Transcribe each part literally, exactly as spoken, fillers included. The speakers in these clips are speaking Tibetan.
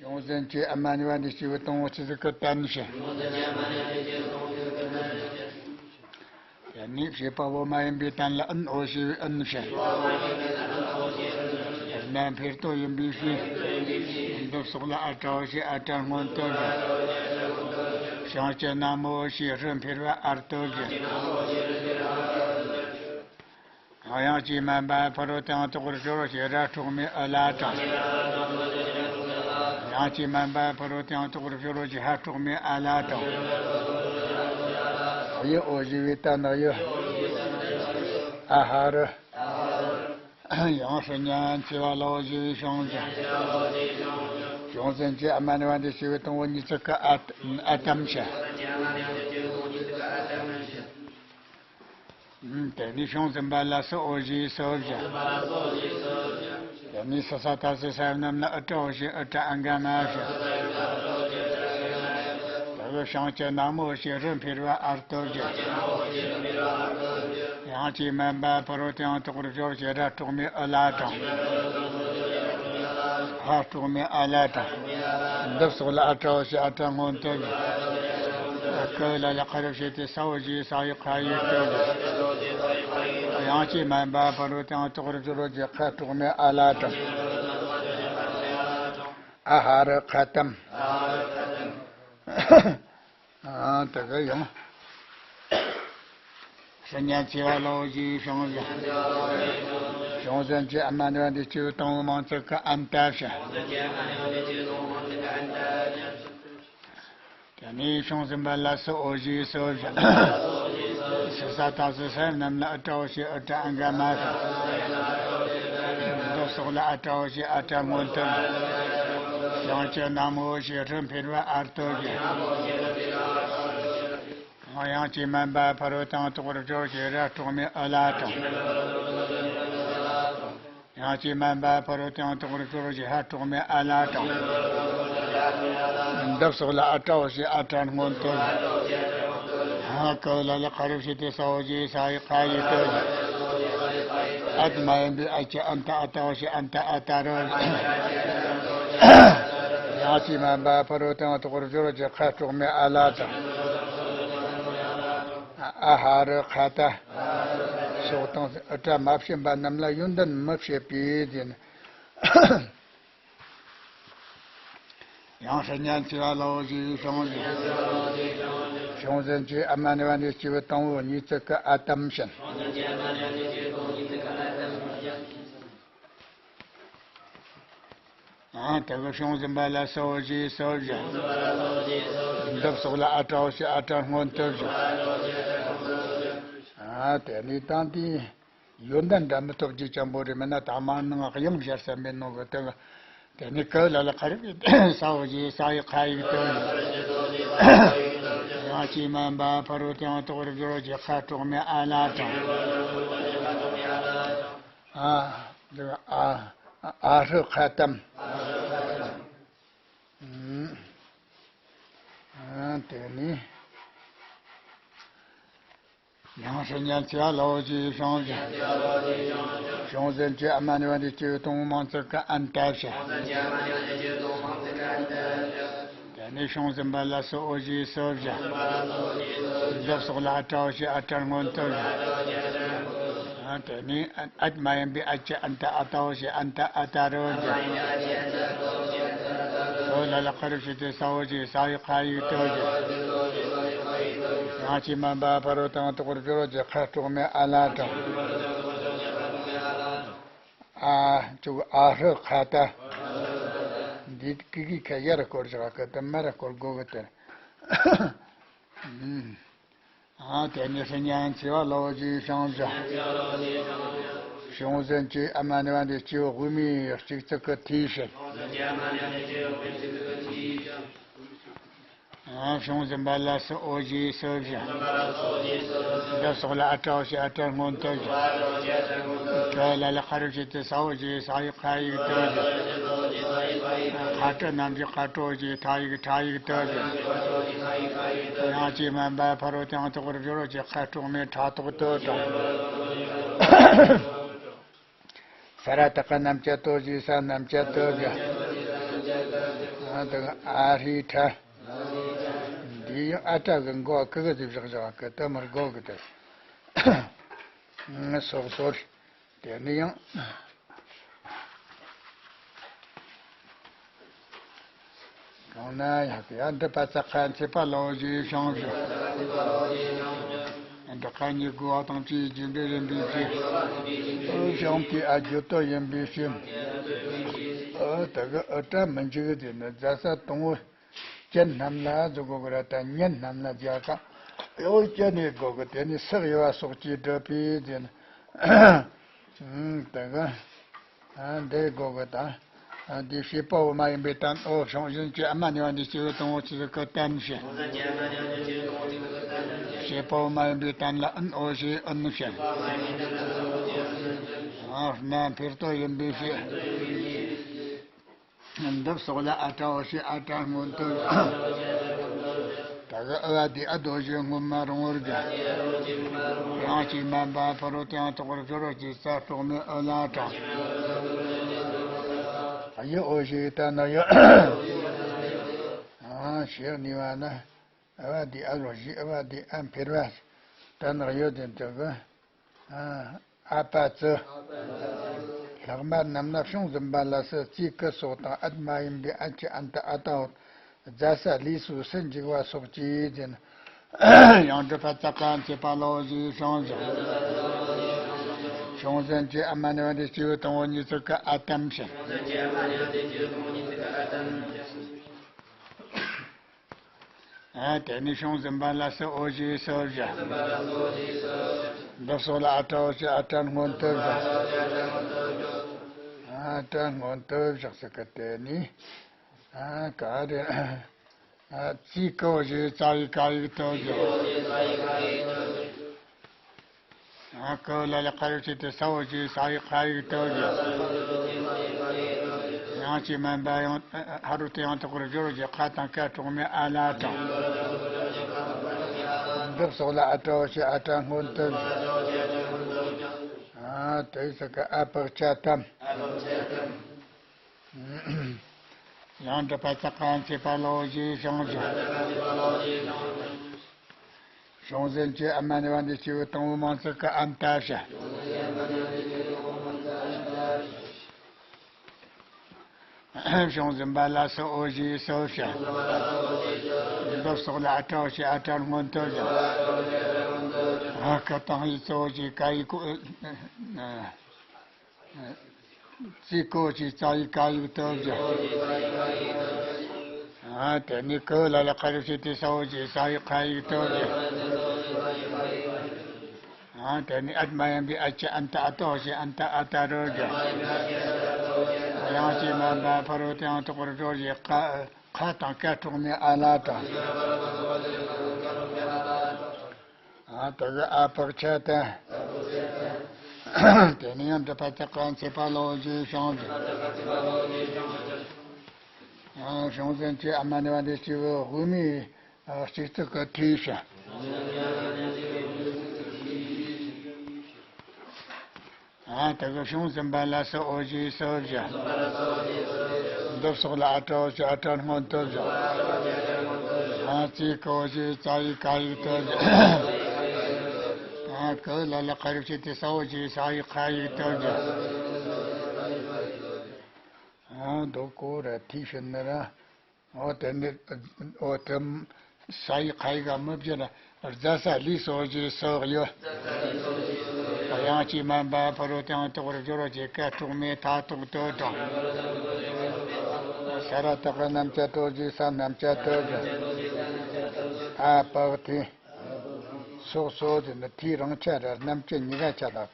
བྱུང་ཟིན་གྱི་ཨ་མ་ནི་བ་འདི་སྐྱེས་བུ་དང་པོ་ཆི་ཟིག་གི་དན་ཞེས། དེ་ནས་བྱེད་པ་པོ་མ་ཡིན་པའི་དན་ལ་ཨན་འོ་ཞེས་པའི་ཨན་ཞེས། རྣམ་འཕེལ་དོ་ཡིན་པའི་ཕྱིར། འདི་སོགས་ལ་ཨ་ཏྲ་འོ་ཞེས་ཨ་ཏྲ་སྔོན་དུ་བཞག། བྱང་གི་ན་མོ་འོ་ཞེས་རི་འཕེལ་བ་ཨར་དུ་བཞག། དབྱངས་ཀྱིས་དམན་པ་ཕ་རོལ་ཏུ་ཡང་དག་པར་སྦྱོར་བ་ཞེས་ར་དྲུག་མའི་ཨ་ལ་དང་། དབྱངས་ཀྱིས་དམན་པ་ཕ་རོལ་ཏུ་ཡང་དག་པར་སྦྱོར་བ་ཞེས་ཧ་དྲུག་མའི་ཨ་ལ་དང་། ཡི་འོ་ཞེས་པའི་ད་ནག་ཡོད། ཨ་ཧ་རི། ཡང་སྲིད་ཉན་ཚེ་བ་ལའོ་ཞེས་པའི་བྱུང་ཟིན། བྱུང་ཟིན་གྱི་ཨ་མ་ནི་བ་འདི་སྐྱེས་བུ་དང་པོ་གཉིས་ཚིག་གི་ཨ་ཨ་དམ་ཞེས། དེ་ནས་བྱུང་ཟིན་པ་ལ་སུ་འོ་ཞེས་སུ་བཞག། དེ་ནས་སུ་ས་ད་སུ་ས་རྣམས་ལ་ཨུ་ཏྲ་འོ་ཞེས་ཨུ་ཏྲ་ཨང་ག་མ་བཞག། དེ་བས་བྱང་གི་ན་མོ་འོ་ཞེས་རི་འཕེལ་བ་ཨར་དུ་བཞག། དབྱངས་ཀྱིས་དམན་པ་ཕ་རོལ་ཏུ་ཡང་དག་པར་སྦྱོར་ཞེས་ར་དྲུག་མའི་ཨུ་ལ་དང་། ཧ་དྲུག་མའི་ཨ་ལ་དང་། འདི་སོགས་ལ་ཨ་ཏྲ་འོ་ཞེས་ཨ་ཏྲ་སྔོན་དུ་བཞག། ཀ་ལ་ལ་ཁ་རུ་བྱས་ཏེ་ས་འོ་ཞེས་ས་ཡི་ཁ་ཡིག་དུ་བཞག། དབྱངས་ཀྱིས་དམན་པ་ཕ་རོལ་ཏུ་ཡང་དག་པར་སྦྱོར་བ་ཞེས་ཁ་དྲུག་མའི་ཨ་ལ་དང་། ཨ་ཧ་རི་ཁ་དམ། ཨ་དེ་ག་ཡང་། སྲིད་ཉན་ཚེ་བ་ལའོ་ཞེས་བྱུང་ཟིན། བྱུང་ཟིན་གྱི་ཨ་མ་ནི་བ་འདི་སྐྱེས་བུ་དང་པོ་མང་ཚིག་གི་ཨན་ཏ་བཞག། དེ་ནས་བྱུང་ཟིན་པ་ལ་སུ་འོ་ཞེས་སུ་བཞག། སུ་ས་ད་སུ་ས་རྣམས་ལ་ཨུ་ཏྲ་འོ་ཞེས་ཨུ་ཏྲ་ཨང་ག་མ་བཞག། འདི་སོགས་ལ་ཨ་ཏྲ་འོ་ཞེས་ཨ་ཏྲ་སྔོན་དུ་བཞག། བྱང་གི་ན་མོ་འོ་ཞེས་རི་འཕེལ་བ་ཨར་དུ་བཞག། དབྱངས་ཀྱིས་དམན་པ་ཕ་རོལ་ཏུ་ཡང་དག་པར་སྦྱོར་ཞེས་ར་དྲུག་མའི་ཨུ་ལ་དང་། དབྱངས་ཀྱིས་དམན་པ་ཕ་རོལ་ཏུ་ཡང་དག་པར་སྦྱོར་ཞེས་ཧ་དྲུག་མའི་ཨ་ལ་དང་། འདི་སོགས་ལ་ཨ་ཏྲ་འོ་ཞེས་ཨ་ཏྲ་སྔོན་དུ་བཞག། ཧ་ཀ་ལ་ལ་ཁ་རུ་བྱས་ཏེ་ས་འོ་ཞེས་ས་ཡི་ཁ་ཡིག་དུ་བཞག། ཨ་དམ་མ་ཡིན་པའི་ཨ་ཀྱི་ཨན་ཏ་ཨ་ཏ་འོ་ཞེས་ཨན་ཏ་ཨ་ཏ་རུ་བཞག། དབྱངས་ཀྱིས་དམན་པ་ཕ་རོལ་ཏུ་ཡང་དག་པར་སྦྱོར་བ་ཞེས་ཁ་དྲུག་མའི་ཨ་ལ་དང་། ཨ་ཧ་རི་ཁ་ཏ། ཕྱོགས་དང་ཨུ་ཏྲ་མ་ཕྱིན་པ་རྣམས་ལ་ཡོན་ཏན་མི་བྱེད་པས་ཟེར་ནས། ཡང་སྲིད་ཉན་ཚེ་བ་ལའོ་ཞེས་བྱུང་ཟིན། བྱུང་ཟིན་གྱི་ཨ་མ་ནི་བ་འདི་སྐྱེས་བུ་དང་པོ་གཉིས་ཚིག་གི་ཨ་དམ་བཞིན། ཨ་དེ་གི་བྱུང་ཟིན་པ་ལ་སུ་འོ་ཞེས་སུ་བཞག། འདི་སོགས་ལ་ཨ་ཏྲ་འོ་ཞེས་ཨ་ཏྲ་སྔོན་དུ་བཞག། ཨ་དེ་ནས་དང་དེའི་ཡོན་ཏན་འདྲ་མི་ཐོབ་རྒྱུ་ཅན་པོ་རེད། མིན་ན་ད་མ་ནང་དབྱངས་སྦྱར་ས་མེད་ནོ་གི། དེ་དེ་ནས་ཀ་ལ་ལ་ཁ་རུ་ས་འོ་ཞེས་ས་ཡི་ཁ་ཡིག་དུ་བཞག། དབྱངས་ཀྱིས་དམན་པ་ཕ་རོལ་ཏུ་ཡང་དག་པར་སྦྱོར་བ་ཞེས་ཁ་དྲུག་མའི་ཨ་ལ་དང་། ཨ་འདི་ཨ་ཨ་ཧྲི་ཁ་དམ། ཨ་དེ་ནས། ཡང་སྲིད་ཉན་ཚེ་བ་ལའོ་ཞེས་བྱུང་ཟིན། བྱུང་ཟིན་གྱི་ཨ་མ་ནི་བ་འདི་སྐྱེས་བུ་དང་པོ་མང་ཚིག་གི་ཨན་ཏ་བཞག། དེ་ནས་བྱུང་ཟིན་པ་ལ་སུ་འོ་ཞེས་སུ་བཞག། འདི་སོགས་ལ་ཨ་ཏྲ་འོ་ཞེས་ཨ་ཏྲ་སྔོན་དུ་བཞག། དེ་ནས་ཨ་མ་ཡིན་པའི་ཨ་ཀྱི་ཨན་ཏ་ཨ་ཏ་འོ་ཞེས་ཨན་ཏ་ཨ་ཏ་རུ་བཞག། ཨོ་ལ་ལ་ཁ་རུ་བྱས་ཏེ་ས་འོ་ཞེས་ས་ཡི་ཁ་ཡིག་དུ་བཞག། དབྱངས་ཀྱིས་དམན་པ་ཕ་རོལ་ཏུ་ཡང་དག་པར་སྦྱོར་བ་ཞེས་ཁ་དྲུག་མའི་ཨ་ལ་དང་། ཨ་ཅུག་ཨ་ཧྲི་ཁ་ཏ། འདི་ཀི་ཀི་ཁ་ཡར་སྐོར་བཞག་གི་དེ་མར་སྐོར་དགོས་གི་དེ། ཨ་དེ་ནས་སྲིད་ཉན་ཚེ་བ་ལའོ་ཞེས་བྱུང་ཟིན། བྱུང་ཟིན་གྱི་ཨ་མ་ནི་བ་འདི་སྐྱེས་བུ་དབུ་མའི་གཅིག་ཚིག་གི་ཐོས་བྱེད། ཨ་བྱུང་ཟིན་པ་ལ་སུ་འོ་ཞེས་སུ་བཞག། འདི་སོགས་ལ་ཨ་ཏྲ་འོ་ཞེས་ཨ་ཏྲ་སྔོན་དུ་བཞག། ཀ་ལ་ལ་ཁ་རུ་བྱས་ཏེ་ས་འོ་ཞེས་ས་ཡི་ཁ་ཡིག་དུ་བཞག། ཁ་ཏ་རྣམས་ཀྱི་ཁ་ཏོ་ཞེས་ཁ་ཡིག་ཁྲ་ཡིག་དུ་བཞག། དབྱངས་ཀྱིས་དམན་པ་ཕ་རོལ་ཏུ་ཡང་དག་པར་སྦྱོར་བ་ཞེས་ཁ་དྲུག་མའི་ཁྲ་ཐོག་ཏུ་དང་། ས་ར་བཏགས་སྐ་རྣམ་བཅད་དོ་ཞེས་ས་རྣམ་བཅད་དུ་བཞག། ཨ་དེ་ག་ཨ་ཧྲི་ཁྲ། འདི་ཡང་ཨ་ཏྲ་གི་མགོ་ཀི་གི་ཟིག་བཞག་བཞག་གི་དེ་མར་མགོ་གི་དེ། སོག་སོར། དེ་ནི་ཡང་། གང་ན་ཡག་གི་ཡང་འདི་པ་ཙ་ཁ་མཆེད་པ་ལོ་ཞེས་བྱུང་ཞིང་། འདི་ཁ་ཉིད་དགུ་བ་དང་བཅས་རྒྱུ་འབྲས་ཡིན་པའི་ཕྱིར། ཨོ་བྱུང་སྟེ་ཨ་རྒྱུ་ལྟོ་ཡིན་པའི་ཕྱིར། ཨོ་དེ་གི་ཨོ་ཏྲ་མི་འཇིག་གི་དེ་ནི་རྫ་ས་དང་པོ། སྤྱན་རྣམས་ལ་འཛུགས་དགོས་གི་ར་ད་སྙན་རྣམས་ལ་རྒྱ་གང་། ཨོ་སྤྱན་ནས་དགོས་གི་དེ་ནི་སག་ཡོ་བ་སོགས་ཀྱིས་བསྒྲུབས་པའི་དེ་ནི། དེ་གི། ཨ་འདི་དགོས་གི་དང་། ཨ་འདི་བྱེད་པ་པོ་མ་ཡིན་པའི་དོན། ཨོ་བྱུང་ཟིན་གྱི་ཨ་མ་ནི་བ་འདི་སྐྱེ་བོ་དང་པོ་ཆི་ཟིག་གི་དོན་བཤད། བྱེད་པ་པོ་མ་ཡིན་པའི་དོན་ལ་ཨན་ཨོ་ཞེས་ཨན་བཤད། ཨ་སྣ་འཕེར་ལྟོ་ཡིན་པའི་ཕྱིར། འདི་སོགས་ལ་ཨ་ཏྲ་ཨོ་ཞེས་ཨ་ཏྲ་སྔོན་དུ། ད་གི་ཨ་བ་དེ་ཨ་རྡོ་རྗེ་སྔོན་མ་རུང་བར་བརྒྱབ། ཡང་ཅིག་མན་པ་ཕ་རོལ་ཏུ་ཡང་དག་པར་སྦྱོར་བར་བགྱི་ས་གྲོགས་མེད་ཨོ་ལ་དྲངས། ཨ་ཡི་ཨོ་ཞེས་ད་ནི་ཡོད། ཨ་ཞེས་ནི་བ་ན། ཨ་བ་དེ་ཨ་རོ་ཞེས་ཨ་བ་དེ་ཨ་འཕེར་བ། ད་ནག་ཡོད་དེ་འདྲ་གི། ཨ་ཨ་པ་ཙི། ལྷག་མ་རྣམས་ལ་བྱུང་ཟིན་པ་ལ་སོགས་ཙི་ཀི་སོགས་དང་ཨད་མ་ཡིན་པའི་ཨ་ཅི་ཨན་ཏ་ཨ་ཏའོ། རྫ་ས་ལུས་སོགས་སུ་འཇུག་པ་སོགས་ཀྱིས་ཟིན། ཡང་སྒྲུབ་པ་ཙ་ཀ་མཆེད་པ་ལོ་ཞེས་བྱུང་ཞིང་། བྱུང་ཟིན་གྱི་ཨ་མ་ནི་བ་འདི་སྐྱེས་བུ་དང་པོ་ཉིད་ཚིག་གི་ཨ་ཏམ་ཞིང་། ཨ་དེ་ནི་བྱུང་ཟིན་པ་ལ་སོགས་ཨོ་ཞེས་སོགས་བཞག། འདི་སོགས་ལ་ཨ་ཏྲ་ཨོ་ཞེས་ཨ་ཏྲ་སྔོན་དུ་བཞག། ཨ་ཏྲ་སྔོན་དུ་བཞག་ཟེར་གི་དེ་ནི། ཨ་ག་རེ། ཨ་ཙི་ཀོ་ཞེས་ཙ་ཡི་ཀ་ཡིག་དུ་བཞག། ཨ་ཀོ་ལ་ལ་ཁ་ཡོད་ཆེད་དུ་ས་འོ་ཞེས་ས་ཡི་ཁ་ཡིག་དུ་བཞག། ཡང་ཅིག་མན་པ་ཡང་ཧ་རུ་དེ་ཡང་དག་པར་སྦྱོར་བར་བགྱི། ཁ་དང་ཀ་གྲོགས་མེད་ཨ་ལ་དྲངས། འདི་སོགས་ལ་ཨ་ཏྲ་འོ་ཞེས་ཨ་ཏྲ་སྔོན་དུ་བཞག། ཨ་དེ་ཟེར་གི་ཨ་པག་ཆ་ཏམ། ཡང་སྒྲུབ་པ་ཙ་ཀ་མཆེད་པ་ལོ་ཞེས་བྱུང་ཞིང་། བྱུང་ཟིན་གྱི་ཨ་མ་ནི་བ་འདི་སྐྱེས་བུ་དང་པོ་མང་ཚིག་གི་ཨན་ཏ་ཞེས། བྱུང་ཟིན་པ་ལ་སོགས་ཨོ་ཞེས་སོགས་བྱ། འདི་སོགས་ལ་ཨ་ཏྲ་ཨོ་ཞེས་ཨ་ཏྲ་སྔོན་དུ་བྱ། ཨ་ཀ་དང་ཡིག་གཙོ་བོ་ཞེས་ཀ་ཡིག་གོ། ཙི་ཀོ་ཞེས་ཙ་ཡིག་ཀ་ཡིག་དུ་བཞག། ཨ་དེ་ནི་ཀོ་ལ་ལ་ཁ་རུ་ཞེས་དེ་ས་འོ་ཞེས་ས་ཡིག་ཁ་ཡིག་དུ་བཞག། ཨ་དེ་ནི་ཨད་མ་ཡིན་པའི་ཨ་ཅི་ཨན་ཏ་ཨ་ཏོ་ཞེས་ཨན་ཏ་ཨ་ཏ་རུ་བཞག། ཡང་ཅིག་མན་པ་ཕ་རོལ་ཏུ་ཡང་དག་པར་སྦྱོར་བར་བགྱི། ཁ་ཁ་དང་ཀ་གྲོགས་མེད་ཨ་ལ་དྲངས། ཨ་དེ་གི་ཨ་པག་ཆ་ཏ། དེ་ནི་ཡང་སྒྲུབ་པ་ཙ་ཀ་མཆེད་པ་ལོ་ཞེས་བྱུང་ཞིང་། ཨ་བྱུང་ཟིན་གྱི་ཨ་མ་ནི་བ་འདི་སྐྱེས་བུ་དབུ་མའི་ཨ་སྤྱི་གཙུག་གི་ཐིག་ཞིང་། ཨ་དེ་གི་བྱུང་ཟིན་པ་ལ་སོགས་ཨོ་ཞེས་སོགས་བཞག། འདི་སོགས་ལ་ཨ་ཏྲ་ཨོ་ཞེས་ཨ་ཏྲ་སྔོན་དུ་བཞག། ཨ་ཙི་ཀ་ཨོ་ཞེས་ཙ་ཡིག་ཀ་ཡིག་དུ་བཞག། ཨ་ཀོ་ལ་ལ་ཁ་རུ་ཞེས་དེ་ས་འོ་ཞེས་ས་ཡིག་ཁ་ཡིག་དུ་བཞག། ཨ་མདོ་ཀོ་ར་ཐིག་ཤིན་ནི་ར། ཨོ་དེ་ནི་ཨོ་དེ་ས་ཡི་ཁ་ཡི་ག་མི་བརྗེད་ན་རྫ་ས་ལུས་སོགས་ཀྱི་སོགས་ཡོད། ཡང་ཅིག་མན་པ་ཕ་རོལ་ཏུ་ཡང་དག་པར་སྦྱོར་བར་བགྱི། ཀ་གྲོགས་མེད་ཐ་དོག་ཏུ་དྲངས། ས་ར་བཏགས་རྣམ་བཅད་དོ་ཞེས་ས་རྣམ་བཅད་དོ་ཞེས། ཨ་པག་ཐི། སོགས་སོགས་དེ་ནི་ཐི་རང་ཆ་ར་རྣམ་བཅད་གཉིས་ཀ་ཆ་དག།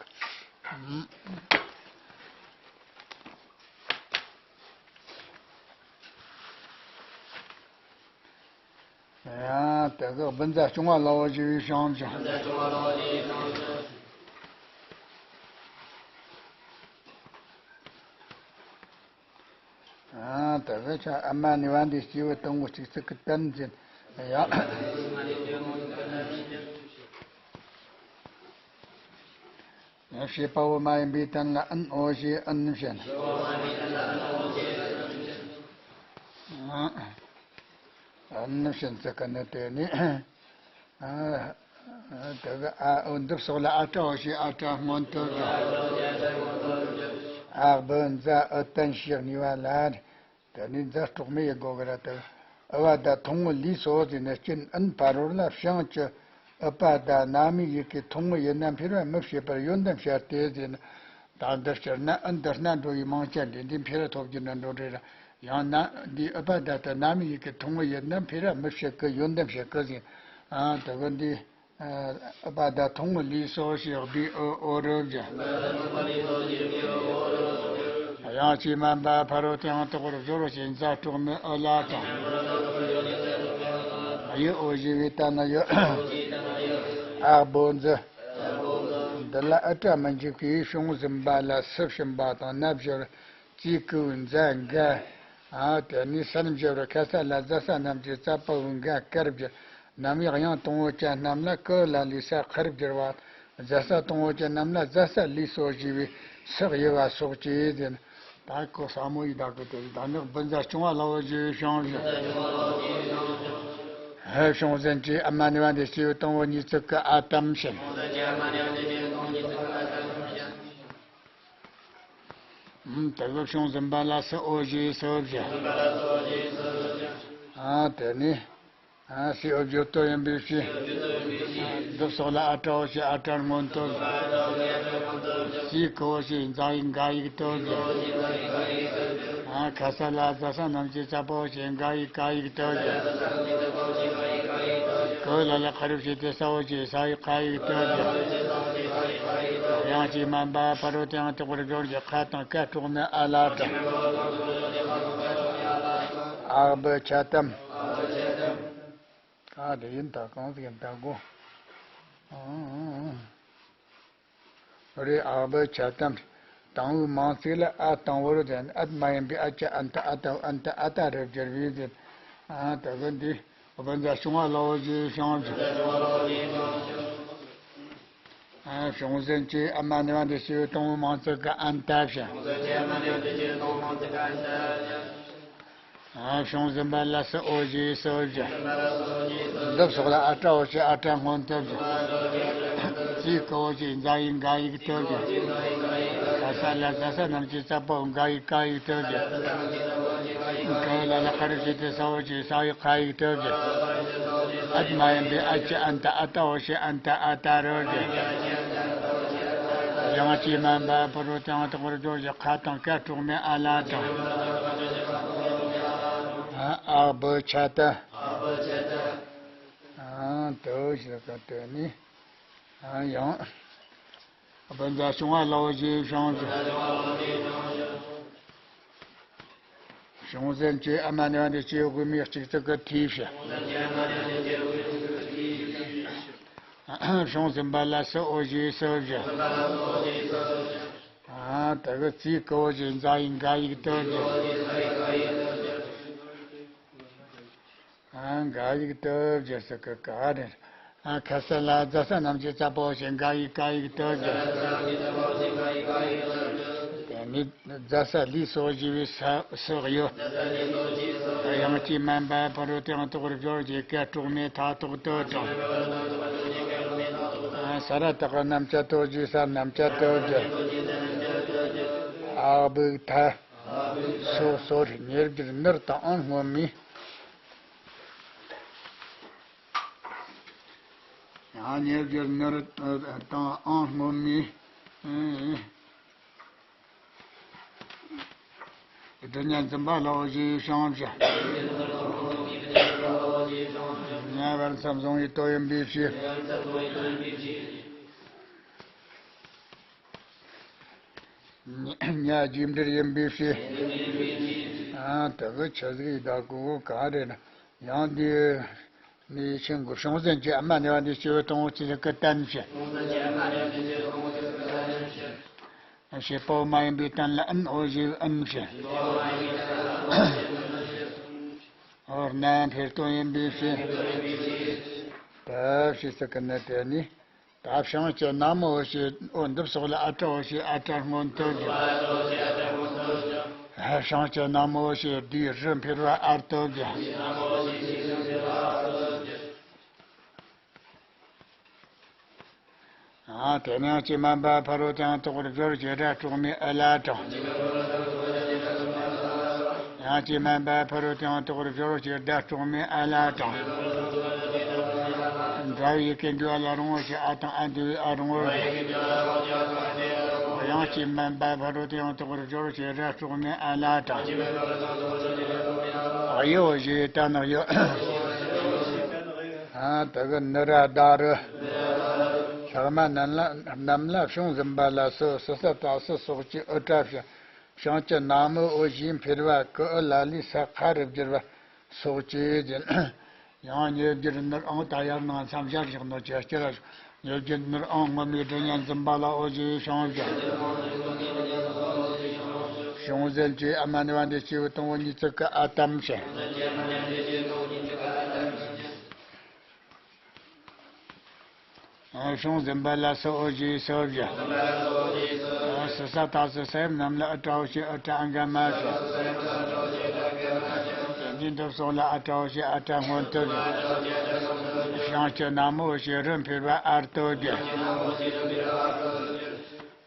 ཡང་དེ་གི་བུ་ཛ་སྐྱོང་བ་ལ་འོ་ཞེས་བྱུང་ཞིང་། ཡང་དེ་གི་ཆ་ཨ་མ་ནི་བ་འདི་སྐྱེས་བུ་དང་པོ་གཅིག་ཚིག་གི་དོན་ཅན། ཡང་། ཡང་བྱེད་པ་པོ་མ་ཡིན་པའི་དོན་ལ་ཨན་ཨོ་ཞེས་ཨན་བྱས་ན། ཨ་ནི་ཕྱིན་ཚེ་ཀ་ནི་དེ་ནི། ཨ་དེ་གི་ཨ་འོ་འདི་སོགས་ལ་ཨ་ཏྲ་འོ་ཞེས་ཨ་ཏྲ་སྔོན་དུ་བཞག་ཨ་བུ་འཛ་ཨུ་ཏན་ཞེས་གཉིས་པ་ལ། དེ་ནི་འཛ་སྤྲོག་མི་ཡི་སྒོ་གི་ར་དུ། ཨུ་བ་ད་ཐུང་ངུ་ལི་སོ་ཟེར་ནས་སྐྱིན་ཨན་ཕ་རོལ་ལ་བྱང་གི་ཨུ་པ་ད་ན་མི་ཡི་གེ་ཐུང་ངུ་ཡིན་ན་འཕེལ་བ་མི་བྱེད་པར་ཡོན་ཏན་བཤད་དེ་ཟེར་ན། ད་འདི་སྤྱིར་ན་ཨ་འདི་སྣ་འགྲོ་བའི་མིང་ཅན་འདི་འདི་འཕེལ་ཐོབ་ཀྱི་འདྲ་འགྲོ་རེད། ཡང་ན་འདི་ཨུ་པ་ད་ལྟ་ན་མི་ཡི་གེ་ཐུང་ངུ་ཡིན་ན་འཕེལ་ར་མི་བྱེད་ཀི་ཡོན་ཏན་བྱེད་ཀི་ཟིན། ཨ་དེ་གི་འདི་ཨུ་པ་ད་ཐུང་ངུ་ལི་སོ་ཞེས་བི་ཨོ་ཨོ་རོ་བཞག་ཡང་ཅི་མན་པ་ཕ་རོལ་ཏུ་ཡང་དག་པར་སྦྱོར་བ་ཞེས་འཛ་སྤྲོག་མི་ཨུ་ལ་དང་། ཡི་ཨོ་ཞེས་བི་ད་ན་ཡོད། ཨ་བོ་འཛི། འདི་ལ་ཨུ་ཏྲ་མི་འཇུག་གི་བྱུང་ཟིན་པ་ལ་སུ་བྱིན་པ་དང་ན་བཞིར་ཙི་གུ་འཛ་འགའ། ཨ་དེ་ནས་སན་བཞིར་ཁ་ས་ལ་ཛ་ས་རྣམས་ཀྱི་ཙ་པ་བུ་འགའ་དཀར་བསྒྱུར། ནམ་ཡག་ཡང་དང་པོ་ཅན་རྣམས་ལ་ཀུ་ལ་ལི་ས་ཁར་བསྒྱུར་བ། ཛ་ས་དང་པོ་ཅན་རྣམས་ལ་ཛ་ས་ལི་སོ་ཞེས་པའི་སུ་དབྱི་བ་སོགས་ཀྱིས་ཟེར། ད་ཁོ་ས་མོ་ཡི་དག་གི་དེ་ད་ནི་བུ་འཛ་སྐྱོང་བ་ལ་འོ་ཞེས་བྱུང་བཞིན། ཧེ་བྱུང་ཟིན་གྱི་ཨ་མ་ནི་བ་འདི་སྐྱེས་བུ་དང་པོ་གཉིས་ཚིག་གི་ཨ་དམ་བྱིན། ཨུམ་དེ་གི་བྱུང་ཟིན་པ་ལ་སུ་འོ་ཞེས་སུ་བཞག་ཨ་དེ་ནི། ཨ་སི་འོ་བརྗོད་དོ་ཡིན་པའི་ཕྱིར། འདི་སོགས་ལ་ཨ་ཏྲ་འོ་ཞེས་ཨ་ཏྲ་སྔོན་དུ་བཞག་སི་ཀུ་འོ་ཞེས་འཛ་ཡིག་འགའ་ཡིག་དུ་བཞག་ཨ་ཁ་ས་ལ་ཛ་ས་རྣམས་ཀྱི་ཙ་པ་འོ་ཞེས་འགའ་ཡིག་ཀ་ཡིག་དུ་བཞག་ཀུ་ལ་ལ་ཁ་རུ་ཞེས་ཏེ་ས་འོ་ཞེས་ས་ཡིག་ཁ་ཡིག་དུ་བཞག་ཡང་ཅི་མན་པ་ཕ་རོལ་ཏུ་ཡང་དག་པར་སྦྱོར་གྱི་ཁ་དང་ཀ་སྤྲོག་ནི་ཨ་ལ་དང་། ཨ་བུ་ཆ་ཏམ། ཨ་དེ་ཡིན་ད་གང་ཟིག་ཡིན་ད་གོ་ཨང་། རེ་ཨ་བུ་ཆ་ཏམ། དང་པོའི་མང་ཚིག་ལ་ཨ་དང་པོ་རུ་ལྡན་ཨད་མ་ཡིན་པའི་ཨ་ཅི་ཨན་ཏ་ཨ་ཏ་ཨན་ཏ་ཨ་ཏ་རུ་བསྒྱུར་བའི་ཟེར། ཨ་ད་གོ་འདི་བུ་འཛ་བྱུང་བ་ལ་འོ་ཞེས་བྱུང་བ་བྱུང་། ཨ་བྱུང་ཟིན་གྱི་ཨ་མ་ནི་བ་འདི་སྐྱེས་བུ་དང་པོ་མང་ཚིག་གི་ཨན་ཏ་བྱ། ཨ་བྱུང་ཟིན་པ་ལ་སུ་འོ་ཞེས་སུ་བཞག་འདི་སོགས་ལ་ཨ་ཏྲ་འོ་ཞེས་ཨ་ཏྲ་སྔོན་དུ་བཞག་ཙི་ཀུ་འོ་ཞེས་འཛ་ཡིག་འགའ་ཡིག་དུ་བཞག་ཁ་ས་ལ་ཛ་ས་རྣམས་ཀྱི་ཙ་པ་འོ་འགའ་ཡིག་ཀ་ཡིག་དུ་བཞག་ཀུ་ལ་ལ་ཁ་རུ་ཞེས་ཏེ་ས་འོ་ཞེས་ས་ཡིག་ཁ་ཡིག་དུ་བཞག་ཨད་མ་ཡིན་པའི་ཨ་ཅི་ཨན་ཏ་ཨ་ཏ་འོ་ཞེས་ཨན་ཏ་ཨ་ཏ་རུ་བཞག་ཡང་ཅི་མན་པ་ཕ་རོལ་ཏུ་ཡང་དག་པར་སྦྱོར་གྱི་ཁ་དང་ཀ་སྤྲོག་ནི་ཨ་ལ་དང་། ཨ་བུ་ཆ་ཏ། ཨ་དུ་ཞེས་ག་དེ་ནི། ཨ་ཡང་། བུ་འཛ་བྱུང་བ་ལ་འོ་ཞེས་བྱུང་ཟིན། བྱུང་ཟིན་གྱི་ཨ་མ་ནི་བ་འདི་སྐྱེས་བུ་དབུ་མའི་གཅིག་ཚིག་གི་ཐོས་བྱ། བྱུང་ཟིན་པ་ལ་སུ་འོ་ཞེས་སུ་བཞག་ཨ་ད་གི་ཙི་ཀུ་འོ་ཞེས་འཛ་ཡིག་འགའ་ཡིག་དུ་བཞག་ཨ་འགའ་ཡིག་དུ་བཞག་ཟེར་གི་ག་རེ། ཨ་ཁ་ས་ལ་ཛ་ས་རྣམས་ཀྱི་ཙ་པ་འོ་ཞེས་འགའ་ཡིག་ཀ་ཡིག་དུ་བཞག་དེ་ནི་ཛ་ས་ལི་སོགས་ཞེས་པའི་ས་སོགས་ཡོད། ཡང་ཅི་མན་པ་ཕ་རོལ་ཏུ་ཡང་དག་པར་སྦྱོར་གྱི་ཀ་སྤྲོག་ནས་མཐའ་ཐོག་ཏུ་དང་། ཨ་ས་ར་བཏགས་རྣམས་ཀྱ་དུ་བཞག་ས་རྣམས་ཀྱ་དུ་བཞག་ཨ་བུག་ཐ། སོ་སོར་ཉེར་བསྒྱུར་ནུར་དང་ཨང་སྔོན་མའི། ཡང་ཉེར་བསྒྱུར་ནུར་དང་ཨང་སྔོན་མའི། སྒྲུབ་ཉན་འཛིན་པ་ལ་འོ་ཞེས་བྱུང་བྱ། ཉན་པར་མཚམས་བཟུང་བའི་དོན་ཡིན་པའི་ཕྱིར། ཉ་རྒྱས་འབྲེལ་ཡིན་པའི་ཕྱིར། ཨ་དེ་གི་ཆི་ཟིག་ཡི་ད་གོ་ག་རེ་ན་ཡང་འདི་ནི་ཆེན་གོ་བྱུང་ཟིན་གྱི་ཨ་མ་ནི་བ་འདི་སྐྱེས་བུ་དང་པོ་ཅི་ཟིག་གི་བསྟན་བྱེད། བྱེད་པ་པོ་མ་ཡིན་པའི་བསྟན་ལ་ཨན་འོ་ཞེས་ཨན་བྱེད། འོ་རྣམ་འཕེལ་དོན་ཡིན་པའི་ཕྱིར། ད་ཞེས་སུ་གི་ནི་དེ་ནི། ད་བྱང་གི་ན་མོ་འོ་ཞེས་འོ་འདི་སོགས་ལ་ཨ་ཏྲ་འོ་ཞེས་ཨ་ཏྲ་སྔོན་དུ་བཞག་བྱང་ཆུབ་ནག་མོ་ཞེས་བསྡུས་རི་འཕེལ་བ་ཨར་ཏོ་གི། ཨ་དེ་ནས་ཡང་ཅི་མན་པ་ཕ་རོལ་ཏུ་ཡང་དག་པར་སྦྱོར་ཞེས་སྒྲ་གྲོགས་མེད་ཨ་ལ་དང་། ཡང་ཅི་མན་པ་ཕ་རོལ་ཏུ་ཡང་དག་པར་སྦྱོར་ཞེས་སྒྲ་གྲོགས་མེད་ཨ་ལ་དང་། འདྲ་བའི་ཡི་གེ་འདུས་པ་ལ་རིང་བོ་ཞེས་ཨ་དང་ཨ་འདུས་པའི་ཨ་རིང་བོ་ཞེས། ཡང་ཅི་མན་པ་ཕ་རོལ་ཏུ་ཡང་དག་པར་སྦྱོར་ཞེས་སྒྲ་གྲོགས་མེད་ཨ་ལ་དང་། ཨ་ཡོ་ཞེས་ད་ནག་ཡོ། ཨ་དེ་གི་ནི་ར་ད་རི། ལྷག་མ་རྣམས་ལ་རྣམས་ལ་བྱུང་ཟིན་པ་ལ་སོ་སོ་ས་ད་སི་སོགས་ཀྱི་ཨུ་ཏྲ་བྱ། བྱང་ཆུབ་ནག་མོའི་འོ་ཞེས་འཕེལ་བ་ཀུ་ཨུ་ལ་ལའི་ས་ཁ་རུ་བསྒྱུར་བ་སོགས་ཀྱིས་བརྒྱན། ཡང་ཉེར་བསྒྱུར་ནོར་ཨང་ད་ཡར་ནང་མཚམས་སྦྱར་བཞག་ནོ་ཅེས་སྐྱེ་ར། ཉེར་བསྒྱུར་ནོར་ཨང་སྔོན་མའི་སྒྲ་སྙན་འཛིན་པ་ལ་འོ་ཞེས་བྱུང་བ། བྱུང་ཟིན་གྱི་ཨ་མ་ནི་བ་འདི་སྐྱེས་བུ་དང་པོ་གཉིས་ཚིག་གི་ཨ་ཏམ་ཞེས། བྱུང་ཟིན་པ་ལ་སོགས་འོ་ཞེས་སོགས་བཞག། སི་ས་ད་སི་ས་ཡོམ་རྣམས་ལ་ཨ་ཏྲ་འོ་ཞེས་ཨ་ཏྲ་ཨ་འག་མ་ཞེས། དེ་ནས་འདི་སོགས་ལ་ཨ་ཏྲ་འོ་ཞེས་ཨ་ཏྲ་སྔོན་དུ་བཞག། བྱང་ཆུབ་ནག་མོ་འོ་ཞེས་རི་འཕེལ་བ་ཨར་ཏོ་བརྒྱད།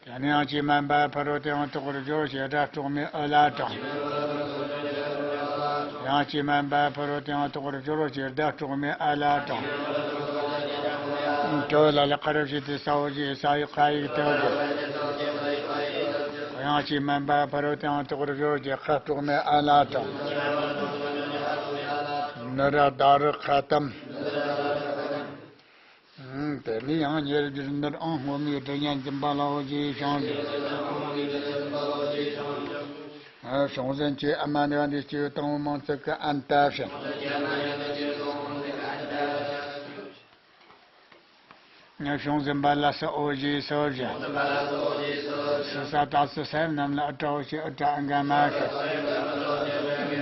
དེ་ནས་ཡང་ཅི་མན་པ་ཕ་རོལ་ཏུ་ཡང་དག་པར་སྦྱོར་ཞེས་སྒྲ་གྲོགས་མེད་ཨུ་ལ་དང་། ཡང་ཅི་མན་པ་ཕ་རོལ་ཏུ་ཡང་དག་པར་སྦྱོར་ཞེས་སྒྲ་གྲོགས་མེད་ཨ་ལ་དང་། ཏྲ་ལ་ལ་ཁ་རུ་ཞིག་སྟེ་ས་འོ་ཞེས་ས་ཡིག་ཁ་ཡིག་ཏུ་བརྗོད། ཡང་ཅི་མན་པ་ཕ་རོལ་ཏུ་ཡང་དག་པར་སྦྱོར་ཞེས་ཁ་གྲོགས་མེད་ཨ་ལ་དང་། ནི་ར་ད་རི་ཁ་ཏམ། དེ་ནས་ཡང་ཉེར་བསྒྱུར་ནོར་ཨང་སྔོན་མའི་སྒྲ་སྙན་འཛིན་པ་ལ་འོ་ཞེས་བྱུང་། བྱུང་ཟིན་གྱི་ཨ་མ་ནི་བ་འདི་སྐྱེས་བུ་དང་པོ་མང་ཚིག་གི་ཨན་ཏ་བྱས། བྱུང་ཟིན་པ་ལ་སོགས་འོ་ཞེས་སོགས་བྱས། སི་ས་ད་སི་ས་ཡོམ་རྣམས་ལ་ཨ་ཏྲ་འོ་ཞེས་ཨ་ཏྲ་ཨ་འག་མ་ཞེས།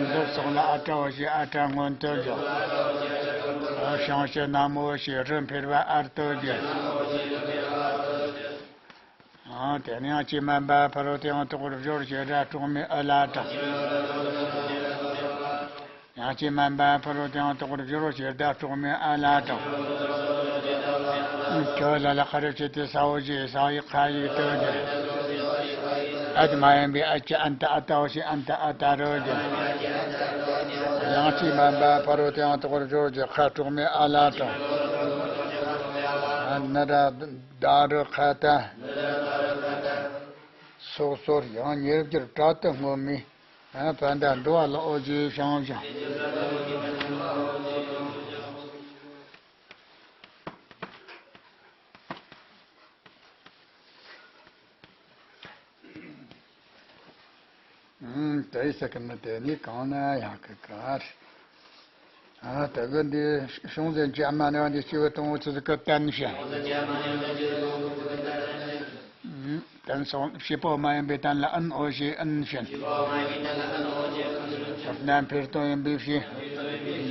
འདི་སོགས་ལ་ཨ་ཏྲ་འོ་ཞེས་ཨ་ཏྲ་སྔོན་དུ་བཞག། བྱང་ཆུབ་ནག་མོ་འོ་ཞེས་རི་འཕེལ་བ་ཨར་ཏོ་བརྒྱད། དེ་ནས་ཡང་ཅི་མན་པ་ཕ་རོལ་ཏུ་ཡང་དག་པར་སྦྱོར་ཞེས་སྒྲ་གྲོགས་མེད་ཨུ་ལ་དང་། ཡང་ཅི་མན་པ་ཕ་རོལ་ཏུ་ཡང་དག་པར་སྦྱོར་ཞེས་སྒྲ་གྲོགས་མེད་ཨ་ལ་དང་། ཁྱོད་ལ་ལ་ཁ་རུ་ཆེ་སྟེ་ས་འོ་ཞེས་ས་ཡིག་ཁ་ཡིག་ཏུ་བརྗོད། ཨ་དེ་མ་ཡིན་པའི་ཨ་ཅི་ཨན་ཏ་ཨ་ཏ་འོ་ཞེས་ཨན་ཏ་ཨ་ཏ་རུ་བརྗོད། ཡང་ཅི་མན་པ་ཕ་རོལ་ཏུ་ཡང་དག་པར་སྦྱོར་ཞེས་ཁ་གྲོགས་མེད་ཨ་ལ་དང་། ཨ་ན་ར་ད་རུ་ཁ་ཏ། སོགས་སོར་ཡང་ཉེར་བསྒྱུར་ཏྲ་ཏི་སྔོན་མའི་ཨ་པ་འདྲ་འགྲོ་བ་ལ་འོ་ཞེས་བྱུང་ཞིང་། ཨུམ། དེ་ཡི་ས་ཀི་ནི་དེ་ནི་གང་ན་ཡང་གི་གར། ཨ་ད་གི་འདི་བྱུང་ཟིན་གྱི་ཨ་མ་ནི་བ་འདི་སྐྱེ་བོ་དང་པོ་ཚུལ་གི་བསྟན་ཞིང་། ཨུམ། བསྟན་སོགས་བྱེད་པོ་མ་ཡིན་པའི་བསྟན་ལ་ཨན་འོ་ཞེས་ཨན་བྱིན། རྣམ་འཕེལ་དོན་ཡིན་པའི་ཕྱིར།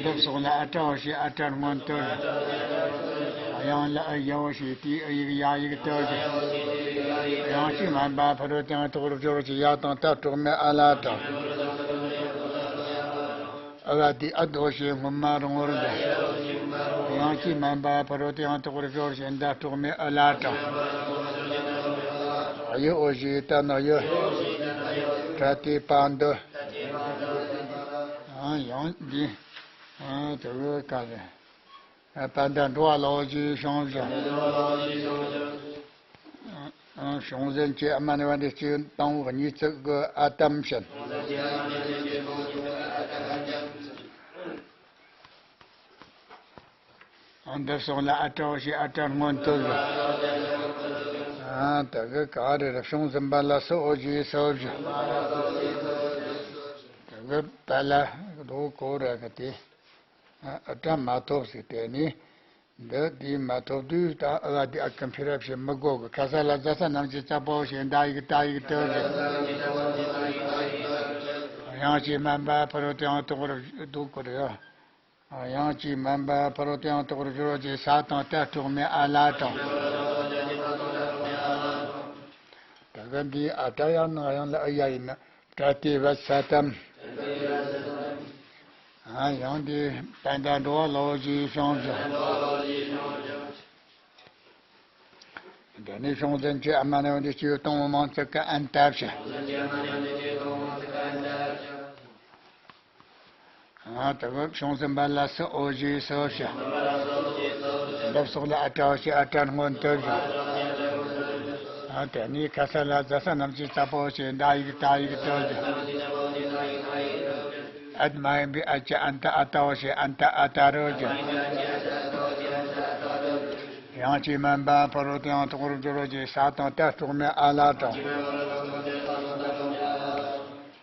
འདི་སོགས་ལ་ཨ་ཏྲ་འོ་ཞེས་ཨ་ཏྲ་སྔོན་དུ། ཡང་ལ་ཨ་ཡ་འོ་ཞེས་དེའི་ཨ་ཡིག་ཡ་ཡིག་ཏུ་བརྗོད། ཡང་ཅི་མན་པ་ཕ་རོལ་ཏུ་ཡང་དག་པར་སྦྱོར་ཞེས་ཡ་དང་ཏ་གྲོགས་མེད་ཨ་ལ་དང་། ཨ་བ་དེ་ཨ་དོ་ཞེས་སྔོན་མ་རིང་བོར་འདོན། ཡང་ཅི་མན་པ་ཕ་རོལ་ཏུ་ཡང་དག་པར་སྦྱོར་ཞེས་ད་གྲོགས་མེད་ཨ་ལ་དང་། ཨ་ཡོ་འོ་ཞེས་ད་ན་ཡོ། ཏྲ་ཏི་པ་འདི། ཡང་འདི། དེ་བས་ཀ་ལས། པ་འདྲ་འགྲོ་བ་ལ་འོ་ཞེས་བྱུང་ཞིང་། བྱུང་ཟིན་གྱི་ཨ་མ་ནི་བ་འདི་སྐྱེ་བོ་དང་པོ་གཉིས་ཚིག་གི་ཨ་ཏམ་བྱས། འདི་སོགས་ལ་ཨ་ཏྲ་འོ་ཞེས་ཨ་ཏྲ་སྔོན་དུ་བཞག། ཨ་ད་གི་ག་རེ་རེ་བྱུང་ཟིན་པ་ལ་སོགས་འོ་ཞེས་སོགས་བཞག། ད་གི་པ་ལ་རོ་གོ་ར་གི་དེ། ཨ་ཨ་ཏྲ་མ་ཐོབ་ཟིག་དེ་ནི། འདི་དེ་མ་ཐོབ་དུས་ད་ཨ་བ་དེ་ཨ་ཀི་འཕེལ་རབས་བྱེད་མི་དགོས་གི། ཁ་ས་ལ་ཛ་ས་རྣམས་ཀྱི་རྩ་པོ་ཞེས་འདའ་ཡིག་ཏ་ཡིག་ཏུ་རེད། ཡང་ཅི་མན་པ་ཕ་རོལ་ཏུ་ཡང་དག་པར་འདུག་གོ་རེད། ཡང་ཅི་མན་པ་ཕ་རོལ་ཏུ་ཡང་དག་པར་སྦྱོར་ཞེས་ས་དང་ཏ་གྲོགས་མེད་ཨ་ལ་དང་། ད་ག་འདི་ཨ་ཏྲ་ཡང་ན་ཡང་ལ་ཨ་ཡ་ཡིན་ན། པྲ་ཏི་བ་ཙ་ཏམ། ཡང་དེ་པཎྜི་ཏ་འགྲོ་བ་ལ་འོ་ཞེས་བྱང་ཞིང་། དེ་ནས་བྱུང་ཟིན་གྱི་ཨ་མ་ནི་འདི་སྤྱི་དང་པོ་མང་ཚིག་གི་ཨན་ཏ་བྱ། དེ་གི་བྱུང་ཟིན་པ་ལ་སུ་འོ་ཞེས་སུ་བྱ། འདི་སོགས་ལ་ཨ་ཏྲ་འོ་ཞེས་ཨ་ཏྲ་སྔོན་དུ་བྱ། དེ་ནས་ཁ་ས་ལ་ཛ་ས་རྣམས་ཀྱི་ཙ་པ་འོ་ཞེས་ད་ཡིག་ད་ཡིག་དུ་བྱ། ཨད་མ་ཡིན་པའི་ཨ་ཅི་ཨན་ཏ་ཨ་ཏ་འོ་ཞེས་ཨན་ཏ་ཨ་ཏ་རུ་བྱ། ཡང་ཅི་མན་པ་ཕ་རོལ་ཏུ་ཡང་དག་པར་སྦྱོར་བ་ཞེས་ས་དང་ཏ་གྲོགས་མེད་ཨ་ལ་དང་།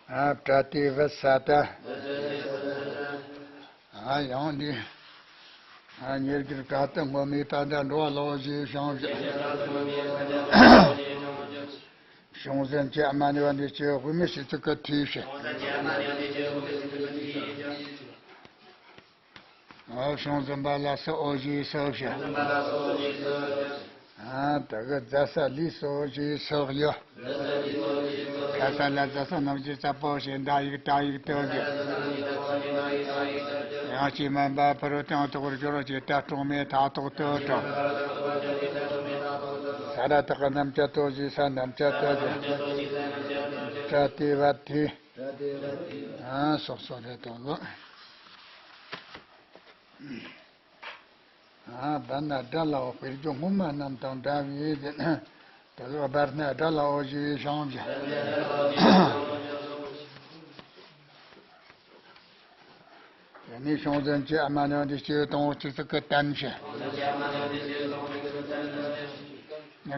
ཨ་པྲ་ཏི་བ་ཙ་ཏ། ཡང་འདི་ཉེར་གྱུར་ཀ་ཏི་སྔོན་མའི་པཎྜི་ཏ་འགྲོ་བ་ལ་འོ་ཞེས་བྱང་ཞིང་། བྱུང་ཟིན་གྱི་ཨ་མ་ནི་བ་འདི་སྤྱི་དབུ་མའི་སྤྱི་གཙུག་གི་ཐོས་བྱ། བྱུང་ཟིན་པ་ལ་སུ་འོ་ཞེས་སུ་བྱ། དེ་གི་ཛ་ས་ལས་སུ་འོ་ཞེས་སུ་ཡོད། ཁ་ས་ལ་ཛ་ས་རྣམས་ཀྱི་ཙ་པ་འོ་ཞེས་ད་ཡིག་ད་ཡིག་དུ་བྱ། ཡང་ཅི་མན་པ་ཕ་རོལ་ཏུ་ཡང་དག་པར་སྦྱོར་བ་ཞེས་ཏ་གྲོགས་མེད་ཏ་ཐོག་ཏུ་དྲངས། ས་ར་བཏགས་རྣམས་ཀྱི་ཏོ་ཞེས་ས་རྣམས་ཀྱི་ཏོ་བྱ། པྲ་ཏི་བ་ཏི། ཨ་སོགས་སོགས་རེད་དོ་ལོ། ཨ་བ་ན་དགྲ་ལ་འོ་དཔེར་བརྗོད་སྔོན་མ་རྣམས་དང་འདྲ་བའི་དེ་ནི། དེ་ལ་བར་ན་དགྲ་ལ་འོ་ཞེས་བྱང་ཞིང་། དེ་ནས་བྱུང་ཟིན་གྱི་ཨ་མ་ནི་འདི་སྤྱི་དང་པོ་སྤྱི་གཙུག་གི་ཏན་བྱ།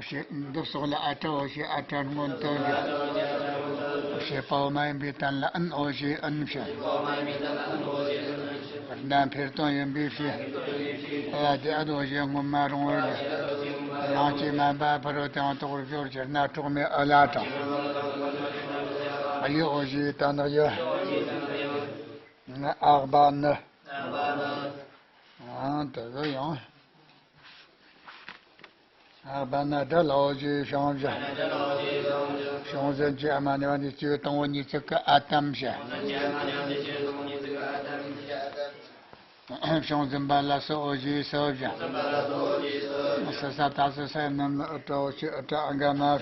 ཞེས་འདི་སོགས་ལ་ཨ་ཏྲ་འོ་ཞེས་ཨ་ཏྲ་སྔོན་དུ་བྱ། བྱེད་པ་པོ་མ་ཡིན་པའི་ཏན་ལ་ཨན་འོ་ཞེས་ཨན་བྱ། བར་ན་འཕེལ་དོན་ཡིན་པའི་ཕྱིར། ཨ་དེ་ཨ་དོ་ཞེས་སྔོན་མ་རུང་བར་བྱ། ཡང་ཅི་མན་པ་ཕ་རོལ་ཏུ་ཡང་དག་པར་སྦྱོར་གྱི་རྣ་གྲོགས་མེད་ཨ་ལ་དང་། ཨ་ཡི་འོ་ཞེས་ཏ་ནག་ཡོད། ཨག་བ་ནི། ཨང་དེ་གི་ཡང་། ཨ་བ་ན་དགྲ་ལ་འོ་ཞེས་བྱང་ཞིང་། བྱུང་ཟིན་གྱི་ཨ་མ་ནི་བ་འདི་སྤྱི་དང་པོ་ཉིས་བརྩེགས་ཀྱི་ཨ་ཏམ་བྱ། བྱུང་ཟིན་པ་ལ་སུ་འོ་ཞེས་སུ་བྱ། སུ་ས་ཏ་སུ་ས་ཡ་རྣམས་ལ་ཨ་ཏྲ་འོ་ཞེས་ཨ་ཏྲ་ཨ་ག་མ་བྱ།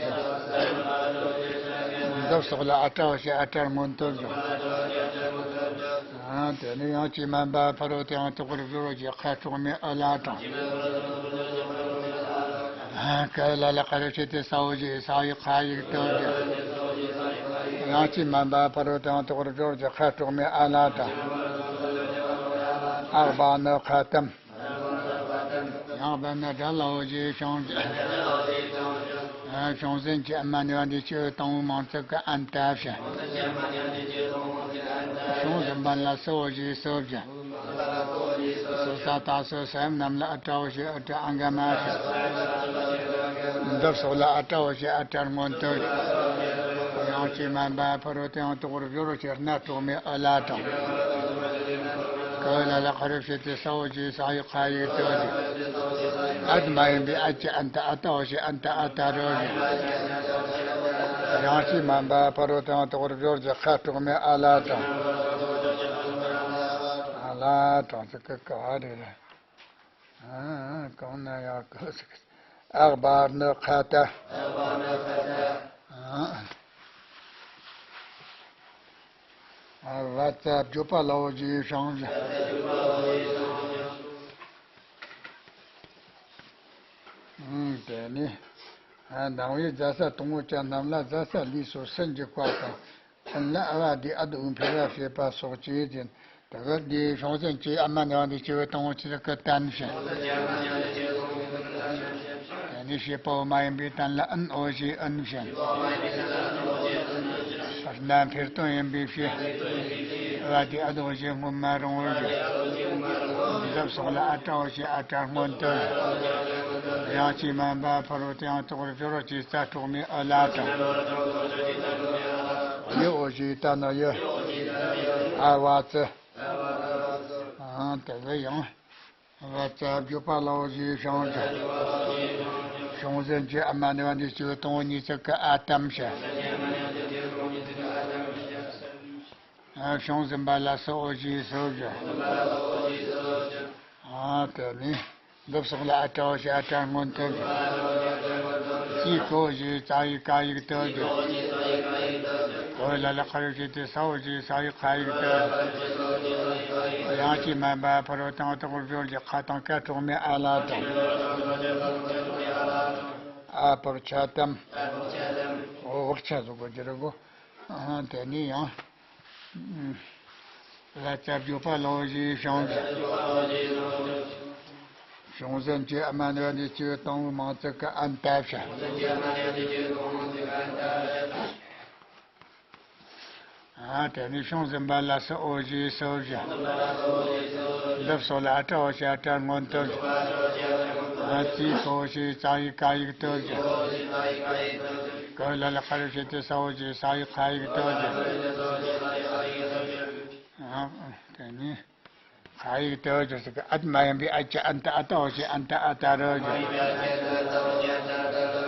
འདི་སོགས་ལ་ཨ་ཏྲ་འོ་ཞེས་ཨ་ཏྲ་སྔོན་དུ་བྱ། ཨ་དེ་ནི་ཡང་ཅི་མན་པ་ཕ་རོལ་ཏུ་ཡང་དག་པར་སྦྱོར་བ་ཞེས་ཁ་གྲོགས་མེད་ཨ་ལ་དང་། ཨ་ཀ་ལ་ལ་ཀ་རུ་ཕྱེད་དེ་ས་འོ་ཞེས་ས་ཡི་ཁ་ཡིག་དུ་བྱ། ཡང་ཅི་མན་པ་ཕ་རོལ་ཏུ་ཡང་དག་པར་སྦྱོར་བ་ཞེས་ཁ་གྲོགས་མེད་ཨ་ལ་དང་། ཨག་བ་ནི་ཁ་ཏམ། ཡང་བ་ན་དགྲ་ལ་འོ་ཞེས་བྱང་ཞིང་། བྱུང་ཟིན་གྱི་ཨ་མ་ནི་བ་འདི་སྤྱི་དང་པོ་མང་ཚིག་གི་ཨན་ཏ་བྱ། བྱུང་ཟིན་པ་ལ་སུ་འོ་ཞེས་སུ་བྱ། སུ་ས་ཏ་སུ་ས་ཡམ་རྣམས་ལ་ཨ་ཏྲ་འོ་ཞེས་ཨ་ཏྲ་ཨ་ག་མ་བྱ། འདི་སོགས་ལ་ཨ་ཏྲ་འོ་ཞེས་ཨ་ཏྲ་སྔོན་དུ་བྱ། ཡང་ཅི་མན་པ་ཕ་རོལ་ཏུ་ཡང་དག་པར་སྦྱོར་བ་ཞེས་རྣ་གྲོགས་མེད་ཨ་ལ་དང་། ཀ་ལ་ལ་ཁ་རུ་ཕྱེད་དེ་ས་འོ་ཞེས་ས་ཡི་ཁ་ཡིག་དུ་བྱ། ཨད་མ་ཡིན་པའི་ཨ་ཅི་ཨན་ཏ་ཨ་ཏ་འོ་ཞེས་ཨན་ཏ་ཨ་ཏ་རུ་བྱ། ཡང་ཅི་མན་པ་ཕ་རོལ་ཏུ་ཡང་དག་པར་སྦྱོར་བ་ཞེས་ཁ་གྲོགས་མེད་ཨ་ལ་དང་། ཨ་ལ་དང་ཚིག་གི་ག་རེ་རེད། ཨ་གང་ན་ཡང་གི་ཟིག་ཨག་བར་ནི་ཁ་ཏ། ཨ་བ་ཙ་བརྗོད་པ་ལ་འོ་ཞེས་བྱང་ཞིང་། ཨང་དེ་ནི། ཨ་ནང་བའི་ཛ་ས་དང་པོ་ཅན་རྣམས་ལ་ཛ་ས་ལས་སུ་སུ་འཇུག་པ་དང་། ཕན་ལ་ཨ་བ་དེ་ཨ་དུ་འཕེལ་བ་བྱེད་པ་སོགས་ཀྱིས་ཟིན། ད་ག་དེའི་བྱང་སེམས་ཀྱི་ཨ་མ་ནི་བ་འདི་སྤྱི་དང་པོ་ཆེ་ཁ་ཏན་བྱ། ཨ་ནི་བྱེད་པ་པོ་མ་ཡིན་པའི་ཏན་ལ་ཨན་འོ་ཞེས་ཨན་བྱ། རྣ་འཕེལ་དོན་ཡིན་པའི་ཕྱིར། ཨ་བ་དེ་ཨ་དུ་འོ་ཞེས་སྔོན་མ་རུང་བར་བྱ། འདི་སོགས་ལ་ཨ་ཏྲ་འོ་ཞེས་ཨ་ཏྲ་སྔོན་དུ་བྱ། ཡང་ཅི་མན་པ་ཕ་རོལ་ཏུ་ཡང་དག་པར་སྦྱོར་བ་ཅེས་ཙ་གྲོགས་མེད་ཨ་ལ་དང་། ཡི་འོ་ཞེས་ཏ་ནག་ཡི། ཨ་བ་ཙི། ཨང་དེ་གི་ཡང་། བ་ཙ་བརྗོད་པ་ལ་འོ་ཞེས་བྱང་ཞིང་། བྱུང་ཟིན་གྱི་ཨ་མ་ནི་བ་འདི་སྤྱི་དང་པོ་ཉིས་བརྩེགས་ཀྱི་ཨ་ཏམ་བྱ། བྱུང་ཟིན་པ་ལ་སོགས་འོ་ཞེས་སོ་བཞི། ཨ་དེ་ནས་འདི་སོགས་ལ་ཨ་ཏྲ་འོ་ཞེས་ཨ་ཏྲར་སྔོན་དུ་བཞི། ཙི་གུ་འོ་ཞེས་ཙ་ཡིག་ཀ་ཡིག་ཏུ་བཞི། ག་ལ་ལ་ཁ་རུ་ཞེས་ཏེ་ས་འོ་ཞེས་ས་ཡིག་ཁ་ཡིག་ཏུ་བཞི། དབྱངས་ཀྱིས་དམན་པ་ཕ་རོལ་ཏུ་ཡང་དག་པར་སྦྱོར་གྱི་ཁ་དང་ཀ་གྲོགས་མེད་ཨ་ལ་དང་། ཨ་བག་ཆ་དམ། འོ་བག་ཆ་ཟེར་གོ་རྒྱུ་རེད་གོ། ཨ་དེ་ནས་ཡང་། ལ་ཙ་བརྗོད་པ་ལའོ་ཞེས་བྱུང་། བྱུང་ཟིན་གྱི་ཨ་མ་ནི་བ་འདི་སྐྱེ་བོ་དང་པོའི་མིང་ཚིག་གི་ཨན་ཏ་བྱ། ཨ་དེ་ནས་བྱུང་ཟིན་པ་ལ་སོགས་འོ་ཞེས་སོ་བཞི། འདི་སོགས་ལ་ཨ་ཏྲ་འོ་ཞེས་ཨ་ཏྲར་སྔོན་དུ་བཞི། ཨ་ཙི་གུ་འོ་ཞེས་ཙ་ཡིག་ཀ་ཡིག་ཏུ་བཞི། ག་ལ་ལ་ཁ་རུ་ཞེས་ཏེ་ས་འོ་ཞེས་ས་ཡིག་ཁ་ཡིག་ཏུ་བཞི། ཨ་དེ་ནས་ཁ་ཡིག་ཏུ་བཞི་ཟེར་གི་ཨད་མ་ཡིན་པའི་ཨད་ཀྱི་ཨན་ཏ་ཨ་ཏ་འོ་ཞེས་ཨན་ཏ་ཨ་ཏ་རུ་བཞི།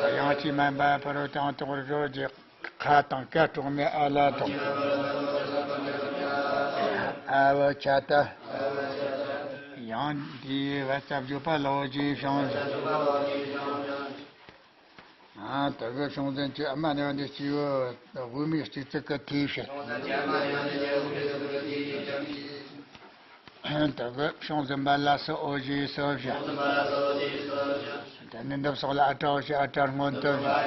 དབྱངས་ཀྱིས་དམན་པ་ཕ་རོལ་ཏུ་ཡང་དག་པར་སྦྱོར་གྱི་ཁ་དང་ཀ་གྲོགས་མེད་ཨ་ལ་དང་། ཨ་བ་ཆ་ཏ། ཡང་འདིའི་བ་ཙ་བརྗོད་པ་ལའོ་ཞེས་བྱུང་། ཨ་དེ་གི་བྱུང་ཟིན་གྱི་ཨ་མ་ནི་བ་འདི་སྐྱེ་བོ་དབུ་མའི་སྤྱི་ཚིག་གི་ཐོས་བྱེད། དེ་གི་བྱུང་ཟིན་པ་ལ་སོགས་འོ་ཞེས་སོ་བཞི། དེ་ནས་འདི་སོགས་ལ་ཨ་ཏྲ་འོ་ཞེས་ཨ་ཏྲར་སྔོན་དུ་བཞི།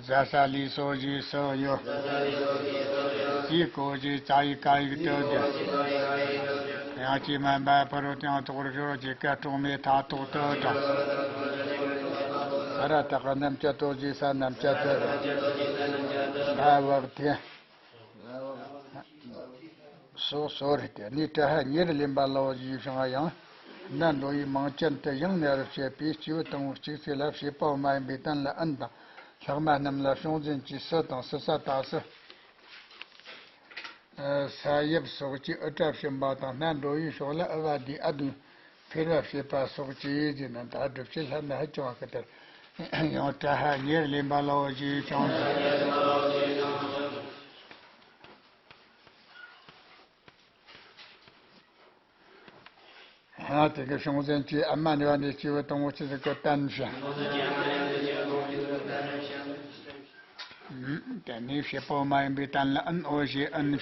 ཛ་ས་ལས་སོ་ཞེས་སོ་ཡོད། ཙི་གུ་འོ་ཞེས་ཙ་ཡིག་ཀ་ཡིག་ཏུ་བསྒྱུར། དབྱངས་ཀྱིས་དམན་པ་ཕ་རོལ་ཏུ་ཡང་དག་པར་སྦྱོར་གྱི་ཀ་གྲོགས་མེད་མཐའ་ཐོག་ཏུ་དྲངས། ས་ར་བཏགས་རྣམ་བཅད་དོ་ཞེས་ས་རྣམ་བཅད་དོ། ད་བག་ཐེ། སོགས་སོ་རེ་སྟེ་ནི་ཏྲ་ཧ་ཉེར་ལེན་པ་ལའོ་ཞེས་བྱུང་བ་ཡང་། ན་འགྲོ་བའི་མིང་ཅན་དུ་ཡང་ན་རུ་བྱེད་པའི་སྐྱེས་བུ་དང་པོ་གཅིག་ཚིག་ལ་བྱེད་པ་པོ་མ་ཡིན་པའི་དོན་ལ་ཨན་དང་། ལྷག་མ་རྣམས་ལ་བྱུང་ཟིན་གྱི་སུ་དང་སུ་ས་ད་སུ། ས་ཡབ་སོགས་ཀྱི་ཨུ་ཏྲ་བྱིན་པ་དང་སྣ་འགྲོ་བའི་ཕྱོགས་ལ་ཨུ་བ་དེ་ཨ་དུ་འཕེར་བ་བྱེད་པ་སོགས་ཀྱིས་ཟེར་ན་ད་སྒྲུབ་བྱེད་ལྷ་ན་ཧ་ཅང་བ་ཀི་ལྟར། ཡང་ཏྲ་ཧ་ཉེར་ལེན་པ་ལའོ་ཞེས་བྱུང་། ཨ་དེ་གི་བྱུང་ཟིན་གྱི་ཨ་མ་ནི་བ་འདི་སྐྱེས་བུ་དང་པོ་གཅིག་ཟིག་གི་བརྟན་བྱ། དེ་ནས་བྱེད་པ་པོ་མ་ཡིན་པའི་དོན་ལ་ཨན་འོ་ཞེས་ཨན་བྱ།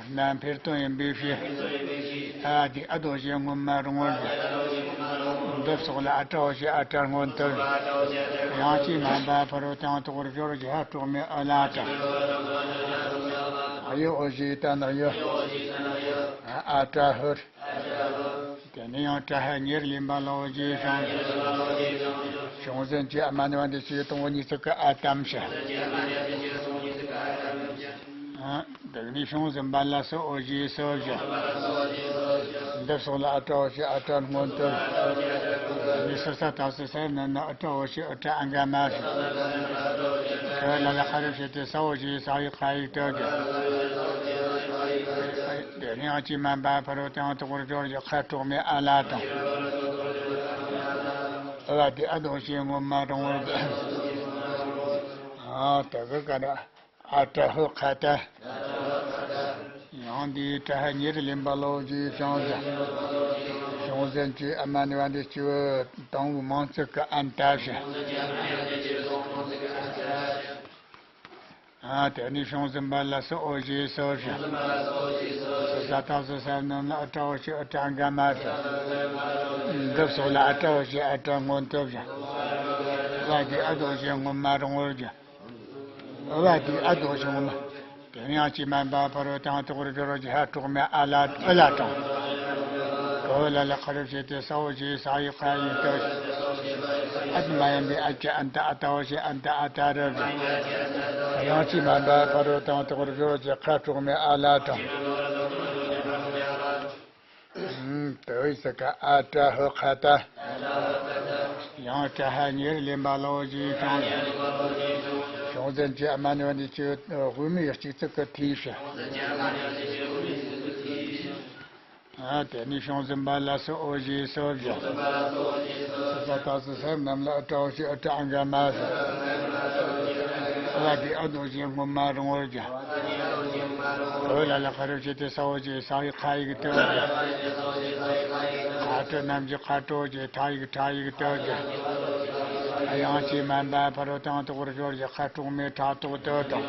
སྣ་འཕེར་དོན་ཡིན་པའི་བྱེད། ཨ་དེ་ཨ་དོ་ཞེས་སྔོན་མ་རུང་བར་བྱ། འདི་སོགས་ལ་ཨ་ཏྲ་འོ་ཞེས་ཨ་ཏྲར་སྔོན་དུ་བྱ། དབྱངས་ཀྱིས་དམན་པ་ཕ་རོལ་ཏུ་ཡང་དག་པར་སྦྱོར་གྱི་ཧ་གྲོགས་མེད་ཨ་ལ་དང་། ཨ་ཡོ་འོ་ཞེས་ཏ་ན་ཡོ། ཨ་ཏྲ་ཧུར། དེ་ནས་ཡང་ཏྲ་ཧ་ཉེར་ལེན་པ་ལའོ་ཞེས་བྱུང་། བྱུང་ཟིན་གྱི་ཨ་མ་ནི་བ་འདི་སྐྱེས་བུ་དང་པོ་གཉིས་ཚིག་གི་ཨ་དམ་བྱ། ཨ་དེ་ནས་བྱུང་ཟིན་པ་ལ་སོགས་འོ་ཞེས་སོ་བཞི། འདི་སོགས་ལ་ཨ་ཏྲ་འོ་ཞེས་ཨ་ཏྲར་སྔོན་དུ། དེ་ནས་སུ་ས་ད་སུ་ས་རྣམས་ལ་ཨུ་ཏྲ་འོ་ཞེས་ཨུ་ཏྲ་ཨ་ག་མ་བྱ། ཁ་ལ་ལ་ཁ་རུ་བྱེད་དེ་ས་འོ་ཞེས་ས་ཡིག་ཁ་ཡིག་ཏུ་བསྒྱུར། དེ་ནས་དབྱངས་ཀྱིས་དམན་པ་ཕ་རོལ་ཏུ་ཡང་དག་པར་སྦྱོར་གྱི་ཁ་གྲོགས་མེད་ཨ་ལ་དང་། ཨུ་བ་དེ་ཨ་དོ་ཞེས་སྔོན་མ་རུང་བར་བསྒྱུར། ཨ་དེ་གི་ཀ་ན་ཨ་ཏྲ་ཧུ་ཁ་ཏ། ཡང་འདིའི་ཏྲ་ཧ་ཉེར་ལེན་པ་ལའོ་ཞེས་བྱུང་ཞིང་། བྱུང་ཟིན་གྱི་ཨ་མ་ནི་བ་འདི་སྐྱེས་བུ་དང་པོའི་མིང་ཚིག་གི་ཨན་ཏ་བྱ། ཨ་དེ་ནས་བྱུང་ཟིན་པ་ལ་སོགས་འོ་ཞེས་སོ་བྱ། སུ་ས་ད་སུ་ས་རྣམས་ལ་ཨུ་ཏྲ་འོ་ཞེས་ཨུ་ཏྲ་ཨ་ག་མ་བྱ། འདི་སོགས་ལ་ཨ་ཏྲ་འོ་ཞེས་ཨ་ཏྲར་སྔོན་དུ་བྱ། ཨུ་བ་དེ་ཨ་དོ་ཞེས་སྔོན་མ་རུང་བར་བསྒྱུར། ཨུ་བ་དེ་ཨ་དོ་ཞེས་སྔོན་མ། དེ་ནས་དབྱངས་ཀྱིས་དམན་པ་ཕ་རོལ་ཏུ་ཡང་དག་པར་སྦྱོར་གྱི་ཧ་གྲོགས་མེད་ཨ་ལ་ཨུ་ལ་དང་། ག་འོ་ལ་ལ་ཁ་རུ་བྱེད་དེ་ས་འོ་ཞེས་ས་ཡིག་ཁ་ཡིག་ཏུ། ཨད་མ་ཡིན་པའི་ཨད་ཀྱི་ཨན་ཏ་ཨ་ཏ་འོ་ཞེས་ཨན་ཏ་ཨ་ཏ་རུ་བསྒྱུར། དབྱངས་ཀྱིས་དམན་པ་ཕ་རོལ་ཏུ་ཡང་དག་པར་སྦྱོར་གྱི་ཁ་གྲོགས་མེད་ཨ་ལ་དང་། དེ་བས་སུ་ཀ་ཨ་ཏྲ་ཧུ་ཁ་ཏ། ཡང་ཏྲ་ཧ་ཉེར་ལེན་པ་ལའོ་ཞེས་བྱུང་། བྱུང་ཟིན་གྱི་ཨ་མ་ནི་བ་འདི་སྐྱེས་བུ་དབུ་མའི་སྤྱི་ཚིག་གི་ཐོས་བྱ། ཨ་དེ་ནས་བྱུང་ཟིན་པ་ལ་སོགས་འོ་ཞེས་སོ་བཞི། སུ་ས་ད་སུ་ས་རྣམས་ལ་ཨུ་ཏྲ་འོ་ཞེས་ཨུ་ཏྲ་ཨ་ག་མ་བྱ། ཨུ་ བ་དེ་ཨ་ནོ་ཞེས་སྔོན་མ་རིང་བར་བྱ། འོད་ལ་ལ་ཁ་རུ་བྱེད་དེ་ས་འོ་ཞེས་ས་ཡི་ཁ་ཡིག་ཏུ་བྱ། ཁ་ཏུ་རྣམས་ཀྱི་ཁ་ཏོ་ཞེས་ཁྲ་ཡིག་ཁྲ་ཡིག་ཏུ་བྱ། ཡང་ཅི་མན་པ་ཕ་རོལ་དང་དོག་པར་སྦྱོར་ཞེས་ཁ་དྲུག་མའི་ཁྲ་དོག་ཏུ་དང་།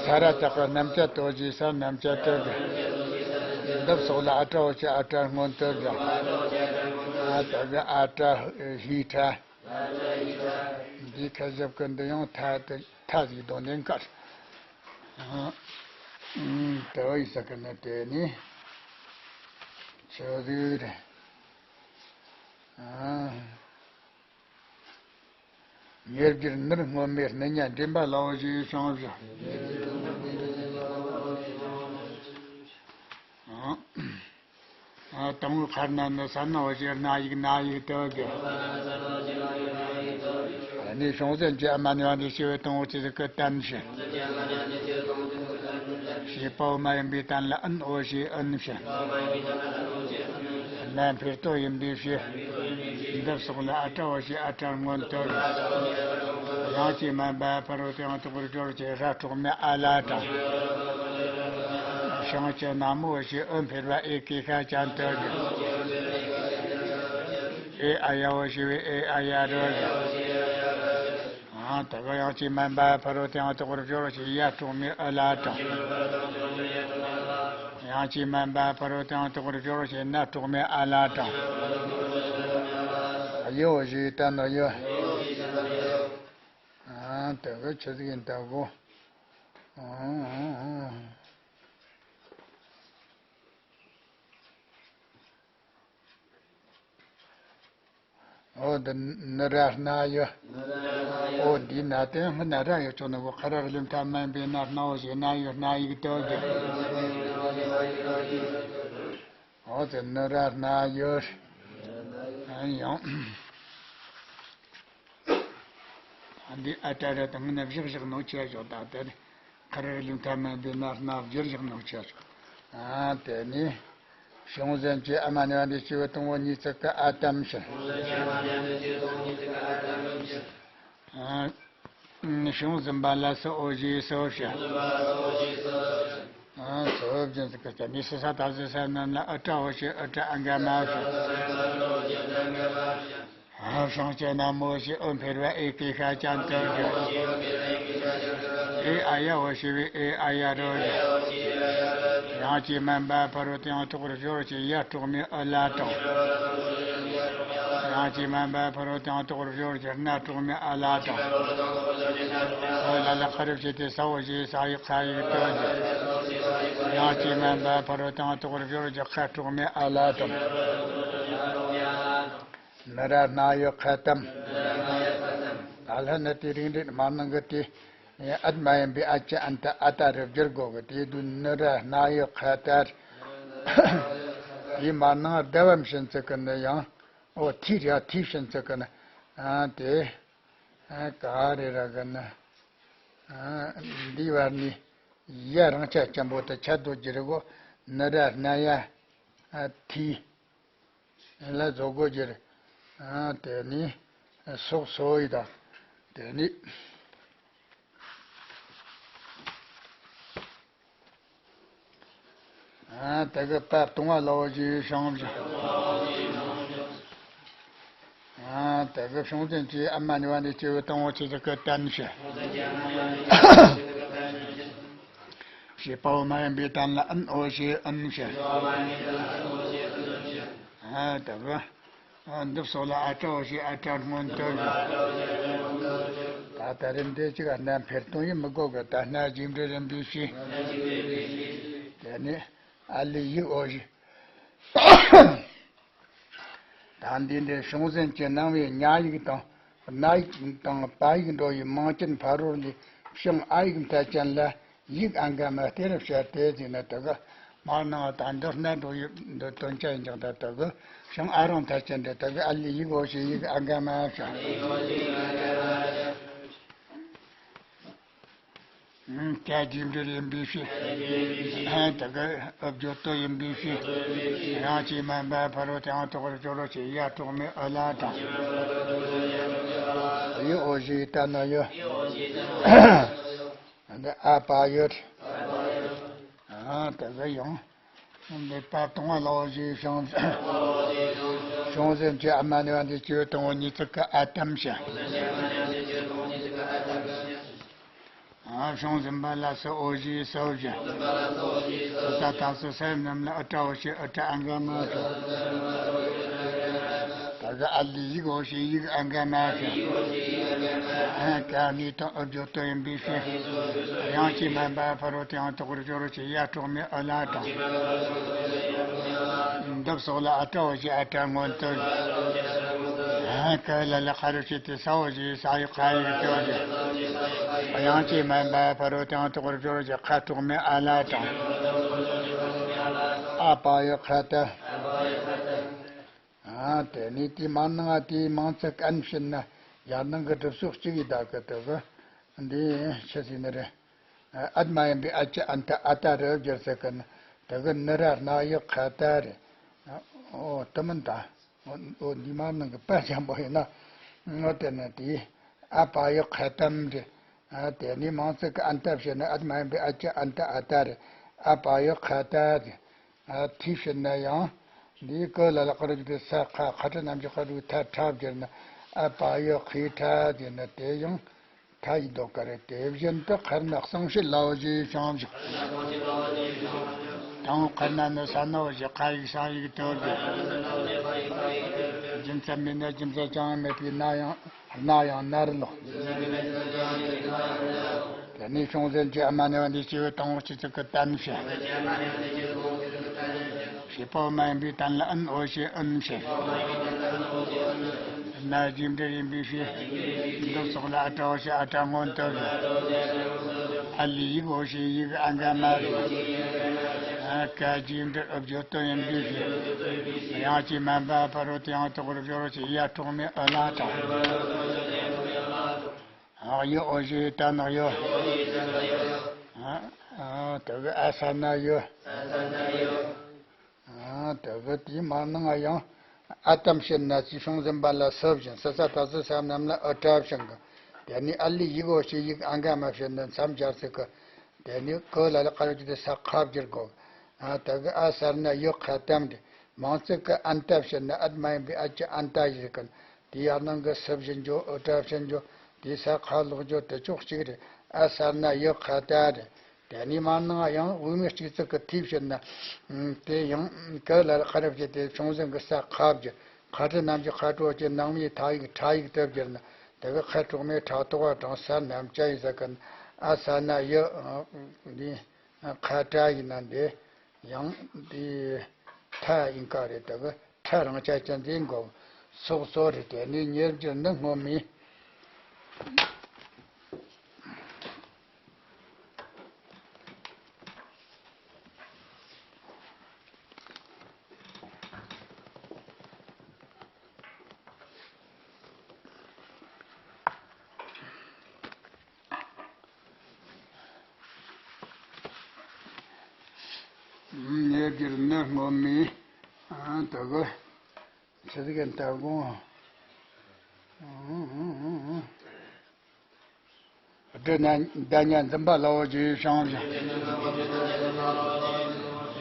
ས་ར་བཏགས་པའི་རྣམ་བཅད་དོ་ཞེས་ས་རྣམ་བཅད་ཏུ་བྱ། འདི་སོགས་ལ་ཨ་ཏྲ་འོ་ཞེས་ཨ་ཏྲ་སྔོན་དུ་བྱ། ད་གི་ཨ་ཏྲ་ཧི་ཁྲ། འདིའི་ཁ་ཞབས་ཀྱི་འདི་ཡང་ཐ་དེ་ཐ་ཟིག་དོན་ལྡན་ཀར། ཨ། ཨ། དེ་བ་ཡི་ས་ཀ་ན་དེ་ནི་ཆོས་ཟིག་རེད། ཨ། ཉེར་བརྒྱད་ནུར་སྔོན་མའི་སྣུན་ཉ་འདྲེན་པ་ལའོ་ཞེས་བྱུང་བཞག། ཨ། ཨ། དང་པོའི་ཁར་ན་ནི་ས་ན་འོ་ཞེས་སྣ་ཡིག་སྣ་ཡིག་ཏུ་དགེ། ཨ་ནི་བྱུང་ཟན་གྱི་ཨ་མ་ནི་བ་འདི་ཞེས་པའི་དང་པོ་ཆེ་ཟིག་གི་དན་ཞེས། ཞེས་པའོ་མ་ཡིན་པའི་དན་ལ་ཨན་འོ་ཞེས་ཨན་ཞེས། སྣ་འཕེལ་དོ་ཡིན་པའི་ཕྱིར། འདི་སོགས་ལ་ཨ་ཏྲ་འོ་ཞེས་ཨ་ཏྲ་སྔོན་དུ། ཡང་ཅི་མན་པ་ཕ་རོལ་ཏུ་ཡང་དོག་པར་སྦྱོར་ཞེས་ར་དྲུག་མའི་ཨ་ལ་དང་། བྱང་ཆུབ་ན་མོ་ཞེས་འོད་འཕེལ་བ་ཨེ་ཀེ་ཤ་ཅན་དུ་དགེ། ཨེ་ཨ་ཡ་འོ་ཞེས་པའི་ཨེ་ཨ་ཡ་རུ་དགེ། ཨ། དེ་ག་ཡང་ཅི་མན་པ་ཕ་རོལ་ཏུ་ཡང་དོག་པར་སྦྱོར་ཞེས་ཡ་དྲུག་མའི་ཨ་ལ་དང་། ཡང་ཅི་མན་པ་ཕ་རོལ་ཏུ་ཡང་དོག་པར་སྦྱོར་ཞེས་ན་དྲུག་མའི་ཨ་ལ་དང་། ཨ་ཡོ་ཞེས་ད་ནོ་ཡོ། ཨ། དེ་ག་ཆི་ཟིག་ཡིན་ད་གོ། ཨ། འོ་འདི་ནི་ར་སྣ་ཡོད། འོ་འདི་ན་དེ་སྔོན་ན་ར་ཡོད་ཆོག་ནི་གོ། ཁ་ར་རི་ལིམ་ཐ་མན་པའི་ན་སྣ་འོ་ཞེས་སྣ་ཡོད་སྣ་ཡིག་ཏུ་དགེ། འོ་དེ་ནི་ར་སྣ་ཡོད། ཨ་ཡང་། འདི་ཨ་ཏྲ་ར་དང་སྔོན་ན་བཞག་བཞག་ནོ་ཆེ་ཞོག་ད་དེ། ཁ་ར་རི་ལིམ་ཐ་མན་པའི་ན་སྣ་བསྒྱུར་བཞག་ནོ་ཆེ་ཞོག། ཨ། དེ་ནི། བྱུང་ཟན་གྱི་ཨ་མ་ནི་བ་འདི་སྐྱེ་བོ་དང་པོ་ཉིས་བརྩེགས་ཀྱི་ཨ་ཏམ་ཞིང་། ཨ། བྱུང་ཟིན་པ་ལ་སོ་འོ་ཞེས་སོ་བྱ། ཨ། སོ་བྱིན་ཟིག་གི་ནི་སི་ས་ད་ཟི་ས་རྣམས་ལ་ཨ་ཏྲ་འོ་ཞེས་ཨ་ཏྲ་ཨ་ག་མ་བྱ། ཨ། བྱང་ཆུབ་ན་མོ་ཞེས་འོད་འཕེལ་བ་ཨེ་ཀེ་ཤ་ཅན་དུ་དགེ། ཨེ་ཨ་ཡ་འོ་ཞེས་པའི་ཨེ་ཨ་ཡ་རུ་དགེ། ཡང་ཅི་མན་པ་ཕ་རོལ་ཏུ་ཡང་དོག་པར་སྦྱོར་ཞེས་ཡ་དྲུག་མའི་ཨ་ལ་དང་། ཡང་ཅི་མན་པ་ཕ་རོལ་ཏུ་ཡང་དོག་པར་སྦྱོར་ཞེས་སྣ་དྲུག་མའི་ཨ་ལ་དང་། འོ་ལ་ལ་ཁ་རུ་བྱེད་དེ་ས་འོ་ཞེས་ས་ཡིག་ས་ཡིག་ཏུ་དགེ། ཡང་ཅི་མན་པ་ཕ་རོལ་ཏུ་ཡང་དོག་པར་སྦྱོར་ཞེས་ཁ་དྲུག་མའི་ཨ་ལ་དང་། ནི་ར་སྣ་ཡོད་ཁ་ཏམ། ད་ལྷ་ནི་དེ་རིང་རེད་མ་ནང་གི་དེ། ཨད་མ་ཡིན་པའི་ཨ་ཅི་ཨན་ཏ་ཨ་ཏ་རུ་བསྒྱུར་དགོས་གི་དེ་དུས་ནི་ར་སྣ་ཡོད་ཁ་ཏར། དེ་མ་ནང་ལྡ་བ་མི་ཤན་ཚིག་གི་ནི་ཡང་། འོ་ཐི་ར་ཐི་ཤན་ཚིག་གི་ནི། ཨ་དེ། ཨ་ག་རེ་ར་གི་ནི། ཨ་འདི་བར་ནི། ཡ་རང་ཆ་ཅན་པོ་དེ་ཆ་དོ་བསྒྱུར་གོ། ནི་ར་སྣ་ཡ། ཨ་ཐི། ལ་བཟོ་དགོས་ཀྱི་རེད། ཨ་དེ་ནི་སོགས་སོ་ཡི་དང་། དེ་ནི་ཨ་དེ་གི་པ་གཏོང་བ་ལའོ་ཞེས་བྱུང་བྱུང་། ཨ་དེ་གི་བྱུང་ཙམ་གྱིས་ཨ་མ་ནི་བ་འདི་སྐྱེ་བོ་དང་པོ་ཆེ་ཟིག་གི་དན་ཞེས། ཞེས་པའོ་མ་ཡིན་པའི་དན་ལ་ཨན་འོ་ཞེས་ཨན་ཞེས། ཨ་ད་གི། ཨ་འདི་སོགས་ལ་ཨ་ཏྲ་འོ་ཞེས་ཨ་ཏྲ་སྔོན་དུ་བཞག། ད་ད་རེ་འདི་གཅིག་ཨ་སྣ་འཕེལ་གཏོང་ཡིན་མི་དགོས་གི། ད་སྣ་རྗེས་འབྲེལ་རིམ་པས་ཞེས། དེ་ནས་ཨ་ལི་ཡིག་འོ་ཞེས། ད་འདི་འདྲའི་བྱུང་ཟིན་གྱི་སྣང་བའི་ཉ་ཡིག་དང་སྣ་ཡིག་དང་པ་ཡིག་འགྲོ་བའི་མིང་ཅན་ཕ་རོལ་ལས་བྱུང་ཨ་ཡིག་མཐའ་ཅན་ལ་ཡིག་ཨ་འགའ་མ་སྟེར་བྱ་སྟེ་ཟེར་ན་དེ་གི་མར་སྣང་བ་དང་མདོར་སྣ་འགྲོ་ཡི་འདི་དོན་ཅན་ཡིན་ཀྱང་ད་དེ་གི་བྱུང་ཨ་རང་མཐའ་ཅན་འདི་དེ་གི་ཨ་ལི་ཡིག་འོ་ཞེས་ཡིག་ཨ་འགའ་མ་བྱ། ཀྱ་རྗེས་འབྲེལ་ཡིན་པའི་ཕྱིར། ད་གི་ཨ་བརྗོད་དོ་ཡིན་པའི་ཕྱིར། ཡང་ཅི་མན་པ་ཕ་རོལ་ཏུ་ཡང་དོག་པར་སྦྱོར་རོ་ཞེས་ཡ་དྲུག་མའི་ཨ་ལ་དང་། ཡི་འོ་ཞེས་བཏབ་ན་ཡོད། འདི་ཨ་པ་ཡོད། ཨ་དེ་ག་ཡང་། འདི་པ་དང་བ་ལ་འོ་ཞེས་བྱུང་། བྱུང་ཟིན་གྱི་ཨ་མ་ནི་བ་འདི་སྐྱེ་བོ་དང་བོ་གཉིས་ཚིག་གི་ཨ་ཏམ་བྱ། ཨ་བྱུང་ཟིན་པ་ལ་སུ་འོ་ཞེས་སུ་བྱ། སུ་ས་ཐ་སུ་ས་རྣམས་ལ་ཨུ་ཏྲ་འོ་ཞེས་ཨུ་ཏྲ་ཨ་འག་མ་བྱ། ད་ག་ཨ་ལི་ཡིག་འོ་ཞེས་ཡིག་ཨ་འག་མ་བྱ། ཨ་ག་ནི་དང་ཨུ་བརྗོད་དོན་ཡིན་པའི་ཕྱིར། དབྱངས་ཀྱིས་སྨད་པ་ཕ་རོལ་ཏུ་ཡང་དོགས་པར་སྦྱོར་བ་ཅེས་ཡ་གྲོགས་མེད་ཨུ་ལ་དང་། འདི་སོགས་ལ་ཨ་ཏྲ་འོ་ཞེས་ཨ་ཏྲ་སྔོན་དུ། ཨ་ག་ལ་ལ་ཁ་རུ་ཞེས་ཏེ་ས་འོ་ཞེས་ས་ཡོད་ཁ་ཡིག་སྦྱོར་བ་ཅེས། དབྱངས་ཀྱིས་སྨད་པ་ཕ་རོལ་ཏུ་ཡང་དོགས་པར་སྦྱོར་བ་ཅེས་ཁ་གྲོགས་མེད་ཨ་ལ་དང་། ཨ་པ་ཡོད་ཁ་ཏ། ཨ་དེ་ནས་དེའི་མ་ནང་ང་དེའི་མིང་ཚིག་གན་བྱིན་ན་ཡར་ནང་གི་སྒྲུབ་ཕྱོགས་གཅིག་ཡིན། ད་གི་དེ་གི་འདི་ཆི་ཟིག་ནི་རེད། ཨད་མ་ཡིན་པའི་ཨ་ཅི་ཨན་ཏ་ཨ་ཏ་རེ་བསྒྱུར་ཟེར་གི་ནི། དེ་གི་ནི་ར་རྣ་ཡོད་ཁ་ཏ་རེད། ཨོ་དེ་མིན་ད། ཨོ་འདི་མ་ནང་གི་པ་འཇམ་པོ་ཡིན་ན། ཨོ་དེ་ནི་དེའི་ཨ་པ་ཡོད་ཁ་ཏམ་རེད། ཨ་དེ་ནི་མིང་ཚིག་གི་ཨན་ཏ་བྱས་ན་ཨད་མ་ཡིན་པའི་ཨ་ཅི་ཨན་ཏ་ཨ་ཏ་རེད། ཨ་པ་ཡོད་ཁ་ཏ་རེད། ཨ་ཐི་བྱས་ན་ཡང་། འདིའི་ཀ་ལ་ལ་ཀ་རུ་གི་ས་ཁ་ཁ་ཁྲ་རྣམས་ཀྱི་ཁ་རུ་ཐ་ཁྲ་བསྒྱུར་ན་ཨ་པ་ཡོད་ཁི་ཁྲ་བསྒྱུར་ན་དེ་ཡང་ཐ་ཡི་ལྡོག་ཀ་རེད། དེ་བཞིན་དུ་ཁར་ན་གསང་ཕྱིར་ལའོ་ཞེས་བྱུང་ཞིང་། དང་པོ་ཁར་ན་ནི་ས་ན་འོ་ཞེས་ཁ་ཡིག་གསང་ཡིག་དོར་ཏེ། རྒྱུ་མཚན་མེད་ན་རྒྱུ་མཚན་ཅང་མེད་པའི་ན་ཡང་། རྣ་ཡང་ན་རེད་ལོ། དེ་ནས་བྱུང་ཟིན་གྱི་ཨ་མ་ནི་བ་འདི་སྐྱེ་བོ་དང་པོ་གཅིག་ཚིག་གི་ཏན་བྱ། བྱེད་པ་པོ་མ་ཡིན་པའི་ཏན་ལ་ཨན་འོ་ཞེས་ཨུན་བྱ། ན་རྗེས་འབྲེལ་ཡིན་པའི་ཕྱིར། འདི་སོགས་ལ་ཨ་ཏྲ་འོ་ཞེས་ཨ་ཏྲ་སྔོན་དུ་བྱ། ཨ་ལི་ཡིག་འོ་ཞེས་ཡིག་ཨ་འག་མ་བྱ། ཨ་ག་རྗེས་འབྲེལ་ཨུ་བརྗོད་དོན་ཡིན་པའི་ཕྱིར། དབྱངས་ཀྱིས་སྨད་པ་ཕ་རོལ་ཏུ་ཡང་དོགས་པར་སྦྱོར་བ་ཅེས་ཡ་གྲོགས་མེད་ཨུ་ལ་དང་། ཨ་ཡོད་འོ་ཞེས་ཏ་ནག་ཡོད། ཨ་དེ་གི་ཨ་ས་ན་ཡོད། ཨ་དེ་གི་དེའི་མ་ནང་ང་ཡང་ཨ་ཏམ་བྱས་ན་ཅི་བྱུང་ཟིན་པ་ལ་སུ་བྱིན། སུ་ས་ཐ་སུ་ས་རྣམས་ལ་ཨུ་ཏྲ་བྱིན་གི། དེ་ནས་ཨ་ལི་ཡིག་འོ་ཞེས་ཡིག་ཨ་འག་མ་བྱས་ན་མཚམས་སྦྱར་ཚིག་གི། དེ་ནས་ཀ་ལ་ལ་ཀ་རུ་གི་ས་ཁ་བསྒྱུར་དགོས། ཨ་དེ་གི་ཨ་ས་ན་ཡོད་ཁ་ཏམ་དེ། མིང་ཚིག་གི་ཨན་ཏ་བྱས་ན་ཨད་མ་ཡིན་པའི་ཨ་ཅི་ཨན་ཏ་ཡིན་གི། དེ་ཡར་ནང་གི་སུ་བྱིན་རྒྱུ་ཨུ་ཏྲ་བྱིན་རྒྱུ། དེའི་ས་ཁ་ལོག་རྒྱུ་དེ་ཕྱོགས་གཅིག་རེད། ཨ་ས་ན་ཡོད་ཁ་ཏ་རེད། དེ་ནས་མ་ནང་ཡང་དབུ་མའི་གཅིག་ཚིག་གི་ཐི་བྱས་ན། དེ་ཡང་ཀ་ལ་ལ་ཁ་རབ་བྱས་ཏེ་བྱུང་ཟིན་གི་ས་ཁ་བསྒྱུར། ཁ་ཏ་རྣམས་ཀྱི་ཁ་ཏ་འོ་ཞེས་ནང་མིའི་ཐ་ཡིག་ཁྲ་ཡིག་ཏུ་བསྒྱུར་ན། དེ་གི་ཁ་གྲོགས་མེད་ཕྲག་དོག་པ་དང་ས་རྣམས་ཀྱ་ཡིན་ཟེར་གི། ཨ་ས་ན་ཡོད་འདི། ཁ་ཏ་ཡིན་ན་འདི་ཡང་འདི་ཐ་ཡིན་ཀ་རེད། དེ་གི་ཐ་རང་ཆ་ཅན་འཛིན་དགོས། སོགས་སོགས་རེད། དེ་ནས་ཉེར་བསྒྱུར་ནི་སྔོན་མའི། ཉེར་བསྒྱུར་ནི་སྔོན་མའི། ཨ་དེ་གི་ཆི་ཟིག་ཡིན་ད་དགོངས། སྒྲ་ཉ་བདག་ཉ་འཛིན་པ་ལའོ་ཞེས་བྱུང་ཞིང་།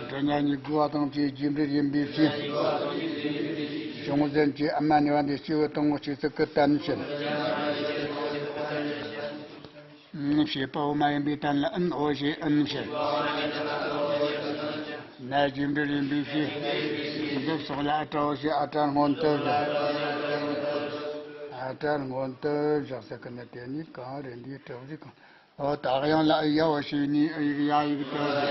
སྒྲ་ཉ་གཉིས་དགུ་བ་དང་བཅས་རྗེས་འབྲེལ་ཡིན་པའི་ཕྱིར། བྱུང་ཟིན་གྱི་ཨ་མ་ནི་བ་འདི་སྐྱེ་བོ་དང་པོ་གཅིག་ཚིག་གི་ཏན་བྱིན། བྱེད་པ་པོ་མ་ཡིན་པའི་ཏན་ལ་ཨུན་འོ་ཞེས་ཨུན་བྱིན། ན་རྗེས་འབྲེལ་ཡིན་པའི་ཕྱིར། འདི་སོགས་ལ་ཨ་ཏྲ་འོ་ཞེས་ཨ་ཏྲ་སྔོན་དུ་བཞག། ཨ་ཏྲ་སྔོན་དུ་བཞག་ཟེར་གི་ནི་དེ་ནི་གང་རེད། འདིའི་གྲུབ་རིགས་གང་། འོ་ད་ག་ཡང་ལ་ཨི་ཡ་འོ་ཞེས་ནི་ཨི་ཡིག་ཡ་ཡིག་ཏུ་བཞག།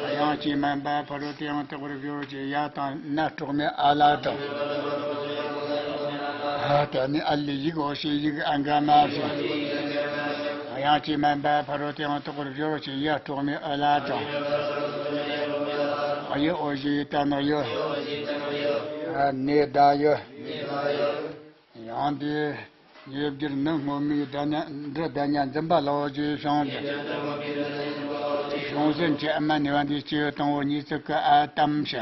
དབྱངས་ཀྱིས་སྨད་པ་ཕ་རོལ་ཏུ་ཡང་དོགས་པར་སྦྱོར་བ་ཅེས་ཡ་དང་ན་གྲོགས་མེད་ཨ་ལ་དང་། ཨ་དེ་ནི་ཨ་ལི་ཡིག་འོ་ཞེས་ཡིག་ཨ་འག་མ་བྱིན། དབྱངས་ཀྱིས་སྨད་པ་ཕ་རོལ་ཏུ་ཡང་དོགས་པར་སྦྱོར་བ་ཅེས་ཡ་གྲོགས་མེད་ཨ་ལ་དང་། ཨ་ཡོད་འོ་ཞེས་ཡི་ཏ་ནག་ཡོད། ཨ་ནེ་ད་ཡོད། ཡང་དེ། ཉེར་བསྒྱུར་ནི་སྔོན་མའི་སྒྲ་ཉ་འདི་སྒྲ་ཉ་འཛིན་པ་ལའོ་ཞེས་བྱུང་ཞིང་། བྱུང་ཟིན་གྱི་ཨ་མ་ནི་བ་འདི་སྐྱེ་བོ་དང་པོ་གཉིས་ཚིག་གི་ཨ་ཏམ་བྱ།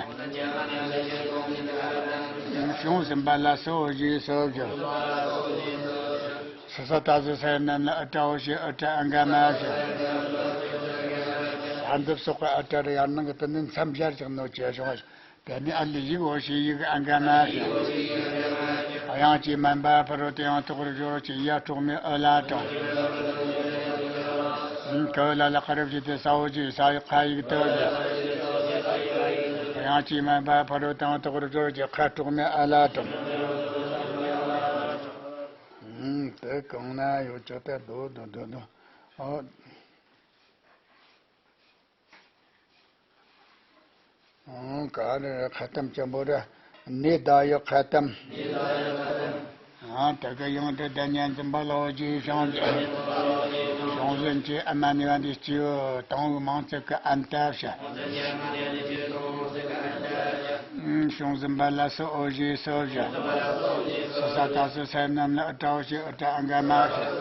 བྱུང་ཟིན་པ་ལ་སུ་འོ་ཞེས་སུ་བསྒྱུར། སི་ས་ཏ་སི་སེ་རྣམས་ལ་ཨུ་ཏྲ་འོ་ཞེས་ཨུ་ཏྲ་ཨ་འག་མ་ཞེས། ས་འདི་སོགས་ཀྱི་ཨུ་ཏྲ་ར་ཡར་ནང་གི་དེ་ནི་མཚམས་སྦྱར་གྱི་གནོད་བྱེད་བྱུང་བ། དེ་ནི་ཨ་ལི་ཡིག་འོ་ཞེས་ཡིག་ཨ་འག་མ་ཞེས། དབྱངས་ཀྱིས་དམན་པ་ཕ་རོལ་ཏུ་ཡང་དག་པར་སྦྱོར་བ་ཅན་ཡ་དྲུག་མའི་ཨུ་ལ་དང་། ཀ་ལ་ལ་ཀ་ར་བཞི་སྟེ་ས་འོ་ཞེས་ས་ཡིག་ཁ་ཡིག་ཏུ་ཞེས། དབྱངས་ཀྱིས་དམན་པ་ཕ་རོལ་ཏུ་ཡང་དག་པར་སྦྱོར་བ་ཅན་ཁ་དྲུག་མའི་ཨ་ལ་དང་། ཨུམ། དེ་གང་ན་ཡོད་ཅག་ད་དོ་དོ་དོ་དོ། ཨོ། ཨང་། ག་རེ་རེ་ཁ་གཏམ་ཆེན་པོ་རེ། ནི་ད་ཡོད་ཁ་གཏམ། ཨང་། དེ་ག་ཡང་དུ་བདག་ཉིད་འཛིན་པ་ལ་འོ་ཞེས་བྱུང་། བྱུང་ཟིན་གྱི་ཨ་མ་ནི་བ་འདི་སྐྱེ་བོ་དང་པོའི་མིང་ཚིག་གི་ཨན་ཏ་བྱ། བྱུང་ཟིན་པ་ལ་སུ་འོ་ཞེས་སུ་བྱ། སི་ས་ཏ་སི་སེ་རྣམས་ལ་ཨུ་ཏྲ་འོ་ཞེས་ཨུ་ཏྲ་ཨ་འག་མ་ཞེས།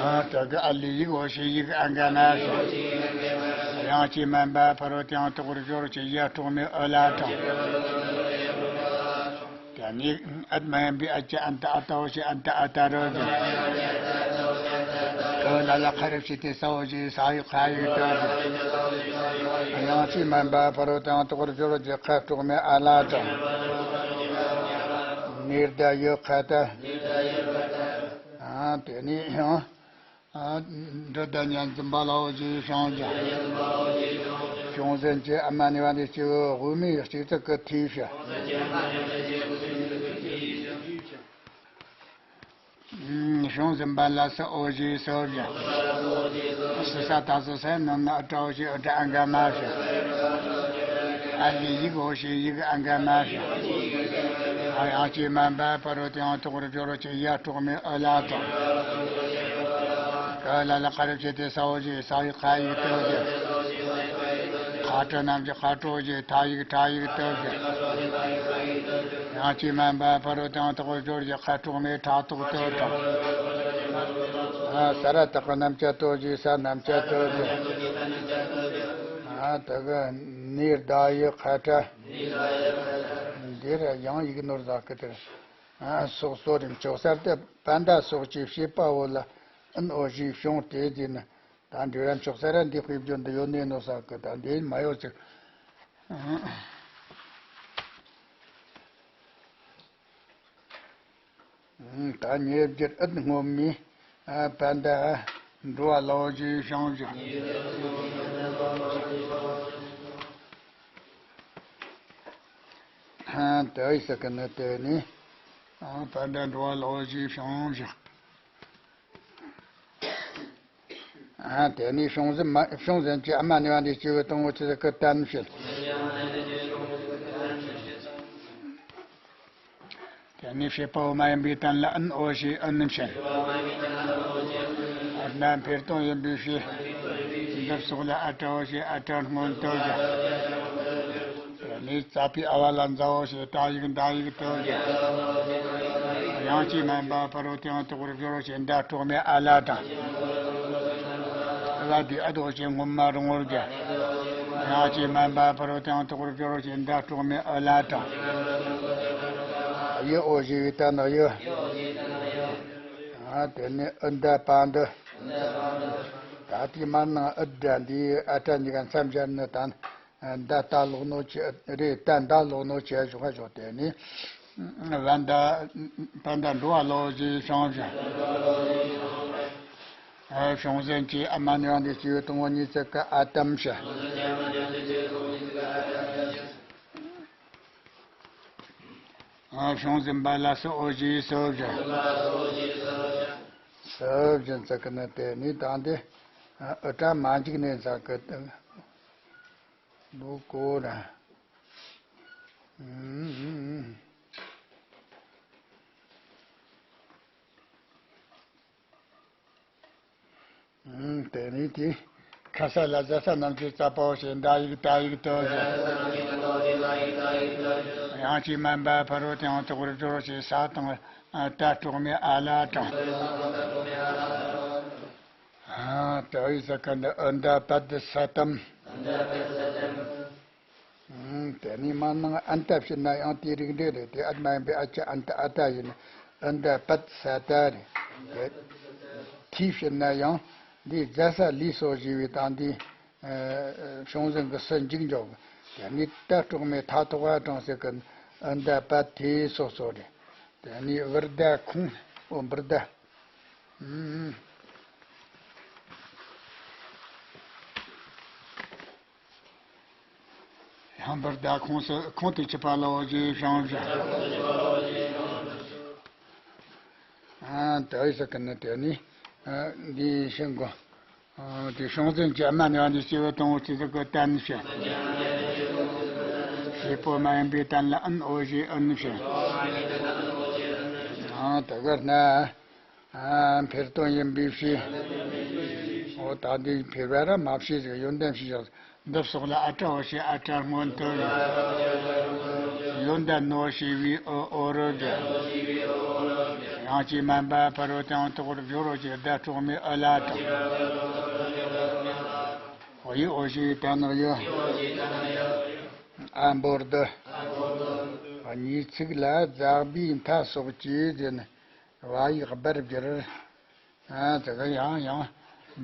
ཨ་དེ་ག་ཨ་ལི་ཡིག་འོ་ཞེས་ཡིག་ཨ་འག་མ་ཞེས། དབྱངས་ཀྱིས་དམན་པ་ཕ་རོལ་ཏུ་ཡང་དག་པར་སྦྱོར་བ་ཅན་ཡ་དྲུག་མའི་ཨུ་ལ་དང་། དེ་ནས་ཨུཏྤལ་མ་ཡིན་པའི་ཨ་ཅི་ཨན་ཏ་ཨ་ཏ་འོ་ཞེས་ཨན་ཏ་ཨ་ཏ་རོ་ཞེས། ཀ་ལ་ལ་ཁ་ར་བཞི་སྟེ་ས་འོ་ཞེས་ས་ཡིག་ཁ་ཡིག་ཏུ་ཞེས། དབྱངས་ཀྱིས་དམན་པ་ཕ་རོལ་ཏུ་ཡང་དག་པར་སྦྱོར་བ་ཅན་ཁ་དྲུག་མའི་ཨ་ལ་དང་། ནི་ད་ཡོད་ཁ་ཏ། ཨ་དེ་ནས་ཡང་། ཨ། འདི་ད་ཉན་འཛིན་པ་ལ་འོ་ཞེས་བྱུང་ཞིང་། བྱུང་ཟིན་གྱི་ཨ་མ་ནི་བ་འདི་སྐྱེ་བོ་དབུ་མའི་སྤྱི་གཙུག་གི་མཐིལ་བྱ། བྱུང་ཟིན་པ་ལ་སུ་འོ་ཞེས་སུ་བྱ། སི་ས་ཏ་སི་སེ་རྣམས་ལ་ཨུ་ཏྲ་འོ་ཞེས་ཨུ་ཏྲ་ཨ་འག་མ་བྱ། ཨ་ལི་ཡིག་འོ་ཞེས་ཡིག་ཨ་འག་མ་བྱ། དབྱངས་ཀྱིས་དམན་པ་ཕ་རོལ་ཏུ་ཡང་དག་པར་སྦྱོར་བ་ཅན་ཡ་དྲུག་མའི་ཨུ་ལ་དང་། ཀ་ལ་ལ་ཀ་ར་བཞི་སྟེ་ས་འོ་ཞེས་ས་ཡིག་ཁ་ཡིག་ཏུ་ཞེས། ཁ་ཏ་རྣམས་ཀྱི་ཁ་དྲུག་ཞེས་ཐ་ཡིག་ཁྲ་ཡིག་ཏུ་ཞེས། དབྱངས་ཀྱིས་དམན་པ་ཕ་རོལ་ཏུ་ཡང་དག་པར་སྦྱོར་བ་ཅན་ཁ་དྲུག་མའི་ཁྲ་དྲུག་ཏུ་དང་། ས་ར་བཏགས་པ་རྣམས་ཀྱི་ཏུ་ཞེས་ས་རྣམས་ཀྱི་ཏུ་ཞེས། ཨ་དེ་ག་ནི་ད་ཡོད་ཁ་ཏ། འདིར་ཡང་ཡིག་ནོར་ཟ་གི་དེར། ཨ་སོགས་སོ་རིམ་ཅོག་གསར་དེ་པན་ད་སོགས་ཀྱི་བྱེད་པ་བོ་ལ་ཨན་འོ་ཞེས་བྱུང་སྟེ་དེ་ནི་ད་འབྲི་རམ་ཅོག་གསར་ར་འདི་དཔེ་བརྗོད་འདི་ཡོད་ནས་ནོ་ས་གི་ད་འདི་མ་ཡོད་ཅིག་ད་ཉེ་བརྒྱད་ཨུད་སྔོན་མའི་ཨ་པན་ད་འགྲོ་བ་ལ་འོ་ཞེས་བྱུང་ཞིང་། ཨ་དེ་ཡི་ས་གི་ནི་དེ་ནི་ཨ་པན་ད་འགྲོ་བ་ལ་འོ་ཞེས་བྱུང་ཞིང་། ཨ་དེ་ནི་བྱུང་ཟིན་མ་བྱུང་ཟིན་གྱི་ཨ་མ་ནི་བ་འདི་སྐྱེ་བོ་དང་པོ་ཆེ་ས་གི་གཏན་བྱེད། དེ་ནས་བྱེད་པ་པོ་མ་ཡིན་པའི་དོན་ལ་ཨན་འོ་ཞེས་ཨན་བྱེད། ཨ་ན་འཕེལ་དོན་ཡིན་པའི་ཕྱིར། འདིར་སོགས་ལ་ཨ་ཏྲ་འོ་ཞེས་ཨ་ཏྲ་སྔོན་དུ་བཞག། དེ་ནས་ཙ་པའི་ཨ་བ་ལ་ཛ་འོ་ཞེས་ཏ་ཡིག་ཟླ་ཡིག་ཏུ་བཞག། དབྱངས་ཀྱིས་དམན་པ་ཕ་རོལ་ཏུ་ཡང་དག་པར་སྦྱོར་བ་ཅན་ཟླ་གྲོགས་མེད་ཨ་ལ་དང་། ཨ་ལ་དེ་ཨ་དོ་ཞེས་སྔོན་མ་རིང་བོར་བཞག། དབྱངས་ཀྱིས་དམན་པ་ཕ་རོལ་ཏུ་ཡང་དག་པར་སྦྱོར་བ་ཅན་ཟླ་གྲོགས་མེད་ཨ་ལ་དང་། ཡི་འོ་ཞེས་པའི་དོན་ནི་ཡི། ཨ་དེ་ནས་ཨུ་ཟླ་པ་འདི། ད་ལྟའི་མར་ནང་ཨུ་ཟླ་འདིའི་ཨ་ཏྲ་གཉིས་ཀ་མཚམས་སྦྱར་ནི་དང་། ཟླ་ད་ལོག་ནོ་ཆེ་རེད། ད་ཟླ་ལོག་ནོ་ཆེ་ཞོག་ཞོག་དེ་ནས། བན་ད་བན་ད་འགྲོ་བ་ལ་འོ་ཞེས་བྱུང་ཞིང་། ཨ་བྱུང་ཟིན་གྱི་ཨ་མ་ནི་བ་འདི་སྐྱེ་བོ་དང་པོ་ཉིད་ཚིག་གི་ཨ་ཏམ་བྱ། ཨ་བྱུང་ཟིན་པ་ལ་སུ་འོ་ཞེས་སུ་བཞག། སུ་བཞག་ཚིག་གི་ནི་དེ་ནི་དང་དེ་ཨུ་ཏྲ་མ་འཇིག་ནས་ཚིག་གི་ལུགས་གོ་ར། དེ་ནས་དེ། ཁ་ས་ལ་ཟ་ས་རྣམས་ཀྱི་ཙ་པའོ་ཞེས་ཟླ་ཡིག་ཏ་ཡིག་ཏུ་བཞག། དབྱངས་ཀྱིས་དམན་པ་ཕ་རོལ་ཏུ་ཡང་དག་པར་སྦྱོར་བ་ཅན་ས་དང་ཏ་གྲོགས་མེད་ཨ་ལ་དང་། ཨ་ཏ་ཡི་ས་ག་འདི་ཨུ་ཟླ་པ་འདི་ས་ཏམ། དེ་ནས་མར་ནང་ཨན་ཏ་བྱེད་ན་ཡང་དེའི་རིགས་འགྲེ་རེད་དེ། ཨ་མ་ཡིན་པའི་ཨ་ཅི་ཨན་ཏ་ཨ་ཏ་ཡིན། ཨི་ད་པད་ས་ཏ་རེད། དེ་ཐོས་ཕྱིན་ན་ཡང་འདི་རྫ་ས་ལུས་སོགས་ཞེས་པའི་དང་འདི། ཨ། བྱུང་ཟིན་གྱི་སུ་འཇུག་འཇོག་གི། དེ་ནས་ད་སྲོག་མེད་མཐའ་ཐོག་པ་དྲངས་ཟེར་གི། ཨི་ད་པད་དེ་སོགས་སོགས་རེད། དེ་ནས་བུར་ད་ཁོང་། འོ་བུར་ད། ཨུམ། ཡང་བུར་ད་ཁོང་སུ་ཁོང་དུ་ཆུད་པ་ལའོ་ཞེས་བྱུང་ཞིང་། ཨ། དེ་ཡི་ས་ཀི་ནི་དེ་ནི། ཨ། འདི་ཤིང་གོ། ཨ། དེ་བྱུང་ཟིན་གྱི་ཨ་མ་ནི་བ་འདི་སྐྱེ་བོ་དང་པོ་ཆེ་ཟིག་གི་བསྟན་ཞིང་། བྱེད་པོ་མ་ཡིན་པའི་དོན་ལ་ཨིན་འོ་ཞེས་ཨིན་ཞིང་། ཨ། དེ་གར་ན། ཨ། འཕེལ་དོན་ཡིན་པའི་ཕྱིར། འོ་ད་འདི་འཕེལ་བ་ར་མ་བྱས་ཟིག་ཡོན་ཏན་ཕྱིར་བཞག་འདི་སོགས་ལ་ཨ་ཏྲ་འོ་ཞེས་ཨ་ཏྲ་སྔོན་དུ་ཡོད། ཡོན་ཏན་ནོ་ཞེས་པའི་འོ་འོ་རུ་བརྗོད། ཡང་ཅིག་མན་པ་ཕ་རོལ་དུ་ཡང་དག་པར་སྦྱོར་རོ་ཞེས་ད་སྲོག་མེད་ཨི་ལ་དྲངས། འོ་ཡི་འོ་ཞེས་ད་ནི་ཡོད། ཨ་འབོར་དུ། གཉིས་ཚིག་ལ་ཛག་པའི་མཐའ་སོགས་ཀྱིས་ཟེར་ནས། བ་ཡིག་སྦར་བསྒྱུར། ཨ། དེ་ག་ཡང་ཡང་།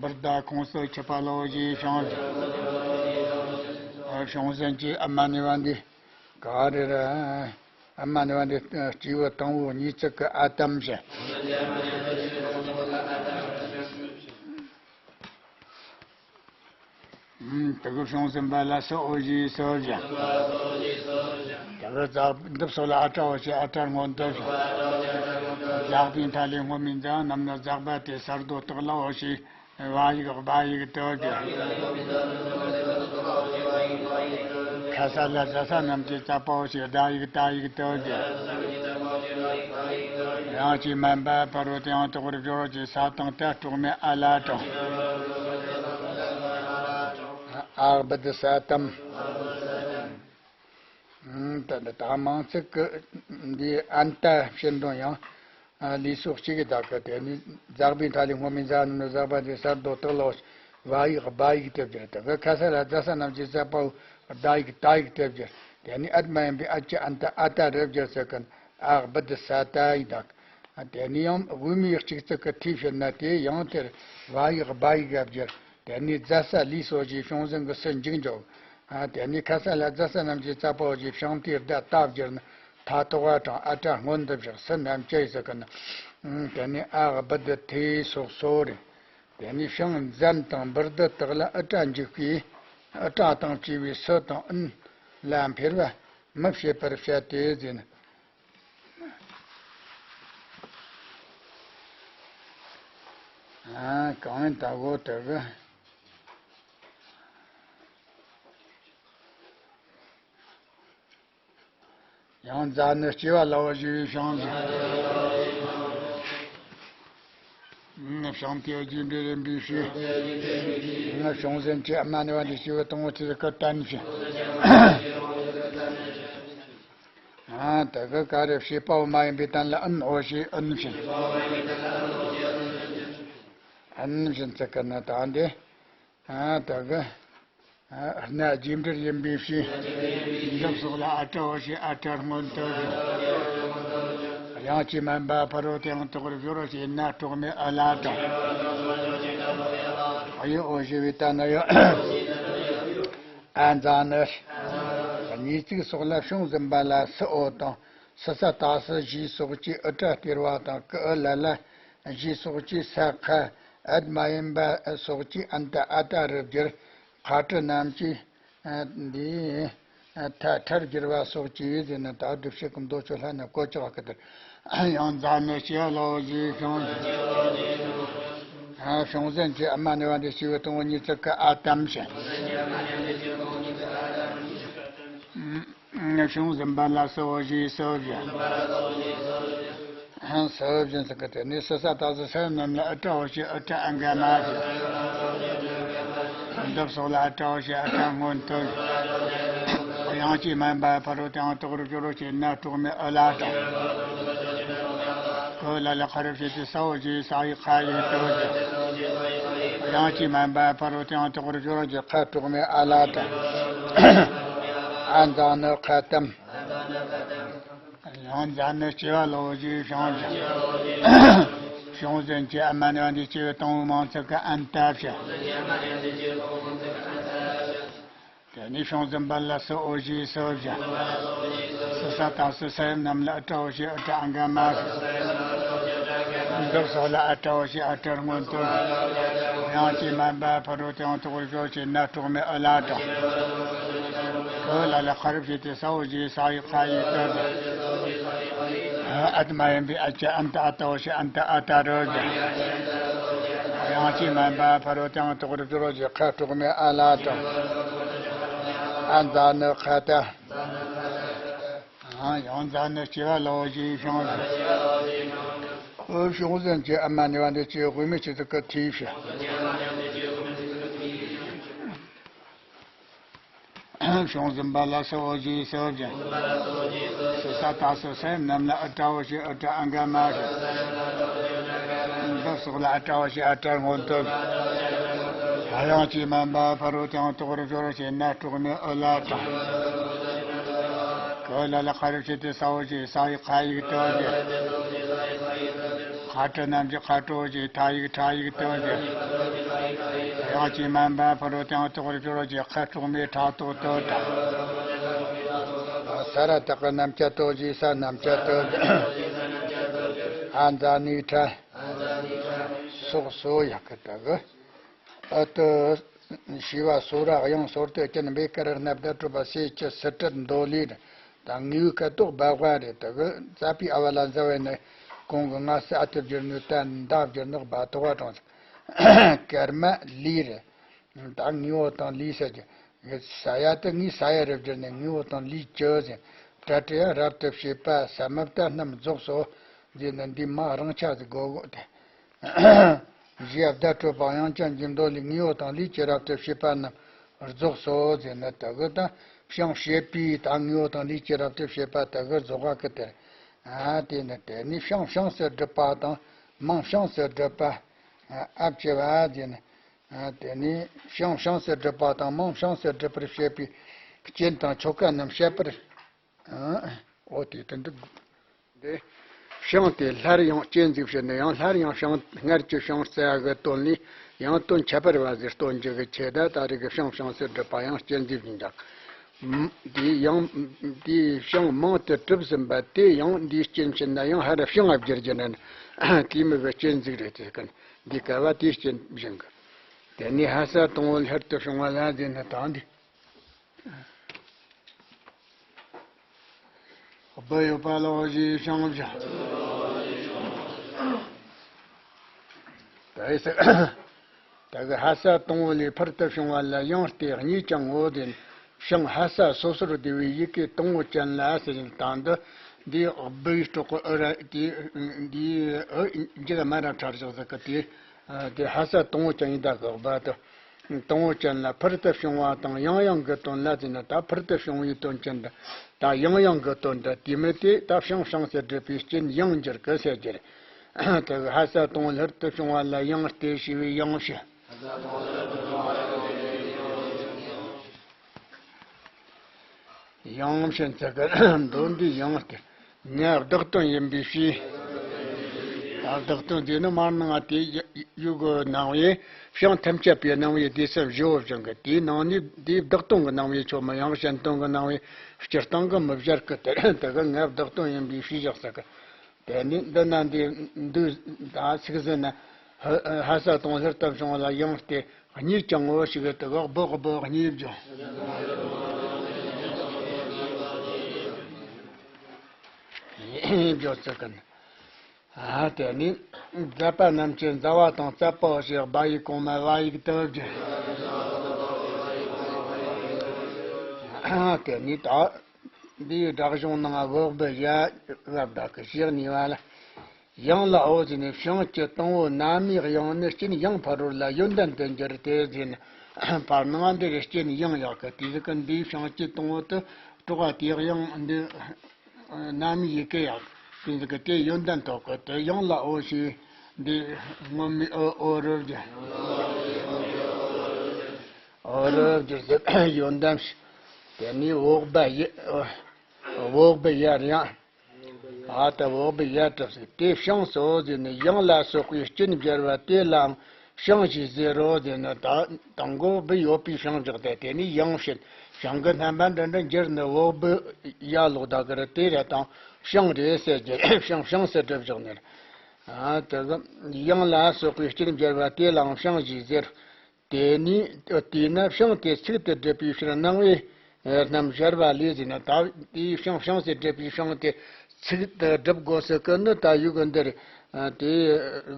བུར་ད་ཁོང་སུ་ཆུད་པ་ལའོ་ཞེས་བྱུང་ཞིང་། ཨ། བྱུང་ཟིན་གྱི་ཨ་མ་ནི་བ་འདི། ག་རེ་ར། ཨ་མ་ནི་བ་འདི་སྐྱེས་བུ་དང་པོ་གཉིས་ཚིག་གི་ཨ་དམ་བྱས། ཨུམ། དེ་གི་བྱུང་ཟིན་པ་ལ་སུ་འོ་ཞེས་སུ་བཞག་དེ་གི་ཛག་འདི་སོགས་ལ་ཨ་ཏྲ་འོ་ཞེས་ཨ་ཏྲ་སྔོན་དུ་བཞག་ཛག་པའི་མཐའ་ལས་སྔོ་མིན་ཛ་རྣམས་ནི་ཛག་པ་སྟེ་གསར་དུ་བཏགས་ལ་འོ་ཞེས་བ་ཡིག་སྦ་ཡིག་ཏུ་བསྒྱུར། ཁ་ས་ལ་ཟ་ས་རྣམས་ཀྱི་ཙ་པའོ་ཞེས་ཟླ་ཡིག་ཏ་ཡིག་ཏུ་བསྒྱུར། ཡང་ཅིག་མན་པ་ཕ་རོལ་ཏུ་ཡང་དག་པར་སྦྱོར་རོ་ཞེས་ས་དང་ཏ་སྲོག་མེད་ཨ་ལ་དྲངས། ཨ་བུ་དི་ས་ཏམ། ད་ད་མང་ཚིག་གི་འདི་ཨན་ཏ་ཕྱིར་འདོན་ཡང་། ལུས་སོགས་གཅིག་གི་བདག་གི་དེ་ནི་ཛག་པའི་མཐའ་ལས་སྔོ་མིན་ཛ་རྣམས་ནི་ཛག་པ་སྟེ་གསར་དུ་བཏགས་ལ་འོ་ཞེས་བ་ཡིག་སྦ་ཡིག་ཏུ་བསྒྱུར། དེ་གི་ཁ་ས་ལ་ཛ་ས་རྣམས་ཀྱི་ཙ་པའོ་ཟླ་ཡིག་ཏ་ཡིག་ཏུ་བསྒྱུར། དེ་ནི་ཨད་མ་ཡིན་པའི་ཨད་ཀྱི་ཨན་ཏ་ཨ་ཏ་རུ་བསྒྱུར་ཟེར་གི། ཨ་བུ་དི་ས་ཏ་ཡི་བདག་དེ་ནས་ཡང་དབུ་མའི་གཅིག་ཚིག་གི་ཐོས་ཕྱིར་ན་དེ་ཡང་དེར་བ་ཡིག་སྦ་ཡིག་ག་བསྒྱུར། དེ་ནས་རྫ་ས་ལུས་སོགས་ཀྱི་བྱུང་ཟིན་གྱི་སུ་འཇུག་འཇོག་ཨ། དེ་ནས་ཁ་ས་ལ་རྫ་ས་རྣམས་ཀྱི་ཙ་པའོ་ཞེས་བྱང་དེའི་བརྡ་ཏ་བསྒྱུར་ན་མཐའ་ཐོག་པ་དྲངས་ཨ་ཏྲ་སྔོན་དུ་བཞག་སུ་རྣམས་ཀྱི་ཟེར་གི་ན། དེ་ནས་ཨ་བུ་དི་ཐེ་སོགས་སོ་རེད། དེ་ནས་བྱང་ཛན་དང་བུར་དི་དག་ལ་ཨི་ཏྲ་འཇུག་པས་ཨི་ཏྲ་དང་བཅས་པའི་སུ་དང་ཨིན་ལ་འཕེལ་བ་མི་བྱེད་པར་བཤད་དེ་ཟེར་ན། ཨ། གང་ཡིན་ད་གོ་དེ་གི། ཡང་ཛ་ནི་སྐྱེ་བ་ལའོ་ཞེས་བྱུང་ཞིང་། བྱང་དེ་རྒྱས་འབྲས་ཡིན་པའི་ཕྱིར། བྱུང་ཟིན་གྱི་ཨ་མ་ནི་བ་འདི་སྐྱེས་བུ་དང་པོ་ཆེ་ཟིག་གི་བསྟན་ཞིང་། ཨ། དེ་གི་ག་རེ་བྱེད་པའོ་མ་ཡིན་པའི་དོན་ལ་ཨིན་འོ་ཞེས་ཨིན་བཞིན། ཨིན་བཞིན་ཚིག་གི་ནི་དང་འདི། ཨ། དེ་གི། ཨ། སྣ་རྒྱས་འབྲས་ཡིན་པའི་ཕྱིར། འདི་སོགས་ལ་ཨ་ཏྲ་འོ་ཞེས་ཨ་ཏྲ་སྔོན་དུ་བཞག་དབྱངས་ཀྱིས་དམན་པ་ཕ་རོལ་ཏུ་ཡང་དག་པར་སྦྱོར་རོ་ཞེས་ན་སྲོག་མེད་ཨི་ལ་དྲངས། འོ་ཡི་འོ་ཞེས་པའི་ད་ནི་ཡོད། ཨ་ཛ་ནི། གཉིས་ཚིག་སོགས་ལ་བྱུང་ཟིན་པ་ལ་སུ་འོ་དང་སུ་ས་ཏ་སུ་ཞེས་སོགས་ཀྱི་ཨི་ཏྲ་སྟེར་བ་དང་ཀུ་ཨི་ལ་ལ་ཞེས་སོགས་ཀྱི་ས་ཁ་ཨད་མ་ཡིན་པ་སོགས་ཀྱི་ཨན་ཏ་ཨ་ཏ་རུ་བསྒྱུར། ཁ་ཏྲི་རྣམས་ཀྱིས་འདིའི་ཐ་ཐར་བསྒྱུར་བ་སོགས་ཀྱིས་ཟེར་ན། ད་སྡུད་བྱེད་ཀྱི་མདོ་ཆོས་ལྷ་ནས་བཀོད་ཀྱི་བ་ཀི་དེར། ཡང་ཛ་ནི་སྐྱེ་བ་ལའོ་ཞེས་བྱུང་ཞིང་། བྱུང་ཟིན་གྱི་ཨ་མ་ནི་བ་འདི་སྐྱེས་བུ་དང་པོ་གཉིས་ཚིག་གི་ཨ་དམ་ཞིང་། བྱུང་ཟིན་པ་ལ་སུ་འོ་ཞེས་སུ་བཞག་སུ་བཞིན་ཟེར་གི། དེ་ནས་སུ་ས་ཏ་སུ་སུ་རྣམས་ལ་ཨི་ཏྲ་འོ་ཞེས་ཨི་ཏྲ་ཨ་འག་མ་ཞེས། འདི་སོགས་ལ་ཨི་ཏྲ་འོ་ཞེས་ཨི་ཏྲ་སྔོན་དུ་བཞག་དབྱངས་ཀྱིས་དམན་པ་ཕ་རོལ་ཏུ་ཡང་དག་པར་སྦྱོར་རོ་ཞེས་ན་སྲོག་མེད་ཨི་ལ་དྲངས། ཀུ་ལ་ལ་ཁ་རུ་བྱེད་ཀྱི་ས་འོ་ཞེས་ས་ཡིག་ཁ་ཡིག་ཏུ་བཞག་དབྱངས་ཀྱིས་དམན་པ་ཕ་རོལ་ཏུ་ཡང་དག་པར་སྦྱོར་རོ་ཞེས་ཁ་སྲོག་མེད་ཨ་ལ་དྲངས། ཨ་ཛ་ནི་ཁ་དམ། ཡང་ཛ་ནི་སྐྱེ་བ་ལ་འོ་ཞེས་བྱུང་ཞིང་། བྱུང་ཟིན་གྱི་ཨ་མ་ནི་འདི་སྐྱེ་བའི་དང་པོའི་མིང་ཚིག་གི་ཨན་ཏ་བྱ། དེ་ནས་བྱུང་ཟིན་པ་ལ་སུ་འོ་ཞེས་སུ་བྱ། སུ་ས་ཏ་སུ་ས་ཡ་ནམ་ལ་ཨ་ཏྲ་འོ་ཞེས་ཨ་ཏྲ་ཨ་ག་མ་བྱ། འདི་སོགས་ལ་ཨ་ཏྲ་འོ་ཞེས་ཨ་ཏྲར་སྔོན་དུ་བྱ། ཡང་ཅི་མན་པ་ཕ་རོལ་ཏེ་ཡང་དག་པར་སྦྱོར་ཞེས་ན་གྲོགས་མེད་ཨུ་ལ་དང་། ཁ་ལ་ལ་ཁ་རུ་བྱས་ཏེ་ས་འོ་ཞེས་ས་ཡིག་ཁ་ཡིག་ཏུ་བྱ། ཨ་ཏ་མ་ཡིན་པའི་ཨ་ཅ་ཨན་ཏ་ཨ་ཏ་འོ་ཞེས་ཨན་ཏ་ཨ་ཏ་རུ་བྱ། ཡང་ཅི་མན་པ་ཕ་རོལ་ཏེ་ཡང་དག་པར་སྦྱོར་ཞེས་ཁ་གྲོགས་མེད་ཨ་ལ་དང་། ཨ་ཛ་ནི་ཁ་ཏ། ཡང་ཛ་ནི་སྐྱེ་བ་ལ་འོ་ཞེས་བྱུང་ཞིང་། འོ་བྱུང་ཟིན་གྱི་ཨ་མ་ནི་འདི་སྐྱེ་བའི་དབུ་མའི་སྐྱེ་ཚིག་གི་ཐོས་བྱ། བྱུང་ཟིན་པ་ལ་སུ་འོ་ཞེས་སུ་བྱ། སུ་ས་ཏ་སུ་ས་ཡ་ནམ་ལ་ཨ་ཏྲ་འོ་ཞེས་ཨ་ཏྲ་ཨ་ག་མ་བྱ། འདི་སོགས་ལ་ཨ་ཏྲ་འོ་ཞེས་ཨ་ཏྲར་སྔོན་དུ་བྱ། ཡང་ཅི་མན་པ་ཕ་རོལ་ཏེ་ཡང་དག་པར་སྦྱོར་ཞེས་ན་གྲོགས་མེད་ཨུ་ལ་དང་། ཁ་ལ་ལ་ཁ་རུ་བྱས་ཏེ་ས་འོ་ཞེས་ས་ཡིག་ཁ་ཡིག་ཏུ་བྱ། ཁ་ཏ་ནམ་གྱི་ཁ་ཏ་འོ་ཞེས་ཐ་ཡིག་ཁྲ་ཡིག་ཏུ་བྱ། ཡང་ཅི་མན་པ་ཕ་རོལ་ཏེ་ཡང་དག་པར་སྦྱོར་ཞེས་ཁ་གྲོགས་མེད་ཁྲ་ཏོག་ཏུ་བྱ། ས་ར་བཏགས་སྣམ་སྐྱ་ཏོག་ཞེས་ས་སྣམ་སྐྱ་ཏུ་བྱ། ཨ་ཛ་ནི་ཁྲ། སོགས་སོ་ཡག་གི་དག་གི། ཨ་ཏི། ཤི་བ་སོ་ར་དབྱངས་སོར་དུ་ཅན་བེ་ཀ་ར་སྣབས་ད་གྲུབ་པ་སེ་ཅི་སི་ཏྲ་མདོ་ལས་རེད། ད་ངེའུ་སྐད་དོག་སྦ་བ་རེད། དག་གི་ཙ་པི་ཨ་བ་ལ་ཛ་བས་ནི་གོང་གི་ང་ས་ཨ་ཏི་བསྒྱུར་ནི་ད་མདའ་བསྒྱུར་ནི་སྦ་ཏོག་བ་གྲོང་ཚིག་ཀརྨ་ལི་རེད། ད་ངེའུ་དང་ལི་ཟེར་གྱི། ས་ཡ་དེ་ངའི་ས་ཡ་རེ་བསྒྱུར་ནས་ངེའུ་དང་ལི་ཅི་ཟེར། སྒྲ་དྲི་ཡང་རབ་ཏུ་བྱེད་པ་ས་མ་བཏགས་སྣམ་རྫོགས་སོ། ཟེར་ནས་འདི་མ་རང་ཆ་ཟིག་གོ་གོ་དེ། གཞི་བརྡ་སྤྲོད་པ་དབྱངས་ཅན་གྱི་མདོ་ལས་ངེའུ་དང་ལི་ཅི་རབ་ཏུ་བྱེད་པ་རྣམས་རྫོགས་སོ་ཟེར་ནས་དེ་གི་དང་བྱང་བྱེད་པའི་དང་ངེའུ་དང་ལི་ཅི་རབ་ཏུ་བྱེད་པ་དེ་གི་རྫོགས་པ་གི་དེར། ཨ་དེ་ནི་དེ་ནི་བྱང་བྱང་སེ་སྒྲུབ་པ་དང་མང་བྱང་སེ་སྒྲུབ་པ། ཨ་ཨ་བྱེད་པ་ཟེར་ནས། ཨ་དེ་ནི་བྱང་བྱང་སེ་སྒྲུབ་པ་དང་མང་བྱང་སེ་སྒྲུབ་པར་བྱེད་པའི་རྐྱེན་དང་ཆོ་ག་རྣམས་བཤད་པར། ཨ་འོ་དེ་དོན་དུ་འདི། བྱང་དེ་སླར་ཡང་སྤྱན་གཟིགས་ཞེས་ནི་ཡང་སླར་ཡང་བྱང་སྔར་གྱི་བྱང་རྩ་གི་དོན་ལས་ཡང་དོན་ཁྱད་པར་བ་ཟིག་སྟོན་རྒྱུ་གི་ཆེད་དུ་ད་རེས་ཀྱི་བྱང་བྱང་སེ་སྒྲུབ་པ་ཡང་སྤྱན་གཟིགས་ཡིན་ཀྱང་། འདི་ཡང་འདི་བྱང་མང་དུ་གྲུབ་ཟིན་པ་དེ་ཡང་འདིའི་རྐྱེན་བྱས་ན་ཡང་ཧ་ར་བྱང་ང་བསྒྱུར་རྒྱུ་ནི་དེ་མི་གི་སྤྱན་གཟིགས་རེད་དེ་ཀུན་འདི་ག་བ་དེའི་རྐྱེན་བཞིན་གི། དེ་ནས་ཧ་ས་དང་པོ་སླར་དུ་བྱུང་བ་ལ་ཟེར་ན་དང་འདི། སྦུ་ཡོད་པ་ལ་འོ་ཞེས་བྱང་བྱ། ད་ཡི་ས། ད་གི་ཧ་ས་དང་པོ་ལས་ཕུར་དུ་བྱུང་བ་ལ་ཡང་སྟེ་གཉིས་ཀྱང་ངོ་བོ་དེ་བྱང་ཧ་ས་སོ་སོར་བསྡུ་བའི་ཡི་གེ་དང་པོ་ཅན་ལ་ཟེར་ཞིང་དང་འདི་འདི་སྦུའི་སྲོག་གི་ཨུ་ར་དེ་འདིའི་ཨུ་འཇིག་མ་ར་ཁྲ་བཞག་ཟེར་གི་དེ་དེ་ཧ་ས་དང་པོ་ཅན་ཡིན་ད་གི་སྦུ་དུ། དང་པོ་ཅན་ལ་ཕུར་དུ་བྱུང་བ་དང་ཡང་ཡང་གི་དོན་ལ་ཟེར་ན་ད་ཕུར་དུ་བྱུང་བའི་དོན་ཅན་དུ་ད་ཡང་ཡང་གི་དོན་དུ་དེ་མི་དེ་ད་བྱང་བྱང་ཟེར་སྒྲུབ་པའི་རྐྱེན་ཡང་འགྱུར་གི་ཟེར་རྒྱུ་རེད། དེ་གི་ཧ་ས་དང་པོ་སླར་དུ་བྱུང་བ་ལ་ཡང་སྟེ་ཞེས་པའི་ཡང་ཞེས། ཡང་ཞེས་ཚིག་གི་མདོ་འདི་ཡང་སྟེ། ངས་བདག་དོན་ཡིན་པའི་ཕྱིར། ད་བདག་དོན་དེ་ནི་མར་ནང་དེ་ཡུ་གི་སྣང་བས་བྱང་ཐམས་ཅད་པའི་སྣང་བའི་སྡེ་ཚན་བཞི་བོ་བཞག་གི་དེའི་ནང་ནས་དེའི་བདག་དོན་གྱི་སྣང་བས་ཆོག་མི་ཡང་གཞན་དོན་གྱི་སྣང་བས་སྤྱིར་བཏང་གི་མི་སྦྱར་གི་དེ་དེ་གི་ངས་བདག་དོན་ཡིན་པའི་ཕྱིར་བཞག་ས་གི། དེ་ནི་འདི་ན་འདི་འདུག་ད་ཚིག་ཟིན་ན་ཧ་ས་དང་སླར་དུ་བྱུང་བ་ལ་ཡང་སྟེ་གཉིས་ཀྱང་ངོ་ཞིག་དེ་གི་སྦུ་གི་སྦུ་གཉིས་བརྗོད། བརྗོད་ཚིག་གི་ནི། ཨ་དེ་ནི་ཛ་པ་རྣམས་ཀྱི་ཛ་བ་དང་ཙ་པ་ཞེས་སྦ་ཡིག་གོང་མ་བ་ཡིག་ཏུ་བརྗོད། ཨ་དེ་ནི་ད་འདིའི་སྒྲ་གཞུང་ནང་འོག་སྦུ་ཡ་བ་བདག་གི་ཞེས་ནི་བ་ལ། ཡང་ལ་འོ་ཟེར་ནས་བྱང་གི་དང་པོ་ན་མའི་དབྱངས་ནི་རྐྱེན་ཡང་ཕ་རོལ་ལ་ཡོན་ཏན་དུ་འགྱུར་ཏེ་ཟེར་ནས་བར་སྣང་འདིར་རྐྱེན་ཡང་ཡག་གི་དེ་ཟིག་གི་འདིའི་བྱང་གི་དང་པོ་དུ་གྲོགས་པ་དེ་དབྱངས་འདི་ན་མའི་ཡི་གེ་ཡག་དེ་ཟིག་གི་དེ་ཡོན་ཏན་ཐོག་གི་དུ་ཡང་ལ་འོ་ཞེས་འདི་སྔོན་མའི་ཨོ་ཨོ་རུ་བསྒྱུར། ཨོ་རུ་བསྒྱུར་ཟེར་ཡོན་ཏན་ཞིག་དེ་ནས་འོག་སྦུ་ཡི་འོག་སྦུ་ཡར་ཡང་། ཨ་ད་འོག་བུ་ཡ་གྲུབ་ཟེར། དེ་བྱང་སོ་ཟེར་ནས་ཡང་ལ་སོགས་པའི་སྐྱོན་སྦྱར་བ་དེ་ལའང་བྱང་ཞེས་ཟེར་རོ་ཟེར་ན། ད་དང་པོ་བུ་ཡོད་པའི་བྱང་འཇོག་སྟེ། དེ་ནས་ཡང་བྱེད། བྱང་གི་རྣམ་པ་འདི་འདྲ་འགྱུར་ནི་འོག་བུ་ཡ་ལོག་ད་གི་ར། དེ་ར་དང་བྱང་རེད་ཟེར་རྒྱུ། བྱང་བྱང་ཟེར་སྒྲུབ་བཞག་ནས། ཨ་དེ་གི་ཡང་ལ་སོགས་པའི་སྐྱོན་སྦྱར་བ་དེ་ལའང་བྱང་ཞེས་ཟེར། དེ་ནས་དེས་ན་བྱང་དེ་ཚིག་ཏུ་སྒྲུབ་པའི་ཕྱིར་སྣང་བའི་རྣམ་སྦྱར་བ་ལས་ཟེར་ན། ད་དེའི་བྱང་བྱང་ཟེར་སྒྲུབ་པའི་བྱང་དེ་ཚིག་ཏུ་སྒྲུབ་དགོས་ཟེར་གི་ནི། ད་ཡུ་གུ་འདིར་དེ་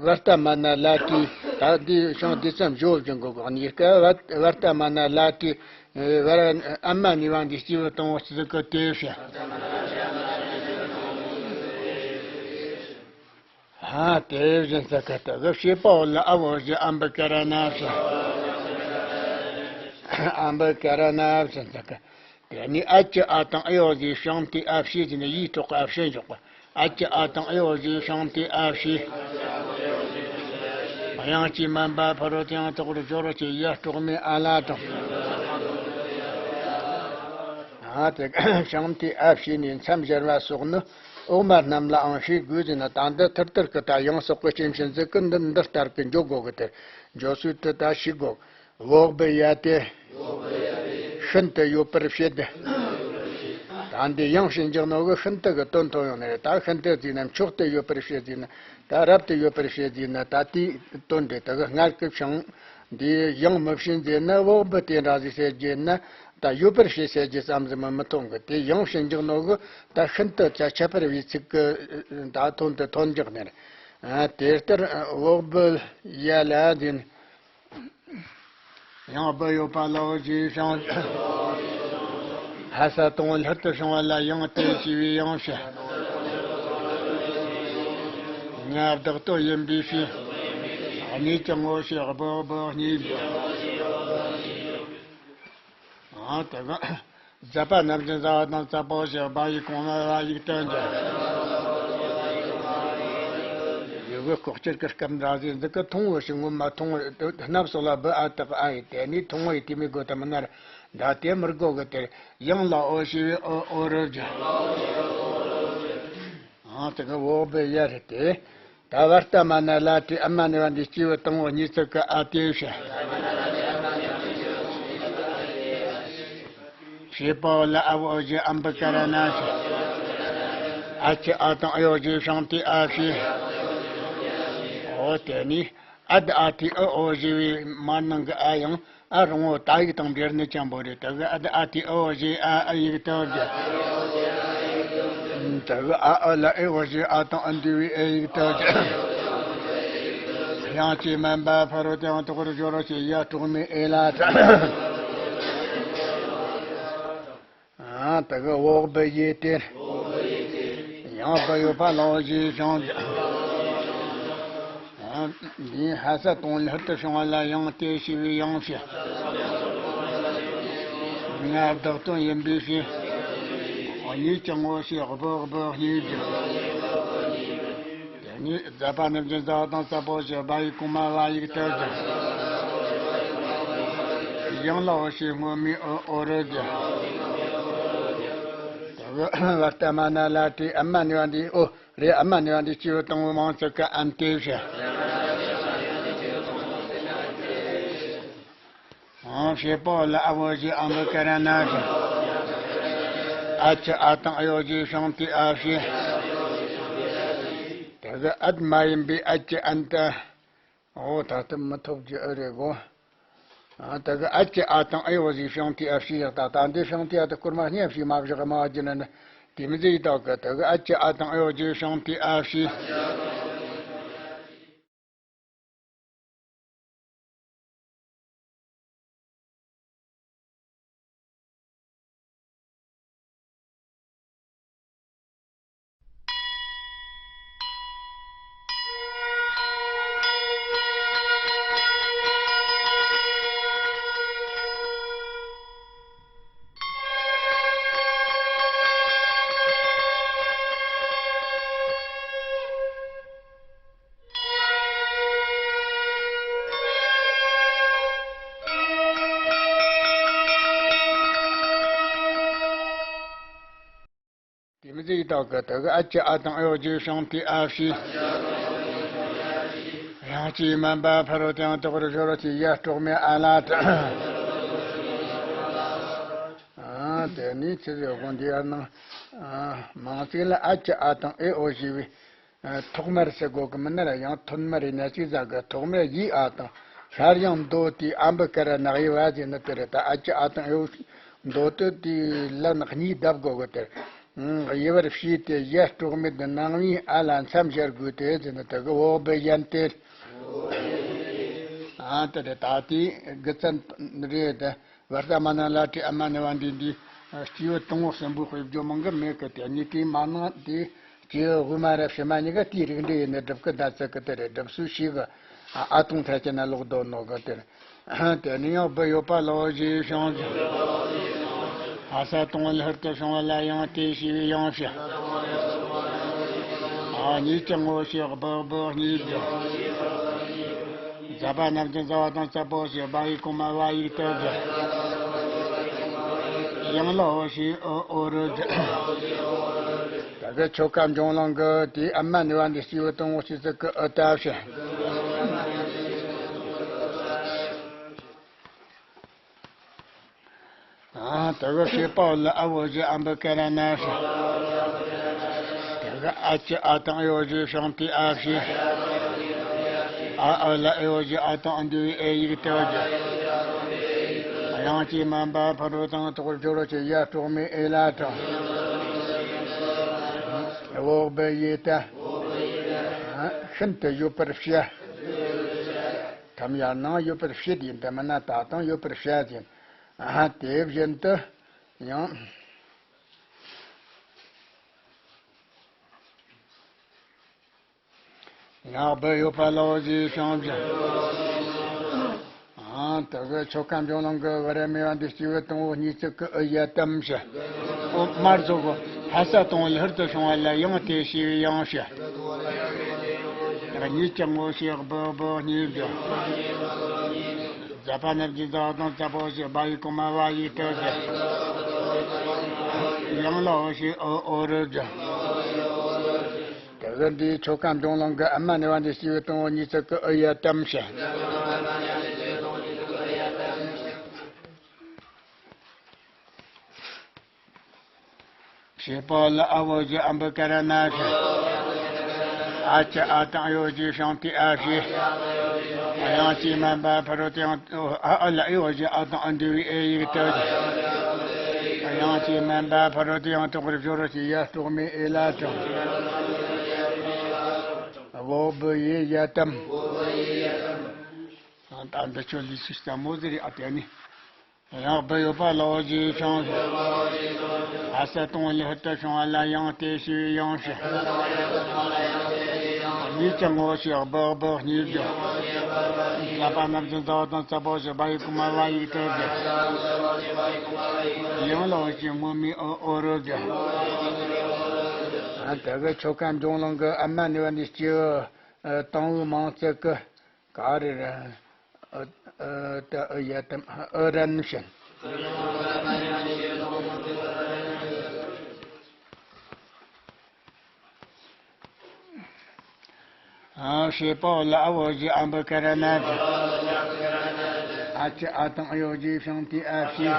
བར་ཏ་མ་ན་ལ་ཏྲི། ད་འདིའི་བྱང་དེ་ཙམ་བཞོ་བཞིན་གོ་གོ་ནི་སྐད། བར་ཏ་མ་ན་ལ་ཏྲི། བར་ཨ་མ་ནི་བ་འདི་སྐྱེས་བུ་དང་པོ་ཟེར་གི་དེ་བྱ། ཨ་དེ་བཞིན་ཟེར་གི་དེ་གི་བྱེད་པ་འོ་ལ་ཨ་བོ་བཞི་ཨ་འབུ་ཀ་ར་ན་བཞི། ཨ་འབུ་ཀ་ར་ན་བཞི་ཟེར་གི། དེ་ནི་ཨ་ཀྱི་ཨ་དང་ཨི་འོ་བཞི་བྱང་དེ་ཨ་བྱས་ཟེར་ནས་ཡིག་ཐོག་གི་ཨ་བྱས་འཇོག་པ། ཨ་ཀྱི་ཨ་དང་ཨི་འོ་བཞི་བྱང་དེ་ཨ་བྱས། དབྱངས་ཀྱིས་མ་འབབ་ཕ་རོལ་ཏུ་ཡང་དག་པར་སྦྱོར་བ་བྱེད། ཡ་སྤྲོག་མའི་ཨ་ལ་དང་། ཨ་དེ་བྱང་དེ་ཨ་བྱས་ནས་མཚམས་སྦྱར་བ་སོགས་ནི། འོག་མ་རྣམས་ལའང་བྱེད་དགོས་ཟེར་ན། ད་འདི་ཐུར་ཐུར་གི་ད་ཡང་སོགས་པའི་སྐྱོན་ཅན་ཟིག་གི་འདི་འདི་ལྟར་གི་འཇོག་དགོས་གི། དེར་འཇོག་ཚུལ་དེ་ད་ཤེས་དགོས། འོག་བུ་ཡ་དེ་ཤིན་ཏུ་ཡོད་པར་བྱེད། ད་འདི་ཡང་ཕྱིན་འཇོག་ནོ་གི་ཤིན་ཏུ་གི་དོན་ཐོབ་ཡོང་ནི་རེད། ད་ཤིན་ཏུ་ཟེར་ན་མཆོག་ཏུ་ཡོད་པར་བྱེད་ཟེར་ན། ད་རབ་ཏུ་ཡོད་པར་བྱེད་ཟེར་ན། ད་དེའི་དོན་རེད། ད་གི་སྔར་གི་བྱང་འདི་ཡང་མི་ཕྱིན་ཟེར་ན། འོག་བུ་དེ་འདྲ་ཟིག་ཟེར་རྒྱུ་ན། ད་ཡོད་པར་བྱེད་ཟེར་རྒྱུ་ཙམ་ཟིག་མ་མི་མཐོང་གི། དེ་ཡང་ཕྱིན་འཇོག་ནོ་གི་ད་ཤིན་ཏུ་ཆ་ཁྱད་པར་བའི་ཚིག་གི་ད་དོན་དུ་ཐོན་འཇོག་ནི་རེད། ཨ་དེ་ལྟར་འོག་བུ་ཡ་ལ་ཟེར་ན། ཡང་བུ་ཡོད་པ་ལའོ་ཞེས་བྱང་། ཧ་ས་དང་པོ་སླུར་དུ་བྱུང་བ་ལ་ཡང་དེ་ཞེས་པའི་ཡང་བྱེད། ང་བདག་སྟོབས་ཡིན་པའི་ཕྱིར། གཉིས་ཀྱང་ངོ་ཤེས་བུ་བུ་གཉིས། ཨ་དེ་ག་མཛད་པ་རྣམ་བཞི་བཟའ་བ་དང་བཙག་པོ་ཞེས་པ་ཡི་གོང་མ་བ་ཡིག་དོན་གྱི། ཡི་གེ་ལྐོག་གྱུར་གྱི་སྐབས་འདྲ་ཟིག་འདི་གི་མཐོང་བུ་ཞིག་ངོ་མ་མཐོང་བུ་སྣབས་སོགས་ལ་བུ་ཨ་དག་ཨ་ཡི། དེ་ནི་མཐོང་བུ་ཡི་དེ་མི་དགོས་དམ་ན་ར། འདྲ་དེ་མི་དགོས་གི། དེར་ཡང་ལ་འོ་ཞེས་པའི་འོ་འོ་རོ་རྒྱུ། ཨང་དེ་གི་འོག་བུ་ཡ་རེད་དེ། ད་བར་ཏ་མ་ན་ལ་ཏྲི་ཨ་མ་ནི་བ་འདི་སྐྱེས་བུ་དང་པོ་གཉིས་ཚིག་གི་ཨ་དེ་བྱ། བྱེད་པ་འོ་ལ་ཨ་བོ་འོ་བཞི་ཨ་འབུ་ཀ་ར་ན་བྱེད། ཨ་ཀྱི་ཨ་དང་ཨི་འོ་བཞི་བྱང་དེ་ཨ་བྱེད། འོ་དེ་ནི་ཨ་ད་ཨ་དེ་ཨི་འོ་བཞི་བའི་མར་ནང་གི་ཨ་ཡང་ཨ་རང་བོ་ད་ཡིག་དང་འབྲེལ་ནི་ཅན་པོ་རེད། དེ་གི་ཨ་ད་ཨ་དེ་ཨི་འོ་བཞི་ཨ་ཨ་ཡིག་དང་འབྲེལ། དེ་གི་ཨ་ཨ་ལ་ཨི་འོ་བཞི་ཨ་དང་ཨ་འདུས་པའི་ཨེ་ཡིག་དང་འབྲེལ། དབྱངས་ཀྱིས་མ་འབབ་ཕ་རོལ་ཏུ་ཡང་དག་པར་སྦྱོར་བ་བྱེད། ཡ་སྤྲོག་མའི་ཨེ་ལ་དང་། ཨ་དེ་གི་འོག་བུ་ཡེ་དེ། ཡང་བུ་ཡོད་པ་ལའོ་ཞེས་བྱང་། ཨ་འདི་ཧ་ས་དང་པོ་སླུར་དུ་བྱུང་བ་ལ་ཡང་དེ་ཞེས་པའི་ཡང་བྱེད། ང་བདག་སྟོབས་ཡིན་པའི་ཕྱིར། གཉིས་ཀྱང་ངོ་ཤེས་བུ་བུ་གཉིས་རྒྱུ། དེ་ནས་མཛད་པ་རྣམ་བཞི་བཟའ་བ་དང་བཙག་པོ་ཞེས་པ་ཡི་གོང་མ་བ་ཡིག་དང་འབྲེལ། ཡང་ལ་འོ་ཞེས་སྔོན་མའི་འོ་འོ་རོ་རྒྱུ། དེ་གི་བར་ཏ་མ་ན་ལ་ཏྲི་ཨ་མ་ནི་བ་འདི་འོ་རེད། ཨ་མ་ནི་བ་འདི་སྐྱེས་བུ་དང་པོ་མང་ཚིག་གི་ཨན་དེ་བྱ། ཨང་བྱེད་པ་འོ་ལ་ཨ་བོ་བཞི་ཨ་འབུ་ཀ་ར་ན་བྱེད། ཨ་ཀྱི་ཨ་དང་ཨི་འོ་བཞི་བྱང་དེ་ཨ་བྱེད། དེ་གི་ཨད་མ་ཡིན་པའི་ཨ་ཀྱི་ཨན་དེ། འོ་ད་ལྟ་མི་ཐོབ་ཀྱི་ཨེ་རེད་གོ། ཨ་ད་གི་ཨ་ཀྱི་ཨ་དང་ཨི་འོ་བཞི་བྱང་དེ་ཨ་བྱེད་ཡག་ད། ད་འདི་བྱང་དེ་ཨ་ད་སྐོར་མ་སྙན་ཞིག་མ་བཞག་མ་བ་ཀྱི་ན་ནི་དེ་མི་ཟེར་ཡི་ད་གི། ད་གི་ཨ་ཀྱི་ཨ་དང་ཨི་འོ་བཞི་བྱང་དེ་ཨ་བྱེད། ཟིག་དག་གི་དག་ཨ་ཅི་ཨ་དང་ཨེ་ཡོ་ཇི་ཤང་ཏི་ཨ་ཕྱི། ཡང་ཅི་མན་པ་ཕ་རོ་དང་དོག་རུ་ཤོ་རོ་ཅི་ཡ་གྲོག་མེ་ཨ་ལ་ཏི། ཨ་དེ་ནི་ཆི་ཟེར་དགོན་འདི་ཡར་ནང་། ཨ་མང་ཚིག་ལ་ཨ་ཅི་ཨ་དང་ཨེ་ཨོ་ཞི་བའི། ཨ་ཐོག་མར་ཟེར་དགོས་ཀྱི་མིན་ན་ར་ཡང་ཐོན་མར་ཡིན་ན་ཅི་ཟ་གི་ཐོག་མར་ཡི་ཨ་དང་སླར་ཡང་མདོ་དེའི་ཨ་འབུ་ཀ་ར་ནག་ཡི་བ་ཟེར་ནི་དེ་རེད། ད་ཨ་ཅི་ཨ་དང་ཨེ་ཨོ་མདོ་དེ་དེའི་ལན་གཉིས་བརྡབ་དགོས་གི་དེ་རེད། ཨང་། དབྱེ་བར་བྱས་ཏེ་གཞི་གྲོགས་མེད་ནང་བའི་ཨ་ལ་མཚམས་སྦྱར་དགོས་ཏེ་ཟེར་ན་དེ་གི་འོག་བུ་ཡན་ཏེ། ཨ་དེ་རེད། ད་དེའི་དགུ་ཚན་རེད། བར་ད་མ་ན་ལ་ཏྲི་ཨ་མ་ནི་བ་འདི་འདི་སྐྱེས་བུ་དང་པོ་གསུམ་པོའི་དཔེ་བརྗོད་མང་གི་མེད་གི། དེ་གཉིས་དེའི་མ་ནང་དེ་སྐྱེས་བུ་དབུ་མ་ར་ཕྱི་མ་གཉིས་ཀ་དེའི་རིགས་འགྲེ་ཡིན་ནི་སྒྲུབ་གི་ད་ཚིག་གི་དེ་རེད། སྒྲུབ་སྲོལ་ཞིག་གི། ཨ་ཨ་དང་ཐ་ཆེ་ན་ལོག་རྡོ་ནོ་གི་དེ་རེད། དེ་ནི་ཡང་བུ་ཡོད་པ་ལའོ་ཞེས་བྱུང་ཞིང་། ཨ་ས་དང་ལྷུར་དུ་བྱུང་བ་ལ་ཡང་དེ་ཞེས་པའི་ཡང་ཕྱིར། ཨ་གཉིས་ཀྱང་ངོ་ཤེས་སྦུག་སྦུག་གཉིས་བརྗོད། ཛ་པ་རྣམས་ཀྱི་ཛ་བ་དང་ཙ་པོ་ཞེས་སྦ་ཡིག་གོང་མ་བ་ཡིག་ཏུ་བརྗོད། ཡང་ལའོ་ཞེས་ཨོ་ཨོ་རུ་བརྗོད། ད་གི་ཆོ་ག་འབྱུང་ལོང་གི་དེའི་ཨ་མ་ནི་བ་འདི་སྐྱེས་བུ་དང་པོ་སྐྱེས་ཚིག་གི་ཨུ་ཏ་ཕྱིར། ཨ་དེ་གི་བྱེད་པ་ལ་ཨ་བོ་ཞེས་ཨ་འབུ་ཀ་ར་ན་ཕྱིར། དེ་གི་ཨ་ཅི་ཨ་དང་ཨེ་ཡོ་ཞེས་ཤང་ཏི་ཨ་ཕྱིར། ཨ་ཨ་ལ་ཨེ་ཡོ་ཞེས་ཨ་དང་ཨ་འདུས་པའི་ཨེ་ཡིག་ཏུ་བརྗོད། དབྱངས་ཀྱིས་མན་པ་ཕ་རོལ་དང་དོག་སྦྱོར་གྱི་ཡ་གྲོགས་མེད་ཨེ་ལ་དང་། འོག་བུ་ཡེ་ཏ། ཤིན་ཏུ་ཡོད་པར་བྱ། ཐམ་ཡར་ནང་ཡོད་པར་བྱེད་ཡིན་ཏེ་མིན་ན་ད་དང་ཡོད་པར་བྱ་ཡིན། ཨ་དེ་བཞིན་དུ་ཡང་། ཡང་བུ་ཡོད་པ་ལའོ་ཞེས་བྱུང་ཞིང་། ཨང་། དེ་གི་ཆོ་ག་འབྱུང་ལོང་གི་བུ་ར་མེ་བ་འདི་སྐྱེས་བུ་དང་པོ་གཉིས་ཚིག་གི་ཨུ་ཡ་དམ་ཞེས། ཨོ་མར་རྫོགས་གོ། ཧ་ས་དང་པོ་ལྷུར་དུ་བྱུང་བ་ལ་ཡང་དེ་ཞེས་པའི་ཡང་ཕྱིར། གཉིས་ཀྱང་ངོ་ཤེས་སྦུག་སྦུག་གཉིས་བརྗོད། ཛ་པ་རྣམས་ཀྱི་ཛ་བ་དང་ཙ་པོ་ཞེས་སྦ་ཡིག་གོང་མ་བ་ཡིག་ཏུ་བརྗོད། ཡང་ལའོ་ཞེས་ཨོ་ཨོ་རུ་བརྗོད། དེ་གི་འདིའི་ཆོ་ག་འབྱུང་ལོང་གི་ཨ་མ་ནི་བ་འདི་སྐྱེས་བུ་དང་པོ་གཉིས་ཚིག་གི་ཨུ་ཡ་དམ་ཞེས། བྱེད་པ་ལ་ཨ་བོ་ཞེས་ཨ་འབུ་ཀ་ར་ན་ཕྱིར། ཨ་ཅི་ཨ་དང་ཨེ་ཡོ་ཞེས་ཤང་ཏི་ཨ་ཕྱིར། དབྱངས་ཀྱིས་མན་པ་ཕ་རོལ་ཏུ་ཡང་ཨ་ཨ་ལ་ཨེ་ཡོ་ཞེས་ཨ་དང་ཨ་འདུས་པའི་ཨེ་ཡིག་ཏུ་བརྗོད། དབྱངས་ཀྱིས་མན་པ་ཕ་རོལ་ཏུ་ཡང་དོག་པར་སྦྱོར་བ་ཞེས་ཡ་གྲོགས་མེད་ཨེ་ལ་དང་། འོག་བུ་ཡེ་ཡ་དམ། ད་འདི་ཆོ་ལི་སུ་ཤ་མོ་ཟེར་ཨ་དེ་ནི། ཡང་བུ་ཡོད་པ་ལའོ་ཞེས་བྱུང་ཞིང་། ཨ་ས་དང་པོ་ལྷུར་དུ་བྱུང་བ་ལ་ཡང་དེ་ཞེས་པའི་ཡང་ཕྱིར། གཉིས་ཀྱང་ངོ་ཤེས་སྦུག་སྦུག་གཉིས་བརྗོད། ཛ་པ་རྣམས་ཀྱི་ཛ་བ་དང་ཙ་པོ་ཞེས་སྦ་ཡིག་གོང་མ་བ་ཡིག་ཏུ་བརྗོད། ཡང་ལའོ་ཞེས་ངོ་མའི་ཨོ་ཨོ་རུ་བརྗོད། ཨ་དེ་གི་ཆོ་ག་འབྱུང་ལོང་གི་ཨ་མ་ནི་བ་འདི་སྐྱེས་བུ་དང་པོའི་མང་ཚིག་གི། ག་རེ་རེད། ཨ་ཨ་ད་ཨ་ཡ་དམ་ཨ་རན་ཞིང་། ཨ་བྱེད་པ་ལ་ཨ་བོ་ཞེས་ཨ་འབུ་ཀ་ར་ན་ཕྱིར། ཨ་ཅི་ཨ་དང་ཨེ་ཡོ་ཞེས་ཤང་ཏི་ཨ་ཕྱིར།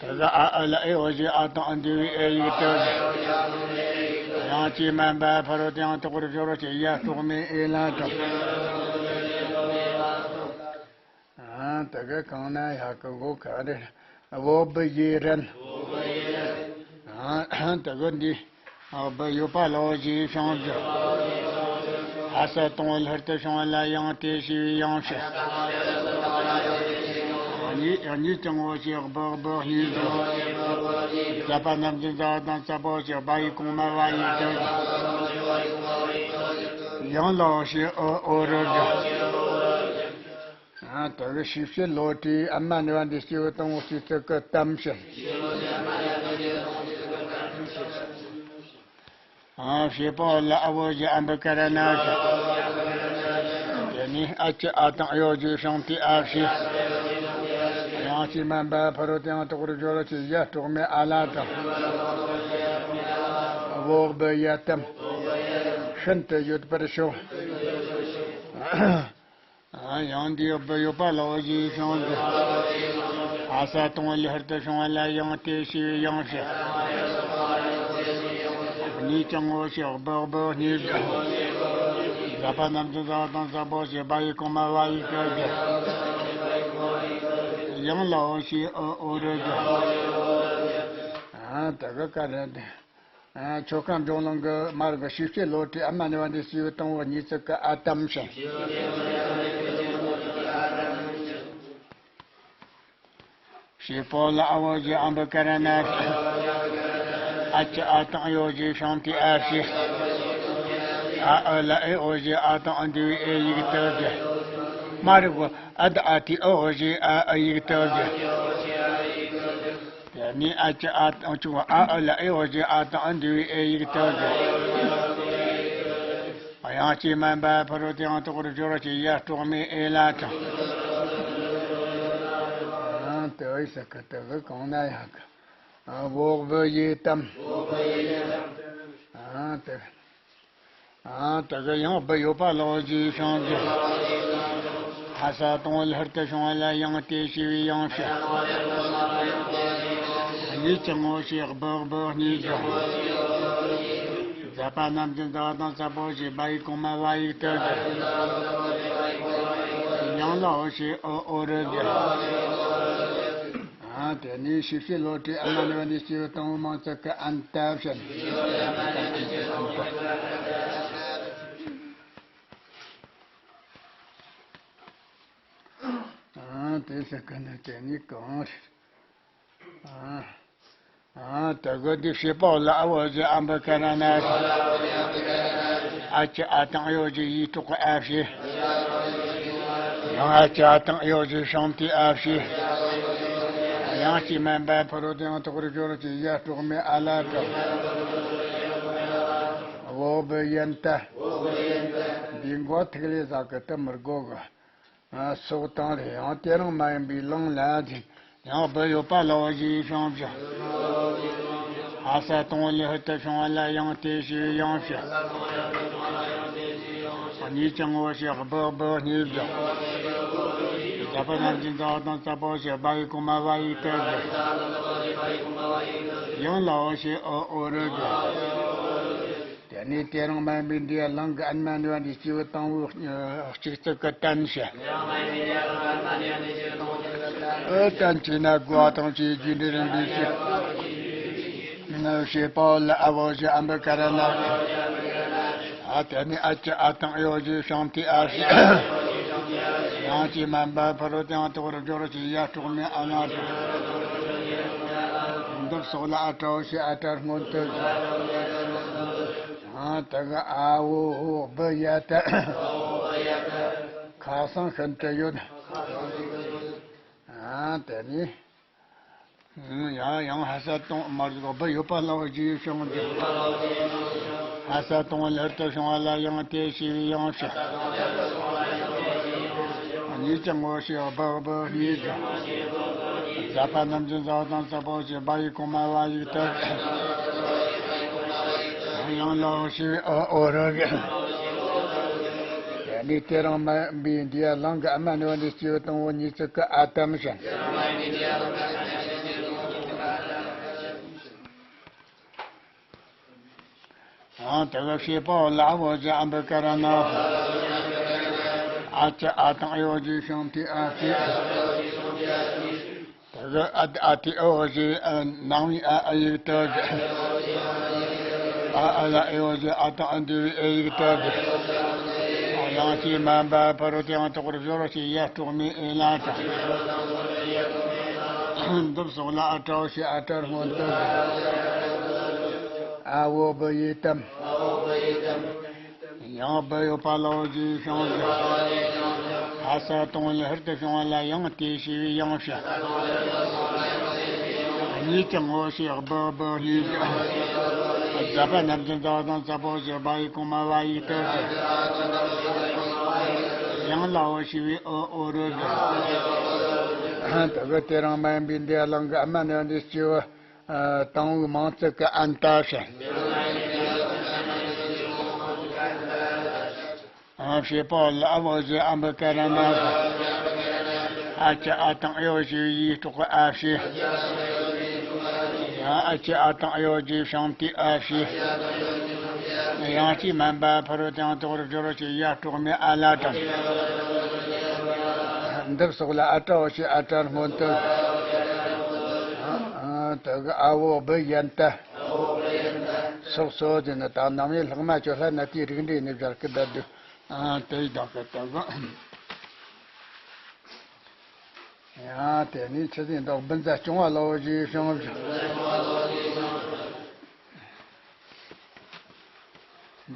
དེ་གི་ཨ་ཨ་ལ་ཨེ་ཡོ་ཞེས་ཨ་དང་ཨ་འདུས་པའི་ཨེ་ཡིག་ཏུ་བརྗོད། དབྱངས་ཀྱིས་མན་པ་ཕ་རོལ་ཏུ་ཡང་དོག་པར་སྦྱོར་བ་ཞེས་ཡ་གྲོགས་མེད་ཨེ་ལ་དང་། ཨ་དེ་གི་གང་ན་ཡག་གི་གོ་ག་རེ། འོག་བུ་ཡེ་རན། ཨ་དེ་གི་འདི། འོག་བུ་ཡོད་པ་ལའོ་ཞེས་བྱུང་ཞིང་། ཨ་ས་དང་པོ་ལྷུར་དུ་བྱུང་བ་ལ་ཡང་དེ་ཞེས་པའི་ཡང་ཕྱིར། གཉིས་གཉིས་ཀྱང་ངོ་ཤེས་སྦུག་སྦུག་གཉིས་བརྗོད། ཛ་པ་རྣམས་ཀྱི་ཛ་བ་དང་ཙ་པོ་ཞེས་སྦ་ཡིག་གོང་མ་བ་ཡིག་ཏུ་བརྗོད། ཡང་ལའོ་ཞེས་ཨོ་ཨོ་རུ་བརྗོད། ཨ་དེ་གི་ཤེས་བྱེད་ལོ་ཏྲི་ཨ་མ་ནི་བ་འདི་སྐྱེས་བུ་དང་པོ་སྐྱེས་ཚིག་གི་དམ་ཞིང་། ཨ་བྱེད་པ་ལ་ཨ་བོ་ཞེས་ཨ་འབུ་ཀ་ར་ན་ཕྱིར། དེ་ནས་ཨ་ཅི་ཨ་དང་ཨེ་ཡོ་ཞེས་ཤང་ཏི་ཨ་ཕྱིར། ཡང་ ཅི་མན་པ་ཕ་རོལ་ཏེའང་དོག་པར་སྦྱོར་བ་ཅིག་ཡ་སྤྲོག་མའི་ཨ་ལ་དང་། འོག་སྦུ་ཡ་དམ་ཤིན་ཏུ་ཡོད་པར་ཤོག། ཡང་འདིའི་སྦུ་ཡོད་པ་ལའོ་ཞེས་བྱུང་སྟེ། ཨ་ས་དང་པོ་ལས་ཧར་དུ་བྱུང་བ་ལ་ཡང་དེ་ཞེས་པའི་ཡང་ཕྱིར། གཉིས་ཀྱང་ངོ་ཤེས་སྦུ་སྦུ་གཉིས་ཀྱང་། ཟ་པ་རྣམས་ཀྱི་ཟ་བ་དང་ཟ་པོ་ཞེས་པ་ཡི་གོང་མ་བ་ཡིག་ཏུ་བསྒྱུར། ཡང་ལའོ་ཞེས་འོ་འོ་རུ་བསྒྱུར། ཨ་ད་ག་ག་རེ་འདི། ཆོ་ག་འབྱུང་ལུང་གི་མར་གི་ཤེས་བྱེད་བློ་གྲོས་ཨ་མ་ནི་བ་འདི་སྐྱེས་བུ་དང་པོ་གཉིས་ཚིག་གི་ཨ་དམ་བྱས། བྱེད་པོ་ལ་ཨ་འོ་ཞེས་ཨ་འབུ་ཀ་ར་ན། ཨ་ཅི་ཨ་དང་ཡོ་ཞེས་བྱུང་སྟེ་ཨ་ཞེས། ཨ་ཨུ་ལ་ཨེ་འོ་ཞེས་ཨ་དང་ཨ་འདུས་པའི་ཨེ་ཡིག་ཏུ་བསྒྱུར། མ་རིག་པོ་ཨ་ད་ཨ་ཏི་ཨུ་འོ་ཞེས་ཨ་ཨུ་ཡིག་ཏུ་བསྒྱུར། དེ་ནས་ཨ་ཅི་ཨ་དང་ཅུང་ཨ་ཨུ་ལ་ཨེ་འོ་ཞེས་ཨ་དང་ཨ་འདུས་པའི་ཨེ་ཡིག་ཏུ་བསྒྱུར། དབྱངས་ཀྱིས་དམན་པ་ཕ་རོལ་ཏེའང་དོག་པར་སྦྱོར་བ་ཅིག་ཡ་སྤྲོག་མའི་ཨེ་ལ་དང་། ཨ་དེ་བས་ས་ཁ་དེ་གི་གང་ན་ཡག་གི། ཨ་འོག་སྦུ་ཡི་དམ། ཨ་དེ། ཨ་དེ་གི་ཡང་སྦུ་ཡོད་པ་ལའོ་ཞེས་བྱུང་སྟེ། ཨ་ས་དང་པོ་ལས་ཧར་དུ་བྱུང་བ་ལ་ཡང་དེ་ཞེས་པའི་ཡང་ཕྱིར། གཉིས་ཀྱང་ངོ་ཤེས་སྦུ་སྦུ་གཉིས་ཀྱང་། ཟ་པ་རྣམས་ཀྱི་ཟ་བ་དང་ཟ་པོ་ཞེས་པ་ཡི་གོང་མ་བ་ཡིག་ཏུ་བསྒྱུར། ཡང་ལའོ་ཞེས་འོ་འོ་རུ་བསྒྱུར། ཨ་དེ་ནས་ཤེས་བྱེད་བློ་གྲོས་ཨ་མ་ནི་བ་འདི་སྐྱེས་བུ་དང་པོ་མང་ཚིག་གི་ཨན་ཏ་བྱས། ཨ་དེ་ས་ག་ན་དེ་ནི་གང་རེད། ཨ་ཨ་དེ་གི་འདི་བྱེད་པོ་ལ་ཨ་འོ་ཞེས་ཨ་འབུ་ཀ་ར་ན། ཨ་ཅི་ཨ་དང་ཡོ་ཞེས་ཡིག་སྤྲོག་གི་ཨ་བྱས། ཡང་ཨ་ཅི་ཨ་དང་ཡོ་ཞེས་བྱུང་སྟེ་ཨ་བྱས། དབྱངས་ཀྱིས་དམན་པ་ཕ་རོལ་ཏེའང་དོག་པར་སྦྱོར་བ་ཅིག་ཡ་སྤྲོག་མའི་ཨ་ལ་དང་། འོག་སྦུ་ཡན་ཏ། འདི་མགོ་ཐིག་ལེ་ཟ་གི་དུ་མི་དགོ་གི། ཨ་སོགས་དང་རེ་ཡང་དེ་རང་མ་ཡིན་པའི་ལང་ལ་ཅིག། ཡང་སྦུ་ཡོད་པ་ལའོ་ཞེས་བྱུང་ཞིང་། ཨ་ས་དང་པོ་ལས་ཧར་དུ་བྱུང་བ་ལ་ཡང་དེ་ཞེས་ཡང་ཕྱིར། གཉིས་ཀྱང་ངོ་ཤེས་སྦུ་སྦུ་གཉིས་ཀྱང་། ཟ་པ་རྣམས་ཀྱི་ཟ་བ་དང་ཟ་པོ་ཞེས་པ་ཡི་གོང་མ་བ་ཡིག་ཏུ་བསྒྱུར། ཡང་ལའོ་ཞེས་འོ་འོ་རུ་བསྒྱུར། དེ་ནས་དེ་རང་མ་ཡིན་པའི་འདི་ཡ་ལང་གི་ཨན་མ་ནི་བ་འདི་སྐྱེས་བུ་དང་པོ་གཅིག་ཚིག་གི་ཏན་བྱས། ཨོ་ཏན་ཅི་ན་དགུ་བ་དང་ཅིའི་རྒྱུ་འབྲས་རིམ་པས་ཕྱེ། བྱེད་པོ་ལ་ཨ་འོ་ཞེས་ཨ་འབུ་ཀ་ར་ན། ཨ་དེ་ནས་ཨ་ཅི་ཨ་དང་ཡོ་ཞེས་བྱུང་སྟེ་ཨ་བྱས། དབྱངས་ཀྱིས་དམན་པ་ཕ་རོལ་ཏེའང་དོག་པར་སྦྱོར་བ་ཅིག་ཡ་སྤྲོག་མའི་ཨ་ལ་དང་། འདིར་སོགས་ལ་ཨ་ཏྲའོ་ཞེས་ཨ་ཏྲར་སྔོན་དུ་བསྒྱུར། ཨ་དེ་གི་ཨ་འོ་འོག་སྦུ་ཡ་ཏ། ཁ་སང་ཤིན་ཏུ་ཡོད། ཨ་དེ་ནས། ཡང་ཡང་ཧ་ས་དང་མར་འོག་སྦུ་ཡོད་པ་ལའོ་ཞེས་བྱུང་སྟེ། ཨ་ས་དང་པོ་ལས་ཧར་དུ་བྱུང་བ་ལ་ཡང་དེ་ཞེས་པའི་ཡང་ཕྱིར། གཉིས་ཀྱང་ངོ་ཤེས་སྦུ་སྦུ་གཉིས་ཀྱང་། ཟ་པ་རྣམས་ཀྱི་ཟ་བ་དང་ཟ་པོ་ཞེས་པ་ཡི་གོང་མ་བ་ཡིག་ཏུ། ཡང་ལའོ་ཞེས་འོ་འོ་རུ་བསྒྱུར། དེ་ནས་དེ་རང་མ་ཡིན་པའི་འདི་ཡ་ལང་གི་ཨན་མ་ནི་བ་འདི་སྐྱེས་བུ་དང་པོ་གཉིས་ཚིག་གི་ཨ་དམ་བྱས། ཨང་དེ་གི་བྱེད་པོ་ལ་འོ་ཞེས་ཨ་འབུ་ཀ་ར་ན། ཨ་ཅི་ཨ་དང་ཨེ་འོ་ཞེས་བྱུང་སྟེ་ཨ་ཅི། དེ་གི་ཨ་ཏི་ཨ་ཏི་ཨོ་ཞེས་ཨ་ནང་བའི་ཨ་ཨ་ཡིག་ཏུ་བསྒྱུར། ཨ་ཨ་ལ་ཨེ་འོ་ཞེས་ཨ་དང་ཨ་འདུས་པའི་ཨེ་ཡིག་ཏུ་བསྒྱུར། དབྱངས་ཀྱིས་དམན་པ་ཕ་རོལ་ཏེའང་དོག་པར་སྦྱོར་བ་ཅིག་ཡ་སྤྲོག་མའི་ཨེ་ལ་དང་། འདིར་སོགས་ལ་ཨ་ཏྲའོ་ཞེས་ཨ་ཏྲར་སྔོན་དུ་བསྒྱུར། ཨ་འོག་སྦུ་ཡི་དམ། ཡང་སྦུ་ཡོད་པ་ལའོ་ཞེས་བྱུང་ཞིང་། ཨ་ས་དང་པོ་ལས་ཧར་དུ་བྱུང་བ་ལ་ཡང་དེ་ཞེས་པའི་ཡང་ཕྱིར། གཉིས་ཀྱང་ངོ་ཤེས་སྦུ་སྦུ་གཉིས་ཀྱང་། ཟ་པ་རྣམས་ཀྱི་ཟ་བ་དང་ཟ་པོ་ཞེས་པ་ཡི་གོང་མ་བ་ཡིག་ཏུ་བསྒྱུར། ཡང་ལའོ་ཞེས་པའི་འོ་འོ་རུ་བསྒྱུར། དེ་གི་དེ་རིང་མ་ཡིན་པའི་འདི་གླིང་གི་ཨ་མ་ནི་འདི་སྐྱེས་བུ་དང་བོའི་མིང་ཚིག་གི་ཨན་ཏ་བྱས། ཨ་བྱས་པ་ལ་ཨ་བོ་ཞེས་ཨ་འབུ་ཀ་ར་ན་ཟེར། ཨ་ཅེ་ཨ་དང་ཨེ་ཡོ་ཞེས་ཡིག་སྲོག་གི་ཨ་བྱས། ཡང་ཨ་ཅེ་ཨ་དང་ཨེ་ཡོ་ཞེས་ཤིང་རྟའི་ཨ་བྱས། ཡང་ཅིག་མན་པ་ཕ་རོལ་ཏུ་ཡང་དོག་རུ་སྦྱོར་བ་ཞེས་ཡ་སྲོག་མའི་ཨ་ལ་དང་། འདི་སོགས་ལ་ཨ་ཏྲ་བོ་ཞེས་ཨ་ཏྲ་སྔོན་དུ། དེ་གི་ཨ་བོ་བུ་ཡན་ཏ། སོགས་སོ་ཟེར་ནི་དང་ནམ་ཡིན་ལྷག་མ་ཅོ་ལྷ་ན་དེའི་རིགས་འདྲེས་ནི་སྦྱར་གི་བསྡད་འདུག་ཨ་དེ་ཡི་དག་གི་དག་གི། ཡང་དེ་ནས་ཆུ་ཟིན་དག་བུན་ཟ་སྐྱོང་བ་ལ་བོ་ཞེས་བྱུང་བ།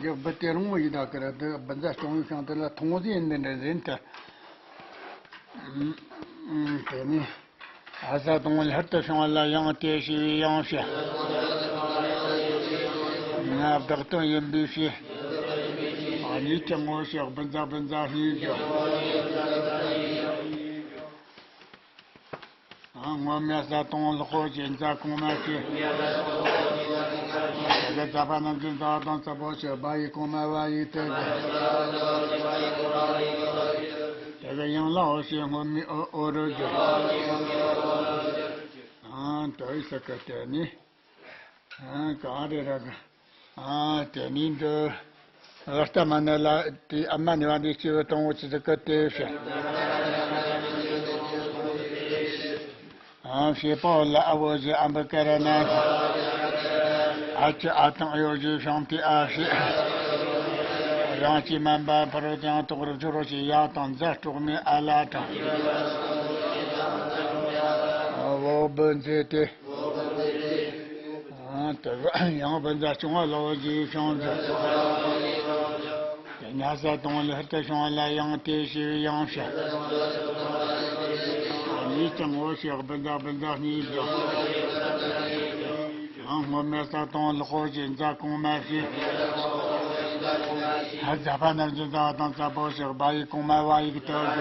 འཇིག་བུ་དེ་རུང་བོ་ཡི་དག་གི་ར་དེ་བུན་ཟ་སྐྱོང་བའི་ཤིང་དེ་ལ་མཐོང་ཟིན་འདི་འདྲ་ཟིན་ཏེ། དེ་ནས། ཨ་ས་དང་ལྷར་དུ་བྱུང་བ་ལ་ཡང་དེ་ཞེས་པའི་ཡང་བྱས། ང་བདག་དོན་ཡིན་པའི་ཕྱིར། གཉིས་ཀྱང་ངོ་ཤེས་བུ་ཛ་བུ་ཛ་གཉིས་ཀྱང་། སྔོན་མེད་ས་དང་ལོག་པོ་ཅན་ཛ་གོང་མ་ཞེས། དེ་ག་ཛ་པ་རྣམས་ཀྱི་ཛ་དང་ཛ་པོ་ཞེས་བ་ཡིག་གོང་མ་བ་ཡིག་དེ་ག་དེ་ག་ཡང་ལ་འོ་ཞེས་སྔོན་མའི་འོ་འོ་རུ་གྱུར། ཨང་དོ་ཡི་ས་ཀ་དེ་ནི། ཨང་ག་རེ་ར་ག་ཨང་དེ་ནི་འདི། ཨ་ཏ་མ་ན་ལ་དེ་ཨ་མ་ནི་བ་འདི་སྐྱེས་བུ་དང་བོ་ཆི་ཟིག་གི་དེ་བྱ། ཨང་བྱས་པ་ལ་ཨ་བོ་ཞེས་ཨ་འབུ་ཀ་ར་ན། ཨ་ཅེ་ཨ་དང་ཨེ་ཡོ་ཞེས་ཤིང་རྟའི་ཨ་བྱས། ཡང་ཅིག་མན་པ་ཕ་རོལ་ཏུ་ཡང་དོག་རུ་སྦྱོར་བ་ཞེས་ཡ་དང་ཛ་སྲོག་མའི་ཨ་ལ་དང་། བོ་བུ་མཛེས་ཏེ། དེ་ཡང་བུ་ཛ་སྐྱོང་བ་ལ་བོ་ཞེས་བྱུང་ཟེར། དེ་ཉ་ས་དང་ལྷར་དུ་བྱུང་བ་ལ་ཡང་དེ་ཞེས་པའི་ཡང་བྱས། གཉིས་ཀྱང་ངོ་ཤེས་བུ་ཛ་བུ་ཛ་གཉིས་ཀྱང་། ཡང་སྔོན་མེད་ས་དང་ལོག་པོ་ཅན་ཛ་གོང་མ་ཞེས། ཛ་པ་རྣམས་ཀྱི་ཛ་དང་ཛ་པོ་ཞེས་བ་ཡིག་གོང་མ་བ་ཡིག་དེ་ག་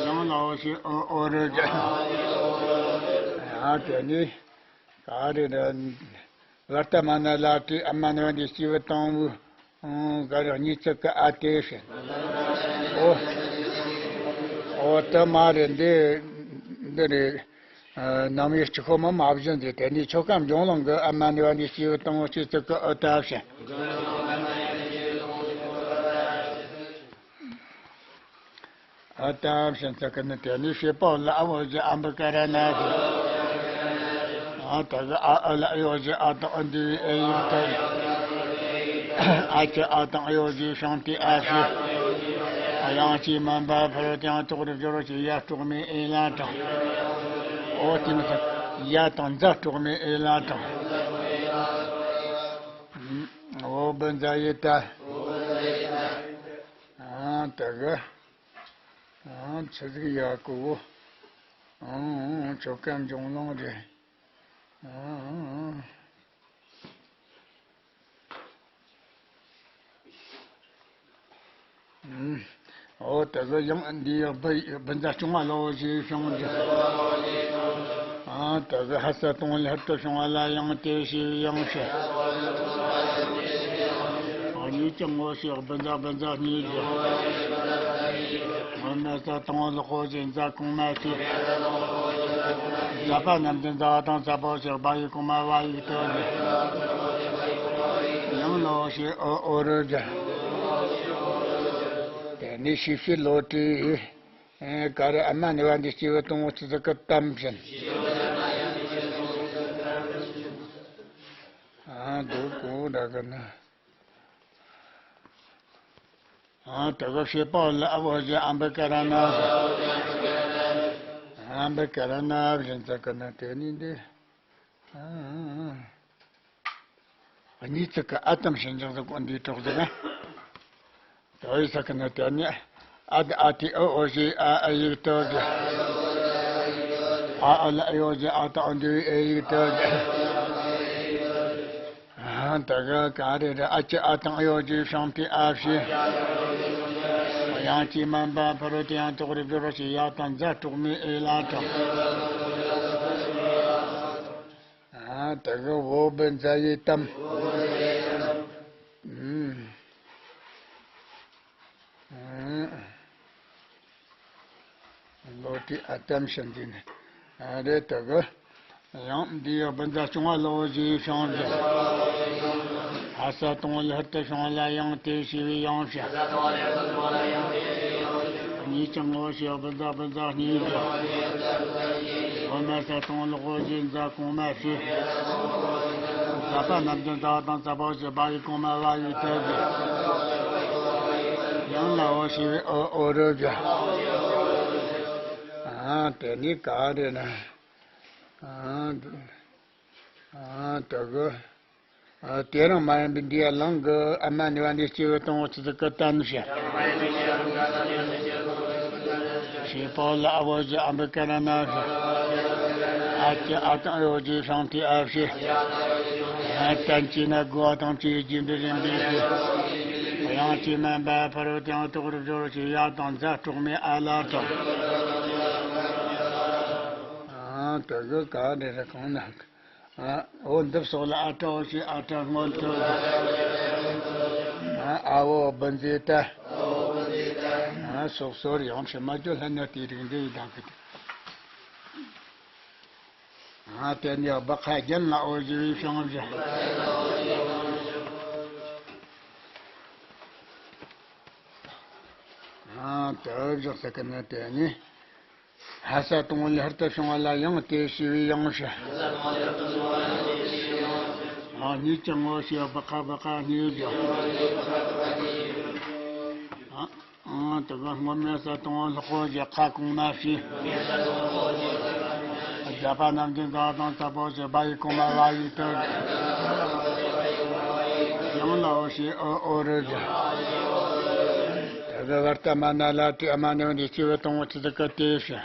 ཡང་ལ་འོ་ཞེས་འོ་འོ་རུ་གྱུར། ཡང་དེ་ནི། ག་རེ་རེད། ཨ་ཏ་མ་ན་ལ་དེ་ཨ་མ་ནི་བ་འདི་སྐྱེས་བུ་དང་བོའི་ག་རེ་གཉིས་ཚིག་གི་ཨ་དེ་བྱས། ཨོ། ཨོ་ཏ་མ་རེད་འདི། འདི་རེད། ནམ་ཡིན་གཅིག་ཁོ་མ་མ་བཞིན་ཟེར་དེ་ནི་ཆོ་ག་འབྱུང་ལོང་གི་ཨ་མ་ནི་བ་འདི་སྐྱེས་བུ་དང་བོའི་སྐྱེས་ཚིག་གི་ཨོ་ཏ་བྱས། ཨ་ཏམ་ཞེས་ཚིག་གི་ནི་དེ་ནི་བྱས་པ་ལ་ཨ་བོ་ཞེས་ཨ་འབུ་ཀ་ར་ན་ཟེར། ཨ་ད་གི་ཨ་ཨ་ལ་ཨེ་ཡོ་ཞེས་ཨ་དང་ཨ་འདི་བའི་ཨེ་ཡིག་དེ་ག་ཨ་ཅེ་ཨ་དང་ཨེ་ཡོ་ཞེས་ཤིང་རྟའི་ཨ་བྱས། ཡང་ཅིག་མན་པ་ཕ་རོལ་ཏུ་ཡང་དོག་རུ་སྦྱོར་བ་ཞེས་ཡ་སྲོག་མའི་ཨེ་ལ་དང་། འོ་དེ་མི་ཚད་ཡ་དང་ཛ་སྲོག་མའི་ཨེ་ལ་དང་། འོ་བུ་ཛ་ཡི་ཏ། ཨ་ད་གི། ཨང་ཆི་ཟིག་ཡག་གོ། ཨང་ཆོ་ག་འབྱུང་ལོང་རེད། ཨང་། ཨོ་དེ་གི་ཡང་འདི་ཡག་བུ་བུ་ཛ་སྐྱོང་བ་ལ་བོ་ཞེས་བྱུང་ཟེར། ཨ་དེ་གི་ཧ་ས་དང་ལྷར་དུ་བྱུང་བ་ལ་ཡང་དེ་ཞེས་ཡང་བྱས། ཨ་གཉིས་ཀྱང་ངོ་ཤེས་བུ་ཛ་བུ་ཛ་གཉིས་ཀྱང་། སྔོན་མེད་ས་དང་ལོག་པོ་ཅན་ཛ་གོང་མ་ཞེས། ཛ་པ་རྣམས་ཀྱི་ཛ་དང་ཛ་པོ་ཞེས་བ་ཡིག་གོང་མ་བ་ཡིག་དེ་ག་ཡང་ལ་འོ་ཞེས་འོ་འོ་རུ་གྱུར། དེ་ནས་ཤེས་བྱའི་བློ་གྲོས། ཨེ་ག་རེ་ཨ་མ་ནི་བ་འདི་སྐྱེས་བུ་དང་བོའི་སྐྱེས་ཚིག་གི་ཏམ་བྱས། ཨ་འདུག་གོ་འདྲ་གི་ན། ཨ་དེ་གི་བྱས་པ་ལ་ཨ་བོ་ཞེས་ཨ་འབུ་ཀ་ར་ན་ཟེར། ཨ་འབུ་ཀ་ར་ན་བཞིན་ཚིག་གི་ན་དེ་ནི་འདི། ཨ་གཉིས་ཚིག་གི་ཨ་ཏམ་ཞེས་འཇོག་ཟིག་གོ་འདིའི་གྲོགས་ཟིག་ན། དོ་ཡི་ས་ཀི་ན་དེ་ནི། ཨ་ད་ཨ་ཏི་ཨོ་ཨོ་ཞེས་ཨ་ཨ་ཡིག་དེ་ག་ཨ་ཨ་ལ་ཨེ་ཡོ་ཞེས་ཨ་ད་ཨ་འདི་བའི་ཨེ་ཡིག་དེ་ག་ཨ་ད་ག་ག་རེ་རེ་ཨ་ཅེ་ཨ་དང་ཨེ་ཡོ་ཞེས་ཤིང་རྟའི་ཨ་བྱས། ཡང་ཅི་མན་པ་ཕ་རོལ་ཏུ་ཡང་དག་པར་སྦྱོར་བ་ཞིག་ཡག་དང་མཛའ་གྲོགས་མེད་ཨེ་ལ་དང་། ཨ་དེ་གི་འོ་བུ་མཛའ་ཡི་གཏམ། ཨུམ། ཨུམ། ལོ་དེ་ཨ་གཏམ་བཤད་འདི་ནི་ཨ་རེད་དོ་གི། ཡང་འདི་ཡི་བུ་མཛའ་བྱུང་བ་ལོ་བཞི་བྱུང་ཟེར། ལྷ་ས་དང་ལྷ་རྟ་བྱུང་བ་ལ་ཡང་དེ་ཞེས་པའི་ཡང་ཞེས། གཉིས་ཀྱང་ངོ་ཤེས་བུ་མཛའ་བུ་མཛའ་གཉིས་ཟེར། འོ་མ་ས་དང་ལོ་བཞི་མཛའ་གོང་མ་ཞེས། མཛའ་པ་རྣམས་ཀྱི་མཛའ་དང་མཛའ་བོ་ཞེས་པ་ཡི་གོང་མ་བ་ཡི་དོ་ཟེར། ཡང་ལ་འོ་ཞེས་པའི་འོ་འོ་རོ་ཟེར། ཨ་དེ་ནི་ག་རེ་ན། ཨ་ཨ་དེ་གི། ཨ་དེ་རང་མ་ཡིན་པའི་འདི་ཡ་ལང་གི་ཨ་མ་ནི་བ་འདི་སྐྱེ་བོ་དང་བོ་ཆི་ཟིག་གི་གཏམ་བཤད། ཞེས་པའོ་ལ་ཨ་བོ་ཞེས་ཨམ་བི་ཀ་ར་ན་བཤད། ཨ་ཅེ་ཨ་དང་ཨེ་བོ་ཞེས་ཤང་ཏི་ཨ་བཤད། ཨ་བསྟན་བཅོས་ན་དགུ་བ་དང་བཅས་རྒྱུ་འབྲས་རིམ་པས་བཤད། དབྱངས་ཅན་མན་པ་ཕ་རོལ་ཏུ་ཡང་དག་པར་སྦྱོར་བ་ཞིག་ཡག་དང་མཛའ་གྲོགས་མེད་ཨ་ལ་དང་། ཨ་དེ་གི་ག་རེ་རེ་གང་ན། ཨ་འོ་འདི་སོགས་ལ་ཨ་ཏྲ་འོ་ཞེས་ཨ་ཏྲ་སྔོན་ཐོན། ཨ་འོ་བུ་མཛའི་ཏ། ཨ་སོགས་སོར་ཡང་ཕྱི་མ་ཅོ་ལྷན་ནི་དེའི་རིགས་འདི་ཡི་དང་གི། ཨ་དེ་ནི་བ་ཁ་རྒྱན་ལ་འོ་ཞེས་པའི་བྱུང་བ་བཞག། ཨ་དེ་བཞག་ས་གི་ནི་དེ་ནི། ལྷ་ས་དང་ལྷ་རྟ་བྱུང་བ་ལ་ཡང་དེ་ཞེས་པའི་ཡང་ཞེས། ཨ་གཉིས་ཀྱང་ངོ་ཤེས་བ་ཁ་བ་ཁ་གཉིས་ཀྱང་། ཨ་དེ་ག་སྔོན་མེད་ས་དང་ལྷག་པོ་ཞེས་ཁ་གོང་མ་ཞེས། མཛའ་པ་རྣམས་ཀྱི་མཛའ་དང་མཛའ་བོ་ཞེས་པ་ཡི་གོང་མ་བ་ཡི་དོ། ཡང་ལ་འོ་ཞེས་འོ་འོ་རོ་ཞེས། དེ་གི་བར་ཏ་མ་ན་ལ་ཏི་ཨ་མ་ནི་བ་འདི་སྐྱེ་བོ་དང་བོ་ཆི་ཟིག་གི་དེ་ཞེས།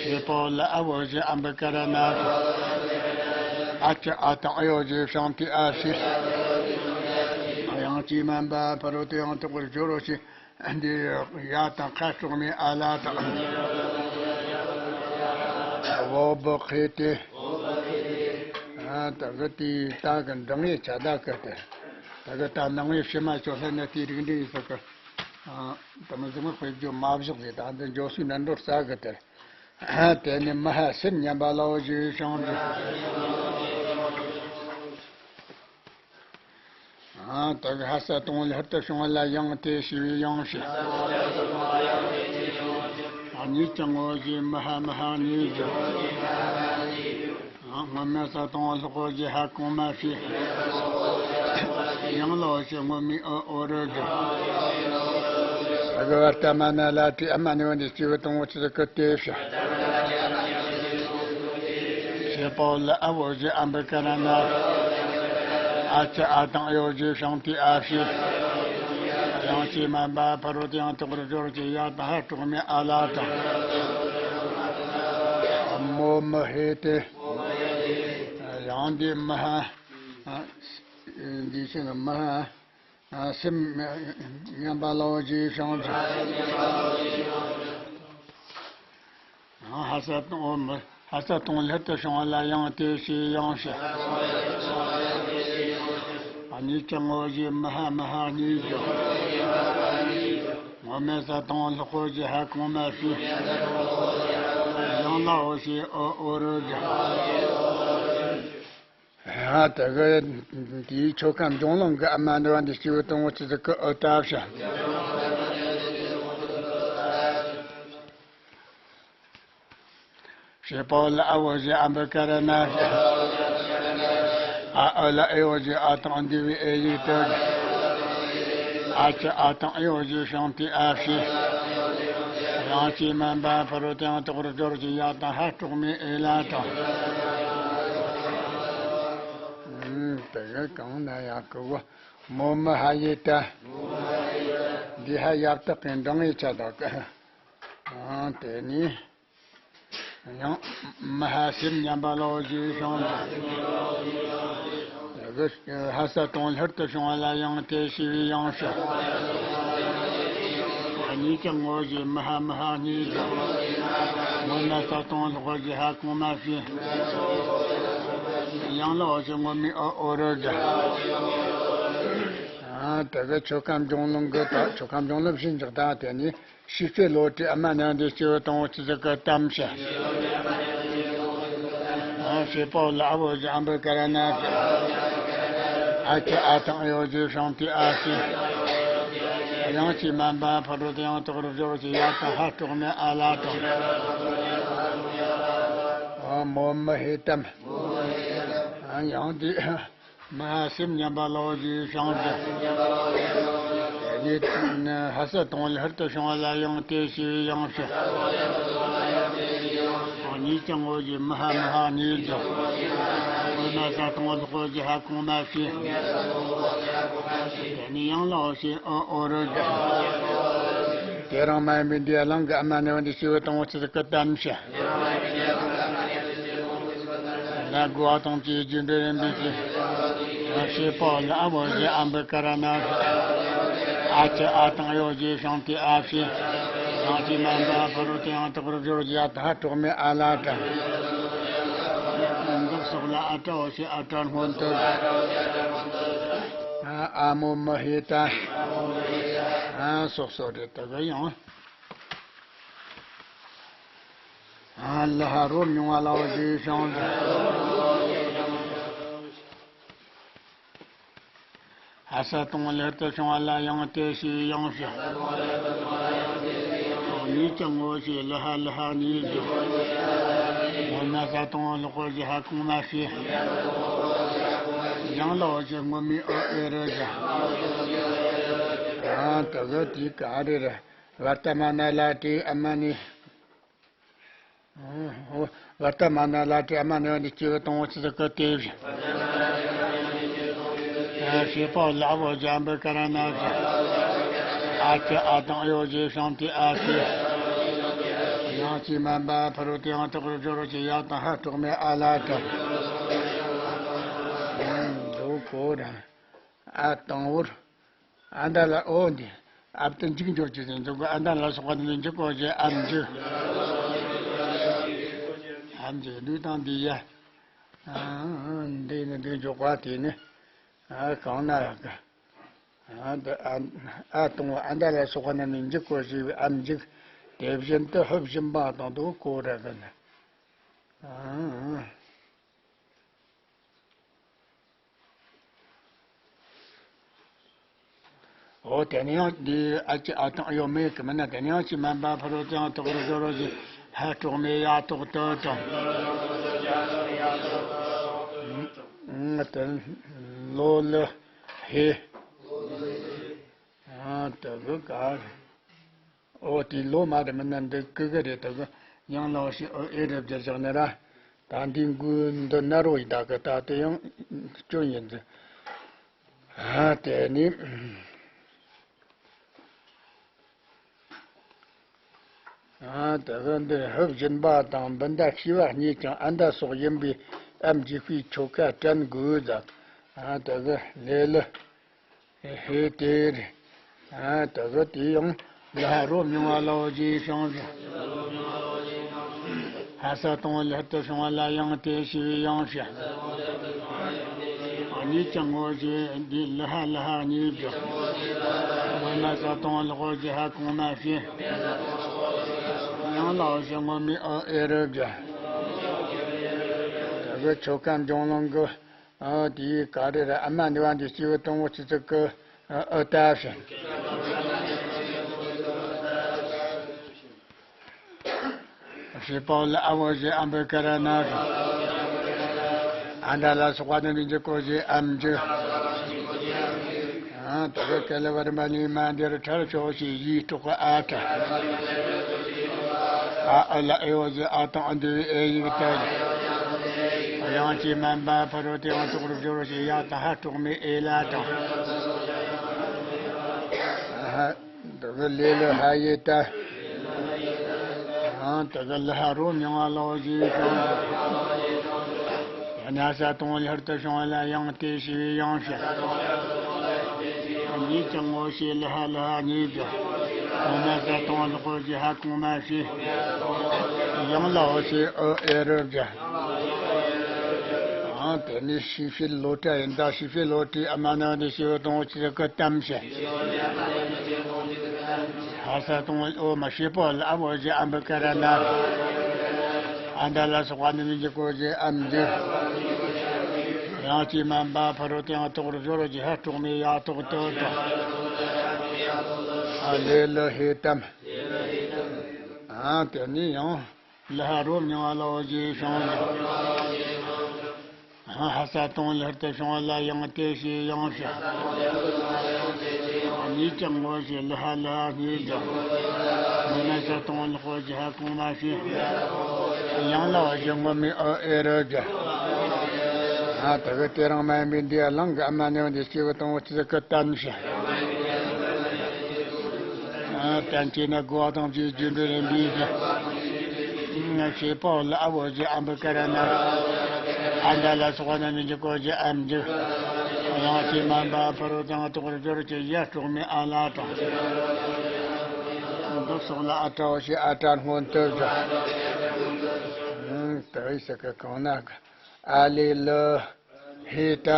ཞེས་པའོ་ལ་ཨ་བོ་ཞེས་ཨམ་བི་ཀ་ར་ན་ཞེས། ཨ་ཅེ་ཨ་དང་ཨེ་བོ་ཞེས་ཤང་ཏི་ཨ་ཞེས། དབྱངས་ཅན་མན་པ་ཕ་རོལ་ཏུ་ཡང་དག་པར་སྦྱོར་བ་ཞིག། འདི་ཡ་དང་ཁ་གྲོགས་མེད་ཨ་ལ་དང་། འོ་བུ་ཁེ་ཏེ། ཨ་ད་གི་དེའི་ད་གི་འབྲིང་ཡི་ཆ་ད་གི་དེ། ད་གི་ད་ནང་བའི་ཕྱི་མ་ཅོ་ལྷན་ནི་དེའི་རིགས་འདྲ་ཡི་ས་གི། ཨ་ད་མི་ཟིག་མི་དཔེ་བརྗོད་མ་བཞག་ཟེར། ད་འདི་འཇོག་སུའི་ནན་འགྲོར་ས་གི་དེ། ཨ་དེ་ནི་མི་ཧ་སེམས་མཉམ་པ་ལ་འོ་ཞེས་བྱུང་བ་བཞག། ཨ་ད་གི་ལྷ་ས་དང་ལྷ་རྟ་བྱུང་བ་ལ་ཡང་དེ་ཞེས་པའི་ཡང་ཞེས། ཨ་གཉིས་ཀྱང་ངོ་ཞེས་མི་ཧ་མི་ཧ་གཉིས་ཞེས། ཨ་སྔོན་མེད་ས་དང་ལྷག་པོ་ཞེས་ཧ་གོང་མ་ཞེས། ཡང་ལ་འོ་ཞེས་སྔོན་མེད་འོ་འོ་རོ་ཞེས། ད་གི་བར་ཏ་མ་ན་ལ་ཏི་ཨ་མ་ནི་བ་འདི་སྐྱེ་བོ་དང་བོ་ཆི་ཟིག་གི་དེ་ཞེས། ཞེས་པའོ་ལ་ཨ་བོ་ཞེས་ཨམ་བི་ཀ་ར་ན། ཨ་ཅེ་ཨ་དང་ཨེ་བོ་ཞེས་ཤང་ཏི་ཨ་ཞེས། དབྱངས་ཅན་མན་པ་ཕ་རོལ་ཏུ་ཡང་དག་པར་སྦྱོར་བ་ཞིག་ཡག་དང་ཧ་གྲོགས་མེད་ཨ་ལ་དང་། མོ་མི་ཧེ་ཏེ། ཡང་འདི་མི་ཧ། འདི་ཕྱི་ནི་མི་ཧ། ཨ་སེམས་མཉམ་པ་ལ་འོ་ཞེས་བྱུང་བ་བཞག། ཨ་ལྷ་ས་དང་འོ་མི་ལྷ་ས་དང་ལྷ་རྟ་བྱུང་བ་ལ་ཡང་དེ་ཞེས་ཡང་ཞེས། ཨ་གཉིས་ཀྱང་ངོ་ཞེས་མི་ཧ་མི་ཧ་གཉིས་ཞེས། སྔོན་མེད་ས་དང་ལྷག་པོ་ཞེས་ཧ་གོང་མ་ཞེས། ཡང་ལ་འོ་ཞེས་འོ་འོ་རོ་ཞེས། ཨ་ད་གི་དེའི་ཆོ་ག་འབྱུང་ལུང་གི་ཨ་མ་འདི་བ་འདི་སྐྱེ་བོ་དང་བོ་ཆི་ཟིག་གི་འོ་ཏ་བྱ། ཞེས་པའོ་ལ་ཨ་བོ་ཞེས་ཨམ་བི་ཀ་ར་ན་ཞེས། ཨ་འོ་ལ་ཨེ་བོ་ཞེས་ཨ་དང་འདི་བའི་ཨེ་ཡིག་དོ། ཨ་ཅེ་ཨ་དང་ཨེ་བོ་ཞེས་ཤང་ཏི་ཨ་ཞེས། དབྱངས་ཅན་མན་པ་ཕ་རོལ་ཏུ་ཡང་དག་པར་སྦྱོར་བ་ཞིག་ཡག་དང་ཧ་གྲོགས་མེད་ཨེ་ལ་དང་། ཨུམ། དེ་གི་གང་ན་ཡག་གི་བོ། མོ་མི་ཧ་ཡེ་ཏ། འདི་ཧ་ཡབ་དག་གི་འབྲིང་ཡི་ཆ་དག་གི། ཨང་དེ་ནི། ཡང་མི་ཧ་སེམས་མཉམ་པ་ལ་འོ་ཞེས་བྱུང་བ་བཞག། ལྷ་ས་དང་ལྷུར་དུ་བྱུང་བ་ལ་ཡང་དེ་ཞེས་པའི་ཡང་ཕྱིར། གཉིས་ཀྱང་ངོ་བཞི་མི་ཧ་མི་ཧ་གཉིས་སུ། སྔོན་ན་ས་དང་ལྷག་བཞི་ཧ་གོང་མ་བྱས། ཡང་ལ་འོ་ཞེས་སྔོན་མའི་འོ་འོ་རུ་བཞག་ཨ་དེ་གི་ཆོས་ཁམས་ལྗོངས་ལུང་གི་ད་ཆོས་ཁམས་ལྗོངས་ལུང་ཞེས་འཇོག་ད་དེ་ནི། ཤེས་བྱའི་བློ་གྲོས་ཨ་མ་ནི་འདི་སྐྱེ་བོ་དང་པོ་ཆུ་ཚོད་ཀྱི་གཏམ་བཤད། ཨ་ཞེས་པའོ་ལ་ཨ་བོ་ཞེས་ཨམ་བི་ཀ་ར་ན་ཨ་ཁྱི་ཨ་དང་ཡོ་ཞེས་ཤོང་ཏི་ཨ་ཞེས། ཡང་ཅི་མན་པ་ཕ་རོལ་ཏུ་ཡང་དག་རུ་སྦྱོར་ཞེས་ཡ་ད་ཧ་གྲོགས་མེད་ཨ་ལ་དང་། ཨ་མོ་མི་ཧེ་ཏམ། ཨ་ཡང་དེ། མ་ཧ་སེམས་མཉམ་པ་ལོ་ཞེས་བྱང་ཞིང་། ཡེ་ནི་ཧ་ས་དང་ལྷར་དུ་བྱུང་བ་ལ་ཡང་དེ་ཞེས་ཡང་ཞུ། གཉིས་ཀྱང་འོ་ཞེས་མི་ཧ་མི་ཧ་གཉིས་སུ། འོ་ན་ས་དང་ལྷག་ཞེས་ཧ་གོང་མ་བྱས། དེ་ནི་ཡང་ལ་འོ་ཞེས་འོ་འོ་རུ་བཞག་དེ་རང་མ་ཡིན་པའི་འདི་གླང་གི་ཨ་མ་ནི་འདི་སྐྱེ་བོ་དང་པོ་ཆུ་ཚོད་ཀྱི་གཏམ་བཤད། ན་དགུ་བ་དང་བཅས་རྒྱུ་འབྲས་རིམ་པས་ཀྱི། ཞེས་པའོ་ལ་ཨ་བོ་ཞེས་ཨམ་བི་ཀ་ར་ན། ཨ་ཁྱི་ཨ་དང་ཡོ་ཞེས་བྱང་ཏི་ཨ་ཕྱི། ཡང་ཅི་མན་པ་ཕ་རོལ་ཏུ་ཡང་དག་རུ་སྦྱོར་ཞེས་ཡ་ད་ཧ་གྲོགས་མེད་ཨ་ལ་དང་། འདི་སོགས་ལ་ཨ་ཏྲའོ་ཞེས་ཨ་ཏྲ་སྔོན་དུ། ཨ་མོ་མི་ཧེ་ཏ། ཨ་སོགས་སོགས་རེད་ད་ག་ཡང་། ལ་ཧ་རོ་མྱོང་བ་ལའོ་ཞེས་བྱང་། ཧ་ས་དང་ལྷར་དུ་བྱུང་བ་ལ་ཡང་དེ་ཞེས་ཡང་ཞུ། གཉིས་ཀྱང་ངོ་ཞེས་ལ་ཧ་ལ་ཧ་གཉིས་སུ། འོ་ན་ས་དང་ལྷག་ཞེས་ཧ་གོང་མ་བྱས། ཡང་ལ་འོ་ཞེས་སྔོན་མའི་འོ་ཨེ་རུ་བཞག་ཨ་ད་ག་དེ་ག་རེ་རེད། བར་ཏ་མ་ན་ལ་ཏྲའི་ཨ་མ་ནི། བར་ཏ་མ་ན་ལ་ཏྲའི་ཨ་མ་ནི་འདི་སྐྱེ་བོ་དང་པོ་ཆུ་ཚོད་ཀྱི་དེ་བཞིན། ཞེས་པའོ་ལ་ཨ་བོ་ཞེས་ཨམ་བི་ཀ་ར་ན་ཞེས། ཨ་ཁྱི་ཨ་དང་ཡོ་ཞེས་བྱང་ཏི་ཨ་ཁྱི། ཡང་ཅི་མན་པ་ཕ་རོལ་ཏུ་ཡང་དག་རུ་སྦྱོར་ཞེས་ཡ་ད་ཧ་གྲོགས་མེད་ཨ་ལ་དང་། འདུག་གོ་ར། ཨ་དང་བོར། ཨ་མདའ་ལ་འོ་འདི། ཨབ་ཏུ་འཇུག་འཇོག་ཅེས་ཟེར་འཇུག་གོ་ཨ་མདའ་ལ་སོགས་པ་འདི་ནི་འཇུག་གོ་ཞེས་ཨ་མི་འཇུག་ཨ་མི་འཇུག་འདུག་དང་འདི་ཡ། ཨ་འདི་ནི་འདི་འཇོག་པ་དེ་ནི། ཨ་གང་ན་ཡང་གི་ཨ་འདི་ཨ་ཨ་དང་བོ་ཨ་མདའ་ལ་སོགས་པ་རྣམས་ནི་འཇུག་གོ་ཞེས་པའི་ཨ་མི་འཇུག་དེ་བཞིན་དུ་ཧུབ་བཞིན་པ་དང་འདུག་གོ་ར་གི་ནི། ཨ། འོ་དེ་ནས་ཡང་འདི་ཨ་ཅེ་ཨ་དང་ཡོ་མེད་གི་མིན་ན་དེ་ནས་ཡང་ཅི་མན་པ་ཕ་རོལ་ཏུ་ཡང་དག་རུ་སྦྱོར་རོ་ཞེས་ཧ་གྲོགས་མེད་ཡ་ཏོག་ཏོ་དང་། ཨ་དེ་ལོ་ལི་ཧེ། ཨ་དེ་གི་ག་རེད། ཨོ་དེ་ལོ་མ་རེད་མིན་ན་འདི་ཀི་གི་རེད་དོ་གི། ཡང་ལ་ཞེས་ཨོ་ཨེ་རེད་བསྒྱུར་བཞག་ནི་ར། ད་འདི་འགུལ་འདི་ན་རོ་ཡི་ད་གི་ད་དེ་ཡང་སྐྱོན་ཡིན་ཟེར། ཨ་དེ་ནི། ཨ་དེ་གི་འདིར་ཧུབ་སྦྱིན་པ་དང་འབུ་མདའ་ཤི་བ་གཉིས་ཀྱང་ཨ་མདའ་སོགས་ཡིན་པས་ཨ་མི་འཇུག་པའི་ཆོ་ག་དྲན་དགོས་ཟེར། ཨ་དེ་གི་ལེ་ལི། ཧེ་དེ་རེད། ཨ་ད་གི་དེ་ཡང་ལ་ཧ་རོ་མྱོང་བ་ལའོ་ཞེས་བྱང་ཞིང་། ཧ་ས་དང་ལྷར་དུ་བྱུང་བ་ལ་ཡང་དེ་ཞེས་པའི་ཡང་ཕྱིར། གཉིས་ཀྱང་ངོ་ཞེས་འདི་ལ་ཧ་ལ་ཧ་གཉིས་བཞག་སྔོན་མ་ས་དང་ལྷག་ཞེས་ཧ་གོང་མ་བྱས། ཡང་ལའོ་ཞེས་སྔོན་མའི་ཨོ་ཨེ་རུ་བཞག་ད་གི་ཆོ་ག་འབྱུང་ལུང་གི། ཨ་དེའི་ག་རེ་རེད། ཨ་མ་ནི་བ་འདི་སྐྱེས་བུ་དང་པོ་ཆུ་ཚོད་ཀྱི་ཨ་ཨ་ད་ཞིང་། ཞེས་པའོ་ལ་ཨ་བོ་ཞེས་ཨམ་བི་ཀ་ར་ན་ཞིང་། ཨ་མདའ་ལ་སོགས་པ་ནི་འཇུག་གོ་ཞེས་ཨ་མི་འཇུག་ཨ་དེ་གི་ཀ་ལ་བར་མ་ལི་མ་འདིར་ཁྲར་ཆོག་ཞེས་ཡིད་འཕྲོག་གི་ཨ་ཁྲ། ཨ་ཨ་ལ་ཨེ་འོ་ཞེས་ཨ་དང་འདི་བའི་ཨེ་ཡིག་ཏ། ཡང་ཅི་མན་པ་ཕ་རོལ་ཏུ་ཡང་དག་རུ་སྦྱོར་ཞེས་ཡ་ད་ཧ་གྲོགས་མེད་ཨེ་ལ་དང་། ཨ་ཧ། དེ་གི་ལེ་ལི་ཧ་ཡེ་ཏ། ཨ་དེ་གི་ལ་ཧ་རོ་མྱང་བ་ལའོ་ཞེས་དང་། ན་ས་དང་པོ་ལྷར་དུ་བྱུང་བ་ལ་ཡང་དེ་ཞེས་པའི་ཡང་ཕྱིར། གཉིས་ཀྱང་ངོ་ཤེས་ལ་ཧ་ལ་ཧ་གཉིས་ཀྱང་། ན་ས་དང་པོ་ལྷག་པའི་ཧ་གོང་མ་ཞེས། ཡང་ལ་འོ་ཞེས་འོ་ཨེ་རུ་བརྒྱ། ཨང་། དེ་ནི་ཤེས་བྱའི་བློ་གྲོས་ཡིན་ད། ཤེས་བྱའི་བློ་གྲོས་ཨ་མ་ནི་འདི་ཞེས་པ་དང་པོ་ཆི་ཟིག་གི་གཏམ་བཤད། ཧ་ས་དང་འོ་མ་ཤེས་པ་ལ་ཨ་བོ་ཞེས་ཨམ་བི་ཀ་ར་ན། ཨ་མྲ་ལ་སོགས་པ་ནི་མི་འཇིག་གོ་ཞེས་ཨམ་འཇིག། ཡང་ཅི་མན་པ་ཕ་རོལ་ཏུ་ཡང་དོག་རུ་སྦྱོར་གྱི་ཧ་གྲོགས་མེད་ཡ་ཐོག་ཏུ་དང་། ཨ་ལེ་ལོ་ཧེ་ཏམ། ཨ་དེ་ནི་ཡང་ལ་ཧ་རོ་མྱང་བ་ལ་འོ་ཞེས་བྱུང་། ཧ་ས་དང་ལྷར་དུ་བྱུང་བ་ལ་ཡང་དེ་ཞེས་ཡང་ཕྱིར། གཉིས་ཀྱང་ངོ་ཤེས་ལ་ཧ་ལ་ཧ་གཉིས་ཀྱང་། མི་ན་ས་དང་ལྷག་པའི་ཧ་གོང་མ་ཞེས། ཡང་ལ་འོ་ཞེས་སྔོན་མའི་འོ་ཨེ་རུ་བརྒྱ། ཨ་དེ་གི་དེ་རིང་མ་ཡིན་པའི་འདི་ཡ་ལང་གི་ཨ་མ་ནི་འདི་སྐྱེ་བོ་དང་པོ་ཆི་ཟིག་གི་གཏམ་བཤད། ཨ་བསྟན་བཅོས་ནི་དགོས་པ་དང་བཅས་རྒྱུ་འབྲས་རིམ་པས་བཤད། ཞེས་པའོ་ལ་ཨ་བོ་ཞེས་ཨམ་བི་ཀ་ར་ན། ཨ་མྲ་ལ་སོགས་པ་ནི་མི་འཇིག་གོ་ཞེས་ཨམ་འཇིག། ཡང་ཅི་མན་པ་ཕ་རོལ་ཏུ་ཡང་དོག་རུ་སྦྱོར་གྱི་ཡ་གྲོགས་མེད་ཨ་ལ་དང་། འདི་སོགས་ལ་ཨ་ཏྲའོ་ཞེས་ཨ་ཏྲ་སྔོན་དུ་བཞག། ཨང་། དེ་ཡི་ས་གི་གང་ན་ཨ་ལེ་ལོ། ཧེ་ཏ།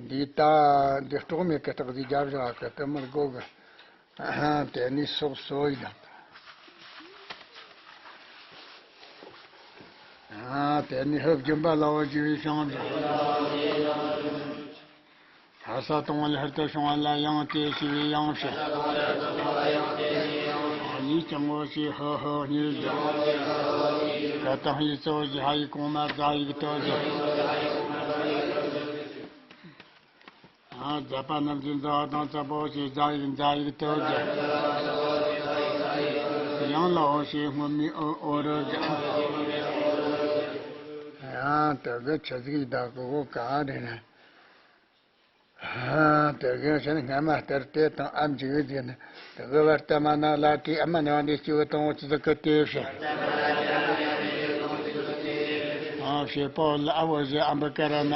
འདི་ལྟ་འདི་གྲོགས་མེད་ཀྱི་རྟགས་ཀྱི་རྒྱབ་བཞག་གི་དུ་མར་གོ་གི། དེ་ནི་སོགས་སོ་ཡི་དང་། དེ་ནི་ཧུབ་སྦྱིན་པ་ལ་འོ་ཞེས་པའི་ཕྱིར། ཧ་ས་དང་པོ་ལྷར་དུ་བྱུང་བ་ལ་ཡང་དེ་ཞེས་པའི་ཡང་ཕྱིར། གཉིས་ཀྱང་ངོ་ཤེས་ཧ་ཧ་གཉིས་ཀྱང་། ཀ་དང་ཧའི་གཙོ་བོ་གཞི་ཧ་ཡིག་གོང་མ་རྫ་ཡིག་ཏུ་བཞག། ཨ་རྫ་པ་རྣམས་ཀྱི་རྫ་དང་རྫ་པོ་ཞེས་རྫ་ཡིག་རྫ་ཡིག་ཏུ་བཞག། ཡང་ལ་འོ་ཞེས་སྔོན་མའི་འོ་ཨོ་རུ་བཞག། ཡང་དེ་གི་ཆི་ཟིག་བདག་གི་འོ་ག་རེ་རེད། དེ་གི་ཕྱིར་སྔ་མ་ལྟར་དེ་དང་ཨ་མཇུག་ཟེར་ན། དེ་གི་བར་དུ་མ་ན་ལ་དེ་ཨ་མ་ནི་བ་འདི་སྐྱེ་བོ་དང་པོ་ཆི་ཟིག་གི་དེ་བཤད། ཨ་ཞེས་པའོ་ལ་ཨ་བོ་ཞེས་ཨམ་བི་ཀ་ར་ན།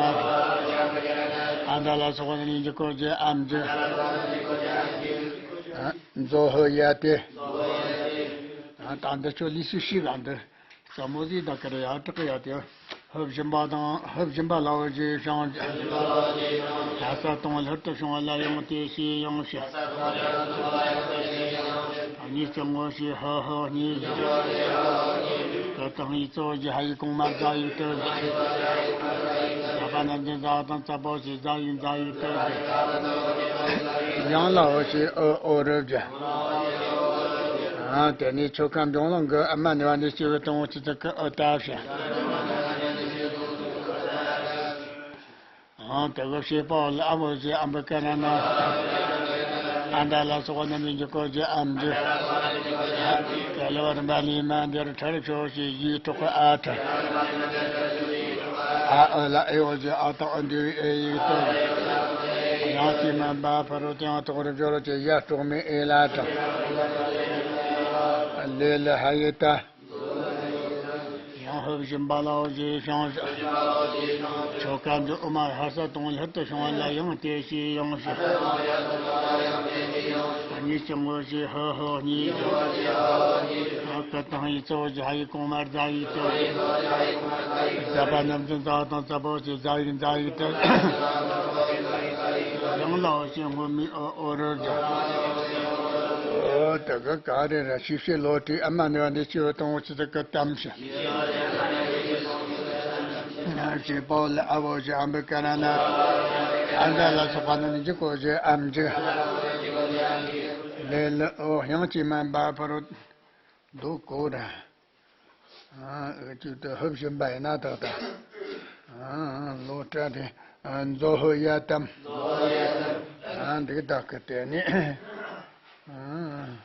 ཨ་མྲ་ལ་སོགས་པ་ནི་མི་འཇིག་གོ་ཞེས་ཨམ་འཇིག། ཨ་མཛོ་ཧོ་ཡ་དེ། ཨ་ད་འདི་ཆོ་ལི་སུ་ཤི་ག་འདི། ས་མོ་ཟིག་དང་ཀ་ར་ཡ་དྲག་ཡ་དེ། ཧུབ་སྦྱིན་པ་དང་ཧུབ་སྦྱིན་པ་ལ་འོ་ཞེས་བྱུང་། ལྷ་ས་དང་པོ་ལྷར་དུ་བྱུང་བ་ལ་ཡང་དེ་ཞེས་ཡང་ཕྱིར། གཉིས་ཀྱང་ངོ་ཤེས་ཧ་ཧ་གཉིས་ཀྱང་། ཀ་དང་ཧའི་གཙོ་བོ་གཞི་ཧ་ཡིག་གོང་མ་རྫ་ཡིག་ཏུ་བཞག། རྫ་པ་རྣམས་ཀྱི་རྫ་དང་རྫ་པོ་ཞེས་རྫ་ཡིག་རྫ་ཡིག་ཏུ་བཞག། ཡང་ལ་འོ་ཞེས་འོ་ཨོ་རུ་བཞག། ཨ་དེ་ནས་ཆོ་ག་འབྱུང་ལོང་གི་ཨ་མ་ནི་བ་འདི་སྐྱེ་བོ་དང་པོ་ཆི་ཟིག་གི་འོ་ད་བཤད། ཨ་དེ་གི་ཞེས་པའོ་ལ་ཨ་བོ་ཞེས་ཨམ་བི་ཀ་ར་ན། ཨ་མྲ་ལ་སོགས་པ་རྣམས་ཀྱི་འཇིག་གོ་ཞེས་ཨམ་འཇིག། ཀ་ལ་བ་རིམ་པ་ལས་མ་འདིར་ཁྲར་ཆོ་ཞེས་ཡིག་གྲོགས་ཨ་ཁྲ། ཨ་ཨ་ལ་ཨེ་འོ་ཞེས་ཨ་དང་ཨ་འབྲེལ་བའི་ཨེ་ཡིག་ཏུ། ཡང་ཅི་མན་པ་ཕ་རོལ་ཏུ་ཡང་དོག་རུ་སྦྱོར་གྱི་ཡ་གྲོགས་མེད་ཨེ་ལ་དང་། ལེ་ལ་ཧ་ཡེ་ཏ། ཡང་ཧུབ་སྦྱིན་པ་ལ་འོ་ཞེས་བྱུང་། ཆོ་ག་འདི་དབུ་མ་ཧ་ས་དང་པོ་ལྷར་དུ་བྱུང་བ་ལ་ཡང་དེ་ཞེས་ཡང་ཕྱིར། གཉིས་ཀྱང་ངོ་ཤེས་ཧ་ཧ་གཉིས་ཀྱང་། ཀ་དང་ཧའི་གཙོ་བོ་གཞི་ཧ་ཡིག་གོང་མ་རྫ་ཡིག་ཏུ། རྫ་པ་རྣམས་ཀྱི་རྫ་དང་རྫ་པོ་ཞེས་རྫ་ཡིག་རྫ་ཡིག་ཏུ། ཡང་ལ་འོ་ཞེས་སྔོན་མའི་འོ་ཨོ་རུ་བཞག། འོ་དེ་གི་ག་རེ་རེད། ཤེས་བྱའི་བློ་གྲོས་ཨ་མ་ནི་བ་འདི་སྐྱེ་བོ་དང་པོ་ཆི་ཟིག་གི་གཏམ་བཤད། ཞེས་པའོ་ལ་ཨ་བོ་ཞེས་ཨམ་བི་ཀ་ར་ན། ཨ་མྲ་ལ་སོགས་པ་རྣམས་ཀྱི་འཇིག་གོ་ཞེས་ཨམ་འཇིག། ལེ་ལ་འོ་ཡང་ཅི་མན་པ་ཕ་རོལ་དུ་གོ་ར། ཨ་ཨུ་ཅུ་དུ་ཧུབ་སྦྱིན་པ་ཡིན་ན་ཏག་ཏག། ཨ་ལོ་ཏྲ་དེ་ཨ་མཛོ་ཧོ་ཡ་ཏམ། ཨ་འདི་དག་གི་དེ་ནི། ཨ།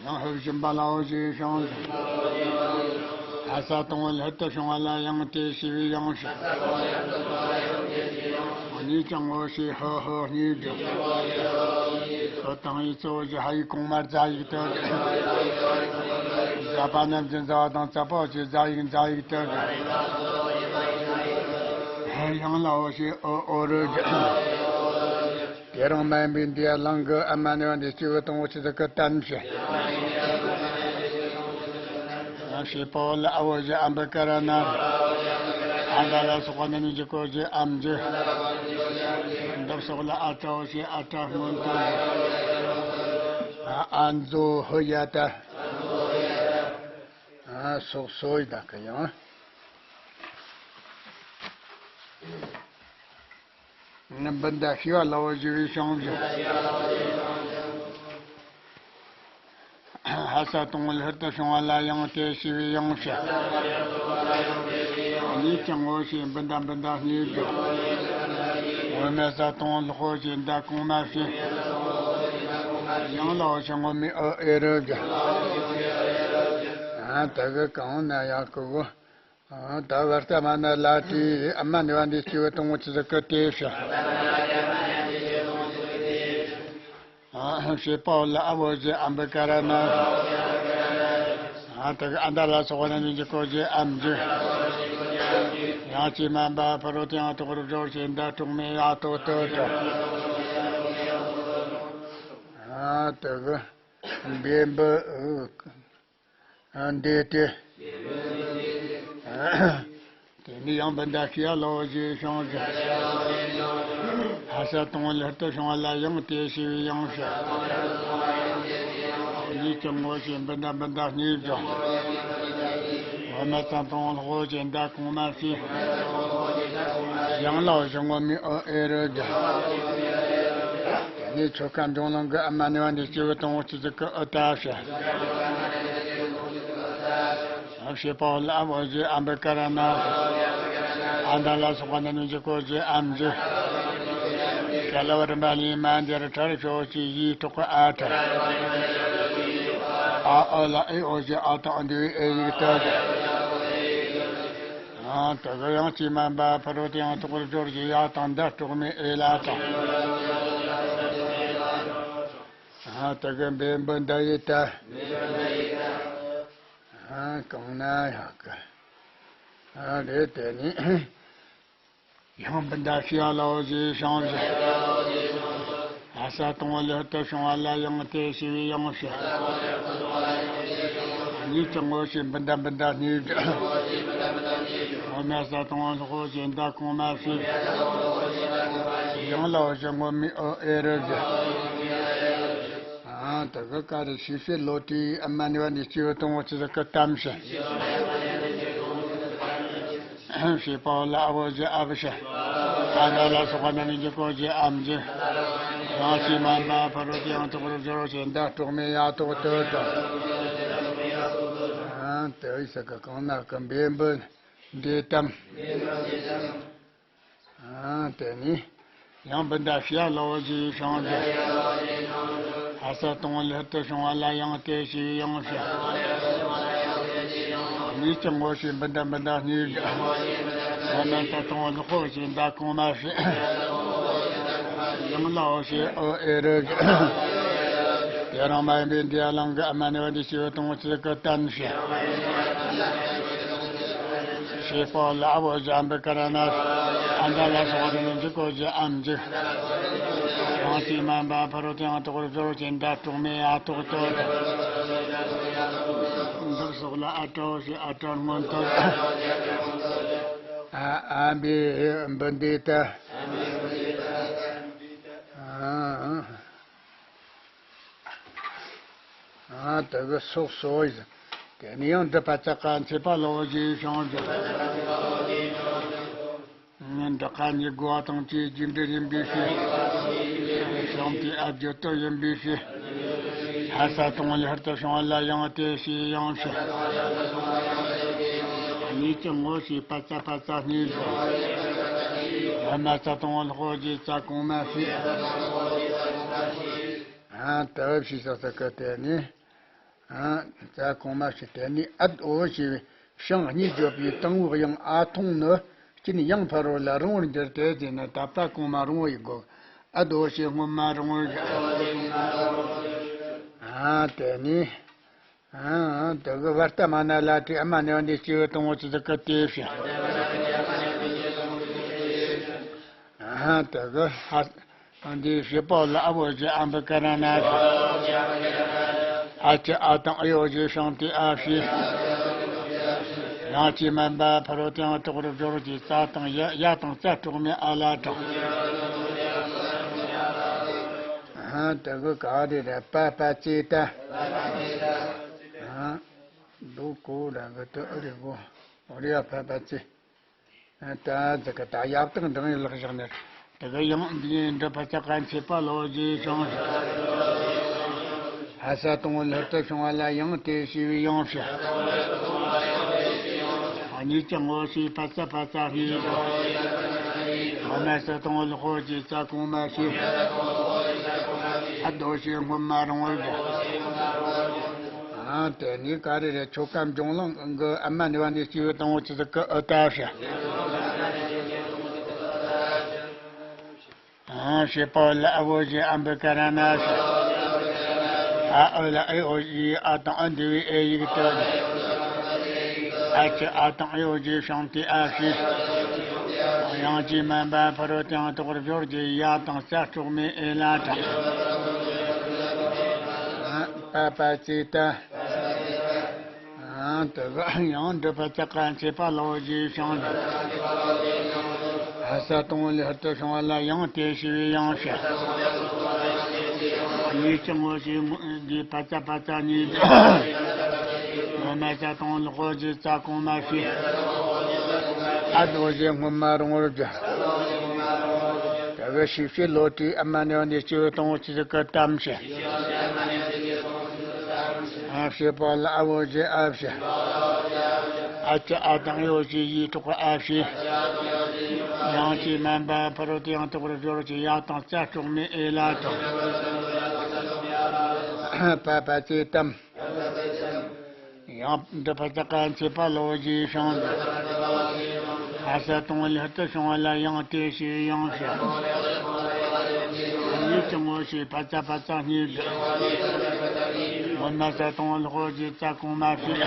ཡང་ཧུབ་སྦྱིན་པ་ལ་འོ་ཞེས་བྱུང་། ཧ་ས་དང་པོ་ལྷར་དུ་བྱུང་བ་ལ་ཡང་དེ་ཞེས་པའི་ཡང་ཕྱིར། གཉིས་ཀྱང་ངོ་ཤེས་ཧ་ཧ་གཉིས་ཀྱང་། ཀ་དང་ཧའི་གཙོ་བོ་གཞི་ཧ་ཡིག་གོང་མ་རྫ་ཡིག་ཏུ། ཟ་བ་རྣམས་ཀྱི་ཟ་བ་དང་། ཙ་པ་འོ་ཞེས་ཟ་ཡིག་ཛ་ཡིག་ཏུ། ཡང་ལ་འོ་ཞེས་འོ་འོ་རུ། དེ་རང་མ་ཡིན་པའི་འདི་ཡ་ལང་གི་ཨ་མ་ནི་བ་འདི་སྐྱེ་བོ་དང་བོ་ཆེ་ཟིག་གི་བསྟན་བྱ། ཞེས་པའོ་ལ་ཨ་བོ་ཞེས་ཨམ་བི་ཀ་ར་ན། ཨ་མྲ་ལ་སོགས་པ་རྣམས་ནི་འཇུག་གོ་ཞེས་ཨམ་འཇུག་འདི་སོགས་ལ་ཨ་ཏྲའོ་ཞེས་ཨ་ཏྲ་སྔོན་དུ། ཨ་མཛོ་ཧི་ཡ་ཏ། ཨ་སོགས་སོ་ཡི་དག་གི་ཡང་། འབུན་ཟླ་ཤེས་པ་ལ་འོ་ཞེས་པའི་བྱང་བྱ། ཧ་ས་དང་པོ་ལྷུར་དུ་བྱུང་བ་ལ་ཡང་དེ་ཞེས་པའི་ཡང་བྱ། གཉིས་ཀྱང་ངོ་ཞེས་འབུན་ཟླ་འབུན་ཟླ་གཉིས་བྱ། འོ་མ་ས་དང་པོ་ལྷོ་ཞེས་ཟླ་གོང་མ་བྱ། ཡང་ལ་འོ་ཞེས་ངོ་མའི་ཨུ་ཨེ་རུ་བྱ། ཨ་དེ་གི་གང་ན་ཡག་གི་གོ། ད་བར་ཏ་མ་ན་ལ་ཏི་ཨ་མ་ནི་བ་འདི་སྐྱེ་བོ་དང་བོ་ཆེ་ཟིག་གི་དེ་བྱ། ཞེས་པའོ་ལ་ཨ་བོ་ཞེས་ཨམ་བི་ཀ་ར་ན། དེ་གི་ཨ་མྲ་ལ་སོགས་པ་རྣམས་ནི་འཇུག་གོ་ཞེས་ཨམ་འཇུག་ཡང་ཅི་མ་འབའ་ཕ་རོལ་ཏུ་ཡང་དུ་གུ་རུ་སྦྱོར་ཞེས་ཟླ་དྲུག་མའི་ཡ་ཏོག་ཏུ་དྲ། དེ་གི་འབེན་བུ། འདི་སྟེ། དེ་ནས་ཡང་འབུན་ཟླ་ཤེས་པ་ལ་འོ་ཞེས་བྱང་བྱ། ཧ་ས་དང་པོ་ལྷུར་དུ་བྱུང་བ་ལ་ཡང་དེ་ཞེས་པའི་ཡང་བྱ། གཉིས་ཀྱང་ངོ་ཞེས་འབུན་ཟླ་འབུན་ཟླ་གཉིས་བྱ། འོ་མ་ས་དང་པོ་ལྷོ་ཞེས་ཟླ་གོང་མ་བྱ། ཡང་ལ་འོ་ཞེས་ངོ་མའི་ཨུ་ཨེ་རུ་བྱ། དེ་ནས་ཆོ་ག་འབྱུང་ལམ་གྱི་ཨ་མ་ནི་བ་འདི་སྐྱེ་བོ་དང་བོ་ཆེ་ཟིག་གི་ཨུ་ཏ་བྱ། ཞེས་པའོ་ལ་ཨ་བོ་ཞེས་ཨམ་བི་ཀ་ར་ན། ཨ་མྲ་ལ་སོགས་པ་རྣམས་ནི་འཇུག་གོ་ཞེས་ཨམ་འཇུག་ག་ལ་བ་རིམ་པ་ལས་མ་འདིར་ཁྲར་ཤོ་ཞེས་ཡིག་གྲོགས་ཨ་ཁྲ། ཨ་ཨུ་ལ་ཨེ་འོ་ཞེས་ཨ་ཏོ་འདི་བའི་ཨེ་ཡིག་ཏུ། ཨ་དེ་གི་ཡང་ཅི་མ་འབའ་ཕ་རོལ་ཏུ་ཡང་དུ་གུ་རུ་སྦྱོར་ཞེས་ཡ་དང་ཟླ་དྲུག་མའི་ཨེ་ལ་ཏ། ཨ་དེ་གི་འབེན་བུ་ཟླ་ཡི་ཏ། ཨ་གང་ན་ཡག་གི། ཨ་རེད་དེ་ནི། ཡང་འབུན་ཟླ་ཤེས་པ་ལ་འོ་ཞེས་བྱང་བྱ། ཧ་ས་དང་པོ་ལྷུར་དུ་བྱུང་བ་ལ་ཡང་དེ་ཞེས་པའི་ཡང་བྱ། གཉིས་ཀྱང་ངོ་ཞེས་འབུན་ཟླ་འབུན་ཟླ་གཉིས་བྱ། འོ་མ་ས་དང་པོ་ལྷོ་ཞེས་ཟླ་གོང་མ་བྱ། ཡང་ལ་འོ་ཞེས་ངོ་མའི་ཨུ་ཨེ་རུ་བྱ། ཨ་དེ་གི་ཀ་རེ་ཤི་ཤི་ལོ་ཏི་ཨ་མ་ནི་བ་འདི་སྐྱེ་བོ་དང་བོ་ཆེ་ཟིག་གི་གཏམ་བྱ། ཞེས་པའོ་ལ་ཨ་བོ་ཞེས་ཨ་བུ་བྱ། ཨ་མྲ་ལ་སོགས་པ་རྣམས་ནི་འཇུག་གོ་ཞེས་ཨམ་འཇུག་ཡང་ཅི་མ་འབའ་ཕ་རོལ་ཏུ་ཡང་དུ་གུ་རུ་སྦྱོར་ཞེས་ཟླ་དྲུག་མའི་ཡ་ཏོག་ཏུ་དྲ། ཨ་དེ་ཡི་ས་ག་གང་ན་གི་འབེན་བུ་འདི་གཏམ། ཨ་དེ་ནི། ཡང་འབུན་ཟླ་ཤེས་པ་ལ་འོ་ཞེས་བྱང་བྱ། ཧ་ས་དང་པོ་ལྷུར་དུ་བྱུང་བ་ལ་ཡང་དེ་ཞེས་པའི་ཡང་བྱ། གཉིས་ཀྱང་ངོ་ཞེས་འབུན་ཟླ་འབུན་ཟླ་གཉིས་བྱ། འོ་མ་ས་དང་པོ་ལྷོ་ཞེས་ཟླ་གོང་མ་བྱ། ཡང་ལ་འོ་ཞེས་ཨུ་ཨེ་རུ་བྱ། དེ་རང་མ་ཡིན་པའི་འདི་ཡ་ལང་གི་ཨ་མ་ནི་བ་འདི་སྐྱེ་བོ་དང་བོ་ཆེ་ཟིག་གི་གཏམ་བྱ། ཞེས་པའོ་ལ་ཨ་བོ་ཞེས་ཨམ་བི་ཀ་ར་ན། ཨ་མྲ་ལ་སོགས་པ་རྣམས་ནི་འཇུག་གོ་ཞེས་ཨམ་འཇུག་ཡང་ཅི་མ་འབའ་ཕ་རོལ་ཏུ་ཡང་དུ་གུ་རུ་སྦྱོར་ཞེས་ཟླ་དྲུག་མའི་ཡ་ཏོག་ཏུ་དྲ། འདི་སོགས་ལ་ཨ་ཏྲའོ་ཞེས་ཨ་ཏྲ་སྔོན་དུ་དྲ། ཨ་ཨ་འབེན་བུ་འདི་ཏ། ཨ་ཨ་དེ་གི་སོགས་སོ་ཡི། དེ་ནས་ཡང་འདི་པ་ཙ་ཀ་མཚེ་པ་ལ་འོ་ཞེས་བྱང་བྱ། འདི་ཀ་ཉིད་དགོས་པ་དང་བཅས་རྒྱུ་འབྲས་ཡིན་པའི་ཕྱིར། བྱང་དེ་ཨ་རྒྱུ་སྟོབས་ཡིན་པའི་ཕྱིར། ཧ་ས་དང་པོ་ལྷུར་དུ་བྱུང་བ་ལ་ཡང་དེ་ཞེས་ཡང་བྱ། གཉིས་ཀྱང་ངོ་ཞེས་པ་ཙ་པ་ཙ་གཉིས་བྱ། འོ་མ་ས་དང་པོ་ལྷོ་ཞེས་ཙ་གོང་མ་བྱ། ཨ་དེ་ཞེས་ས་ས་གི་དེ་ནི། ཨ་ཙ་གོང་མ་ཞེས་དེ་ནི་ཨད་འོ་ཞེས་པའི་ཤིང་གཉིས་བརྗོད་པའི་དང་པོའི་དབྱངས་ཨ་ཐོང་ནི་གཅིན་ཡང་ཕ་རོལ་ལ་རིང་བར་འགྱུར་ཏེ་དེ་ནི་ད་ལྟ་གོང་མ་རིང་བོ་ཡི་དགོས། ཨད་འོ་ཞེས་སྔོན་མ་རིང་བོ་ཡི། ཨ་དེ་ནི། ཨང་། དེ་གི་བར་ཏ་མ་ན་ལ་ཏྲི་ཨ་མ་ནི་འོ་འདི་སྐྱེ་བོ་དང་བོ་ཅི་ཟིག་གི་དེ་བྱ། ཨང་། དེ་གི་ཧ། འདི་བྱེད་པ་ལ་ཨ་བོ་ཞེས་ཨམ་བི་ཀ་ར་ན་བྱ། ཨ་ཅི་ཨ་དང་ཨི་ཡོ་ཞེས་ཤང་ཏི་ཨ་བྱ། ཡང་ཅི་མན་པ་ཕ་རོ་དེའང་དོག་རུ་སྦྱོར་གྱི་ཙ་དང་ཡ། ཡ་དང་ཙ་གྲོགས་མེད་ཨ་ལ་དྲང་། ཨང་། དེ་གི་ག་རེ་རེད། པ་པ་ཙེ་ཏ། ཨང་། འདུག་གོ་ར་གི་དུ་ཨི་རེད་གོ། འོ་རེ་ཡ། པ་པ་ཙེ། ད་ཟེར་གི་ད་ཡབ་དང་འབྲིང་ཡུལ་ལག་བཞག་ནས། དེ་གི་ཡང་འདིའི་འབྲི་ཕ་ཙ་ཀ་མཆེད་པ་ལོ་རྒྱུས་བྱུང་། ཧ་ས་དང་བོ་ལྷུར་དུ་བྱུང་བ་ལ་ཡང་དེ་ཞེས་པའི་ཡང་བྱ། གཉིས་ཀྱང་ངོ་ཤེས་ཕ་ཙ་ཕ་ཙ་གཉིས་བྱ། ངོ་མ་ས་དང་བོ་ལྷོ་ཀྱི་ཙ་གོང་མ་བྱས། ཨ་རྡོ་ཞེས་སྔོན་མ་རིང་བར་བྱ། ཨང་། དེ་ནས་ག་རེ་རེད། ཆོ་ག་འབྱུང་ལམ་གི་ཨ་མ་ནི་བ་འདི་སྐྱེ་བོ་དང་བོ་ཅི་ཟིག་གི་ཨི་ཏ་བྱ། ཨང་། བྱེད་པ་ལ་ཨ་བོ་ཞེས་ཨམ་བི་ཀ་ར་ན་བྱ། ཨ་ཨི་ལ་ཨི་ཨོ་ཞེས་ཨ་དང་ཨི་འདི་བའི་ཨེ་ཡིག་ཏུ་བྱ། ཨ་ཅི་ཨ་དང་ཨི་ཡོ་ཞེས་ཤང་ཏི་ཨ་བྱ། ཡང་ཅི་མན་པ་ཕ་རོ་དེའང་དོག་རུ་སྦྱོར་གྱི་ཡ་དང་ཙ་གྲོགས་མེད་ཨེ་ལ་དྲང་། པ་པ་ཙེ་ཏ། ཨང་། དེ་གི་ཡང་འབྲི་ཕ་ཙ་ཀ་མཆེད་པ་ལོ་རྒྱུས་བྱུང་། ཧ་ས་དང་བོ་ལྷུར་དུ་བྱུང་བ་ལ་ཡང་དེ་ཞེས་པའི་ཡང་བྱ། གཉིས་ཀྱང་ངོ་ཤེས་འདི་ཕ་ཙ་ཕ་ཙ་གཉིས་བྱ། ངོ་མ་ས་དང་བོ་ལྷོ་ཀྱི་ཙ་གོང་མ་བྱས། ཨ་རྡོ་ཞེས་སྔོན་མ་རིང་བར་བྱ། དེ་གི་ཤི་བྱེད་ལོ་ཏྲི་ཨ་མ་ནི་འདི་སྐྱེ་བོ་དང་བོ་ཅི་ཟིག་གི་ཏམ་བྱ། ཨ། བྱེད་པ་ལ་ཨ་བོ་ཞེས་ཨ་བྱ། ཨ་ཅི་ཨ་དང་ཡོ་ཞེས་ཡིག་གྲོགས་ཨ་བྱ། ཡང་ཅི་མན་པ་ཕ་རོ་དེའང་དོག་རུ་སྦྱོར་གྱི་ཡ་དང་ཙ་གྲོགས་མེད་ཨེ་ལ་དྲང་། པ་པ་ཙེ་ཏམ། ཡང་འབྲི་ཕ་ཙ་ཀ་མཆེད་པ་ལོ་རྒྱུས་བྱུང་། ཧ་ས་དང་བོ་ལྷུར་དུ་བྱུང་བ་ལ་ཡང་དེ་ཞེས་ཡང་བྱ། གཉིས་ཀྱང་ངོ་ཤེས་ཕ་ཙ་ཕ་ཙ་གཉིས་བྱ། སྔོན་མ་ས་དང་བོ་ལྷོ་ཀྱི་ཙ་གོང་མ་བྱས།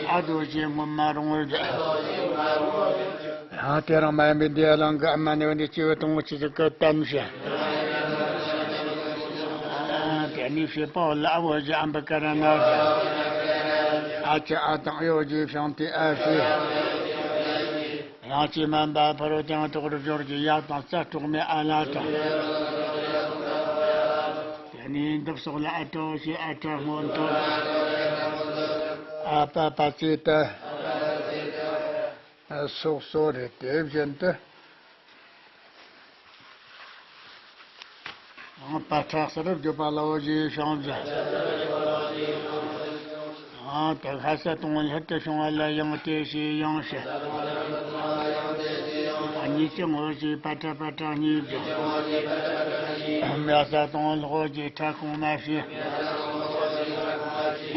ཨ་རྡོ་ཞེས་སྔོན་མ་རིང་བར་བྱ། ཡང་དེ་རིང་མ་ཡིན་པའི་འདི་ཡ་ལང་གི་ཨ་མ་ནི་བ་འདི་སྐྱེ་བོ་དང་བོ་ཅི་ཟིག་གི་ཏམ་བྱ། དེ་ནས་བྱེད་པ་ལ་ཨ་བོ་ཞེས་ཨམ་བི་ཀ་ར་ན་བྱ། ཨ་ཅི་ཨ་དང་ཡོ་ཞེས་ཤང་ཏི་ཨ་བྱ། ཡང་ཅི་མན་པ་ཕ་རོ་དེའང་དོག་རུ་སྦྱོར་གྱི་ཡ་དང་ཙ་གྲོགས་མེད་ཨ་ལ་དྲང་། དེ་ནས་འདི་སོགས་ལ་ཨ་ཏྲ་ཞེས་ཨ་ཏྲ་སྔོན་དུ། ཨ་པ་པ་ཙེ་ཏ། སོགས་སོགས་རེད། དེ་བཞིན་དུ། པ་ཏྲ་གསལ་བར་བརྗོད་པ་ལ་འོ་ཞེས་བྱུང་ཟེར། དེ་ཧ་ས་དང་བོ་ལྷུར་དུ་བྱུང་བ་ལ་ཡང་དེ་ཞེས་ཡང་བྱ། གཉིས་ཀྱང་འོ་ཞེས་པ་ཏྲ་པ་ཏྲ་གཉིས་བྱ། ཡ་ས་དང་བོ་ལྷོ་ཞེས་ཏྲ་གོང་མ་བྱས།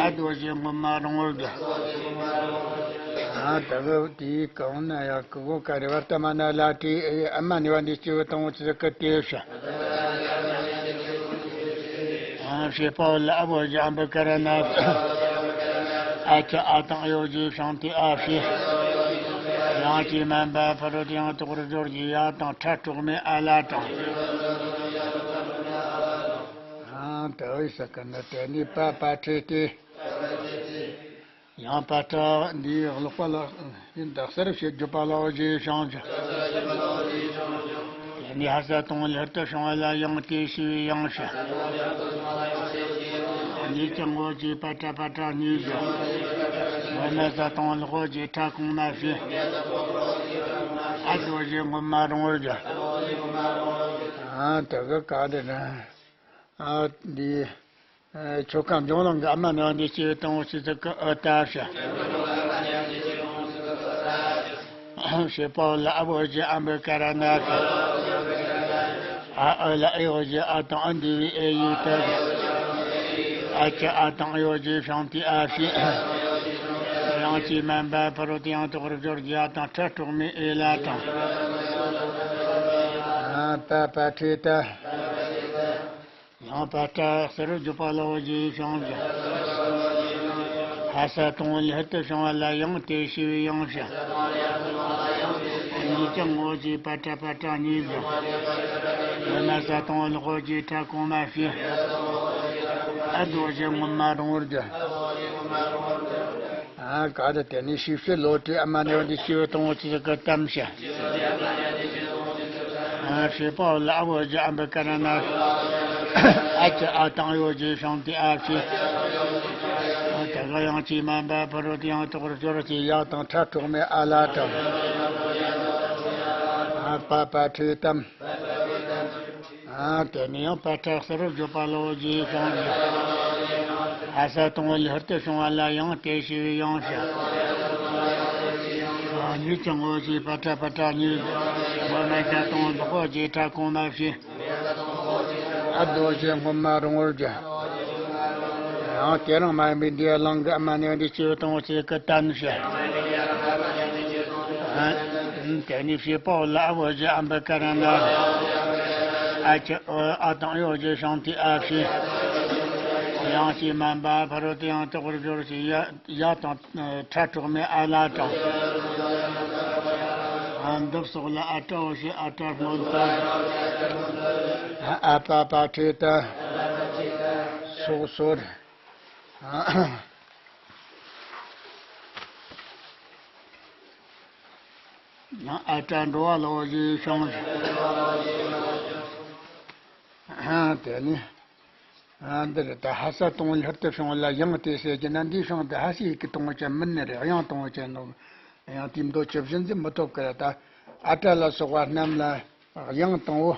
ཨ་རྡོ་ཞེས་སྔོན་མ་རིང་བར་བྱ། ཨ་ད་གི་དེའི་གང་ན་ཡག་གི་གོ་ག་རེ་བར་ཏ་མ་ན་ལ་ཏྲི་ཨ་མ་ནི་བ་འདི་སྐྱེ་བོ་དང་བོ་ཅི་ཟིག་གི་དེ་བྱ། ཨ་བྱེད་པ་ལ་ཨ་བོ་ཞེས་ཨམ་བི་ཀ་ར་ན་བྱ། ཨ་ཅི་ཨ་དང་ཡོ་ཞེས་ཤང་ཏི་ཨ་བྱ། ཡང་ཅི་མན་པ་ཕ་རོ་དེའང་དོག་རུ་སྦྱོར་གྱི་ཡ་དང་ཏྲ་གྲོགས་མེད་ཨ་ལ་དྲང་། ཨ་ད་འོ་ས་ཀ་ན་དེ་ནི་པ་པ་ཏྲེ་ཏེ། ཡང་པ་ཏྲ་འདིའི་ཀློག་པ་ལ་ཡིན་ད་གསལ་བྱེད་བརྗོད་པ་ལ་འོ་ཞེས་བྱུང་ཟེར། དེ་ནས་ཧ་ས་དང་བོ་ལྷུར་དུ་བྱུང་བ་ལ་ཡང་དེ་ཞེས་ཡང་བྱ། གཉིས་ཀྱང་འོ་ཞེས་པ་ཏྲ་པ་ཏྲ་གཉིས་བྱ། སྔོན་མ་ས་དང་བོ་ལྷོ་ཞེས་ཏྲ་གོང་མ་བྱས། ཨ་རྡོ་ཞེས་སྔོན་མ་རིང་བར་བྱ། ཨ་དེ་གི་ག་དེ་ན། ཨ་འདི། ཨ་ཆོ་ག་འབྱུང་ལམ་གྱི་ཨ་མ་ནི་བ་འདི་སྐྱེ་བོ་དང་བོ་ཅི་ཟིག་གི་ཨི་ཏ་བྱ། བྱེད་པ་ལ་ཨ་བོ་ཞེས་ཨམ་བི་ཀ་ར་ན་བྱ། ཨ་ཨི་ལ་ཨི་འོ་ཞེས་ཨ་དང་ཨི་འདི་བའི་ཨེ་ཡིག་ཏུ་བྱ། ཨ་ཅི་ཨ་དང་ཨི་འོ་ཞེས་ཤང་ཏི་ཨ་བྱ། ཡང་ཅི་མན་པ་ཕ་རོ་དེའང་དོག་རུ་སྦྱོར་གྱི་ཡ་དང་ཏྲ་གྲོགས་མེད་ཨེ་ལ་དྲང་། ཨ་པ་པ་ཏྲེ་ཏ། ཡང་པ་ཏྲ་གསལ་བར་བརྗོད་པ་ལ་འོ་བཞིའི་བྱང་བཞིན། ཧ་ས་དང་པོ་ལྷུར་དུ་བྱུང་བ་ལ་ཡང་དེ་ཞེས་པའི་ཡང་བཞིན། གཉིས་ཀྱང་འོ་བཞིའི་པ་ཏྲ་པ་ཏྲ་གཉིས་བཞིན། ཡང་ན་ས་དང་པོ་ལྷག་པའི་རྗེས་ཕྲད་གོང་མ་བྱས། འ་དང་པོ་བཞི་སྔོན་མ་རིང་བོར་བརྗོད། ཨ་ག་རེ་དེ་ནི་ཤེས་བྱའི་བློ་གྲོས་ཨ་མ་ནི་འོ་འདི་སྐྱེ་བོ་དང་པོ་ཆོས་སྐུ་ལྟ་བུ་བྱས། ཨ་བྱེད་པ་ལ་འ་འོ་བཞི་ཨ་འབུ་ཀ་ར་ན། ཨ་ཀྱི་ཨ་དང་འོ་བཞི་བྱང་དེ་ཨ་བྱས། ཨ་དེ་ག་ཡང་དཀྱུས་མ་འབའ་ཕ་རོལ་ཏུ་ཡང་དག་པར་སྦྱོར་བ་ཅིག་ཡ་དང་ཕྲད་གྲོགས་མེད་ཨ་ལ་དང་། ཨ་པ་པ་ཁྲེ་ཏམ། ཨ་དེ་ནས་ཡང་པ་ཏྲ་གསལ་བར་བརྗོད་པ་ལ་འོ་བཞིའི་བྱང་བཞིན། ཧ་ས་དང་པོ་ལྷུར་དུ་བྱུང་བ་ལ་ཡང་དེ་ཞེས་པའི་ཡང་བཞིན། ཨ་གཉིས་ཀྱང་འོ་བཞིའི་པ་ཏྲ་པ་ཏྲ་གཉིས་བཞིན། སྔོན་མ་ས་དང་པོ་ལྷག་པའི་རྗེས་ཕྲད་གོང་མ་བྱས། འ་དང་པོ་བཞི་སྔོན་མ་རིང་བོར་བརྗོད། ཡང་དེ་རང་མ་ཡིན་པའི་འདིའི་གླིང་གི་ཨ་མ་ནི་འདི་སྐྱེ་བོ་དང་པོ་ཆོས་སྐུ་ལྟ་བུ་བྱས། ཨ་དེ་ནས་བྱེད་པ་ལ་འ་འོ་བཞི་ཨ་འབུ་ཀ་ར་ན། ཨ་ཀྱི་ཨ་དང་འོ་བཞི་བྱང་དེ་ཨ་བྱས། ཡང་དཀྱུས་མ་འབའ་ཕ་རོལ་ཏུ་ཡང་དག་པར་སྦྱོར་བ་ཅིག་ཡ་ཡ་དང་ཕྲད་གྲོགས་མེད་ཨ་ལ་དང་། ཨ་འདི་སོགས་ལ་ཨ་ཏྲ་འོ་བཞི་ཨ་ཏྲ་སྔོན་དུ། ཨ་པ་པ་ཁྲེ་ཏ། སོགས་སོར། ཨ་ཏྲ་འགྲོ་བ་ལ་འོ་བཞིའི་བྱང་བཞིན། ཨ་དེ་ནི། ཨ་འདི་རེད། ད་ཧ་ས་དང་པོ་ལྷུར་དུ་བྱུང་བ་ལ་ཡང་དེ་ཟེར་གྱི་ན། འདིའི་བྱང་དེ་ཧ་སའི་ཡི་གེ་དང་པོ་ཅན་མིན་ནི་རེད། དབྱངས་དང་པོ་ཅན་ནོ། ཡང་དེའི་མདོ་ཇི་བཞིན་ཟེར་མི་ཐོབ་ཀི་རེད། ད་ཨ་ཏྲ་ལ་སོགས་པ་རྣམས་ལ་དབྱངས་དང་པོ།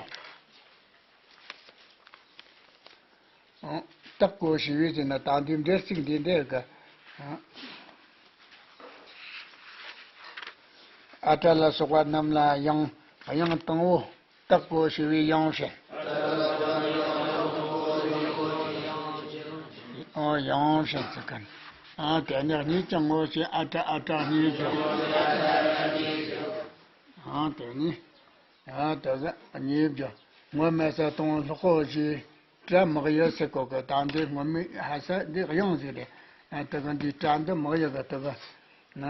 ཨ་བཏགས་གོ་ཞེས་པའི་ཟེར་ན། ད་འདི་འབྲེལ་ཚིག་འདི་འདྲའི་གི། ཨ་ཨ་ཏྲ་ལ་སོགས་པ་རྣམས་ལ་ཡང་དབྱངས་དང་པོ་བཏགས་གོ་ཞེས་པའི་ཡང་བཞིན། ཨོ་ཡང་བཞིན་ཟེར་གི། ཨ་དེ་ནས་གཉིས་ཀྱང་འོ་བཞི་ཨ་ཏྲ་ཨ་ཏྲ་གཉིས་བརྗོད། ཨ་དེ་ནས། ཨ་ད་ག་གཉིས་བརྗོད། སྔོན་མ་ས་དང་པོ་ལྷག་པའི་རྗེས་ཕྲད་དམིགས་ཡུལ་ཟེར་གོ་གི། ད་འདི་སྔོན་མའི་ཧ་ས་འདི་དབྱངས་ཟིག་རེད། ཨ་ད་ག་འདི་ཕྲད་འདི་དམིགས་ཡུལ་གི། ད་ག་ན་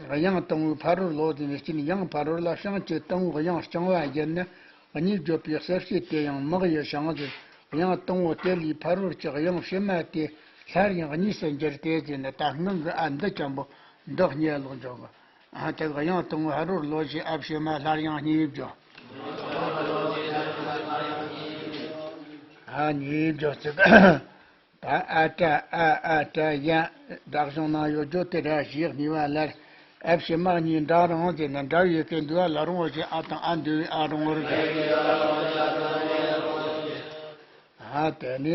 དབྱངས་དང་པོའི་ཕ་རོལ་ལོག་ཟེར་ནས། སྤྱིར་ཡང་ཕ་རོལ་ལ་བྱང་གི་དང་པོའི་དབྱངས་རྐྱང་བ་བརྒྱུད་ནས་གཉིས་བརྗོད་པའི་གསལ་བྱེད་དེ་ཡང་དམིགས་ཡུལ་བྱང་ཟེར། དབྱངས་དང་པོ་དེ་ལས་ཕ་རོལ་གྱི་དབྱངས་ཕྱི་མ་དེ་སླར་ཡང་གཉིས་སུ་འགྱུར་ཏེ་ཟེར་ནས། ད་སྔོན་གི་ཨ་འདི་ཅན་པོ་འདི་གཉིས་ལོག་འཇོག་གི། ཨ་དེ་ག་ཡང་དང་པོ་ཕ་རོལ་ལོག་བྱས། ཨ་ཕྱི་མ་སླར་ཡང་གཉིས་བརྗོད། ཨ་གཉིས་བརྗོད་ཚིག་ད་ཨ་ཏྲ་ཨ་ཨ་ཏྲ་ཡ། སྒྲ་གཞུང་ནང་ཡོད་རྒྱུ་དེ་ར་ཞེས་གཉིས་པ་ལར། ཨ་ཕྱི་མ་གཉིས་འདྲ་རང་ཟེར་ན། འདྲ་བའི་ཡི་གེ་འདུས་པ་ལ་རུང་བ་ཞེས། ཨ་དང་ཨ་འདུས་པའི་ཨ་རུང་བར་བརྗོད། ཨ་དེ་ནི།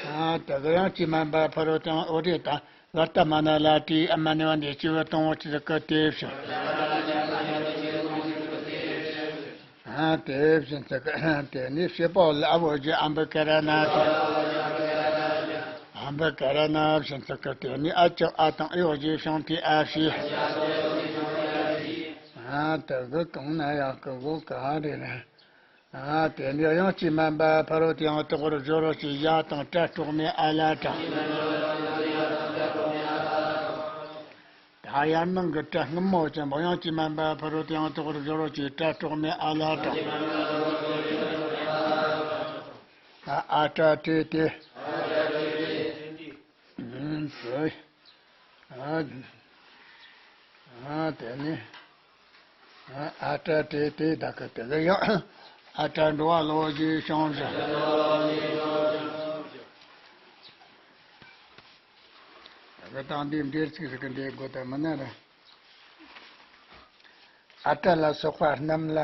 ཨ་དེ་ག་ཡང་དཀྱུས་མ་འབའ་ཕ་རོལ་ཏུ་ཡང་འོ་རེད། ད་ཝརྟ་མ་ན་ལ་ཏྲའི་ཨ་མ་ནི་བ་འདི་སྐྱེ་བོ་དང་པོ་ཆོས་སྐུ་སྟེ་བྱུང་། ཨ་དེ་བཞིན་དུ་དེ་ནི་བྱེད་པ་ལ་འ་འོ་བཞི་ཨ་འབུ་ཀ་ར་ན་བྱུང་། ཨ་འབུ་ཀ་ར་ན་བཞིན་དུ་དེ་ནི་ཨ་ཀྱི་ཨ་དང་ཨི་འོ་བཞི་བྱང་དེ་ཨ་བྱས། ཨ་དེ་གི་གང་ན་ཡང་གི་གོ་ག་རེ་རེད། ཨ་དེ་ནས་དབྱངས་དཀྱུས་མ་འབའ་ཕ་རོལ་ཏུ་ཡང་དག་པར་སྦྱོར་བ་ཅིག་ཡ་དང་ཕྲད་གྲོགས་མེད་ཨ་ལ་དང་། ད་ཡར་ནང་གི་ཕྲད་སྔོན་མ་ཅན་པོ། དབྱངས་དཀྱུས་མ་འབའ་ཕ་རོལ་ཏུ་ཡང་དག་པར་སྦྱོར་བ་ཅིག་ཕྲད་གྲོགས་མེད་ཨ་ལ་དང་། ཨ་ཨ་ཏྲ་ཏྲེ་ཏེ། ཨ་ཨ་དེ་ནི། ཨ་ཨ་ཏྲ་ཏྲེ་ཏེ། ད་ག་དེ་ག་ཡང་ཨ་ཏྲ་འགྲོ་བ་ལོག་བྱས་བྱང་བཞིན། ད་ག་དང་འདི་འབྲེལ་ཚིག་ཟིག་གི་འདྲེ་དགོས་ད་མིན་ན་ར། ཨ་ཏྲ་ལ་སོགས་པ་རྣམས་ལ།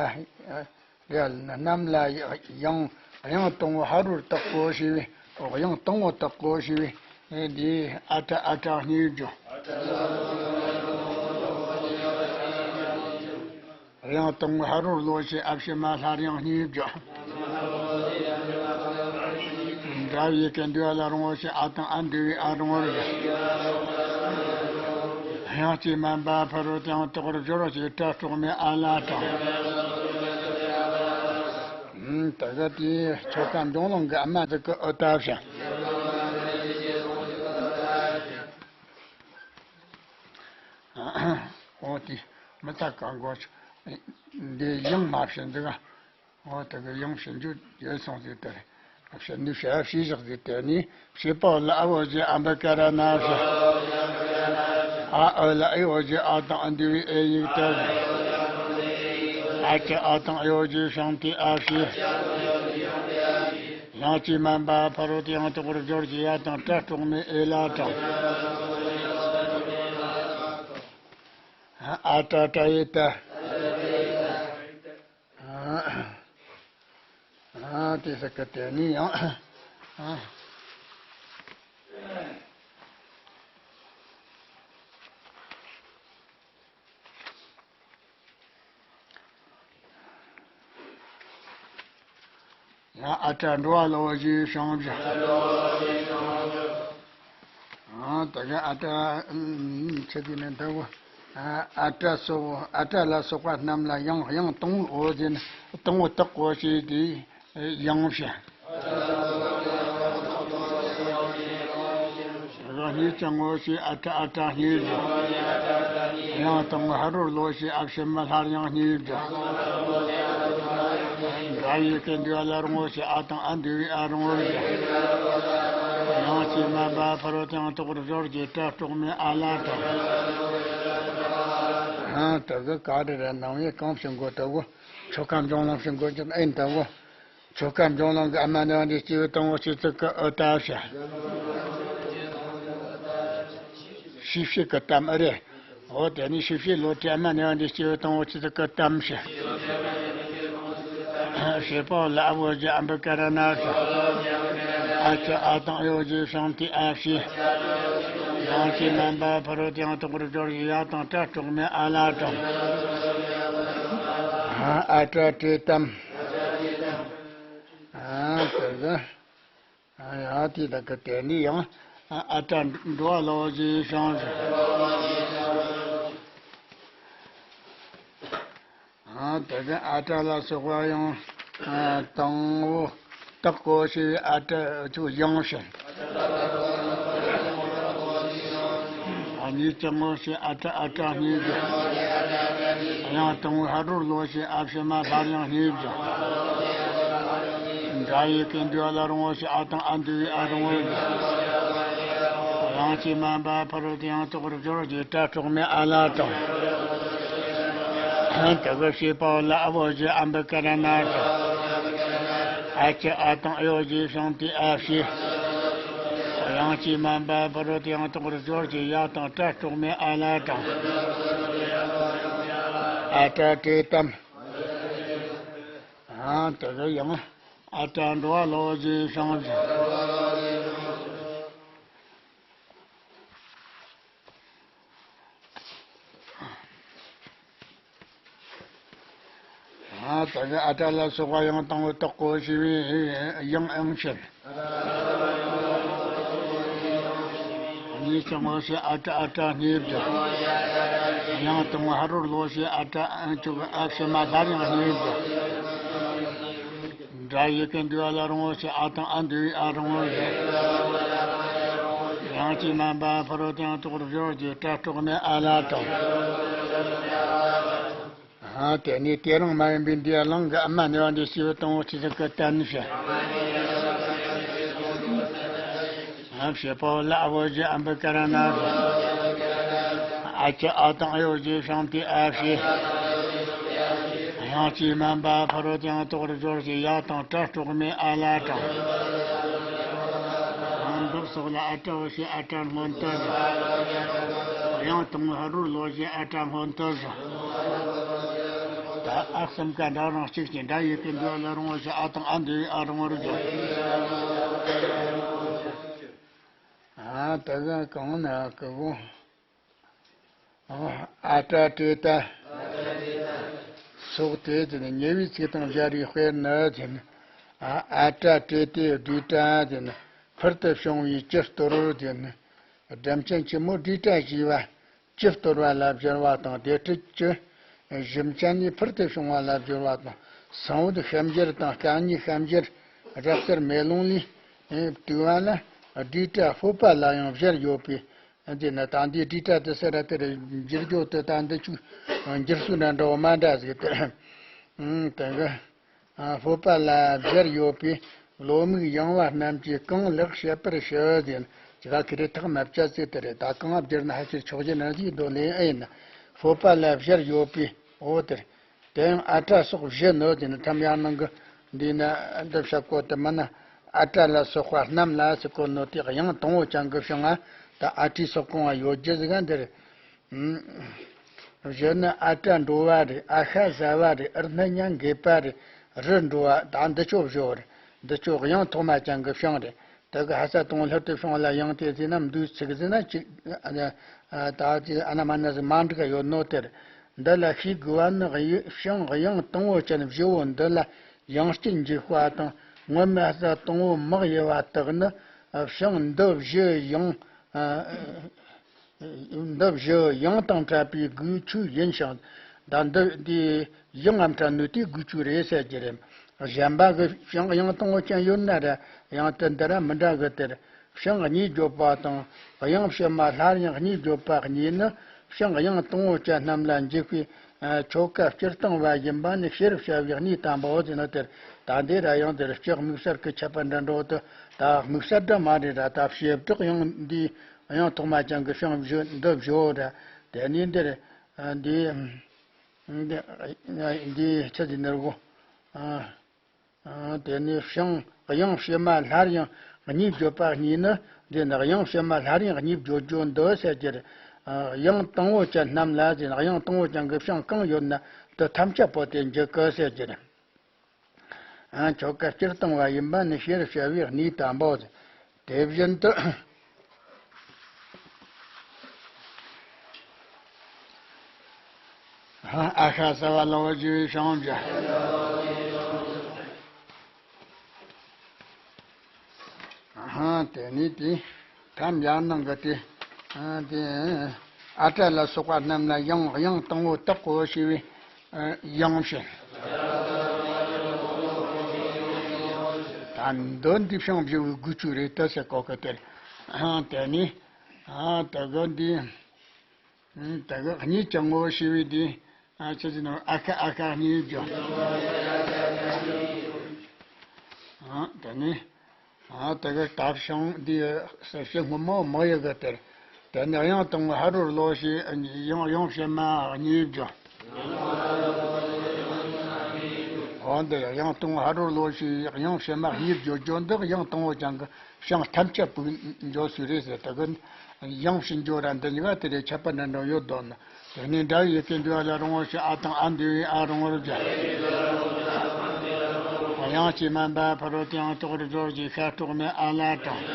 རྣམས་ལ་ཡང་དབྱངས་དང་པོ་ཕ་རོལ་བཏགས་གོ་ཞེས་པའི། དབྱངས་དང་པོ་བཏགས་གོ་ཞེས་པའི་འདི་ཨ་ཏྲ་ཨ་ཏྲ་གཉིས་བརྗོད། དབྱངས་དང་པོ་ཕ་རོལ་ལོག་བྱས། ཨ་ཕྱི་མ་སླར་ཡང་གཉིས་བརྗོད། འདྲ་བའི་ཡི་གེ་འདུས་པ་ལ་རུང་བ་ཞེས། ཨ་དང་ཨ་འདུས་པའི་ཨ་རུང་བར་བརྗོད། དབྱངས་དཀྱུས་མ་འབའ་ཕ་རོལ་ཏུ་ཡང་དག་པར་སྦྱོར་བ་ཞེས་ཕྲད་གྲོགས་མེད་ཨ་ལ་དང་། ད་ག་དེ་ཆོ་ག་འབྱུང་ལོང་གི་ཨ་མ་ཟིག་གི་ཨོ་ཏ་བྱ། འོ་དེ་མི་ཚ་གང་གོ། འདི་ཡང་མ་བྱིན་འདུག་འོ་དེ་གི་ཡང་བྱིན་རྒྱུ་ཡོད་སོང་ཟིག་དེར། བྱིན་ནི་བྱ་བྱིས་བཞག་ཟིག་དེ་ནི་བྱེད་པ་ལ་ཨ་བོ་ཇི་ཨ་འབི་ཀ་ར་ན་བྱ། ཨ་ཨོ་ལ་ཨི་བོ་ཇི་ཨ་དང་ཨ་འདི་བའི་ཨེ་ཡིག་དེ། ཨ་ཅི་ཨ་དང་ཨི་བོ་ཇི་ཤང་ཏི་ཨ་བྱེད། ཡང་ཅི་མན་པ་ཕ་རོལ་ཏུ་ཡང་དག་པར་སྦྱོར་གྱི་ཡ་དང་སྒྲ་གྲོགས་མེད་ཨེ་ལ་དང་། ཨ་ཏྲ་ཏྲ་ཡེ་ཏ། ཨ་ཏི་ས་ཀ་ཏེ་ནི་ཡང་། ཡང་ཨ་ཏྲ་འགྲོ་བ་ལ་བ་ཞིག་བྱང་བཞག་ཨ་ད་ག་ཨ་ཏྲ་ཨུམ་ཆེ་གི་ནས་ད་བོ། ཨ་ཏྲ་སོགས་ཨ་ཏྲ་ལ་སོགས་པ་རྣམས་ལ་ཡང་ཡང་དང་པོ་འོ་ཟེར་ན་དང་པོ་བཏགས་གོ་ཞེས་དེ་ཡང་བྱ། རང་ཉིད་ཀྱང་ངོ་ཤེས་ཨ་ཏྲ་ཨ་ཏྲ་སྙེད་ཀྱི། ཡང་དང་ཧ་རོར་ལོ་ཤེས་ཨ་ཕྱི་མ་སླར་ཡང་སྙེད་ཀྱི། སྒྲ་ཡི་གེ་འདུས་ལ་རུང་ངོ་ཤེས་ཨ་དང་ཨ་འདུས་ཨ་རུང་ངོ་ཤེས། ཡང་ཅི་མན་པ་ཕ་རོལ་ཏུ་ཡང་དག་པར་སྦྱོར་གྱི་སྒྲ་གྲོགས་མེད་ཨ་ལ་དང་། ཧ་ད་གི་ག་རེ་རེ་ནང་བའི་གང་ཕྱིན་དགོས་ལྟ་བུ། ཆོ་ག་འབྱུང་ལམ་ཕྱིན་དགོས་ཀྱི་ཨེ་ལྟ་བུ། ཆོ་ག་འབྱུང་ལམ་གྱི་ཨ་མ་ནི་འདི་སྐྱེས་བུ་དང་པོ་སྤྱི་གཙུག་གི་ཨོ་ཏ་བྱ། ཤེས་བྱེད་ཀྱི་གཏམ་ཨེ་རེད། འོ་དེ་ནི་ཤེས་བྱེད་བློ་གྲོས་ཨ་མ་ནི་འདི་སྐྱེས་བུ་དང་པོ་སྤྱི་གཙུག་གི་གཏམ་བྱ། བྱེད་པ་ལ་ཨ་བོ་ཇི་ཨ་འབི་ཀ་ར་ན་བྱ། ཨ་ཅི་ཨ་དང་ཨེ་བོ་ཇི་ཤང་ཏི་ཨ་བྱེད། ཡང་ཅི་མན་པ་ཕ་རོལ་ཏུ་ཡང་དག་པར་སྦྱོར་གྱི་ཡ་དང་སྒྲ་གྲོགས་མེད་ཨ་ལ་དང་། ཨ་ཏྲ་ཏྲེ་ཏམ། ཨ་དེ་གི། ཨ་ཡ་དེ་དག་གི་དེ་ནི་ཡང་ཨ་ཏྲ་འགྲོ་བ་ལ་བ་ཞིག་བྱང་ཞིང་། ཨ་དེ་གི་ཨ་ཏྲ་ལ་སོགས་པ་ཡང་དང་པོ་བཏགས་གོ་ཞེས་ཨ་ཏྲ་ཚུ་ཡང་བྱ། ཨ་ཉིད་ཀྱང་ངོ་ཤེས་ཨ་ཏྲ་ཨ་ཏྲ་སྙེད་ཀྱི། ཡང་དང་པོ་ཧ་རོར་ལོ་ཤེས་ཨ་ཕྱི་མ་སླར་ཡང་སྙེད་ཀྱི། སྒྲ་ཡི་གེ་འདུས་ལ་རུང་ངོ་ཤེས་ཨ་དང་ཨ་འདུས་ཨ་རུང་ངོ་ཤེས། ཡང་ཅི་མན་པ་ཕ་རོལ་ཏུ་ཡང་དག་པར་སྦྱོར་གྱི་སྒྲ་གྲོགས་མེད་ཨ་ལ་དང་། དེ་གི་བྱེད་པ་ལ་ཨ་བོ་ཇི་ཨ་འབི་ཀ་ར་ན་དང་། ཨ་ཅི་ཨ་དང་ཨེ་བོ་ཇི་ཤང་ཏི་ཨ་བྱེད། ཡང་ཅི་མན་པ་ཕ་རོལ་ཏུ་ཡང་དག་པར་སྦྱོར་གྱི་ཡ་དང་སྒྲ་གྲོགས་མེད་ཨ་ལ་དང་། ཨ་ཏྲ་ཏྲེ་ཏམ། ཨ་དེ་གི་ཡང་ཨ་ཏྲ་འགྲོ་བ་ལ་བ་ཞིག་བྱང་ཞིང་། ཨ་ད་གི་ཨ་ཏྲ་ལ་སོགས་པ་ཡང་དང་པོ་བཏགས་གོ་ཞེས་པའི་ཡང་ཨང་ཕྱིར། གཉིས་ཀྱང་ངོ་ཤེས་ཨ་ཏྲ་ཨ་ཏྲ་སྙེད་ཀྱི། ཡང་དང་པོ་ཧ་རོར་ལོ་ཤེས་ཨ་ཏྲ་ཨ་ཅུ་གི་ཨ་ཕྱི་མ་སླར་ཡང་སྙེད་ཀྱི། སྒྲ་ཡི་གེ་འདུས་ལ་རུང་ངོ་ཤེས་ཨ་དང་ཨ་འདུས་ཨ་རུང་ངོ་ཤེས། ཡང་ཅི་མན་པ་ཕ་རོལ་ཏུ་ཡང་དག་པར་སྦྱོར་གྱི་སྒྲ་གྲོགས་མེད་ཨ་ལ་དང་། ཨ་དེ་ནས་དེ་རང་མ་ཡིན་པའི་འདུས་ལ་རུང་གི་ཨ་མ་ནི་བ་འདི་སྐྱེས་བུ་དང་པོ་སྤྱི་གཙུག་གི་གཏམ་བྱ། ཨ་བྱེད་པ་ལ་ཨ་བོ་ཇི་ཨ་འབི་ཀ་ར་ན་དང་། ཨ་ཅི་ཨ་དང་ཨེ་བོ་ཇི་ཤང་ཏི་ཨ་བྱེད། ཡང་ཅི་མན་པ་ཕ་རོལ་ཏུ་ཡང་དག་པར་སྦྱོར་གྱི་ཡ་དང་སྒྲ་གྲོགས་མེད་ཨ་ལ་དང་། ཡང་འདོད་སོགས་ལ་ཨ་ཏྲ་བོ་ཞེས་ཨ་ཏྲ་སྔོན་དུ་བཞག་ཡང་དང་པོ་ཧ་རོར་ལོ་ཞེས་ཨ་ཏྲ་སྔོན་དུ་བཞག་ད་ཨ་གསུམ་ཀ་འདྲ་རང་གཅིག་ཅིང་སྒྲ་ཡི་གེ་འདུས་ལ་རུང་ངོ་ཞེས་ཨ་དང་ཨ་འདུས་ཨ་རུང་བར་བརྗོད། ཨ་ད་ག་གང་ན་ཀི་གོ། ཨ་ཏྲ་ཏྲེ་ཏ། སོགས་ཏེ་དེ་ནི་ཉེ་བའི་ཚིག་དང་སྦྱར་བའི་དཔེར་ན་དེ་ནི། ཨ་ཨ་ཏྲ་ཏྲེ་ཏེ་བསྡུས་གྲྭ་དེ་ནི་ཕུལ་དུ་བྱུང་བའི་སྤྱི་གཏོར་དེ་ནི། སྒྲ་མཚན་ཆེན་མོ་བསྡུས་གྲྭ་ཞེས་པ་སྤྱི་གཏོར་བ་ལ་སྦྱར་བ་དང་དེ་འཕྲལ་གྱི་གཞི་མཚན་ནི་ཕུལ་དུ་བྱུང་བ་ལ་སྦྱར་བ་དང་ སང་བོད་ཤན་སྦྱར་དང་སྐད་གཉིས་ཤན་སྦྱར་རབ་གསལ་མེ་ལོང་ལས་བཏུས་པ་ན། བསྡུས་གྲྭ་སྤོབས་པ་ལ་ཡང་བཞིར་ཡོད་པའི། འདི་ནི་ད་འདིའི་བསྡུས་གྲྭ་དེ་ཟེར་ར་དེར་འགྱུར་རྒྱུ་དེ་ད་འདི་ཆུ་འགྱུར་སྲོལ་འདྲ་འདྲ་བོ་མ་འདྲ་ཟིག་དེ། དེ་གི། ཨ། སྤོབས་པ་ལ་བཞིར་ཡོད་པའི་བློ་མིག་ཡངས་པ་རྣམས་ཀྱིས་གང་ལེགས་བཤད་པར་ཞུ་ཟེར་ན། ཅི་ག་ཁི་རེ་ཐག་མ་བཅད་ཚེ་དེ་རེད། ད་གང་བསྒྱུར་ན་ཧ་ཅིར་ཆོག་གི་ན་ཟིག་འདོད་ལེ་ཨེ་ཡིན། སྤོབས་པ་ལ་བཞིར་ཡོད་པའི་འོ་དེར། དེ་ཡང་ཨ་ཏྲ་སོགས་བཞི་ནོ་ཟེར་ན། ཐམ་ཡང་ནང་གི་འདི་ན་འདི་བཤད་གོ་དེ་མིན་ན། ཨ་ཏྲ་ལ་སོགས་པ་རྣམས་ལ་ཟེར་གོ་ནོ་དེ་དབྱངས་དང་པོ་ཅན་གི་བྱིངས་ང་ད་ཨ་ཏྲའི་སོགས་གང་བ་ཡོད་རྒྱུ་ཟིག་ག་འདིར། བཞི་ནི་ཨ་ཏྲ་འགྲོ་བ་རེད། ཨ་ཤ་ཟ་བ་རེད། ཨུར་སྣུ་ཉ་འགེབས་པ་རེད། རི་འགྲོ་བ། ད་འདི་ཆོ་བཞི་བོ་རེད། འདི་ཆོ་དབྱངས་ཐོག་མ་ཅན་གི་བྱིངས་རེད། དེ་གི་ཧ་ས་དང་ལྷུ་དེ་བྱིངས་ལ་ཡང་དེ་ཟེར་ན་མདོའི་ཚིག་ཟེར་ན་གཅིག་ཨ་ད་དེ་ཨ་ན་མ་ན་ཟིག་མ་འགྲིག་ག་ཡོད་ནོ་དེར། འདི་ལ་ཤེས་དགོས་པ་ནི། དབྱངས་དབྱངས་དང་པོ་ཅན་བཞི་བོ་འདི་ལ་ཡང་སྐྱིད་འཇུག་པ་དང་ངོ་མ་ས་དང་པོ་མག་ཡི་བ་དག་ནི། བྱིངས་འདི་བཞི་ཡང་། འདི་བཞི་དབྱངས་དང་འཕྲད་པའི་དགུ་ཆོས་ཡིན་ཞིང་། ད་འདི་འདི་དབྱངས་ངམ་འཕྲད་ནུས་དེ་དགུ་ཆོས་རེད་ཟེར་གྱི་རེད། གཞན་པ་གི་བྱིངས་དབྱངས་དང་པོ་ཅན་ཡོད་ན་ར་ཡང་དེ་འདི་ར་མི་འདྲ་གི་དེར། བྱིངས་གཉིས་བརྗོད་པ་དང་། དབྱངས་ཕྱི་མ་སླར་ཡང་གཉིས་བརྗོད་པ་གཉིས་ནི། བྱིངས་དབྱངས་དང་པོ་ཅན་རྣམས་ལ་འཇུག་པའི་ཆོ་ག་སྤྱིར་བཏང་བ་ཡིན་པ་ནི་ཕྱིར་བཤད་པའི་གནས་དམ་པའོ་ཟེར་ན་དེར། ད་འདི་ར་ཡང་དེར་སྤྱི་དམིགས་བསལ་གྱི་ཁྱད་པར་འདྲ་འགྲོ་དུ། ད་དམིགས་བསལ་འདྲ་མ་རེད་ར། ད་བྱེ་བྲག་ཡང་འདི། དབྱངས་ཐོག་མ་ཅན་གྱི་བྱིངས་བཞི་འདི་བཞི་བོ་ར། དེ་ནས་འདིར་འདི་འདི་ཆི་ཟིག་ནི་རེད་གོ། དེ་ནས་བྱིངས་དབྱངས་ཕྱི་མ་སླར་ཡང་གཉིས་བརྗོད་པ་གཉིས་ནི། འདི་ནི་དབྱངས་ཕྱི་མ་སླར་ཡང་གཉིས་བརྗོད་རྒྱུ་འདི་ཟེར་གྱི་རེད། དབྱངས་དང་པོ་ཅན་རྣམས་ལ་ཟེར་ན། དབྱངས་དང་པོ་ཅན་གྱི་བྱིངས་གང་ཡོད་ན་དེ་ཐམས་ཅད་པོ་དེ་འཇུག་གི་ཟེར་གྱི་རེད། ཨ། ཆོ་ག་སྤྱིར་བཏང་བ་ཡིན་པ་ནི་ཕྱིར་བཤད་པའི་གནས་དམ་པའོ། དེ་བཞིན་དུ། ཨ་ཤ་ཟ་བ་ལ་བ་བཞི་བའི་བྱིངས་བརྗོད། ཨ། དེ་ནས་དེ། ཐམ་ཡང་ནང་གི་དེ། ཨ། དེ། ཨ་ཏྲ་ལ་སོགས་པ་རྣམས་ལ་ཡང་དབྱངས་དང་པོ་དག་གོ་ཞེས་པའི། ཨ། ཡང་བྱིན། ད་འདི་འདི་བྱིངས་བཞི་བོའི་དགུ་ཆོས་རེད་དེ་ཟེར་གོ་གི་དེར། ཨ། དེ་ནས། ཨ། དེ་གི་འདི། ཨ། དེ་གི་གཉིས་ཀྱང་ངོ་ཤེས་པའི་དེ། ཨ། ཆི་ཟེར་ན། ཨ་ཤ་ཨ་ཤ་གཉིས་བརྗོད། ཨ། དེ་ནས། ཨ། དེ་གི་ད་བྱིངས་འདི་ཟེར་ཕྱི་སྔོན་མོ་མ་ཡི་གི་དེར། དེ་ནས་དབྱངས་དང་པོ་ཕ་རོལ་ལོ་ཞེས་ཡང་ཡང་ཕྱི་མ་གཉིས་བརྗོད། འོ་འདིར་དབྱངས་དང་པོ་ཕ་རོལ་ལོ་ཞེས་ཡང་ཕྱི་མ་གཉིས་བརྗོད་རྒྱུ་འདི་དབྱངས་དང་པོ་ཅན་གྱི་བྱིངས་ཐམས་ཅད་པོ་འཇོག་སྲོལ་རེད་ཟེར། དེ་གི་ཡང་ཕྱིར་འཇོག་ར་འདི་གཉིས་ཀ་དེ་རེད། ཁྱད་པར་འདྲ་འདྲ་ཡོད་དོ་ན། དེ་ནས་འདྲ་བའི་ཡི་གེ་འདུས་པ་ལ་རིང་བོ་ཞེས་ཨ་དང་ཨ་འདུས་པའི་ཨ་རིང་བོར་སྦྱར། དབྱངས་ཀྱིས་དམན་པ་ཕ་རོལ་ཏུ་ཡང་དག་པར་སྦྱོར་ཞེས་ཤ་འཕྲོག་མའི་ཨ་ལ་དྲངས།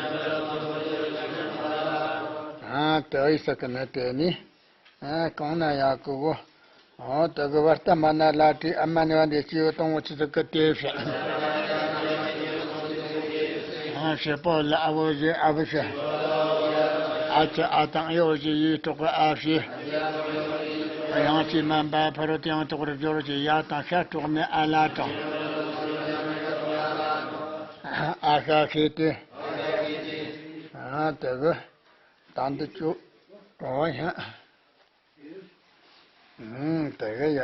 ཨ། དེ་ཡི་ས་ཀི་ན་དེ་ནི། ཨ། གང་ན་ཡང་གི་གོ། འོ་དེ་གི་བར་ཏ་མ་ན་ལ་ཏྲི་ཨ་མ་ནི་བ་འདི་སྤྱི་ཡོད་དང་པོ་ཆི་ཟིག་གི་དེ་བྱ། ཨ། བྱེད་པོ་ལ་ཨ་བོ་ཞེས་ཨ་བུ་བྱ། ཨ་ཆ་ཨ་དང་ཡོ་ཞེས་ཡི་འཕྲོག་གི་ཨ་བྱེད། དབྱངས་ཀྱིས་དམན་པ་ཕ་རོལ་ཏུ་ཡང་དག་པར་སྦྱོར་ཞེས་ཡ་དང་ཤ་འཕྲོག་མའི་ཨ་ལ་དྲངས། ཨ་ཤ་ཤེས་ཏེ། ཨ། དེ་གི་ད་འདི་ཆོ། འོ་ཡ། ཨང་། དེ་གི་ཡ།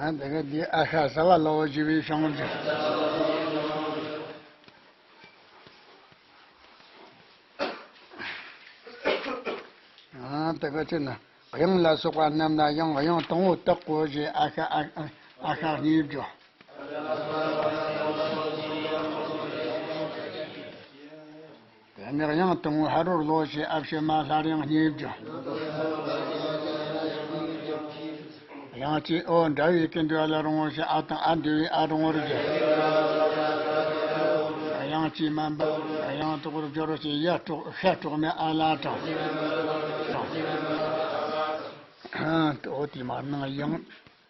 ཨ། དེ་གི་འདི་ཨ་ཤ་ཟ་བ་ལ་བ་བཞི་བའི་བྱིངས་བརྗོད། ཨ། དེ་གི་ཆི་ན། དབྱངས་ལ་སོགས་པ་རྣམས་ལ་ཡང་དབྱངས་དང་པོ་དག་གོ་ཞེས་ཨ་ཤ་ཨ་ཨ་ཤ་གཉིས་བརྗོད། དེ་ནས་དབྱངས་དང་པོ་ཕ་རོལ་ལོ་ཞེས་ཨ་ཕྱི་མ་སླར་ཡང་གཉིས་བརྗོད། དབྱངས་ཀྱིས། འོ་འདྲ་བའི་ཡི་གེ་འདུས་པ་ལ་རིང་བོ་ཞེས་ཨ་དང་ཨ་འདུས་པའི་ཨ་རིང་བོར་སྦྱར། དབྱངས་ཀྱིས་དམན་པ་ཡང་དག་པར་སྦྱོར་ཞེས་ཡ་འཕྲོག་ཤ་འཕྲོག་མའི་ཨ་ལ་དྲངས། ཨ། འོ་དེ་མ་ནང་ཡང་།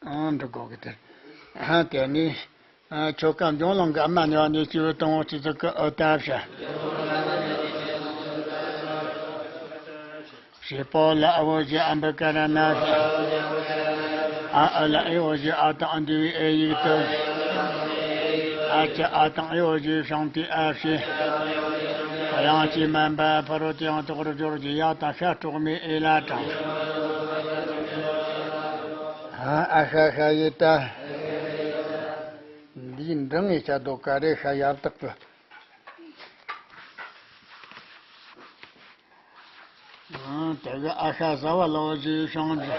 ཨ། འགྲོ་དགོས་ཀྱི་དེ། ཨ། དེ་ནས། ཨ། ཆོ་ག་འབྱུང་ལམ་གྱི་ཨ་མ་ནི་བ་འདི་སྤྱི་བོ་དང་པོ་ཆི་ཟིག་གི་ཨོ་ད་བྱ། བྱེད་པོ་ལ་ཨ་བོ་ཞེས་ཨ་འབུ་ཀ་ར་ན་བྱ། ཨ་ཨ་ལ་ཨེ་འོ་ཞེས་ཨ་དང་ཨ་འདུས་པའི་ཨེ་ཡིག་དུ། ཨ་ཅི་ཨ་དང་ཨེ་འོ་ཞེས་ཤིང་རྟའི་ཨ་ཞེས། དབྱངས་ཀྱིས་དམན་པ་ཕ་རོལ་ཏུ་ཡང་དག་པར་སྦྱོར་གྱི་ཡ་དང་ཤ་གྲོགས་མེད་ཨེ་ལ་དྲངས། ཨ་ཤ་ཤ་ཡི་ད། འདིའི་འབྲིང་ངེ་ཆ་དོ་ག་རེ་ཤ་ཡབ་དག་གི། དེ་གི་ཨ་ཤ་ཟ་བ་ལ་འོ་ཞེས་ཤིང་རྟའི།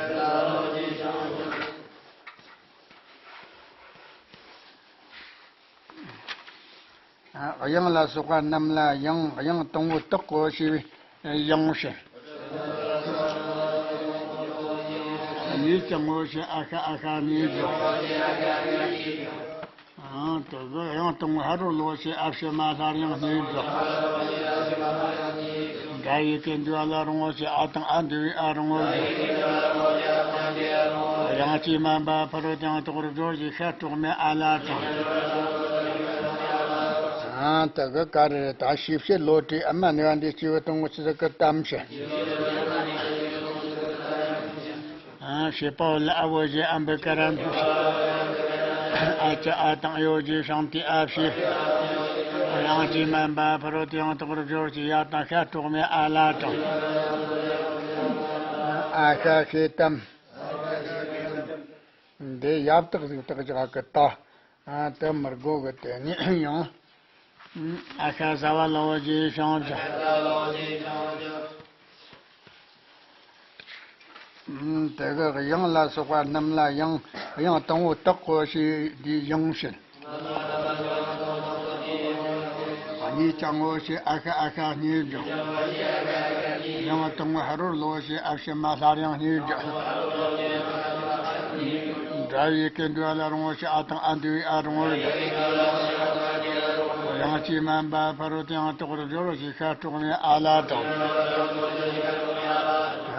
དབྱངས་ལ་སོགས་པ་རྣམས་ལ་ཡང་དབྱངས་དང་པོ་བཏགས་གོ་ཞེས་པའི་ཡང་ཞེས། གཉིས་ཀྱང་ངོ་ཞེས་ཨ་ཤ་ཨ་ཤ་གཉིས་ཀྱང་། དེ་གི་དབྱངས་དང་ཕ་རོལ་ལོ་ཞེས་ཨ་ཕྱི་མ་སླར་ཡང་གཉིས་ཀྱང་། འདྲ་ཡི་གེ་འདུས་པ་ལ་རང་ངོ་ཞེས་ཨ་དང་ཨ་འདུས་པའི་ཨ་རང་ངོ་ཞེས། དབྱངས་ཀྱིས་དམན་པ་ཕ་རོལ་ཏུ་ཡང་དག་པར་སྦྱོར་ཞེས་ཤ་གྲོགས་མེད་ཨ་ལ་དྲངས། དེ་གི་ག་རེ་རེད་ད་ཤེས་བྱེད་བློ་གྲོས་ཨ་མ་ནུས་པ་འདི་སྐྱེས་བུ་དང་པོ་ཆོས་སྐུ་གཏམ་ཞེས། ཨ་ཞེས་པའོ་ལ་ཨ་བོ་ཞེས་ཨ་འབུ་ཀ་ར་འབུ་ཞེས། ཨ་ཅི་ཨ་དང་ཨེ་འོ་ཞེས་ཤིང་རྟའི་ཨ་ཞེས། དབྱངས་ཀྱིས་དམན་པ་ཕ་རོལ་ཏུ་ཡང་དག་པར་སྦྱོར་གྱི་ཡ་དང་ཤ་གྲོགས་མེད་ཨ་ལ་དྲངས། ཨ་ཤ་ཤེས་གཏམ། འདི་ཡབ་དག་ཟིག་དག་ཅག་གི་ད། ཨ་དེ་མི་དགོས་གི་དེ་ནི་ཡང་། ཨ་ཤ་ཟ་བ་ལ་འོ་ཞེས་ཤིང་རྟའི། དེ་གི་དབྱངས་ལ་སོགས་པ་རྣམས་ལ་ཡང་དབྱངས་དང་པོ་བཏགས་གོ་ཞེས་དེའི་ཡང་ཞེས། གཉིས་ཀྱང་ངོ་ཞེས་ཨ་ཤ་ཨ་ཤ་གཉིས་ཀྱང་། དབྱངས་དང་པོ་ཕ་རོལ་ལོ་ཞེས་ཨ་ཕྱི་མ་སླར་ཡང་གཉིས་ཀྱང་། འདྲ་ཡི་གེ་འདུས་པ་ལ་རང་ངོ་ཞེས་ཨ་དང་ཨ་འདུས་པའི་ཨ་རང་ངོ་ཞེས། དབྱངས་ཀྱིས་དམན་པ་ཕ་རོལ་ཏུ་ཡང་དག་པར་སྦྱོར་ཞེས་ཤ་གྲོགས་མེད་ཨ་ལ་དྲངས།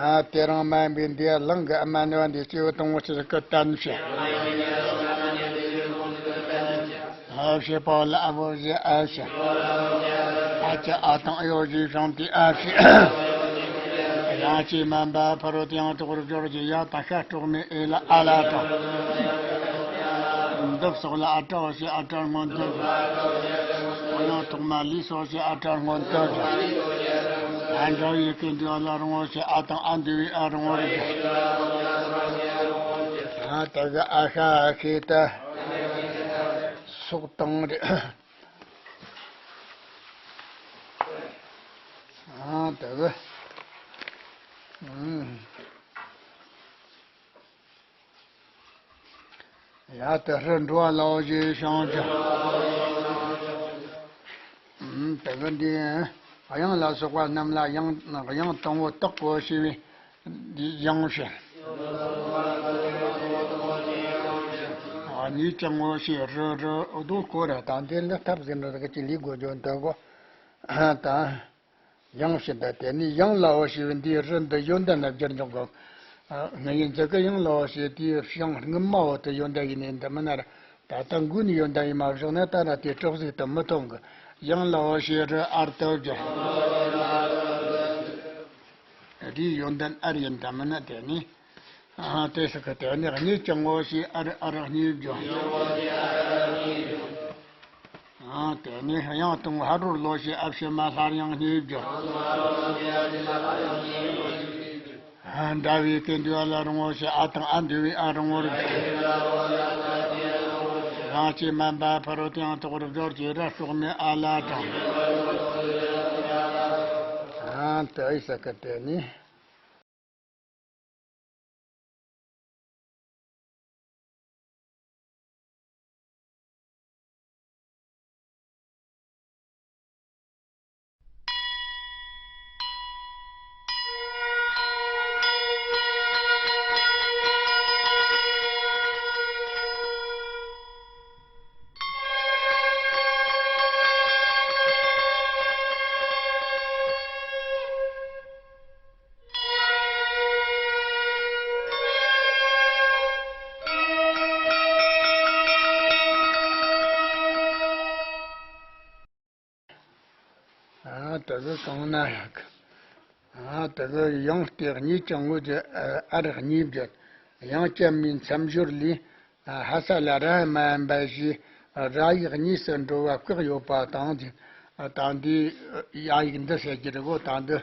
ཨ་དེ་རིང་དམན་པའི་འདི་ལང་གི་ཨ་མ་ནུས་པ་འདི་སྐྱེས་བུ་དང་པོ་ཆོས་སྐུ་གཏམ་ཞེས། ཨ་ཞེས་པའོ་ལ་ཨ་བོ་ཞེས་ཨ་ཞེས། ཨ་ཅི་ཨ་དང་ཨེ་འོ་ཞེས་ཤིང་རྟའི་ཨ་ཞེས། དབྱངས་ཀྱིས་དམན་པ་ཕ་རོལ་ཏུ་ཡང་དག་པར་སྦྱོར་གྱི་ཡ་དང་ཤ་གྲོགས་མེད་ཨེ་ལ་ཨ་ལ་དྲངས། འདི་སོགས་ལ་ཨ་སྒྲ་འོ་ཞེས་ཨ་སྒྲར་སྔོན་དུ་འགྲོ། དབྱངས་ཐོག་མ་ལས་སོ་ཞེས་ཨ་སྒྲར་སྔོན་དུ་འགྲོ། ཨ་འདྲ་ཡི་གེ་འདུས་པ་ལ་རང་ངོ་ཞེས་ཨ་དང་ཨ་འདུས་པའི་ཨ་རང་ངོར་འགྲོ། ཨ་དེ་གི་ཨ་ཤ་ཨ་ཤེས་ད། སོགས་དང་རེད། ཨ་དེ་གི། ཨུམ། ཡ་དེ་ཧྲི་འགྲོ་བ་ལའོ་ཞེས་ཤིང་རྟའི། ཨུམ། དེ་གི་འདི། དབྱངས་ལ་སོགས་པ་རྣམས་ལ་ཡང་དབྱངས་དང་པོ་བཏགས་གོ་ཞེས་པའི་འདི་ཡང་ཞེས། ཨ་གཉིས་ཀྱང་ངོ་ཞེས་རི་རི་ཨུ་དུ་ཀོ་ར་དང་དེ་ལ་ཐབས་ཟིན་རི་གི་ལི་གོ་ཇོ་འདི་གོ་དང་། ཡང་ཞེས་ད་དེ་ནི་ཡང་ལའོ་ཞེས་པའི་འདིའི་རི་འདི་ཡོན་ཏན་ལ་སྦྱར་འཇོག་གོ། ང་ཡིན་ཙི་གི་ཡང་ལའོ་ཞེས་དེའི་ཡང་སྔོན་མའོ་དེ་ཡོན་ཏན་ཡིན་ནི་འདི་མིན་ན་ར། ད་ལྟ་འགོས་ནས་ཡོན་ཏན་ཡིན་མ་བཞག་ན་ད་ར་དེ་གྲོགས་ཟིག་ཏུ་མི་མཐོང་གི། ཡང་ལའོ་ཞེས་རི་ཨར་ཏོ་རྒྱ། རིའི་ཡོན་ཏན་ཨར་ཡིན་ད་མིན་ན་དེ་ནི། ཨ་དེ་སི་ཁ་དེ་ནི་གཉིས་ཀྱང་ངོ་ཞེས་ཨར་ཨར་གཉིས་རྒྱུ། ཨ་དེ་ནི་ཡང་དང་ཕ་རོལ་ལོ་ཞེས་ཨ་ཕྱི་མ་སླར་ཡང་གཉིས་རྒྱུ། ཨ་འདྲ་བའི་གེ་འདུས་པ་ལ་རང་ངོ་ཞེས་ཨ་དང་ཨ་འདུས་པའི་ཨ་རང་ངོར་རྒྱུ། དབྱངས་ཀྱིས་དམན་པ་ཕ་རོལ་ཏུ་ཡང་དག་པར་སྦྱོར་གྱི་ར་གྲོགས་མེད་ཨ་ལ་དྲངས། ཨ་དེ་ཨི་ས་ཀ་དེ་ནི། ཨ་དེ་གི་གང་ན་ཡག་ཨ་དེ་གི་ཡང་སྟེ་གཉིས་ཀྱང་ངོ་ཅི་ཨ་རག་གཉིས་བརྒྱད། དབྱངས་ཅན་མའི་མཚམས་སྦྱོར་ལས། ཧ་ས་ལ་ར་མ་ཡན་པ་ཞེས་ར་ཡིག་གཉིས་སུ་འགྲོ་བ་བཀག་ཡོད་པ་དང་། ད་འདི་ཡ་ཡིག་འདི་ཟེར་གྱི་རེད་གོ། ད་འདི་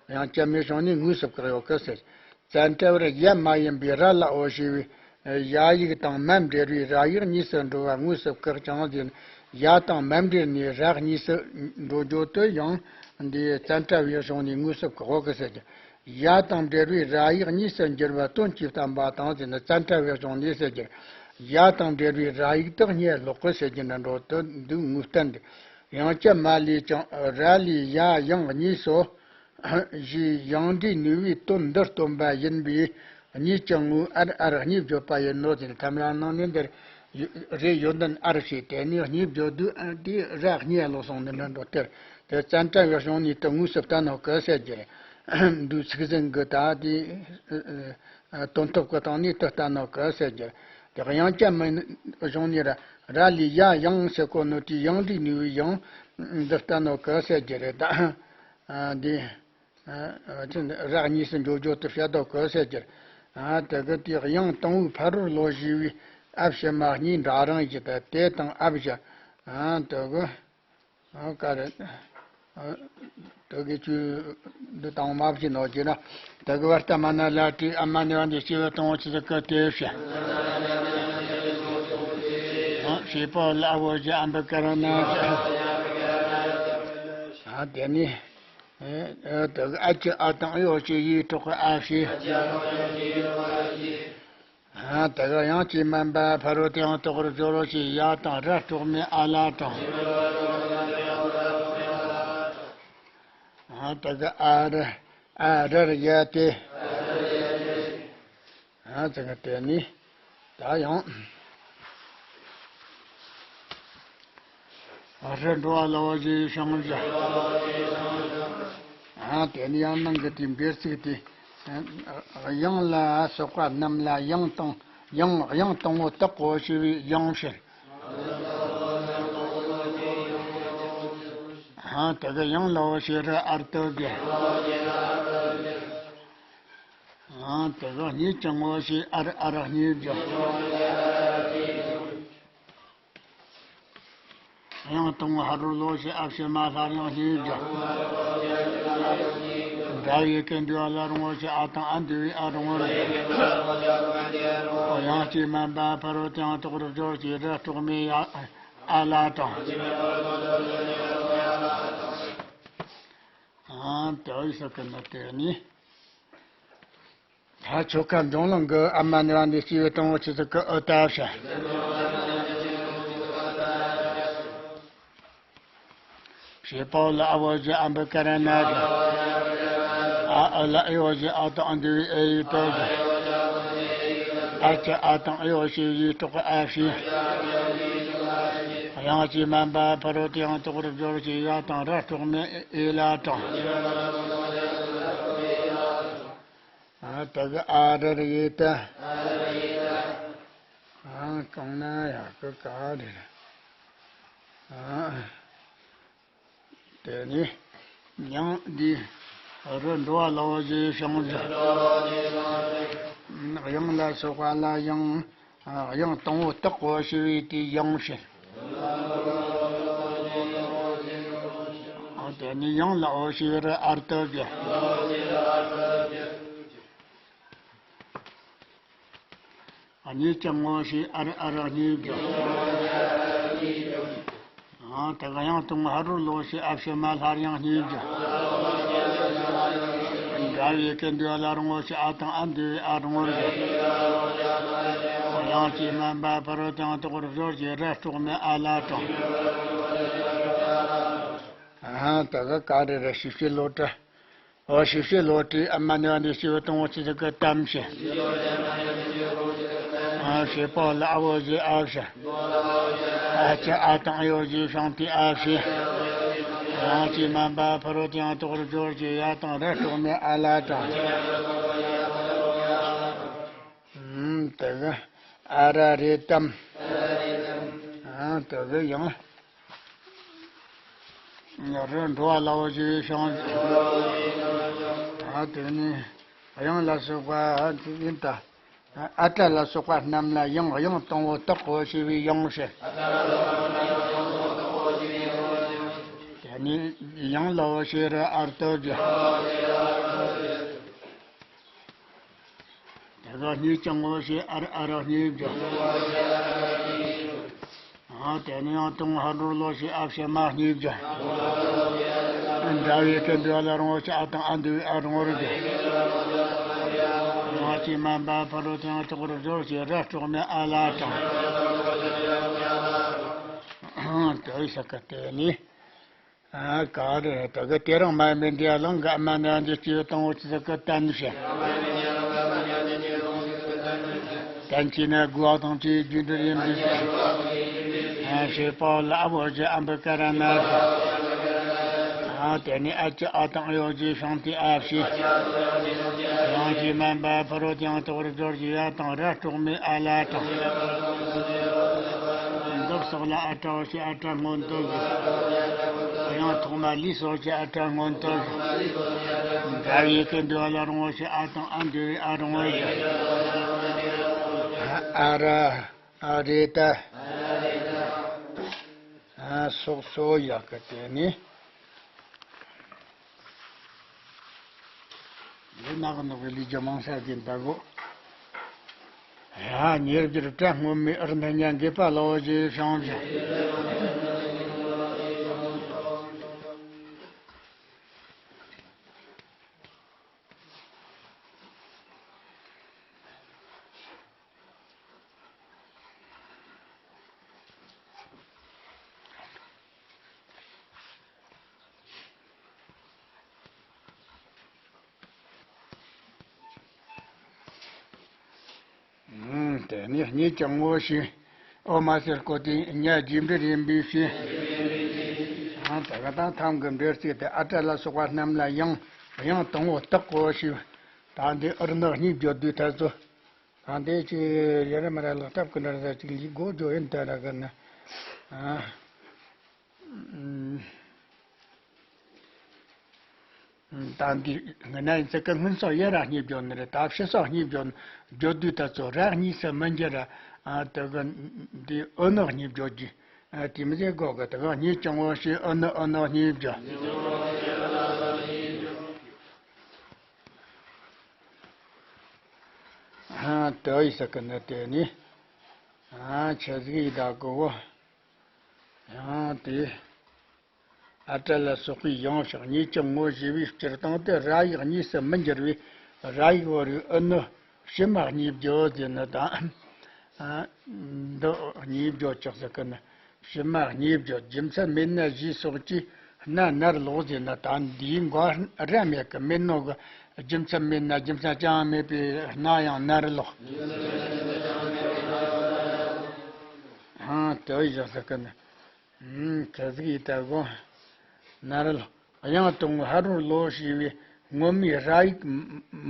དབྱངས་ཅན་མའི་གཞུང་ནས་དངོས་སུ་བཀག་ཡོད་གི་ཟེར། བཙན་བྲལ་བར་ཡ་མ་ཡིན་པའི་ར་ལའོ་ཞེས་པའི་ཡ་ཡིག་དང་མ་འབྲེལ་བའི་ར་ཡིག་གཉིས་སུ་འགྲོ་བ་དངོས་སུ་བཀག་ཅིང་ཟེར། ཡ་དང་མ་འབྲེལ་ནས་ར་གཉིས་སུ་འགྲོ་རྒྱུ་དེ་ཡང་འདི་བཙན་བྲལ་བའི་གཞུང་ནས་དངོས་སུ་བཀག་གི་ཟེར་གྱི། ཡ་དང་འབྲེལ་བའི་ར་ཡིག་གཉིས་སུ་འགྱུར་བ་དོན་གྱིས་བསྟན་པ་དང་ཟེར་ནས་བཙན་བྲལ་བའི་གཞུང་ནས་ཟེར་གྱི། ཡ་དང་འབྲེལ་བའི་ར་ཡིག་དག་སྙེད་ལོག་གི་ཟེར་གྱི་འདི་འགྲོ་དུ་འདུག་ངོས་བསྟན་ཏེ། དབྱངས་ཅན་མ་ལས་ཀྱང་ར་ལས་ཡ་ཡང་གཉིས་སོ། ཞེས་ཡང་འདྲིས་ནུས་པའི་དོན་འདི་སྟོན་པ་ཡིན་པས། གཉིས་ཀྱང་ངོས་ཨར་ཨར་གཉིས་བརྗོད་པ་ཡིན་ནོ་ཟེར། ཁམས་ར་ནང་ནས་འདིར་རེ་ཡོད་འདུན་ཨར་ཞེས་དེ་ནས་གཉིས་བརྗོད་དུས་དེ་ར་གཉིས་ལོག་སོང་ནི་འདྲ་འགྲོ་སྟེ། དེ་བཙན་བྲལ་བའི་གཞུང་ནས་དེ་དངོས་སུ་བསྟན་ནོ་གི་ཟེར་གྱི་རེད། འདུག་ཚིག་ཟིན་གི་ད་དེ་དོན་ཐོབ་ཀྱི་སྟེང་ནས་དེ་བསྟན་ནོ་གི་ཟེར་གྱི་རེད། དེ་དབྱངས་ཅན་མའི་གཞུང་ནས་ར་ར་ལས་ཡ་ཡང་ཟེར་གོ་ནོ་དེ་ཡང་འདྲིས་ནུས་པའི་ཡང་འདི་བསྟན་ནོ་གི་ཟེར་གྱི་རེད་ད། འདི། ཨ། ཨ། ཅི་འདི་ར་གཉིས་སུ་འགྲོ་རྒྱུ་དེ་བཤད་དོ་གི་ཟེར་གྱི། ཨ། དེ་གི་དེ་དབྱངས་དང་པོའི་ཕ་རོལ་ལོ་ཞེས་པའི་ཨ་ཕྱི་མ་གཉིས་འདྲ་རང་བཞིན་དེ་དེ་དང་ཨ་བཞི། ཨ། དེ་གི། ཨ། ག་རེ། ཨ། དེ་གི་ཆུ་འདི་དང་མ་བཞི་ནོ་ཅི་ན། དེ་གི་བར་ལྟ་མ་ན་ལ་ཏྲི་ཨ་མ་ནི་བ་འདི་སྐྱེ་བའི་དང་པོ་ཆི་ཟིག་གི་དེ་བཤད། ཨ། ཞེས་པ་ལ་འོ་ཞེས་ཨམ་བི་ཀ་ར་ན། ཨ། དེ་ནི། ཨེ། ཨེ། དེ་གི་ཨ་ཅི་ཨ་དང་ཨེ་ཡོ་ཅི་ཡིས་གྲོགས་ཀྱི་ཨ་ཞེས། ཨ། དེ་གི་དབྱངས་ཀྱིས་དམན་པ་ཕ་རོལ་ཏུ་ཡང་དག་པར་སྦྱོར་རོ་ཞེས་ཡ་དང་ར་གྲོགས་མེད་ཨ་ལ་དང་། ཨ། དེ་གི་ཨ་ར་ཨ་རར་ཡ་སྟེ། ཨ། དེ་གི་དེ་ནི་ད་ཡང་། རི་འགྲོ་བ་ལ་འོ་ཞེས་བྱ་བྱང་ཞིང་། ཨ། དེ་ནི་ཡང་ནང་གི་དེའི་འབྲེལ་ཚིག་དེ། དབྱངས་ལ་སོགས་པ་རྣམས་ལ་ཡང་དང་ཡང་དབྱངས་དང་པོ་བཏགས་གོ་ཞེས་པའི་ཡང་ཕྱིར། ཨ། དེ་གི་ཡང་ལ་འོ་ཞེས་རི་ཨར་དུ་བསྒྱུར། ཨ། དེ་གི་གཉིས་ཀྱང་ངོ་ཞེས་ཨར་ཨར་གཉིས་བསྒྱུར། དབྱངས་དང་པོ་ཕ་རོལ་ལོ་ཞེས་ཨ་ཕྱི་མ་སླར་ཡང་གཉིས་བསྒྱུར། འདྲ་བའི་ཡི་གེ་འདུས་པ་ལ་རུང་བ་ཞེས་ཨ་དང་ཨ་འདུས་པའི་ཨ་རུང་བར་བསྒྱུར། དབྱངས་ཀྱིས་དམན་པ་ཕ་རོལ་ཏུ་ཡང་དག་པར་སྦྱོར་ཞེས་ར་གྲོགས་མེད་ཡ་ཨ་ལ་དང་། ཨ། དེ་ཡི་ས་ཀི་ན་དེ་ནི། ད་ཆོ་ག་འབྱུང་ལམ་གྱི་ཨ་མ་ནི་བ་འདི་སྐྱེ་བའི་དང་པོ་ཆི་ཟིག་གི་ཨུ་ཏ་བྱ། ཞེས་པའོ་ལ་ཨ་བོ་ཞེས་ཨམ་བི་ཀ་ར་ན་ཞེས། ཨ་ཨ་ལ་ཨེ་བོ་ཞེས་ཨ་དང་ཨ་འདུས་པའི་ཨེ་ཡི་དོ་ཞེས། ཨ་ཅི་ཨ་དང་ཨེ་བོ་ཞེས་ཡིས་གྲོགས་ཨ་ཞེས། དབྱངས་ཀྱིས་དམན་པ་ཕ་རོལ་ཏུ་ཡང་དག་པར་སྦྱོར་ཞེས་ཡ་དང་ར་གྲོགས་མེད་ཨེ་ལ་དང་། ཨ། དེ་གི་ཨ་རར་ཡེ་ཏ། ཨ། གང་ན་ཡག་གི་ག་རེ་རེད། ཨ། དེ་ནི་ཡང་འདི་རི་འགྲོ་བ་ལ་འོ་ཞེས་བྱང་ཞིང་། དབྱངས་ལ་སོགས་པ་ལ་ཡང་། ཨ། དབྱངས་དང་པོ་བཏགས་གོ་ཞེས་པའི་དེའི་ཡང་ཕྱིར། ཨ། དེ་ནི་ཡང་ལ་འོ་ཞེས་རི་ཨར་དུ་བསྒྱུར། ཨ། གཉིས་ཀྱང་ངོ་ཞེས་ཨར་ཨར་གཉིས་བསྒྱུར། ཨ། དེ་གི་དབྱངས་དང་པོ་ཕ་རོལ་ལོ་ཞེས་ཨ་ཕྱི་མ་སླར་ཡང་གཉིས་བསྒྱུར། འདྲ་བའི་ཡི་གེ་འདུས་པ་ལ་རུང་བ་ཞེས་ཨ་དང་ཨ་འདུས་པའི་ཨ་རུང་བར་བསྒྱུར། དབྱངས་ཀྱིས་དམན་པ་ཕ་རོལ་ཏུ་ཡང་དག་པར་སྦྱོར་ཞེས་ར་གྲོགས་མེད་ཨ་ལ་དང་། ཨ། དེ་གི་ག་རེ་རེད། ཞིབ་བཤེར་ལོ་ཏྲི། འོ། ཞིབ་བཤེར་ལོ་ཏྲིའི་ཨ་མ་ནི་བ་འདི་སྐྱེ་བའི་དང་པོ་ཆི་ཟིག་གི་ཏམ་ཞེས། ཨ། ཞེས་པའོ་ལ་ཨ་བོ་ཞེས་ཨ་བྱ། ཨ་ཅི་ཨ་དང་ཨེ་ཡོ་ཞེས་བྱང་སྟེ་ཨ་ཞེས། དབྱངས་ཀྱིས་དམན་པ་ཕ་རོལ་ཏུ་ཡང་དག་པར་སྦྱོར་ཞེས་ཡ་དང་ར་གྲོགས་མེད་ཨ་ལ་དང་། ཨུམ། དེ་གི་ཨ་ར་རེ་ཏམ། ཨ། དེ་གི་ཡང་། རི་འགྲོ་བ་ལ་འོ་ཞེས་བྱང་། ཨ། དེ་ནི་དབྱངས་ལ་སོགས་པ་ཡིན་ད། ཨ་ཏྲ་ལ་སོགས་པ་རྣམས་ལ་ཡང་དབྱངས་དང་པོ་བཏགས་གོ་ཞེས་པའི་ཡང་ཞེས། དེ་ནས་ཡང་ལ་འོ་ཞེས་ར་ཨར་ཏོ་བརྗོད། དེ་ག་གཉིས་ཀྱང་འོ་ཞེས་ཨར་ཨ་ར་གཉིས་བརྗོད། ཨ་དེ་ནས་ཡང་དུང་ཧ་འགྲོར་ལོ་ཞེས་ཨ་ཕྱི་མ་གཉིས་བརྗོད། འདྲ་བའི་སྐད་འདུ་བ་ལ་རང་འོ་ཞེས་ཨ་དང་ཨ་འདུ་བའི་ཨ་རང་འོར་བརྗོད། རང་གི་མ་འབའ་ཕ་རོལ་ཏེ་ཡང་དག་པར་སྦྱོར་ཞེས་ར་དཀྲོག་མའི་ཨ་ལ་དང་། དེ་ས་ཀ་དེ་ནི། ཨ་ག་རེ་ད་ག་དེ་རིང་མ་མི་འདི་ལང་ག་མ་ན་འདི་སྐྱེ་དང་འོ་ཅི་ཟ་ཀ་བསྟན་ནི་ཤེ། བསྟན་བྱས་ན་དགུ་བ་དང་བཅས་རྒྱུ་འབྲས་ཡིན་པའི་ཕྱིར། ཨ་ཞེས་པ་ལ་ཨ་བོ་ཞེས་ཨམ་བི་ཀ་ར་ན། ཨ་དེ་ནི་ཨ་ཅི་ཨ་དང་ཡོ་ཞེས་ཤང་ཏི་ཨ་ཕྱི། རང་གི་མ་འབའ་ཕ་རོལ་ཏེ་ཡང་དག་པར་སྦྱོར་གྱི་ཡ་དང་ར་དཀྲོག་མའི་ཨ་ལ་དང་། འདི་སོགས་ལ་ཨ་ཏྲ་འོ་ཞེས་ཨ་ཏྲ་སྔོན་དུ་བཞག། ཡང་ཐོག་མ་ལུས་སོགས་ཀྱི་ཨ་ཏྲ་སྔོན་དུ་བཞག། འདྲ་བའི་སྐད་འདུ་བ་ལ་རང་འོ་ཞེས་ཨ་དང་ཨ་འདུ་བའི་ཨ་རང་འོ་ཞེས། ཨ་ར་ཨ་རེ་ད། ཨ་སོགས་སོ་ཡག་གི་དེ་ནི། ལུས་ནག་ནོག་གི་ལུས་ཀྱི་མང་ས་ཀྱི་འདའ་གོ། ཡ་ཉེར་སྦྱར་བཀྲ་སྔོན་མོའི་ཨུར་ནི་ཉ་འགེབས་པ་ལོ་ཞེས་བྱུང་ཞིང་། དེ་ནས་གཉིས་ཀྱང་ངོ་ཤེས། འོ་མ་ཟེར་གོ་དེ་ཉ་རྗེས་འབྲེལ་ཡིན་པའི་ཕྱིར། ད་ག་དང་ཐང་གི་འབྲེལ་ཚིག་དེ་ཨ་ཏྲ་ལ་སོགས་པ་རྣམས་ལ་ཡང་ཡང་དང་པོ་བཏགས་གོ་ཞེས། ད་འདི་ཨུར་ནག་གཉིས་བརྗོད་དུས་ཐ་ཚོ། ད་འདི་ཅིག་ཡ་ར་མ་ར་ལག་ཐབས་ཀྱི་འདྲ་ཟ་ཅིག་ལི་སྒོ་ཇོ་ཡིན་ད་ར་ག་ན། ཨ། ད་འདི་ང་ན་ཡིན་ཚེ་ཀ་སྔོན་སོགས་ཡ་ར་གཉིས་བརྗོད་ནི་རེད། ད་ཕྱི་སོགས་གཉིས་བརྗོད་ནི་བརྗོད་དུས་ད་ཚོ་ར་གཉིས་སུ་མི་འགྱུར་ར། ཨ་དེ་ག་འདི་ཨུ་ནག་གཉིས་བརྗོད་ཀྱི། ཨ་དེ་མི་ཚེ་གོ་ག་དེ་ག་གཉིས་ཀྱང་འོ་ཞེས་ཨུ་ནག་ཨུ་ནག་གཉིས་བརྗོད། ཨ་དེ་ཡི་ས་ཀ་ན་དེ་ནི། ཨ་ཆ་ཟིག་ཡི་ད་གོ་བོ། ཡང་དེ། ཨ་ཏྲ་ལ་སོགས་པའི་ཡང་ཕྱོགས་གཉིས་ཀྱང་ངོ་ཞེས་པའི་སྤྱིར་བཏང་དུ་ར་ཡིག་གཉིས་སུ་མི་འགྱུར་བས་ར་ཡིག་བོ་རིགས་ཨུ་ནུ་ཕྱི་མ་གཉིས་བརྗོད་ཟེར་ནི་དང་། ཨ་འདི་གཉིས་བརྗོད་ཆོག་ཟེར་གི་ནི། ཕྱི་མ་གཉིས་བརྗོད་རྒྱུ་མཚན་མེད་ན་ཞེས་སོགས་ཀྱིས་སྣ་ནར་ལོག་ཟེར་ནི་དང་འདིའི་མགོ་ར་མེད་གི་མེད་ནོ་གི། རྒྱུ་མཚན་མེད་ན་རྒྱུ་མཚན་ཅང་མེད་པའི་སྣ་ཡང་ནར་ལོག་ཨང་དེ་བཞག་ཟེར་གི་ནི། ཨུམ། ག་ཟིག་ཡིན་ད་གོ། ན་ར་ལ། དབྱངས་དང་ཧ་རོར་ལོ་ཞེས་པའི་སྔོན་མའི་ར་ཡིག་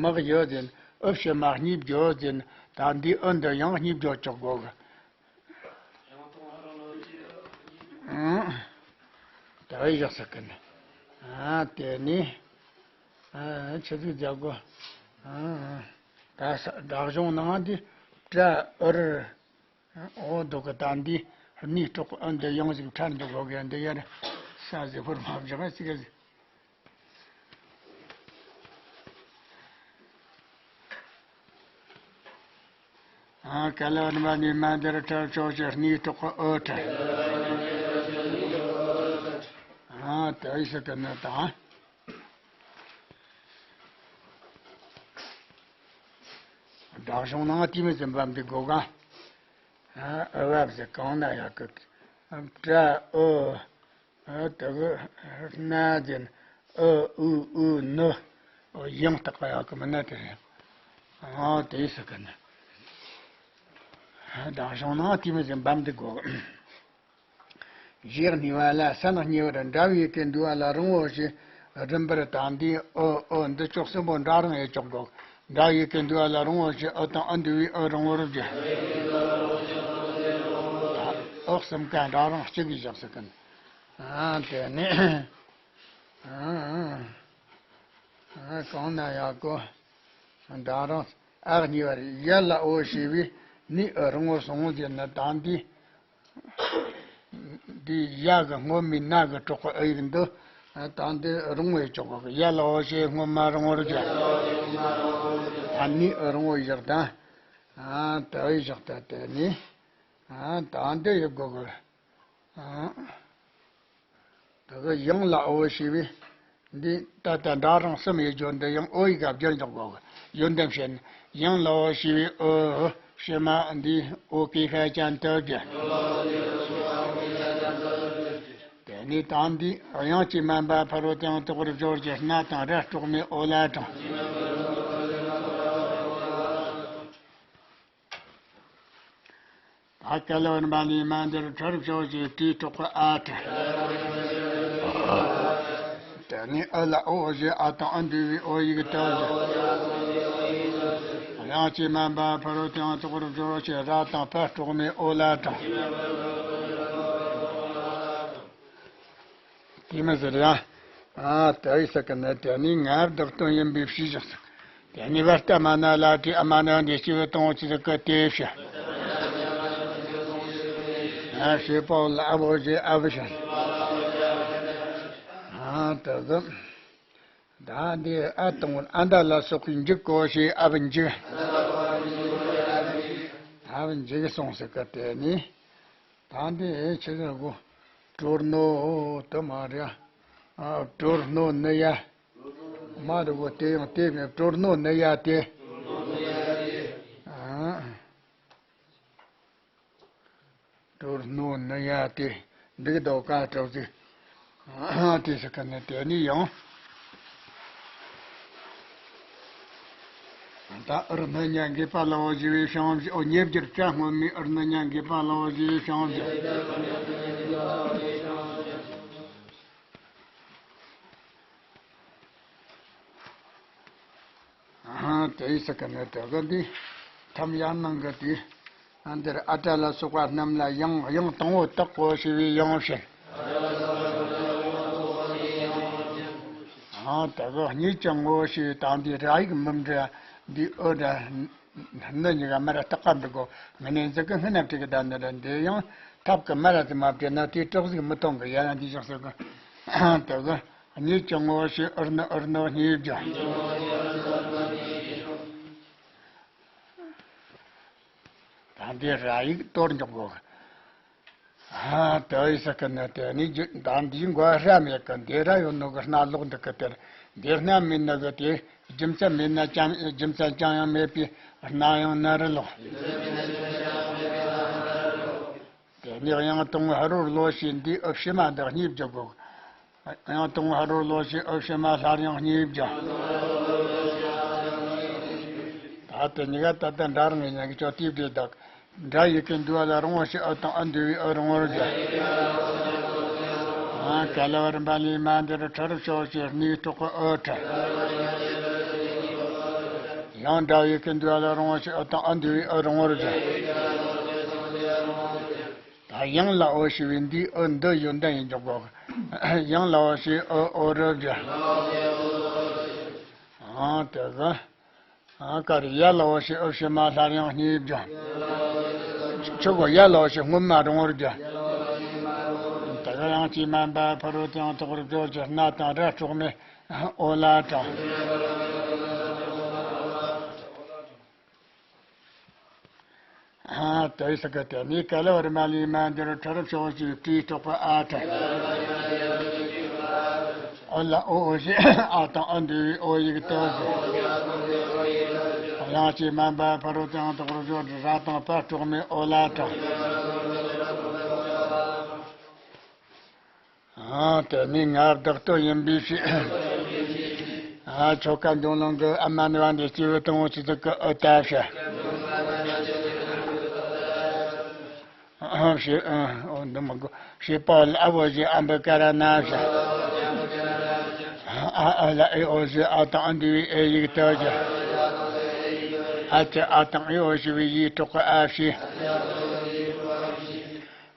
མག་ཡོད་ཟེར་ན། ཨུ་ཕྱི་མ་གཉིས་བརྗོད་ཟེར་ན། ད་འདི་ཨུ་འདི་ཡང་གཉིས་བརྗོད་ཆོག་གོ་གི། ཨུམ། ད་བས་བཞག་ས་གི་ནི། ཨ་དེ་ནི། ཨ་ཆི་ཟིག་བརྒྱབ་གོ། ཨ་ད་ས་བདག་གཞུང་ནང་འདི་ཏྲ་ཨུར། འོ་འདུག་གི། ད་འདི་སྣའི་སྲོག་གི་ཨུ་འདི་ཡང་ཞིག་ཕྲལ་འདུག་གོ་གི། འདི་ཡར་ས་ཟི་ཕུར་མ་བཞག་ཅིག་གི། ཨ་ག་ལ་ནི་མ་ནི་མ་འདིར་ཕྲལ་ཆོག་ཅིག་སྣའི་སྲོག་གི་ཨུ་ཕྲལ། ཨ་དེ་ཡི་ས་གི་ནི་དང་། བདག་གཞུང་ནང་དེ་མི་ཟིན་པ་འདི་དགོས་ག་ཨ་ཨུ་བབ་ཟེར་གང་ན་ཡག་གི། ཏྲ་ཨུ། ཨ་དེ་གི་སྣ་ཟེར་ན་ཨུ་ཨུ་ཨུ་ནུ། ཡང་དག་པ་ཡག་གི་མིན་ན་དེ་རེད། ཨ་དེ་ཟེར་གི་ནི། བདག་གཞུང་ནང་དེ་མི་ཟིན་པ་འདི་དགོས། གཞི་གཉིས་པ་ལ་ས་ནག་གཉིས་པར་འདྲ་བའི་སྐད་འདུ་བ་ལ་རང་འོ་ཞེས་རིམ་པར་དང་འདིའི་ཨོ་ཨོ་འདི་ཅོག་གསུམ་པོ་འདྲ་རང་ཡེ་ཅོག་དགོས། འདྲ་བའི་སྐད་འདུ་བ་ལ་རང་འོ་ཞེས་ཨོ་དང་ཨ་འདུ་བའི་ཨོ་རང་འོར་བརྗོད། ཨོ་གསུམ་ཀ་འདྲ་རང་གཅིག་གིས་བཞག་ཟེར་གི་ནི། ཨ་དེ་ནི། ཨ་ཨ་ཨ་གང་ན་ཡག་གོ། འདྲ་རང་། ཨ་གཉིས་པ་རེད། ཡ་ལ་འོ་ཞེས་པའི་ནི་ཨུ་རིང་བོ་སོང་ཟེར་ན། ད་འདི་འདི་ཡ་གི་སྔོན་མའི་ན་གི་གྲོགས་པ་ཨུ་ཡིག་འདི། ད་འདི་རིང་བོ་ཡི་ཆོག་གི། ཡ་ལ་འོ་ཞེས་སྔོན་མ་རིང་བོར་བརྗོད། ཨ་ནི་ཨུ་རིང་བོ་ཡི་བཞག་དང་། ཨ་ད་ཡི་བཞག་ད་དེ་ནི། ཨ་ད་འདི་ཡི་དགོས་གི། ཨ། ད་གི་ཡང་ལ་འོ་ཞེས་པའི་འདི་ད་ལྟ་འདྲ་རང་གསུམ་ཡོད་རྒྱུ་འདི་ཡང་འོ་ཡི་ག་བསྒྱུར་འཇོག་དགོས་གི། ཡོན་ཏན་བཤད་ན། ཡང་ལ་འོ་ཞེས་པའི་འོ་ཕྱི་མ་འདི་འོ་སྐྱེ་ཤ་ཅན་དུ་བསྒྱུར། དེ་ནས་ད་འདི་དབྱངས་ཀྱིས་དམན་པ་ཕ་རོལ་ཏུ་ཡང་དག་པར་སྦྱོར་གྱི་སྣ་དང་ར་དཀྲོགས་མའི་འོ་ལ་དྲངས། ད་ཀ་ལ་བར་མ་ལས་མ་འདིར་ཁྲར་ཕྱོགས་ཀྱི་དྲིས་གྲོགས་པ་ཨ་ཁྲ། དེ་ནས་ཨ་ལ་འོ་ཞེས་ཨ་དང་ཨ་འདུས་པའི་འོ་ཡིག་ཏུ་བཞག། དབྱངས་ཀྱིས་དམན་པ་ཕ་རོལ་ཏུ་ཡང་དག་པར་སྦྱོར་ཞེས་ར་དང་ཕ་དཀྲོགས་མའི་འོ་ལ་དྲངས། དེ་མི་ཟེར་ཡ། ཨ་ད་ཡི་ས་ཀ་ན་དེ་ནི་ངའི་བདག་དོན་ཡིན་པའི་ཕྱིར་བཞག། དེ་ནི་བར་ལྟ་མ་ན་ལ་དེ་ཨ་མ་ན་འདི་སྐྱེ་བོ་དང་ཅི་ཟིག་གི་དེ་བྱ། ཨ་ཞེས་པའོ་ལ་ཨ་བོ་ཞེས་ཨ་བུ་བྱ། ཨ་ད་གི། ད་འདི་ཨ་དང་ཨ་མདའ་ལ་སོགས་པའི་འཇིག་གོ་ཞེས་ཨ་བུ་འཇིག། ཨ་བུ་འཇིག་སོང་ཟེར་གི་དེ་ནི། ད་འདི་ཆི་ཟེར་གོ། གྲོར་ནོ་དུ་མ་རེད། ཨ་གྲོར་ནོ་ནི་ཡ། མ་རེད་གོ། དེ་ཡང་དེ་མེད། གྲོར་ནོ་ནི་ཡ་དེ། ཨ་གྲོར་ནོ་ནི་ཡ་དེ། འདུག་དོ་ཀ་གྲོགས་ཟིག། དེ་ཟེར་གི་ནི་དེ་ནི་ཡང་། ད་ཨུར་ནི་ཉ་འགོས་པ་ལ་འོ་ཞེས་པའི་བྱང་བཞག། འོ་ཉེ་བརྒྱུད་བྱ་སྔོན་མའི་ཨུར་ནི་ཉ་འགོས་པ་ལ་འོ་ཞེས་པའི་བྱང་བཞག། ཨ་དེ་ཡི་ས་ཀ་ནི་དེ་གི་འདི་ཐམ་ཡང་ནང་གི་དེ། ཨ་འདིར་ཨ་ཏྲ་ལ་སོགས་པ་རྣམས་ལ་ཡང་དབྱངས་དང་པོ་བཏགས་གོ་ཞེས་པའི་ཡང་བྱིན། ཨ་དེ་གི་གཉིས་ཀྱང་ངོ་ཞེས་དང་འདི་ར་ཡིག་མི་འབྲི་འདི་ཨོ་འདྲ། སྣ་གཉིས་ཀ་མ་ར་བཏགས་པ་འདི་གོ། ངི་ནས་འཛི་གི་སྔ་ན་བྲིས་གི་ད་ནི་ར་འདི་ཡང་ཐབས་ཀྱི་མ་ར་དེ་མ་བྲིས་ན་དེའི་གྲགས་ཟིག་མི་གཏོང་གི། ཡ་ཡང་འདི་བཞག་ཟེར་གི། དེ་གི་གཉིས་ཀྱང་ངོ་ཞེས་ཨུར་ནི་ཨུར་ནོ་གཉིས་བརྗོད། ད་འདི་ར་ཡིག་གཏོར་འཇོག་གོ། ཨ་དེ་ཡི་ས་ཀ་ནི་དེ་ནི་རྒྱུ་ད་འདིའི་མགོ་ཧྲ་མེད་གི། འདི་ར་ཡོད་ནོ་གི་སྣ་ལོག་འདུག་གི། དེར་འདི་སྣ་མེད་ནོ་གི་དེ་རྒྱུ་མཚན་མེད་ན་ཅང་རྒྱུ་མཚན་ཅང་ཡང་མེད་པའི་སྣ་ཡང་ན་རུ་ལོག། དེ་ནས་དབྱངས་དང་ཧ་རོར་ལོ་ཞེས་འདིའི་ཨུ་ཕྱི་མ་འདི་གཉིས་བརྗོད་དགོས། དབྱངས་དང་ཧ་རོར་ལོ་ཞེས་ཨུ་ཕྱི་མ་སླར་ཡང་གཉིས་བརྗོད། ད་དེ་གཉིས་ཀ་ད་ལྟ་འདྲ་རང་གི་ཉན་གི་ཆོག་དེའི་འབྲས་དག། འདྲ་ཡི་གེ་འདུས་པ་ལ་རིང་བོ་ཞེས་ཨུ་དང་ཨུ་འདུས་པའི་ཨུ་རིང་བོར་བརྗོད། ཨ་ཀ་ལ་བར་མ་ལས་མ་འདིར་ཁྲར་ཕྱོགས་ཀྱི་སྣའི་གྲོགས་པ་ཨུ་ཁྲ། ཡང་འདྲ་ཡི་གེ་འདུས་པ་ལ་རིང་བོ་ཞེས་ཨུ་དང་ཨུ་འདུས་པའི་ཨུ་རིང་བོར་བརྗོད། ད་ཡང་ལ་འོ་ཞེས་པའི་འདིའི་ཨུ་འདི་ཡོན་ཏན་ཡིན་འཇོག་གོ། ཡང་ལ་འོ་ཞེས་ཨུ་འོ་རུ་བརྗོད། ཨང་དེ་གི། ཨང་ཀ་རི་ཡ་ལ་འོ་ཞེས་ཨུ་ཕྱི་མ་སླར་ཡང་གཉིས་བརྗོད། ཆུ་གོ་ཡ་ལ་འོ་ཞེས་སྔོན་མ་རིང་བོར་བརྗོད། དེ་གི་དབྱངས་ཀྱིས་དམན་པ་ཕ་རོལ་ཏུ་ཡང་དག་པར་སྦྱོར་གྱི་སྣ་དང་ར་དཀྲོགས་མའི་འོ་ལ་དྲངས། ཨ་དེ་ས་ཀ་དེ་ནི་ཀ་ལ་བར་མ་ལས་མ་འདིར་ཁྲར་ཕྱོགས་ཀྱི་དྲིས་གྲོགས་པ་ཨ་ཁྲ། ཨོ་ལ་ཨོ་ཨོ་ཞེས་ཨ་དང་ཨ་འདུས་པའི་ཨོ་ཡིག་ཏུ་བཞག། དབྱངས་ཀྱིས་དམན་པ་ཕ་རོལ་ཏུ་ཡང་དག་པར་སྦྱོར་ཏེ་ར་དང་ཕ་དཀྲོགས་མའི་ཨོ་ལ་དྲངས། ཨ་དེ་ནི་ངའི་བདག་དོན་ཡིན་པའི་ཕྱིར། ཨ་ཆོ་ག་འབྱུང་ལུང་གི་ཨ་མ་ནི་བ་འདི་སྐྱེས་བུ་དང་པོ་ཆི་ཟིག་གི་ཨུ་ཏ་བྱ། ཨ་ཞེས་ཨ་འོ་འདི་མི་དགོས། ཞེས་པའོ་ལ་ཨ་བོ་ཞེས་ཨ་འབུ་ཀ་ར་ན་བྱ། ཨ་ཨ་ལ་ཨེ་ཨོ་ཞེས་ཨ་དང་ཨ་འདུས་པའི་ཨེ་ཡིག་ཏུ་བྱ། ཨ་ཀྱི་ཨ་དང་ཨེ་ཨོ་ཞེས་པའི་ཡིག་གྲོགས་ཀྱི་ཨ་བྱས།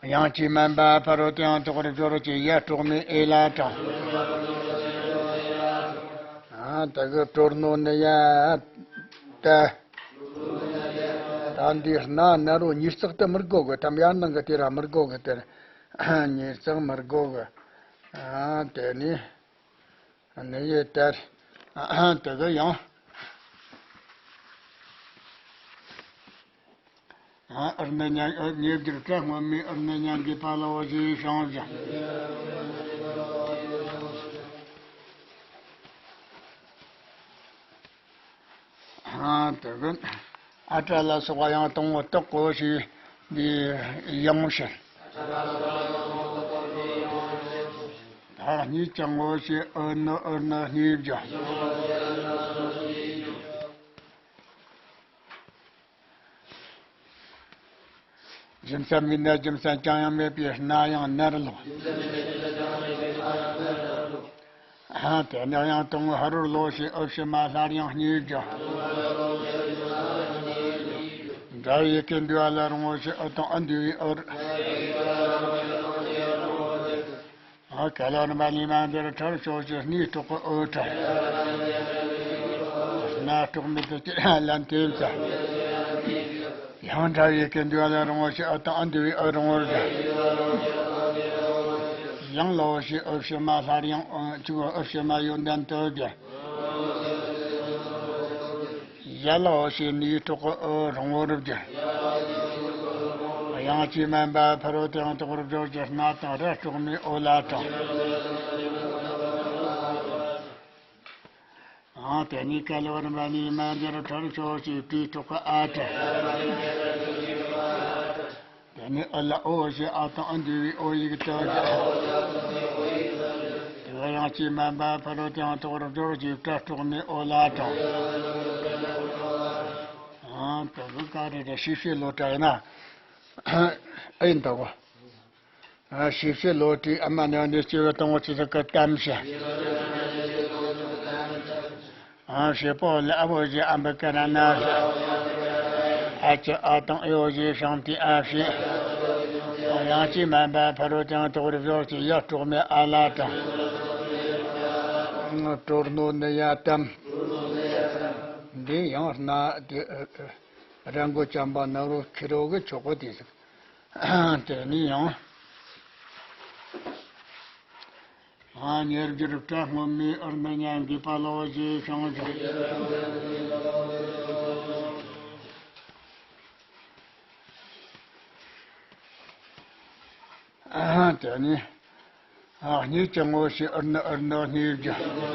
དབྱངས་ཀྱིས་དམན་པ་ཕ་རོལ་ཏུ་ཡང་དག་པར་སྦྱོར་གྱི་ཡ་དཀྲོགས་མའི་ཨེ་ལ་དྲངས། ཨ་དེ་གི་གྲོར་ནོ་ནི་ཡ་ཏ། ད་འདི་སྣ་ན་རོ་ཉིས་བརྩེགས་དེ་མི་དགོས་གི། ཐམ་ཡར་ནང་གི་དེ་ར་མི་དགོས་གི། དེ་ར་ཉིས་བརྩེགས་མི་དགོས་གི། ཨ་དེ་ནི་ནི་ཡེ་དར་དེ་གི་ཡང་། ཨ་ཨུར་ནི་ཉ་ཨུར་ཉེ་བརྒྱུད་བཀྲ་སྔོན་མའི་ཨུར་ནི་ཉ་འགས་པ་ལའོ་ཞེས་བྱུང་ཞིང་། ཨ་དེ་གི་ཨ་ཏྲ་ལ་སོགས་པ་ཡང་དང་པོ་བཏགས་གོ་ཞེས་འདི་ཡང་ཞེས། ད་གཉིས་ཀྱང་ངོ་ཞེས་ཨུར་ནི་ཨུར་ནི་གཉིས་བརྗོད། རྒྱུ་མཚན་མེད་ན་རྒྱུ་མཚན་ཅང་ཡང་མེད་པའི་སྣ་ཡང་ནར་ལོག། ཨ་དེ་ནས་ཡང་དང་ཧ་རོར་ལོ་ཞེས་ཨུ་ཕྱི་མ་སླར་ཡང་གཉིས་བརྗོད། འདྲ་བའི་ཡི་གེ་འདུས་པ་ལ་རང་ངོ་ཞེས་ཨུ་དང་ཨུ་འདུས་པའི་ཨུར། ཨ་ག་ལ་རིམ་པ་ལས་མ་འདིར་ཁྲར་ཕྱོགས་ཀྱི་སྣའི་ཐོག་གི་ཨོ་ཁྲ། སྣ་དྲུག་མེད་དུ་སྐྱེ་ལན་དེ་བྱ། ཡང་འདྲ་བའི་ཡི་གེ་འདུས་པ་ལ་རང་ངོ་ཞེས་ཨུ་དང་ཨུ་འདུས་པའི་ཨུ་རང་ངོར་བྱ། ཡང་ལའོ་ཞེས་ཨུ་ཕྱི་མ་སླར་ཡང་ཨུ་གཅིག་ཨུ་ཕྱི་མ་ཡོན་ཏན་དུ་བྱ། ཡ་ལའོ་ཞེས་སྣའི་ཐོག་གི་ཨུ་རང་ངོར་བསྒྱུར། དབྱངས་ཀྱིས་དམན་པ་ཕ་རོལ་ཏུ་ཡང་དག་པར་སྦྱོར་གྱི་སྣ་དང་ར་དྲུག་མའི་ཨོ་ལ་དྲངས། ཨང་། དེ་ནས་ཀ་ལ་བ་རིམ་པ་ནས་མ་འདིར་ཁྲར་ཕྱོགས་ཀྱི་དྲིས་ཐོག་གི་ཨ་ཁྲ། དེ་ནས་ཨུ་ལ་ཨོ་ཞེས་ཨ་དང་ཨུ་འདུས་པའི་ཨོ་ཡིག་དུ་བསྒྱུར། དེ་བ་དབྱངས་ཀྱིས་དམན་པ་ཕ་རོལ་ཏུ་ཡང་དག་པར་སྦྱོར་གྱི་ཏྲ་དྲུག་མའི་ཨོ་ལ་དྲངས། ཨང་། དེ་གི་ཀ་རེ་རེ་ཤེས་བྱའི་ལོ་ཏྲ་ཡིན་ན། ཨེ་ཡིན་དགོ། ཨ་ཤེས་བྱའི་ལོ་ཏྲའི་ཨ་མ་ནི་ནི་སྐྱེ་བོ་དང་པོ་ཆོས་ཚོགས་ཀྱི་གཏམ་བཤད། ཨ་བྱེད་པོ་ལ་ཨ་བོ་ཞེས་ཨ་འབུ་ཀ་ར་ན་བཤད། ཨ་ཅི་ཨ་དང་ཨེ་བོ་ཞེས་ཤང་ཏི་ཨ་བཤད། དབྱངས་ཀྱིས་དམན་པ་ཕ་རོལ་ཏུ་ཡང་དག་པར་སྦྱོར་གྱི་ཡ་དྲུག་མའི་ཨ་ལ་དྲངས། གྲོར་ནོ་ནི་ཡ་དམ། འདི་ཡང་སྣ་དེ་ར་མགོ་ཅན་པ་ན་རོ་ཁེ་རོ་གི་ཆོག་གོ་དེ་ཟིག། དེ་ནས་ཡང་། ཨ་ཉེར་བསྒྱུར་བཀྲ་སྔོན་མའི་ཨུར་ནི་ཉ་འགས་པ་ལའོ་ཞེས་བྱུང་ཞིང་། ཨ་དེ་ནས་ཨ་གཉིས་ཀྱང་ངོ་ཞེས་ཨུར་ནི་ཨུར་ནི་གཉིས་བརྗོད།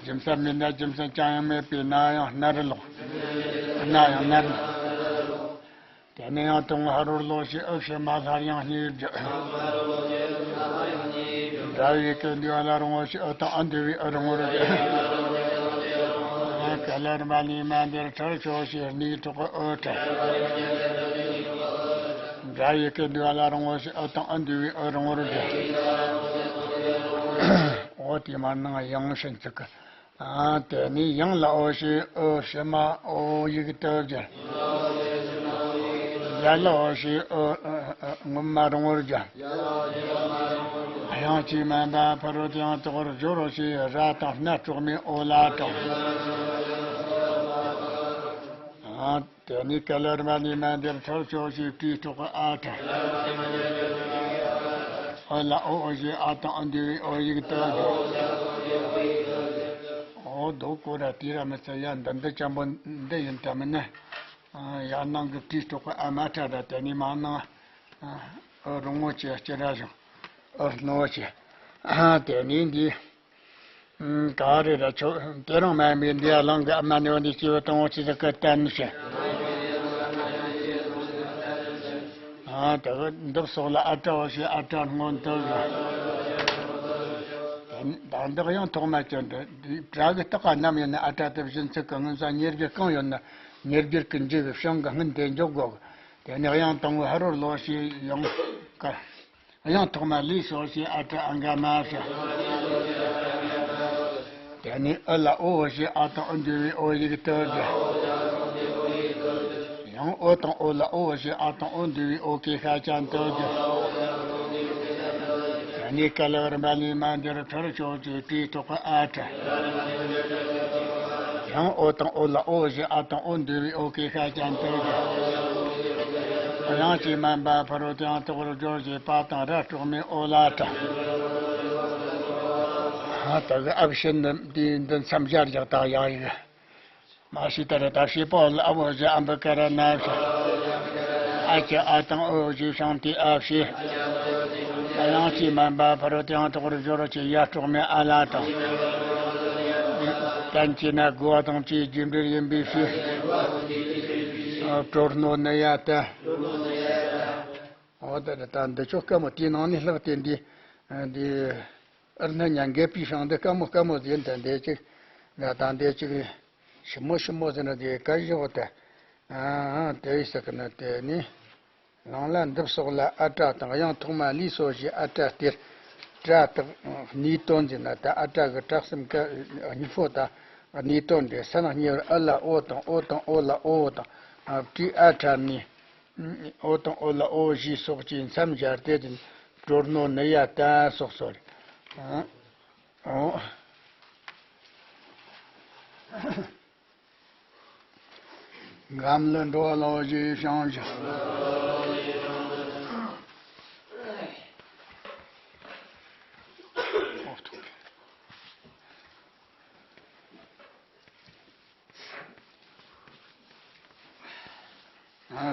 རྒྱུ་མཚན་མེད་ན་རྒྱུ་མཚན་ཅང་ཡང་མེད་པའི་སྣ་ཡང་སྣར་ལོག། སྣ་ཡང་ནར་ལོག། དེ་ནས་ཡང་དང་ཧ་རོར་ལོ་ཞེས་ཨུ་ཕྱི་མ་སླར་ཡང་གཉིས་བརྗོད། འདྲ་བའི་ཡི་གེ་འདུས་པ་ལ་རང་ངོ་ཞེས་ཨུ་དང་ཨུ་འདུས་པའི་ཨུ་རང་ངོར་བརྗོད། ཀ་ལ་རིམ་པ་ནས་མ་འདིར་ཁྲར་ཕྱོགས་ཞེས་སྣའི་ཐོག་གི་ཨོ་ཁྲ། འདྲ་བའི་ཡི་གེ་འདུས་པ་ལ་རང་ངོ་ཞེས་ཨུ་དང་ཨུ་འདུས་པའི་ཨུ་རང་ངོར་བརྗོད། ཨོ་དེ་མ་ནང་ཡང་ཕྱིན་ཚིག་གི། ཨ་དེ་ནས་ཡང་ལ་ཨོ་ཞེས་ཨོ་ཕྱི་མ་ཨོ་ཡིག་ཏུ་སྦྱར། ཡ་ལ་ཨོ་ཞེས་ཨོ་ཨོ་ཨོ་སྔོན་མ་རང་ངོར་སྦྱར། དབྱངས་ཀྱིས་དམན་པ་ཕ་རོལ་ཏུ་ཡང་དག་པར་སྦྱོར་རོ་ཞེས་ར་དང་སྣ་དྲུག་མའི་ཨོ་ལ་དྲངས། ཨ་དེ་ནས་ཀ་ལ་ར་མ་ནི་མ་འདིར་ཁྲར་ཕྱོགས་ཞེས་དྲིས་ཐོག་གི་ཨ་ཁྲ། ཨོ་ལ་ཨོ་ཨོ་ཞེས་ཨ་དང་ཨུ་འདུས་པའི་ཨོ་ཡིག་ཏུ་སྦྱར། ཨོ་རྡོ་ཀོ་ར་ཏི་ར་མི་ཚ་ཡ་འདི་འདི་ཅན་པོ་འདི་ཡིན་ད་མིན་ན། ཡར་ནང་གི་དྲིས་ཐོག་གི་ཨ་མ་ཁྲ་ར་དེ་ནས་མ་ནང་ཨོ་རང་ངོ་ཅེས་སྐྱེ་ར་བྱུང་། ཨོ་སྣོ་ཅེས། དེ་ནས་འདི། ག་རེ་ར་ཆོ་དེ་རང་མ་མི་འདི་ཨ་ལང་གི་ཨ་མ་ནི་འོ་འདི་སྐྱེ་བོ་དང་པོ་ཆོས་ཚོགས་ཀྱི་གཏམ་བཤད། ཨ་དེ་གི་འདི་སོགས་ལ་ཨ་ཏྲ་འོ་ཞེས་ཨ་ཏྲ་སྔོན་དུ་བཞག། ད་འདི་ཡང་ཐོག་མ་ཅན་དུ་འདི་བྲག་གི་སྟག་ག་ནམ་ཡིན་ན་ཨ་ཏྲ་དེ་བཞིན་ཚིག་གི་སྔོན་ས་ཉེར་བརྒྱད་གང་ཡོད་ན་ཉེར་བརྒྱད་ཀྱི་མཇུག་གི་བྱང་གི་སྔོན་དེ་འཇོག་དགོས། དེ་ནས་དབྱངས་དང་པོ་ཧ་རོར་ལོ་ཞེས་ཡང་ཀ། དབྱངས་ཐོག་མ་ལས་སོ་ཞེས་ཨ་ཏྲ་ཨ་འགའ་མ་བྱ། དེ་ནས་ཨུ་ལ་ཨོ་ཞེས་ཨ་དང་ཨུ་འདུས་པའི་ཨོ་ཡིག་ཏུ་སྦྱར། ཡང་ཨོ་དང་ཨོ་ལ་ཨོ་ཞེས་ཨ་དང་ཨོ་འདུས་པའི་ཨོ་ཀེ་ཤ་ཅན་དུ་སྦྱར། དེ་ནས་ཀ་ལ་བ་རིམ་པ་ནས་མ་འདིར་ཁྲར་ཕྱོགས་ཀྱི་དྲིས་ཐོག་གི་ཨ་ཁྲ། ཡང་ཨོ་དང་ཨོ་ལ་ཨོ་ཞེས་ཨ་དང་ཨོ་འདུས་པའི་ཨོ་ཀེ་ཤ་ཅན་དེ་ཡང་ཅི་མན་པ་ཕ་རོལ་ཏུ་ཡང་དག་པར་སྦྱོར་ཞེས་པ་དང་ར་དྲུག་མའི་ཨོ་ལ་དྲ། ད་གི་ཨ་བི་ཤི་འདི་འདི་མཚམས་སྦྱར་རྒྱག་དང་ཡང་ཡིག་མ་ཤི་ཏ་ར་ད་ཤི་པོ་ལ་ཨ་བོ་ཞེས་ཨམ་བི་ཀ་ར་ན་ཤ། ཨ་ཅི་ཨ་དང་ཨོ་ཞེས་ཤང་ཏི་ཨ་ཤི། ཡང་ཅི་མན་པ་ཕ་རོལ་ཏུ་ཡང་དག་པར་སྦྱོར་ཅེས་ཡ་དྲུག་མའི་ཨ་ལ་དང་། ཏན་ཅི་ན་དགུ་བ་དང་བཅས་རྒྱུ་འབྲས་ཡིན་པའི་ཕྱིར། ཨ་དྲོད་རྣོ་ནི་ཡ་ཏ། འོ་ད་ད་འདི་ཆོ་དཀའ་མོ་དེའི་ནང་ནས་ལྷག་སྟེ་འདི་འདི་ཨར་ན་ཉན་འགལ་པའི་ཤིང་འདི་དཀའ་མོ་དཀའ་མོ་ཟིན་ད་འདི་ཅིག་ང་དང་འདི་ཅིག་ཞིབ་མོ་ཞིབ་མོ་ཟིན་ན་འདི་དཀའ་བཞི་འོ་ད། ཨ་དེ་ཡི་ས་ཀི་ན་དེ་ནི། ལང་ལ་འདི་སོགས་ལ་ཨ་ཏྲ་དང་དབྱངས་ཐོག་མ་ལས་སོ་ཞེས་ཨ་ཏྲ་སྟེར། ཏྲ་དག་གནས་དོན་ཟེར་ན་ད་ཨ་ཏྲ་གི་ཏྲ་གསུམ་ཀ་གཉིས་པོ་ད་གནས་དོན་འདྲེ་སན་གཉིས་པར་ཨ་ལ་ཨོ་དང་ཨོ་དང་ཨོ་ལ་ཨོ་དང་ཨ་ཏྲི་ཨ་ཏྲ་ནི། ཨོ་དང་ཨོ་ལ་ཨོ་ཞེས་སོགས་ཀྱི་མཚམས་སྦྱར་ཏེ་དྲོད་རྣོ་ནི་ཡ་ཏ་སོགས་སོ་རེད། འོ། འགའམ་ལ་འགྲོ་བ་ལ་ཨོ་ཞེས་བྱང་ཞིང་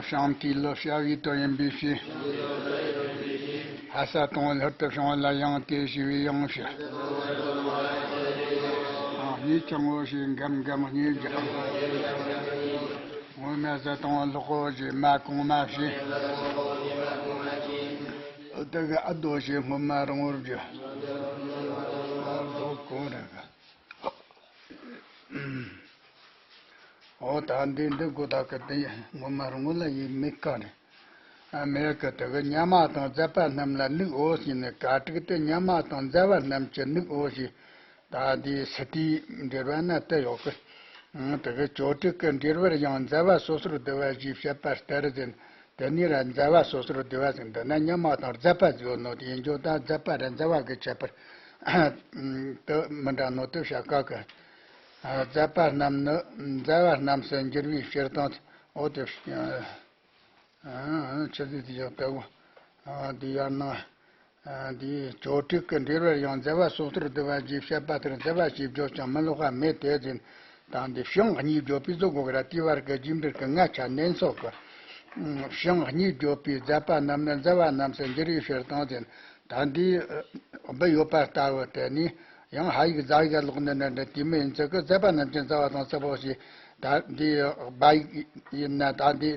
བྱང་དེའི་ལོ་བྱ་བའི་དོན་ཡིན་པའི་ཕྱིར། ཕ་ས་དང་པོ་ལྷུར་དུ་བྱུང་བ་ལ་ཡང་དེ་ཞེས་པའི་ཡང་ཕྱིར། གཉིས་ཀྱང་ངོ་ཞེས་འགམ་འགམ་གཉིས་ཀྱང་། སྔོན་མ་ས་དང་པོ་ལྷག་གོ་ཞེས་མ་གོང་མ་བྱས། དེ་གི་ཨ་རྡོ་ཞེས་སྔོན་མ་རིང་བོར་བརྗོད། རྡོ་གོང་རེད་གི། འོ་ད་འདི་འདི་གོ་ད་གི་དེ་ངོ་མ་རུང་ལ་ཡིན་མེད་ཀ་རེད། ཨ་མེད་གི་དེ་གི་ཉ་མ་དང་ཛ་པ་རྣམས་ལ་ནུག་འོ་ཟེར་ནས་ག་དྲུག་དེ་ཉ་མ་དང་ཛ་པ་རྣམས་ཀྱི་ནུག་འོ་ཞེས་ད་འདི་སི་ཏིའི་འགྲེལ་པ་ན་དེ་ཡོད་གི། དེ་གི་ཅོ་ཏྲི་གི་འགྲེལ་པར་ཡང་ཛ་པ་སོ་སོར་བསྡུ་བ་ཞེས་བཤད་པ་ལྟར་ཟེར། དེ་ནས་ར་ཛ་པ་སོ་སོར་བསྡུ་བ་ཟེར་འདི་ན་ཉ་མ་དང་ཛ་པ་ཟེར་ཡོད་ནོ་དེ་ཡིན་རྒྱུ་ད་ཛ་པ་ར་ཛ་པ་གི་ཁྱད་པར་དུ་མི་འདྲ་ནོ་དེ་བཤད་དཀའ་གི། ཛ་པ་རྣམས་ནི་ཛ་པ་རྣམས་སུ་འགྱུར་བའི་ཕྱིར་དང་འོ་དེ་ཆི་ཟིག་དེ་ཡག་ལྟ་བུ་དེ་ཡར་ན། འདིའི་ཅོ་ཏྲི་གི་འགྲེལ་པར་ཡང་ཛ་པ་སོ་སོར་བསྡུ་བ་ཞེས་བཤད་པ་ལྟར་ཛ་པ་ཞེས་བརྗོད་ཀྱང་མི་ལོག་པ་མེད་དེ་ཟེར། ད་འདི་བྱིངས་གཉིས་བརྗོད་པའི་བཟོ་དགོས་ར་དེའི་བར་གྱི་རྒྱུ་འབྲས་ཀྱི་ང་ཆ་ནན་སོགས་ཀྱི། བྱིངས་གཉིས་བརྗོད་པའི་ཛ་པ་རྣམས་ནི་ཛ་པ་རྣམས་སུ་འགྱུར་བའི་ཕྱིར་དང་ཟེར། ད་འདི་འབུ་ཡོད་པ་ལྟ་བུ་དེ་ནི་ཡང་ཧ་ཡིག་ཛ་ཡིག་ལོག་ནི་འདྲ་འདྲ་དེ་མི་ཡིན་ཚུལ་གྱི་ཛ་པ་རྣམས་ཀྱི་ཛ་པ་དང་ཚུལ་པོ་ཞེས། ད་འདི་བ་ཡིག་ཡིན་ན་ད་འདི་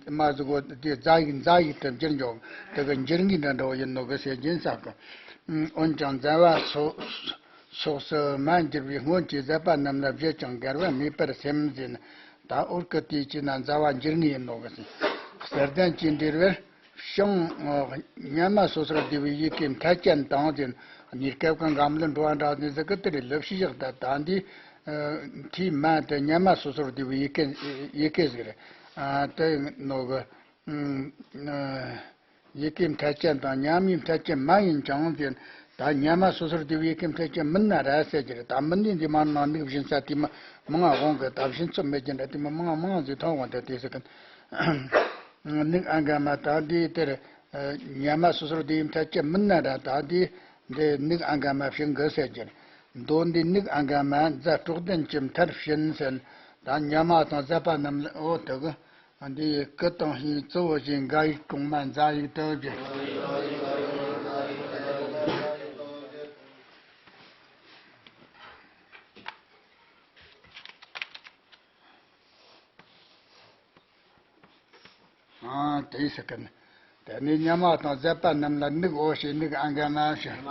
མ་ཟུག་གོ་འདི་ཛ་ཡིག་ཛ་ཡིག་ཏུ་འགྱུར་འགྱོ། དེ་གི་འགྱུར་ངེས་འདྲ་འདྲ་བོ་ཡིན་ནོ་གི་ཟེར་གྱིན་ས་གི། འོན་ཀྱང་ཛ་པ་སོ་སོགས་སུ་མ་འགྱུར་བའི་སྔོན་གྱི་ཛ་པ་རྣམས་ལ་བརྗོད་ཀྱང་འགལ་བ་མེད་པར་སེམས་ཟེར་ན། ད་འོར་གི་དེའི་ཕྱིར་ན་ཛ་པ་འགྱུར་ངེས་ཡིན་ནོ་གི་ཟེར། གསེར་ལྡན་གྱི་འགྲེལ་པར། བྱིངས་སྔ་མ་སོ་སོར་བསྡུ་བའི་ཡི་གེ་མཐའ་ཅན་དང་ཟེར། གནས་སྐབས་ཀྱི་འགའམ་ལ་འགྲོ་བ་འདྲ་ཟེར་ཟེར་གི་དེ་རེད་ལབ་ཤེས་བཞག་ད་ད་འདི། མཐའི་མ་དེ་སྔ་མ་སོ་སོར་བསྡུ་བའི་ཡི་གེ་ཡི་གེ་ཟིག་རེད། དེ་ནོ་གི། ཡི་གེ་མཐའ་ཅན་དང་མཉམ་ཡིག་མཐའ་ཅན་མ་ཡིན་ཀྱང་ཟེར། ད་སྔ་མ་སོ་སོར་བསྡུ་བའི་ཡི་གེ་མཐའ་ཅན་མིན་ན་ར་ཟེར་གྱི་རེད། ད་མིན་ནི་འདི་མ་ནང་ནུག་བཞིན་ས་དེ་མ་མང་ང་འོང་གི་ད་བཞིན་ཚོད་མེད་ཀྱི་འདྲ་དེ་མ་མང་ང་མང་ང་ཟིག་ཐོན་འོང་ད་དེ་ཟེར་གི། ནུག་ཨ་འགའ་མ་ད་འདི་དེར། སྔ་མ་སོ་སོར་བསྡུ་ཡི་མཐའ་ཅན་མིན་ན་ར་ད་འདི། འདི་ནུག་ཨ་འགའ་མ་བྱིངས་གི་ཟེར་གྱི་རེད། མདོ་འདི་ནུག་ཨ་འགའ་མ་ཛ་དྲུག་ལྡན་གྱི་མཐར་བྱིངས་ཟེར། ད་སྔ་མ་དང་ཛ་པ་རྣམས་ལ་འོ་དེ་གི། འདི་ཡི་གི་དང་ཧིང་གཙོ་བོ་ཞིག་འགའ་ཡིག་གོང་མ་ཛ་ཡིག་ཏུ་བརྗོད། ཨ་དེ་ཟེར་གི་ནི། དེ་ནས་སྔ་མ་དང་ཛ་པ་རྣམས་ལ་ནུག་འོ་ཞེས་ནུག་ཨ་འགའ་མ་ཞེས།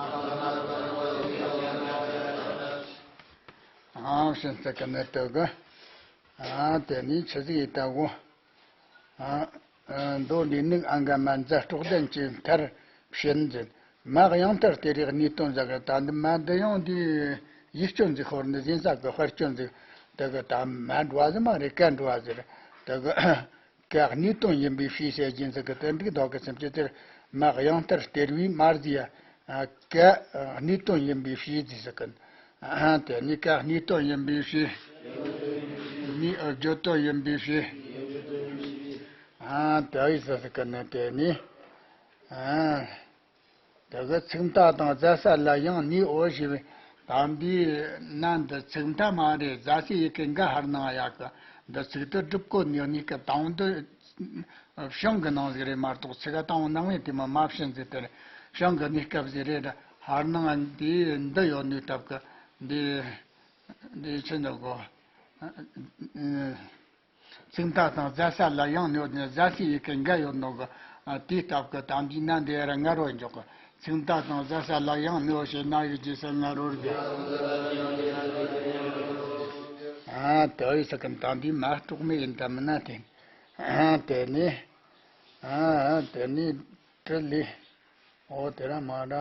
ཨ་ཞེས་ཟེར་གི་ནི་དེ་གི། ཨ་དེ་ནས་ཆི་ཟིག་ཡིན་ལྟ་བུ། ཨ་མདོ་འདི་ནུག་ཨ་འགའ་མ་ཛ་དྲུག་ལྡན་གྱི་མཐར་བྱིངས་ཟེར། མ་དབྱངས་ལྟར་སྟེར་བའི་གནས་དོན་ཟེར་གི། ད་འདི་མ་འདི་ཡང་འདི་ཡིག་སྐྱོན་ཟིག་ཤོར་ནི་ཟིན་ས་གི། དཔེ་སྐྱོན་ཟིག་དེ་གི་ད་མ་འགྲོ་བ་ཟིག་མ་རེད། ཀ་འགྲོ་བ་ཟིག་རེད་དེ་གི། ཀ་གནས་དོན་ཡིན་པའི་ཕྱིར་ཟེར་གྱིན་ཟིག་གི་དེ་འགྲིག་འདུག་གི་སེམས་ཀྱི་དེར་མ་དབྱངས་ལྟར་སྟེར་བའི་མ་ཟིག་ཡ། ཀ་གནས་དོན་ཡིན་པའི་ཕྱིར་ཟིག་ཟེར་གི། དེ་ནི་ཀ་གནས་དོན་ཡིན་པའི་ཕྱིར། ནི་བརྗོད་དོན་ཡིན་པའི་ཕྱིར། ཨ་དེ་ཡི་ས་ས་ཀ་ནི་དེ་ནི། ཨ་དེ་གི་ཚིག་མཐའ་དང་རྫ་ས་ལ་ཡང་ནི་འོ་ཞེས་པའི། ད་འདིའི་ནང་འདི་ཚིག་མཐའ་མ་རེད། རྫ་སའི་ཡི་གེ་འགའ་ཧར་ནང་ཡག་གི། འདི་ཚིག་དེ་སྒྲུབ་གོ་ནི་གཉིས་ཀ་དང་འདི་བྱང་གི་ནང་ཟིག་རེད་མ་གཏོགས། ཚིག་ག་དང་ནང་བའི་དེ་མ་མ་བྱིན་ཟིག་དེ་རེད། བྱང་གི་གནས་སྐབས་ཟིག་རེད། ཧར་ནང་འདི་འདི་ཡོད་ནི་སྟབས་ཀྱིས་འདི། འདི་ཆི་འདུག་གོ། ཚིག་མཐའ་དང་རྫ་ས་ལ་ཡང་ནི་འོ་ནི་རྫ་སའི་ཡི་གེ་འགའ་ཡོད་ནོ་གི། དེའི་སྟབས་ཀྱིས་ད་འདི་ན་འདི་ར་ང་རོ་འཇོག་གི། ཚིག་མཐའ་དང་རྫ་ས་ལ་ཡང་ནི་འོ་ཞེས་ན་ཡི་རྗེས་སུ་ང་རོར་གི། ཨ་དེ་ཡི་ས་ཀུན་ད་འདི་མ་གཏོགས་མེད་ཡིན་ད་མིན་ན་དེ། ཨ་དེ་ནི། ཨ་དེ་ནི་ཏྲི་ལི། འོ་དེ་ར་མ་ར།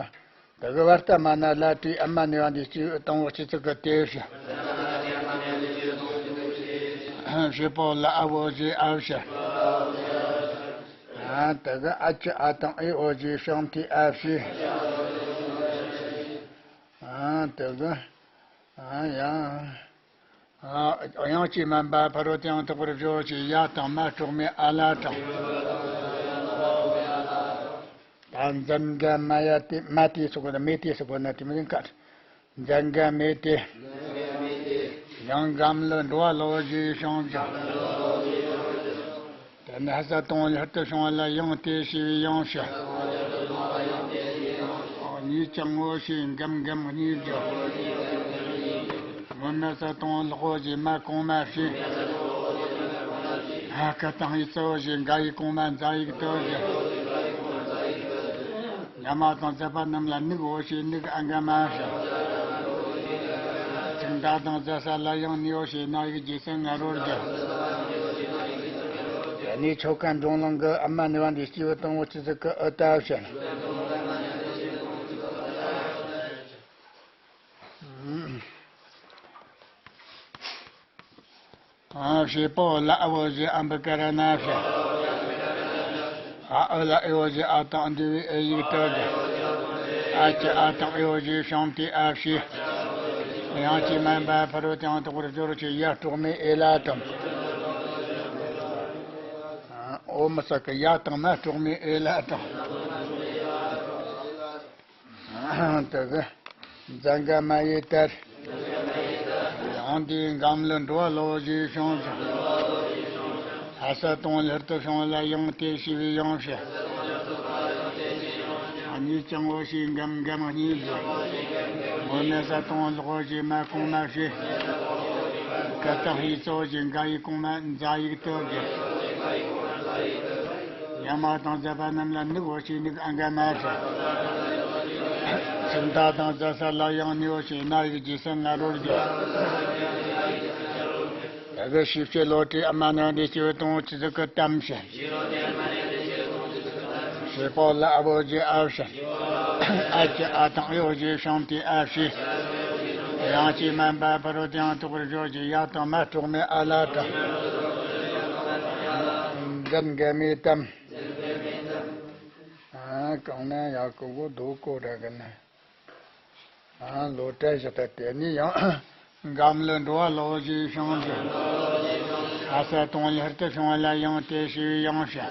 དེ་གི་བར་ཏ་མ་ན་ལ་ཏྲི་ཨ་མ་ནི་བ་འདི་སྤྱི་དང་བོ་སྤྱི་ཚིག་གི་དེ་བྱ། བྱེད་པོ་ལ་ཨ་བོ་ཞེས་ཨ་བྱ། ཨ་དེ་གི་ཨ་ཅི་ཨ་དང་ཨི་འོ་ཞེས་བྱང་ཏི་ཨ་བྱས། ཨ་དེ་གི། ཨ་ཡ། ཨ་དབྱངས་ཀྱིས་དམན་པ་ཕ་རོལ་ཏུ་ཡང་དག་པར་སྦྱོར་ཞེས་ཡ་དང་མ་གྲོགས་མེད་ཨ་ལ་དང་། ད་འཛན་ག་མ་ཡ་ཏི་མ་ཏི་སོགས་ཀྱི་མེ་ཏི་སོགས་པ་ན་དེ་མི་ཡིན་ཀ། འཛན་ག་མེ་ཏི། ཡང་གམ་ལུ་འགྲོ་བ་ལོ་ཞེས་བྱང་ཞིང་། དེ་ནས་ས་དང་ལྷར་དུ་བྱུང་བ་ལ་ཡང་དེ་ཞེས་པའི་ཡང་ཞེས། གཉིས་ཀྱང་ངོ་ཤེས་འགམ་འགམ་གཉིས་བརྗོད། སྔོན་མེད་ས་དང་ལོག་པོ་ཞེས་མ་གོང་མ་བྱས། ཧ་ཀ་དང་ཡི་གཙོ་བོ་ཞེས་འགའ་ཡི་གོང་མ་འཛའ་ཡིག་ཏུ་བརྗོད། ཉ་མ་དང་ཛ་པ་རྣམས་ལ་ནུག་འོ་ཞེས་ནུག་ཨ་འག་མ་བྱ། ཚིག་མཐའ་དང་རྫ་ས་ལ་ཡང་ནི་འོ་ཞེས་ན་ཡིག་རྗེས་སུ་ང་རོར་བརྗོད། དེ་ནས་ཆོ་ག་འབྱུང་ལུང་གི་ཨ་མ་ནི་བ་འདི་སྐྱེས་བུ་དང་བོ་སྤྱི་ཚིག་གི་ཨུ་ཏ་བྱ། ཨ་བྱེད་པོ་ལ་ཨ་བོ་ཞེས་ཨ་འབུ་ཀ་ར་ན་བྱ། ཨ་ཨུ་ལ་ཨེ་བོ་ཞེས་ཨ་དང་འདུས་པའི་ཨེ་ཡིག་ཏུ་བརྗོད། ཨ་ཀྱི་ཨ་དང་ཨེ་བོ་ཞེས་བྱང་ཏི་ཨ་བྱས། དབྱངས་ཀྱིས་དམན་པ་ཕ་རོལ་ཏུ་ཡང་དག་པར་སྦྱོར་ཞེས་ཡ་གྲོགས་མེད་ཨེ་ལ་དང་། ཨོ་མི་ས་ཀི་ཡ་དང་མ་གྲོགས་མེད་ཨེ་ལ་དང་། དེ་གི་འཛན་ག་མ་ཡེ་ཏར། ཡང་དེའི་འགམ་ལུ་འགྲོ་བ་ལོ་ཞེས་བྱུང་ཞིང་། ཧ་ས་དང་ལྷར་དུ་བྱུང་ལ་ཡང་དེ་ཞེས་པའི་ཡང་བྱ། གཉིས་ཀྱང་འོ་ཞེས་འགམ་འགམ་གཉིས་བརྗོད། སྔོན་མེད་ས་དང་ལོག་པོ་ཞེས་མ་གོང་མ་བྱས། ཀ་དང་ཧི་གཙོ་བོ་ཞེས་འགའ་ཡི་གོང་མ་འཛའ་ཡིག་ཏུ་བརྗོད། ཉ་མ་དང་ཛ་པ་རྣམས་ལ་ནུག་འོ་ཞེས་ནུག་ཨ་འག་མ་བྱ། ཚིག་མཐའ་དང་རྫ་ས་ལ་ཡང་ནི་འོ་ཞེས་ན་ཡིག་རྗེས་སུ་ང་རོར་བརྗོད། དེ་གི་ཤེས་བྱེད་བློ་གྲོས་ཨ་མ་ནི་བ་འདི་སྐྱེས་བུ་དང་བོ་སྤྱི་ཚིག་གི་ཏམ་བྱ། བྱེད་པོ་ལ་ཨ་བོ་ཞེས་ཨ་བྱ། ཨ་ཀྱི་ཨ་དང་ཨེ་བོ་ཞེས་བྱང་ཏི་ཨ་བྱས། དབྱངས་ཀྱིས་དམན་པ་ཕ་རོལ་ཏུ་ཡང་དག་པར་སྦྱོར་ཞེས་ཡ་དང་མ་གྲོགས་མེད་ཨ་ལ་དང་། འཛན་ག་མེ་ཏམ། ཨ་གང་ན་ཡ་ཀོ་གོ་དོ་ཀོ་ར་གི་ན། ཨ་ལོ་བཀྲ་ཤིས་ད་དེ་ནི་ཡང་། འགམ་ལུ་འགྲོ་བ་ལོ་ཞེས་བྱུང་ཞིང་། ཨ་ས་དང་ལྷར་དུ་བྱུང་བ་ལ་ཡང་དེ་ཞེས་ཡང་བྱ།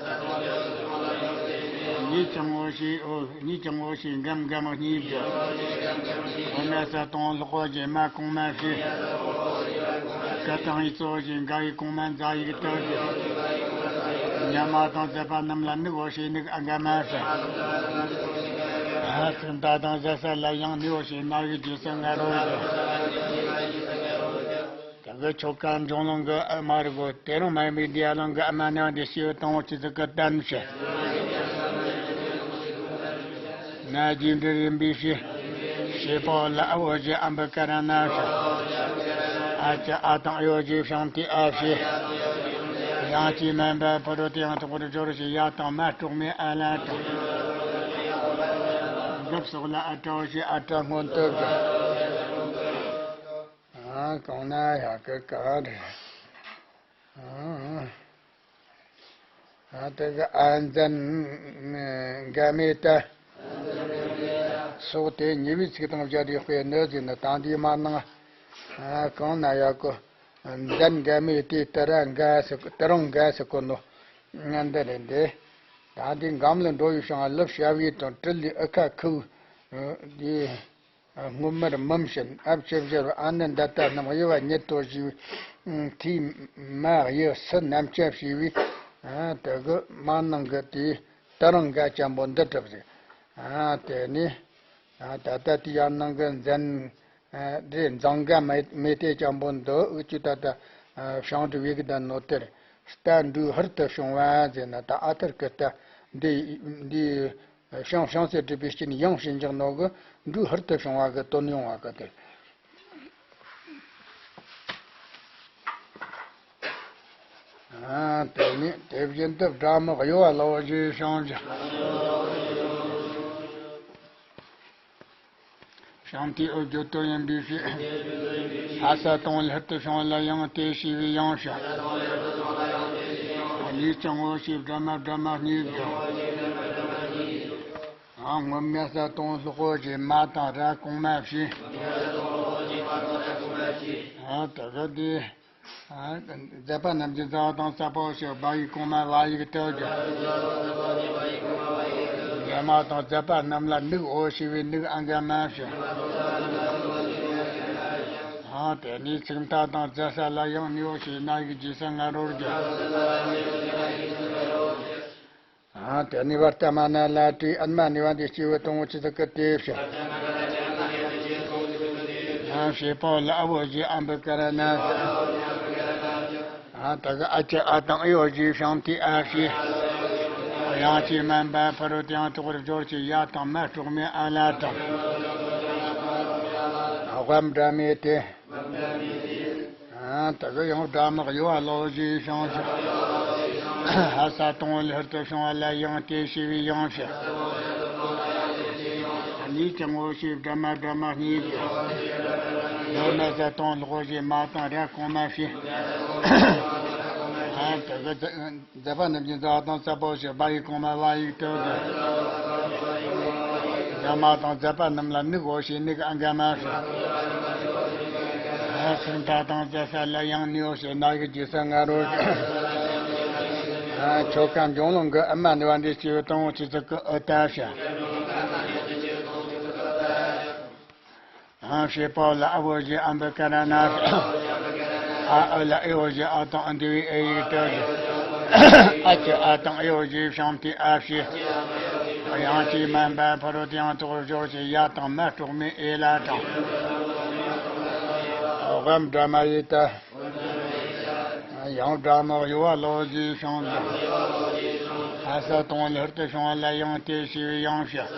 གཉིས་ཀྱང་འོ་ཞེས་འོ་གཉིས་ཀྱང་འོ་ཞེས་འགམ་འགམ་གཉིས་བརྗོད། སྔོན་མེད་ས་དང་ལོག་པོ་ཞེས་མ་གོང་མ་བྱས། ཀ་དང་ཡི་གཙོ་བོ་ཞེས་འགའ་ཡི་གོང་མ་འཛའ་ཡིག་ཏུ་བརྗོད། ཉ་མ་དང་ཛ་པ་རྣམས་ལ་ནུག་འོ་ཞེས་ནུག་ཨ་འག་མ་བྱ། ཚིག་མཐའ་དང་རྫ་ས་ལ་ཡང་ནི་འོ་ཞེས་ན་ཡིག་རྗེས་སུ་ང་རོར་བརྗོད། དེ་གི་ཆོ་ག་འབྱུང་ལུང་གི་ཨ་མ་རི་གོ་དེ་རིང་མ་ཡིན་པའི་འདི་ཨ་ལུང་གི་ཨ་མ་ནི་བ་འདི་སྐྱེས་བུ་དང་བོ་སྤྱི་ཚིག་གི་ཏམ་བྱ། ན་རྗེས་འབྲེལ་ཡིན་པའི་ཕྱིར། བྱེད་པོ་ལ་ཨ་བོ་ཞེས་ཨ་འབུ་ཀ་ར་ན་བྱ། ཨ་ཀྱི་ཨ་དང་ཨེ་བོ་ཞེས་བྱང་ཏི་ཨ་བྱས། དབྱངས་ཀྱིས་དམན་པ་ཕ་རོལ་ཏུ་ཡང་དག་པར་སྦྱོར་ཞེས་ཡ་དང་མ་གྲོགས་མེད་ཨ་ལ་དང་། འགབ་སོགས་ལ་ཨ་ཏྲ་འོ་ཞེས་ཨ་ཏྲ་སྔོན་དུ་བརྗོད། ཨ་གང་ན་ཡ་ཀི་ག་རེད། ཨ་དེ་གི་ཨ་འཛན་ག་མེ་ཏ་སོགས་དེ་ཉེ་བའི་ཚིག་དང་སྦྱར་ཏེ་དཔེ་ནི་ཟིན་ན་དང་དེའི་མ་ནང་ཨ་གང་ན་ཡ་ཀོ། འཛན་འགའ་མེད་དེ་ཏི་ར་འགའ་ཟེར་ཏི་རང་འགའ་ཟེར་གོ་ནོ། ང་འདི་རེད་འདི། ད་འདི་འགམ་ལ་འགྲོ་ཡི་ཤང་ལབ་ཞབས་ཡི་དང་ཏི་ལི་ཨ་ཁ་ཁུ། འདི། སྔོན་མར་མུམ་བྱིན་ཨབ་ཆབ་བཞར་བ་ཨ་ནི་འདི་ལྟ་རྣམས་དབྱེ་བ་ཉིད་དུ་བཞི་བའི། མཐའི་མ་དབྱི་སི་རྣམ་བཅད་བྱས་པའི། དེ་གི་མ་ནང་གི་དེའི་ཏི་རང་འགའ་ཅན་པོ་འདི་གྲུབ་ཟིག་དེ་ནི། ད་ལྟ་དེ་ཡང་ནང་གི་འཛན། འདི་འཛང་ག་མེ་མེ་ཏེ་ཅན་པོ་འདི་ཨུ་ཅུ་ད་ལྟ་བྱང་དུ་བེ་གི་ད་ནོ་ཏེར། རྟ་འབྲུག་ཧུར་དུ་བྱུང་བ་ཟེར་ན་ད་ཨ་ཐར་གི་རྟ་འདི་འདི། བྱང་བྱང་སེ་གྲུབ་པའི་སྐྱིན་ཡང་ཞིན་འཇག་ནོ་གི་འབྲུག་ཧུར་དུ་བྱུང་བ་གི་དོན་ཡོང་བ་གི་དེ། ཨ་དེ་ནི་དེ་བཞིན་དུ་སྦྲ་མོ་གཡོ་བ་ལོ་ཞེས་བྱང་ཞིང་། བྱང་མཐའི་འོད་བརྗོད་དོན་ཡིན་པའི་ཕྱིར། ལྷ་ས་དང་ལྷུར་དུ་བྱུང་ལ་ཡང་དེ་ཞེས་པའི་ཡང་ཞིང་། གཉིས་ཀྱང་ངོ་ཤེས་སྦྲ་མ་སྦྲ་མ་གཉིས་ཀྱང་། སྔོན་མེད་ས་དང་ལྷོ་ཞེས་མ་དང་ར་གོང་མ་བྱས། ད་ག་དེ། མཛད་པ་རྣམས་ཀྱི་མཛད་པ་དང་ས་པོ་ཞེས་བ་ཡིག་གོང་མ་བ་ཡིག་ཏུ་གྱུར། མཛད་མ་དང་མཛད་པ་རྣམས་ལ་དམིགས་འོ་ཞེས་པའི་དམིགས་ཨ་འགའ་མ་བྱས། དེ་ནས་ཚིག་མཐའ་དང་མཛད་ས་ལ་ཡང་ནི་འོ་ཞེས་ན་ཡིག་རྗེས་ས་ང་རོར་གྱུར། དེ་ནས་བར་ལྟ་མ་ན་ལ་དྲི་ཨན་མ་ནི་བ་འདི་སྐྱེ་བོ་དང་བོ་ཆི་ཟིག་གི་དེ་བྱ། ཡང་བྱེད་པ་ལ་ཨ་བོ་ཞེས་ཨམ་བུ་ཀ་ར་ན། ད་གི་ཨ་ཅི་ཨ་དང་ཨེ་བོ་ཞེས་བྱང་མཐའི་ཨ་བྱས། ཡང་ཅི་མན་པ་ཕ་རོལ་ཏུ་ཡང་དག་པར་སྦྱོར་གྱི་ཡ་དང་མ་གྲོགས་མེད་ཨ་ལ་དང་། དབའམ་སྦྲ་མེད་དེ། ད་གི་ཡང་སྦྲ་མོ་གཡོ་བ་ལོ་ཞེས་བྱང་ཞིང་། ལྷ་ས་དང་ལྷུར་དུ་བྱུང་བ་ལ་ཡང་དེ་ཞེས་པའི་ཡང་ཞིང་། གཉིས་ཀྱང་ངོ་ཤེས་སྦྲ་མ་སྦྲ་མ་གཉིས་ཀྱང་། ལོ་ན་ས་དང་ལོག་ཞེས་མ་དང་ར་གོང་མ་བྱས། ད་གི་མཛད་པ་རྣམས་ཀྱི་མཛད་པ་དང་ས་པོ་ཞེས་བ་ཡིག་གོང་མ་བ་ཡིག་ཏུ་གྱུར། མཛད་མ་དང་མཛད་པ་རྣམས་ལ་དམིགས་འོ་ཞེས་དམིགས་ཨ་འགའ་མ་བྱས། ཚིག་མཐའ་དང་མཛད་ས་ལ་ཡང་ནི་འོ་ཞེས་ན་ཡིག་རྗེས་ས་ང་རོར་གྱུར། ཆོ་ག་འབྱུང་ལུང་གི་ཨ་མ་ནི་བ་འདི་སྐྱེ་བོ་དང་བོ་ཆི་ཟིག་གི་ཨུ་ཏ་བྱ། ཨ་བྱེད་པ་ལ་ཨ་བོ་ཞེས་ཨམ་བུ་ཀ་ར་ན། ཨ་ཨུ་ལ་ཨེ་བོ་ཞེས་ཨ་དང་ཨ་འདི་བའི་ཨེ་ཡིག་ཏུ་གྱུར། ཨ་ཅི་ཨ་དང་ཨེ་བོ་ཞེས་བྱང་མཐའི་ཨ་བྱས། ཡང་ཅི་མན་པ་ཕ་རོལ་ཏུ་ཡང་དག་པར་སྦྱོར་གྱི་ཡ་དང་མ་གྲོགས་མེད་ཨེ་ལ་དང་། དབའམ་སྦྲ་མ་ཡི་ད། ཡང་སྦྲ་མོ་གཡོ་བ་ལོ་ཞེས་བྱང་ཞིང་། ལྷ་ས་དང་ལྷུར་དུ་བྱུང་བ་ལ་ཡང་དེ་ཞེས་པའི་ཡང་ཞིང་།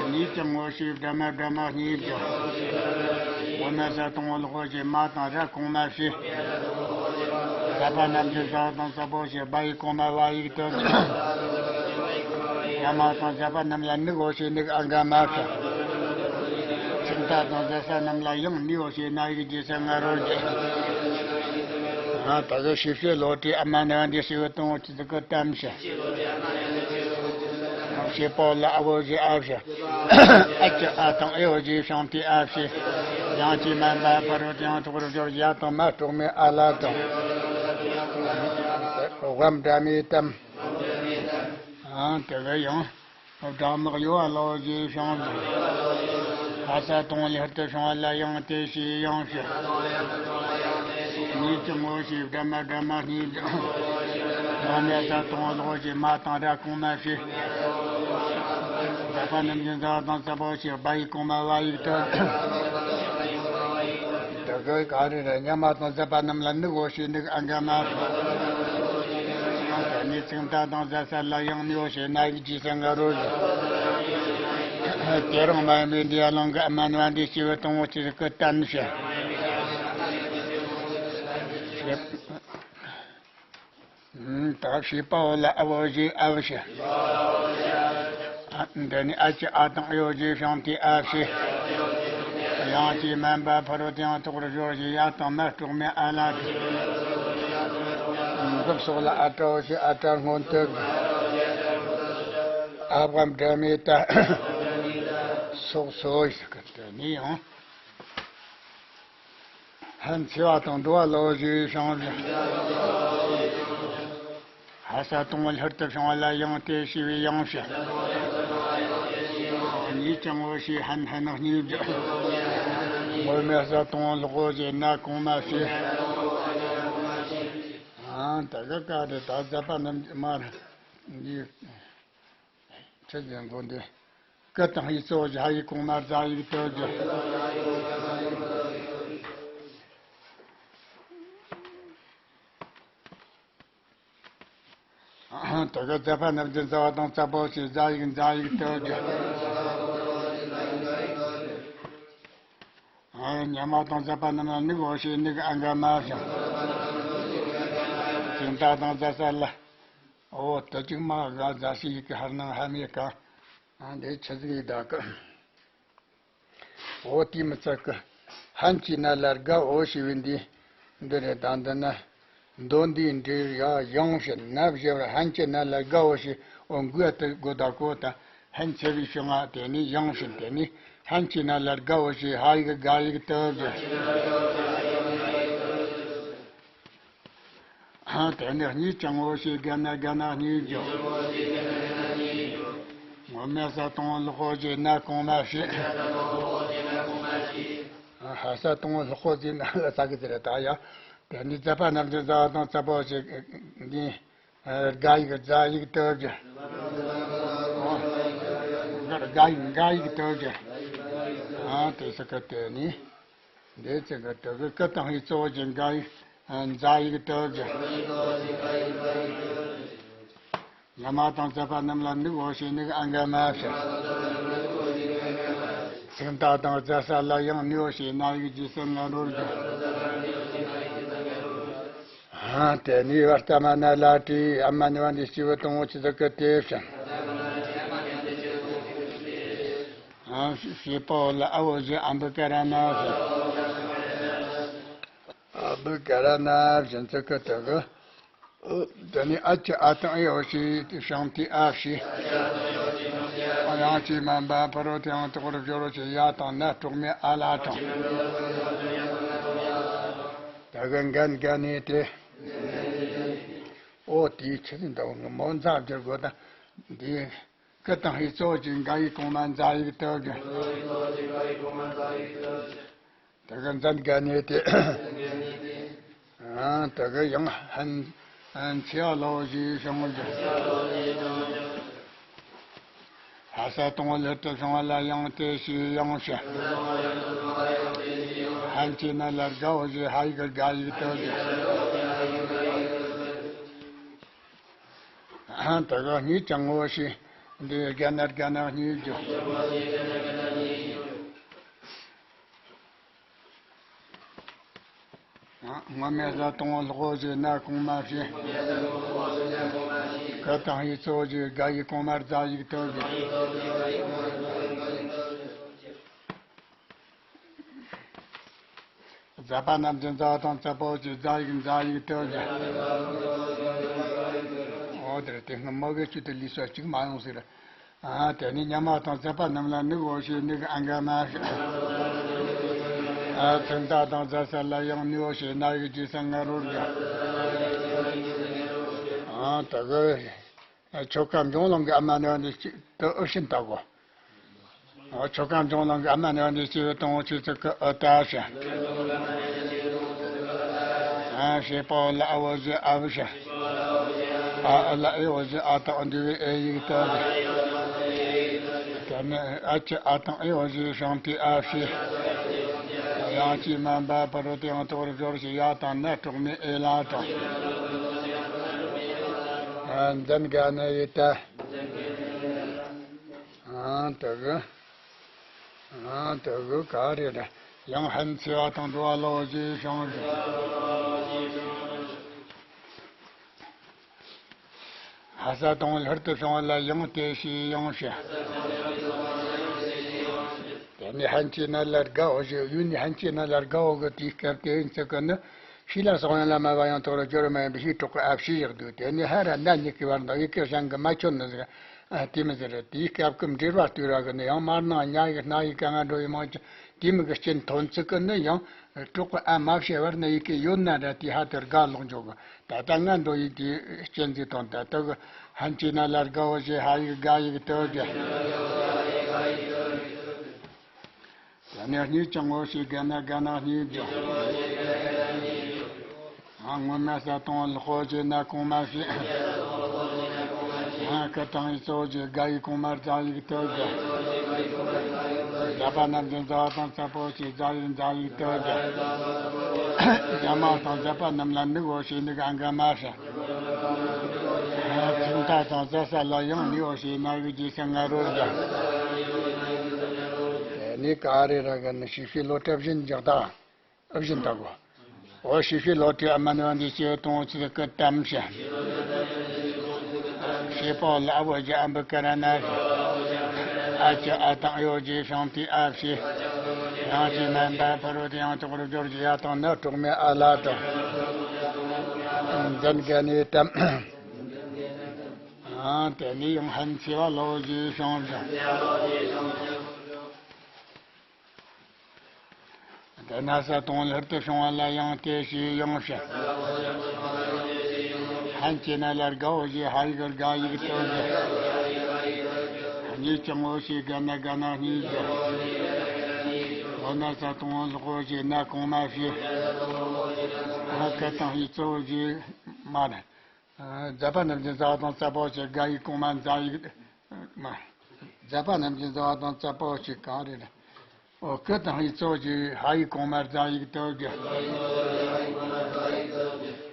གཉིས་ཀྱང་ངོ་ཤེས་སྦྲ་མ་སྦྲ་མ་གཉིས་ཀྱང་། འོ་ན་ས་དང་ལོག་ཞེས་མ་དང་ར་གོང་མ་བྱས། མཛད་པ་རྣམས་ཀྱི་མཛད་དང་ས་པོ་ཞེས་བ་ཡིག་གོང་མ་བ་ཡིག་ཏུ་གྱུར། མཛད་མ་དང་མཛད་པ་རྣམས་ལ་དམིགས་འོ་ཞེས་དམིགས་ཨ་འགའ་མ་བྱས། ཚིག་མཐའ་དང་མཛད་ས་རྣམས་ལ་ཡང་ནི་འོ་ཞེས་ན་ཡིག་རྗེས་ས་ང་རོར་གྱུར། ད་གི་ཤེས་བྱའི་བློ་གྲོས་ཨ་མ་ནི་བ་འདི་སྐྱེ་བོ་དང་བོ་ཆི་ཟིག་གི་ཨུ་ཏ་བྱ། བྱེད་པ་ལ་ཨ་བོ་ཞེས་ཨ་བྱ། ཨ་ཅི་ཨ་དང་ཨེ་བོ་ཞེས་བྱང་མཐའི་ཨ་བྱས། ཡང་ཅི་མན་པ་ཕ་རོལ་ཏུ་ཡང་དག་པར་སྦྱོར་ཡ་དང་མ་གྲོགས་མེད་ཨ་ལ་དང་། དབའམ་སྦྲ་མའི་གཏམ། ཨང་དེ་གི་ཡང་། སྦྲ་མོ་གཡོ་བ་ལོ་ཞེས་བྱང་ཞིང་། ལྷ་ས་དང་ལྷུར་དུ་བྱུང་བ་ལ་ཡང་དེ་ཞེས་ཡང་ཞིང་། གཉིས་ཀྱང་ངོ་ཤེས་སྦྲ་མ་སྦྲ་མ་གཉིས་ཀྱང་། ཡང་ན་ས་དང་ལོག་ཞེས་མ་དང་ར་གོང་མ་བྱས། མཛད་པ་རྣམས་ཀྱི་མཛད་དང་ས་པོ་ཞེས་བ་ཡིག་གོང་མ་བ་ཡིག་ཏུ། དེ་གི་ག་རེ་རེད། མཛད་མ་དང་མཛད་པ་རྣམས་ལ་དམིགས་འོ་ཞེས་དམིགས་ཨ་འགའ་མ་བྱས། དེ་ནས་ཚིག་མཐའ་དང་མཛད་ས་ལ་ཡང་ནི་འོ་ཞེས་ན་ཡིག་རྗེས་ས་ང་རོར་གྱུར། དེ་རིང་མ་ཡིན་པའི་འདི་ཡ་ལང་གི་ཨ་མ་ནི་བ་འདི་སྐྱེ་བོ་དང་བོ་ཆི་ཟིག་གི་ཨུ་ཏ་བྱ། ད་བྱེད་པ་བོ་ལ་ཨ་བོ་ཞེས་ཨ་བོ་བྱ། འདི་ནི་ཨ་ཅི་ཨ་དང་ཨེ་བོ་ཞེས་བྱང་མཐའི་ཨ་བྱས། ཡང་ཅི་མན་པ་ཕ་རོལ་ཏུ་ཡང་དག་པར་སྦྱོར་གྱི་ཡ་དང་མ་གྲོགས་མེད་ཨ་ལ་དང་། འབུབ་སོགས་ལ་ཨ་ཏྲ་བོ་ཞེས་ཨ་ཏྲ་སྔོན་དུ་གྱུར། ཨ་བའམ་སྦྲ་མའི་ད། སོགས་སོ་ཡིས་ཀྱི་དེ་ནི་ཡང་། ལྷན་ཚེ་བ་དང་འགྲོ་བ་ལ་འོ་ཞེས་བྱུང་ཞིང་། ལྷ་ས་དང་ལྷུར་དུ་བྱུང་བ་ལ་ཡང་དེ་ཞེས་པའི་ཡང་ཞེས། གཉིས་ཀྱང་འོ་ཞེས་ལྷན་ལྷན་གཉིས་བརྗོད། ངོ་མའི་ས་དང་ལྷག་འོ་ཞེས་ན་གོང་མ་ཞེས། ཨང་། ད་ག་ག་རེ་ད་ཛ་པ་རྣམས་མར་འདི། ཁྲིད་ཀྱི་མགོ་འདི། ཀ་དང་ཧི་གཙོ་བོ་ཧ་ཡིག་གོང་མ་ཛ་ཡིག་ཏུ་བརྗོད། དེ་ག་ཛ་པ་རྣམས་ཀྱི་ཛ་བ་དང་ཙ་པོ་ཞེས་ཛ་ཡིག་ཛ་ཡིག་ཏུ་བརྗོད། ཉ་མ་དང་ཛ་པ་རྣམས་ལ་ནིག་འོ་ཞེས་ནིག་ཨ་འགའ་མ་བྱུང་། ཙན་ད་དང་ཛ་ས་ལ། འོ་དེ་གཅིག་མ་ག་ཛ་ཞིག་ཡིག་གི་ཧར་ནང་ཧ་མི་གང་། ཨ་འདི་ཆི་ཟིག་ཡིག་ད་གི། འོ་དེ་མི་ཚད་གི། ཧན་གྱི་ན་ལ་དགའ་འོ་ཞེས་པའི་འདི། འདི་རེད་ད་འདི་ན། མདོ་འདིའི་འབྲས་ཡ་ཡང་ཞེས་ན་བཞི་བར་ཧན་གྱི་ན་ལ་དགའ་འོ་ཞེས་འོ་མགུ་ཨ་ཏི་དགོ་ད་གོ་ད། ཧན་ཆེ་བའི་ཤོ་ང་དེ་ནི་ཡང་ཞེས་དེ་ནི་ཧན་གྱི་ན་ལ་དགའ་འོ་ཞེས་ཧ་ཡིག་དགའ་ཡིག་ཏུ་བཞག། དེ་ནས་གཉིས་ཀྱང་འོ་ཞེས་དགའ་ན་དགའ་ན་གཉིས་བརྗོད། ངོ་མའི་ས་དང་ལྷག་འོ་ཞེས་ན་གོང་མ་ཞེས། ཧ་ས་དང་ལྷག་འོ་ཞེས་ན་ལ་ས་གི་ཟེར་ད་ཡ། དེ་ནི་ཛ་པ་རྣམས་ཀྱི་ཛ་བ་དང་ཙ་པོ་ཞེས་འདི། དགའ་ཡིག་ཛ་ཡིག་ཏུ་བརྗོད། དགའ་ཡིག་དགའ་ཡིག་ཏུ་བརྗོད། དེ་ས་གི་དེ་ནི། འདི་ཚེ་གི་དུ་གི་ཀི་དང་ཧི་གཙོ་བོ་གྱི་འགའ་ཡིག་ཛ་ཡིག་ཏུ་བརྗོད། ཉ་མ་དང་ཛ་པ་རྣམས་ལ་ནུག་འོ་ཞེས་ནུག་ཨ་འགའ་མ་བྱ། ཚིག་མཐའ་དང་ཛ་ས་ལ་ཡང་ནུ་འོ་ཞེས་ན་ཡིག་རྗེས་སུ་ང་རོར་བརྗོད། ཧང་དེ་ནི་བར་ལྟ་མ་ན་ལ་དྲི་ཨ་མ་ནི་བ་འདི་སྐྱེས་བུ་དང་འོ་ཆི་ཟིག་གི་དེ་བྱ། ཧང་ཞེས་པའོ་ལ་ཨ་འོ་ཞེས་ཨ་འབུ་ཀ་ར་ན་བྱ། ཨ་བུ་ཀ་ར་ན་བཞིན་ཚུལ་ཁ་དག་གི། དེ་ནས་ཨ་ཅི་ཨ་དང་ཨེ་འོ་ཞེས་ཤང་ཏི་ཨ་ཞེས། ཡང་ཅི་མ་འབའ་ཕ་རོ་དེའང་དོག་རུ་བཞོ་རོ་ཞེས་ཡ་དང་ན་གྲོགས་མེད་ཨ་ལ་དང་། དེ་གི་འགན་འགན་ནས་དེ། ཨོ་དེའི་ཆི་ཟིན་དང་མོ་མཛའ་བརྒྱུད་དགོས་དང་འདི། ཀི་དང་ཧི་གཙོ་བོ་གྱི་འགའ་ཡིག་གོང་མ་མཛའ་ཡིག་ཏུ་བརྗོད། དེ་གི་མཛན་དགའ་ནས་དེ། དེ་གི་ཡང་ཧན་ཚེ་བ་ལོ་ཞེས་བྱུང་བར་བརྗོད། ཧ་ས་དང་ལྷུར་དུ་བྱུང་བ་ལ་ཡང་དེ་ཞེས་ཡང་བྱ། ཧན་གྱི་ན་ལ་དགའ་འོ་ཞེས་ཧ་ཡིག་དགའ་ཡིག་ཏུ་བརྗོད། ད་ག་གཉིས་ཀྱང་ངོ་ཤེས། འདི་དགའ་ན་དགའ་ན་གཉིས་རྒྱུ། སྔོན་མེད་ས་དང་ལྷག་འོ་ཞེས་ན་གོང་མ་བྱས། ཀ་དང་ཧི་གཙོ་བོ་ཞེས་དགའ་ཡིག་གོང་མར་ཛ་ཡིག་ཏུ་བྱས། ཛ་པ་རྣམས་ཀྱི་ཛ་དང་ཙ་པོ་ཀྱི་ཛ་ཡིག་ཛ་ཡིག་ཏུ་བཞག། འོ་དེར་དེ་སྔ་མོ་གི་ཆུ་དེ་ལུས་སོགས་གཅིག་མ་ཡོང་ཟེར། ཨ་དེ་ནི་ཉ་མ་དང་ཙ་པ་རྣམས་ལ་ནུག་འོ་ཞེས་ནུག་ཨ་འགའ་མ་བཞག། ཨ་ཚིག་མཐའ་དང་ཛ་ས་ལ་ཡང་ནུ་འོ་ཞེས་ན་ཡིག་རྗེས་སུ་ང་རོར་བཞག། ཨ་དེ་གི། ཆོ་ག་འབྱུང་ལོང་གི་ཨ་མ་ནི་བ་འདི་གཅིག་ཏུ་ཨུ་ཤིན་ཏ་གོ། ཆོ་ག་འབྱུང་ལོང་གི་ཨ་མ་ནི་བ་འདི་སྐྱེ་བོ་དང་བོ་ཆོས་ཚིག་གི་ཨུ་ཏ་ཞེས། ཨ་ཞེས་པའོ་ལ་ཨ་འོ་ཞེས་ཨ་བུ་ཞེས། ཨ་ཨུ་ལ་ཨེ་འོ་ཞེས་ཨ་དང་འདུས་པའི་ཨེ་ཡིག་ཏུ་ཞེས། དེ་ནས་ཨ་ཅི་ཨ་དང་ཨེ་འོ་ཞེས་ཤང་ཏི་ཨ་ཞེས། ཡང་ཅི་མ་འབའ་ཕ་རོ་དེའང་དོག་རུ་སྦྱོར་ཞེས་ཡ་དང་ན་གྲོགས་མེད་ཨེ་ལ་དང་། ཨ་འཛིན་དགའ་ནི་ཡི་ཏ། ཨང་དུ་གི། ཨང་དུ་གི་ག་རེ་རེད། ཡང་ཧན་ཚེ་བ་དང་འགྲོ་བ་ལོ་ཞེས་བྱུང་ཞིང་། ཧ་ས་དང་ལྷུར་དུ་བྱུང་བ་ལ་ཡང་དེ་ཞེས་ཡང་བྱ། དེ་ནི་ཧན་ཆེ་ན་ལར་དགའ་བོ་ཞེས་ཡུལ་ནི་ཧན་ཆེ་ན་ལར་དགའ་བོ་གི་དེའི་སྐབས་དེ་ཡིན་ཚུལ་གི་ནི་ཤི་ལ་སོགས་ཡང་ལ་མ་བ་ཡང་དོ་རུ་སྦྱོར་མ་ཡིན་པའི་ཤི་གྲོགས་ཀྱི་ཨ་ཕྱི་ཡག་འདུག་དེ་ནི་ཧ་ར་ན་ཉིད་ཀྱི་བར་འདུག་ཡི་གེ་བྱང་གི་མ་ཆོད་ནི་ཟིག་ཨ། དེ་མི་ཟེར། དེའི་སྐབས་ཀྱི་འབྲེལ་བ་ལྟོས་ར་གི་ནི་ཡང་མར་ནང་ཉ་ཡིག་སྣ་ཡིག་ག་ང་འགྲོ་ཡི་མང་ཆེ་དེ་མི་གི་རྐྱེན་ཐོན་ཚུལ་གི་ནི་ཡང་གྲོགས་ཨ་མ་བྱེ་བར་ནི་ཡི་གེ་ཡོད་ན་ར་དེ་ཧ་དེར་དགའ་ལོག་འཇོག་གི། ད་ལྟ་ང་འགྲོ་ཡི་དེ་རྐྱེན་ཟིག་དང་ད་ལྟ་གི་ཧན་ཆེ་ན་ལ་དགའ་བོ་ཞེས་ཧ་ཡིག་དགའ་ཡིག་ལྟོས་གི། དེ་ནས་གཉིས་ཀྱང་ངོ་ཤེས་དགའ་ན་དགའ་ན་གཉིས་ཀྱང་། ཨ། སྔོན་མ་ས་དང་ལོག་པོ་བྱས་ན་གོང་མ་བྱས། ཨ། སྐུ་དང་ཡིག་གཙོ་བྱས་དགའ་ཡིག་གོང་མར་རྫ་ཡིག་ལྟོས་གི། རྫ་པ་རྣམས་ཀྱི་རྫ་བ་དང་རྩ་པོ་བྱས་རྫ་ཡིག་རྫ་ཡིག་ལྟོས་གི། རྫ་མ་དང་རྫ་པ་རྣམས་ལ་ནུག་པོ་བྱས་ནུག་ཨ་ག་མ་ཧྲ། ཨ། ཚིག་མཐའ་དང་རྫ་ས་ལ་ཡང་ནུག་པོ་བྱས་ན་ཡིག་རྗེས་སུ་ང་རོ་རྒྱ། དེ་ནས་ག་རེ་ར་གི་ནི་ཤི་ཤི་ལོ་གྲབས་བཞིན་འཇག་ད། ཨ། བཞིན་ལྟ་གོ། འོ་ཤི་ཤི་ལོ་ཏི་ཨ་མ་ནི་བ་འདི་ཅི་གཏོང་ཚིག་གི་གཏམ་བྱ། ཤེ་པོ་ལ་ཨ་བོ་ཇི་ཨ་འབུ་ཀ་ར་ན་ཞེས། ཨ་ཅི་ཨ་དང་ཡོ་ཇི་ཤོང་ཏི་ཨ་ཕྱི། ཡང་ཅི་མན་པ་ཕ་རོ་ཏི་ཡང་ཏོག་རུ་འབྱོར་གྱི་ཡ་དང་ན་གྲོགས་མེད་ཨ་ལ་དང་། འཛིན་ག་ནི་གཏམ། ཨ། དེ་ནི་ཡང་ཧན་ཆེ་བ་ལོ་ཇི་ཤོང་ཞིང་། དེ་ན་ས་དང་ལྷུར་དུ་བྱུང་བ་ལ་ཡང་དེ་ཞེས་ཡང་བཤད། ཧན་ཅེ་ན་ལ་དགའ་བོ་ཞེས་ཧ་ཡིག་དགའ་ཡིག་ལྟོས་གི། གཉིས་ཀྱང་ངོ་ཤེས་དགའ་ན་དགའ་ན་གཉིས་ཀྱང་། འོ་ན་ས་དང་ལོག་པོ་བྱས་ན་གོང་མ་བྱས། ཨ། སྐུ་དང་ཡིག་གཙོ་བོ་བྱས་མ་ན། རྫ་པ་རྣམས་ཀྱི་རྫ་བ་དང་རྩ་པོ་བྱས་དགའ་ཡིག་གོང་མ་རྫ་ཡིག་མ། རྫ་པ་རྣམས་ཀྱི་རྫ་བ་དང་རྩ་པོ་བྱས་ག་རེ་རེད། འོ་སྐུ་དང་ཡིག་གཙོ་བོ་བྱས་ཧ་ཡིག་གོང་མ་རྫ་ཡིག་ལྟོས་གི།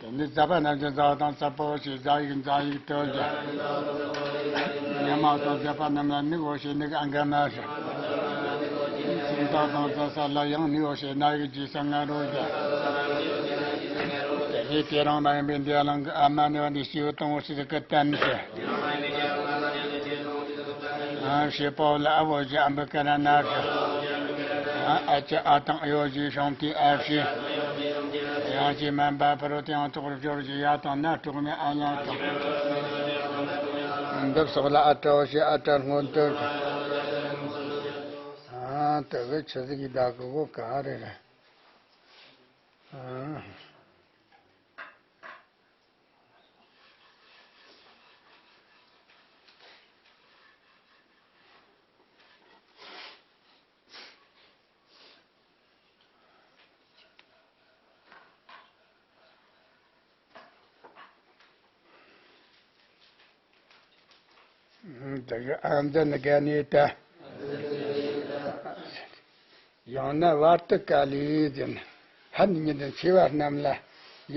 དེ་ནི་རྫ་པ་རྣམས་ཀྱི་རྫ་བ་དང་རྩ་པོ་བྱས་རྫ་ཡིག་རྫ་ཡིག་ལྟོས་གི། ཉ་མ་དང་རྫ་པ་རྣམས་ལ་ནུག་པོ་བྱས་ནུག་ཨ་ག་མ་ཧྲ། ཚིག་མཐའ་དང་རྫ་ས་ལ་ཡང་ནུག་པོ་བྱས་ན་ཡིག་རྗེས་སུ་ང་རོ་རྒྱ། དེ་ནས་དེ་རང་མ་ཡིན་པའི་འདི་ལང་གི་ཨ་མ་ནི་བ་འདི་ཤི་བོ་དང་བོ་ཤི་ཟིག་གི་གཏམ་བཤད། ཨ། ཤེ་པོ་ལ་ཨ་བོ་ཇི་ཨ་འབུ་ཀ་ར་ན་ཧྲ། ཨ། ཨ་ཅི་ཨ་དང་ཡོ་ཇི་ཤོང་ཏི་ཨ་ཕྱི། ཡང་ཅི་མན་པ་ཕ་རོ་ཏི་ཡང་ཏོག་རུ་འབྱོར་གྱི་ཡ་དང་ན་གྲོགས་མེད་ཨ་ལ་དང་། འདི་སོགས་ལ་ཨ་ཏྲ་བོ་ཞེས་ཨ་ཏྲ་སྔོན་དུ། ཨ། དེ་གི་ཆི་ཟིག་གི་བདག་གི་གོ་ག་རེ་རེད། ཨ། དེ་གི་ཨ་འཛིན་དགའ་ནི་ད། ཡང་ན་བར་དུ་ཀ་ལས་འཛིན། ཧན་ཉིད་འདི་མཆེ་བ་རྣམས་ལ་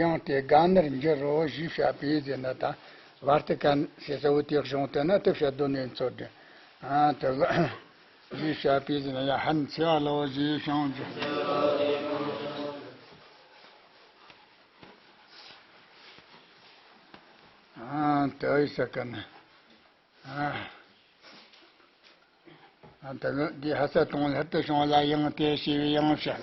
ཡང་སྟེ་དགའ་ནར་འགྱུར་རོ་ཞེས་བཤད་པས་ཟེར་ན་ད། བར་དུ་ཀ་ཟེར་ས་བོ་དེ་གཞུང་དེ་ན་དེ་བཤད་དོན་ནས་འཚོལ་ཏེ། ཨ། དེ་གི་ཞེས་བཤད་པས་ཟེར་ན་ཡང་ཧན་མཆེ་བ་ལོ་ཞེས་བྱུང་ཅི། ཨ། དེ་ཡི་ས་ཀ་ན། ཨ། ཨ། དེ་གི་འདི་ཧ་ས་དང་ལྷུར་དུ་བྱུང་བ་ལ་ཡང་དེ་ཞེས་པའི་ཡང་བཤད།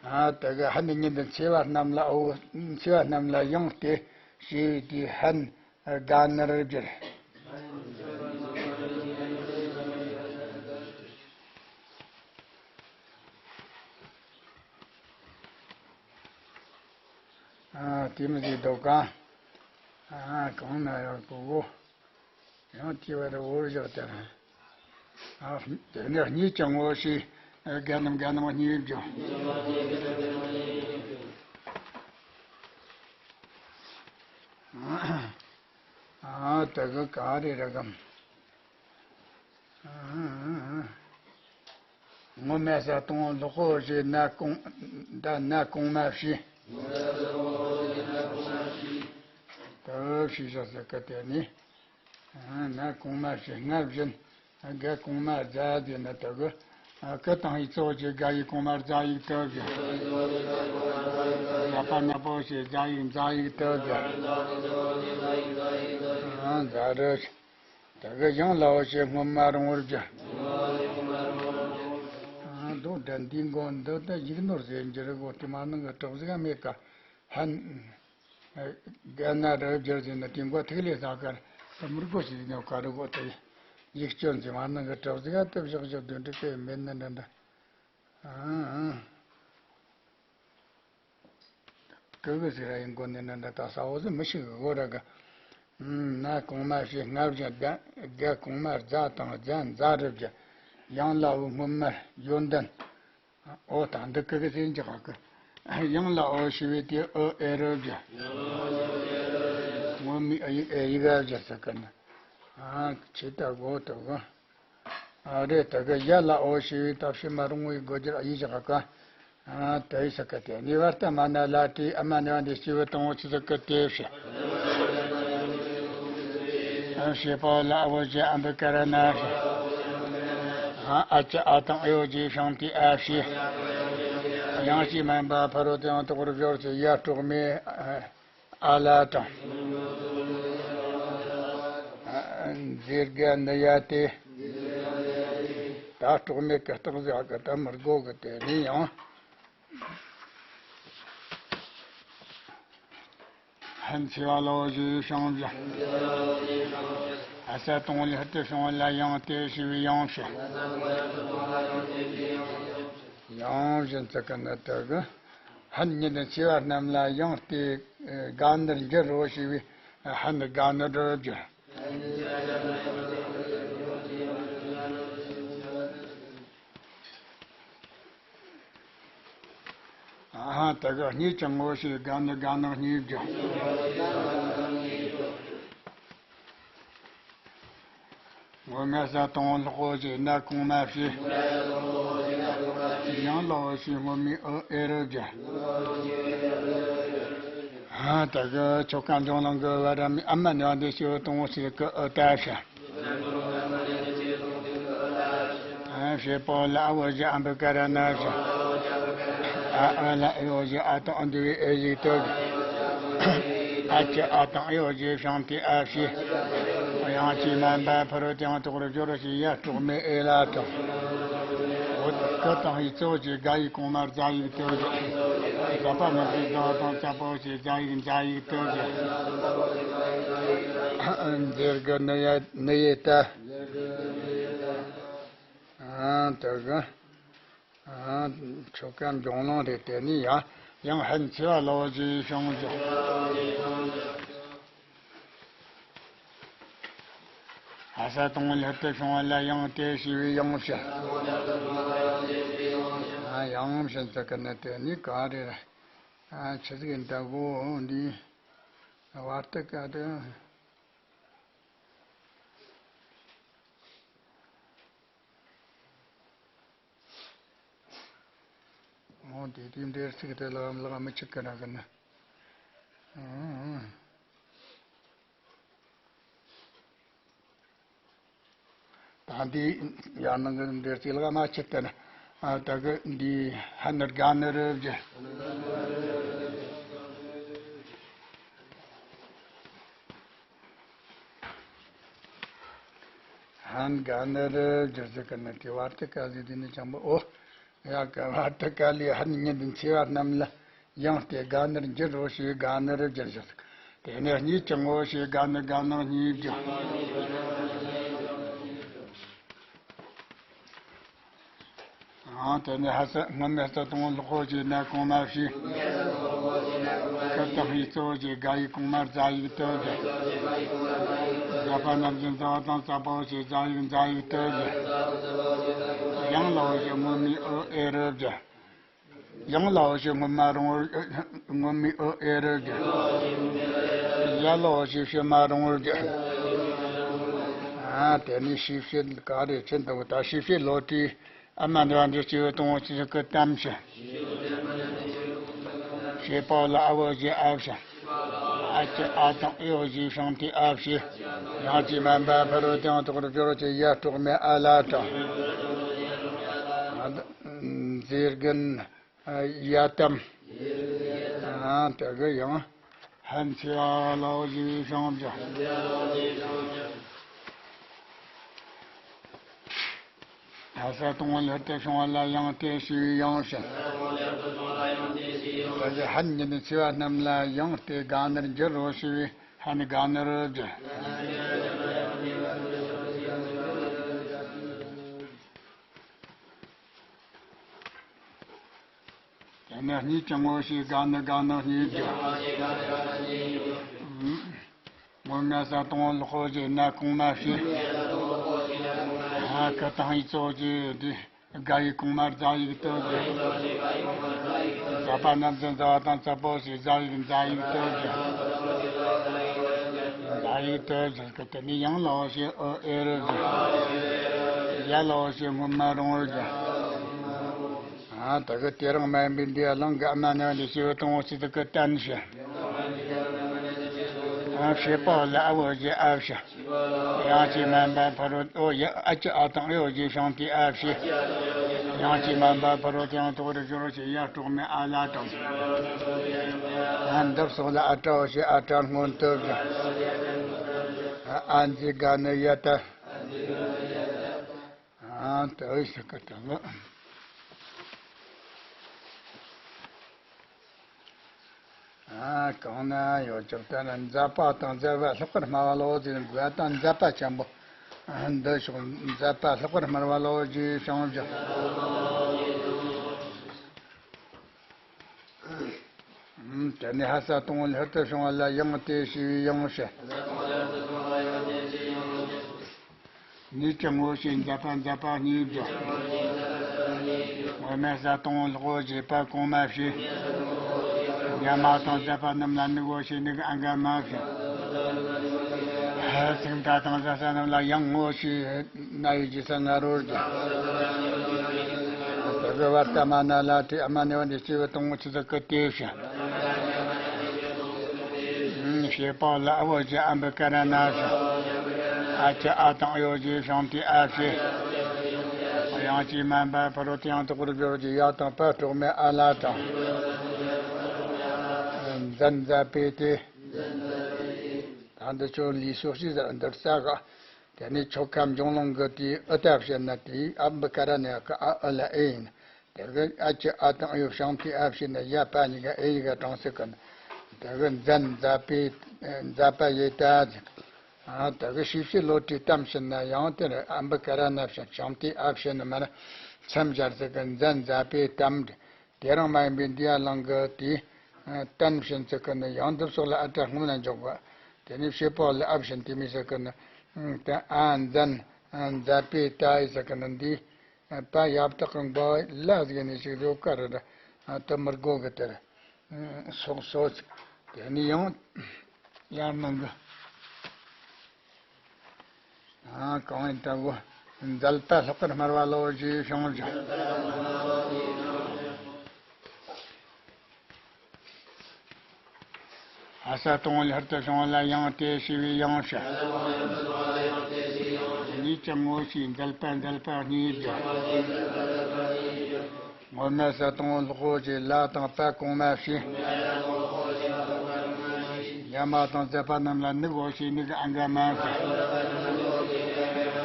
ཨ། དེ་གི་ཧ་འདི་ཉིད་འདི་མཆེ་བ་རྣམས་ལ། འོ་མཆེ་བ་རྣམས་ལ་ཡང་དེ་ཞེས་པའི་དེ་ཧན་དགའ་ནར་བསྒྱུར། ཨ། དེ་མི་ཟིག་འདུག་ག། ཨ། གང་ན་ཡང་གོ་གོ། ཡང་དེ་བར་འོར་བཞག་དེ། ཨ། དེ་ནས་གཉིས་ཀྱང་ངོ་ཤེས། དགའ་རྣམས་དགའ་རྣམས་གཉིས་བྱུང་། ཨ། དེ་གི་ག་རེ་རེད་གམ། ངོ་མ་ས་དང་ལོག་པོ་ཞེས་ན་གོང་། ད་ན་གོང་མ་བྱས། ད་བྱས་བཞག་ཟེར་གི་དེ་ནི། ན་གོང་མ་བྱས་སྔ་བཞིན། དགའ་གོང་མ་རྫ་ཟེར་ན་དེ་གི། སྐུ་དང་ཡིག་གཙོ་བོ་བྱས་དགའ་ཡིག་གོང་མ་རྫ་ཡིག་ལྟོས་གི། རྫ་པ་ན་པོ་བྱས་རྫ་ཡིག་རྫ་ཡིག་ལྟོས་གི། རྫ་རི། དེ་གི་ཡང་ལ་བོ་བྱས་སྔོན་མ་རུང་བར་བསྒྱུར། ཨ། མདོ་འདྲ་འདི་མགོ་འདི་ད་ཡིག་ནོར་ཟེར་འགྱུར་གོ། དེ་མ་ནང་གི་གྲོགས་ཟིག་མེད་ཀ། ཧན། རྒན་ན་རབ་སྦྱར་ཟིན་ན་དེ་མགོ་ཐིག་ལེ་ས་ཀར་དུ་མུར་གོ་ཞིག་ནོ་ཀ་རུ་གོ་དེ་ཡིག་སྐྱོན་ཟིན་མ་ནང་གི་གྲགས་ཟིག་ཨ་ཏི་བཞག་བཞག་དོན་འགྲིག་གི་མེད་ན་འདྲ་འདྲ། ཨང་། ཀུ་གུ་ཟེར་ར་ཡིན་གོ་ནི་ནི་འདི་ད་ས་འོ་ཟི་མི་ཤིག་གི་གོ་ར་གི། ན་གོང་མ་ཞེས་སྔ་བཞིན་བརྒྱ། བརྒྱ་གོང་མ་རྫ་དང་རྫ་འཛའ་རུ་བརྒྱ། ཡང་ལ་འུ་སྔོན་མར་ཡོན་ཏན། འོ་ད་འདི་ཀུ་གུ་ཟེར་འཇོག་གི། ཡང་ལ་འོ་ཞེས་པའི་དེ་འུ་ཨེ་རུ་བརྒྱ། སྔོན་མའི་ཨ་ཡིག་ཨེ་ཡིག་ཨ་བརྒྱ་ཟེར་གི་ནི། ཨ་ཆེ་ད་གོ་ཏོ་གི། ཨ་རེ་ད་གི་ཡ་ལ་འོ་ཞེས་པའི་ད་ཕྱི་མ་རུང་བའི་དགོད་རྒྱུར་ཨ་ཡིག་བཞག་ག་ཨ་དེ་ཡི་ས་ཀ་དེ་ནི་བར་ཏ་མ་ན་ལ་ཏི་ཨ་མ་ནི་བ་འདི་སྐྱེས་བུ་དང་པོ་ཆི་ཟིག་གི་དེ་བྱས། ཨ་ཞེས་པ་ལ་ཨ་བོ་ཇི་ཨ་འབུ་ཀ་ར་ན་བྱས། ཨ་ཨ་ཅི་ཨ་དང་ཨེ་ཡོ་ཇི་ཤང་ཏི་ཨ་བྱས། ཡང་ཅི་མན་པ་ཕ་རོལ་ཏུ་ཡང་དག་པར་སྦྱོར་ཅིག་ཡ་གྲོགས་མེད། ཨ་ལ་དང་། མཛེས་དགའ་ནི་ཡ་སྟེ། ད་གྲོགས་མེད་ཀྱི་རྟགས་ཟེར་གི་ད་མི་དགོས་གི་དེ་ནས་ཡང་། ཧན་ཆེ་བ་ལོ་ཞེས་བྱུང་བཞག་ཨ་ས་དང་ལྷ་དེ་བྱུང་ལ་ཡང་སྟེ་ཞེས་པའི་ཡང་བྱས། ཡང་བཞིན་ཚིག་གི་ནི་དེ་གི། ཧན་ཉིད་ཆེ་བ་རྣམས་ལ་ཡང་སྟེ་དགའ་ནི་རུ་འགྱུར་རོ་ཞེས་པའི་ཧན་དགའ་ནི་རུ་འགྱུར། ཨ་ཧ་དེ་གི་གཉིས་ཀྱང་ངོ་ཞེས་དགའ་ནི་དགའ་ནི་གཉིས་འགྱུར། སྔོན་མའི་ས་དང་ལྷག་གོ་ཞེས་ན་གོང་མ་བྱས། ཡང་ལ་འོ་ཞེས་སྔོན་མའི་འུ་ཨེ་རུ་བརྒྱ། ཨ་ད་གི་ཆོ་ག་འབྱུང་ལམ་གི་བར་མི་ཨ་མ་ནི་བ་འདི་སྐྱེས་བུ་དང་པོ་ཞིག་གི་འུ་ད་བྱ། ཨ་ཞེས་པོ་ལ་འ་བོ་ཞེས་ཨ་འབུ་ཀ་ར་ན་བྱ། ཨ་ཨ་ལ་ཨེ་ཡོ་ཞེས་ཨ་དང་འདུ་བའི་ཨེ་ཞིག་ཏུ། ཨ་ཅི་ཨ་དང་ཨེ་ཡོ་ཞེས་བྱུང་སྟེ་ཨ་བྱས། ཡང་ཅི་མན་པ་ཕ་རོལ་ཏུ་ཡང་དག་པར་སྦྱོར་རོ་ཞེས་ཡ་གྲོགས་མེད་ཨེ་ལ་དང་། འོ་ད་གི་དང་ཡིག་གཙོ་བོ་ཞེས་དགའ་ཡིག་གོང་མར་རྫ་ཡིག་ཏུ། རྫ་པ་རྣམས་ཀྱི་རྫ་དང་རྫ་པོ་ཞེས་རྫ་ཡིག་འཛའ་ཡིག་ཏུ། མཛེས་དགའ་ནི་ཡ་ནི་ཡེ་ད། ཨ་དེ་གི། ཨ་ཆོ་ག་འབྱུང་ལམ་རེད་དེ་ནི་ཡང་ཡང་ཧན་ཆེ་བ་ལོ་ཞེས་བྱུང་ཞིང་། ཨ་ས་དང་ལྷ་དེ་བྱུང་བ་ལ་ཡང་དེ་ཞེས་པའི་ཡང་བྱ། ཨ་ཡང་བྱ་ཚ་ཀ་ནི་དེ་ནི་ག་རེ་རེད། ཨ་ཆི་ཟིག་ཡིན་ད་གོ་འདི་བར་དུ་ཀ་དེ། འོ་དེ་དེ་འདྲའི་ཚིག་དེ་ལ་ལག་མི་ཆིག་གི་ན་གི་ན། ད་འདི་ཡང་ནང་གི་འདྲའི་ཚིག་ལག་མ་ཆིག་གི་ན། ད་གི་འདི་ཧ་ནི་དགའ་ནི་རུ་བརྒྱ། ཧན་ག་ནི་རུ་སྦྱར་ཟེར་གི་ནི་དེ་བར་དུ་ཀ་ཟེར་དེ་ནི་ཅང་པོ་ཨོ། ཡ་ག་བར་དུ་ཀ་ལས་ཧན་ཉིད་ཆེ་བ་རྣམས་ལ་ཡང་སྟེ་དགའ་ནི་རུ་འགྱུར་རོ་ཞེས་དགའ་ནི་རུ་སྦྱར་ཟེར། དེ་ནས་གཉིས་ཀྱང་ངོ་ཞེས་དགའ་ནི་དགའ་ནི་གཉིས་སྦྱར། ཨང་། དེ་ནས་ཧ་ས་སྔོན་མའི་ས་དང་ལྷག་གོ་ཞེས་ན་གོང་མ་བྱས། ཀ་དང་ཧི་གཙོ་བོ་ཞེས་དགའ་ཡིག་གོང་མར་རྫ་ཡིག་ཏུ་སྦྱར། རྫ་པ་རྣམས་ཀྱི་རྫ་བ་དང་རྫ་པོ་ཞེས་རྫ་ཡིག་འཛའ་ཡིག་ཏུ་སྦྱར། ཡང་ལ་འོ་ཞེས་སྔོན་མའི་འུ་ཨེ་རུ་སྦྱར། ཡང་ལ་འོ་ཞེས་སྔོན་མ་རུང་བར་སྔོན་མའི་འུ་ཨེ་རུ་སྦྱར། ཡ་ལ་འོ་ཞེས་ཕྱི་མ་རུང་བར་སྦྱར། ཨ་དེ་ནས་ཤེས་བྱེད་ག་རེ་ཕྱིན་འདུག་ད་ཤེས་བྱེད་ལོ་དྲུག་ཨ་མ་འདི་བ་འདི་སྐྱེས་བུ་དང་པོ་ཆི་ཟིག་གི་གཏམ་བྱ། ཞེས་པ་ལ་འ་བོ་ཞེས་ཨ་བྱ། ཨ་ཅི་ཨ་དང་ཨེ་ཡོ་ཞེས་བྱུང་སྟེ་ཨ་བྱས། ཡང་ཅི་མན་པ་ཕ་རོལ་ཏུ་ཡང་དག་པར་སྦྱོར་ཅིག་ཡ་གྲོགས་མེད་ཨ་ལ་དང་། མཛེས་དགའ་ཡ་དམ། དེ་གི་ཡང་ཧན་ཆེ་བ་ལོ་ཞེས་བྱུང་བཞག་ལྷ་ས་དང་པོ་ལྷུར་དུ་བྱུང་བ་ལ་ཡང་སྟེ་ཞེས་པའི་ཡང་ཞིང་། ད་གི་ཧན་ཉིད་ནས་ཆེ་བ་རྣམས་ལ་ཡང་སྟེ་དགའ་ནི་ར་འགྱུར་རོ་ཞེས་པའི་ཧན་དགའ་ནི་ར་བརྗོད། དེ་ནས་གཉིས་ཀྱང་ངོ་ཤེས་དགའ་ནི་དགའ་ནི་གཉིས་བརྗོད། ངོ་མ་ས་དང་པོ་ལྷག་པོ་ཞེས་ན་གོང་མ་བྱས། ཧ་ཀ་དང་ཡིག་གཙོ་བྱས་ཏེ། དགའ་ཡིག་གོང་མར་ཛ་ཡིག་གཏོད་དགོས། ཛ་པ་རྣམས་ཀྱི་ཛ་བ་དང་ཛ་པོ་ཞེས་ཛ་ཡིག་ཛ་ཡིག་གཏོད་དགོས། ཛ་ཡིག་གཏོད་དགོས། དེ་ནས་ཡང་ལ་འོ་ཞེས་ཨོ་ཨེ་རུ་བརྗོད། ཡ་ལ་འོ་ཞེས་སྔོན་མ་རང་རུ་བརྗོད། ཨ། ད་གི་དེ་རིང་མ་ཡིན་པའི་འདི་ཡ་ལང་གི་ཨ་མ་ནི་འདི་སྐྱེས་བུ་དང་པོ་ཚིག་དེ་གི་བརྟན་ཞིང་། ཨ། བྱེད་པ་ལ་ཨ་བོ་ཞེས་ཨ་བྱ། ཡང་ཅིག་མ་འབབ་ཕ་རོལ་ཨོ་ཡ། ཨ་ཅི་ཨ་དང་ཨེ་ཡོ་ཞེས་བྱུང་སྟེ་ཨ་བྱས། ཡང་ཅིག་མ་འབབ་ཕ་རོལ་དེ་ཡང་དོག་རུ་སྦྱོར་ཞེས་ཡ་དཀྲོག་མེད་ཨ་ལ་དང་། ཨ། འདི་སོགས་ལ་ཨ་ཏྲ་འོ་ཞེས་ཨ་ཏྲ་སྔོན་དུ་བཞག། ཨ། འཛི་དགའ་ནི་ཡ་ད། ཨ། ད་འོ་ཞེས་ཀ་ད་ལོ། ཨ། གང་ན་ཡོད་ཅོག་ལྟར་མཛད་པ་དང་མཛད་པ་ལྷག་པར་སྨྲ་བ་ལོ་ཟེར་དགོས་དང་མཛད་པ་ཆེན་པོ་འདི་ཕྱོགས་མཛད་པ་ལྷག་པར་སྨྲ་བ་ལོ་ཞེས་བྱུང་བཞག། དེ་ནས་ལྷ་ས་དང་པོ་ལྷུར་དུ་བྱུང་བ་ལ་ཡང་སྟེ་ཞེས་པའི་ཡང་བྱ། གཉིས་ཀྱང་ངོ་ཤེས་མཛད་པ་མཛད་པ་གཉིས་བརྗོད། ངོ་མ་ས་དང་པོ་ལྷག་པོ་ཞེས་པ་གོང་མ་བྱས། ཉ་མ་དང་ཛ་པ་རྣམས་ལ་ནི་ངོ་ཤེས་ནི་གི་ཨ་འགའ་མ་བྱས། ཚིག་མཐའ་དང་ཛ་ས་རྣམས་ལ་ཡང་ངོ་ཤེས་ན་ཡི་རྗེས་ས་ང་རོ་བརྗོད། དེ་གི་བར་ད་མ་ན་ལ་དེ་ཨ་མ་ནི་བ་འདི་སྐྱེས་བུ་དང་པོ་ཚིག་དེ་གི་དེ་བྱ། བྱེད་པ་ལ་ཨ་བོ་ཞེས་ཨམ་བི་ཀ་ར་ན་ཞེས། ཨ་ཅི་ཨ་དང་ཨེ་ཡོ་ཞེས་བྱུང་སྟེ་ཨ་བྱས། ཡང་ཅིག་མ་འབབ་ཕ་རོལ་དེ་ཡང་དོག་རུ་སྦྱོར་གྱི་ཡ་དང་པ་དཀྲོག་མེད་ཨ་ལ་དང་། འཛན་མཛད་པའི་དེ། ད་འདི་ཆོ་ལུས་སོགས་ཤིག་ཟེར་འདིར་ས་ག་དེ་ནས་ཆོ་ག་འབྱུང་ལུང་གི་དེའི་ཨི་ལྟ་བྱེད་ན་དེའི་ཨ་བི་ཀ་ར་ན་གི་ཨ་ཨི་ལ་ཨེ་ཡིན། དེ་གི་ཨ་ཅི་ཨ་དང་ཡོ་བྱང་དེ་ཨ་བྱས་ན་ཡ་པ་གཉིས་ཀ་ཨེ་ཡི་ག་གྲངས་སུ་ཀུན། དེ་གི་འཛན་མཛད་པའི་མཛད་པ་ཡི་ད་ཟེར། ཨ། དེ་གི་ཤེས་བྱའི་བློ་གྲོས་གཏམ་བྱེད་ན་ཡང་དེ་ཨམ་བི་ཀ་ར་ན་བྱང་དེ་ཨ་བྱས་ན་མ་ན་མཚམས་སྦྱར་ཟེར་གི་འཛན་མཛད་པའི་གཏམ། དེ་རིང་མ་ཡིན་པའི་འདི་ཡ་ལང་གི་དེ་བརྟན་བྱེད་ཟེར་གི་ནི་ཡང་འདི་སོགས་ལ་ཨ་ཏྲ་སྔོན་ན་འཇོག་པ། དེ་ནས་བྱེད་པ་ལ་ཨ་བྱེད་དེ་མི་ཟེར་གི་ནི། ཨ། འཛན་མཛད་པའི་ད་ཡི་ཟེར་གི་ནི་འདི། པ་ཡབ་དག་གི་མགོ་ལ་ཟིག་ནས་ཞིག་བཟོ་ཀ་རེད། ཨ། དུ་མི་དགོ་གི་དེར། སོགས་སོགས། དེ་ནས་ཡང་ཡར་ནང་གི། ཨ། གང་ཡིན་ལྟ་བུ། མཛད་པ་ལྷག་པར་སྨྲ་བ་ལོ་ཞེས་བྱུང་བཞག། ལྷ་ས་དང་པོ་ལྷུར་དུ་བྱུང་བ་ལ་ཡང་སྟེ་ཞེས་པའི་ཡང་བྱ། གཉིས་ཀྱང་ངོ་ཤེས་མཛད་པ་མཛད་པ་གཉིས་བརྗོད། ངོ་མ་ས་དང་པོ་ལྷག་པོ་ཞེས་ལ་དང་པ་གོང་མ་བྱས། ཉ་མ་དང་ཛ་པ་རྣམས་ལ་ནི་ངོ་ཤེས་ནི་གི་ཨ་འགའ་མ་བྱས།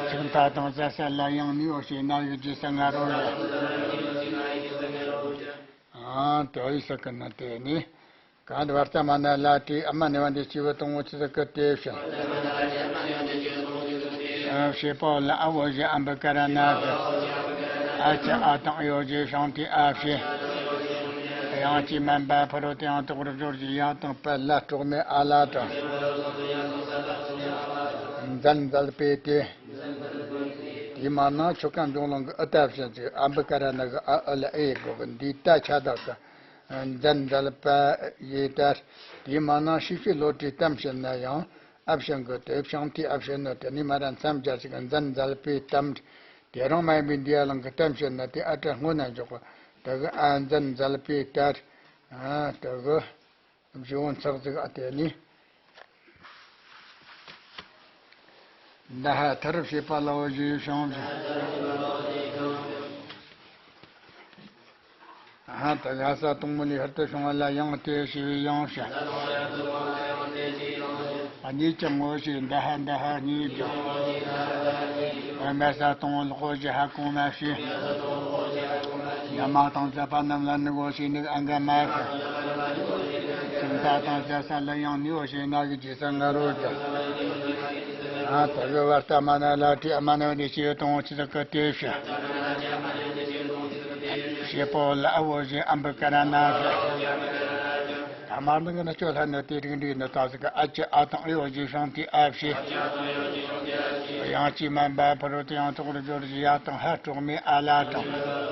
ཚིག་མཐའ་དང་ཛ་ས་ལ་ཡང་ནི་ངོ་ཤེས་ན་ཡི་རྗེས་ས་ང་རོ་ཡ། ཨ། དོ་ཡི་ས་ཀི་ན་དེ་ནི། གང་དུ་བར་ས་མ་ན་ལ་ཏྲི་ཨ་མ་ནི་བ་འདི་སྐྱེས་བུ་དང་པོ་ཚིག་དེ་གི་དེ་བྱ། ཨ། བྱེད་པ་ལ་ཨ་བོ་ཞེས་ཨམ་བི་ཀ་ར་ན་ཟེར། ཨ་ཅི་ཨ་དང་ཨེ་ཡོ་ཞེས་བྱུང་སྟེ་ཨ་བྱས། ཡང་ཅིག་མ་འབབ་ཕ་རོལ་དེ་ཡང་དོག་རུ་སྦྱོར་གྱི་ཡ་དང་པ་ལ་དཀྲོག་མེད་ཨ་ལ་དང་། འཛན་མཛད་པའི་དེ། དེ་མ་ན་ཆོ་ག་འབྱུང་ལུང་གི་ཨི་ལྟ་བྱེད་ཅིག་ཨམ་བི་ཀ་ར་ན་གི་ཨ་ཨི་ལ་ཨེ་ཡི་གོ་གི་འདི་ལྟ་ཆ་དག་གི། འཛན་མཛད་པ་ཡི་ད། དེ་མ་ན་ཤེས་བྱའི་བློ་གྲོས་གཏམ་བྱེད་ན་ཡང་ཨ་བྱེད་གི་དེ་བྱང་དེ་ཨ་བྱེད་ནོ་དེ་ནི་མ་ར་མཚམས་སྦྱར་ཞིག་འཛན་མཛད་པའི་གཏམ། དེ་རིང་མ་ཡིན་པའི་འདི་ཡ་ལང་གི་གཏམ་བྱེད་ན་དེ་ཨ་ཏྲ་སྔོན་ན་འཇོག་གི། དེ་གི་ཨ་འཛན་མཛད་པའི་ད། ཨ། དེ་གི། བཞི་བོ་ཚག་ཚིག་ཨ་དེ་ནི། འདི་ཧ་ཐར་བྱེད་པ་ལ་འོ་ཞེས་བྱུང་བྱུང་། ཨ། ད་ལྷ་ས་དང་པོ་ལྷུར་དུ་བྱུང་བ་ལ་ཡང་སྟེ་ཞེས་པའི་ཡང་བྱ། གཉིས་ཀྱང་ངོ་ཤེས་འདི་ཧ་འདི་ཧ་གཉིས་བརྗོད། མེ་ས་དང་ལོག་གོ་ཞེས་ཧ་གོང་མ་ཞེས། ཉ་མ་དང་ཛ་པ་རྣམས་ལ་ནི་གོ་ཞེས་ནི་ཨ་འགའ་མ་ཞེས། སེམས་ད་དང་ཛ་ས་ལ་ཡང་ནི་གོ་ཞེས་ན་གི་རྗེས་སུ་ང་རོ་ཀྱང་། ཨ་ད་གི་བར་ལྟ་མ་ན་ལ་ཏྲི་ཨ་མ་ན་བ་ནི་ཞེས་དང་ཆི་ཟིག་གི་དེ་ཞེས། ཞེས་པོ་ལ་ཨ་བོ་ཞེས་ཨམ་བུ་ཀ་ར་ན་ཞེས། ཐ་མར་ནི་གི་ནི་སྤྱོད་ལྷ་ནི་དེ་རིགས་འདྲའི་ནི་ད་ཟིག་གི་ཨ་ཅི་ཨ་དང་ཨེ་ཡོ་ཞེས་ཤང་ཏི་ཨ་ཕྱི། ཡང་ཅི་མན་པ་ཕ་རོལ་ཏུ་ཡང་དོག་རུ་སྦྱོར་གྱི་ཡ་དང་ཧ་གྲོགས་མེད་ཨ་ལ་དང་།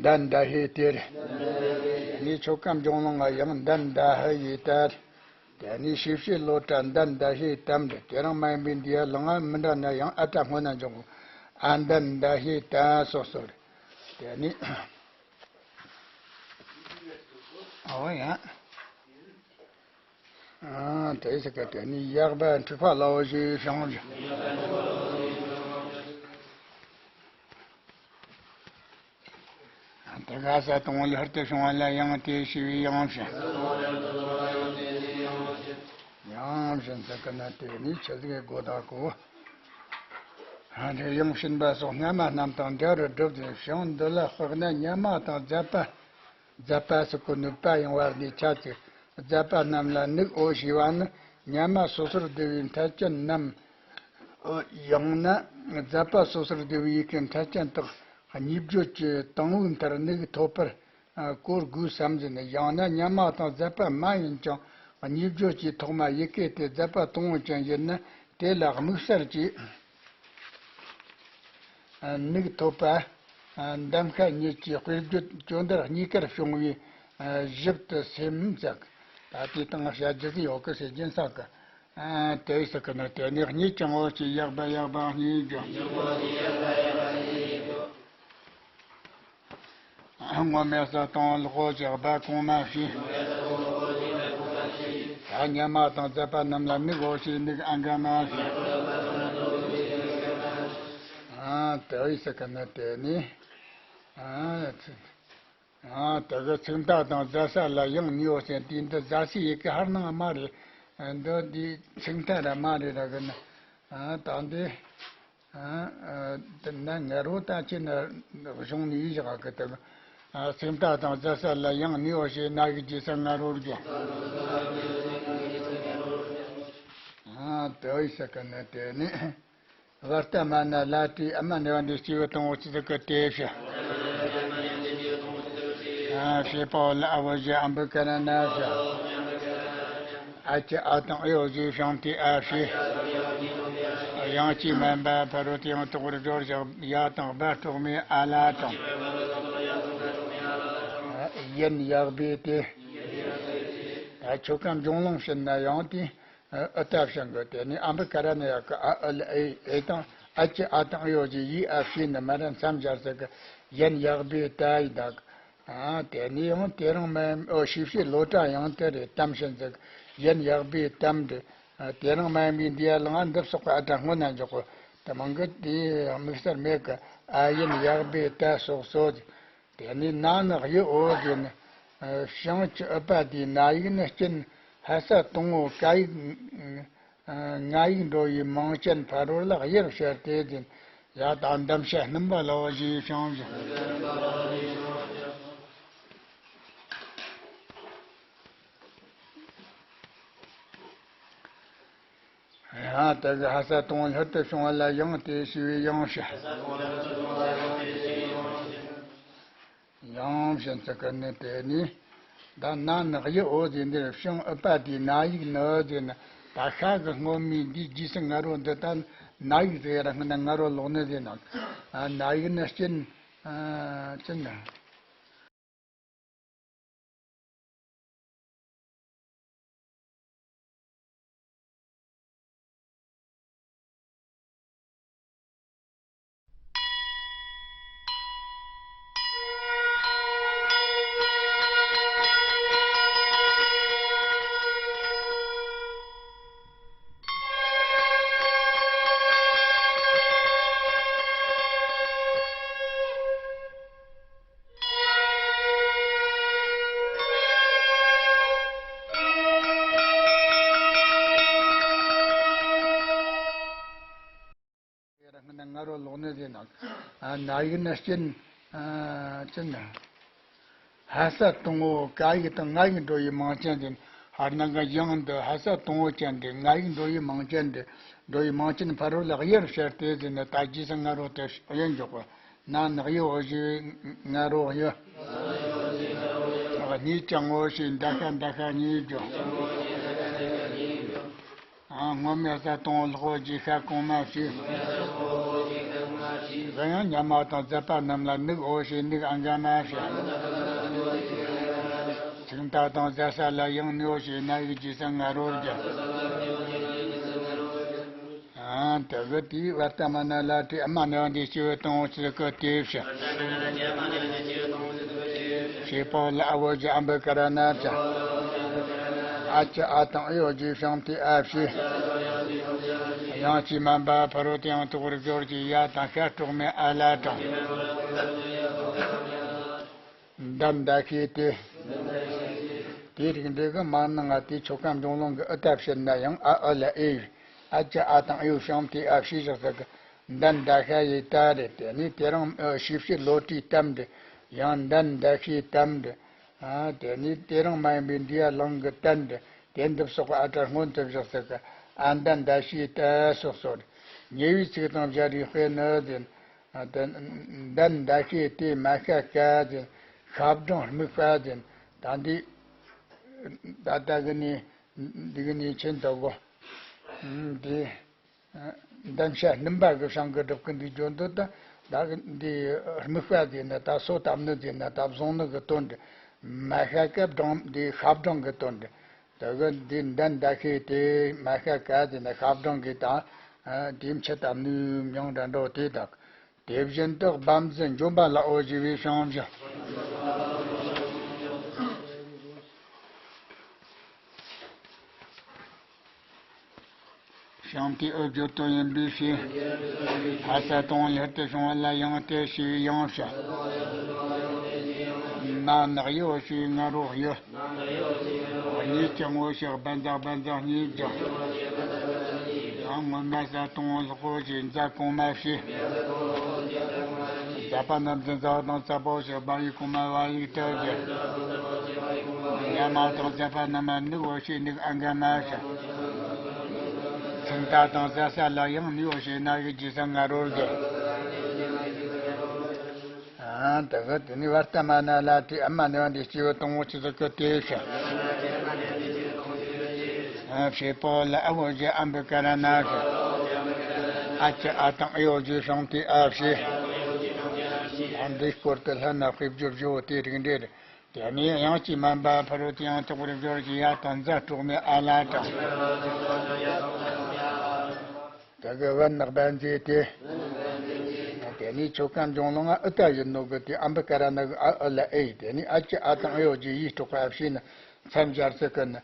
འདན་ད་ཧེ་དེར། ནི་ཆོ་གམ་ལྗོངས་ལོང་ང་ཡང་འདན་ད་ཧེ་ཡི་དར། དེ་ནི་ཤེས་བྱའི་བློ་གྲྭ་འདན་ད་ཧེ་དམ་དེ་དེ་རང་མ་ཡིན་པའི་འདི་ཡ་ལང་ང་མི་འདྲ་ན་ཡང་ཨ་ཏ་སྔོ་ན་འཇོག་གོ། ཨ་འདན་ད་ཧེ་ད་སོ་སོར། དེ་ནི། ཨོ་ཡ། ཨ་དེ་ཟེར་ག་དེ་ནི་ཡག་པ་འཁྲུག་པ་ལའོ་ཞེས་བྱུང་ཞིང་། དེ་ག་ས་དང་ལྷར་དུ་བྱུང་བ་ལ་ཡང་དེ་ཞི་བའི་ཡང་ཞིང་། ཡང་ཞིང་ཟེར་ག་ན་དེ་ནི་ཆི་ཟིག་གི་སྒོ་དག་གོ། ཨ་དེ་ཡང་བྱིན་པ་སོགས་སྔ་མ་རྣམས་དང་འདྲ་རུ་བསྒྲུབས་ཏེ་ཞིང་འདི་ལ་དཔག་ན་ཉ་མ་དང་ཛ་པ། ཛ་པ་སུ་ཀུ་ནུ་པ་ཡང་བར་ནས་ཆ་ཚིག་ཛ་པ་རྣམས་ལ་ནུག་འོ་ཞེས་པ་ནི་ཉ་མ་སོ་སོར་བསྡུ་བའི་མཐའ་ཅན་རྣམས། ཡང་ན་ཛ་པ་སོ་སོར་བསྡུ་བའི་ཡི་གེ་མཐའ་ཅན་དག་གཉིས་བརྗོད་ཀྱི་དང་པོའི་མཐར་ནུག་ཐོབ་པར་གོ་དགོས་སམ་ཟེར་ན། ཡང་ན་ཉ་མ་དང་ཛ་པ་མ་ཡིན་ཀྱང་གཉིས་བརྗོད་ཀྱི་ཐོག་མ་ཡི་གེ་དེ་ཛ་པ་དང་པོ་ཅན་ཡིན་ན་དེ་ལ་དམིགས་བསལ་གྱི་ནུག་ཐོབ་པ། འདམ་ཤ་གཉིས་ཀྱི་དཔེ་བརྗོད་སྐྱོན་བརྡར་གཉིས་ཀར་བྱུང་བའི་ཞིབ་ཏུ་སེམས་ཙག་ད་ལྟའི་སྟེང་བཤད་རྒྱུ་ཟིག་ཡོད་གི་ཟེར་རྒྱུན་བསགས་གི། དེ་ཟེར་གི་ནི་དེ་ནི་གཉིས་ཀྱང་འོ་ཅི་ཡག་པ་ཡག་པ་གཉིས་ཀྱང་། སྔོན་མེད་ས་དང་ལོག་གོ་ཞེས་པ་གོང་མ་ཞེས། ད་ཉ་མ་དང་ཛ་པ་རྣམས་ལ་ནུག་འོ་ཞེས་ནུག་ཨ་འགའ་མ་ཞེས། ཨ་དེ་ཨི་ཟེར་གི་ནི་དེ་ནི། ཨ་ཚིག་ཨ་དེ་གི་ཚིག་མཐའ་དང་ཛ་ས་ལ་ཡང་ནུག་འོ་ཞེས་དེ་འདི་ཛ་སི་ཡི་གེ་ཧར་ནང་མ་རེད། འདི་འདི་ཚིག་མཐའ་ར་མ་རེད་ར་གི་ནི། ཨ་ད་འདི། ཨ་ཨ་དེ་ན་ང་རོ་ད་ཅི་ན་གཞུང་ནས་ཡིད་བཞག་གི་དེ། ཨ་སེམས་ཐག་དང་ཛ་ས་ལ་ཡང་ནུས་པ་ཞེས་ན་གི་རྗེས་སུ་ང་རོར་འགྱུར། ཨ་དེ་ཡི་ས་ག་ན་དེ་ནི། བར་ལྟ་མ་ན་ལ་ཏྲི་ཨ་མ་ནེ་བ་འདི་སྐྱེས་བུ་དང་པོ་ཅི་ཟིག་གི་དེ་ཞེས། ཨ་ཞེས་པའོ་ལ་ཨ་བོ་ཞེས་ཨམ་བུ་ཀ་ན་ན་ཞེས། ཨ་ཅི་ཨ་དང་ཨེ་ཡོ་ཞེས་ཤང་ཏི་ཨ་ཧྲི། ཡང་ཅི་མན་པ་ཕ་རོལ་ཏུ་ཡང་དོག་པར་སྦྱོར་བཞག་ཡ་དང་བ་གྲོགས་མེད་ཨ་ལ་དང་། ཡན་ཡག་པའི་དེ། ད་ཆོ་ག་འབྱུང་ལོང་བྱིན་ན་ཡང་དེ་ཨུ་ཏ་བྱིན་གི་དེ་ནི་ཨམ་བུ་ཀ་ར་ན་ཡག་གི་ཨ་ཨུ་ལ་ཨེ་ཨེ་དང་ཨ་ཅི་ཨ་དང་ཨེ་ཡོ་ཞེས་ཡི་ཨ་ཧྲི་ནི་མ་ར་མཚམས་སྦྱར་ཟེར་གི། ཡན་ཡག་པའི་ད་ཡི་དག་ཨ་དེ་ནས་ཡང་དེ་རིང་མ་ཡིན་ཨོ་ཤི་ཤི་ལོ་གྲངས་ཡང་དེ་རེད་དམ་ཞིང་འཛུགས། ཡན་ཡག་པའི་དམ་འདི། ཨ་དེ་རིང་མ་ཡིན་པའི་འདི་ཡ་ལ་ང་འདི་སོགས་པ་ཨ་དྲ་སྔོན་ན་འཇོག་གོ། དེ་མང་གི་དེ་དམིགས་བསལ་མེད་གི། ཨ་ཡན་ཡག་པའི་ད་སོགས་སོ། དེ་ནས་ན་ནག་ཡི་འོ་ཟེར་ནས། ཨ་བྱང་གི་ཨུ་པ་དེའི་ན་ཡིག་ནི་སྐྱིན་ཧ་ས་དང་པོ་ཀ་ཡིག་ང་ཡིག་འགྲོ་བའི་མིང་ཅན་ཕ་རོལ་ལ་དབྱེར་བཤད་དེ་ཟིན། ཡ་དང་གདམ་བྱ་སྣུམ་པ་ལ་བ་ཞེས་བྱུང་ཞིང་། ཡང་དེ་གི་ཧ་ས་དང་ལྷུར་དུ་བྱུང་བ་ལ་ཡང་དེ་ཞེས་པའི་ཡང་ཞེས། ཡང་ཞེས་ཚིག་གི་ནི་དེ་ནི། ད་ན་ནག་ཡི་འོ་ཟེར་འདིར་བྱང་ཨུ་པ་དེའི་ན་ཡིག་ནི་ཟེར་ན། ད་ཤ་གི་སྔོན་མའི་འདིའི་རྗེས་སུ་ང་རོ་འདི་ད་ན་ཡིག་ཟེར་ར་སྔོན་ན་ང་རོ་ལོག་ནི་ཟེར་ན། ན་ཡིག་ནི་སྐྱིན། སྐྱིན། ང་རོ་ལོག་ནི་ཟེར་ན། ཨ། ན་ཡིག་ནི་སྤྱིར། ཨ། ཅི་ན། ཧ་ས་དང་པོ་ཀ་ཡིག་དང་ང་ཡིག་འགྲོ་ཡི་མང་ཅན་ཟེར། ཧར་ནང་གི་ཡང་འདི་ཧ་ས་དང་པོ་ཅན་འདི། ང་ཡིག་འགྲོ་ཡི་མང་ཅན་འདི། འགྲོ་ཡི་མང་ཅན་ཕ་རོལ་ལ་གཡུར་བྱས་ཏེ་ཟེར་ནས། ད་རྗེས་སུ་ང་རོ་དེ་གཡུར་འཇོག་པ། ན་ནག་ཡོད་ཞེས་ང་རོ་གཡུ། གཉིས་ཀྱང་ངོ་ཞེས་འདའ་ཤ་འདའ་ཤ་གཉིས་བརྗོད། ཨ། སྔོན་མའི་ས་དང་པོ་ལྷག་པོ་ཞེས་ཤ་གོང་མ་བྱས། གཞན་ཡང་སྙན་མ་དང་ཟད་པ་རྣམས་ལ་ནུག་འོ་ཞེས་ནུག་ཨ་འགའ་མ་བྱས། ཚིག་མཐའ་དང་ཟད་ས་ལ་ཡང་ནུའོ་ཞེས་ན་ཡིག་རྗེས་སུ་ང་རོ་བརྒྱབ། ཨ། དེ་གི་དེའི་བར་ཏ་མ་ན་ལ་ཏྲི་ཨ་མ་ནི་འདི་སྐྱེ་བོ་དང་པོ་ཆི་ཟིག་གི་དེ་བྱ། བྱེད་པོ་ལ་ཨ་བོ་ཇི་ཨམ་བུ་ཀ་ར་ན་བྱ། ཨ་ཅི་ཨ་དང་ཨི་ཡོ་ཇི་ཤང་ཏི་ཨ་བྱས། ཡང་ཅི་མན་པ་ཕ་རོལ་ཏུ་ཡང་དག་པར་སྦྱོར་གྱི་ཡ་དང་ཤ་སྤྲོག་མའི་ཨ་ལ་དྲང་། འདན་འདའ་ཤེས་ཏེ། དེའི་རིགས་འགྲེ་གི་མར་ནང་ང་དེའི་ཆོ་ག་འབྱུང་ལུང་གི་ཨི་ཏ་བཤད་ན་ཡང་ཨ་ཨི་ལ་ཨེ་ཡོད། ཨ་ཅི་ཨ་དང་ཨི་ཡོ་ཤང་ཏི་ཨ་བྱས་བཞག་ས་གི། འདན་འདའ་ཤ་ཡི་ཏ་རེད། དེ་ནས་དེ་རིང་ཨ་ཤེས་བྱའི་བློ་གྲོས་གཏམ་འདྲི། ཡང་འདན་འདའ་ཤེས་གཏམ་འདྲི། ཨ། དེ་ནས་དེ་རིང་མ་ཡིན་པའི་འདི་ཡ་ལང་གི་དན་འདྲི། དེ་འདི་སོགས་ཀྱི་ཨ་སྒྲ་སྔོན་དུ་བཞག་ས་གི། ཨ་འདན་འདའ་ཤེས་ཏ་སོགས་སོ། ཉེ་བའི་ཚིག་དང་སྦྱར་བའི་དཔེ་ནི་ཟེར། ཨ། དེ་འདན་འདའ་ཤེས་ཏེ་མ་ཤ་ཀ་ཟེར། ཤ་སྦྲང་སྨུག་པ་ཟེར། ད་འདི་ད་ལྟ་གི་ནི་འདི་གི་ནི་ཆེན་དུ་གོ། ཨ། འདི་འདན་ཤ་སྣུམ་པ་གི་ཤང་གི་སྒྲུབ་ཀྱི་འདི་བརྗོད་འདོད་ད། ད་གི་འདི་སྨུག་པ་ཟེར་ན་ད་སོ་བཏབ་ནི་ཟེར་ན་ད་བཟུང་ནི་གི་དོན་འདྲི། མ་ཤ་ཀ་སྦྲང་འདི་ཤ་སྦྲང་གི་དོན་འདྲི། དེ་གི་འདི་འདན་འདའ་ཤེས་ཏེ་མ་ཤ་ཀ་ཟེར་ན་ཤ་སྦྲང་གི་དང་། ཨ། དེ་མཆུ་བཏབ་ནི་མྱིང་འདྲ་འགྲོ་དེ་དག། དེ་བཞིན་དུ་བམ་ཟི་འཇོམས་པ་ལ་འོ་ཞེས་པའི་བྱང་བཞག། བྱང་དེའི་ཨུ་བརྗོད་དོན་ཡིན་པའི་ཕྱིར། ཕ་ས་དང་ལྷར་དུ་བྱུང་བ་ལ་ཡང་སྟེ་ཞེས་པའི་ཡང་བྱ། ན་ནག་ཡོ་ཞེས་ང་རོ་གཡུ། གཉིས་ཀྱང་ངོ་ཞེས་བ་འཛག་བ་འཛག་གཉིས་བརྗོད། ཡང་སྔོན་མ་ས་དང་པོ་ལྷག་པོ་ཞེས་འཛག་གོང་མ་བྱས། ཟད་པ་རྣམས་ཟིན་ཟ་བ་དང་ཟད་པོ་ཞེས་བ་ཡིག་གོང་མ་བ་ཡིག་ཏུ་བརྗོད། སྙན་མ་དང་ཟད་པ་རྣམས་ལ་ནུག་འོ་ཞེས་ནུག་ཨ་འགའ་མ་བྱ། ཚིག་མཐའ་དང་ཟད་ས་ལ་ཡང་ནུའོ་ཞེས་ན་ཡིག་རྗེས་སུ་ང་རོ་བརྒྱབ། ཨ། དེ་གི་དེ་ནས་བར་ཏ་མ་ན་ལ་ཏྲི་ཨ་མ་ནི་འདི་སྐྱེ་བོ་དང་པོ་ཆི་ཟིག་གི་དེ་བྱ། ཨ། བྱེད་པོ་ལ་ཨ་བོ་ཇི་ཨམ་བུ་ཀ་ར་ན་བྱ། ཨ་ཅི་ཨ་དང་ཨི་ཡོ་ཇི་ཤང་ཏི་ཨ་བྱས། ཨ། འདིའི་སྐོར་དུ་ལྷན་ན་དཔེ་བརྗོད་བཞི་བོ་དེའི་རིགས་འགྲེ་རེད། དེ་ནས་ཡང་ཅི་མན་པ་ཕ་རོལ་ཏུ་ཡང་དག་པར་སྦྱོར་གྱི་ཡ་དང་ཛ་སྤྲོག་མའི་ཨ་ལ་དྲང་། དེ་གི་བན་ནག་བན་ཟེར་ཏེ། དེ་ནས་ཆོ་ག་འབྱུང་ལུང་ང་ཨི་ཏ་ཡིན་ནོ་གི་དེ་ཨམ་བུ་ཀ་ར་ན་གི་ཨ་ཨི་ལ་ཨེ། དེ་ནས་ཨ་ཅི་ཨ་དང་ཨི་ཡོ་ཇི་ཡིས་སྤྲོག་པ་ཨ་བྱས་ན་མཚམས་སྦྱར་ས་གི་ན།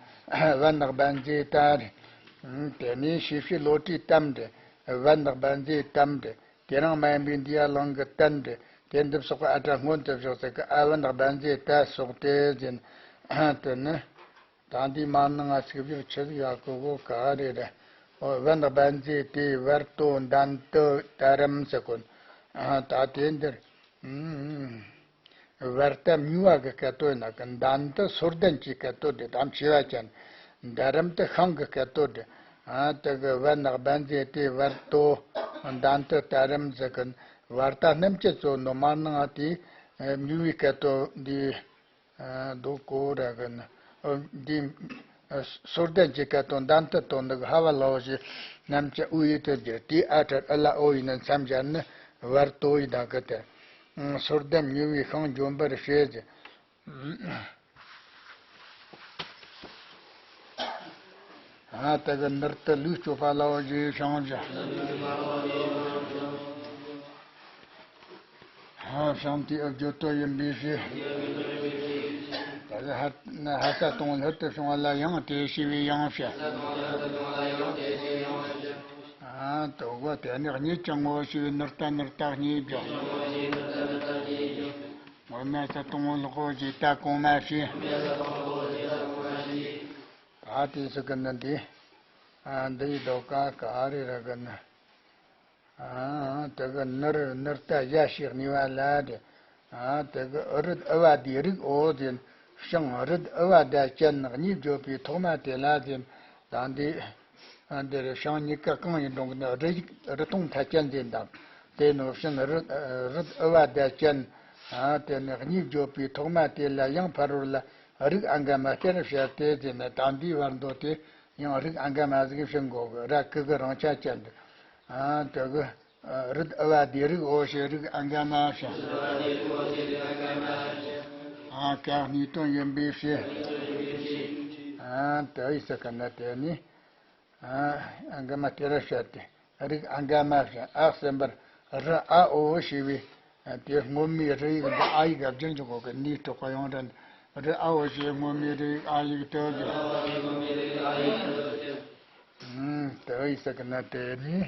བན་ནག་བན་ཟེར་ཏ་རེད། དེ་ནས་ཤེས་བྱའི་བློ་གྲོས་གཏམ་འདྲི། བན་ནག་བན་ཟེར་གཏམ་འདྲི། དེ་རིང་མ་ཡིན་པའི་འདི་ཡ་ལང་གི་དན་འདྲི། དེ་འདི་སོགས་ཀྱི་ཨ་སྒྲ་སྔོན་དུ་བཞག་ས་གི། ཨ་བན་ནག་བན་ཟེར་ཏ་སོགས་ཏེ་ཟེར། དེ་ནི། ད་འདི་མ་ནང་ང་ཚིག་སྦྱོར་ཆི་ཟིག་ཡག་གོ་གོ་ག་རེ་རེད། ཨོ། བན་ནག་བན་ཟེར་ཏེ་བར་དོ་འདན་དུ་ཏ་རམ་ཟེར་གོ་ནོ། ཨ། ད་དེ་འདིར། ཨུམ། བར་ཏ་མྱུ་བ་གི་སྐད་དོད་ན་གི། འདན་དུ་སོར་ལྡན་གྱི་སྐད་དོད་དེ་དམ་ཆེ་བ་ཅན། ཏ་རམ་དུ་ཤིང་གི་སྐད་དོད་དེ། ཨ། དེ་གི་བན་ནག་བན་ཟེར་ཏེ་བར་དོ་འདན་དུ་ཏ་རམ་ཟེར་གི། བར་ཏ་རྣམ་བཅད་གཙོ་བོ་ནོ་མ་ནང་ང་དེ་མྱུ་བའི་སྐད་དོད་འདི། ཨ། འདུག་གོ་ར་གི་ན། ཨ། འདི། ཨ། སོར་ལྡན་གྱི་སྐད་དོད་འདན་དུ་དོན་དུ་ཧ་བ་ལ་འོ་ཞེས་རྣམ་བཅད་ཨུ་ཡིག་ཏུ་བསྒྱུར། དེའི་ཨ་སྒྲ་ཨི་ལ་ཨོ་ཡིན་ན་མཚམས་སྦྱར་ན་བར་དོ་ཡི་དང་གི་དེ། ཨ། སོར་ལྡན་མྱུ་བའི་ཤིང་འཇོམས་པར་བྱེད་ཅེས། ཨ། དེ་གི་ནུར་དུ་ལུས་སྤྱོད་པ་ལ་འོ་ཞེས་བྱང་བཞག། ཧ་བྱང་དེའི་ཨུ་བརྗོད་དོན་ཡིན་པའི་ཕྱིར། དེ་གི་ཧ་ཧ་ས་དང་པོ་ལྷུར་དུ་བྱུང་བ་ལ་ཡང་སྟེ་ཞེས་པའི་ཡང་བྱ། ཨ། དོ་གོ་དེ་ནི་གཉིས་ཀྱང་ངོ་ཞེས་པའི་ནུར་ཏ་ནུར་ཏ་གཉིས་བརྗོད། སྔོན་མ་ས་དང་པོ་ལྷག་པོ་ཞེས་ཏ་གོང་མ་བྱས། ད་དེ་སུ་གི་ནི་འདི། ཨ། འདི་ཡི་ལྡོག་ཀ་ག་རེ་ར་གི་ནི། ཨ། དེ་གི་ནུར་ནུར་ད་གཞལ་བྱའི་ནུས་པ་ལ་དེ། ཨ། དེ་གི་རུ་ཨུ་བ་དེའི་རིགས་འོ་ཟེར། ཞིང་རུ་ཨུ་བ་ད་ཅན་གཉིས་བརྗོད་པའི་ཐོག་མ་དེ་ལ་ཟེར། ད་འདི། ཨ། འདིར་ཞིང་གཉིས་ཀ་གང་ཡིན་རུང་གི་ནི་རུ་ཡིག་རུ་མཐོང་མཐའ་ཅན་ཟེར་དང་། དེ་ནོ་ཞིང་རུ་རུ་ཨུ་བ་ད་ཅན། ཨ། དེ་ནི་གཉིས་བརྗོད་པའི་ཐོག་མ་དེ་ལ་ཡང་ཕ་རོལ་ལ་རིགས་ཨ་འགའ་མ་སྟེར་བྱ་སྟེ་ཟེར་ནས། ད་འདིའི་བར་མདོ་དེ་ཡང་རིགས་ཨ་འགའ་མ་ཟིག་བྱིན་དགོས་གི། ར་གི་གུ་རང་ཆ་ཅན་དུ། ཨ། དེ་གི། ཨ། རུ་ཨུ་བ་དེའི་རིགས་འོ་ཞེས་རིགས་ཨ་འགའ་མ་བྱ། ཨ། ག་གནས་དོན་ཡིན་པའི་ཕྱིར། ཨ། དེ་ཡི་ས་ག་ན་དེ་ནི། ཨ། ཨ་འགའ་མ་སྟེར་བྱ་སྟེ། རིགས་ཨ་འགའ་མ་བྱ། ཨ་གསུམ་པར་རུ་ཨ་འོ་ཞེས་པའི། ཨ། དེ་སྔོན་མའི་རུ་ཡིག་འདི་ཨ་ཡིག་ག་བསྒྱུར་འཇུག་གོ་གི་ནི་གྲོགས་ཡོང་རན། རུ་ཨ་འོ་ཞེས་སྔོན་མའི་རུ་ཡིག་ཨ་ཡིག་ཏུ་བསྒྱུར། ཨུམ། དེ་ཡི་ས་ག་ན་དེ་ནི།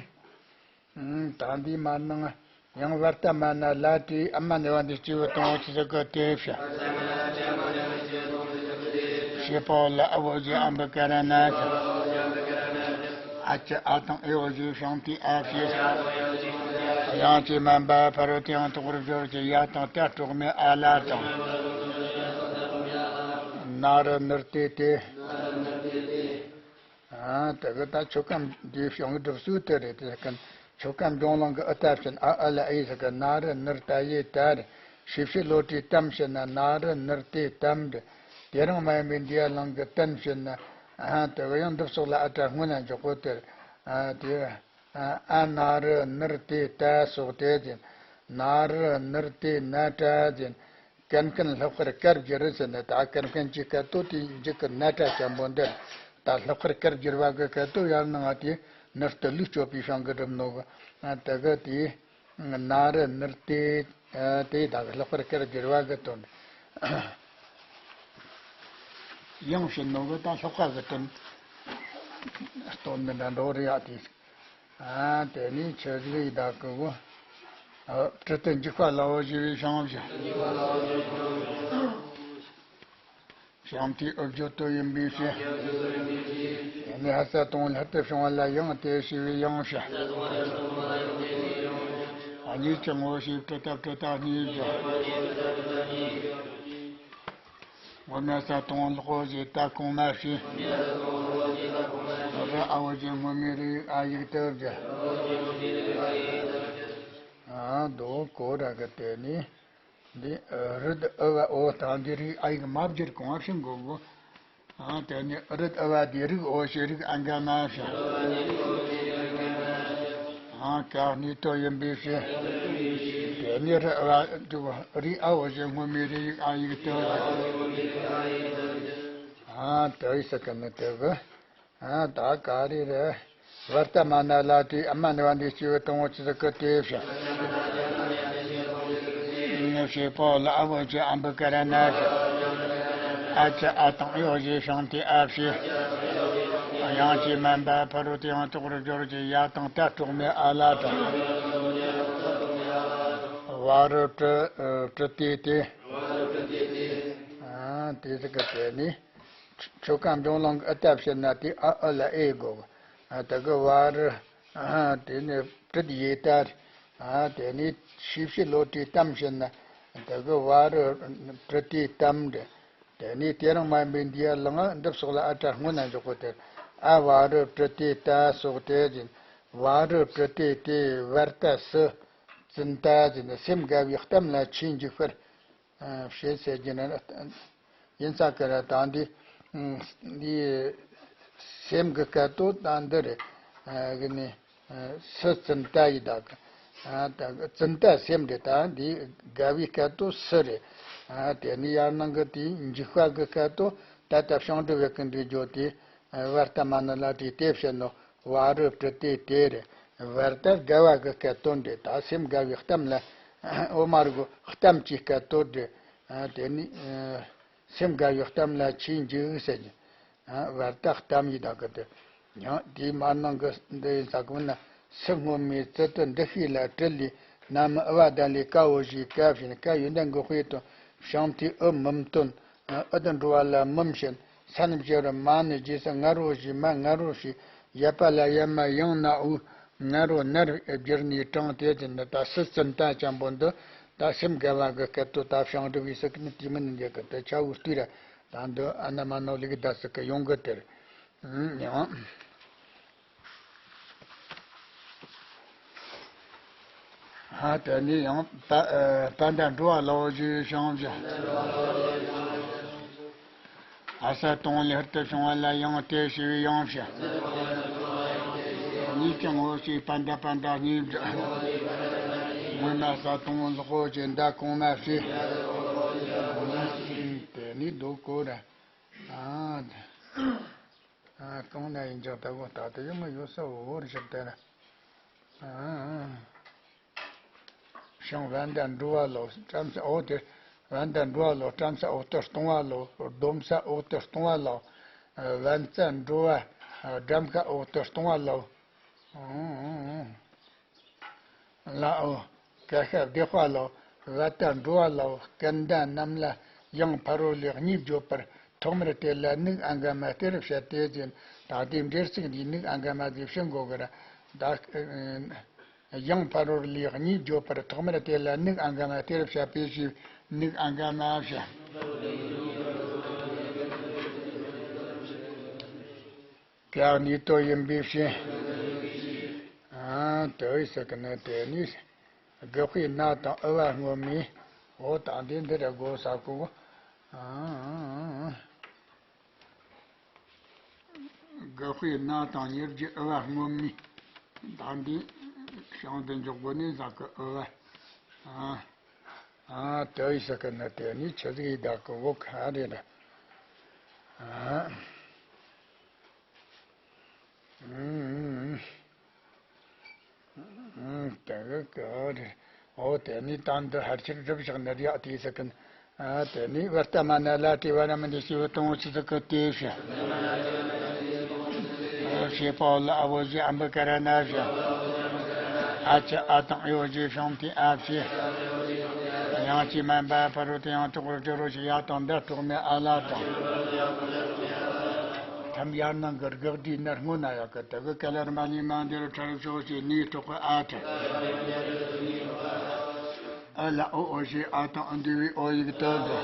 ཨུམ། ད་འདི་མ་ནང་ཡང་བར་ཏ་མ་ན་ལ་ཏིའི་ཨ་མ་ནི་བ་འདི་སྐྱེ་བོ་དང་བོ་ཅི་ཟེར་གི་དེ་བྱ། ཞེས་པའོ་ལ། ཨ་བོ་རྗེ་ཨམ་བུ་ཀ་ར་ན་ཞེས། ཨ་ཅེ་ཨ་དང་ཨེ་བོ་རྗེ་ཤང་ཏི་ཨ་བྱས། དབྱངས་ཅན་མ་འབབ་ཕ་རོལ་ཏུ་ཡང་དག་པར་སྦྱོར་གྱི་ཡ་དང་ཏ་གྲོགས་མེད་ཨ་ལ་དང་། ན་རུ་ནུར་ཏེ་ཏེ། ཨ། དེ་གི་ད་ཆོ་ག་འདིའི་བྱུང་སྒྲུབ་ཚུལ་དེ་རེད། དེ་གི་ཆོ་ག་འབྱུང་གླང་གི་ཨུ་ད་བྱས་ན་ཨ་ཨུ་ལ་ཨེ་ཟེར་གི། ན་རུ་ནུར་ཏ་ཡེ་ཏ་རེད། ཤེས་བྱའི་བློ་གྲོས་ཏམ་བྱས་ན་ན་རུ་ནུར་ཏེ་ཏམ་རེད། དེ་རིང་མ་ཡིན་པའི་འདི་ཡ་གླིང་གི་ཏན་བྱས་ན། ཨ། དེ་གི་ཡང་འདི་སོགས་ལ་ཨ་ཏྲ་སྔོན་ན་འཇོག་གོ་དེ་རེད། ཨ། དེ། ཨ། ན་རུ་ནུར་ཏེ་ཏ་སོགས་ཏེ་ཟེར། ན་རུ་ནུར་ཏེ་ན་ཏྲ་ཟེར། ཀན་མཁན་ལྷག་པར་དཀར་བསྒྱུར་ཟེར་ནས། ད་ཀན་མཁན་གྱི་སྐད་དོད་དེ་མཇུག་གི་ན་ཏྲ་ཅན་པོ་འདིར། ད་ལྷག་པར་དཀར་བསྒྱུར་བ་གི་སྐད་དོད་ཡར་ནང་ང་དེ་ནུར་དུ་ལུག་སྤྱོད་པའི་བྱང་གི་སྒྲུབ་ནོ་གི། ཨ། དེ་གི་དེ་ན་རུ་ནུར་ཏེ། ཨ། དེ་ད་གི་ལྷག་པར་དཀར་བསྒྱུར་བ་གི་དོན། ཡང་བྱིན་ནོ་གི་ད་ལྷག་པ་གི་དོན། དོན་འདི་འདྲ་འགྲོ་རེ་ཡ་དེ། ཨ། དེ་ནས་ཆོས་ལུགས་ཡི་དྭགས་ཀྱི་བུ། ཨ། སྤྲུལ་དུ་འཇུག་པ་ལ་འོ་ཞེས་པའི་བྱང་བཞག་བྱང་མཐའི་ཨུ་བརྗོད་དོ་ཡིན་པའི་ཕྱིར། དེ་ནས་ཧ་ས་དང་ལྷར་དུ་བྱུང་བ་ལ་ཡང་དེ་ཞེས་པའི་ཡང་བཞག་གཉིས་ཀྱི་ངོ་ཞེས་སྤྲུལ་དག་སྤྲུལ་དག་གཉིས་བཞག་ངོ་མ་ས་དང་ལྷག་གོ་ཞེས་ད་གོང་མ་བྱས། རུ་ཨ་འོ་ཞེས་སྔོན་མའི་རུ་ཡིག་ཨ་ཡིག་ཏུ་བསྒྱུར། ཨ། དོ་གོ་ར་གི་དེ་ནི། འདི་རུ་ཨུ་བ་འོ་དང་འདི་རིགས་ཨ་ཡིག་མ་བསྒྱུར་གོང་བ་བྱིན་དགོ་གོ། ཨ། དེ་ནི་རུ་ཨུ་བ་དེའི་རིགས་འོ་ཞེས་རིགས་ཨ་འགའ་མ་བྱ། ཨ། ག་གནས་དོན་ཡིན་པའི་ཕྱིར། དེ་ནི་རུ་ཨུ་བ་རུ་ཨ་འོ་ཞེས་སྔོན་མའི་རུ་ཡིག་ཨ་ཡིག་ཏུ། ཨ། དེ་ཡི་ས་ག་ན་དེ་གི། ཨ། ད་ག་རེ་རེད། བར་ཏ་མ་ན་ལ་ཏིའི་ཨ་མ་ནི་བ་འདི་སྐྱེ་བོ་དང་བོ་ཅི་ཟེར་གི་དེ་བྱ། ཞེས་པའོ་ལ། ཨ་བོ་རྗེ་ཨམ་བུ་ཀ་ར་ན་ཞེས། ཨ་ཅེ་ཨ་དང་ཨེ་བོ་རྗེ་ཤང་ཏི་ཨ་བྱས། དབྱངས་ཅན་མ་འབབ་ཕ་རོལ་ཏུ་ཡང་དག་པར་སྦྱོར་གྱི་ཡ་དང་ཏ་གྲོགས་མེད་ཨ་ལ་དང་། བ་རུ་པྲི། པྲི་ཏེ་ཏེ། ཨ། དེ་ཟེར་གི་དེ་ནི། ཆོ་ག་འབྱུང་གླང་གི་ཨུ་ད་བྱས་ན་དེ་ཨ་ཨུ་ལ་ཨེ་དགོ་གི། ཨ། དེ་གི་བ་རུ། ཨ། དེ་ནས་པྲི་ཡེ་ཏ། ཨ། དེ་ནས་ཤེས་བྱའི་བློ་གྲོས་ཏམ་བྱས་ན། དེ་གི་བ་རུ་པྲི་ཏེ་ཏམ་རེད། དེ་ནས་དེ་རིང་མ་ཡིན་པའི་འདི་ཡ་གླིང་ང་འདི་སོགས་ལ་ཨ་ཏྲ་སྔོན་ན་འཇོག་གོ་དེ། ཨ། བ་རུ་པྲི་ཏེ་ཏ་སོགས་ཏེ་ཟེར། བ་རུ་པྲི་ཏེ་ཏེ་བར་ཏ་སུ་ཙུན་ཏ་ཟེར་ནས། སེམས་དགའ་བའི་གཏམ་ལ་ཆོས་འཇུག་པར། ཨ། བྱེད་ཟེར་གྱི་ནི་ཡིན་ས་གི་རེད། ད་འདི། འདི་སེམས་ཀྱི་སྐད་དོད་ད་འདི་རེད། ཨ། གི་ནི། ཨ། སུ་ཙུན་ཏ་ཡི་དྭགས། ཨ། ད་ཙུན་ཏ་སེམས་རེད། ད་འདི་དགའ་བའི་སྐད་དོད་སུ་རེད། ཨ། དེ་ནི་ཡར་ནང་གི་དེའི་འཇུག་པ་གི་སྐད་དོད་ད་ལྟ་བྱང་སྒྲུབ་པའི་ཀུན་འདུས་བརྗོད་དེ། ཨ། བར་ཏ་མ་ན་ལ་ཏིའི་དེ་བྱས་ནོ། བ་རུ་པྲི་ཏེ་ཏེ་རེད། བར་ཏ་དགའ་བ་གི་སྐད་དོད་རེད། ད་སེམས་དགའ་བའི་གཏམ་ལ། འོ་མ་རུ་གཏམ་གྱི་སྐད་དོད་རེད། ཨ། དེ་ནི། ཨ། སེམས་དགའ་བའི་གཏམ་ལ་ཆོས་འཇུག་ཟེར་གྱི། ཨ། བར་ཏ་གཏམ་ཡི་དྭགས་ཀྱི་དེ། ཡང་དེའི་མར་ནང་གི་འདི་ཡིན་ས་གོ་ན། སུ་སྔོན་མའི་ཙི་ཏུ་འདུ་ཤེས་ལ་པྲི་ལས་ན་མི་ཨུ་བ་ད་ལས་ཀ་འོ་ཞེས་ཀ་བྱས་ནས། ཀ་ཡོན་ཏན་གྱི་དཔེ་དང་བྱང་མཐའི་ཨུ་མུམ་སྟོན། ཨུ་དུ་འགྲོ་བ་ལ་མུམ་བྱས། ས་ནི་སྦྱར་བ་མ་ནི་རྗེས་སུ་ང་རོ་ཞེས་མ་ང་རོ་ཞེས། ཡ་པ་ལ་ཡ་མ་ཡང་ན་འུ། ནར་རོ་ནར་བསྒྱུར་ནས་དྲངས་ཏེ་ཟེར་ནི། ད་སི་ཙན་ད་ཅན་པོ་འདི་ད་སེམས་བརྒལ་བ་གི་སྐད་དོད་ད་བྱང་སྒྲུབ་པའི་སི་ཀི་ནི་དེ་མིན་ནི་འདི་གི་དེ་ཆ་བོ་ལྟོས་ར། ད་འདི་ཨ་ན་མ་ནོ་ལི་གི་ད་སི་ཀི་ཡོང་གི་དེར། ཡང་། ཨ་དེ་ནས་ཡང་པ་ཨ་པ་ད་འགྲོ་བ་ལའོ་ཞེས་བྱང་བཞག་ཨ་ས་དང་ལེར་དུ་བྱུང་བ་ལ་ཡང་དེ་ཞེས་པའི་ཡང་བཞག་གཉིས་ཀྱང་ངོ་ཤེས་པ་འདྲ་པ་འདྲ་གཉིས་བཞག་སྔོན་མ་ས་དང་ལོག་གོ་ཅེ་འདའ་གོང་མ་བྱས། དེ་ནས་སྡོད་གོ་ར། ཨ། ཨ། གང་ན་ཡིན་ཀྱང་ལྟ་བུ་ལྟ་དུ་ཡོང་གི་ཡོད་ས་འོ་བོར་བཞག་དེ་ན། ཨ། ཞིང་བན་དེ་འགྲོ་བ་ལོ། བྲམ་ས་འོག་ཏུ། བན་དེ་འགྲོ་བ་ལོ། བྲམ་ས་འོག་ཏུ་གཏོང་བ་ལོ། སྡོམ་ས་འོག་ཏུ་གཏོང་བ་ལོ། བན་ས་འགྲོ་བ། སྒྲམ་ཁ་འོག་ཏུ་གཏོང་བ་ལོ། ཨ། ལའོ། ཀ་ཤ་བདེ་དཔའ་ལའོ། བ་ཏ་འགྲོ་བ་ལའོ། སྐད་མདའ་རྣམས་ལ་ཡང་ཕ་རོལ་ལས་གཉིས་བརྗོད་པར་ཐོག་མར་དེ་ལ་ནིག་ཨ་འག་མ་སྟེར་བྱ་སྟེ་ཟེར། ད་དེའི་འགྲེལ་ཚིག་འདིའི་ནིག་ཨ་འག་མ་ཟེར་ཕྱིན་གོ་གི་ར། ད་ཡང་ཕ་རོལ་ལས་གཉིས་བརྗོད་པར་ཐོག་མར་དེ་ལ་ནིག་ཨ་འག་མ་སྟེར་བྱ་པའི་ཕྱིར་ནིག་ཨ་འག་མ་བྱ། ཀྱང་ཉིད་དུ་ཡིན་པའི་ཕྱིར། ཨ། དེ་བས་ཟེར་གི་ནི་དེ་ནི། དགག་པའི་ན་དང་ཨུ་བ་སྔོན་མའི། འོ་ད་འདི་འདི་ར་དགོས་ས་གོ། ཨ། དགག་པའི་ན་དང་ཉེར་བརྒྱད་ཨུ་བ་སྔོན་མའི། ད་འདི་བྱང་དུ་འཇོག་དགོས་ནི་ཟ་གི་ཨུ་བ། ཨ། ཨ། དེ་བས་ཟེར་གི་ནི་དེ་ནི་ཆི་ཟིག་ཡིན་ད་གི་འོ་ག་རེ་ར། ཨ། ཨུམ། ཨུམ། དེ་གི་གི་རེད། འོ་དེ་ནི་ད་འདི་ཕལ་ཆེར་སྒྲུབ་བཞག་ནི་རེད་ཡ་དེ་ཟེར་གི་ནི། ཨ། དེ་ནི་བར་ལྟ་མ་ན་ལ་དྲི་བ་ར་མི་འདི་ཞི་བའི་དང་ཆི་ཟིག་གི་དེ་བྱ། ཨ། ཞེས་པའོ་ལ་ཨ་བོ་ཞེས་ཨམ་བུ་ཀ་ར་ན་བྱ། ཨ་ཆ་ཨ་དང་ཨེ་བོ་ཞེས་བྱང་དེ་ཨ་བྱས། ཡང་ཅི་མན་པ་ཕ་རོལ་ཏུ་ཡང་དག་པར་སྦྱོར་རོ་ཞེས་ཡ་དང་འདི་གྲོགས་མེད་ཨ་ལ་དང་། ཐམ་ཡར་ནང་གི་དགག་སྒྲའི་ནར་སྔོ་ན་ཡག་གི་དེ་གི་ཀ་ལར་མ་ནི་མ་འདིར་ཁྲར་ཤོག་ཅེས་ནི་གྲོགས་པ་ཨ་ཁྲ། ཨ་ལ་ཨོ་ཨོ་ཞེས་ཨ་དང་ཨ་འདུས་པའི་ཨོ་ཡིག་དོན་དུ།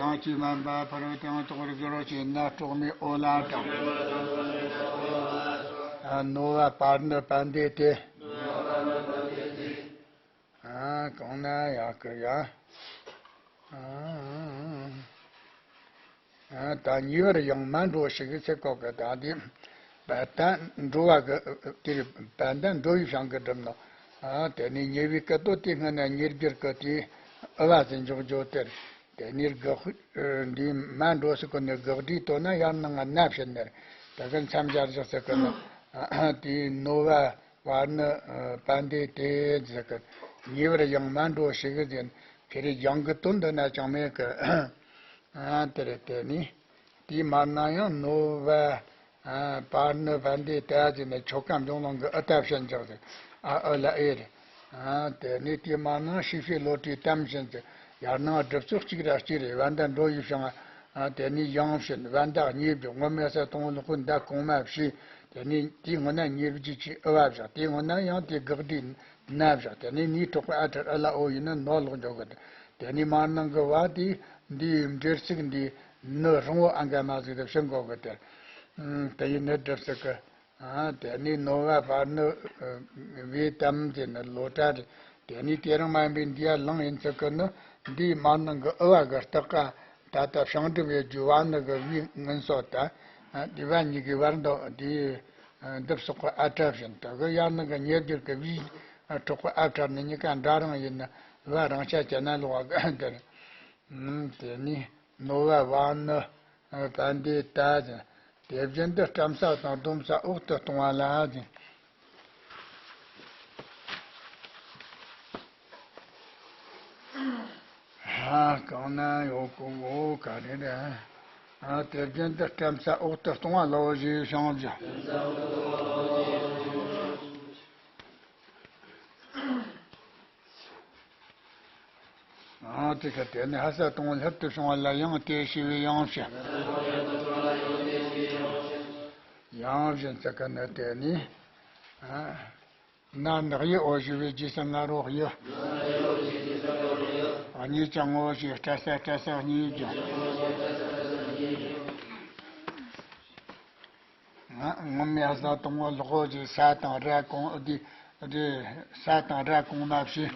ཡང་ཅི་མན་པ་ཕ་རོལ་ཏུ་ཡང་དག་པར་སྦྱོར་རོ་ཞེས་ན་གྲོགས་མེད་ཨོ་ལ་དང་། ཨ། ནོ་བ་པར་ནི་པན་དེ་སྟེ། ཨ། གང་ན་ཡག་གི་ཡ། ཨ། ཨ། ད་ཉེ་བར་ཡང་མ་འགྲོ་ཞིག་ཚེ་ཀོ་གི་ད་དེ། པ་ད་འགྲོ་བ་གི་དེ་རེད། པ་ད་འགྲོ་བའི་བྱང་གི་སྒྲུབ་ནོ། ཨ། དེ་ནས་ཉེ་བའི་སྐད་དོད་དེ་སྔ་ན་ཉེར་བརྒྱད་གི་དེ་ཨུ་བ་ཟེར་འཇོག་འཇོག་དེར། དེ་ནས་དགག་འདི་མ་འགྲོ་ཟེར་གོ་ནི་དགག་སྒྲའི་དོན་ན་ཡར་ནང་ང་ན་བྱེད་ནི་རེད། དེ་གི་མཚམས་སྦྱར་བཞག་ཟེར་གི་ནི། དེའི་ནོ་བ། བ་ནི་པན་དེ་སྟེ་ཟེར་གི། ཉེ་བར་ཡང་མ་འགྲོ་ཞིག་ཟེར། ཁེ་རེ་ཡང་གི་དོན་འདི་ན་ཅང་མེད་གི། ཨ། དེ་རེད། དེ་ནི་དེའི་མར་ན་ཡང་ནོ་བ། ཨ། པར་ནི་པན་དེ་ད་ཟེར་ནས་ཆོ་ག་འབྱུང་ལོང་གི་ཨུ་ད་བྱིན་འཇོག་ཟེར། ཨ། ཨུ་ལ་ཨེ་རེད། ཨ། དེ་ནི་དེའི་མར་ན་ཤེས་བྱའི་བློ་གྲོས་དམ་བྱིན་ཟེར། ཡར་ནང་སྒྲུབ་ཚུལ་གཅིག་ར་གཅིག་རེད། བ་ད་འགྲོ་བའི་བྱང་། ཨ། དེ་ནས་ཡང་བྱིན། བ་ད་གཉིས་བརྗོད། སྔོན་མའི་ས་དང་ལོག་གི་འདའ་གོང་མ་བྱས། དེ་ནས་དེའི་སྔོན་ན་ཉེར་བརྒྱད་ཀྱི་ཨུ་བ་བཞག་དེའི་སྔོན་ན་ཡང་དེ་དགག་སྒྲའི་ན་བཞག་དེ་ནས་ནི་གྲོགས་པ་ཨ་ཁྲར་ཨུ་ལ་ཨོ་ཡིན་ན་ནོ་ལོག་འཇོག་གི། དེ་ནས་མར་ནང་གི་བ་དེ་འདིའི་འགྲེལ་ཚིག་འདི་ནི་རིང་བོ་ཨ་འག་མ་ཟིག་ཏུ་བྱིན་གོ་གི་དེར། ཨུམ། དེ་ཡིན་ནི་སྒྲུབ་ཚིག་གི། ཨ། དེ་ནས་ནོ་བ་པར་ནི་བའི་དམ་དེ་ནི་ལོ་ཏྲ་རེད། དེ་ནས་དེ་རིང་མ་ཡིན་པའི་འདི་ཡར་ལངས་ཡིན་ཚུལ་གི་ནི་འདིའི་མར་ནང་གི་ཨུ་བ་གི་རྟགས་ཀ་ད་ལྟ་བྱང་སྒྲུབ་ཡོད་རྒྱུ་བ་ནི་གི་བའི་སྔོན་སོ་ད། ཨ། དེ་བ་གཉིས་ཀྱི་བར་འདོགས་དེ། ཨ། འདི་སོགས་པ་ཨ་ཁྲ་བྱིན། དེ་གི་ཡར་ནང་གི་ཉེར་བརྒྱད་ཀྱི་བའི་གྲོགས་པ་ཨ་ཁྲ་ནི་གཉིས་ཀ་འདྲ་རང་ཡིན་ན་བ་རང་ཆ་ཅན་ན་ལོག་གི་དེར། ཨུམ། དེ་ནས་ནོ་བ་བ་ནི་པན་དེ་ད་ཟེར། དེ་བཞིན་དུ་བྲམ་ས་དང་སྡོམ་ས་འོག་ཏུ་གཏོང་བ་ལ་ཟེར། ཧ། གང་ན་ཡོད་གོ་གོ་ག་རེ་རེད། ཨ། དེ་བཞིན་དུ་བྲམ་ས་འོག་ཏུ་གཏོང་བ་ལའོ་ཞེས་བྱང་བཞག་ཨང་། དེ་ཁ་དེ་ནི་ཧ་ས་དང་ལྷར་དུ་བྱུང་བ་ལ་ཡང་དེ་ཞེས་པའི་ཡང་བྱ། ཡང་བཞིན་ཚིག་གི་ནི་དེ་ནི། ན་ནག་ཡི་འོ་ཞེས་པའི་རྗེས་སུ་ང་རོ་ཡི། གཉིས་ཀྱང་ངོ་ཞེས་སྐྲ་ས་སྐྲ་ས་གཉིས་ཀྱང་། ངོ་མའི་ས་དང་པོ་ལོག་གོ་ཞེས་ས་དང་ར་གོང་འདི་རེ་ས་དང་ར་གོང་མ་བྱས།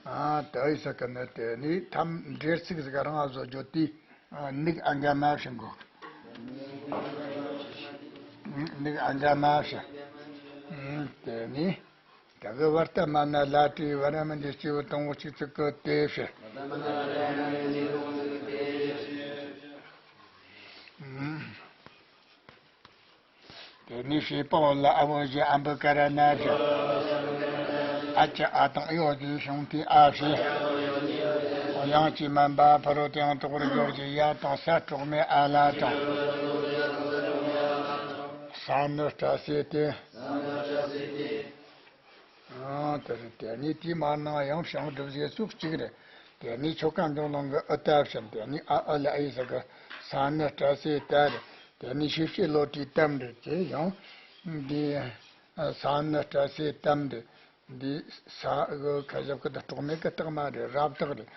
ཨ་ད་ཡི་ས་ཀ་ནི་དེ་ནི་ཐམ་འབྲེལ་ཚིག་ཟིག་རང་ང་བཟོ་རྒྱུ་དེ། ཨ་ནིག་ཨ་འགའ་མ་བྱེད་དགོས། ནིག་ཨ་འགའ་མ་བྱེད། དེ་ནི། ད་གི་བར་ཏ་མ་ན་ལ་ཏྲི་བ་ར་མི་འདི་སྐྱེས་བུ་དང་པོ་གཅིག་ཚིག་གི་དེ་བྱེད། དེ་ནས་བྱེད་པ་ལ་ཨ་བོ་ཞེས་ཨ་འབུ་ཀ་ར་ན་བྱེད། ཨ་ཅི་ཨ་དང་ཨི་འོ་ཞེས་བྱུང་དེ་ཨ་བྱེད། ཡང་ཅི་མན་པ་ཕ་རོལ་ཏུ་ཡང་དོགས་པར་འཇོག་ཅེས་ཡ་དང་ས་དྲུག་མའི་ཨ་ལ་དང་། ས་ནི་སྐྲ་སེ་སྟེ། ཨ་དེ་རེད། དེ་ནས་དེའི་མར་ནང་ཡང་བྱང་སྒྲུབ་བྱེད་ཚུལ་གཅིག་རེད། དེ་ནས་ཆོ་ག་འབྱུང་ལམ་གྱི་ཨི་ལྟ་བྱེད། དེ་ནས་ཨ་ཨི་ལ་ཨི་ཟེར་གི་ས་ནི་སྐྲ་སེ་ཏ་རེད། དེ་ནས་ཤེས་བྱའི་བློ་གྲོས་གཏམ་རེད། དེ་ཡང་འདི་ས་ནི་སྐྲ་སེ་གཏམ་རེད། འདི་ས་གི་ཁ་ཞབས་ཀྱི་དང་གྲོགས་མེད་ཀྱི་རྟགས་མ་རེད། རབ་རྟགས་རེད།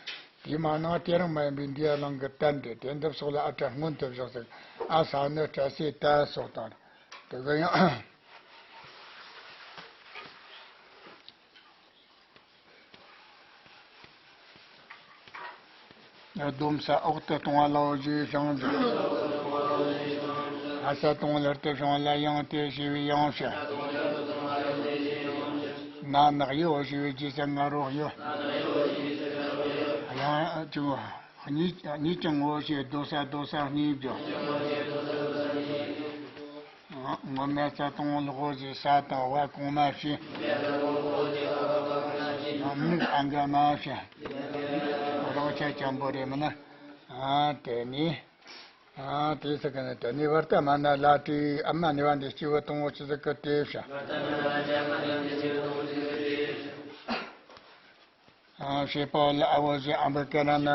དེའི་མར་ནང་དེ་རིང་མ་ཡིན་པའི་འདི་ཡ་ལང་གི་ཏན་རེད། དེ་འདི་སོགས་ལ་ཨ་སྒྲ་སྔོན་དུ་བཞག་ཟེར། ཨ་ས་ནི་སྐྲ་སེ་ཏ་སོགས་དང་། དེ་ག་ཡང་། སྡོམ་ས་འོག་ཏུ་གཏོང་བ་ལའོ་ཞེས་བྱུང་ཟེར། ཨ་ས་དང་ལྷར་དུ་བྱུང་བ་ལ་ཡང་སྟེ་ཞེས་པའི་ཡང་ཕྱིར། ན་ནག་ཡི་འོ་ཞེས་པའི་རྗེས་སུ་ང་རོ་ཡི། ཡང་གཅིག་གཉིས་གཉིས་ཀྱང་ངོ་ཞེས་རྡོ་ས་རྡོ་ས་གཉིས་བརྗོད། ངོ་མའི་ས་དང་ལོག་གོ་ཞེས་ས་དང་བ་གོང་མ་བྱས། མིག་ཨ་འགའ་མ་བྱས། རང་ཆ་ཅན་པོ་རེད་མིན་ན། ཨ་དེ་ནི། ཨ་དེ་ཟེར་གི་ནི་དེ་ནི་བར་ཏ་མ་ན་ལ་ཏྲི་ཨ་མ་ནི་བ་འདི་སྐྱེས་བུ་དང་པོ་ཆི་ཟིག་གི་དེ་བྱ། ཨ་བྱེད་པ་ལ་ཨ་བོ་ཞེས་ཨ་འབུ་ཀ་ན་ན་བྱ།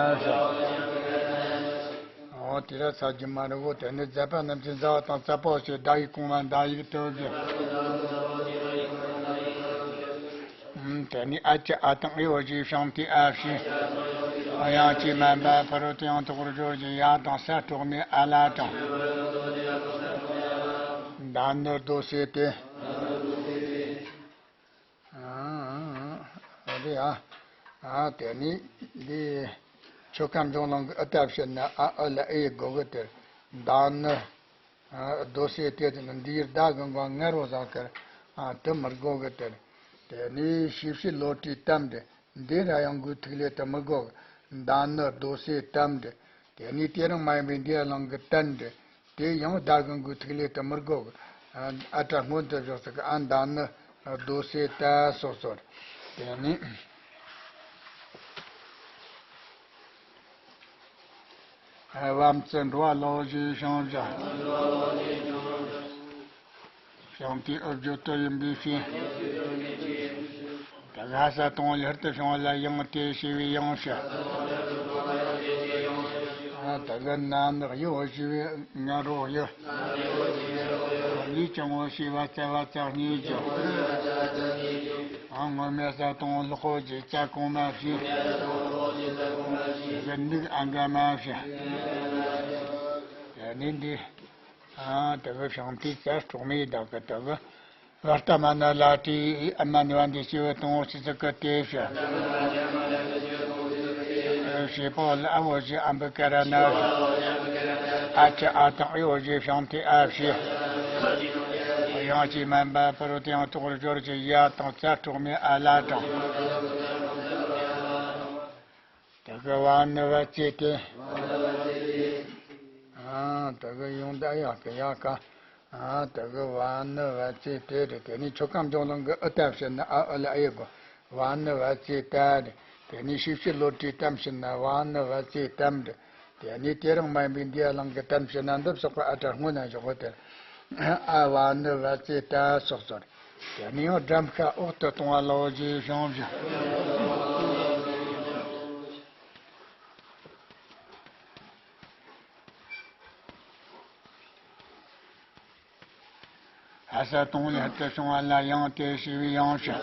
ཨོ་དེ་ར་ས་རྒྱུ་མ་རུ་བོ་དེ་ནི་ཛ་པ་རྣམས་ཀྱི་ཛ་བ་དང་ཙ་པོ་ཞེས་ཟླ་ཡིག་གོང་མ་ཟླ་ཡིག་དུ་བཞག། དེ་ནི་ཨ་ཅི་ཨ་དང་ཨི་འོ་ཞེས་བྱུང་སྟེ་ཨ་བྱས། ཡང་ཅི་མན་པ་ཕ་རོལ་ཏུ་ཡང་དོགས་པར་འཇོག་ཅེས་ཡ་དང་ས་དྲུག་མའི་ཨ་ལ་དང་། ད་ནི་རྡོ་སེ་སྟེ། ཨ་རེ་ཨ། ཨ་དེ་ནི་འདི་ཆོ་ག་འབྱུང་ལམ་གྱི་ཨི་ལྟ་བྱེད་ན་ཨ་ཨི་ལ་ཨི་དགོས་གི་དེར། ད་ནི། ཨ་རྡོ་སེ་སྟེ་དེ་ནི་འདིའི་ཟླ་གི་མགོ་ང་རོ་བཟང་ཁར། ཨ་དེ་མི་དགོས་གི་དེར། དེ་ནི་ཤེས་བྱའི་བློ་གྲོས་གཏམ་དེ། འདི་ར་ཡང་གུའི་ཐིག་ལེ་དེ་མི་དགོས་གི། ད་ནི་རྡོ་སེ་གཏམ་དེ། དེ་ནི་དེ་རིང་མ་ཡིན་པའི་འདི་ཡ་ལང་གི་ཏན་དེ། དེ་ཡང་ཟླ་གི་མགོའི་ཐིག་ལེ་དེ་མི་དགོས་གི། ཨ་སྒྲ་སྔོན་དུ་བཞག་ཚིག་གི་ཨ་ད་ནི་རྡོ་སེ་ཏ་སོགས་སོར། དེ་ནི། བམ་རྩི་འགྲོ་བ་ལོ་ཞེས་བྱུང་བཞག། བྱུང་སྟེ་ཨུ་བརྗོད་དུ་ཡིན་པའི་ཕྱིར། ད་ག་ས་དང་ལྷར་དུ་བྱུང་བ་ལ་ཡང་སྟེ་ཞེས་པའི་ཡང་ཕྱིར། ད་ག་ན་ནག་ཡོ་ཞེས་པའི་ང་རོ་ཡོ། ཡིད་ཀྱང་ངོ་ཤེས་པ་རྩ་བ་རྩ་གཉིས་ཀྱང་། ཨ་ངོ་མའི་ས་དང་ལྷག་གོ་ཅེས་རྩ་གོང་མ་བྱས། དེ་གི་ནིག་ཨ་འགའ་མ་བྱས། དེ་ནི་འདི། ཨ་དེ་གི་བྱང་མཐའི་རྩ་གྲོག་མའི་བདག་གི་དེ་གི། བར་ཏ་མ་ན་ལ་ཏྲི་ཨ་མ་ནི་བ་འདི་སྐྱེས་བུ་དང་པོ་ཆི་ཟིག་གི་དེ་བྱ། བྱེད་པོ་ལ་ཨ་བོ་ཞེས་ཨ་འབུ་ཀ་ར་ན་བྱ། ཨ་ཅི་ཨ་དང་ཨི་འོ་ཞེས་བྱུང་སྟེ་ཨ་བྱས། ཡང་ཅི་མན་པ་ཕ་རོལ་ཏུ་ཡང་དོགས་པར་འཇོག་ཅེས་ཡ་དང་རྩ་གྲོག་མའི་ཨ་ལ་དང་། དེ་གི་བ་ནི་བ་ཙེ་སྟེ། ཨ་དེ་གི་ཡོང་ད་ཡག་གི་ཡག་ག་ཨ་དེ་གི་བ་ནི་བ་ཙེ་སྟེ་རེད། དེ་ནི་ཆོ་ག་འབྱུང་ལམ་གྱི་ཨི་ལྟ་བྱེད་ན་ཨ་ཨི་ལ་ཨི་དགོས། བ་ནི་བ་ཙེ་ཏ་རེད། དེ་ནི་ཤེས་བྱའི་བློ་གྲོས་གཏམ་བྱེད་ན་བ་ནི་བ་ཙེ་གཏམ་རེད། དེ་ནི་དེ་རིང་མ་ཡིན་པའི་འདི་ཡ་ལང་གི་གཏམ་བྱེད་ན་འདི་སོགས་པ་ཨ་སྒྲ་སྔོན་ན་བཞག་གོ་དེར། ཨ་བ་ནི་བ་ཙེ་ཏ་སོགས་སོར། དེ་ནི་ཡང་སྒྲ་མཁའ་འོག་ཏུ་གཏོང་བ་ལའོ་ཞེས་བྱུང་བཞག། ས་དང་པོ་ལྷར་དུ་བྱུང་བ་ལ་ཡང་དེ་ཞེས་པའི་ཡང་ཞིང་།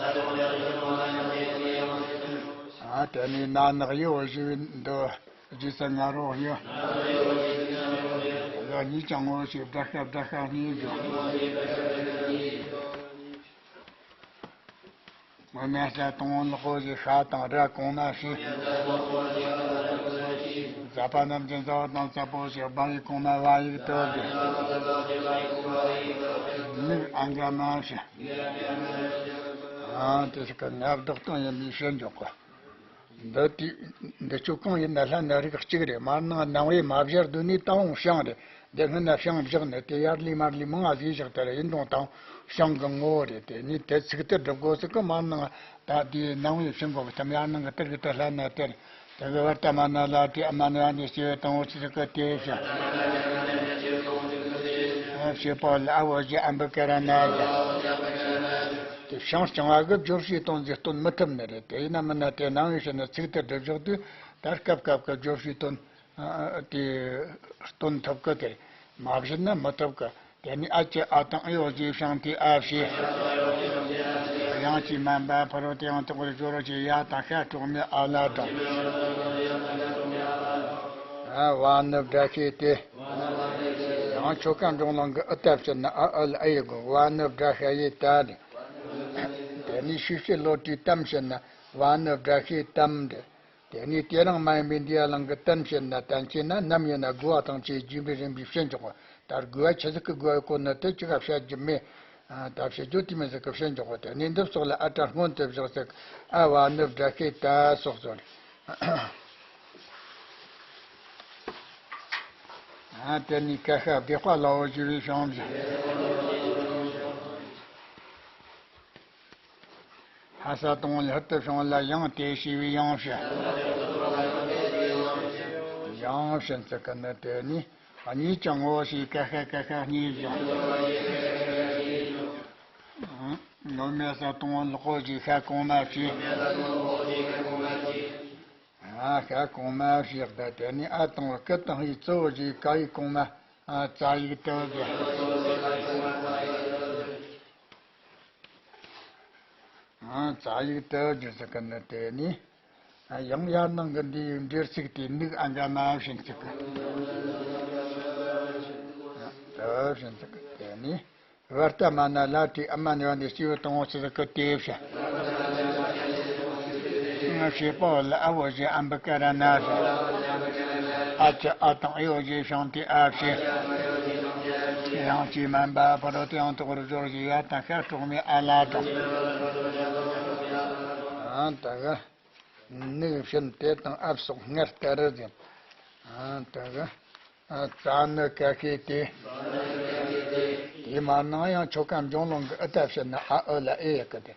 ཨ་དེ་ནས་ན་ནག་ཡོ་ཞེས་པའི་འདི་རྗེས་སུ་ང་རོ་ཡོ། ཡོ་གཉིས་ཀྱང་ངོ་ཞེས་བསྒྲ་ཤ་བསྒྲ་ཤ་གཉིས་བརྗོད། ངོ་མ་ས་དང་པོ་ལོག་པོ་ཞེས་ཤ་དང་ར་གོང་མ་ཞེས། ཟ་པ་རྣམས་ཀྱི་ཟ་བ་དང་ཟ་པོ་ཞེས་བ་ཡིག་གོང་མ་བ་ཡིག་ཏུ་བསྒྲིལ། མིག་ཨ་འགའ་མ་ཞེས། ཨ་དེ་ཞིག་གི་ངག་བདག་སྟོན་ཡིན་པའི་ཕྱིར་འཇོག་གོ། འདི་དུས་འདི་ཆོ་གང་ཡིན་ན་ལྷ་ནི་རིགས་གཅིག་རེད། མར་ནང་སྣང་བས་མ་བཞག་དུས་ནས་དང་བོ་བྱིངས་རེད། འདི་སྔོན་ན་བྱིངས་བཞག་ནས་དེ་ཡར་ལས་མར་ལས་མང་ང་ཟིག་བཞག་དེ་རེད། ཡིན་དང་དང་བྱིངས་གི་ངོ་བོ་རེད། དེ་ནས་དེ་ཚིག་ཏུ་སྒྲུབ་དགོས་ཟིག་གི། མར་ནང་ད་དེའི་སྣང་བས་བྱིང་དགོས་གི་ཐམ་ཡར་ནང་གི་ཏིར་གི་ཏི་ལྷ་ན་ཏིར། དེ་གི་བར་ཏ་མ་ན་ལ་ཏི་ཨ་མ་ནི་བ་འདི་སྐྱེ་བོ་དང་བོ་ཚིག་གི་དེ་བྱ། བྱེད་པ་ལ་ཨ་བོ་ཞེས་ཨམ་བུ་ཀ་ར་ན་ཡ། དེ་བྱིངས་བྱིངས་བ་གི་བརྗོད་བྱའི་དོན་ཟིག་སྟོན་མི་ཐུབ་ནི་རེད། དེ་ཡིན་ན་མིན་ན་དེ་སྣང་བས་བྱིངས་ནས་ཚིག་ཏུ་སྒྲུབ་བཞག་དུས་ད་སྐབས་སྐབས་ཀྱི་བརྗོད་བྱའི་དོན་དེ་སྟོན་ཐུབ་གི། དེར་མ་བྱིངས་ན་མི་ཐུབ་གི། དེ་ནས་ཨ་ཀྱི་ཨ་དང་ཨི་འོ་ཞེས་བྱིངས་ཏེ་ཨ་བྱས། ཡང་ཅིག་མན་པ་ཕ་རོལ་ཏེ་ཡང་དག་པར་སྦྱོར་ཞེས་ཡ་དང་ཤ་གྲོགས་མེད་ཨ་ལ་སྦྲང་། ཨ་བ་ནི་སྦྲ་ཤེས་ཏེ། ཡང་ཆོ་ག་འབྱུང་ལོང་གི་ཨི་ད་བྱིངས་ན་ཨ་ཨི་ལ་ཨེ་དགོས། བ་ནི་སྦྲ་ཤ་ཡེ་ད་རེད། དེ་ནས་ཤུ་ཤི་ལོ་ཏྲི་ཏམ་བྱིངས་ན་བ་ནི་སྦྲ་ཤེས་ཏམ་རེད། དེ་ནས་དེ་རིང་མ་ཡིན་པའི་འདི་ཡ་ལང་གི་ཏན་བྱེད་ན་ཏན་བྱེད་ན་ནམ་ཡིན་ན་དགུ་བ་དང་བཅས་རྒྱུ་འབྲས་རིམ་པས་བྱེད་འཇོག་པ། ད་དགུ་བ་ཆི་ཟིག་གི་དགུ་བ་གོ་ན་དེ་ཅི་ག་བཤད་རྒྱུ་མེད། ད་བཤད་རྒྱུ་དེ་མི་ཟིག་གི་བྱེད་འཇོག་པ། དེ་ནས་འདི་སོགས་ལ་ཨ་ཏྲ་སྔོན་དུ་བཞག་ཟིག་ཨ་བ་ནི་སྦྲ་ཤེས་ད་སོགས་སོ་རེད། ཨ་དེ་ནས་ཀ་ཤ་བདེ་དཔའ་ལ་འོ་ཞེས་པའི་བྱིངས་བཞག་ཧ་ས་དང་པོ་ལྷར་དུ་བྱུང་བ་ལ་ཡང་དེ་ཞེས་པའི་ཡང་བྱ། ཡང་བྱིངས་ཚིག་གི་ནི་དེ་ནི་གཉིས་ཀྱང་ངོ་ཞེས་ཀ་ཤ་ཀ་ཤ་གཉིས་བཞག་ངོ་མ་ས་དང་པོ་ལོག་པོ་ཞེས་ཤ་གོང་མ་བྱས། ཨ་ཤ་གོང་མ་བྱས། ད་དེ་ནི་ཨ་དང་པོ་ཀི་དང་ཧི་གཙོ་བོ་ཞེས་ཀ་ཡིག་གོང་མ། ཨ་ཙ་ཡིག་ཏུ་བསྒྱུར། ཨ་ཙ་ཡིག་ཏུ་བསྒྱུར་ཟེར་གི་ནི་དེ་ནི། ཨ་ཡང་ཡར་ནང་གི་འདིའི་འབྲེལ་ཚིག་དེ་ནིག་ཨ་འགའ་མ་བྱིངས་ཚིག་གི། ཨ་དུ་བྱིངས་ཚིག་གི་དེ་ནི། བར་ཏ་མ་ན་ལ་ཏྲི་ཨ་མ་ནི་བ་འདི་སྐྱེས་བུ་དང་བོ་ཚིག་གི་དེ་བྱ། ང་བྱེད་པ་ལ་ཨ་བོ་ཞེས་ཨམ་བུ་ཀ་ར་ན་ཞེས། ཨ་ཀྱི་ཨ་དང་ཨི་འོ་ཞེས་བྱིངས་ཏེ་ཨ་བྱས། ཡང་ཅིག་མན་པ་ཕ་རོལ་ཏེ་ཡང་དག་པར་སྦྱོར་ཞེས་ཡ་དང་ཤ་གྲོགས་མེད་ཨ་ལ་སྦྲང་། ཨ་ད་ག་ནིག་བྱིངས་དེ་དང་ཨ་སོགས་སྔར་ལྟར་ཟིན། ཨ་ད་ག་ཙ་ནི་ཀ་ཤེས་ཏེ། དེ་མ་ནང་ཡང་ཆོ་ག་འབྱུང་ལོང་གི་ཨི་ད་བྱིངས་ན་ཨ་ཨི་ལ་ཨེ་ཡག་གི་དེ།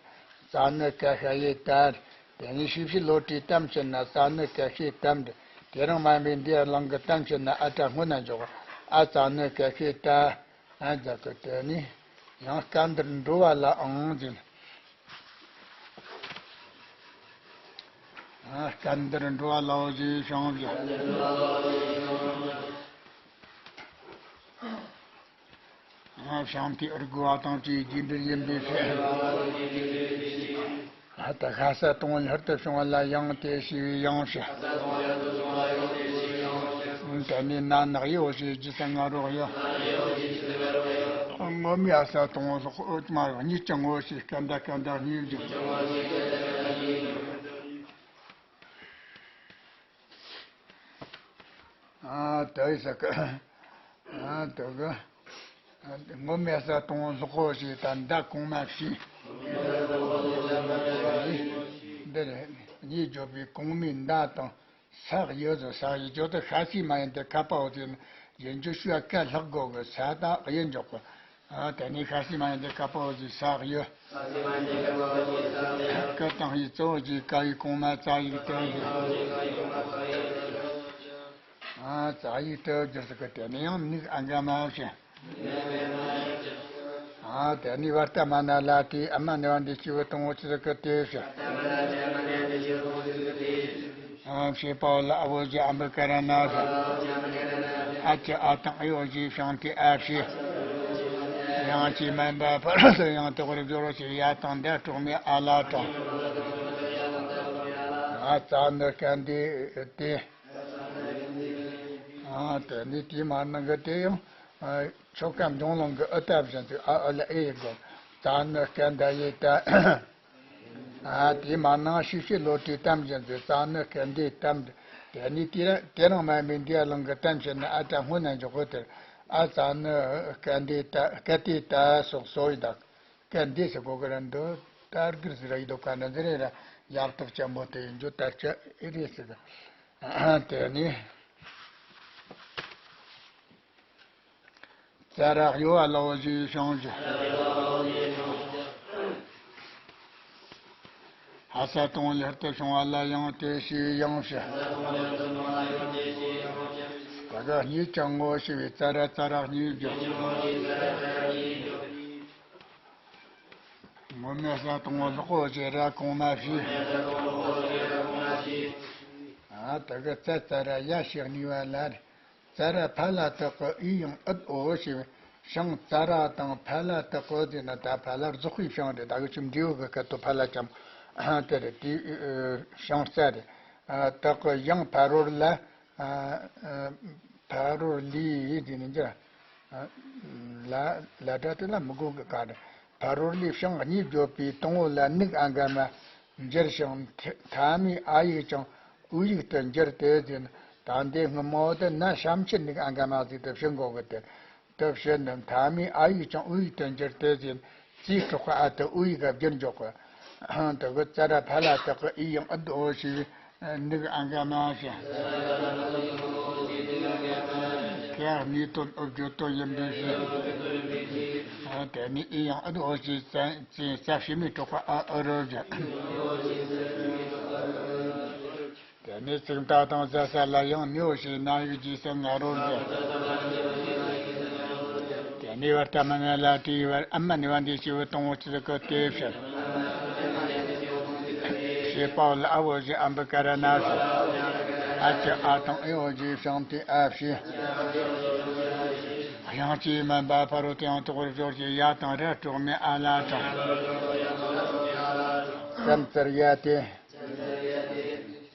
ཙ་ནི་ཀ་ཤ་ཡེ་ད། དེ་ནས་ཤུ་ཤི་ལོ་ཏྲི་ཏམ་བྱིངས་ན་ཙ་ནི་ཀ་ཤེས་ཏམ་རེད། དེ་རིང་མ་ཡིན་པའི་འདི་ཡ་ལང་གི་ཏམ་བྱིངས་ན་ཨ་ཏྲ་སྔོན་ན་འཇོག་ཨ་ཙ་ནི་ཀ་ཤེས་ད། ཨ་ཛ་གི་དེ་ནི་ཡང་སྐད་འདིར་འགྲོ་བ་ལའང་ཟེར། ཨ་སྐད་འདིར་འགྲོ་བ་ལའོ་ཞེས་བྱིངས་བཞག་ཨ་བྱིངས་ཏེ་ཨུར་དགུ་བ་དང་བཅས་རྒྱས་འབྲས་ཡིན་པའི་ཕྱིར། ཨ་ད་ཤ་ས་དང་པོ་ལྷར་དུ་བྱུང་བ་ལ་ཡང་དེ་ཞེས་པའི་ཡང་བྱ། དེ་ནས་ན་ནག་ཡོ་ཞེས་རྗེས་སུ་ང་རོ་ཡོ། ངོ་མའི་ཨ་ས་དང་པོ་ལོག་པོ་མ་གཉིས་ཀྱང་ངོ་ཞེས་སྐད་མདའ་སྐད་མདའ་གཉིས་བརྗོད། ཨ་དེ་ས་ཀ་ཨ་དེ་ག་ངོ་མའི་ས་དང་པོ་ལོག་པོ་ཞེས་ད་མདའ་གོང་མ་བྱས། འདི་རེད། གཉིས་བརྗོད་པའི་གོང་མའི་མདའ་དང་ས་གཡུ་ཟེར། ས་གཡུ་བརྗོད་དུ་ཤ་སའི་མ་ཡིན་ཏེ་ཁ་པའོ་ཟེར་ན་ཡིན་རྒྱུ་ཞུ་བ་ཀ་ལྷག་དགོས་གི། ས་དང་གཡུ་འཇོག་གི། ཨ་དེ་ནས་ཤ་སའི་མ་ཡིན་ཏེ་ཀ་པའོ་ཟེར། ས་གཡུ། ཀ་དང་ཧི་གཙོ་བོ་བརྗོད་ཀ་ཡིག་གོང་མ་ཙ་ཡིག་ཏུ་བསྒྱུར། ཨ་ཙ་ཡིག་ཏུ་བསྒྱུར་ཟེར་གི། དེ་ནས་ཡང་ནིག་ཨ་འགའ་མ་བྱིངས། ཨ་དེ་ནས་བར་ཏ་མ་ན་ལ་ཏྲི་ཨ་མ་ནི་བ་འདི་སྐྱེས་བུ་དང་བོ་ཚིག་གི་དེ་བྱ། ཨ་བྱེད་པ་ལ་ཨ་བོ་ཞེས་ཨམ་བུ་ཀ་ར་ན་ཞེས། ཨ་ཀྱི་ཨ་དང་ཨི་འོ་ཞེས་བྱིངས་ཏེ་ཨ་བྱས། ཡང་ཅི་མན་པ་ཕ་རོལ་ཏུ་ཡང་དག་པར་སྦྱོར་བ་ཞེས་ཡ་དང་ད་གྲོགས་མེད་ཨ་ལ་དང་། ཨ་ཙ་ནི་སྐད་འདི་སྟེ། ཨ་དེ་ནི་དེའི་མ་ནང་གི་དེ་ཡང་ཆོ་ག་འབྱུང་ལུང་གི་ཨི་ལྟ་བཞིན་དུ་ཨ་ཨི་ལ་ཨེ་ཡི་དགོས། ཙ་ནི་སྐད་འདི་ཡི་ལྟ། ཨ་དེའི་མ་ནང་ཤི་ཤི་ལོ་དྲུག་གཏམ་བཞིན་དུ་ཙ་ནི་སྐད་འདི་གཏམ། དེ་ནི་དེ་རང་དེ་རང་མ་ཡིན་པའི་འདི་ཡ་ལུང་གི་གཏམ་བྱས་ན་ཨ་ད་སྔོན་ན་འཇོག་གོ་དེར། ཨ་ཙ་ནི་སྐད་འདི་ལྟ་སྐད་དེ་ལྟ་སོགས་སོ་ཡི་དག་སྐད་འདི་ཟེར་གོ་གི་ར་འདུག་ད་གིར་ཟེར་ཡི་དོ་ག་འདྲ་ཟེར་ར་ཡག་ཐབས་ཆེན་པོ་དེ་ཡིན་རྒྱུ་ད་ཆ་ཨེ་རེད་ཟེར་གི། དེ་ནི་ཙ་ར་གཡོ་བ་ལའོ་ཞེས་བྱུང་ཞིང་། ཧ་ས་དང་པོ་ལྷར་དུ་བྱུང་བ་ལ་ཡང་དེ་ཞེས་ཡང་ཞུ། ད་ག་གཉིས་ཀྱང་ངོ་ཤེས་པའི་ཙ་ར་ཙ་ར་གཉིས་བརྗོད། ངོ་མ་ས་དང་པོ་ལྷག་པོ་ཞེས་ར་གོང་མ་བྱས། ཨ་ད་ག་ཙ་ཙ་ར་ཡ་ཞེས་གཉིས་པ་ལ་རེད། ཙ་ར་ཕ་ལ་དག་གི་ཨི་ཡང་ཨིད་འོ་ཞེས་པའི་ཞང་ཙ་ར་དང་ཕ་ལ་དག་གི་ཟེར་ན་ད་ཕ་ལ་རྫོགས་པའི་ཞང་རེད། ད་གི་ཅིག་འབྲས་བུ་གི་སྐད་དུ་ཕ་ལ་ཅམ་དེ་རེད། དེ་ཞང་ཙ་རེད། དག་གི་ཡང་ཕ་རོལ་ལ་ཕ་རོལ་ལས་ཟེར་ནས་འཇག་ལ་ལ་སྒྲ་དེ་ལ་མི་དགོས་གི་ག་རེད། ཕ་རོལ་ལས་ཞང་གཉིས་བརྗོད་པའི་དང་པོ་ལ་ནིག་ཨ་ག་མ་འགྱུར་ཞིང་མཐའ་མའི་ཨ་ཡིག་ཀྱང་ཨུ་ཡིག་ཏུ་འགྱུར་ཏེ་ཟེར་ན། ད་འདི་སྔོན་མ་དེ་ན་ཞབས་ཕྱི་ནིག་ཨ་ག་མ་ཟིག་ཏུ་ཕྱིན་གོ་གི་དེ། དེ་ཕྱིན་ནི་མཐའ་མའི་ཨ་ཡིག་ཀྱང་ཨུ་ཡིག་ཏུ་འགྱུར་ཏེ་ཟེར་ན། རྩིས་གྲོགས་ཨ་ཏུ་ཨུ་ཡིག་ག་བསྒྱུར་འཇོག་གི། དེ་གི་ཙ་ར་ཕ་ལ་དག་གི་ཨི་ཡང་ཨིད་འོ་ཞེས་པའི་ནིག་ཨ་ག་མ་ཞེས། ཁྱེད་གཉིས་དོན་ཨུ་བརྗོད་དོན་ཡིན་པའི་ཕྱིར། དེ་ནི་ཨི་ཡང་ཨིད་འོ་ཞེས་ཙ་ཙ་ཕྱི་མའི་གྲོགས་པ་ཨ་ཨུ་རུ་བརྗོད། དེ་ནས་ཚིག་མཐའ་དང་ཟ་ས་ལ་ཡང་ནི་འོ་ཞེས་ན་ཡིག་རྗེས་སུ་ང་རོར་བརྗོད། དེ་ནས་བར་ཏ་མ་ན་ལ་ཏིའི་བར་ཨ་མ་ནི་བ་འདི་སྐྱེ་བོ་དང་པོ་ཚིག་གི་དེ་ཕྱིར། ཞེས་པའོ་ལ་ཨ་བོ་ཞེས་ཨམ་བུ་ཀ་ར་ན་ཞེས། ཨ་ཅི་ཨ་དང་ཨེ་འོ་ཞེས་བྱང་དེ་ཨ་ཕྱི། དབྱངས་ཅན་མིན་པ་ཕ་རོལ་ཏུ་ཡང་དག་པར་སྦྱོར་གྱི་ཡ་དང་ར་གྲོགས་མེད་ཨ་ལ་དང་། ཙན་ཙིར་ཡ་སྟེ།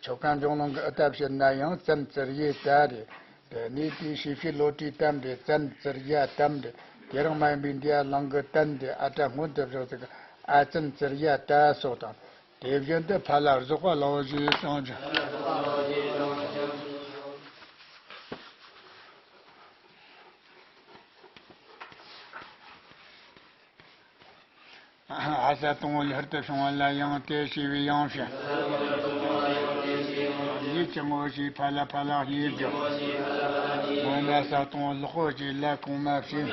ཆོ་ག་འབྱུང་ལུང་གི་ཨི་ལྟ་བྱེད་ན་ཡང་ཙན་ཙིར་ཡེ་ད་རེད། དེ་ནས་དེའི་ཤེས་བྱའི་བློ་གྲོས་གཏམ་རེད། ཙན་ཙིར་ཡ་གཏམ་རེད། དེ་རང་མ་ཡིན་པའི་འདི་ཡ་ལང་གི་ཏན་རེད། ཨ་ཏྲ་སྔོན་དུ་བཞག་ཚིག་ཨ་ཙན་ཙིར་ཡ་ད་སོགས་དང་། དེ་བཞིན་དུ་ཕ་ལ་རྫོགས་པ་ལའོ་ཞེས་གསུངས་ཀྱང་། ཨ་ས་དང་པོ་ལྷར་དུ་བྱུང་བ་ལ་ཡང་དེ་ཞེས་པའི་ཡང་ཕྱིར། ཡིད་ཀྱང་ངོ་ཤེས་ཕ་ལ་ཕ་ལ་ཡིད་བརྗོད། སྔོན་ལ་ས་དང་པོ་ལྷག་པོ་ཞེས་ལ་གོང་མ་བྱས།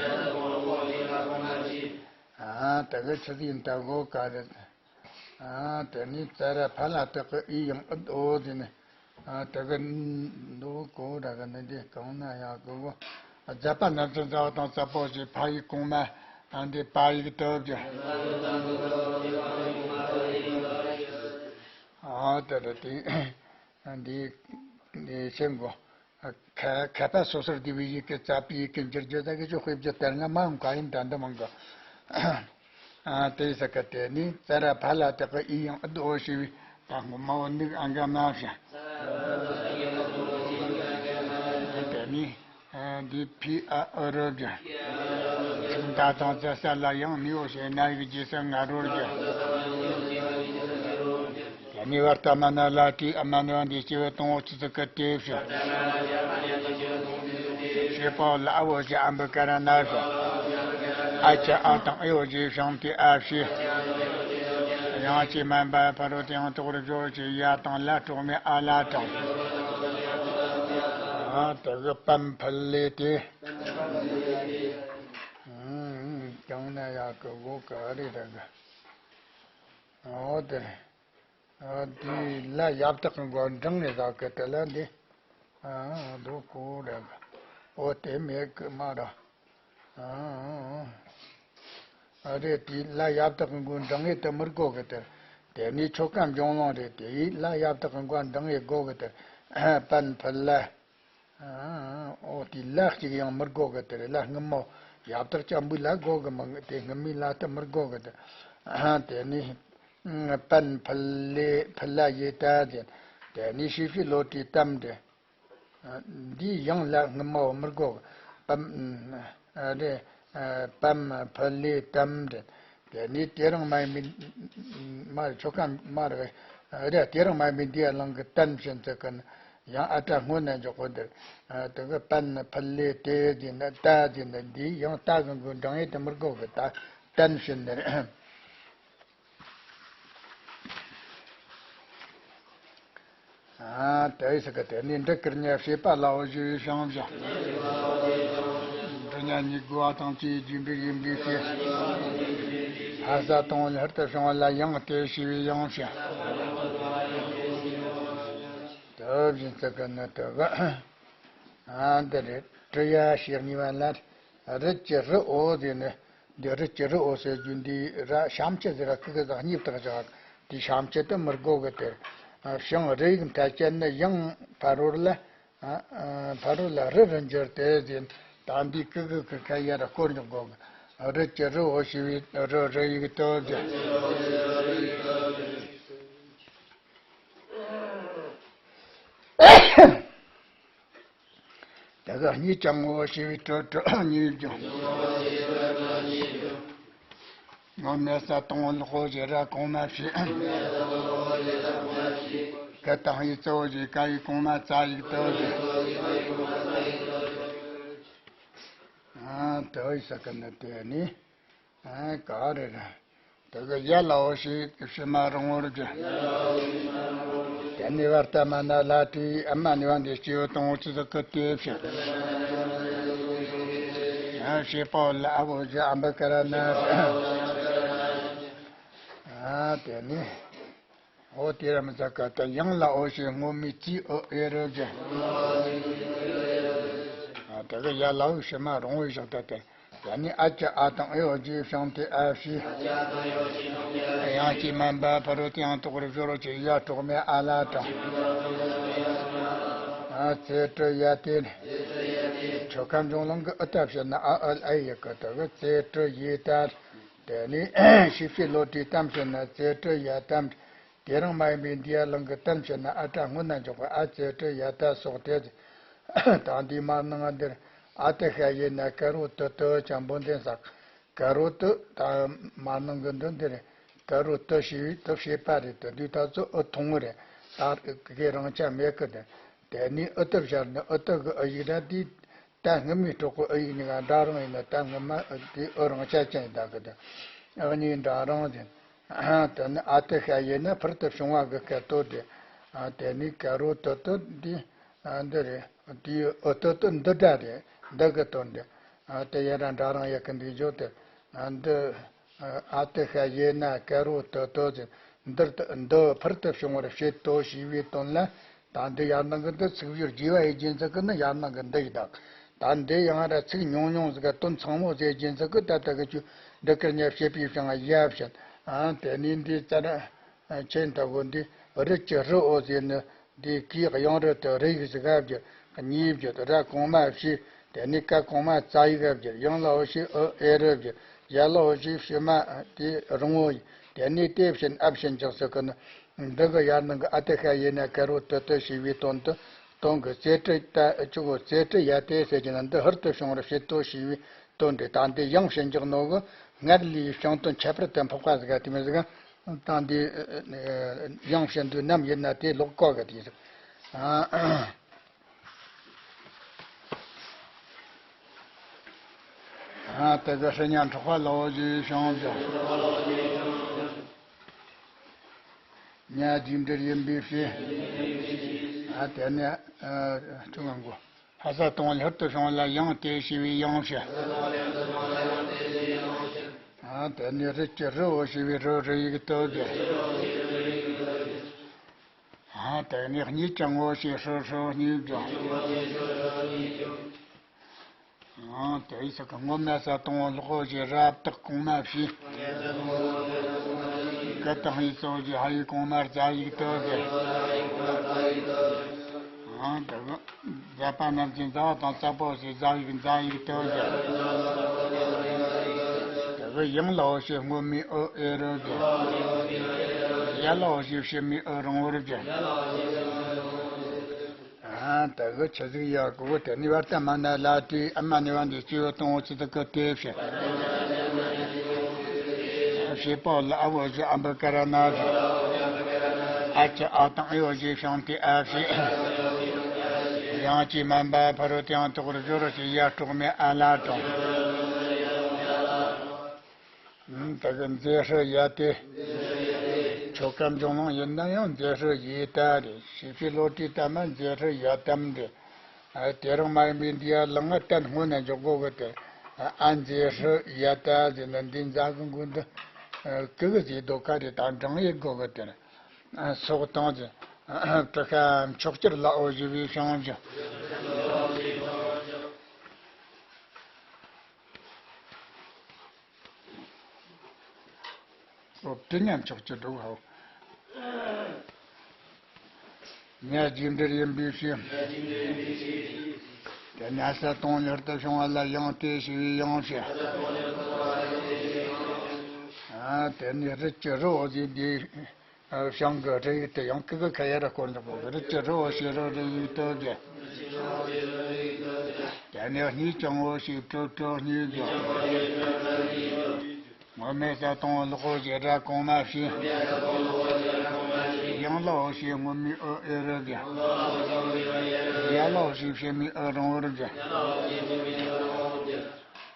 ཨ་ད་གི་ཆི་ཟིག་ཡིན་ད་གོ་ག་རེད། ཨ་དེ་ནས་ཙ་ར་ཕ་ལ་དག་གི་ཨི་ཡང་ཨིད་འོ་ཟེར་ནས། ཨ་དེ་གི་འདུག་གོ་ར་གི་ནི་འདི་གང་ན་ཡང་གི་གོ། རྫ་པ་ན་ཚ་ཛ་བ་དང་ཙ་པོ་ཞེས་ཕ་ཡིག་གོང་མ་ཨ་འདི་པ་ཡིག་ཏུ་བརྗོད། ཨ་དེ་རེད་དེ། འདི་འདི་ཤེས་དགོས། ཁ་ཁ་པ་སོ་སོར་བསྡུས་པའི་ཡི་གེ་ཙ་པའི་ཡི་གེ་འགྱུར་རྒྱུ་དག་གི་ཆོ་དཔེ་བརྗོད་ལྟར་ང་མ་འོང་ག་ཡིན་ད་འདི་མང་གི། ཨ་དེ་ས་ཀ་དེ་ནི་ཙ་ར་ཕ་ལ་དག་གི་ཨི་ཡང་ཨིད་འོ་ཞེས་པའི་ད་སྔོན་མ་འོ་ནིག་ཨ་ག་མ་བྱ། དེ་ནི་འདི་ཕི་ཨ་ཨུ་རུ་བརྗོད། ཚིག་མཐའ་དང་ཙ་ས་ལ་ཡང་ནི་འོ་ཞེས་ན་ཡིག་རྗེས་སུ་ང་རོར་བརྗོད། དེ་ནས་བར་ཏ་མ་ན་ལ་ཏིའི་ཨ་མ་ནི་བ་འདི་སྐྱེ་བོ་དང་པོ་ཚིག་གི་དེ་ཕྱིར། ཞེས་པའོ་ལ་ཨ་བོ་ཞེས་ཨམ་བུ་ཀ་ར་ན་ཕྱིར། ཨ་ཅི་ཨ་དང་ཨེ་འོ་ཞེས་བྱང་དེ་ཨ་ཕྱི། དབྱངས་ཅན་མིན་པ་ཕ་རོལ་ཏུ་ཡང་དག་པར་སྦྱོར་བ་ཞེས་ཡ་དང་ལ་གྲོགས་མེད་ཨ་ལ་དང་། ཨ་དེ་གི་པན་ཕུ་ལེ་དེ། ཨུམ་ཀྱང་ན་ཡག་གི་གོ་ག་རེ་ར་གི། འོ་དེ་རེད། ཨ་དེ་ལ་ཡབ་དག་གི་མགོ་འབྲང་ནས་བཟའ་གི་དེ་ལ་འདི། ཨ་འདུག་གོ་རེད། ཨོ་དེ་མེད་གི་མ་ར། ཨ་རེད་དེ་ལ་ཡབ་དག་གི་མགོ་འབྲང་ངེས་དེ་མི་དགོས་གི་དེ། དེ་ནས་ཆོ་ག་འབྱུང་ལུང་རེད་དེ་ལ་ཡབ་དག་གི་མགོ་འབྲང་ངེས་དགོས་གི་དེ། པན་ཕུ་ལ། ཨོ་དེ་ལ་གཅིག་ཡང་མི་དགོས་གི་དེ་རེད། ལ་སྔོན་མོ་ ཡབ་དག་ཅག་འབུལ་ལ་དགོས་གི་མི་དེ་སྔ་མའི་ལ་ལྟ་མི་དགོས་གི་དེ། དེ་ནས་པན་ཕུལ་ལེ་ཕུལ་ལ་ཡེ་ཏ་ཟེར། དེ་ནས་ཤི་ཕི་ལོ་ཏྲི་ཏམ་དེ། འདིའི་ཡང་ལ་སྔ་མ་བོ་མི་དགོས། པམ། རེད། པམ་ཕུ་ལེ་ཏམ་རེད། དེ་ནས་དེ་རིང་མ་ཡིན་པའི། མ་རེད། ཆོ་ག་མ་རེད། རེད། དེ་རིང་མ་ཡིན་པའི་འདི་ཡ་ལང་གི་ཏན་བྱིན་ཚེ་ཀུན། ཡང་ཨ་ཏྲ་སྔོན་ན་འཇོག་གོ་འདིར། དེ་གི་པན་ཕུ་ལེ་ཏེ་ཟིན་ན་ཏ་ཟིན་ན་འདིའི་ཡང་ཏ་གི་མགོའི་འབྲང་ཡས་དེ་མི་དགོས་གི། ད་ཏན་བྱིན་འདིར། ཨ། དེ་ཡི་སྐད་དེ་ནི་འབྲི་དཀར་ཉ་བྱེད་པ་ལའོ་ཞེས་བྱང་བཞག་འབྲི་ཉ་གཉིས་དགོས་པ་དང་བཅས་རྒྱུ་འབྲས་ཡིན་པའི་ཕྱིར། ལྷ་ས་དང་པོ་ལ་ཧུར་དུ་བྱུང་བ་ལ་ཡང་དེ་ཞེས་པའི་ཡང་བྱ། དེ་བཞིན་དུ་གི་ནི་དེ་གི། ཨ། འདི་རེད། ཀྲི་ཡ་ཞེས་གཉིས་པ་ལ། རུ་གྱི་རུ་འོ་ཟེར་ནས། འདི་རུ་གྱི་རུ་འོ་ཟེར་རྒྱུ་འདི་ར་ཤམ་གྱི་ཟེར་ར་ཁུ་གི་ཟ་གཉིས་བཏགས་བཞག་དེ་ཤམ་གྱི་དུ་མི་དགོས་གི་དེར། ཞིང་རུ་ཡིག་མཐའ་ཅན་ནི་ཡང་ཕ་རོལ་ལ། ཕ་རོལ་ལ་རུ་རུ་འགྱུར་ཏེ་ཟེར། ད་འདི་ཁུ་གི་ཁུ་ཁ་ཡ་ར་སྐོར་ཉོག་དགོས་གི། རུ་གྱི་རུ་འོ་ཞེས་པའི་རུ་རུ་ཡིག་དུ་ཟེར། དེ་ག་གཉིས་ཀྱང་ངོ་བོ་ཞེས་པའི་དྲི་དྲི་གཉིས་ཀྱང་། ངོ་མེད་ས་དང་པོ་ལོག་གོ་ཞེས་ར་གོང་མ་བྱས། ཀ་དང་ཡི་གཙོ་བོ་ཞེས་ཀ་ཡི་གོང་མ་ཙ་ཡིག་དུ་ཞེས། ཨ། དུ་ཡི་ས་ཀ་ན་དེ་ནི། ཨ། ག་རེ་རེད། དེ་གི་ཡ་ལའོ་ཞེས་ཕྱི་མ་རིང་བོར་བརྗོད། དེ་ནས་བར་ཏ་མ་ན་ལ་ཏིའི་ཨ་མ་ནི་བ་འདི་སྐྱེ་བོ་དང་བོ་ཆི་ཟིག་གི་དེ་བྱེད། ཨ། ཞེས་པའོ་ལ་ཨ་བོ་བཞི་ཨ་འབུ་ཀ་ར་ན། ཨ། དེ་ནས། འོ་དེ་ར་མི་ཚ་ཀ་ད་ཡང་ལའོ་ཞེས་སྔོན་མའི་ཙི་ཨོ་ཨེ་རུ་བཞི། ཨ། དེ་གི་ཡ་ལའོ་ཕྱི་མ་རིང་བོའི་བཞག་ད་དེ། ཡ་ནི་ཨ་ཀྱི་ཨ་དང་ཨེ་འོ་རྗེས་བྱུང་སྟེ་ཨ་ཕྱི། ཡང་སྐྱེས་མ་འབའ་ཕ་རོལ་ཏུ་ཡང་དོག་རེ་བཞོ་རོ་ཅེས་ཡ་གྲོགས་མེད་ཨ་ལ་དང་། ཨ། ཙེ་ཏྲི་ཡ་ཏེ། ཆོ་ག་འབྱུང་ལུང་གི་ཨུ་ཏ་བྱེད་ན་ཨ་ཨལ་ཨེ་ཡི་གི་དེ་གི་ཙེ་ཏྲི་ཡེ་ཏ། དེ་ནས་ཤི་ཕྱི་ལོ་ཏྲི་ཏམ་བྱེད་ན་ཙེ་ཏྲི་ཡ་ཏམ། དེ་རིང་མ་ཡིན་པའི་འདི་ཡ་ལང་གི་ཏན་བྱེད་ན་ཨ་ཏྲ་སྔོན་ན་འཇོག་པ་ཨ་ཙེ་ཏྲི་ཡ་ཏ་སོགས་ཏེ། ད་འདི་མར་ནང་འདིར་ཨ་ཏི་ཤ་ཡེ་ན་ཀ་རོ་ཏི་ཏི་ཅང་བོ་འདི་ཟག་ཀ་རོ་ཏི། ད་མར་ནང་གི་འདི་འདིར་ཀ་རོ་ཏི་ཞེས་པའི་ཏི་བྱེད་པ་རེད། དེ་དུས་ད་ཚོ་ཨུ་ཐུང་ངུ་རེད། ད་གི་རང་ཆ་མེད་གི་དེ། དེ་ནས་ཨུ་ཏི་བཞག་ནི་ཨུ་ཏི་གི་ཨུ་ཡིག་ར་འདི། ད་སྔ་མའི་གྲོགས་པོ་ཨུ་ཡིག་གཉིས་ཀ་འདྲ་རང་ཡིན་ན་ད་སྔ་མ་དེ་ཨུ་རང་ཆ་ཅན་ཡིན་ད་གི་དེ། ཨུ་གཉིས་འདྲ་རང་ཡིན། དེ་ནི་ཨ་ཏི་ཤ་ཡེ་ན་ཕུར་དུ་བྱུང་བ་གི་སྐད་དོད་དེ། དེ་ནི་ཀ་རོ་ཏི་ཏི་འདི། འདི་རེད། དེའི་ཨུ་ཏི་ཏི་འདི་འདྲ་རེད། འདི་གི་དོན་དེ། དེ་ཡ་ར་འདྲ་རང་ཡ་གི་འདི་བརྗོད་དེ། འདི། ཨ་ཏི་ཤ་ཡེ་ན་ཀ་རོ་ཏི་ཏི་ཟེར། འདིར་ཏི་འདི་ཕུར་དུ་བྱུང་བར་བྱེད་དོ་ཞེས་པའི་དོན་ལ། ད་འདི་ཡར་ནང་གི་འདི་ཚིག་བསྒྱུར་རྒྱས་པ་ཡི་རྒྱུ་མཚན་གི་ནི་ཡར་ནང་གི་འདི་ཡི་དག་ད་འདི་ཡང་ར་ཚིག་ཉུང་ཉུང་ཟིག་ག་དོན་ཚང་མོ་ཟེར་རྒྱུ་མཚན་གི་ད་ལྟ་གི་ཆུ་འདི་ཀར་ཉ་བྱེད་པའི་བྱང་ཡ་བྱེད། ཨ། དེ་ནས་འདི་ཙ་ར་ཆེན་ད་གོ་འདི་རི་གི་རི་འོ་ཟེར་ནི། འདི་གི་གཡང་རི་དུ་རི་ཡིག་ཟིག་ག་བསྒྱུར། གཉིས་བསྒྱུར། ར་གོང་མ་བྱས། དེ་ནས་ཀ་གོང་མ་ཙ་ཡིག་ག་བསྒྱུར། ཡང་ལའོ་ཞེས་ཨུ་ཨེ་རུ་བསྒྱུར། ཡ་ལའོ་ཞེས་ཕྱི་མ་དེ་རིང་བོ་ཡིན། དེ་ནས་དེ་བཞིན་ཨ་བཞིན་འཇོག་ཟེར་གི་ནི། འདི་གི་ཡར་ནང་གི་ཨ་ཏི་ཤ་ཡེ་ན་ཀ་རོ་ཏི་ཏི་ཞེས་པའི་དོན་དུ། དོན་གི་ཙེ་ཏྲི་ད་ཅུ་གོ་ཙེ་ཏྲི་ཡ་ཏེ་ཟེར་གྱི་ན་འདི་ཧུར་དུ་བྱུང་བར་བྱེད་དོ་ཞེས་པའི་དོན་དེ། ད་འདི་ཡང་ཕྱིན་འཇོག་ནོ་གི་སྔར་ལས་བྱུང་དོན་ཁྱད་པར་དུ་འཕགས་པ་ཟིག་ག་དེ་མི་ཟིག་ད་འདི་ཡང་ཕྱིན་དུས་ནམ་ཡིན་ན་དེ་ལོག་གོ་གི་དེ་ཟིག་ཨ། དེ་གི་ཧྲི་ཉ་འཕྲོག་པ་ལའོ་ཞེས་བྱང་བཞག་ཉ་རྒྱུ་འབྲས་ཡིན་པའི་ཕྱིར། ཨ། དེ་ནས། ཨ། ཆུ་ངན་གོ་ཧ་ས་དང་པོ་ལ་ཧུར་དུ་བྱུང་བ་ལ་ཡང་དེ་ཞེས་པའི་ཡང་བྱ། ཨ། དེ་ནས་རི་གི་རི་འོ་ཞེས་པའི་རི་རི་ཡིག་དུ་ཟེར། ཨ། དེ་ནས་གཉིས་ཀྱང་ངོ་ཞེས་ཧྲི་ཧྲི་གཉིས་བསྒྱུར། ཨ། དེ་ཡི་ས་ཀ་སྔོན་མ་ས་དང་པོ་ལོག་གོ་ཞེས་ར་བཏགས་གོང་མ་བྱས། ཀ་དང་ཡི་གཙོ་བོ་ཞེས་ཧ་ཡི་གོང་མར་ཛ་ཡིག་དུ་ཟེར། ཨ། དེ་གི་ཛ་པ་རྣམས་ཀྱི་ཛ་བ་དང་ཙ་པོ་ཞེས་ཛ་ཡིག་ཛ་ཡིག་དུ་ཟེར། གི་ཡང་ལའོ་ཞེས་སྔོན་མའི་ཨུ་ཨེ་རུ་བརྒྱན། ཡ་ལའོ་ཞེས་ཕྱི་མའི་ཨུ་རིང་པོར་བརྒྱན། ཨ། ད་གི་ཆི་ཟིག་ཡ་གོ་གི། དེ་ནས་བར་ཏ་མ་ན་ལ་ཏི་ཨ་མ་ནི་བ་འདི་སྐྱེ་བོ་དང་བོ་ཆི་ཟིག་གི་དེ་བྱས། བྱེད་པ་ལ་ཨ་བོ་ཞེས་ཨ་འབུ་ཀ་ར་ན་བྱས། ཨ་ཅི་ཨ་དང་ཨེ་བོ་ཞེས་ཤིང་དེ་ཨ་བྱས། ཡང་ཅི་མན་པ་ཕ་རོལ་ཏེའང་དག་པར་སྦྱོར་རོ་ཞེས་ཡ་སྤྲོག་མེ་ཨ་ལ་དྲངས། ད་གི་མཛེས་ཧྲི་ཡ་ཏེ། ཆོ་ག་འབྱུང་ལུང་ཡིན་ན་ཡང་མཛེས་ཧྲི་ཡེ་ཏ་རེད། ཞེས་པའི་བློ་གྲོས་ལྟར་མ་མཛེས་ཧྲི་ཡ་ཏམ་རེད། ཨ། དེ་རང་མ་ཡིན་པའི་འདི་ཡ་ལ་ང་གཏན་སྔོན་ན་འཇོག་དགོས་གི་དེ། ཨ། མཛེས་ཧྲི་ཡ་ཏ་ཟེར་ན་འདི་འཛག་གི་མགོ་འདི་ཀི་གི་ཟེར་དོ་ཀ་རེད། ད་འབྲིང་ཡེ་དགོས་གི་དེ། ཨ། སོགས་དང་ཟེར། ཨ། ཏྲི་ཤ་མཆོག་གྱུར་ལའོ་ཞེས་པའི་ཤིང་བཞིན། ཨོ། དེ་ཉམས་ཆོག་ཅི་འདུག་ཧོ། ཉ་རྗེས་འབྲེལ་ཡིན་པའི་ཕྱིར། དེ་ནས་ས་དང་ལེར་དུ་བྱུང་བ་ལ་ཡང་སྟེ་ཞེས་པའི་ཡང་བྱས། ཨ། དེ་ནས་རི་ཅི་རོ་ཟེར་དེ། ཨ། བྱང་གི་རི་ཡིག་དེ་ཡང་ཀི་གི་ཁ་ཡ་ར་སྐོར་འཇོག་གོ་གི། རི་ཅི་རོ་ཞེས་རོ་རི་ཡིག་ཏུ་བརྒྱན། དེ་ནས་གཉིས་ཀྱང་འོ་ཞེས་གྲུབ་གྲུབ་གཉིས་བརྒྱན། སྔོན་མའི་ས་དང་ལོག་གོ་ཞེས་སྒྲ་གོང་མ་བྱས། ཡང་ལའོ་ཞེས་སྔོན་མའི་ཨུ་ཨེ་རུ་བརྒྱན། ཡ་ལའོ་ཞེས་ཕྱི་མའི་ཨུ་རིང་པོར་བརྒྱན།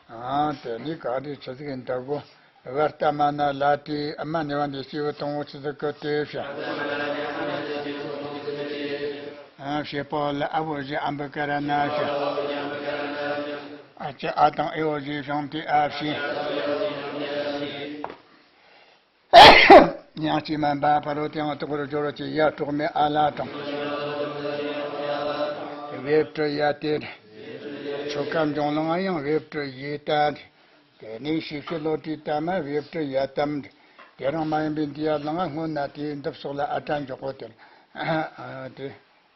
ཨ། དེ་ནས་ག་རེ་ཆི་ཟིག་ཡིན་ད་གོ། བར་ཏ་མ་ན་ལ་ཏི་ཨ་མ་ནི་བ་འདི་སྐྱེ་བོ་དང་བོ་ཆི་ཟིག་གི་དེ་བྱས། ཨ། བྱེད་པ་ལ་ཨ་བོ་ཞེས་ཨ་འབུ་ཀ་ར་ན་བྱས། ཨ་ཅི་ཨ་དང་ཨེ་བོ་ཞེས་ཤིང་དེ་ཨ་བྱས། ཡང་ཅི་མན་པ་ཕ་རོལ་ཏེའང་དག་པར་སྦྱོར་རོ་ཅེས་ཡ་སྤྲོག་མེ་ཨ་ལ་དྲངས། བེབ་ཀྲི་ཡ་ཏེ། ཆོ་ག་འབྱུང་ལུང་ཡང་བེབ་ཀྲི་ཡེ་ཏ། དེ་ནས་ཞེས་བྱའི་བློ་གྲོས་ལྟར་མ་བེབ་ཀྲི་ཡ་ཏམ། དེ་རང་མ་ཡིན་པའི་འདི་ཡ་ལ་ང་སྔོན་ན་དེའི་འདི་སོགས་ལ་ཨ་སྒྲ་འཇོག་གོ་དེ། ཨ། དེ།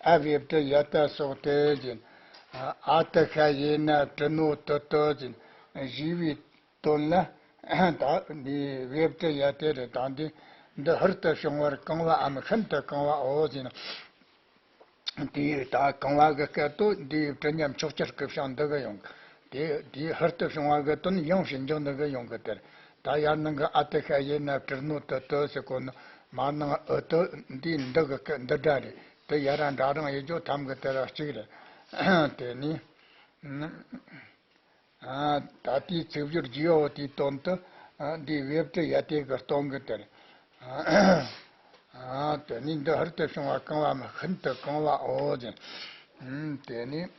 ཨ། བེབ་ཀྲི་ཡ་ཏ་སོགས་ཏེ་ཟེར། ཨ་ཏི་ཤ་ཡེ་ན་ཀྲི་ནོ་ཏི་ཏི་ཟེར། ཞེས་པའི་དོན་ལ། ད་འདི་བེབ་ཀྲི་ཡ་ཏེ་རེད། ད་འདི་འདི་ཧུར་དུ་བྱུང་བར་གང་བའམ་ཤིན་ཏུ་གང་བའོ་ཟེར་ན། དེའི་ད་གང་བ་གི་སྐད་དོ་འདིའི་ཀྲི་ཉམས་ཆོག་ཅར་སྐུ་ཞང་འདི་གི་ཡོང་གི། དེ་དེའི་ཧུར་དུ་བྱུང་བ་གི་དོན་ཡང་ཞིབ་འཇུག་འདི་གི་ཡོང་གི་དེར། ད་ཡར་ནང་གི་ཨ་ཏི་ཤ་ཡེ་ན་ཀྲི་ནོ་ཏི་ཏི་ཟེར་གོ་ནི་མར་ནང་ཨུ་ཏི་འདི་འདི་གི་སྐད་འདི་སྒྲ་རེད། དེ་ཡ་ར་འདྲ་རང་ཡེ་རྒྱུ་ཐམ་གི་དེ་ར་གཅིག་རེད། དེ་ནི། ཨ། ད་ལྟའི་ཚིག་སྦྱོར་རྒྱས་པོ་དེའི་དོན་དུ། ཨ། འདིའི་བེབ་ཀྲི་ཡ་ཏེ་གི་སྟོང་གི་དེར། ཨ། དེ་ནས་འདི་ཧུར་དུ་བྱུང་བ་གང་བའམ་ཤིན་ཏུ་གང་བའོ་ཟེར། ཨ། དེ་ནས།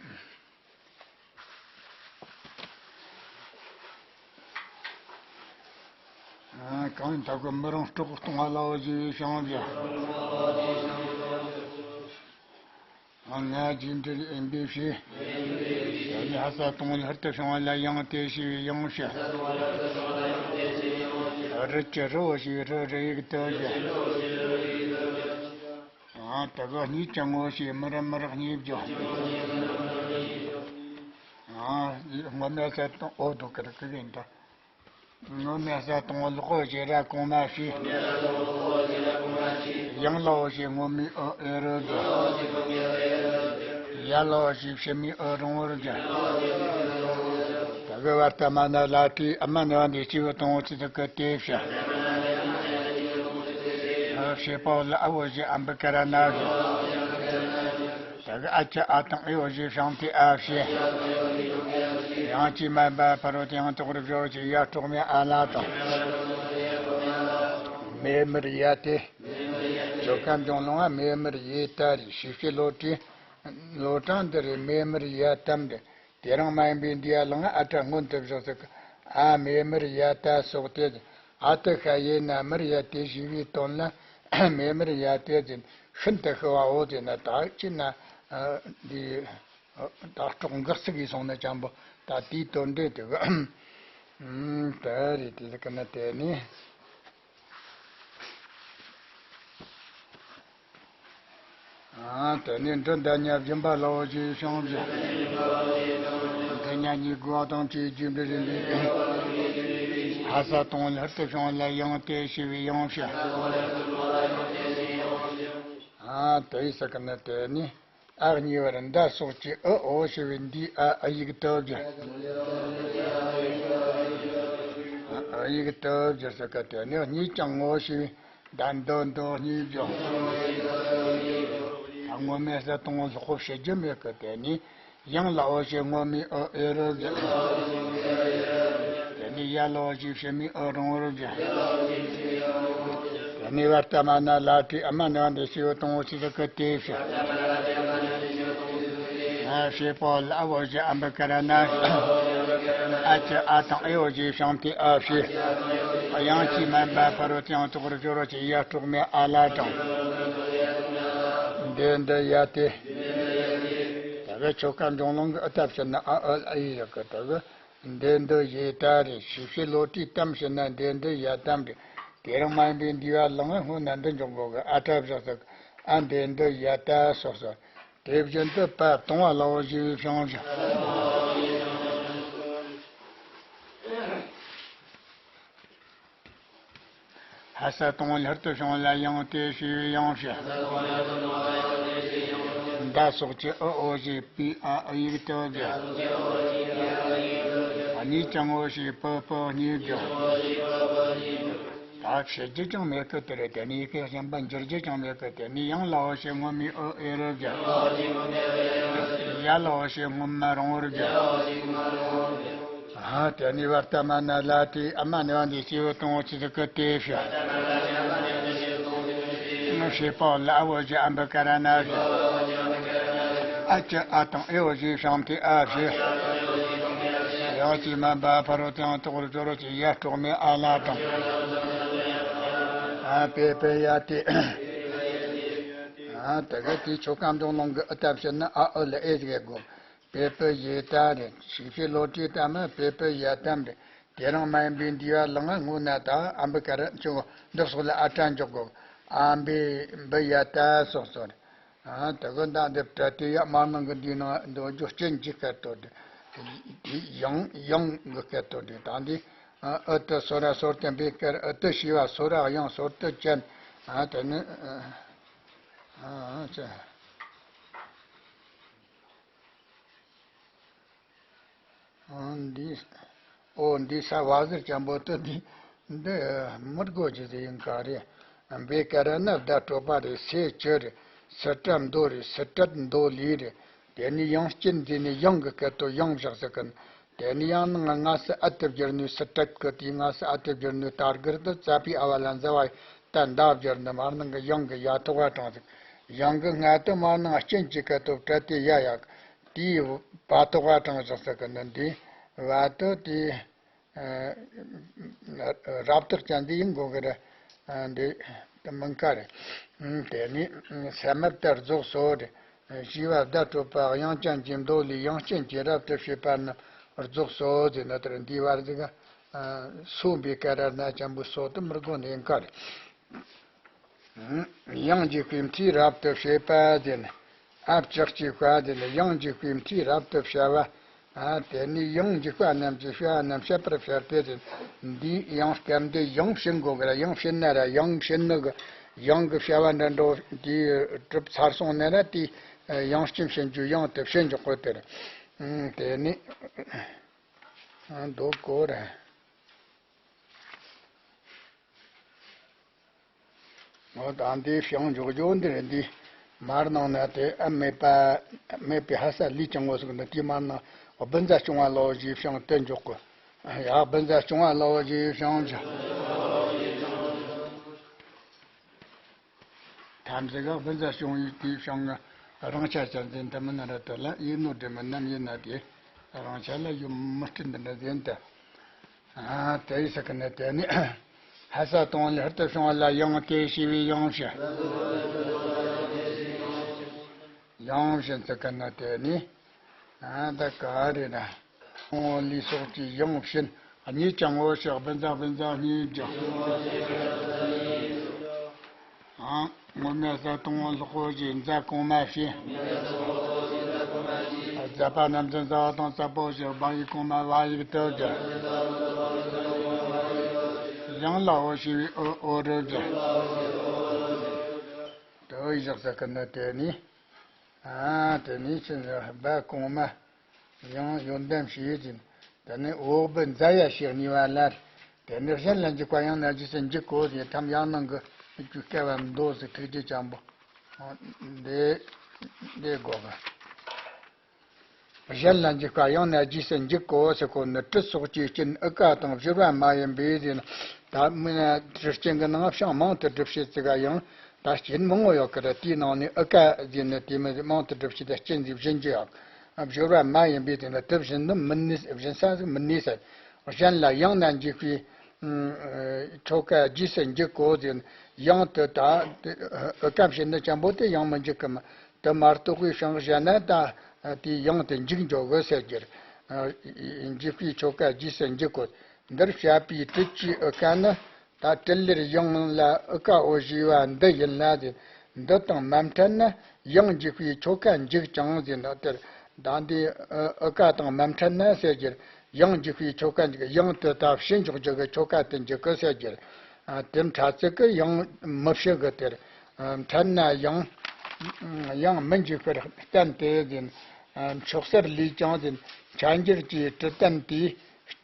ཨ། གང་ཡིན་ད་གོ་མི་རང་སྲོག་གཏོང་བ་ལའོ་ཞེས་པའི་ཤིང་བཞིན། ང་རྗེས་འབྲེལ་ཨིན་པའི་ཕྱིར། ཡང་ནི་ཧ་ས་གཏོང་ལྷུར་དུ་བྱུང་བ་ལ་ཡང་སྟེ་ཞེས་པའི་ཡང་བྱས། རི་ཅི་རོ་ཞེས་རི་རི་ཡིག་ཏུ་བརྒྱན། ཨ། ད་ག་གཉིས་ཀྱང་ངོ་ཞེས་མི་ར་མི་རག་གཉིས་བརྒྱན། ཨ། སྔོན་མའི་ས་དང་འོ་དོ་ཀར་ཀི་ཡིན་ད། སྔོན་མའི་ས་དང་ལོག་གོ་ཞེས་སྒྲ་གོང་མ་བྱས། ཡང་ལའོ་ཞེས་སྔོན་མའི་ཨུ་ཨེ་རུ་བརྒྱན། ཡ་ལའོ་ཞེས་ཕྱི་མའི་ཨུ་རིང་པོར་བརྒྱན། ད་གི་བར་ཏ་མ་ན་ལ་ཏི་ཨ་མ་ནི་བ་འདི་སྐྱེ་བོ་དང་བོ་ཆི་ཟིག་གི་དེ་བྱས། བྱེད་པ་ལ་ཨ་བོ་ཞེས་ཨ་འབུ་ཀ་ར་ན་བྱས། ད་གི་ཨ་ཅི་ཨ་དང་ཨེ་བོ་ཞེས་ཤིང་དེ་ཨ་བྱས། ཡང་ཅི་མན་པ་ཕ་རོལ་ཏེའང་དག་པར་སྦྱོར་རོ་ཅེས་ཡ་སྤྲོག་མེ་ཨ་ལ་དྲངས། མེ་མར་ཡ་ཏེ། ཆོ་ག་འབྱུང་ལུང་བ་མེ་མར་ཡེ་ཏ་རེད། ཞེས་བྱའི་བློ་གྲོས། བློ་གྲངས་འདི་རེད། མེ་མར་ཡ་ཏམ་རེད། དེ་རང་མ་ཡིན་པའི་འདི་ཡ་ལ་ང་ཨ་སྒྲ་སྔོན་དུ་བཞག་ཟིག་ཨ། མེ་མར་ཡ་ཏ་སོགས་ཏེ། ཨ་ཏི་ཤ་ཡེ་ན་མར་ཡ་ཏེ་ཞེས་པའི་དོན་ལ། མེ་མར་ཡ་ཏེ་ཟེར། ཤིན་ཏུ་ཤི་བའོ་ཟེར་ན་ད་ཅི་ན། འདི། ད་སྲོག་འགག་ཚིག་གིས་སོང་ན་ཅང་པོ་ད་དེའི་དོན་འགྲེལ་དེ་གི། ད་རེད། དེ་ཟིག་གི་ན་དེ་ནི། ཨ། དེ་ནས་འབྲུ་འདི་ཉ་སྦྱིན་པ་ལའོ་ཞེས་ཤིང་བཞིན། འདི་ཉ་གཉིས་དགུ་བ་དང་བཅས་རྗེས་འབྲེལ་རིམ་པས། ཨ་ས་དང་ལྷར་དུ་བྱུང་ལ་ཡང་དེ་ཞེས་པའི་ཡང་ཕྱིར། ཨ་དེ་ཡི་ས་ཀ་ན་དེ་ནི། ཨ་གཉིས་པར་མདའ་སོགས་ཀྱི་ཨུ་འོ་ཞེས་པའི་འདིའི་ཨ་ཨ་ཡིག་ཏུ་བསྒྱུར། ཨ་ཡིག་ཏུ་བསྒྱུར་ས་ཀ་དེ་ནི་གཉིས་ཀྱང་ངོ་ཞེས་པའི་མདའ་འདི་འདི་གཉིས་བསྒྱུར། ད་སྔོན་མའི་ས་དང་ལྷག་པོ་བྱེད་རྒྱུ་མེད་ཀི། དེ་ནི་ཡང་ལ་འོ་ཞེས་སྔོན་མའི་ཨུ་ཨེ་རུ་བསྒྱུར། དེ་ནི་ཡ་ལ་འོ་ཞེས་ཕྱི་མའི་ཨུ་རིང་བོར་བསྒྱུར། དེ་ནས་བར་ཏ་མ་ན་ལ་ཏྲི་ཨ་མ་ནི་བ་འདི་ཞེས་པའི་དང་པོ་ཆི་ཟིག་གི་དེ་ཕྱིར། ཨ་ཞེས་པའོ་ལ་འོ་ཞེས་ཨ་འབུ་ཀ་ར་ན། ཨ་ཅི་ཨ་དང་ཨེ་འོ་ཞེས་བྱང་དེ་ཨ་ཕྱིར། དབྱངས་ཀྱིས་མ་འབད་ཕ་རོལ་ཏུ་ཡང་དོགས་པར་སྦྱོར་རོ་ཅིག་ཡ་དྲུག་མའི་ཨ་ལ་དྲངས། འདི་འདི་ཡ་སྟེ། ད་གི་ཆོ་ག་འབྱུང་ལུང་གི་ཨུ་ཏ་ཕྱིར་ན་ཨ་ཨུ་ལ་ཨི་ཡི་གི་ད་གི། འདི་འདི་ཡི་ད་རེ་ཞིག་ཤེས་བློ་གྲོས་གཏམ་ཞེ་ན་འདི་འདི་ཡ་གཏམ་རེ། དེ་རིང་མ་ཡིན་པའི་འདི་བ་ལང་ང་སྔོན་ན་འདི་འཇོག་གོ་གི། ཨ་ཏྲ་བཞག་ཟིག། ཨ་འདི་འདི་ཡ་ད་སོགས་སོ། དེ་བཞིན་དུ་པ་དང་བ་ལ་འོ་ཞེས་པའི་བྱང་ཞིང་། ཧ་ས་དང་ལྷར་དུ་བྱུང་ལ་ཡང་དེ་ཞེས་པའི་ཡང་ཕྱིར། མདའ་སོགས་ཀྱི་ཨུ་འོ་ཞེས་པའི་ཨ་ཨུ་ཡིག་ཏུ་བསྒྱུར། གཉིས་ཀྱང་ངོ་ཞེས་པུ་པུ་གཉིས་བསྒྱུར། ད་བཤད་རྒྱུ་ཅང་མེད་གི་དེ་རེད། དེ་ནས་ཡི་གེ་གཞན་པ་འགྱུར་རྒྱུ་ཅང་མེད་གི། དེ་ནས་ཡང་ལ་འོ་ཞེས་སྔོན་མའི་ཨུ་ཨེ་རུ་བསྒྱུར། ཡ་ལ་འོ་ཞེས་སྔོན་མ་རིང་བོར་བསྒྱུར། ཨ་དེ་ནས་བར་ཏ་མ་ན་ལ་ཏྲི་ཨ་མ་ནི་བ་འདི་ཞེས་པའི་དང་པོ་ཆི་ཟིག་གི་དེ་ཕྱིར། ཞེས་པའོ་ལ་འོ་ཞེས་ཨ་འབུ་ཀ་ར་ན་ཕྱིར། ཨ་ཅི་ཨ་དང་ཨེ་འོ་ཞེས་བྱང་དེ་ཨ་ཕྱིར། དབྱངས་ཀྱིས་མ་འབད་ཕ་རོལ་ཏུ་ཡང་དོགས་པར་སྦྱོར་རོ་ཅིག་ཡ་དྲུག་མའི་ཨ་ལ་དྲངས། ཨ་པེ་པེ་ཡ་སྟེ། ཨ་དེ་གི་དེའི་ཆོ་ག་འབྱུང་ལུང་གི་ཨུ་ཏ་ཕྱིར་ན་ཨ་ཨུ་ལ་ཨེ་ཟིག་དགོས། པེ་པེ་ཡེ་ད་རེ། ཞིག་ཤེས་བློ་གྲོས་གཏམ་པེ་པེ་ཡ་གཏམ་རེ། དེ་རིང་མ་ཡིན་པའི་འདི་བ་ལང་ང་སྔོན་ན་ད་ཨ་འབུ་ཀ་ར་ཅུང་འདི་སོགས་ལ་ཨ་ཏྲ་འཇོག་གོ། ཨ་འབུ་འབུ་ཡ་ད་སོགས་སོ་རེ། ཨ་དེ་གི་མདའ་འདི་པྲ་ཏི་ཡ་མར་ནང་གི་འདི་ནང་འདོན་རྒྱུ་སྤྱིན་གྱི་སྐད་དོད་དེ། དེ་ཡང་ཡང་གི་སྐད་དོད་དེ། ད་འདི་ཨུ་ཏུ་སོ་ར་སོར་ཏུ་འབུ་ཀ་ར། ཨུ་ཏུ་ཞེས་པ་སོ་ར་དབྱངས་སོར་ཏུ་ཅན། ཨ་དེ་ནི་ཨ་ཨ་ཅི། འདི། ཨོ་འདི་ས་བ་ཟེར་ཅན་པོ་ཏི་འདི། འདི་མི་དགོས་ཀྱི་ཟེར་ཡིན་ག་རེ། འབུ་ཀ་ར་ན་བརྡ་སྤྲོད་པ་རེད། སེ་ཅི་རེད། སི་ཏྲ་མདོ་རེད། སི་ཏྲད་མདོ་ལས་རེད། དེ་ནས་ཡང་སྤྱིན་འདི་ནས་ཡང་གི་སྐད་དོད་ཡང་བཞག་ཟེར་གི། དེ་ནས་ཡང་ནང་ང་སི་ཨ་ཏི་བསྒྱུར་ནས་སི་ཏྲད་གི། དེའི་ང་སི་ཨ་ཏི་བསྒྱུར་ནས་ཏ་གིར་དུ་ཙ་པའི་ཨ་བ་ལ་འཛི་བ་ཡི་ད་མདའ་བསྒྱུར་ནས་མར་ནང་གི་ཡང་གི་ཡ་ཐོག་བ་དྲངས་ཟིག། ཡང་གི་སྔ་དུ་མར་ནང་སྤྱིན་གྱི་སྐད་དོད་པྲ་ཏི་ཡ་ཡ། དེའི་བ་ཐོག་བ་དྲངས་བཞག་ཟེར་གི་ནི་འདི། བ་དོ་དེ། རབ་བཏགས་ཅན་འདི་ཡིན་དགོས་གི་རེད། འདི་མིན་ཀ་རེད། དེ་ནི་སེ་མར་དེ་རྫོགས་སོ་རེད། ཞེས་པ་བརྡ་སྤྲོད་པ་དབྱངས་ཅན་གྱི་མདོ་ལས་ཡང་སྤྱིན་གྱིས་རབ་ཏུ་བྱེད་པ་རྣམས་རྫོགས་སོ་ཟེར་ན། དེར་འདིའི་བར་ཟིག་སོ་འབུ་ཀ་ར་ན་ཅན་པོའི་སོ་དེ་མི་དགོས་ནི་ཡིན་ཀ་རེད། དབྱངས་འཇུག་པའི་མཐུས་རབ་ཏུ་བྱེད་པ་ཟེར་ན། ཨ་བྱག་གཅིག་པ་ཟེར་ན། དབྱངས་འཇུག་པའི་མཐུས་རབ་ཏུ་བྱ་བ། ཨ་དེ་ནས་ཡང་འཇུག་པ་རྣམས་ཀྱི་བྱ་བ་རྣམས་བྱེད་པར་བྱ་སྟེ་ཟེར། འདིའི་ཡང་སྐབས་འདི་ཡང་ཕྱིན་དགོས་གི་ར། ཡང་ཕྱིན་ན་ར་ཡང་ཕྱིན་ནི་གི། ཡང་གི་བྱ་བ་འདྲ་འགྲོ་དེའི་གྲུབ་ཚར་སོང་ན་ར་དེ་ཡང་སྤྱིན་ཕྱིན་རྒྱུ་ཡང་དེ་ཕྱིན་འཇོག་གོ་དེ་ར། དེ་ནས་འདོད་གོ་ར། འོ་ད་འདིའི་བྱང་འཇོག་རྒྱུ་འདིར་འདི་མར་ནང་ན་དེ་ཨ་མེད་པ། མེད་པའི་ཧ་ས་ལུས་ཀྱང་ངོ་ཟུག་འདི་དེའི་མར་ནང་བུ་ཛ་སྐྱོང་བ་ལོ་ཞེས་བྱང་དེ་འཇོག་གོ། ཡ་བུ་ཛ་སྐྱོང་བ་ལོ་ཞེས་བྱང་འཇོག། ཐམས་ཅད་ཀ་བུ་ཛ་སྐྱོང་བའི་དེའི་བྱང་རང་ཆ་ཅན་འཛིན་དུ་མི་ནི་ར་དེ་ལ་ཡིན་ནོ་འདྲེ་མི་རྣམས་ཡིན་ན་དེ་རང་ཆ་ལ་ཡུམ་མི་སྤྲིན་འདི་འདྲ་འཛིན་དུ། ཨ་དེ་ཡི་ས་ཀི་ནི་དེ་ནི། ཧ་ས་དང་ལྷར་དུ་བྱུང་བ་ལ་ཡང་དེ་ཞེས་པའི་ཡང་ཕྱིར། ཡང་ཕྱིན་ས་ཀི་ནི་དེ་ནི། ཨ་ད་ག་རེ་ན། ཨོ་ལི་སོགས་ཀྱི་ཡང་ཕྱིན། གཉིས་ཀྱང་ངོ་ཤེས་བུ་ཛ་བུ་ཛ་གཉིས་ཀྱང་། ཨང་། སྔོན་མའི་ས་དང་ལྷག་པོ་ཞེས་ཛ་གོང་མ་བྱས། ཛ་པ་རྣམས་ཀྱི་ཛ་བ་དང་ཙ་པོ་ཞེས་བ་ཡིག་གོང་མ་བ་ཡིག་ཏུ་བསྒྱུར། ཡང་ལ་འོ་ཞེས་པའི་འོ་འོ་རུ་བཞག་དུ་བཞག་ས་ཀི་ནི་དེ་ནི། ཨ་དེ་ནི་ཕྱིན་ལ་སྦ་གོང་མ། ཡང་ཡོན་ཏན་ཞེས་ཟིན། དེ་ནི་འོག་སྦུ་མཛའ་ཡ་ཞེས་གཉིས་པ་ལ། དེ་ནི་གཞན་ལ་འཇུག་པ་ཡང་ན་རྗེས་སུ་འཇུག་གོ་ཟེར་ཐམས་ཡང་ནང་གི་བཅུ་སྐལ་བ་མདོ་ཟེར་ཐུགས་རྗེ་ཅན་པོ། འདི་འདི་དགོས་པ། གཞན་ལ་འཇུག་པ་ཡང་ན་རྗེས་སུ་འཇུག་གོ་ཟེར་གོ་ནི་དྲི་སོགས་ཀྱི་རྐྱེན་ཨི་ཀ་དང་སྦྱོར་བ་མ་ཡིན་པས་ཟེར་ན། ད་མི་ན་དྲི་རྐྱེན་གྱི་ནང་བྱང་མང་དུ་སྒྲུབ་བྱེད་ཙི་ག་ཡང་ད་རྐྱེན་མང་བོ་ཡོད་ཀི་ར། དེའི་ནང་ནས་ཨི་ཀ་ཟེར་ནི་དེ་མི་མང་དུ་སྒྲུབ་བྱེད་ད་རྐྱེན་ཟེར་བཞིན་གྱི་ཡང་སྦྱོར་བ་མ་ཡིན་པས་ཟེར་ན་དེ་བཞིན་ནི་མི་ནུས་བཞིན་ས་ཟིག་མི་ནུས་ཟེར། གཞན་ལ་ཡང་ན་འཇུག་པའི་ཆོ་ག་རྗེས་སུ་འཇུག་གོ་ཟེར་ན། ཡང་དུ་ད་ཨི་ཀ་བྱེད་ནི་ཅན་པོ་དེ་ཡང་མི་འཇུག་གི་མ། དེ་མ་གཏོགས་པའི་བྱང་གཞན་ན་ད་དེ་ཡང་དུ་འཇུག་འཇོག་གི་ཟེར་རྒྱུ། འཇུག་པའི་ཆོ་ག་རྗེས་སུ་འཇུག་གོ། འདིར་བཤད་པའི་དྲི་གི་ཨི་ཀ་ནི། ད་དྲི་ལེར་ཡང་ལ་ཨི་ཀ་འོ་ཞེས་པ་འདི་ཡིན་ལ་ཟེར། འདི་དང་མ་འཕྲད་ན་ཡང་འཇུག་པའི་ཆོ་ག་འཇུག་ཀྱང་ཟེར་ན་དེར། ད་འདི་ཨི་ཀ་དང་མ་འཕྲད་ན་ཟེར་རྒྱུ། ཡང་འཇུག་པའི་ཆོ་ག་འཇུག་ཡང་དུ་ད་ཕྱིར་འཇོག་རྒྱུ་གི་ཆོ་ག་དེ་འཇུག་གི་ཟེར་རྒྱུ། དེ་འཕྲད་ཚིག་གི་ཡང་མི་བྱེད་གི་དེར། འཕྲད་ན་ཡང་ཡང་མི་འཇུག་པར་བསྟན་ཏེ་ཟེར། མཆོག་གསེར་ལས་ཀྱང་ཟེར། འཕྲད་འགྱུར་གྱི་དྲི་བརྟན་དེའི་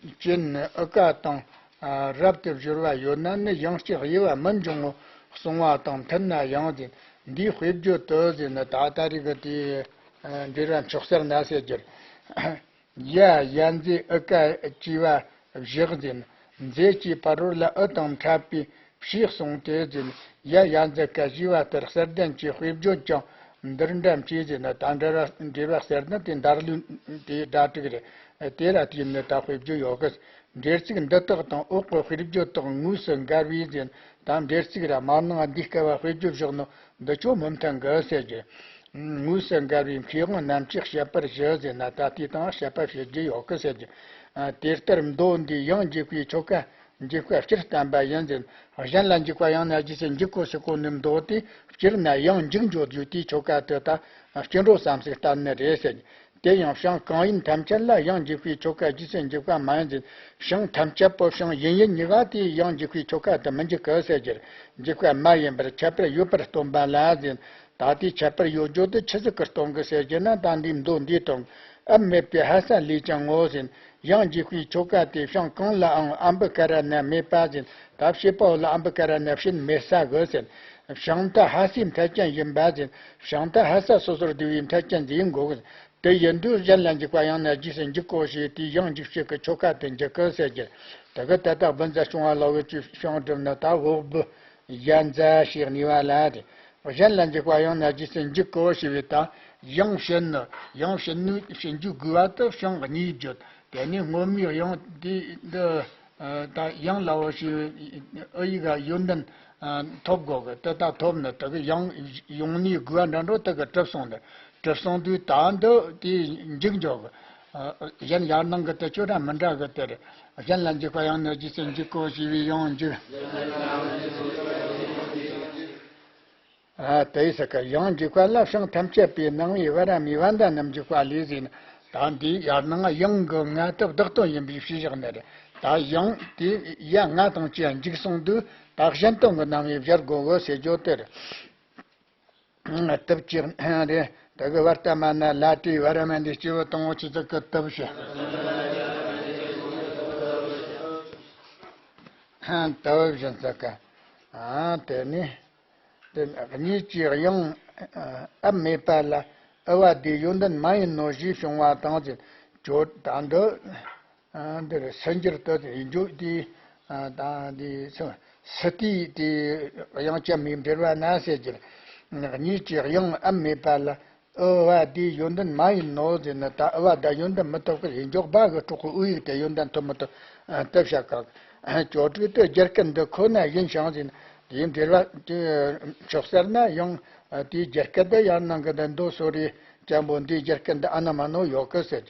རྐྱེན་ཨི་ཀ་དང་རབ་ཏུ་སྦྱོར་བ་ཡོད་ན་ནི་ཡང་གཅིག་དབྱེ་བ་མི་འབྱུང་ངོ་གསུང་བ་དང་མཐུན་ན་ཡང་ཟེར། འདིའི་དཔེ་བརྗོད་དུ་ཟེར་ན་ད་ལྟ་རིག་གི་དེའི་འགྲེལ་བ་མཆོག་གསེར་ན་ཟེར་རྒྱུར། ཡ་ཡ་མཛེས་ཨི་ཀ་ཅེས་པ་བཞག་ཟིན། མཛེས་ཀྱི་ཕ་རོལ་ལ་ཨི་དང་འཕྲད་པའི་ཕྱིས་གསུངས་ཏེ་ཟིན། ཡ་ཡ་མཛེས་ཀ་ཞེས་པ་ལྟར་གསེར་ལྡན་གྱི་དཔེ་བརྗོད་ཀྱང་འདིར་འདྲ་མཆིས་ཟིན། ད་འགྲེལ་བ་འགྲེལ་བ་གསེར་ནི་དེ་འདར་ལུས་དེའི་སྒྲ་དྲུག་རེད། དེ་ལ་དེའི་ནི་ད་དཔེ་བརྗོད་ཡོད་གི། འགྲེལ་ཚིག་འདི་དག་དང་འོག་གི་དཔེ་བརྗོད་དག་དངོས་སུ་འགལ་བས་ཟིན། ད་འགྲེལ་ཚིག་ར་མར་ནང་འདི་སྐལ་བ་དཔེ་བརྗོད་བཞག་ནོ་འདི་ཆོ་མི་མཐུན་གི་ཟེར་རྒྱུ། དངོས་སུ་འགལ་བའི་མཁས་དབང་རྣམས་ཀྱིས་དཔྱད་པར་ཞུ་ཟེར་ན་ད་ལྟའི་སྟེང་དཔྱད་པ་བྱེད་རྒྱུ་ཡོད་གི་ཟེར་རྒྱུ། དེ་ལྟར་མདོ་འདིའི་ཡང་འཇུག་པའི་ཆོ་ག་འཇུག་པ་སྤྱིར་བསྟན་པ་ཡིན་ཟེར། གཞན་ལ་འཇུག་པ་ཡང་ན་རྗེས་སུ་འཇུག་གོ་ཟེར་གོ་ནི་མདོ་དེ་སྤྱིར་ན་ཡང་འཇུག་འཇོག་རྒྱུ་དེའི་ཆོ་ག་དེ་ད་སྤྱི་འགྲོ་བསམ་སྲིད་བསྟན་ནི་རེད་ཟེར། དེ་ཡང་བྱང་གང་ཡིན་ཐམས་ཅད་ལ་ཡང་འཇུག་པའི་ཆོ་ག་རྗེས་སུ་འཇུག་པ་མ་ཡིན་ཟེར། བྱང་ཐམས་ཅད་པོ་བྱང་ཡིན་ཡིན་གཉིས་ཀ་དེ་ཡང་འཇུག་པའི་ཆོ་ག་དེ་མི་འཇུག་གི་ཟེར་རྒྱུར། འཇུག་པ་མ་ཡིན་པར་ཁྱད་པར་ཡོད་པར་སྟོན་པ་ལ་ཟེར། ད་དེའི་ཁྱད་པར་ཡོད་རྒྱུ་དེ་ཆི་ཟིག་གིས་སྟོན་གི་ཟེར་རྒྱུ་ན། ད་འདིའི་མདོ་འདིའི་སྟོན་ཨ་མེད་པའི་ཧ་ས་ལས་ཀྱང་ངོ་ཟེར། ཡང་འཇུག་པའི་ཆོ་ག་དེ་བྱང་གང་ལའང་ཨམ་བུ་ཀ་ར་ན་མེད་པ་ཟེར། ད་བྱེད་པ་ལ་ཨམ་བུ་ཀ་ར་ན་བྱེད་མེད་ས་གི་ཟེར། བྱང་ད་ཧ་སའི་མཐའ་ཅན་ཡིན་པ་ཟེར། བྱང་ད་ཧ་ས་སོ་སོར་བསྡུ་བའི་མཐའ་ཅན་ཟེར་ཡིན་དགོས་གི། དེ་ཡིན་དུས་གཞན་ལ་འཇུག་པ་ཡང་ན་རྗེས་སུ་འཇུག་གོ་ཞེས་དེའི་ཡང་འཇུག་བྱེད་ཀྱི་ཆོ་ག་དེ་འཇུག་གི་ཟེར་རྒྱུ། དེ་གི་ད་ལྟ་བུ་མཛའ་སྐྱོང་བ་ལ་བོད་ཀྱི་བྱང་སྒྲུབ་ནི་ད་འོག་སྦུ་ཡ་མཛའ་ཞེས་གཉིས་པ་ལ་དེ། གཞན་ལ་འཇུག་པ་ཡང་ན་རྗེས་སུ་འཇུག་གོ་ཞེས་པའི་ད་ཡང་བྱིན་ནི་ཡང་བྱིན་ནུས་བྱིན་རྒྱུ་དགོས་པ་དེ་བྱང་གཉིས་བརྗོད། དེ་ནས་སྔོན་མའི་ཡང་དེ་འདི། ད་ཡང་ལ་བ་ཞེས་ཨི་ཡིག་ག་ཡོན་ཏན་ཐོབ་དགོས་གི། དེ་ད་ཐོབ་ནི་དེ་གི་ཡང་ཡོང་ནི་དགོས་པ་འདྲ་འགྲོ་དེ་གི་གྲུབ་སོང་ནི་གྲུབ་སོང་དུས་ད་འདི་དེ་འཇུག་འཇོག་གི། གཞན་ཡར་ནང་གི་དེ་ཆོས་ར་མི་འདྲ་གི་དེ་རེད། གཞན་ལ་འཇུག་པ་ཡང་ནི་རྗེས་སུ་འཇུག་གོ་ཞེས་པའི་ཡང་འཇུག་ཨ་དེའི་ས་ཀ་ཡང་འཇུག་པ་ལ་བྱང་ཐམས་ཅད་པའི་སྣང་བའི་བ་ར་མའི་བ་མདའ་རྣམས་འཇུག་པ་ལས་ཟེར་ན། ད་འདི་ཡར་སྣང་ཡང་གི་ང་དེ་བདག་དོན་ཡིན་པའི་ཕྱིར་བཞག་ནི་རེད། ད་ཡང་དེ་ཡ་ང་དང་ཅི་ཡང་འཇུག་སོང་དུས་ད་གཞན་དོན་གྱི་སྣང་བའི་སྦྱར་དགོས་གི་ཟེར་རྒྱུ་དེ་རེད། དུབ་ཅིག་རེད། ད་གི་བར་ལྟ་མ་ན་ལ་ཏི་བ་ར་མ་འདི་སྐྱེ་བོ་དང་བོ་ཆི་ཟིག་གི་དུབ་བྱེད། དུབ་བཞིན་ཟེར་གི། ཨ་དེ་ནི། དེ་གཉིས་ཀྱི་དབྱིངས་ཨ་མེད་པ་ལ་ཨུ་བ་དེ་ཡོན་ཏན་མ་ཡིན་ནོ་ཞེས་བྱུང་བ་དང་ཟེར། ཅོ་ད་འདི་ཨ་འདིར་སུ་འགྱུར་དུ་ཡིན་རྒྱུ་དེ་ཨ་ད་འདི་སུ་སུ་དེའི་དེ་དབྱངས་ཅན་མའི་འགྲེལ་བ་ན་ཟེར་གྱི། གཉིས་ཀྱི་དབྱིངས་ཨ་མེད་པ་ལ་ཨུ་བ་དེ་ཡོན་ཏན་མ་ཡིན་ནོ་ཟེར་ན། ད་ཨུ་བ་ད་ཡོན་ཏན་མི་ཐོབ་ཀྱི་ཡིན་འཇོག་བ་གི་གྲོགས་ཀྱི་ཨུ་ཡིག་དེ་ཡོན་ཏན་ཐོབ་མི་ཐོབ་ཨ་དེ་བཤད་གི། ཅོ་དྲུག་ཏུ་རྒྱུད་སྐད་འདི་ཁོ་ན་ཡིན་ཞིང་ཟེར་ན། དེའི་འགྲེལ་བ་དེ་ཕྱོགས་གསལ་ན་ཡང་དེའི་རྒྱུད་སྐད་འདི་ཡར་ནང་གི་འདི་མདོ་སོ་རེ་ཅན་པོ་འདིའི་རྒྱུད་སྐད་འདི་ཨ་ན་མ་ནོ་ཡོད་གི་ཟེར།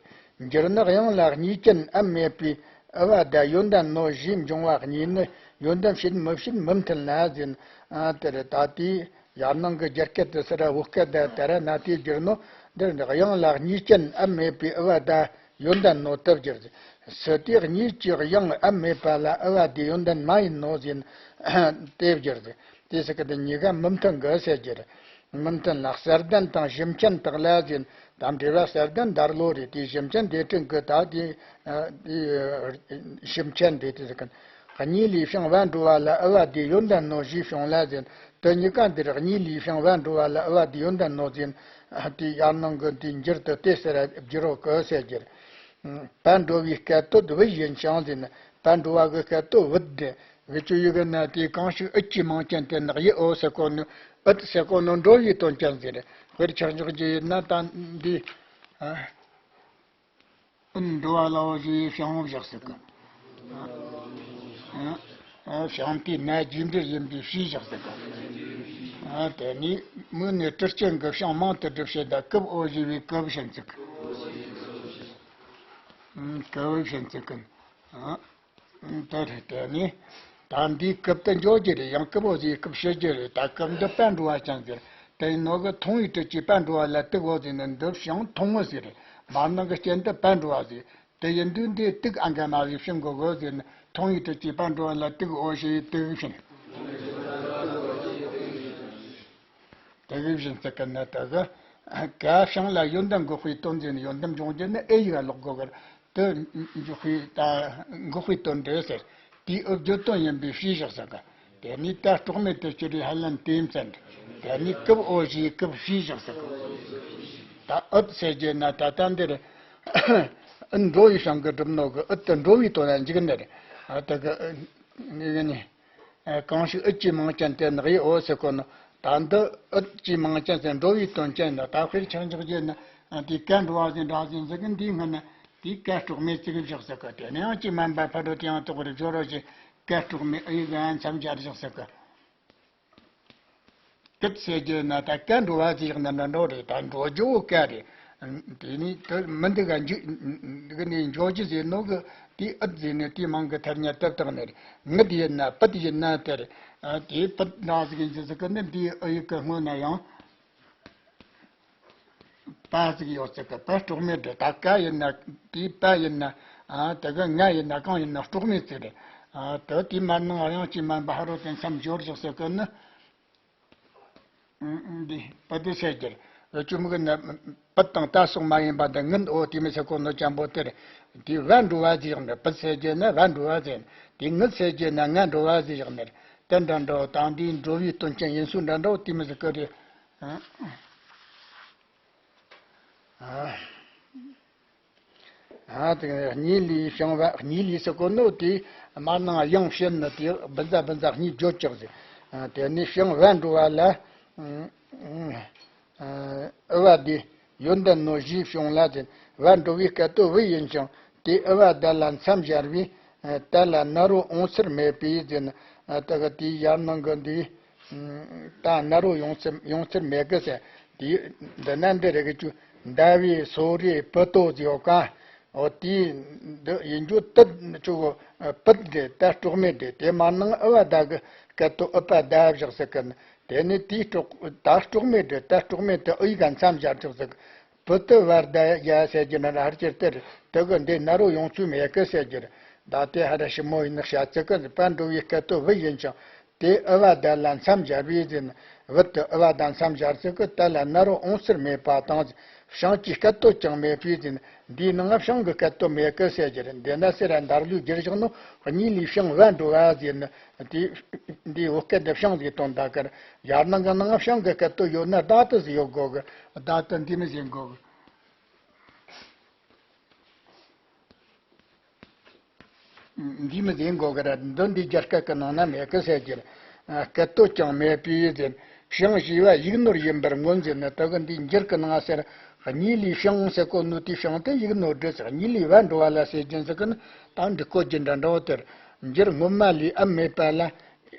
འགྱུར་ནི་དབྱངས་ལ་གཉིས་ཅན་ཨ་མེད་པའི་ཨུ་བ་ད་ཡོན་ཏན་ནོ་ཞེས་འབྱུང་བ་གཉིས་ནི་ཡོན་ཏན་བྱེད་མི་བྱེད་མི་མཐུན་ལ་ཟེར་ན། ཨ་དེར་ད་དེའི་ཡར་ནང་གི་རྒྱུད་སྐད་དེ་སི་ར་འོག་སྐད་དེ་དེ་ར་ན་དེའི་འགྱུར་ནོ་འདིར་འདི་དབྱངས་ལ་གཉིས་ཅན་ཨ་མེད་པའི་ཨུ་བ་ད་ཡོན་ཏན་ནོ་དེ་བསྒྱུར་ཟེར། སི་ཏའི་གཉིས་ཀྱི་དབྱངས་ཨ་མེད་པ་ལ་ཨུ་བ་དེ་ཡོན་ཏན་མ་ཡིན་ནོ་ཟེར་ན་དེ་བསྒྱུར་ཏེ། དེ་སི་ཀ་དེ་གཉིས་ཀ་མི་མཐུན་གི་ཟེར་རྒྱུ་རེད། མི་མཐུན་ལ་གསལ་ལྡན་དང་གཞི་མཆན་དག་ལ་ཟེར་ན་ད་འབྲེལ་བ་གསལ་ལྡན་འདར་ལོ་རེད། དེ་གཞི་མཆན་དེ་དྲན་གི་ད་དེ་དེ་གཞི་མཆན་དེ་དེ་སི་ཀ་གཉིས་ལས་བྱུང་བ་འགྲོ་བ་ལ་ཨུ་བ་དེ་ཡོན་ཏན་ནོ་ཞེས་བྱུང་ལ་ཟེར་ན། དེ་གཉིས་ཀ་འདིར་གཉིས་ལས་བྱུང་བ་འགྲོ་བ་ལ་ཨུ་བ་དེ་ཡོན་ཏན་ནོ་ཟེར་ན། དེ་ཡར་ནང་གི་དེ་འགྱུར་དུ་དེ་ཟེར་བསྒྱུར་རོ་གི་ཟེར་རྒྱུ་རེད། པ་འགྲོ་བའི་སྐད་དོད་བུ་ཡིན་ཞིང་ཟེར་ན། པ་འགྲོ་བ་གི་སྐད་དོད་བུ་དེ་བུ་ཆུ་ཡི་གི་ན་དེ་གང་ཞིག་ཨུད་ཀྱི་མིང་ཅན་དེ་ནག་ཡི་ཨོ་ཟེར་གོ་ནོ། ཨུད་ཟེར་གོ་ནོ་འགྲོ་བའི་དོན་ཅན་ཟེར། དཔེར་ཆ་འཇོག་རྒྱུ་ཡིན་ན་ད་འདི། ཨུད་འགྲོ་བ་ལ་ཨོ་ཞེས་བྱང་བཞག་ཟེར་གི། ཨ་ཨ་བྱང་དེའི་ན་རྗེས་འབྲེལ་ཡིན་པས་ཞེས་བཞག་ཟེར་གི། ཨ་དེ་ནས་མིག་ནས་གྲུ་ཆེན་གྱི་བྱང་མང་དུ་བསྒྲུབས་བྱས་ད་ཀུབ་ཨོ་ཞེས་པའི་ཀུབ་བྱིན་ཟེར་གི། ཨུམ་ཀུབ་བྱིན་ཟེར་གི། ཨ་དེ་རེད། དེ་ནས་ད་འདིའི་ཀུབ་དེ་འཇོག་རྒྱུ་རེད། ཡང་ཀུབ་ཨོ་ཞེས་ཀུབ་བྱེད་རྒྱུ་རེད། ད་ཀུབ་འདི་པ་འགྲོ་བ་ཅན་ཟེར། དེ་ཡིན་ནོ་གི་མཐོང་བའི་དྲུག་ཅུའི་པ་འགྲོ་བ་ལ་དུག་ཨོ་ཟེར་ནས་འདི་བྱང་མཐོང་ངོ་ཟེར། མར་ནང་གི་རྐྱེན་དུ་པ་འགྲོ་བ་ཟེར། དེ་ཡིན་དུས་འདི་དུག་ཨ་འགའ་མ་བའི་ཕྱིན་གོ་གོ་ཟེར་ནས་མཐོང་བའི་དྲུག་ཅུའི་པ་འགྲོ་བ་ལ་དུག་ཨོ་ཞེས་དུག་བྱིན། དུག་བྱིན་ཟེར་གི་ན་དེ་གི་ཀ་བྱང་ལ་ཡོན་ཏན་འགོག་པའི་དོན་ཟེར་ནས་ཡོན་ཏན་འཇོག་རྒྱུ་ནི་ཨེ་ཡི་ག་ལོག་གོ་གི་རེད། དེ་འཇོག་པའི་ད་འགོག་པའི་དོན་འདྲེ་ཟེར། དེའི་ཨུ་བརྗོད་དོན་ཡིན་པས་ཞེས་བཞག་ཟེར་གི། དེ་ནས་ད་སྲོག་མེད་དུ་སྐྱུར་བའི་ཧ་ལན་དེ་མཚན། དེ་ནས་ཀུབ་ཨོ་ཞེས་ཀུབ་ཞེས་བཞག་ཟེར་གི། ད་ཨུད་ཟེར་རྒྱུ་ན་ད་ལྟ་འདིར་ཨུད་འགྲོ་བའི་བྱང་གི་སྒྲུབ་ནོ་གི་ཨུད་དུ་འགྲོ་བའི་དོན་ལ་འཇུག་ནི་རེད། ཨ་དེ་གི་ནི་གི་ནི་གང་ཞིག་ཨུད་ཀྱི་མིང་ཅན་དེ་ནག་ཡི་ཨོ་ཟེར་གོ་ནོ། ད་འདི་ཨུད་ཀྱི་མིང་ཅན་ཟེར་འགྲོ་བའི་དོན་ཅན་ནི་ད་དཔེར་ཆ་འཇོག་རྒྱུ་ནི་དེ་ཀ་འགྲོ་བ་ཟེར་འདྲ་ཟེར་ཟེར་གི། འདིའི་སྔོན་ན་དེ་ཀ་སྲོག་མེད་ཅིག་བཞག་ཟེར་གི། དེ་ནས་ཡང་ཅི་མན་པ་ཕ་རོལ་ཏུ་ཡང་དག་པར་སྦྱོར་རོ་ཞེས་ཀ་སྲོག་མེད་ཨུ་ཡི་ག་མཚམས་སྦྱར་བཞག་ཟེར་གི། ཀུབ་ཟེར་རྒྱུ་ན་ད་ཀ་འགྲོ་བ་ཟེར་ཡག་ན་འདྲ་འདྲ་རེད། ད་འགྲོ་རྒྱུ་བོ་ཀ་རེད། དེ་ནི་དེ་མི་འདི་ག་འཇུ་འདི་ག་ནི་འཇོག་རྒྱུ་ཟེར་ནོ་གི་དེ་ཨུད་ཟེར་ནས་དེ་མང་གི་ཐ་སྙད་དེ་བཏགས་ནི་རེད། ངུད་ཡིན་ན་པུད་ཡིན་ན་དེ་རེད། ཨ་དེ་པུད་འདྲ་ཟིག་ཡིན་རྒྱུ་ཟིག་གི་ནི་འདིའི་ཨུ་ཡི་གི་སྔོན་ན་ཡང་པ་ཟིག་ཡོད་ཟེར་གི། པ་སྲོག་མེད་རེད། ད་ཀ་ཡིན་ན་དེའི་པ་ཡིན་ན་ཨ་དེ་གི་ང་ཡིན་ན་གང་ཡིན་ན་སྲོག་མེད་ཟེར་རེད། ཨ་དེ་དེའི་མ་ནང་ཡང་ཅི་མན་པ་ཕ་རོལ་ཏུ་མཚམས་སྦྱོར་བཞག་ཟེར་གི་ནི། འདི་པ་དེ་ཟེར་རྒྱུ་རེད། འུ་ཅུ་མི་གི་ན་པུད་དང་ད་སོགས་མ་ཡིན་པ་འདི་ངུད་ཨོ་དེ་མི་ཟེར་གོ་ནོ་ཅན་པོ་དེ་རེད། དེ་བ་འགྲོ་བ་ཟེར་ཡག་ནི་པུད་ཟེར་རྒྱུ་ན་བ་འགྲོ་བ་ཟེར། དེ་ངུད་ཟེར་རྒྱུ་ན་ང་འགྲོ་བ་ཟེར་ཡག་ནི་རེད། དེ་འདྲ་འདྲ་བོ་དང་དེའི་འགྲོ་བའི་དོན་ཅན་ཡིན་སུ་འདྲ་འདྲ་བོ་དེ་མི་ཟེར་གི་རེད། ཨ། ཨ་དེ་གཉིས་ལས་བྱུང་བ། གཉིས་ལས་ཟེར་གོ་ནོ་དེ་མ་ནང་དབྱངས་བྱིན་ནི་དེ་བུ་ཛ་བུ་ཛ་གཉིས་བརྗོད་ཅོག་ཟེར། དེ་ནས་བྱུང་བ་འགྲོ་བ་ལ་ཨུ་བ་དེ་ཡོན་ཏན་ནོ་ཞེས་བྱུང་ལ་ཟེར། བ་འགྲོ་བའི་སྐད་དོད་བུ་ཡིན་ཞིང་དེ་ཨུ་བ་ད་ལ་མཚམས་སྦྱར་བས་ད་ལ་ན་རོ་འོང་ཚུལ་མེད་པས་ཟེར་ན། ད་ག་དེའི་ཡར་ནང་གི་འདི། ད་ན་རོ་ཡོང་ཚུལ་ཡོང་ཚུལ་མེད་གི་ཟེར། དེ་འདི་ན་འདི་རེ་གི་ཅུ་ཟླ་བའི་སོ་རེ་བུ་ཏོ་ཟེར་ཡོད་ཀ། འོ་དེ་འདི་ཡིན་རྒྱུ་དུ་ཅུ་བུད་དེ་ད་སྲོག་མེད་དེ་དེ་མ་ནང་ཨུ་བ་ད་གི་སྐད་དོད་ཨུ་པ་ད་བཞག་ཟེར་གི་ནི། དེ་ནི་དེའི་སྲོག་ད་སྲོག་མེད་དེ་ད་སྲོག་མེད་དེ་ཨུ་ཡི་ག་མཚམས་སྦྱར་བཞག་ཟེར་གི། བུ་དུ་བར་ད་ཡ་ཟེར་རྒྱུ་ན་ཧར་གྱི་དེར་དུ་གི་འདི་ན་རོ་ཡོང་ཚུལ་མེད་གི་ཟེར་རྒྱུ་རེད། ད་དེ་ཧ་ར་ཞིབ་མོ་ཡིན་ན་བཤད་ཚིག་གི་པ་འགྲོ་བའི་སྐད་དོད་བུ་ཡིན་ཅིང་དེ་ཨུ་བ་ད་ལ་མཚམས་སྦྱར་བས་ཟེར་ན། བུ་དུ་ཨུ་བ་ད་མཚམས་སྦྱར་ཚིག་གི་ད་ལ་ན་རོ་འོང་ཚུལ་མེད་པ་དང་བྱང་གི་སྐད་དོད་ཀྱང་མེད་པས་ཟེར་ན། འདིའི་ནང་བྱང་གི་སྐད་དོད་མེད་གི་ཟེར་རྒྱུ་རེད། འདི་ན་ཟེར་ར་འདར་ལུས་བསྒྱུར་བཞག་ནོ། གཉིས་ལས་བྱུང་བ་འགྲོ་བ་ཟེར་ན། དེ་འདིའི་འོ་སྐད་འདི་བྱང་ཟིག་དོན་དག་གི་རེད། ཡར་ནང་གི་ནང་བྱང་གི་སྐད་དོད་ཡོད་ན་བདག་ཏུ་ཟིག་ཡོད་དགོས་གི། བདག་ཏུ་འདི་མི་ཟིན་དགོས་གི། འདི་མི་ཟིན་དགོས་གི་ར། འདི་འདི་རྒྱ་སྐད་ཀྱི་ནང་ན་མེད་གི་ཟེར་གྱི་རེད། ཨ། སྐད་དོད་ཀྱང་མེད་པས་ཟེར། བྱང་ཞེས་པ་ཡིག་ནོར་ཡིན་པར་མངོན་ཟེར་ནས་དེ་གི་འདི་འགྱུར་གི་ནང་ཟེར། གཉིས་ལས་བྱང་ཟེར་གོ་ནོ་དེ་བྱང་དེ་ཡིག་ནོར་འདྲི་ཟེར། གཉིས་ལས་བ་འགྲོ་བ་ལ་ཟེར་རྒྱུ་ཟེར་གི་ནི་ད་འགྲིག་གོ་རྒྱུ་འདྲ་འདྲ་བོ་དེར། འགྱུར་སྔོན་མ་ལས་ཨ་མེད་པ་ལ།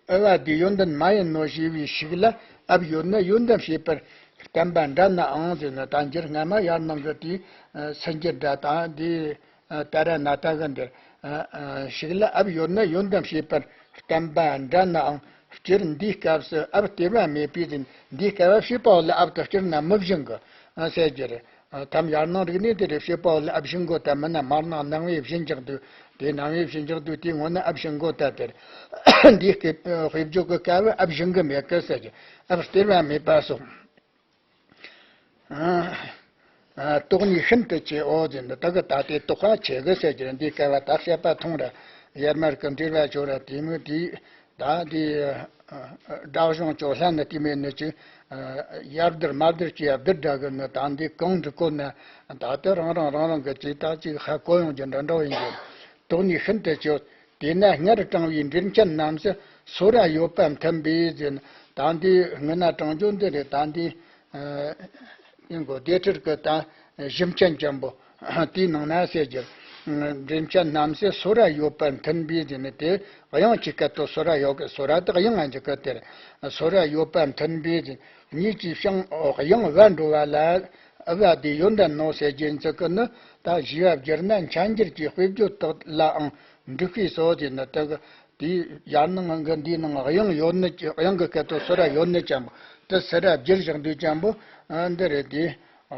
ཨུ་བ་དེ་ཡོན་ཏན་མ་ཡིན་ནོ་ཞེས་པའི་ཤུགས་ལ་ཨབ་ཡོད་ན་ཡོན་ཏན་བྱེད་པར་བསྟན་པ་འདྲ་ནའང་ཟེར་ན། ད་འགྱུར་སྔ་མ་ཡར་ནང་གི་དེའི་སུན་འགྱུར་སྒྲ་དང་དེའི་ཏཱ་ར་ནཱ་ཏཱ་གི་འདིར་ཤུགས་ལ་ཨབ་ཡོད་ན་ཡོན་ཏན་བྱེད་པར་བསྟན་པ་འདྲ་ནའང་སྤྱིར་འདིའི་སྐབས་སུ་ཨབ་སྟེར་བ་མེད་པས་ཟེར། འདིའི་སྐབས་བྱེད་པ་ལ་ཨབ་ཏུ་སྤྱིར་ན་མི་བཞེངས་གི་ཟེར་རྒྱུ་རེད། ཐམ་ཡར་ནང་རིག་གནས་དེ་རེད། བྱེད་པ་ལ་ཨབ་བྱིན་གོ་ད་མིན་ན་མར་ནང་ནང་བའི་བྱིན་ཅག་དུ་དེ་ནང་བའི་བྱིན་ཅག་དུ་དེ་ངོ་ན་ཨབ་བྱིན་གོ་ད་དེར་འདི་སྐད་དཔེ་བརྗོད་གི་སྐབས་ཨབ་བྱིན་གི་མེད་གི་ཟེར་གི་ཨབ་སྟེར་བ་མེད་པ་སོགས། ཨ། ཨ། དོགས་གཉིས་ཤིན་ཏུ་ཆེའོ་ཟེར་ནས་ད་གི་ད་ལྟའི་དོགས་པ་ཆེ་གི་ཟེར་གྱི་འདི་སྐལ་བ་ད་བཤད་པ་ཐུང་ར་ཡར་མར་གི་འབྲེལ་བ་ཆོ་ར་དེ་མོ་དེ་ད་འདི་སྒྲ་གཞུང་ཆོ་ལྷན་ནི་དེ་མོ་ནི་ཅིག་ཡར་བསྡུར་མར་བསྡུར་གྱི་ཡར་བསྡུར་འདྲ་གི་ནི་ད་འདི་གང་འདྲི་གོ་ན་ད་ལྟ་རང་རང་རང་རང་གི་ཅིག་ད་ཅིག་ཧ་གོ་ཡོང་རྒྱུ་འདྲ་འདྲ་ཡིན་གྱི་དོགས་གཉིས་ཤིན་ཏུ་ཆེའོ། དེས་ན་སྔར་དྲངས་པའི་འགྲེལ་ཆེན་རྣམས་སུ་སོ་ར་ཡོད་པར་མཐུན་པས་ཟེར་ན་ད་འདི་སྔོན་ན་དྲངས་རྒྱུ་འདི་རེད། ད་འདི་ཨིན་གོ་སྡེ་ཁྲིད་ཀྱི་ད་ཞིབ་མཆན་ཅན་པོ་དེའི་ནང་ན་ཟེར་རྒྱུ། འགྲེལ་ཆེན་རྣམས་སུ་སོ་ར་ཡོད་པར་མཐུན་པས་ཟེར་ན་དེ་དབྱངས་ཀྱི་སྐད་དུ་སོ་ར་ཡོད་གི་སོ་ར་དེ་དབྱངས་ང་འཇུག་གི་དེར་སོ་ར་ཡོད་པར་མཐུན་པས་ཟེར་གཉིས་ཀྱི་ཤིང་དབྱངས་བར་འགྲོ་བ་ལ་ཨུ་བ་དེ་ཡོན་ཏན་ནོ་ཟེར་རྒྱུ་ཡིན་ཚུལ་གི་ནི་ད་ཞེས་པ་བསྒྱུར་ན་མཚན་འགྱུར་གྱི་དཔེ་བརྗོད་དག་ལའང་འགྲིག་པས་སོ་ཟེར་ན་དེ་གི་དེའི་ཡར་ནང་གི་འདིའི་ནང་དབྱངས་ཡོད་ནི་དབྱངས་ཀྱི་སྐད་དུ་སོ་ར་ཡོད་ནི་ཅན་པོ་དེ་སོ་ར་བསྒྱུར་བཞག་འདུག་ཅན་པོ་འདི་རེད་དེ། ཨ།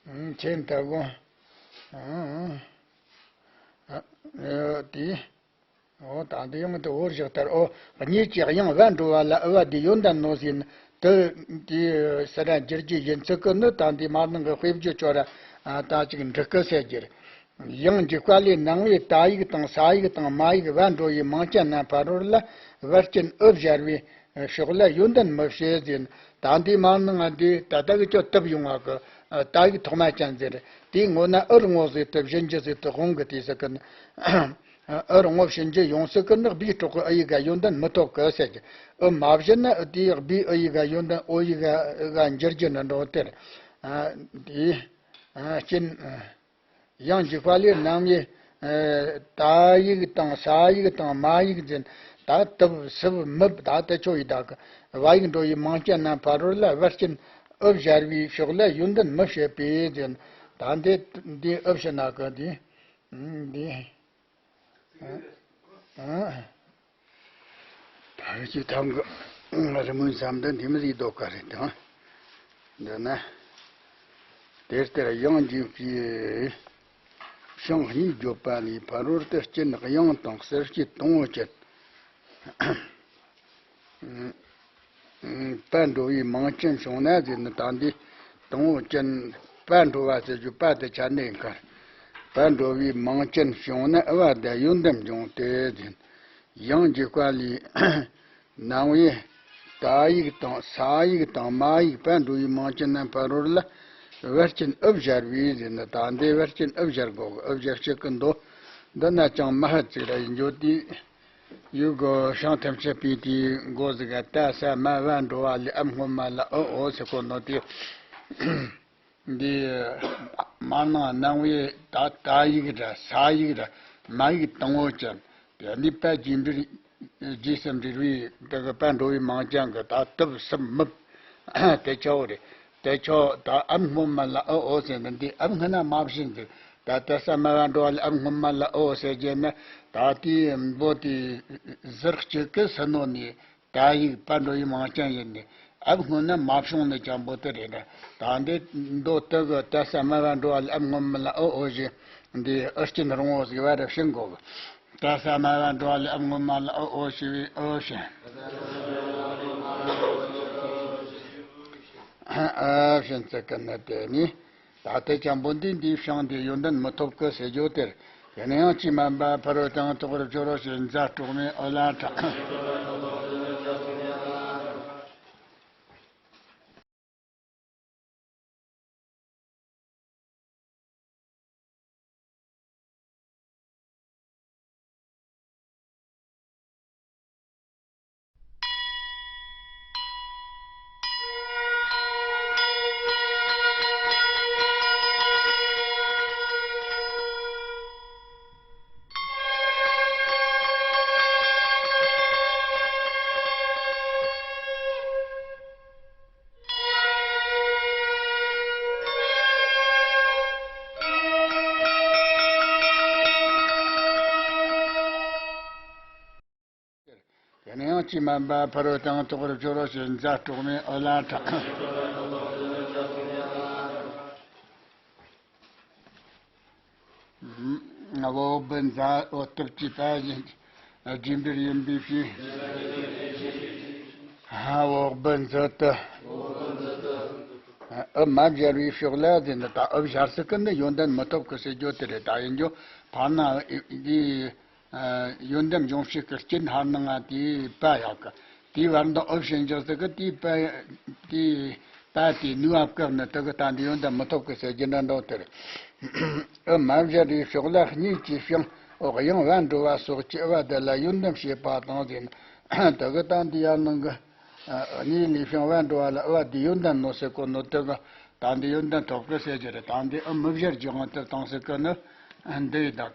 ཨ། ཁྱེད་ལྟ་བུ། ཨ། ཨ། དེ། འོ་ད་འདི་ཡང་དུ་འོར་བཞག་ལྟར་འོ་གཉིས་ཀྱི་དབྱངས་བར་འགྲོ་བ་ལ་ཨུ་བ་དེ་ཡོན་ཏན་ནོ་ཟེར་ན་དེ་དེ་སོ་ར་བསྒྱུར་རྒྱུ་ཡིན་ཚུལ་གི་ནི་ད་འདི་མར་ནང་གི་དཔེ་བརྗོད་ཆོ་ར་ད་ཅིག་འགྲིག་གི་ཟེར་རྒྱུ་རེད། ཡང་འཇུག་པ་ལས་སྣང་བས་ད་ཡིག་དང་ས་ཡིག་དང་མ་ཡིག་བར་འགྲོ་བའི་མིང་ཅན་རྣམས་ཕ་རོལ་ལ་བར་སྐྱོན་ཨུ་སྦྱར་བའི་ཕྱོགས་ལ་ཡོན་ཏན་མི་བྱེད་ཟེར་ན་ད་འདི་མ་ནང་ང་འདི་ད་ལྟ་གི་ཅོ་ཏབ་ཡོང་བ་གི་ད་ཡིག་ཐོག་མ་ཅན་ཟེར་དེའི་ངོ་ན་ཨུ་རུ་ངོ་ཟེར་ཏེ་བཞིན་གྱི་ཟེར་ཏེ་དབང་གི་དེ་ཟེར་གི་ན་ཨུ་རུ་ངོ་བཞིན་གྱི་ཡོང་ཟེར་གི་ན་སྦིས་སྲོག་གི་ཨུ་ཡིག་ག་ཡོན་ཏན་མི་ཐོབ་གི་ཟེར་གི་ཨུ་མ་བཞིན་ན་དེའི་སྦིས་ཨུ་ཡིག་ག་ཡོན་ཏན་ཨོ་ཡིག་ག་འགྱུར་རྒྱུ་ན་འགྲོ་དེར་དེའི་རྐྱེན། ཡང་འཇུག་པ་ལས་སྣང་བས་ད་ཡིག་དང་ས་ཡིག་དང་མ་ཡིག་འཛིན་ད་ཏུབ་སུབ་མུབ་ད་ཏུ་ཆོ་ཡི་དག་གི་བ་ཡིག་འགྲོ་ཡི་མིང་ཅན་རྣམས་ཕ་རོལ་ལ་བར་སྐྱོན་ཨུ་སྦྱར་བའི་ཕྱོགས་ལ་ཡོན་ཏན་མི་བྱེད་པས་འཛིན་ད་འདི་འདི་ཨུ་ཕྱི་ན་གི་འདི་འདི། ཕལ་ཆེར་ཐང་གི་རི་མོའི་མཚམས་འདི་འདི་མི་རིགས་ལྡོག་ག་རེད་དང་། འདི་ན། དེ་ལྟར་དབྱངས་འཇུག་པའི་ཤིང་གཉིས་བརྗོད་པ་ལས་ཕ་རོལ་ཏུ་རྐྱེན་དབྱངས་དང་གསལ་བྱེད་དང་པོ་ཅན། པ་འགྲོ་བའི་མིང་ཅན་བྱུང་ན་ཟེར་ནི་ད་འདི་དང་པོ་ཅན་པ་འགྲོ་བ་ཟེར་རྒྱུ་པ་དེ་ཆ་ནས་འགར། པ་འགྲོ་བའི་མིང་ཅན་བྱུང་ན་ཨུ་བ་དེ་ཡོན་ཏན་འབྱུང་སྟེ་ཟེར། ཡང་འཇུག་པ་ལས་སྣང་བས་ད་ཡིག་དང་ས་ཡིག་དང་མ་ཡིག་པ་འགྲོ་བའི་མིང་ཅན་རྣམས་ཕ་རོལ་ལ་བར་སྐྱོན་ཨུ་སྦྱར་བས་ཟེར་ནི་ད་འདི་བར་སྐྱོན་ཨུ་སྦྱར་དགོས་ཨུ་སྦྱར་བྱེད་ཀྱི་འདོད། འདི་ན་ཅང་མ་ཧ་ཙིག་ར་ཡིན་རྒྱུ་དེ། ཡུལ་གོ་ཤང་ཐམས་ཅད་པའི་དེའི་མགོ་ཟིག་ག་ད་ས་མ་བ་འགྲོ་བ་ལས་ཨ་སྔོན་མ་ལ་ཨུ་ཨོ་ཟེར་གོ་ནོ་དེ། འདི་མ་ནང་སྣང་བས་ད་ད་ཡིག་ར་ས་ཡིག་ར་མ་ཡིག་དང་པོ་ཅན་དེ་ནི་པ་རྗེས་འབྲེལ་རྗེས་སུ་འབྲེལ་བའི་དེ་གི་པ་འགྲོ་བའི་མིང་ཅན་གི་ད་ཏུབ་སུབ་མུབ་དེ་ཆོ་རེད། དེ་ཆོ་ད་ཨ་སྔོན་མ་ལ་ཨུ་ཨོ་ཟེར་ནི་འདི་ཨ་སྔོན་ན་མ་བྱིན་ཟེར། ད་ལྟ་ས་མ་བ་འགྲོ་བ་ལ་ཨ་སྔོན་མ་ལ་ཨོ་ཟེར་རྒྱུ་ན་ད་དེའི་མགོ་དེ་ཟུར་གཅིག་གི་སུ་ནོ་ནས་ད་ཡིག་པ་འགྲོ་ཡི་མིང་ཅན་ཡིན་ནི་ཨ་སྔོན་ན་མ་བྱུང་ནི་ཅན་པོ་དེ་རེད་ན། ད་འདི་མདོ་དེ་གི་ད་ས་མ་བ་འགྲོ་བ་ལ་ཨ་སྔོན་མ་ལ་ཨོ་ཨོ་ཞེས་འདི་ཨུ་རྐྱེན་རུང་བོ་ཟིག་བ་ར་བྱིན་དགོ་གི་ད་ས་མ་བ་འགྲོ་བ་ལ་ཨ་སྔོན་མ་ལ་ཨོ་ཨོ་ཞེས་པའི་ཨོ་བྱིན། ཨ་བྱིན་ཚིག་གི་ནི་དེ་ནི། ད་ལྟའི་ཅང་པོ་འདི་འདིའི་ཤིང་འདི་ཡོན་ཏན་མི་ཐོབ་ཀི་ཟེར་རྒྱུ་དེར། དེ་ནས་ཡང་ཅི་མན་པ་ཕ་རོལ་དང་དོག་རུ་སྦྱོར་རོ་ཞེས་ཛ་དྲུག་མའི་ཨོ་ལ་དྲག་དེ་ནས་ཡང་ཅི་མན་པ་ཕ་རོལ་དང་དོག་རུ་སྦྱོར་རོ་ཞེས་ཛ་དྲུག་མའི་ཨོ་ལ་དྲག་འོག་སྦུབས་འཛིན། འོག་སྟོད་ཀྱི་པ་བཞིན། རྗེས་འབྲེལ་ཡིན་པའི་ཕྱིར། འོག་སྦུབས་འཛིན་དུ། འུ་མ་སྦྱར་བའི་ཕྱོགས་ལ་ཟེར་ན། ད་འུ་སྦྱར་ས་གི་ནི་ཡོན་ཏན་མི་ཐོབ་གི་ཟེར་རྒྱུ་དེ་རེད། ད་ཡིན་རྒྱུ་ཕར་ན་འདི། ཡོན་ཏན་འབྱུང་བྱེད་ཀྱི་རྐྱེན་ཕར་ནང་ང་དེའི་པ་ཡག་གི། དེའི་བར་དུ་འུ་བྱིན་རྒྱུ་ཟེར་གི། དེའི་པ། དེའི་པ་དེའི་ནུས་པ་བཀག་ནས་དེ་གི་ད་འདི་ཡོན་ཏན་མི་ཐོབ་གི་ཟེར་རྒྱུ་འདྲ་འདྲ་དེ་རེད། འུ་མ་སྦྱར་བའི་ཕྱོགས་ལ་གཉིས་ཀྱི་བྱིངས་འོག་དབྱིངས་བ་འགྲོ་བ་སོགས་ཀྱི་དབུ་བ་དེ་ལ་ཡོན་ཏན་བྱེད་པ་དང་ཟེར་ན། དེ་གི་ད་འདི་ཡར་ནང་གི། གཉིས་ལས་བྱིངས་བ་འགྲོ་བ་ལ་དབུ་བ་དེའི་ཡོན་ཏན་ནོ་ཟེར་གོ་ནོ། དེ་གི་ད་འདི་ཡོན་ཏན་ཐོབ་གི་ཟེར་རྒྱུ་རེད། ད་འདི་འུ་མི་སྦྱར་རྒྱུ་ཡང་དེ་དང་ཟེར་གི་ནི་འདི་ཡི་དག་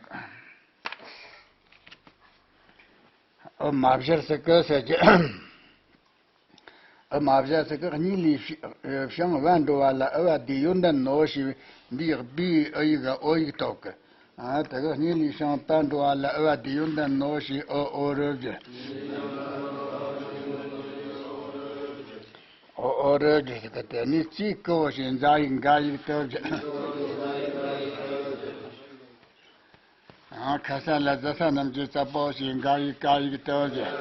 འུ་མ་སྦྱར་ཟེར་གི་ཟེར་གི། འུ་མ་སྦྱར་ཟེར་གི། གཉིས་ལས་བྱིངས་བ་འགྲོ་བ་ལ་དབུ་བ་དེའི་ཡོན་ཏན་ནོ་ཞེས་པའི་འདིའི་བའི་འུ་ཡིག་ག་འོ་ཡིག་ཐོབ་གི། ཨ། དེ་གི་གཉིས་ལས་བྱིངས་པ་འགྲོ་བ་ལ་དབུ་བ་དེའི་ཡོན་ཏན་ནོ་ཞེས་འུ་འོ་རུ་བསྒྱུར། འོ་འོ་རུ་བསྒྱུར་ཟེར་གི། དེ་ནས་ཙིའི་ཀ་བོ་ཞེས་འཛ་ཡིག་འགའ་ཡིག་ཏུ་བསྒྱུར། ཡང་ཁ་ས་ལ་ཛ་ས་རྣམས་ཀྱི་ཙ་པོ་ཞེས་འགའ་ཡིག་ཀ་ཡིག་ཏུ་བསྒྱུར།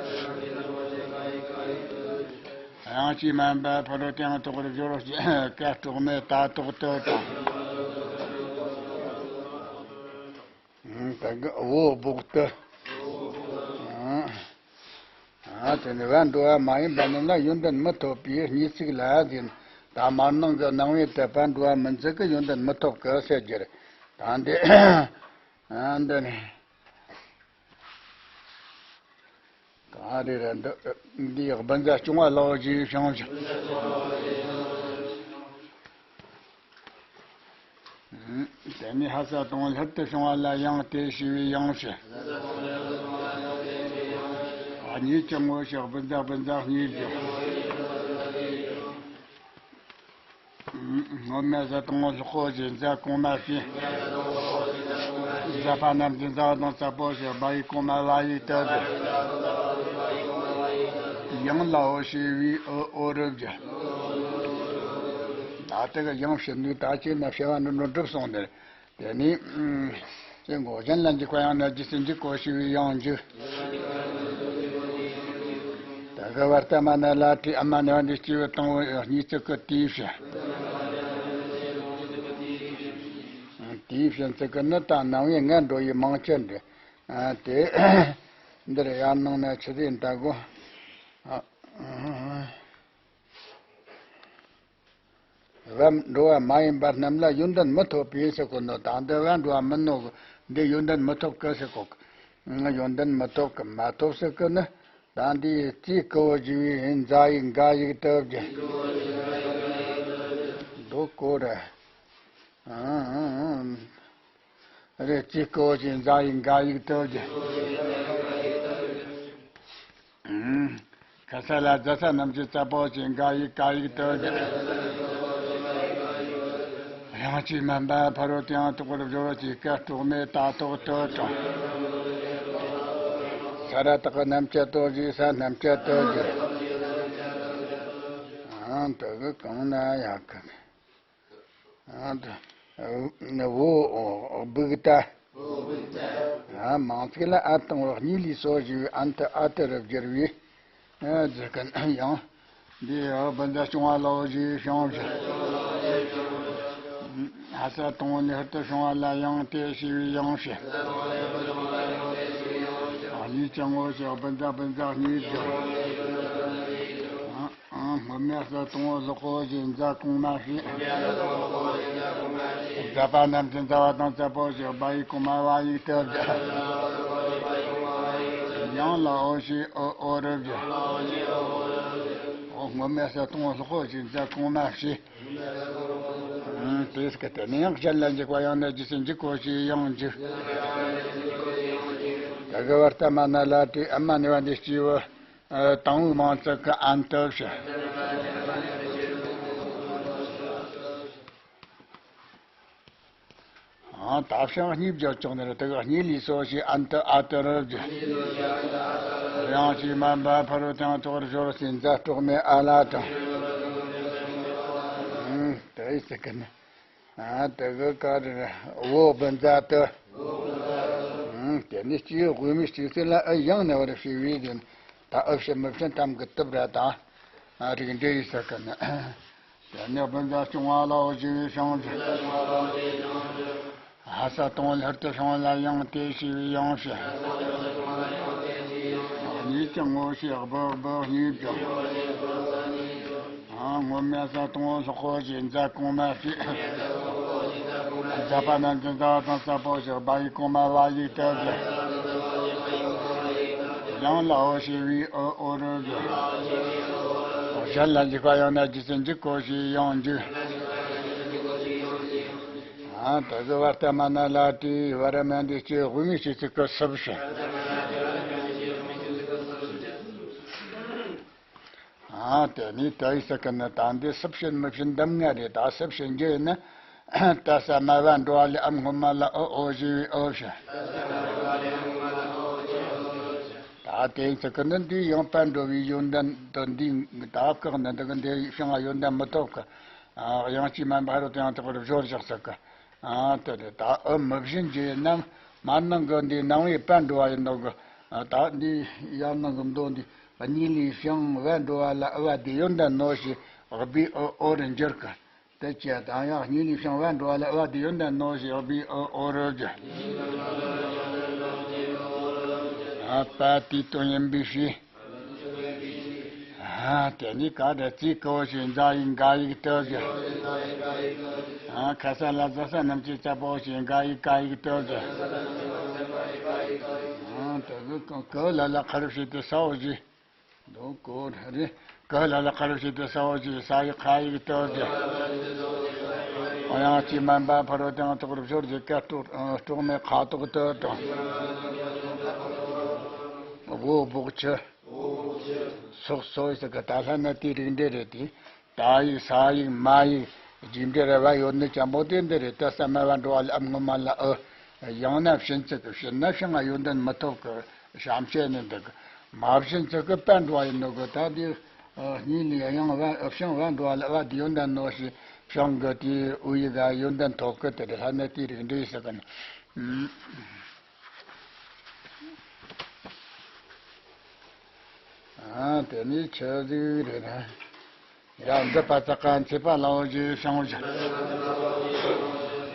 དབྱངས་ཀྱིས་དམན་པ་ཕ་རོལ་ཏུ་ཡང་དོག་པར་སྦྱོར་བ་ཞེས་ཀ་དཀྲོག་མའི་ཏ་དོག་ཏུ་དང་། དེ་གི་འོ་སྦུག་ཏུ། ཨ། དེ་ནས་བ་འགྲོ་བ་མ་ཡིན་པ་རྣམས་ལ་ཡོན་ཏན་མི་ཐོབ་པའི་གཉིས་ཚིག་ལ་ཟེར་ན། ད་མར་ནང་གི་སྣང་བའི་དད་པ་འགྲོ་བ་མིན་ཚིག་གི་ཡོན་ཏན་མི་ཐོབ་གི་ཟེར་རྒྱུ་རེད། ད་འདི། ཨ། འདི་ནི། ག་རེ་རེད། འདི་འདི་སྦུ་ཛ་སྐྱོང་བ་ལའོ་ཞེས་བྱུང་ཞིང་། དེ་ནས་ཧ་ས་དང་པོ་ལྷུར་དུ་བྱུང་བ་ལ་ཡང་དེ་ཞེས་པའི་ཡང་ཞེས། གཉིས་ཀྱང་ངོ་ཞེས་སྦུ་ཛ་སྦུ་ཛ་གཉིས་བསྒྱུར། སྔོན་མེད་ས་དང་པོ་ལྷག་གོ་ཞེས་ཛ་གོང་མ་བྱས། ཛ་པ་རྣམས་ཀྱི་ཛ་བ་དང་ཙ་པོ་ཞེས་བ་ཡིག་གོང་མ་བ་ཡིག་ཏུ་བསྒྱུར། ཡང་ལའོ་ཞེས་པའི་འུ་འོ་རུ་བསྒྱུར། ད་ལྟ་གི་ཡང་ཕྱིར་འདུག་ད་ཅི་ན་བྱ་བ་འདི་འགྲོ་གྲུབ་སོང་ནས། དེ་ནས་ཀྱེ་མགོ་གཞན་ལ་འཇུག་པ་ཡང་ན་རྗེས་སུ་འཇུག་གོ་ཞེས་པའི་ཡང་འཇུག། ད་ག་བར་ཏ་མ་ན་ལ་ཏྲི་ཨ་མ་ནི་བ་འདི་སྐྱེས་བུ་དང་པོ་གཉིས་ཚིག་གི་དེའི་ཕྱིར། དེའི་ཕྱིར་ཚིག་གི་ནི་ད་སྣང་བའི་ངར་འགྲོ་ཡི་མང་ཆེ་འདི། ཨ། དེ་འདིར་ཡར་ནང་ན་ཆི་ཟིག་འདྲ་གོ། ཨ། བ་འགྲོ་བ་མ་ཡིན་པ་རྣམས་ལ་ཡོན་ཏན་མི་ཐོབ་པའི་ཟེར་གོ་ནོ། ད་འདི་བ་འགྲོ་བ་མིན་ནོ། འདི་ཡོན་ཏན་མི་ཐོབ་གི་ཟེར་གོ། ཡོན་ཏན་མི་ཐོབ་གི། མ་ཐོབ་ཟེར་གི་ནི། ད་འདི་ཙིའི་ཀ་བོ་ཞེས་པའི་འཛ་ཡིག་འགའ་ཡིག་ཏུ་བསྒྱུར། འདུག་གོ་ར། ཨང་། རེད། ཙིའི་ཀ་བོ་ཞེས་འཛ་ཡིག་འགའ་ཡིག་ཏུ་བསྒྱུར། ཨང་། ཁ་ས་ལ་ཛ་ས་རྣམས་ཀྱི་ཙ་པོ་ཞེས་འགའ་ཡིག་ཀ་ཡིག་ཏུ་བསྒྱུར། དབྱངས་ཀྱིས་དམན་པ་ཕ་རོལ་ཏུ་ཡང་དོག་པར་སྦྱོར་བ་ཞེས་ཀ་དཀྲོག་མའི་ཏ་དོག་ཏུ་དང་། ས་ར་བཏགས་རྣམ་བཅད་དོ་ཞེས་ས་རྣམ་བཅད་དུ་བསྒྱུར། ཨང་། དེ་གི་གང་ན་ཡག་གི། ཨ། འོ་སྦུག་ཏ། ཨ། མང་ཚིག་ལ་ཨ་དང་པོ་གཉིས་ལས་སོ་ཞེས་པའི་ཨན་དུ་ཨ་དུ་རུ་བསྒྱུར་བས། ཨ། བསྒྱུར་གི་ཡང་། འདི་འོ་སྦུ་ཛ་སྐྱོང་བ་ལའོ་ཞེས་བྱུང་ཞིང་། ཧ་ས་དང་པོ་ནས་ཧུར་དུ་བྱུང་བ་ལ་ཡང་དེ་ཞེས་པའི་ཡང་ཞེས། གཉིས་ཀྱང་ངོ་ཞེས་སྦུ་ཛ་སྦུ་ཛ་གཉིས་བསྒྱུར། ཨང་། སྔོན་མེད་ས་དང་པོ་ལྷག་གོ་ཞེས་ཛ་གོང་མ་བྱས། ཛ་པ་རྣམས་ཀྱི་ཛ་བ་དང་ཙ་པོ་ཞེས་བ་ཡིག་གོང་མ་བ་ཡིག་ཏུ་བསྒྱུར། ཡང་ལའོ་ཞེས་འུ་འོ་རུ་བསྒྱུར། འོ་སྔོན་མེད་ས་དང་པོ་ལྷག་གོ་ཞེས་ཛ་གོང་མ་བྱས། ཨང་། དེ་སྐད་དུ་ནི་ཡང་གཞན་ལ་འཇུག་པ་ཡང་ན་རྗེས་སུ་འཇུག་གོ་ཞེས་ཡང་འཇུག། ད་ག་བར་ཏ་མ་ན་ལ་ཏྲི་ཨ་མ་ནི་བ་འདི་སྐྱེས་བུ། ཨ། དང་པོའི་མང་ཚིག་གི་ཨན་དུ་བྱས། ཨ། ད་བྱིངས་གཉིས་བསྒྱུར་ཆོག་ནི་རེད། དེ་ག་གཉིས་ལས་སོ་ཞེས་ཨན་དུ་ཨ་དུ་རུ་བསྒྱུར། དབྱངས་ཀྱིས་དམན་པ་ཕ་རོལ་ཏུ་ཡང་དོག་པར་སྦྱོར་བ་ཞེས་ཛ་དཀྲོག་མའི་ཨ་ལ་དང་། ཨང་། དེ་ཟེར་གི་ནི། ཨ། དེ་གི་ག་རེ་རེད། འོ་སྦུ་ཛ་ཏུ། དེ་ནས་སྐྱེས་བུ་དབུ་མའི་སྤྱི་ཚོགས་ལ་ཨུ་ཡང་ནས་བར་ཞེས་པའི་དོན། ད་ཨུ་ཕྱིན་མི་ཕྱིན་གཏམ་གྱི་སྟོབས་ར་དང་། ཨ། རིགས་འགྲེ་ཡི་ས་ཀ་ནི། དེ་ནས་བུམ་པ་སྐྱོང་བ་ལ་འོ་ཞེས་པའི་བྱང་ཆུབ། ཧ་ས་དང་པོ་ལྷུར་དུ་བྱུང་བ་ལ་ཡང་དེ་ཞེས་པའི་ཡང་ཕྱིན། གཉིས་ཀྱང་ངོ་ཤེས་སྦུ་སྦུ་གཉིས་ཀྱང་། སྔོན་མ་ས་དང་པོ་སློག་པོ་ཞེས་མཛའ་གོང་མ་ཕྱིན། མཛའ་བ་རྣམས་ཀྱི་མཛའ་བ་དང་ས་པོ་ཞེས་སྦ་ཡིག་གོང་མ་བ་ཡིག་ཏུ་བཞག་ཡང་ལ་འོ་ཞེས་པའི་འོ་འོ་རུ་བཞག་གཞན་ལ་འཇུག་པ་ཡང་ན་རྗེས་སུ་འཇུག་གོ་ཞེས་ཡང་འཇུག་ཨ། དེ་གི་བར་ལྟ་མ་ན་ལ་དེའི་བར་མ་འདི་སྐྱེ་དབུ་མའི་སྤྱི་ཚོགས་ཀྱི་སུབ་ཞིང་། ཨ། དེ་ནས་ད་ཡི་ས་ཀ་ནི་ད་འདི་སུབ་ཕྱིན་མི་ཕྱིན་གདམས་ངག་རེད། ད་སུབ་ཕྱིན་རྒྱུ་ཡིན་ན། ད་ས་མ་བ་འགྲོ་བ་ལས་ཨ་སྔོན་མ་ལ་ཨོ་ཨོ་ཞེས་པའི་ཨོ་ཕྱིན། ད་དེ་ཡི་ས་ཀ་ནི་འདི་ཡང་པ་འགྲོ་བའི་ཡོན་ཏན་དུ་འདི་ད་བཀག་ནི་འདི་གི་འདི་ཕྱིན་ཡོན་ཏན་མི་ཐོབ་གི། ཨ། དབྱངས་ཅན་མ་འབད་རུང་དེ་ཡང་དག་པར་སྦྱོར་བཞག་ས་གི། ཨ། དེ་རེད། ད་ཨུ་མི་བཞིན་གྱི་རྣམ་མར་ནང་གི་འདི་སྣང་བའི་པ་འགྲོ་བ་ཡིན་ནོ་གི། ཨ། ད་འདི་ཡར་ནང་གི་མདོ་འདི་གཉིས་ལས་བྱུང་བ་འགྲོ་བ་ལ་ཨུ་བ་དེ་ཡོན་ཏན་ནོ་ཞེས་སྦའི་ཨུ་ཨོ་རུ་འགྱུར་གི། དེ་ཅི་ད་ཡང་གཉིས་ལས་བྱུང་བ་འགྲོ་བ་ལ་ཨུ་བ་དེ་ཡོན་ཏན་ནོ་ཞེས་སྦའི་ཨུ་ཨོ་རུ་འགྱུར། ཨ། པ་དེའི་དོན་ཡིན་པའི་ཕྱིར། ཨ། དེ་ནི་ག་རེ་ཙི་གོ་ཞེས་མཛའ་ཡིག་འགའ་ཡིག་ཏུ་བཞག་ཨ། ཁ་ས་ལ་ཟ་ས་རྣམས་ཀྱི་ཙ་པོ་ཞེས་འགའ་ཡིག་ག་ཡིག་ཏུ་བཞག་ཨ། དེ་གི་ག་ལ་ལ་ཁ་རུ་ཞེས་ཏེ་ས་འོ་ཞེས། དོ་གོ་རེ། ག་ལ་ལ་ཁ་རུ་ཞེས་ཏེ་ས་འོ་ཞེས་ས་ཡིག་ཁ་ཡིག་ཏུ་བཞག་དབྱངས་ཅན་མ་འབད་ཕ་རོལ་ཏུ་ཡང་དག་པར་སྦྱོར་གྱི་ཀ་དཀྲོག་དཀྲོག་མའི་ཁ་དོག་ཏུ་དང་། སྦོ་སྦོག་ཆུ། སོགས་སོ་ཡི་ས་ཀ་ད་ལྷ་ན་དེའི་རིགས་འགྲེ་རེད་དེ། ད་ཡིག་ས་ཡིག་མ་ཡིག་རྒྱས་འགྲེལ་ར་བ་ཡོད་ནི་ཅན་པོ་དེ་འདི་རེད། ད་ས་མ་བ་འགྲོ་བ་ལ་ཨ་སྔོན་མ་ལ་ཨུ། ཡང་ན་ཕྱིན་ཚིག་གི་ཕྱིན་ན་ཕྱིན་ང་ཡོན་ཏན་མི་ཐོབ་གི་བྱ་བྱེད་ནི་འདི་གི་མ་ཕྱིན་ཚིག་གི་པ་འགྲོ་བ་ཡིན་ནོ་གི། ད་དེ་གཉིས་ལས་ཡང་བ་ཕྱིན་བ་འགྲོ་བ་ལ་བ་དེ་ཡོན་ཏན་ནོ་ཞེས་ཕྱིན་གི་དེ་ཨུ་ཡི་ད་ཡོན་ཏན་ཐོབ་གི། དེ་རེད། ལྷ་ན་དེའི་རིགས་འགྲེ་ཡི་ས་ཀ་ནི། ཨ། དེ་ནི་ཆོས་ཟིག་རེད་ན། ཡ། འདི་པ་ཙ་ཀ་མཚེ་པ་ལ་འོ་ཞེས་བྱང་བ་བཞག་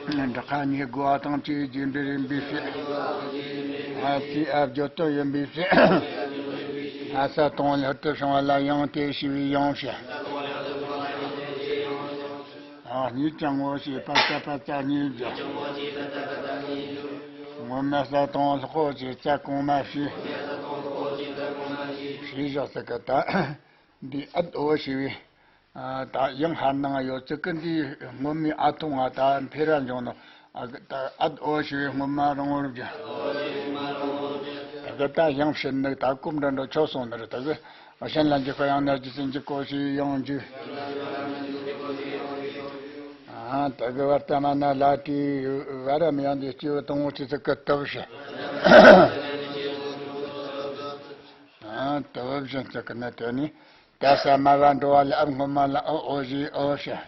འབྲི་ཁ་གཉིས་དགོས་པ་དང་བཅས་རྒྱས་འགྲེལ་ཡིན་པའི་ཕྱིར། ཨ། ཙི་ཨ་བརྗོད་དོན་ཡིན་པའི་ཕྱིར། ཨ། ས་དང་པོ་ལྷུར་དུ་བྱུང་བ་ལ་ཡང་དེ་ཞེས་པའི་ཡང་ཕྱིན། ཨ། གཉིས་ཀྱང་ངོ་ཤེས་པ་ཙ་པ་ཙ་གཉིས་བརྗོད། སྔོན་མ་ས་དང་པོ་སློག་པོ་ཞེས་ཙ་གོང་མ་ཕྱིན། ཕྱིན་བཞག་ས་ཀ་ད། འདི་ཨད་འོ་ཞེས་པའི། ཨ། ད་ཡང་ཧར་ནང་ཡོད་ཚིག་གི་འདི་སྔོན་མའི་ཨ་ཐུང་ང་ད་འཕེལ་ར་འབྱུང་ནོ། ཨ། ད་ཨད་འོ་ཞེས་པའི་སྔོན་མ་རང་བོར་བརྗོད། ད་གི་ད་ཡང་ཕྱིན་ནི་ད་གོམ་འདྲ་འགྲོ་ཆོག་སོང་ནི་རེད། ད་གི་གཞན་ལ་འཇུག་པ་ཡང་ན་རྗེས་སུ་འཇུག་གོ་ཞེས་ཡང་འཇུག་ཨ། ད་གི་བར་ལྟ་མ་ན་ལ་དེའི་བར་མ་ཡང་འདི་སྐྱེས་བུ་དང་པོ་སྤྱི་ཚིག་གི་སྟོབས་ཞེས། ཨ། སྟོབས་བཞིན་ཚིག་གི་ནི་དེ་ནི། ད་ས་མ་བ་འགྲོ་བ་ལ་ཨ་སྔོན་མ་ལ་ཨོ་ཨོ་ཞེས་ཨོ་ཞེས།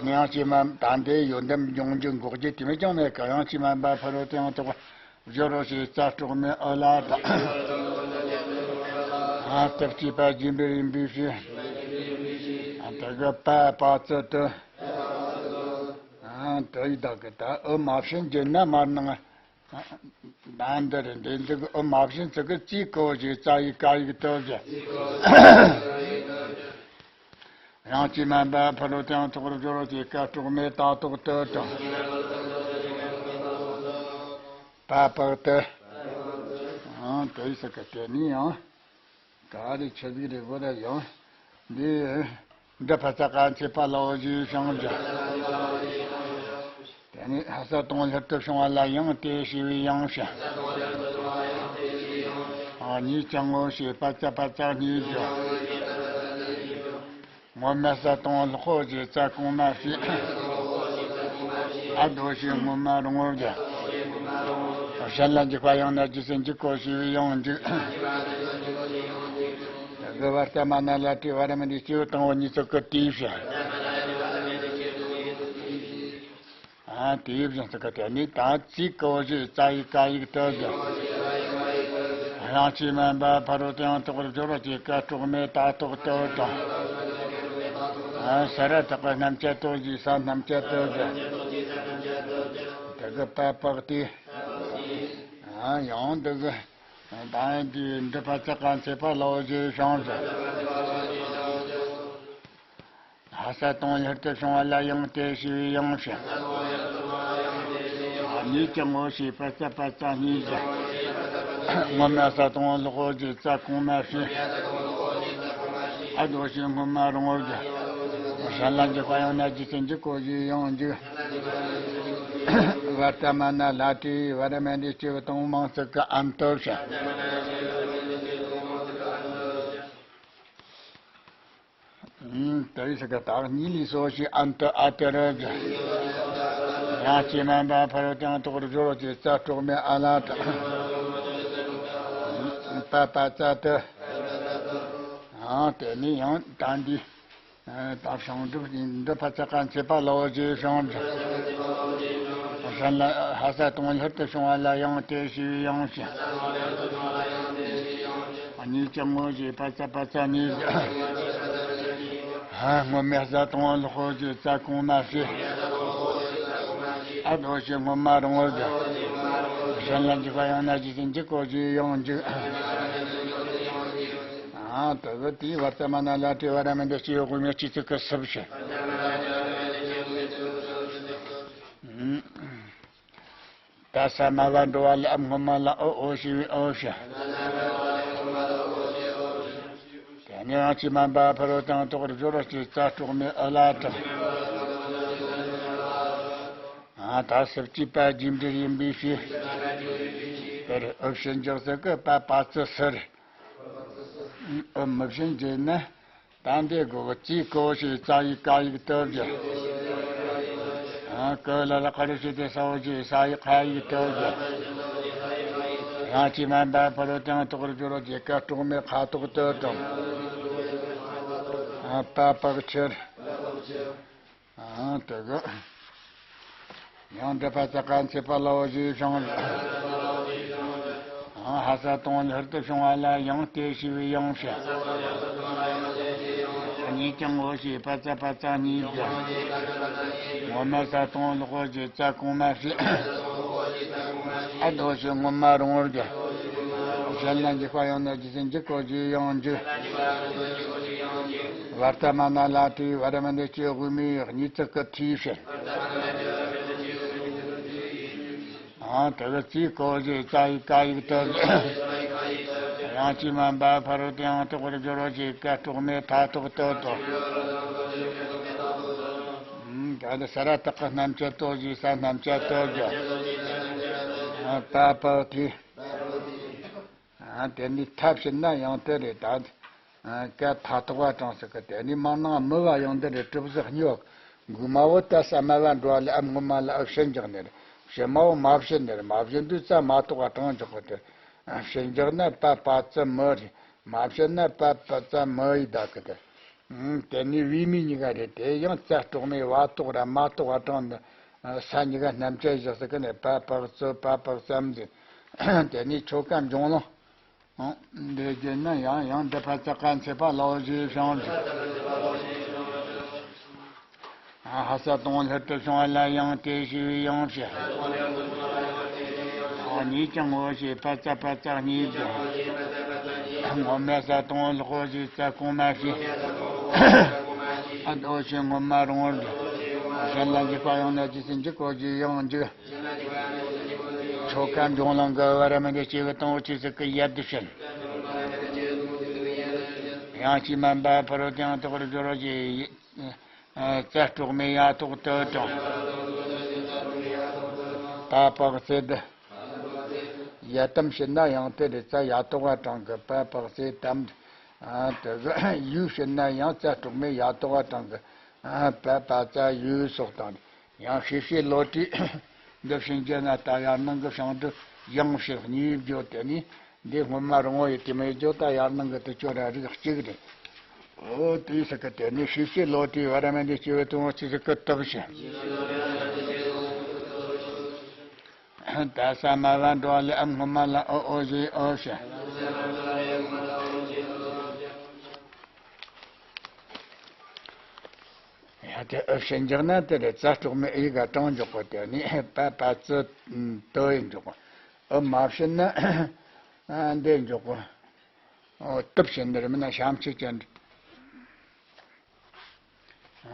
དབྱངས་ཅན་མ་ད་འདི་ཡོན་ཏན་འབྱུང་རྒྱུ་འགོག་རྒྱུ་དེ་མི་ཀྱང་མེད་ཀི། དབྱངས་ཅན་མ་འབད་ཕ་རོལ་ཏུ་ཡང་དག་པར་སྦྱོར་རོ་ཞེས་ཙ་དཀྲོག་མའི་ཨོ་ལ་དང་། ཨ། སྟོབས་ཀྱིས་པ་རྒྱས་འགྲེལ་ཡིན་པའི་ཕྱིར། ཨ། དེ་གི་པ་པ་ཙི་ཏུ། ཨ། དེ་ཡི་དག་གི་ད་ཨུ་མ་ཕྱིན་གྱི་ན་མར་ནང་། ད་འདི་རེད། འདི་འདི་གི་ཨུ་མ་ཕྱིན་ཚིག་གི་ཙི་གོ་ཞེས་ཙ་ཡིག་ཀ་ཡིག་ཏུ་བཞག་དབྱངས་ཅན་མ་འབད་ཕ་རོལ་ཏུ་ཡང་དག་པར་སྦྱོར་རོ་ཞེས་ཀ་དཀྲོག་མའི་ཏ་དཀྲོག་ཏུ་དང་། པ་པག་ཏུ། ཨང་། དེ་ཡི་ས་ཀ་དེ་ནི་ཡང་། ག་རེ་ཆི་ཟིག་རེད་གོ་ད་ཡང་། འདི། འདི་པ་ཙ་ཀ་མཚེ་པ་ལ་འོ་ཞེས་བྱང་བ་བཞག་དེ་ནས་ཧ་ས་དང་པོ་ལྷུར་དུ་བྱུང་བ་ལ་ཡང་དེ་ཞེས་པའི་ཡང་ཕྱིན། ཨ། གཉིས་ཀྱང་ངོ་ཤེས་པ་ཙ་པ་ཙ་གཉིས་བརྗོད། སྔོན་མ་ས་དང་པོ་སློག་པོ་ཞེས་ཙ་གོང་མ་ཕྱིན། ཨ་དོ་ཞེས་སྔོན་མ་རང་བོར་བརྗོད། གཞན་ལ་འཇུག་པ་ཡང་ན་རྗེས་སུ་འཇུག་གོ་ཞེས་པའི་ཡང་འཇུག་དགུ་པ་ལྟ་མ་ན་ལ་དེའི་བར་མ་འདི་སྐྱེས་བུ་དང་པོ་གཉིས་ཚོགས་ཀྱི་དེའི་ཕྱིར། ཨ། ཨ། དེའི་བཞིན་དུ་གི་དེ་ནི་ད་ཙི་གོ་ཞེས་རྩ་བའི་ཀ་ཡིག་ཏུ་བཞག། དབྱངས་ཅན་མ་འབའ་ཕ་རོལ་ཏུ་ཡང་དག་པར་སྦྱོར་བ་ཅེས་ཀ་དྲུག་མའི་ད་ཐོག་ཏུ་དང་། ཨ། ས་ར་བཏགས་པ་རྣམ་བཅད་དོ་ཞེས་ས་རྣམ་བཅད་དོ་བཞག། དེ་གི་པ་བཏགས་ཏེ། ཨ། ཡང་འདི་གི་ད་འདི་འདི་ཕ་ཙ་ཀ་མཚེ་པ་ལའོ་ཞེས་བྱུང་ཟེར། ཧ་ས་དང་སླུར་དུ་བྱུང་བ་ལ་ཡང་སྟེ་ཞེས་པའི་ཡང་ཞེས། གཉིས་ཀྱང་ངོ་ཤེས་པ་ཙ་པ་ཙ་གཉིས་ཀྱང་། སྔོན་མ་ས་དང་ལོག་གོ་ཞེས་རྩ་གོང་མ་བྱས། ཨ་དོ་ཞེས་སྔོན་མ་རང་ངོ་རྒྱུ། གཞན་ལ་འཇུག་པ་ཡང་ན་རྗེས་སུ་འཇུག་གོ་ཞེས་ཡང་འཇུག། བར་ཏ་མ་ན་ལ་ཏྲི་བར་མ་ནི་སྐྱེ་བོ་དང་མང་ཚིག་གི་ཨམ་ཏོ་བྱ། དེ་ཡི་སྐད་དག་གཉིས་ལས་སོ་ཞེས་ཨན་ཏི་ཨ་ཏི་རི་བཞག། ཡང་སྐྱེས་མ་འབའ་ཕ་རོལ་ཏུ་ཡང་དག་པར་སྦྱོར་བ་ཅེས་རྩ་གྲོགས་མེད་ཨ་ལ་ཏི། པ་པ་ཙ་ཏི། ཨང་། དེ་ནས་ཡང་ད་འདི། ད་བྱང་སྒྲུབ་འདི་ཕ་ཙ་ཀ་མཚེ་པ་ལའོ་ཞེས་བྱུང་། གཞན་ལ་ཧ་ས་དང་སླུར་དུ་བྱུང་བ་ལ་ཡང་སྟེ་ཞེས་པའི་ཡང་ཞེས། གཉིས་ཀྱང་ངོ་ཞེས་པ་ཙ་པ་ཙ་གཉིས། སྔོན་མ་ས་དང་ལོག་གོ་ཞེས་རྩ་གོང་མ་བྱས། ཨ་དོ་ཞེས་སྔོན་མ་རང་ངོ་རྒྱུ། གཞན་ལ་འཇུག་པ་ཡང་ན་རྗེས་སུ་འཇུག་གོ་ཞེས་ཡང་འཇུག། ཨ། དེ་གི་དེའི་བར་ཏ་མ་ན་ལ་ཏྲི་བར་མ་ནི་སྐྱེ་བོ་དབུ་མའི་སྤྱི་གཙུག་གི་སུ་བྱས། ད་ས་མ་བ་འགྲོ་བ་ལ་སྔོན་མ་ལ་ཨོ་ཨོ་ཞེས་པའི་ཨོ་བྱ། དེ་ནས་ཡང་སྐྱེས་མ་འབའ་ཕ་རོལ་ཏུ་ཡང་དག་པར་སྦྱོར་བ་ཅེས་རྩ་གྲོགས་མེད་ཨུ་ལ་ཏི། ཨ། ད་སུ་བྱས་པ་རྗེས་འབྲེལ་ཡིན་པའི་ཕྱིར། དེར་ཨུ་བྱས་འཇོག་ཟེར་གི་པ་པ་ཙི་སུ་རེད། ཨུ་མི་བྱས་འཇོག་ན། ད་འདི་གོ་གི་ཙི་གོ་ཞེས་རྩ་བའི་ཀ་ཡིག་ཏུ་བཞག། ཨ། ཀ་ལ་ལ་ཀ་རུ་ཞེས་ཏེ་ས་འོག་ཅེས་ས་ཡིག་ཁ་ཡིག་ཏུ་བཞག། ཡང་སྐྱེས་མ་འབའ་ཕ་རོལ་ཏུ་ཡང་དག་པར་སྦྱོར་བ་ཅེས་ཀ་གྲོགས་མེད་ཁ་དོག་ཏུ་དང་། ཨ། པ་པག་ཕྱིར། ཨ། དེ་གི། ཡང་འདི་ཕ་ཙ་ཀ་མཚེ་པ་ལའོ་ཞེས་བྱུང་། ཨ། ཧ་ས་དང་སླུར་དུ་བྱུང་བ་ལ་ཡང་སྟེ་ཞེས་པའི་ཡང་བྱ། གཉིས་ཀྱང་ངོ་ཤེས་པ་ཙ་པ་ཙ་གཉིས་ཀྱང་། སྔོན་མ་ས་དང་ལོག་གོ་ཞེས་རྩ་གོང་མ་བྱས། ཨ་དོ་ཞེས་སྔོན་མ་རང་ངོ་རྒྱུ། གཞན་ལ་འཇུག་པ་ཡང་ན་རྗེས་སུ་འཇུག་གོ་ཞེས་ཡང་འཇུག། བར་ཏ་མ་ན་ལ་ཏྲི་བར་མ་ནི་སྐྱེ་བོ་དབུ་མའི་གཉིས་ཚིག་གི་ཏྲི་བྱས། ཨ། དེ་གི་ཙི་གོ་ཞེས་རྩ་བའི་ཀ་ཡིག་ཏུ། ཡང་སྐྱེས་མ་འབའ་ཕ་རོལ་ཏུ་ཡང་དག་པར་སྦྱོར་བ་ཅེས་ཀ་གྲོགས་མེད་ཐ་དོག་ཏུ་དང་། ཨ། ད་འདི་ས་ར་བཏགས་ཀྱི་རྣམ་བཅད་དོ་ཞེས་ས་རྣམ་བཅད་དོ་ཞེས། ཨ། པ་པག་ཏི། ཨ། དེ་ནས་ཐ་བྱས་ན་ཡང་དེ་རེད་ད། ཨ། ཀ་ཐ་དོག་པ་དྲངས་ཟེར་གི། དེ་ནས་མར་ནང་མི་བ་ཡང་འདི་རེད། གྲུབ་ཟིག་སྨྱོ། མགོ་མ་བོ་ད་ས་མ་བ་འགྲོ་བ་ལ་ཨ། སྔོན་མ་ལ་ཨ་བྱས་འཇོག་ནི་རེད། བྱས་མ་བོ་མ་བྱས་ནི་རེད། མ་བྱས་དུས་རྩ་མ་གཏོགས་པ་དྲངས་འཇོག་གི་དེ། ཨ། བྱས་འཇོག་ན་པ་པ་ཙི་མི་རེད། མ་བྱས་ན་པ་པ་ཙ་མི་ཡི་ད་གི་དེ། ཨ། དེ་ནས་བའི་མའི་གཉིས་ཀ་རེད། དེ་ཡང་རྩ་གྲོགས་མེད་བ་གཏོགས་ར་མ་གཏོགས་པ་དྲངས་ནི། ཨ། ས་གཉིས་ཀ་རྣམ་བཅད་བཞག་ཟེར་གི་ནི། པ་པག་ཙི་པ་པག་ཙམ་ཟེར། དེ་ནས་ཆོ་ག་འབྱུང་ལུང་། འདི་བརྒྱུད་ན་ཡང་ཡང་འདི་ཕ་ཙ་ཀ་མཚེ་པ་ལའོ་ཞེས་བྱུང་། ཨ། ཧ་ས་དང་སླུར་དུ་བྱུང་བ་ལ་ཡང་སྟེ་ཞེས་པའི་ཡང་བྱ། ཨ། གཉིས་ཀྱང་ངོ་ཤེས་པ་ཙ་པ་ཙ་གཉིས་ཀྱང་། སྔོན་མ་ས་དང་ལོག་གོ་ཞེས་རྩ་གོང་མ་བྱས། ཨ་དོ་ཞེས་སྔོན་མ་རང་ངོ་རྒྱུ། གཞན་ལ་འཇུག་པ་ཡང་ན་རྗེས་སུ་འཇུག་གོ་ཞེས་ཡང་འཇུག། ཆོ་ག་འབྱུང་ལུང་གི་བར་མ་འདི་སྐྱེ་བོ་དང་སྤྱི་གཙུག་གི་ཡ་བསྡུ་བྱེད། ཡང་སྐྱེས་མ་འབའ་ཕ་རོལ་ཏུ་ཡང་དག་པར་སྦྱོར་བ་ཞེས། ཨ། རྩ་གྲོགས་མེད་ཡ་ཐོག་ཏུ་དྲངས། པ་པག་ཙི་ཏི། ཡ་དམ་བྱེད་ན་ཡང་དེ་རེད། རྩ་ཡ་ཐོག་ག་དྲངས་གི། པ་པག་ཙི་ཏམ། ཨ། དེ་གི་ཡུ་བྱེད་ན་ཡང་རྩ་གྲོགས་མེད་ཡ་ཐོག་ག་དྲངས་གི། ཨ། པ་པ་ཙ་ཡུ་སོགས་དང་། ཡང་ཤེས་བྱེད་བློ་གྲོས་འདི་བྱིན་གྱིས་ན་ད་ཡར་ནང་གི་བྱང་སྒྲུབ་ཡང་བྱེད་གཉིས་བརྗོད། དེ་ནས་འདི་སྔོན་མ་རང་ངོ་ཡི་དེ་མོ་བརྗོད། ད་ཡར་ནང་གི་དེ་ཆོ་ར་རིགས་གཅིག་རེད། འོ་དེ་ཟེར་གི། དེ་ནས་ཤེས་བྱེད་བློ་གྲོས་བར་མ་འདི་སྐྱེ་བོ་དང་སྤྱི་གཙུག་གི་དག་བྱེད། ད་ས་མ་བ་འགྲོ་བ་ལས་ཨ་སྔོན་མ་ལ་ཨོ་ཨོ་ཞེས་ཨོ་ཞེས། ཡ་དེ་ཨུ་ཕྱིན་འཇགས་ན་དེ་རེད། ཙ་གྲོགས་མེད་ཨི་ག་གྲངས་འཇོག་གོ། དེ་ནི་པ་པ་ཙི་ཏི་ཡི་འཇོག་གོ། ཨུ་མ་ཕྱིན་ན་འདི་འཇོག་གོ། ཨོ་ཏི་ཕྱིན་ནི་རེད། མིན་ན་ཤམ་ཆུ་ཅན།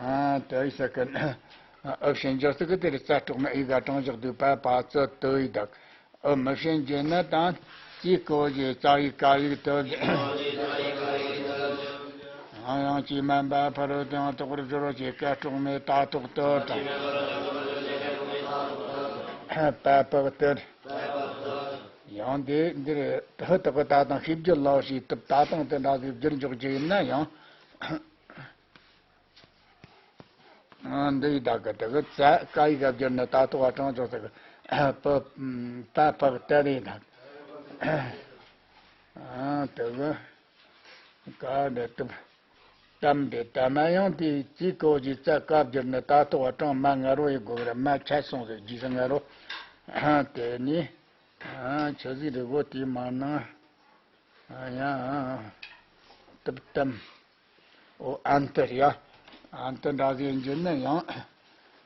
ཨ་དེ་ཡི་ས་ཀི་ཨུ་ཕྱིན་འཇགས་ཟེར་གི། དེ་རེད། ཙ་གྲོགས་མེད་ཨི་ག་གྲངས་འཇོག་དུས་པ་པ་ཙི་ཏི་ཡི་དག། ཨུ་མི་ཕྱིན་འཇགས་ན་དང་། ཙི་གོ་ཞེས་ཙ་ཡི་ཀ་ཡིག་ཏི་ཡི། ཡང་ཡང་ཅི་མན་པ་ཕ་རོལ་ཏུ་ཡང་དག་པར་སྦྱོར་བ་ཞེས་ཀ་གྲོགས་མེད་ད་ཐོག་ཏུ་དང་། པ་པག་ཏི། ཡང་དེ་འདིར་ཧུ་དག་གི་ད་དང་ཤེས་བརྗོད་ལའོ་ཞེས་དུ་ད་དང་དེ་འདྲ་ཞིག་བསྒྱུར་འཇོག་རྒྱུ་ཡིན་ན་ཡང་། འདི་ཡི་བདག་གི་དེ་གི་ཙ་ཀ་ཡི་ག་བསྒྱུར་ནས་ད་ཐོག་བ་གྲངས་ཅོག་ཟེར་གི། པ་པ་ཕག་ཏ་རེ་དང་། དེ་གི་ཀ་འདི་དུ་གཏམ་དེ་ད་མ་ཡང་དེ་ཙི་གོ་ཞེས་ཙ་ཀ་བསྒྱུར་ནས་ད་ཐོག་བ་གྲངས་མ་ང་རོ་ཡི་དགོས་ར། མ་ཆད་སོང་ཟེར་རྗེས་སུ་ང་རོ། དེ་ནི་ཆི་ཟིག་རེད་གོ། དེ་མ་ནང་ཡང་དུ་གཏམ། ཨོ་ཨན་ཏི་རེད་ཡ། ཨན་ཏི་འདྲ་ཟིག་འགྱུར་ན་ཡང་།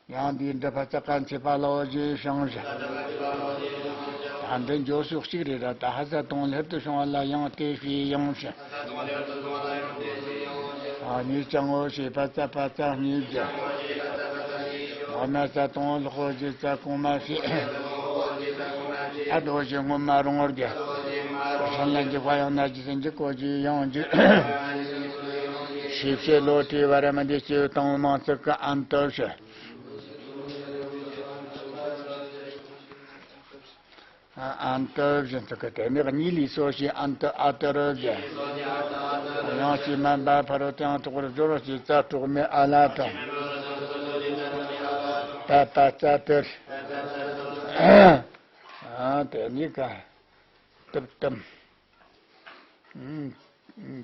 ཡང་འདིའི་འདི་ཕ་ཙ་ཀ་མཚེ་ཕ་ལའོ་ཞེས་བྱུང་ཞིང་། ད་འདི་འགྱོ་ཕྱོགས་གཅིག་རེད་ར། ད་ཧ་ས་དང་ལྷིར་དུ་བྱུང་བ་ལ་ཡང་དེ་བྱས་ཡང་ཞིང་། ཨ་གཉིས་ཀྱང་ངོ་ཤེས་པ་ཙ་པ་ཙ་གཉིས་བརྒྱ། ཨ་མ་ཙ་དང་ལྷོ་ཞེས་ཙ་གོང་མ་བྱས། ཨ་དོ་ཞེས་སྔོན་མ་རུང་བར་བརྒྱ། ཧྲན་ལ་འཇིག་པ་ཡང་ན་ཇི་སྲིད་འཇིག་གོ་ཞེས་ཡང་འཇིག། ཤེས་བྱེད་བློ་གྲོས་བར་མི་འདི་སྐྱེ་བོ་དང་པོ་མང་ཚིག་གི་ཨན་ཏི་བྱས། ཨན་ཏི་བཞིན་དུ་གི་དེ་ནི་གཉིས་ལས་སོ་ཞེས་ཨན་ཏི་ཨ་ཏི་རུ་བཞིན། ཡང་ཞེས་མན་པ་ཕ་རོལ་ཏུ་ཡང་དག་པར་སྦྱོར་བ་ཞེས་ཙ་གྲོགས་མེད་ཨ་ལ་དང་། པ་པ་ཙ་ཏིར། ཨ་དེ་ནི་ག་ཏིབ་ཏིམ།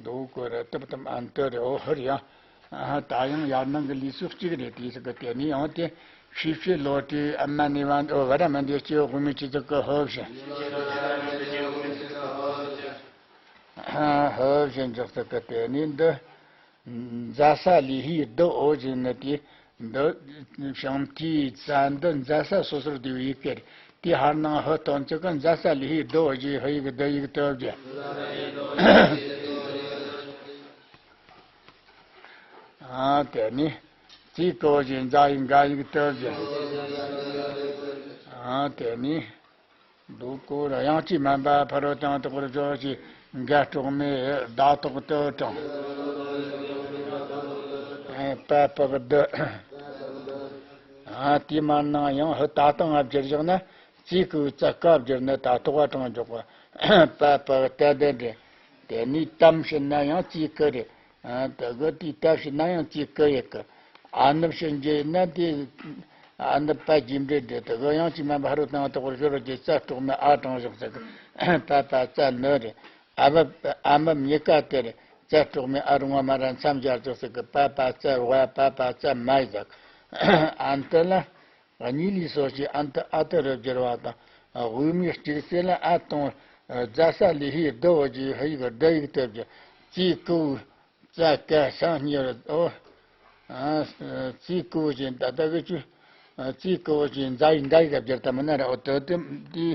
འདུག་གོ་ར། ཏིབ་ཏིམ་ཨན་ཏི་རེ། འོ་ཧུར་ཡང་། ད་ཡང་ཡར་ནང་གི་ལུས་སྲོག་གཅིག་རེད། དེ་ཟིག་གི་དེ་ནི་ཡང་དེ་ཤེས་བྱེད་བློ་གྲོས་ཨ་མ་ནི་བ་འོ་བ་ར་མ་འདི་སྐྱེ་བོ་དབུ་མའི་སྤྱི་གཙུག་གི་ཧོབ་བཞིན། ཧོབ་བཞིན་འཇོག་ཟིག་གི་དེ་ནི་འདི། མཛའ་ས་ལུས་ཧིའི་བདུད་འོ་ཞེས་ནི་དེ། འདི་བྱང་མཐའི་ས་འདི་མཛའ་ས་སོ་སོར་བསྡུས་པའི་ཡི་གེ་རེད། དེ་ཧར་ནང་ཧུ་སྟོན་ཚིག་གི་མཛའ་ས་ལུས་ཧིའི་བདུད་འོ་ཞེས་ཧུ་ཡིག་བདུད་ཡིག་ཏུ་བརྗོད། ཨ་དེ་ནི་ཙི་གོ་ཞེས་མཛའ་ཡི་འགའ་ཡིག་ཏུ་བརྗོད། ཨ་དེ་ནི། འདུག་གོ་ར། ཡང་ཅི་མན་པ་ཕ་རོལ་ཏུ་ཡང་དག་པར་སྦྱོར་ཞེས་འགའ་གྲོགས་མེད་ཟླ་ཐོག་ཏུ་དང་། པ་པག་བདུ། ཨ་དེ་མ་ནང་ཡང་ཧུ་ད་དང་ང་བསྒྱུར་བཞག་ན། ཙི་གུ་ཙ་ཀ་བསྒྱུར་ན་ད་ཐོག་བ་གྲངས་འཇོག་པ། པ་པག་ཏ་བདུ་འདྲེ། དེ་ནས་ཏམ་ཕྱིན་ན་ཡང་ཙི་གུ་རེད། ཨ་དེ་གི་དེའི་ད་ཕྱིན་ན་ཡང་ཙི་གུ་ཡི་གུ། ཨ་ནུ་ཕྱིན་རྗེས་ན་དེ། ཨ་ནུ་པ་རྒྱས་འབྲིང་འདི་དེ་གི་ཡང་ཅི་མན་པ་ཕ་རོལ་ཏུ་ཡང་དག་པར་སྦྱོར་རོ་ཀྱི་ཙ་གྲོགས་མེད་ཨ་གྲངས་བཞག་ཟེར་གི། པ་པ་ཙ་ནུ་རེད། ཨ་བ་ཨ་མ་གཉིས་ཀ་དེ་རེད། ཙ་གྲོགས་མེད་ཨ་རུང་བ་མ་ར་མཚམས་སྦྱར་བཞག་ཟེར་གི། པ་པ་ཙ་བ་པ་པ་ཙ་མ་ཡི་ཟེར་གི། ཨན་ཏི་ལ། གཉིས་ལས་སོ་ཞེས་ཨན་ཏི་ཨ་ཏི་རུ་བསྒྱུར་བ་དང་། དབུ་མའི་གཅིག་ཟེར་ལ་ཨ་དང་། རྫ་ས་ལུས་ཧིའི་བདུད་འོ་ཞེས་ཧུ་ཡིག་བདུད་ཡིག་ཏུ་བསྒྱུར། ཙི་གུ། ཙ་ཀ་ས་གཉིས་རུ་ཨོ། ཙི་གུ་ཞེས་ད་ལྟ་གི་ཆུ། ཙི་གུ་ཞེས་མཛའ་ཡི་འགའ་ཡི་ག་བསྒྱུར་ད་མི་ན་ར། ཨོ་དོ་དེ་དེ་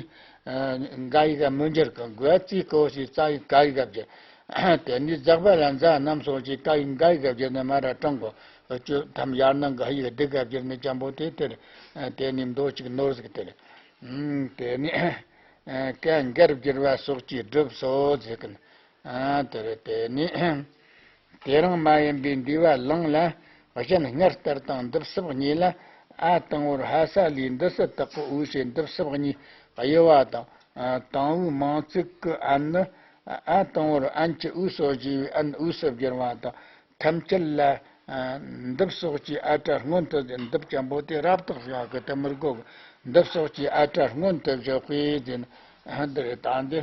འགའ་ཡི་ག་མི་འགྱུར་གི། འགོ་ཙི་གུ་ཞེས་ཙ་ཡི་ཀ་ཡི་ག་བསྒྱུར། དེ་ནས་ཛག་པ་ལ་མཛའ་རྣམས་སོ་ཞེས་ཀ་ཡི་འགའ་ཡི་ག་བསྒྱུར་ན་མ་ར་གྲངས་གོ། ཨོ་ཆུ་ཐམ་ཡར་ནང་གི་ཧ་ཡི་ག་དེ་ག་བསྒྱུར་ན་ཅམ་པོ་དེ་དེར། དེ་ནས་མདོ་གཅིག་ནོར་ཟིག་དེར། དེ་ནས་ཀ་འགར་བསྒྱུར་བ་སོགས་ཀྱིས་སྒྲུབ་སོ་ཟེར་གི། ཨ་དེ་རེད། དེ་ནི། དེ་རང་མ་ཡིན་པའི་འདུས་པ་ལང་ལ་གཞན་སྔར་ལྟར་དང་འདི་ཕྱོགས་གཉིས་ལ། ཨ་དང་པོར་ཧ་ས་ལུས་འདི་སུ་དག་གི་འུ་ཞེས་འདི་ཕྱོགས་གཉིས་དབྱེ་བ་དང་། ཨ་དང་པོའི་མང་ཚིག་གི་ཨན་ནི། ཨ་དང་པོར་ཨན་གྱི་འུ་སོ་ཞེས་པའི་ཨན་འུ་སུ་བསྒྱུར་བ་དང་། ཐམས་ཅད་ལ། ཨ་འདི་ཕྱོགས་ཀྱི་ཨ་སྒྲ་སྔོན་དུ་འདི་ཅམ་པོ་དེ་རབ་བཏགས་བཞག་གི་དེ་མི་དགོས་གི། འདི་ཕྱོགས་ཀྱི་ཨ་སྒྲ་སྔོན་དུ་བཞག་པའི་ཟེར་ན། ཨ་འདི་རེད། ད་འདི།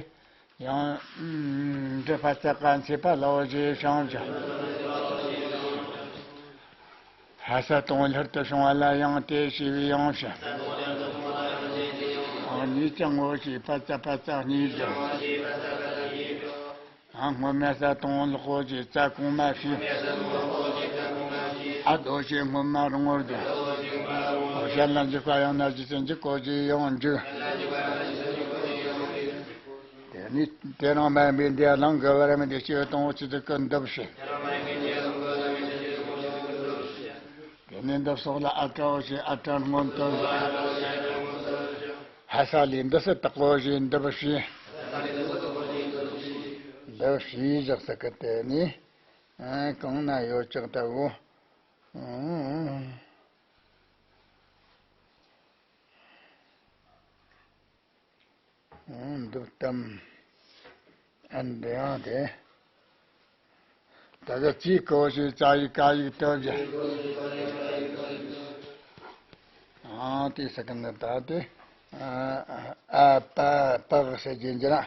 ཡང་། འདྲི་ཕ་ཙ་ཀ་མཚེ་ཕ་ལའོ་ཞེས་བྱང་ཞིང་། ཧ་ས་དང་ལྷིར་དུ་བྱུང་བ་ལ་ཡང་དེ་ཞེས་པའི་ཡང་ཞིང་། གཉིས་ཀྱང་ངོ་ཤེས་ཕ་ཙ་ཕ་ཙ་གཉིས་སྒྲུབ། ཨ། སྔོན་མེད་ས་དང་ལོག་གོ་ཞེས་རྩ་གོང་མ་བྱས། ཨ། ཟློ་ཞེས་སྔོན་མ་རིང་བོར་སྒྲུབ། གཞན་ལ་འཇུག་པ་ཡང་ན་འཇུག་ཅིང་འཇུག་གོ་ཞེས་ཡང་འཇུག། དེ་ནས་དེ་རིང་མ་ཡིན་པའི་འདི་ཡང་ལང་གི་བར་མི་འདི་སྐྱེ་བ་དང་པོ་ཆུ་ཚིག་གི་འདུབ་བྱེད། དེ་ནས་འདུབ་སོགས་ལ་ཨ་བྲའོ་ཞེས་ཨ་བྲ་སྔོན་དུ་བཞག། ཧ་ས་ལས་འདི་སུ་དག་གོ་ཞེས་འདུབ་བྱེད། འདུབ་བྱེད་བཞག་ས་གི་དེ་ནས། ཨ། གང་ན་ཡོད་ཅག་ལྟ་བུ། འདུག་གཏམ། ཨ། འདི་ཡང་དེ། ད་ག་ཅིག་གོ་ཞེས་ཙ་ཡིག་ཀ་ཡིག་དུ་བཞག། ཨ། དེ་ས་གི་ནི་ད་དེ། ཨ། ཨ་པ་པག་ཟེར་རྒྱུ་འགྱུར།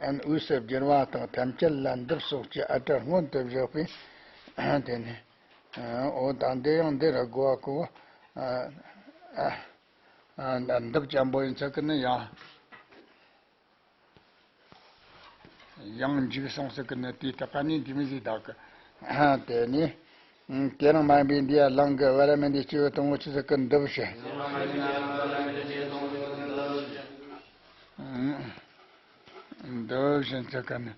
ཨན་དབུས་སུ་བསྒྱུར་བ་དང་ཐམས་ཅད་ལ་འདུབ་སོགས་ཀྱི་ཨ་བྲ་སྔོན་དུ་བཞག་པས། དེ་ནི། འོ་ད་འདི་ཡང་འདི་རུ་དགོས་པ་གོ། འདུབ་ཅན་པོ་ཡིན་ཚུལ་གི་ནི་ཡང་། ཡང་འཇིག་སོང་ཟེར་གི་ནི་དེའི་སྟེང་ནས་འདི་མི་ཟིག་བདག་གི། དེ་ནི། དེ་རིང་མ་ཡིན་པའི་འདི་ཡ་ལང་གི་བར་མི་འདི་སྐྱེ་བོ་དང་པོ་ཆུ་ཚིག་གི་འདུབ་བྱེད། འདུབ་བྱེད་ཟེར་གི་ནི།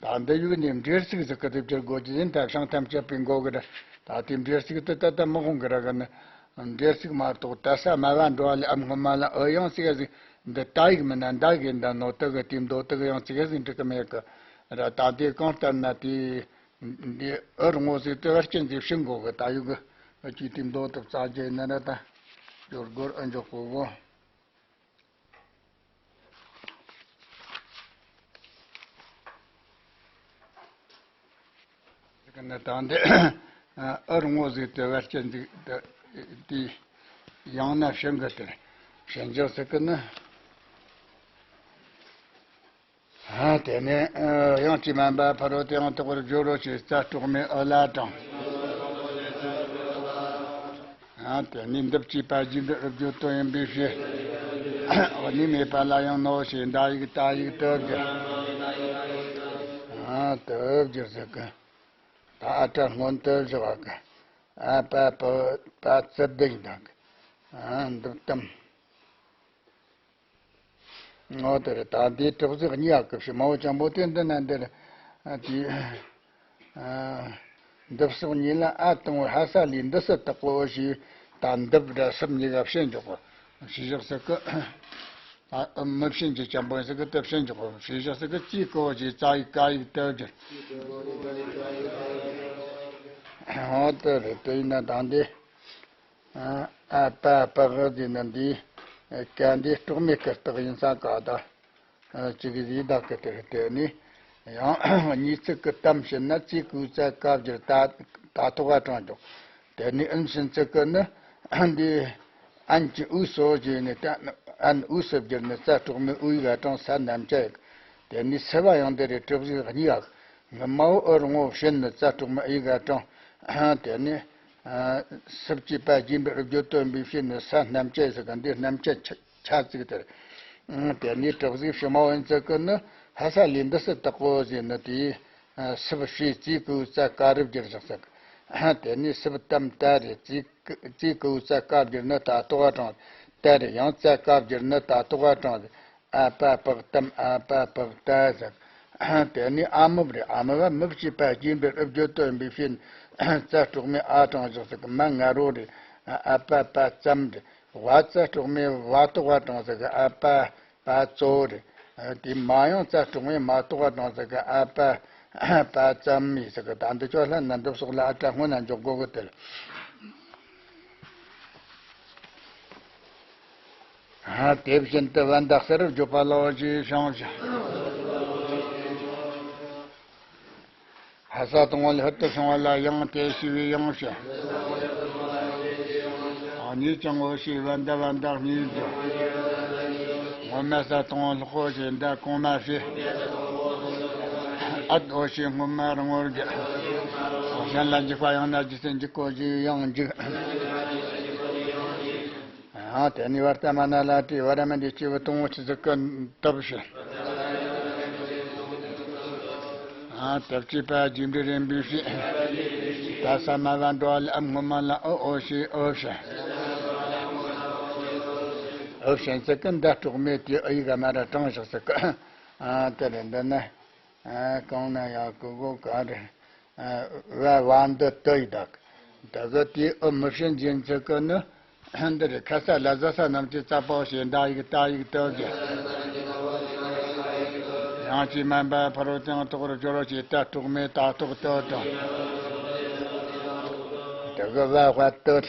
ད་འདི་ཡུག་ནས་འབྲེལ་ཚིག་ཟེར་གི་དེ་བསྒྱུར་དགོས་ཀྱི་ཡིན། ད་ཤང་ཐམས་ཅད་པའི་མགོ་གི་རེད། ད་དེ་འབྲེལ་ཚིག་དེ་ད་ལྟ་མི་དགོངས་གི་ར་གི་ནི། འབྲེལ་ཚིག་མ་གཏོགས་ད་ས་མ་བ་འགྲོ་བ་ལས་ཨམ་སྔོན་མ་ལ་ཨུ་ཡང་ཙི་གེ་ཟིག་འདི་ཏ་ཡིག་མིན་ན་འདའ་གི་འདའ་ནོ་དུ་གི་དེ་མདོ་དུ་གི་ཡང་ཙི་གེ་ཟིག་འགྲིག་གི་མེད་གི་ར། ད་དེ་གང་ལྟར་ན་དེ་འདི་ཨུ་རུ་ངོ་ཟིག་དུ་བར་སྐྱིན་ཟིག་ཕྱིན་དགོས་གི། ད་ཡུག་གི་ཨུ་ཅིག་དེ་མདོ་དུ་རྩ་རྒྱུ་ཡིན་ན་ར། ད་སྦྱོར་སྒོར་ཨུ་འཇོག་གོ་གོ། ཟེར་གི་ནི་ད་འདི་ཨུ་རུ་ངོ་ཟིག་དུ་བར་སྐྱིན་ཟིག་དུ་དེ་ཡང་ན་ཕྱིན་གི་དེར་ཕྱིན་འཇོག་ཟེར་གི་ནི། དེ་ནས་ཡང་ཅི་མན་པ་ཕ་རོལ་ཏུ་ཡང་དག་པར་སྦྱོར་རོ་ཞེས་རྩ་གྲོགས་མེད་ཨུ་ལ་དྲངས། དེ་ནས་འདུབ་ཅེས་པ་རྗེས་འབྲེལ་ཨུ་བརྗོད་དོན་ཡིན་པའི་ཕྱིར། འོ་ནི་མེད་པ་ལ་ཡང་ནོ་ཞེས་འདའ་ཡིག་ཏ་ཡིག་དུ་བསྒྱུར། དུ་བསྒྱུར་ཟེར་གི། ད་ཨ་བྲ་སྔོན་དུ་བཞག་གི། ཨ་པ་པ་པ་ཙི་བདག་གི། འདུག་གཏམ། ངོ་དེ་རེད། ད་འདིའི་གྲོགས་གཟུགས་གཉིས་ཡག་གི་ཕྱི་མ་བོ་ཅང་པོ་དེ་འདི་ན་འདིར། དེ། འདུབ་སོགས་གཉིས་ལ་ཨ་དང་པོ་ཧ་ས་ལས་འདི་སུ་དག་གོ་ཞེས་ད་འདུབ་ར་སུབ་གཉིས་ཀ་ཕྱེ་འཇོག་གོ། ཞེས་བཞག་ས་གི། ཨ་མི་ཕྱེ་འཇོག་ཅང་པོ་ཡིན་ས་གི་དེ་ཕྱེ་འཇོག་གོ། ཞེས་བཞག་ས་གི་ཅིག་གོ་ཞེས་ཙ་ཡིག་ཀ་ཡིག་དུ་བསྒྱུར། འོ་དེ་རེད། དེ་ཡིན་ན་ད་འདི། ཨ་པ་པག་ཟེར་ན་འདི་ཀ་འདི་གྲོགས་མེད་ཀྱི་རྟགས་ཡིན་ས་ག་ད་ཅིག་ཟིག་བདག་གི་དེར་བལྟས་ནས་ཡང་གཉིས་ཚིག་གི་གཏམ་བཤད་ན་ཙི་གུ་ཙ་ཀ་བསྒྱུར་ད་ད་ཐོག་ག་དྲངས་འཇོག། དེ་ནས་ཨན་ཕྱིན་ཚིག་གི་ནི་འདི་ཨན་གྱི་ཨུ་སོ་བྱས་ནས་ད་ཨན་ཨུ་སུ་བསྒྱུར་ནས་རྩ་གྲོགས་མེད་ཨུ་ཡིག་ག་དྲངས་ས་རྣམ་བཅད་ཡིག། དེ་ནས་སུ་བ་ཡང་འདི་རེད། གྲོགས་གཟུགས་གཉིས་ཡག། ངི་མ་བོ་ཨུ་རུ་ངོ་བོ་ཕྱིན་ནི་རྩ་གྲོགས་མེད་ཨུ་ཡིག་ག་དྲངས། དེ་ནས། སུབ་ཅེས་པ་རྗེས་འབྲེལ་ཨུ་བརྗོད་དོན་ཡིན་པའི་ཕྱིར་ནི་ས་རྣམ་བཅད་ཟེར་གི་འདི་རྣམ་བཅད་ཆ་ཆ་ཙིག་དེར། དེ་ནས་གྲོགས་གཟུགས་ཕྱི་མ་བོ་ཡིན་ཚུལ་གི་ནི་ཧ་ས་ལས་འདི་སུ་དག་གོ་ཟེར་ནི་དེའི། སུབ་ཞེས་ཙི་གུ་ཙ་ཀ་རུ་བསྒྱུར་བཞག་ཟེར་གི། དེ་ནས་སུབ་གཏམ་ཏ་རེད། ཙི་ཙི་གུ་ཙ་ཀ་བསྒྱུར་ནི་ད་ཐོག་ག་དྲངས། ཏ་རེད། ཡང་ཙ་ཀ་བསྒྱུར་ནི་ད་ཐོག་ག་དྲངས། ཨ་པ་པག་གཏམ་ཨ་པ་པག་ཏ་ཟེར། དེ་ནས་ཨ་མུབ་རེད། ཨ་མུ་བ་མུབ་ཅེས་པ་རྗེས་འབྲེལ་ཨུ་བརྗོད་དོན་ཡིན་པའི་ཕྱིར་ཙ་གྲོགས་མེད་ཨ་དྲངས་བཞག་ཟེར་གི། མ་ང་རོ་རེད། ཨ་པ་པ་ཙམ་རེད། བ་ཙ་གྲོགས་མེད་བ་ཐོག་ག་དྲངས་ཟེར་གི། ཨ་པ་པ་ཙོ་རེད། དེ་མ་ཡང་ཙ་གྲོགས་མེད་མ་ཐོག་ག་དྲངས་ཟེར་གི། ཨ་པ་པ་ཙམ་ཡིན་ཟེར་གི། ད་འདི་ཆོ་ལྷ་ན་འདུབ་སོགས་ལ་ཨ་བྲ་སྔོན་ན་འཇོག་དགོས་གི་དེ་ལ། དེ་བཞིན་དུ་བན་དག་སར་བརྗོད་པ་ལ་ཞེས་བྱུང་ཞིང་། ཧ་ས་དང་པོ་ལས་ཧུད་དུ་བྱུང་བ་ལ་ཡང་དེ་ཞེས་པའི་ཡང་ཞེས། གཉིས་ཀྱང་ངོ་ཤེས་བན་དག་བན་དག་གཉིས་སྒྲུབ། སྔོན་མེད་ས་དང་པོ་ལོག་གོ་ཞེས་འདའ་གོང་མ་བྱས། ཨ་འོ་ཞེས་སྔོན་མ་རིང་བོར་བརྗོད། གཞན་ལ་འཇིགས་པ་ཡང་ན་འཇིགས་སེ་འཇིགས་གོ་ཞེས་ཡང་འཇིགས། ཨ་དེ་ནས་བར་ཏ་མ་ན་ལ་ཏྲི་བ་ར་མ་འདི་སྐྱེས་བུ་དང་པོ་ཆི་ཟིག་གི་དབ་བྱེད། ཨ་དབ་བྱེད་པ་རྗེས་འབྲས་རན་པའི་བྱེད། ད་ས་མ་བ་འགྲོ་བ་ལ་ཨ་སྔོན་མ་ལ་ཨ་འོ་ཞེས་ཨ་བྱེད། ཨ་བྱེད་ཟིག་གི་མདའ་དཀྲོག་མེ་དེ་ཨ་ཡིག་ག་མ་ར་དྲངས་བཞག་ཟིག་གི། ཨ་དེ་རེད། འདི་ནི། ཨ་གང་ན་ཡང་གི་གོ་ག་རེ། ཨ་བ་བ་འདི་ཏི་ཡི་དག་དེ་གི་དེའི་ཨུ་མི་བྱིན་ཅན་ཚིག་གི་ནི། འདི་རེད། ཁ་ས་ལ་ཟ་ས་རྣམས་ཀྱི་རྩ་བ་ཞེས་འདའ་ཡིག་ཏ་ཡིག་ཏི་ཟེར། ཡང་ཅིག་མན་པ་ཕ་རོལ་ཏུ་ཡང་དག་པར་སྦྱོར་བ་ཞེས་ཏ་དཀྲོག་མེ་ཏ་ཏོག་ཏི་དང་། དེ་གི་བ་བ་ཏི་རེད།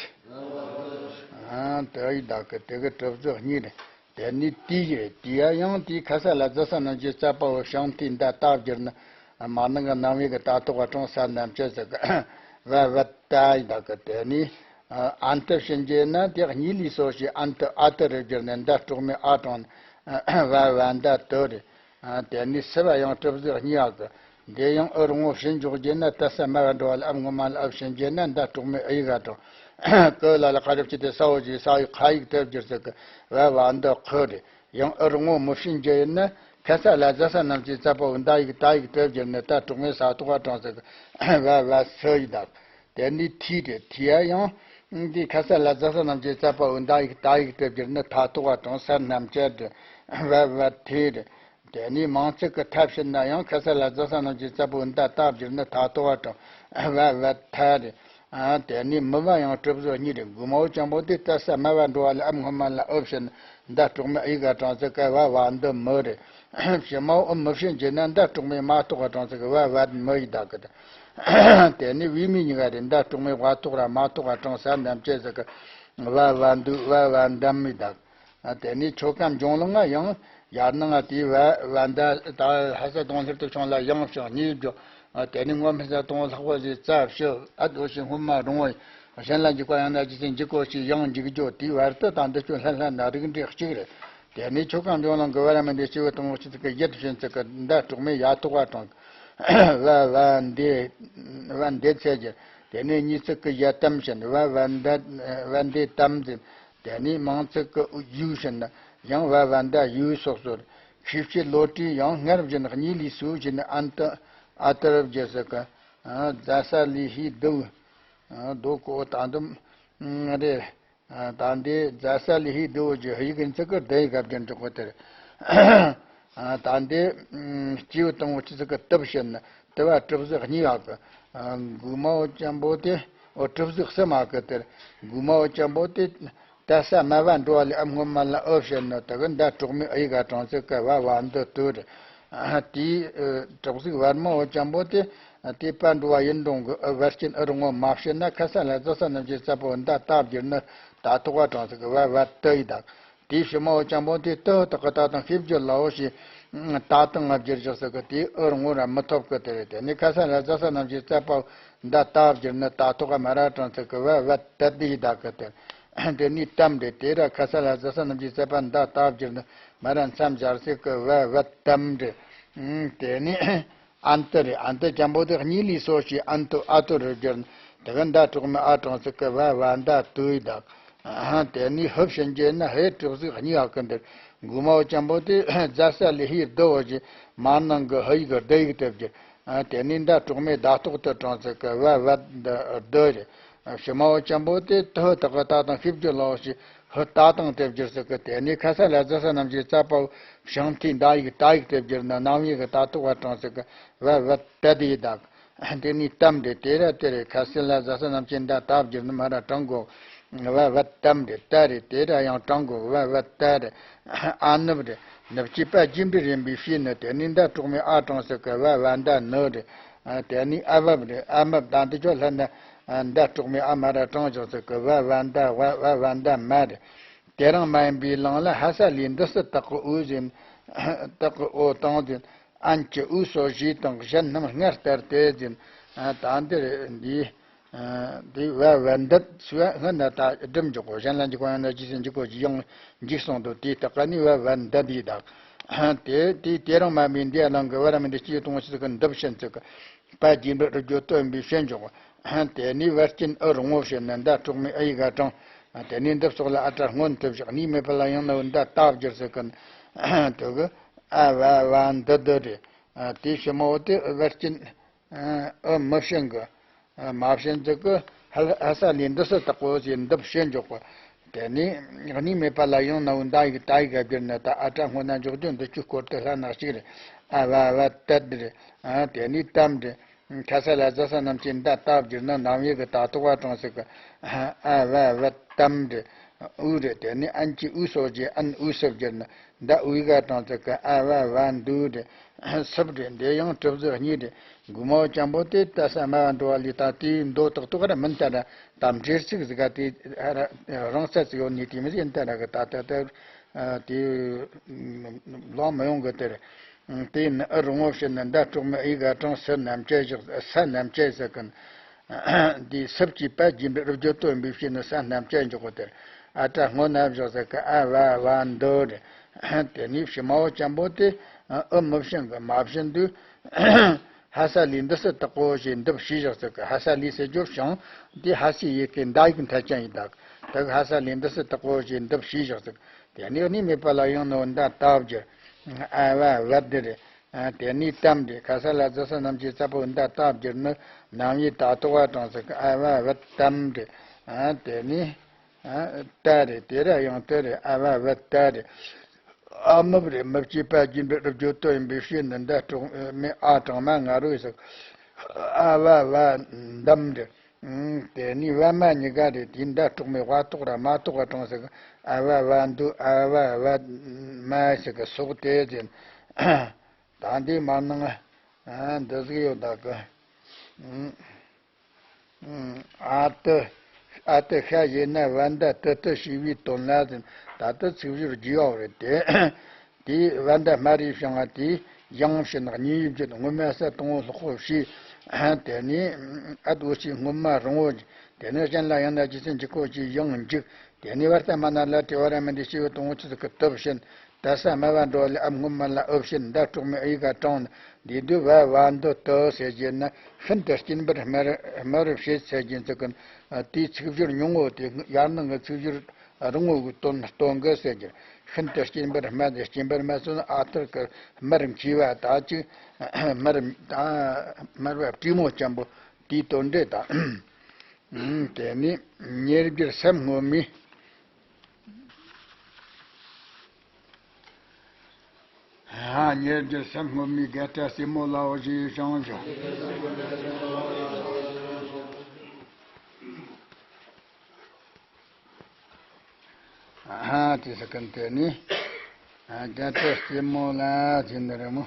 ཨ་ཏི་ཡི་དག་གི་དེ་གི་གྲུབ་ཚུལ་གཉིས་རེད། དེ་ནས་དེའི་རེད། དེ་ཡང་དེའི་ཁ་ས་ལ་ཟ་ས་རྣམས་ཀྱི་རྩ་བ་བོ་བྱང་མཐའི་མདའ་ཏ་བསྒྱུར་ན། མ་ནིང་གི་རྣམ་དབྱེ་གི་ཏ་ཐོག་ག་དྲངས་ས་རྣམ་བཅད་ཟེར་གི། བ་བ་ཏ་ཡི་དག་གི། དེ་ནས་ཨ་འ་མཐུ་བྱིན་གྱིས་ན་དེ་གཉིས་ལས་སོ་ཞེས་ཨ་མཐུ་ཨ་ཏི་རུ་བསྒྱུར་ནས་མདའ་དཀྲོག་མེ་ཨ་དྲངས་ནས། བ་བ་མདའ་ཏི་རེད། ཨ་དེ་ནས་སི་བ་ཡང་གྲུབ་ཚུལ་གཉིས་ཡོད་གི། འདི་ཡང་ཨུ་རུ་ངོ་བྱིན་འཇོག་རྒྱུ་ན་ད་ས་མ་བ་འགྲོ་བ་ལ་ཨ་སྔོན་མ་ལ་ཨ་བྱིན་རྒྱུ་ན་མདའ་དཀྲོག་མེ་ཨ་ཡིག་ག་དྲངས། ཀུ་ལ་ལ་ཁ་རུ་བྱེད་དེ་ས་འོ་ཞེས་ས་ཡིག་ཁ་ཡིག་ཏི་བསྒྱུར་ཟེར་གི། བ་བ་འདི་ཁུ་རེད། ཡང་ཨུ་རུ་ངོ་མི་བྱིན་རྒྱུ་ཡིན་ན་ཁ་ས་ལ་ཟ་ས་རྣམས་ཀྱི་རྩ་བ་བོ་མདའ་ཡིག་ཏ་ཡིག་ཏི་བསྒྱུར་ནས་མདའ་དཀྲོག་མེ་ས་ཐོག་ག་དྲངས་ཟེར་གི། བ་བ་སི་ཡི་དག་དེ་ནས་ཐི་རེད། ཐི་ཡ་ཡང་འདི་ཁ་ས་ལ་ཟ་ས་རྣམས་ཀྱི་རྩ་བ་བོ་མདའ་ཡིག་ཏ་ཡིག་ཏི་བསྒྱུར་ནས་ཐ་ཐོག་ག་དྲངས་ས་རྣམ་བཅད་རེད། བ་བ་ཐི་རེད། དེ་ནས་མིང་ཚིག་གི་ཐ་བྱེད་ན་ཡང་ཁ་ས་ལ་ཟ་ས་རྣམས་ཀྱི་རྩ་བ་བོ་མདའ་ཏ་བསྒྱུར་ནས་ཐ་ཐོག་ག་དྲངས། བ་བ་ཐ་རེད། ཨ་དེ་ནས་མི་བ་ཡང་གྲུབ་ཚུལ་གཉིས་རེད། གོ་མ་འོ་ཅན་པོ་དེ་ད་ས་མ་བ་འགྲོ་བ་ལ་ཨ་སྔོན་མ་ལ་ཨུ་བྱིན་མདའ་དཀྲོག་མེ་ཨ་ཡིག་ག་དྲངས་ཚེ་ཀ་བ་བ་འདི་མི་རེད། ཕྱི་མ་འོ་ཨུ་མི་བྱིན་གྱིས་ན་མདའ་དཀྲོག་མེ་མ་ཐོག་ག་དྲངས་ཚེ་ཀ་བ་བ་མི་ཡི་དག་གི། དེ་ནས་བའི་མི་གཉིས་ཀ་རེད། མདའ་དཀྲོག་མེ་བ་ཐོག་ར་མ་ཐོག་ག་དྲངས་ས་རྣམ་བཅད་ཟེར་གི། བ་བ་འདུ་བ་བ་འདམ་མི་དག་ཨ་དེ་ནས་ཆོ་ག་འབྱུང་ལུགས་ང་ཡང་ཡར་ནང་ང་དེའི་བ་བ་མདའ་ད་ཧ་ས་དང་ལྷིར་དུ་བྱུང་ལ་ཡང་བྱུང་གཉིས་བརྗོད། ཨ་དེ་ནས་སྔོན་མི་ས་དང་ལྷག་པ་ཞེས་རྩ་བྱི་ཨ་འོ་ཞེས་སྔོན་མ་རིང་བ་ཡིན། གཞན་ལ་འཇིགས་པ་ཡང་ན་ཇི་སྲིད་འཇིགས་གོ་ཞེས་ཡང་འཇིགས་བརྗོད། དེའི་བར་དུ་དང་འདི་ཆོ་ལྷན་ལྷན་ན་རིགས་འདྲེས་གཅིག་རེད། དེ་ནས་ཆོ་ག་འབྱུང་ལུགས་ཀྱི་བ་ར་མི་འདི་སྐྱེས་བུ་དང་པོ་ཆི་ཟིག་གི་ཡིད་བྱིན་ཚིག་གི་མདའ་དཀྲོག་མེ་ཡ་ཐོག་ག་དྲངས། བ་བ་འདི་བ་འདི་ཚད་ཀྱི། དེ་ནས་གཉིས་ཚིག་གི་ཡ་དམ་བྱིན། བ་བ་འདི་བ་འདི་དམ་འཛིན། དེ་ནས་མིང་ཚིག་གི་ཡུ་བྱིན་ན་ཡང་བ་བ་འདའ་ཡུ་སོགས་སོར། ཤེས་བྱེད་བློ་གྲོས་ཡང་སྔར་བཞིན་གཉིས་ལས་སུ་བྱིན་ཨན་ཏི་ཨ་ཏི་རུ་བརྗོད་ཟེར་གི། ཨ་ཛ་ས་ལི་ཧི་དུ། ཨ་དོ་གོ་ད་དུ་རེ། ཨ་ད་འདི་ཛ་ས་ལི་ཧི་དུ་བོ་ཀྱི་ཧི་གི་ཚིག་གི་དེ་ཡི་གབ་ཀྱི་འཇོག་གི་དེར། ཨ་ད་འདི་སྐྱེས་བུ་དང་པོ་ཆི་ཟིག་གི་དབ་བྱིན་ན་དབ་བ་གྲུབ་གཟུགས་གཉིས་ཡོད་གི། ཨ་གོ་མ་འོ་ཅན་པོ་དེ་འོ་གྲུབ་གཟུགས་གསུམ་ཡོད་གི་དེར། གོ་མ་འོ་ཅན་པོ་དེ་ད་ས་མ་བ་འགྲོ་བ་ལས་ཨ་སྔོན་མ་ལ་ཨུ་བྱིན་ནོ་དེ་གི་མདའ་དཀྲོག་མེ་ཨ་ཡིག་ག་དྲངས་ཚེ་ཀ་བ་བ་འདི་དུ་རེད། ཨ་དེའི་ཨ་གྲུབ་གཟུགས་བར་མ་འོ་ཅན་པོ་དེ་ཨ་དེ་པ་འགྲོ་བ་ཡིན་འགྲོ་གི་ཨུ་བར་སྐྱིན་ཨུ་རུ་ངོ་མ་བྱིན་ན་ཁ་ས་ལ་ཛ་ས་རྣམས་ཀྱི་རྩ་བ་འོ་མདའ་ཏ་བསྒྱུར་ན་ད་ཐོག་ག་དྲངས་ཚེ་ཀ་བ་བ་ཏི་ཡི་དག་དེའི་ཕྱི་མ་འོ་ཅན་པོ་དེ་ཏི་ཧུ་ཏག་གི་ཏ་དང་ཤེས་བརྗོད་ལའོ་ཞེས་ཏ་དང་ང་བསྒྱུར་བཞག་ཟེར་གི། དེའི་ཨུ་རུ་ངོ་ར་མི་ཐོབ་གི་དེ་རེད། དེ་ནས་ཁ་ས་ལ་ཛ་ས་རྣམས་ཀྱི་རྩ་བ་འོ་མདའ་ཏ་བསྒྱུར་ན་ད་ཐོག་ག་མ་ར་དྲངས་ཚེ་ཀ་བ་བ་ཏ་དི་ཡི་དག་གི་དེ། དེ་ནས་དམ་རེད། དེ་ར་ཁ་ས་ལ་ཛ་ས་རྣམས་ཀྱི་རྩ་བ་མདའ་ཏ་བསྒྱུར་ན་མ་ར་མཚམས་སྦྱར་ཚེ་ཀ་བ་བ་དམ་རེད། དེ་ནས་ཨན་ཏི་རེད། ཨན་ཏི་ཅན་པོ་དེ་གཉིས་ལས་སོ་ཞེས་ཨན་ཏུ་ཨ་ཏུ་རུ་བསྒྱུར་ན་དེ་གི་མདའ་དཀྲོག་མེ་ཨ་དྲངས་ཚེ་ཀ་བ་བ་མདའ་དུ་ཡི་དག་དེ་ནས་ཧུ་བྱིན་གྱིས་ན་ཧེ་གྲུབ་གཟུགས་གཉིས་ཡོད་གི་འདིར། གོ་མ་འོ་ཅན་པོ་དེ་ཛ་ས་ལི་ཧི་དུ་བོ་ཞེས་མ་ནིང་གི་ཧུ་ཡིག་གི་དི་ཡིག་དེ་བསྒྱུར། ཨ་དེ་ནས་མདའ་དཀྲོག་མེ་ད་ཐོག་ཏུ་དྲངས་ཚེ་ཀ་བ་བ་ད་དི་རེད། ཕྱི་མ་འོ་ཅན་པོ་དེ་ཏི་ཧུ་ཏག་གི་ཏ་དང་ཤེས་བརྗོད་ལའོ་ཞེས་ཧུ་ཏ་དང་དེ་བསྒྱུར་ཚེ་ཀ། དེ་ནས་ཁ་ས་ལ་ཛ་ས་རྣམས་ཀྱི་རྩ་བ་འོ་བྱང་མཐའི་མདའ་ཡིག་ཏ་ཡིག་དེ་བསྒྱུར་ན་རྣམ་དབྱེ་གི་ད་ཐོག་ག་དྲངས་ཚེ་ཀ་བ་བ་ཏ་དི་ཡི་དག་དེ་ནས་དམ་རེད། དེ་ར་དེ་རེད། ཁ་ས་ལ་ཛ་ས་རྣམས་ཀྱི་མདའ་ཏ་བསྒྱུར་ན་མ་ར་དྲང་གོ། བ་བ་དམ་རེད། ཏ་རེད། དེ་ར་ཡང་དྲང་གོ། བ་བ་ཏ་རེད། ཨ་ནུབ་རེད། ནུབ་ཀྱི་པ་རྗེས་འབྲས་རན་པའི་ཕྱིས་ནི། དེ་ནས་མདའ་དཀྲོག་མེ་ཨ་དྲངས་ཚེ་ཀ་བ་བ་མདའ་ནུ་རེད། ཨ་དེ་ནས་ཨ་བབ་རེད། ཨ་མབ་དང་དེ་ཆོ་ལྷན་ན་ཨ་མདའ་དཀྲོག་མེ་ཨ་མ་ར་དྲངས་བཞག་ཚེ་ཀ་བ་བ་མདའ་བ་བ་བ་མདའ་མ་རེད། དེ་རང་མ་ཡིན་པའི་ལང་ལ་ཧ་ས་ལས་འདི་སི་ཏག་གི་འུ་ཟིན། ཏག་གི་འོ་དང་ཟིན། ཨན་གྱི་འུ་སོ་བཞི་དང་གཞན་རྣམས་སྔར་ལྟར་དེ་ཟིན། ཨ་ད་འདིར་འདི་ཨ་འདི་བ་བ་འདི་སུ་སྔ་ན་ད་སྒྲུབ་འཇོག་གོ། གཞན་ལ་འཇིགས་པ་ཡང་ན་ཇི་སྲིད་འཇིགས་གོ་ཞེས་ཡང་འཇིགས་སོང་དུ། དེའི་རྟགས་ནི་བ་བ་འདི་འདི་དག་དེ་དེ་དེ་རིང་མ་བིན་འདི་ལང་གི་བར་མི་འདི་སྐྱེས་གཏོང་ཕྱིར་གི་འདི་བྱིན་ཚིག་གི་པ་རྒྱས་འབྲི་རུ་བརྗོད་དོན་པའི་བྱིན་འཇོག་དེ་ནས་བར་སྐྱིན་ཨུ་རུང་བོ་བྱིན་ནི་འདི་གྲོགས་མེད་ཨི་ཡི་ག་དྲང་། དེ་ནས་འདི་སོགས་ལ་ཨ་ཏྲ་སྔོན་དུ་བཞག་གནས་མེད་པ་ལ་ཡང་ན་འདི་ལྟ་བསྒྱུར་ཚིག་གི་དུ་གི་ཨ་བ་བ་འདི་འདི་རེད། དེའི་ཕྱི་མ་བོ་དེ་བར་སྐྱིན་ཨུ་མི་བྱིན་གི་མ་བྱིན་ཚིག་གི་ཧ་ས་ལས་འདི་སུ་དག་གོ་ཞེས་འདི་བྱིན་འཇོག་གོ། དེ་ནས་གནས་མེད་པ་ལ་ཡང་ན་འདི་ཡི་ག་ད་ཡི་ག་བསྒྱུར་ན་ད་ཨ་ཏྲ་སྔོན་ན་འཇོག་རྒྱུ་འདི་ཆུ་སྐོར་དུ་ལྷ་ན་གཅིག་རེད། ཨ་བ་བ་ཏད་རེད། དེ་ནས་ཏམ་རེད། ཁ་ས་ལ་ཛ་ས་རྣམས་ཀྱིས་འདི་ལྟ་བསྒྱུར་ན་ནམ་ཡིག་གི་ད་དོག་པ་དྲངས་ཟིག་གི་ཨ་བ་བ་ཏམ་རེད། ཨུ་རེད། དེ་ནས་ཨན་གྱི་ཨུ་སོགས་ཀྱིས་ཨན་ཨུ་སུ་བསྒྱུར་ན་འདི་ཨུ་ཡི་ག་དྲངས་ཟིག་གི་ཨ་བ་བ་འདུ་རེད། སུབ་རེད། འདི་ཡང་གྲུབ་ཟིག་གཉིས་རེད། མགུ་མའོ་ཅན་པོ་དེ་ལྟ་ས་སྨྲ་བ་འགྲོ་བ་ལས་ད་དེའི་མདོ་ཏག་ཏག་ར་མིན་ད་ར་ད་འབྲེལ་ཚིག་ཟིག་ག་དེ་རང་ས་ཚིག་ཡོད་ནི་དེ་མི་ཡིན་ད་ར་གི་ད་ད་ད་དེ་ལོང་མི་ཡོང་གི་དེ་རེད། དེ་ནི་ཨུ་རུང་བོ་བྱིན་ནི་འདི་གྲོགས་མེད་ཨི་ག་དྲང་སུ་རྣམས་ཀྱིས་བཞག་ས་རྣམས་ཀྱིས་ཟེར་གིན། འདིའི་སུབ་ཀྱི་པ་རྒྱས་འབྲི་རུ་བརྗོད་དོན་པའི་བྱིན་ནི་ས་རྣམས་ཀྱིས་འཇོག་གོ་དེར། ཨ་ཏྲ་སྔོན་ན་བཞག་ཟེར་གི་ཨ་བ་བ་འདི་རེད། དེ་ནས་ཕྱི་མ་བོ་ཅན་པོ་དེ་ཨུ་མི་བྱིན་གི་མ་བྱིན་དུས། ཧ་ས་ལས་འདི་སུ་དག་གོ་ཞེས་འདི་བྱས་བཞག་ཟེར་གི་ཧ་ས་ལས་ཟེར་རྒྱུ་བྱང་དེ་ཧ་སའི་ཡི་གེ་འདི་ཡིག་མཐའ་ཅན་ཡིན་ད། ད་གི་ཧ་ས་ལས་འདི་སུ་དག་གོ་ཞེས་འདི་བྱས་བཞག་ཟེར་གི་དེ་ནས་གནས་མེད་པ་ལ་ཡང་ནི་འདི་ལྟ་བསྒྱུར། ཨ་བ་བ་འདི་རེད། དེ་ནས་ཏམ་རེད། ཁ་ས་ལ་ཛ་ས་རྣམས་ཀྱིས་ཙ་པོ་འདི་ལྟ་བསྒྱུར་ནི་ནམ་ཡིག་ད་དོག་པ་དྲངས་ཟིག་གི་ཨ་བ་བ་ཏམ་རེད། དེ་ནས་ཏ་རེད། དེ་ར་ཡང་ཏ་རེད། ཨ་བ་བ་ཏ་རེད། ཨ་མུབ་རེད། མུབ་ཀྱི་པ་རྒྱས་འབྲི་རུ་བརྗོད་དོན་ཡིན་པའི་ཕྱིར་ནི་འདི་གྲོགས་མེད་ཨ་དྲང་མ་ང་རོ་ཡི་ཟིག་ཨ་བ་བ་འདམ་རེད། དེ་ནས་བ་མ་གཉིས་ཀ་རེད། དེ་འདི་གྲོགས་མེད་བ་དོག་ར་མ་དོག་ག་དྲངས་ཟིག་ཨ་བ་བ་འདུ་ཨ་བ་བ་མ་ཟིག་གི་སོགས་དེ་ཟེར། ད་འདི་མ་ནང་འདི་ཟིག་ཡོད་ད་གི་ཨ་ཏི། ཨ་ཏི་ཤ་ཡིན་ན་བ་འདི་ཏི་ཏི་ཞེས་པའི་དོན་ལ་ཟེར། ད་ལྟ་ཚིག་སྦྱོར་རྒྱས་པ་རེད་དེ། དེའི་བ་འདི་སྨ་རེ་བྱུང་བ་དེའི་ཡང་ཕྱིན་གཉིས་ཡིབ་བརྗོད་སྔོན་མ་ས་དང་པོ་ལྷག་པོ་བྱས། དེ་ནས་ཨ་ཏི་འོ་ཞེས་སྔོན་མ་རིང་བོ། དེ་ནས་གཞན་ལ་ཡང་ན་ཇི་སྲིད་འཇིག་གོ་ཞེས་ཡང་འཇིག་དེ་ནས་བར་ཏ་མ་ན་ལ་ཏྲི་བ་ར་མི་འདི་སྐྱེས་བུ་དང་པོ་ཆུ་ཚིག་གི་དུ་བྱིན། ད་ས་སྨྲ་བ་འགྲོ་བ་ལས་ཨ་སྔོན་མ་ལ་ཨུ་བྱིན་འདི་གྲོགས་མེད་ཨི་ག་དྲངས་ནས་འདི་དུས་བ་བ་འདི་ཏི་ཟེར་རྒྱུ་ནི་ཤིན་ཏུ་སྐྱེན་པར་སྨྲ་སྨྲ་རུ་བྱེད་ཟེར་རྒྱུ་ཚིག་གི་དེའི་ཚིག་སྦྱོར་ཉུང་ངུ་དེ་ཡར་ནང་གི་ཚིག་སྦྱོར་རིང་ངུ་གི་དོན་སྟོན་གི་ཟེར་རྒྱུ། ཤིན་ཏུ་སྐྱེན་པར་སྨྲ་ཟེར། སྐྱེན་པར་སྨྲ་ཟེར་ན་ཨ་ཐུར་གི་སྨྲ་རུ་མཁས་པ་ད་ཅིག་སྨྲ་རུ་ད་སྨྲ་བ་པྲེ་མོ་ཅན་པོ་དེའི་དོན་འགྲེལ་དང་། དེ་ནས་ཉེར་བརྒྱད་སེམས་སྔོན་མའི། ཨ་ཉེར་བརྒྱད་སེམས་སྔོན་མའི་རྒྱལ་སྲས་རྩེ་མོ་ལའོ་ཞེས་བྱང་ཞིང་། ཨ་དེ་ཟེར་གིན་དེ་ནས་རྒྱལ་སྲས་རྩེ་མོ་ལ་ཟེར་ནི་རེད་མོ།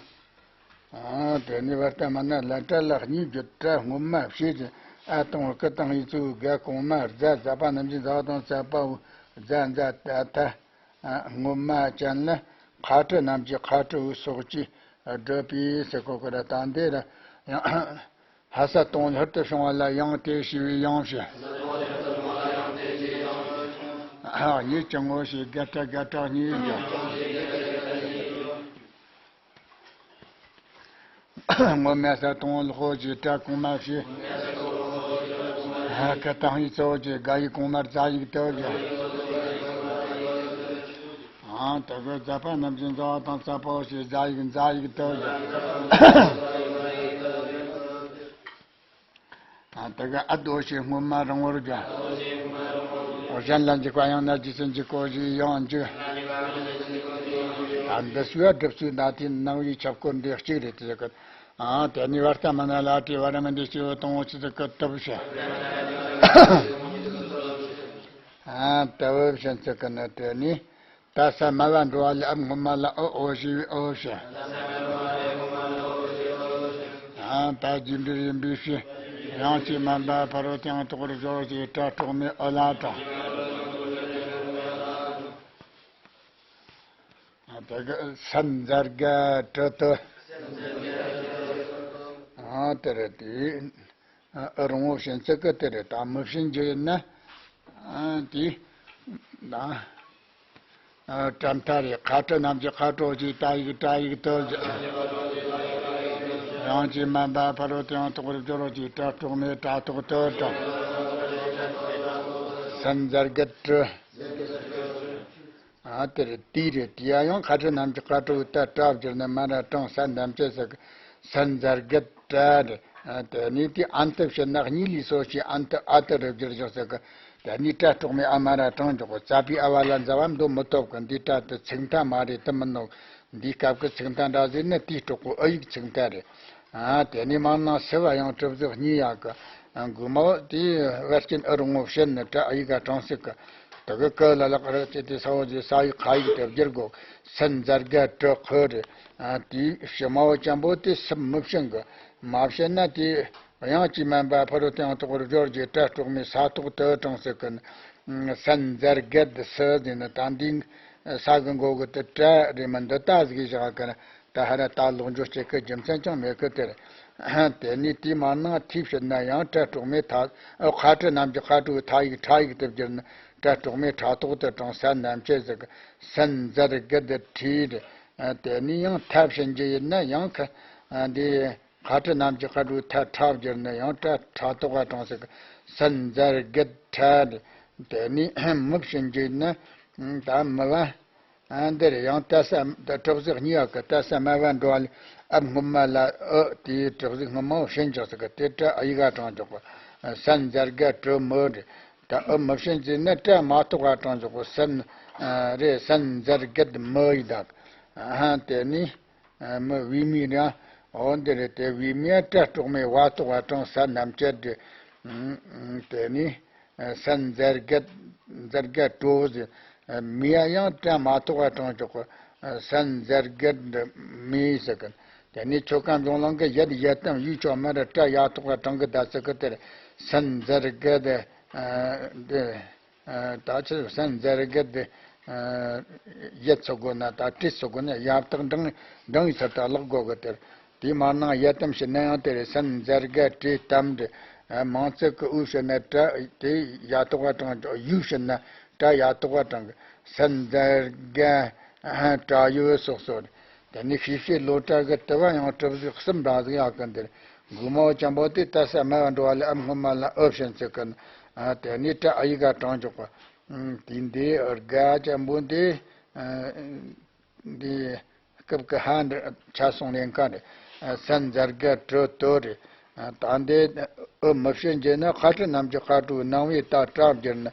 ཨ་དེ་ནས་བར་ཏ་མ་ན་ལ་ཏྲ་ལ་གཉིས་བརྗོད། ཏྲ་སྔོན་མ་བྱས་ཏེ་ཨ་དང་པོ་ཀི་དང་ཡི་གཙོ་བོའི་ག་གོང་མ་ཛ་ཛ་པ་རྣམས་ཀྱི་ཛ་བ་དང་ཙ་པ་བོ་ཛ་ཛ་ཏ་ཐ། སྔོན་མ་ཅན་ལ་ཁ་ཏྲ་རྣམས་ཀྱི་ཁ་ཏྲ་བོའི་སོགས་ཀྱིས་བསྒྲུབས་པས་ཟེར་གོ་གི་ར། ད་འདི་ར་ཡང་ཧ་ས་དང་པོ་ལྷུར་དུ་བྱུང་བ་ལ་ཡང་དེ་ཞེས་པའི་ཡང་བྱས། ཨ་ཡིད་ཀྱི་ངོ་ཞེས་རྒ་ཏྲ་རྒ་ཏྲ་གཉིས་ཀྱང་། སྔོན་མ་ས་དང་པོ་ལྷོ་ཞེས་ཏྲ་གོང་མ་བྱས། ཧ་ཀ་དང་ཡིག་གཙོ་བོ་ཞེས་རྒ་ཡིག་གོང་མར་ཛ་ཡིག་ཏུ་བཞག་ཨང་དེ་གའི་ཛ་པ་རྣམས་ཀྱི་ཛ་བ་དང་ཙ་པོ་ཞེས་ཛ་ཡིག་ཛ་ཡིག་ཏུ་བཞག་ཨ་དེ་ག་ཨ་དོ་ཞེས་སྔོན་མ་རིང་བོར་སྦྱར། གཞན་ལ་འཇུག་པ་ཡང་ན་རྗེས་སུ་འཇུག་གོ་ཞེས་ཡང་འཇུག་ཨ་འདི་སུའི་སྒྲུབ་ཚུལ་ན་དེའི་ནང་བའི་ཁྱབ་སྐོར་འདི་གཅིག་རེད་དེ་ཟེར་གི་ཨ་དེ་ནི་བར་ཏ་མ་ན་ལ་ཏྲི་བ་ར་མི་འདི་སྐྱེ་བོ་དང་པོ་ཆུ་ཚིག་གི་དུ་བྱ། ཨ་དུ་བྱ་ཚིག་གི་ནི་དེ་ནི། ད་ས་སྨྲ་བ་འགྲོ་བ་ལས་ཨ་སྔོན་མ་ལ་ཨོ་ཨོ་ཞེས་པའི་ཨོ་བྱ། ཨ་ད་རྒྱས་འབྲིང་ཡིན་པའི་ཕྱིར། ཡང་ཅིག་མ་འདའ་ཕ་རོལ་ཏུ་ཡང་དག་པར་རྫོགས་ཞེས་ཏྲ་གྲོགས་མེད་ཨོ་ལ་དྲངས། ཨ་ད་ག་སན་ཛར་ག་ཏྲ་ཏུ། ཨ་དེ་རེད་དེ། ཨ་རོང་བོ་ཞེན་ཚིག་གི་དེ་རེད། ད་མི་བྱིན་རྒྱུ་ཡིན་ན། ཨ་དེ། ད། ཨ། སྒྲ་མཐའ་རེད། ཁ་སྤྲོད་རྣམས་ཀྱི་ཁ་སྤྲོད་ཀྱི་སྒྲ་ཡིག་སྒྲ་ཡིག་ཏུ་བཞག། དབྱངས་ཀྱིས་དམན་པ་ཕ་རོལ་ཏུ་ཡང་དོག་པར་སྦྱོར་བ་གྱི་སྒྲ་གྲོགས་མེད་སྒྲ་རྟོག་ཏུ་དྲངས། སན་ཛར་གད་ཀྲི། ཨ། དེ་རེད། དེ་རེད། དེ་ཡང་ཁ་སྤྲོད་རྣམས་ཀྱི་ཁ་སྤྲོད་ད་སྒྲ་བསྒྱུར་ན་མ་ར་གྲངས་སན་ནམ་ཅེས་ཟེར་གི། སན་ཛར་གད་ཀྲི་རེད། ཨ། དེ་ནས་དེ་ཨན་ཏུ་བྱེད་ན་གཉིས་ལས་སོ་ཞེས་ཨན་ཏུ་ཨ་ཏུ་རུ་བསྒྱུར་བཞག་ཟེར་གི། དེ་ནས་སྒྲ་གྲོགས་མེད་ཨ་མ་ར་གྲངས་འཇོག་གི། ཙ་པི་ཨ་བ་ལ་ཛ་བ་འདོད་མི་ཐོབ་གི། འདི་སྒྲ་དེ་ཚིག་མཐའ་མ་རེད། དེ་མིན་ནོ། འདིའི་སྐབས་ཀྱི་ཚིག་མཐའ་འདྲ་ཟེར་ན་དེའི་གྲོགས་པོ་ཨུ་ཡིག་ཚིག་མཐའ་རེད། ཨ། དེ་ནས་མར་ནང་སི་བ་ཡང་གྲུབ་ཚུལ་གཉིས་ཡག་གི། ཨ། དགུ་མོ་དེའི་བར་སྐྱོན་ཨུ་རུ་ངོ་བྱེད་ནི་སྒྲ་ཨ་ཡིག་ག་གྲངས་ཚིག་གི། དེ་གི་ཀ་ལ་ལ་ཀ་ར་ཅི་དེ་ས་འོག་ཅི་ས་ཡིག་ཁ་ཡིག་དེ་བསྒྱུར་དགོས། སན་ཛར་གད་ཀྲི་ཁུ་རེད། ཨ། དེའི་ཕྱི་མ་བོ་ཅན་པོ་དེ་སུ་མི་བྱེད་གི། མ་བྱེད་ན་དེ་དབྱངས་ཀྱིས་དམན་པ་ཕ་རོལ་ཏུ་ཡང་དོག་པར་སྦྱོར་གྱི་སྒྲ་གྲོགས་མེད་ས་རྟོག་ཏུ་དྲངས་ཟེར་གི། སན་ཛར་གད་སུ་ཟེར་ན་ད་འདི་ས་གི་མགོ་གི་དེ་ཏྲ་རེད་མ། འདི་ཏ་ཟིག་བཞག་གི། ད་ཧ་ར་ད་ལོག་འཇོག་བྱེད་ཀི་རྒྱུ་མཚན་ཅང་མེད་ཀི་དེ་རེད། དེ་ནས་དེའི་མར་ནང་ཐིས་བྱེད་ན་ཡང་སྒྲ་གྲོགས་མེད་ཐ། ཨོ། ཁ་སྤྲོད་རྣམས་ཀྱི་ཁ་སྤྲོད་ཐ་ཡིག་ཁྲ་ཡིག་ཏུ་བསྒྱུར་ན་སྒྲ་གྲོགས་མེད་ཕྲ་ཐོག་ཏུ་དྲངས། སན་ནམ་ཅེས་ཟེར་གི། སན་ཛར་གད་ཁྲི་རེད། དེ་ནས་ཡང་ཐ་བྱེད་རྒྱུ་ཡིན་ན་ཡང་ཁ། འདི་ཁ་སྤྲོད་རྣམས་ཀྱི་ཁ་སྤྲོད་ཐ་ཕྲ་བསྒྱུར་ན་ཡང་སྒྲ་ཕྲ་ཐོག་ག་དྲངས་ཟེར་གི། སན་ཛར་གད་ཁྲ་རེད། དེ་ནས་མི་བྱེད་རྒྱུ་ཡིན་ན་ད་མི་བ། ཨ། འདིར་ཡང་ཏ་ས་གྲུབ་ཚུལ་གཉིས་ཡག་གི། ཏ་ས་དམའ་བ་འགྲོ་བ་ལས་ཨ་སྔོན་མ་ལ་ཨུ། དེའི་གྲུབ་ཚུལ་སྔོན་མ་བོ་ཕྱིན་འཇོག་ཟེར་གི། དེ་སྒྲ་ཨ་ཡིག་ག་གྲངས་འཇོག་གི། སན་ཛར་གད་ཀྲི་མི་རེད། ད་ཨུ་མི་ཕྱིན་ཟེར་ན་སྒྲ་མ་ཐོག་ག་གྲངས་འཇོག་གི། སན། ཨ། རེད། སན་ཛར་གད་མི་ཡི་དག། ཨ། དེ་ནས། ཨ། མི་བི་མི་ར། འོ་འདི་རེད། དེ་བི་མི་ཡ་སྒྲ་གྲོགས་མེད་བ་ཐོག་ག་གྲངས། སན་ནམ་ཅེས་རེད། ཨ། དེ་ནས། སན་ཛར་གད། ཛར་གད་ཀྲོ་ཟེར། མི་ཡ་ཡང་སྒྲ་མ་ཐོག་ག་གྲངས་འཇོག་གི། སན་ཛར་གད་མི་ཟེར་གི། དེ་ནས་ཆོ་ག་འབྱུང་ལམ་གི་ཡད་ཡད་དམ་ཡུལ་ཆོག་མ་ར་སྒྲ་ཡ་ཐོག་ག་གྲངས་གི་ད་ཟེར་གི། དེར་སན་ཛར་གད། ཨ། འདི། ཨ། ད་ཆི་སན་ཛར་གད། ཨ། ཡད་ཚུགས་དགོས་ན་ད་ཀྲི་ཚུགས་དགོས་ན་ཡ་བཏགས་འབྲིང་འབྲིང་ཡི་ཚུལ་དུ་ཀློག་དགོས་གི། དེར་དེའི་མར་ནང་ཡད་དམ་བྱེད་ན་ཡང་དེ་རེད། སན་ཛར་གད་ཀྲི་དམ་རེད། ཨ། མང་ཚིག་གི་ཨུ་བྱེད་ན་སྒྲ་དེ་ཡ་ཐོག་ག་གྲངས། ཡུ་བྱེད་ན་སྒྲ་ཡ་ཐོག་ག་གྲངས་གི། སན་ཛར་གད། ཨ། ཀྲ་ཡུ་སོགས་སོགས་རེད། དེ་ནས་ཤེས་བྱེད་ལོ་ཀྲ་གི་དུ་བ་ཡང་གྲུབ་ཚུལ་གསུམ་འདྲ་ཟིག་ཡག་གི། འདིར་དགུ་མོ་ཅན་པོ་དེ་ཏ་ས་དམའ་བ་འགྲོ་བ་ལས་ཨ་སྔོན་མ་ལ་ཨུ་ཕྱིན་ཚུགས་གི། ཨ། དེ་ནས་སྒྲ་ཨ་ཡིག་ག་གྲངས་འཇོག་གི། ཨ། དེ་འདི་རྒ་ཅན་པོ་འདི། ཨ། འདི་སྐབས་ཀྱི་ཧ་འདི་ཆ་སོང་ལེན་ཀ་རེད། ཨ། སན་ཛར་གད་ཀྲི་ཏུ་རེད། ཨ། ད་འདི་ཨུ་མི་ཕྱིན་རྒྱུ་ན་ཁ་སྤྲོད་རྣམས་ཀྱི་ཁ་སྤྲོད་སྣང་བའི་ཏ་ཏྲ་བསྒྱུར་ན་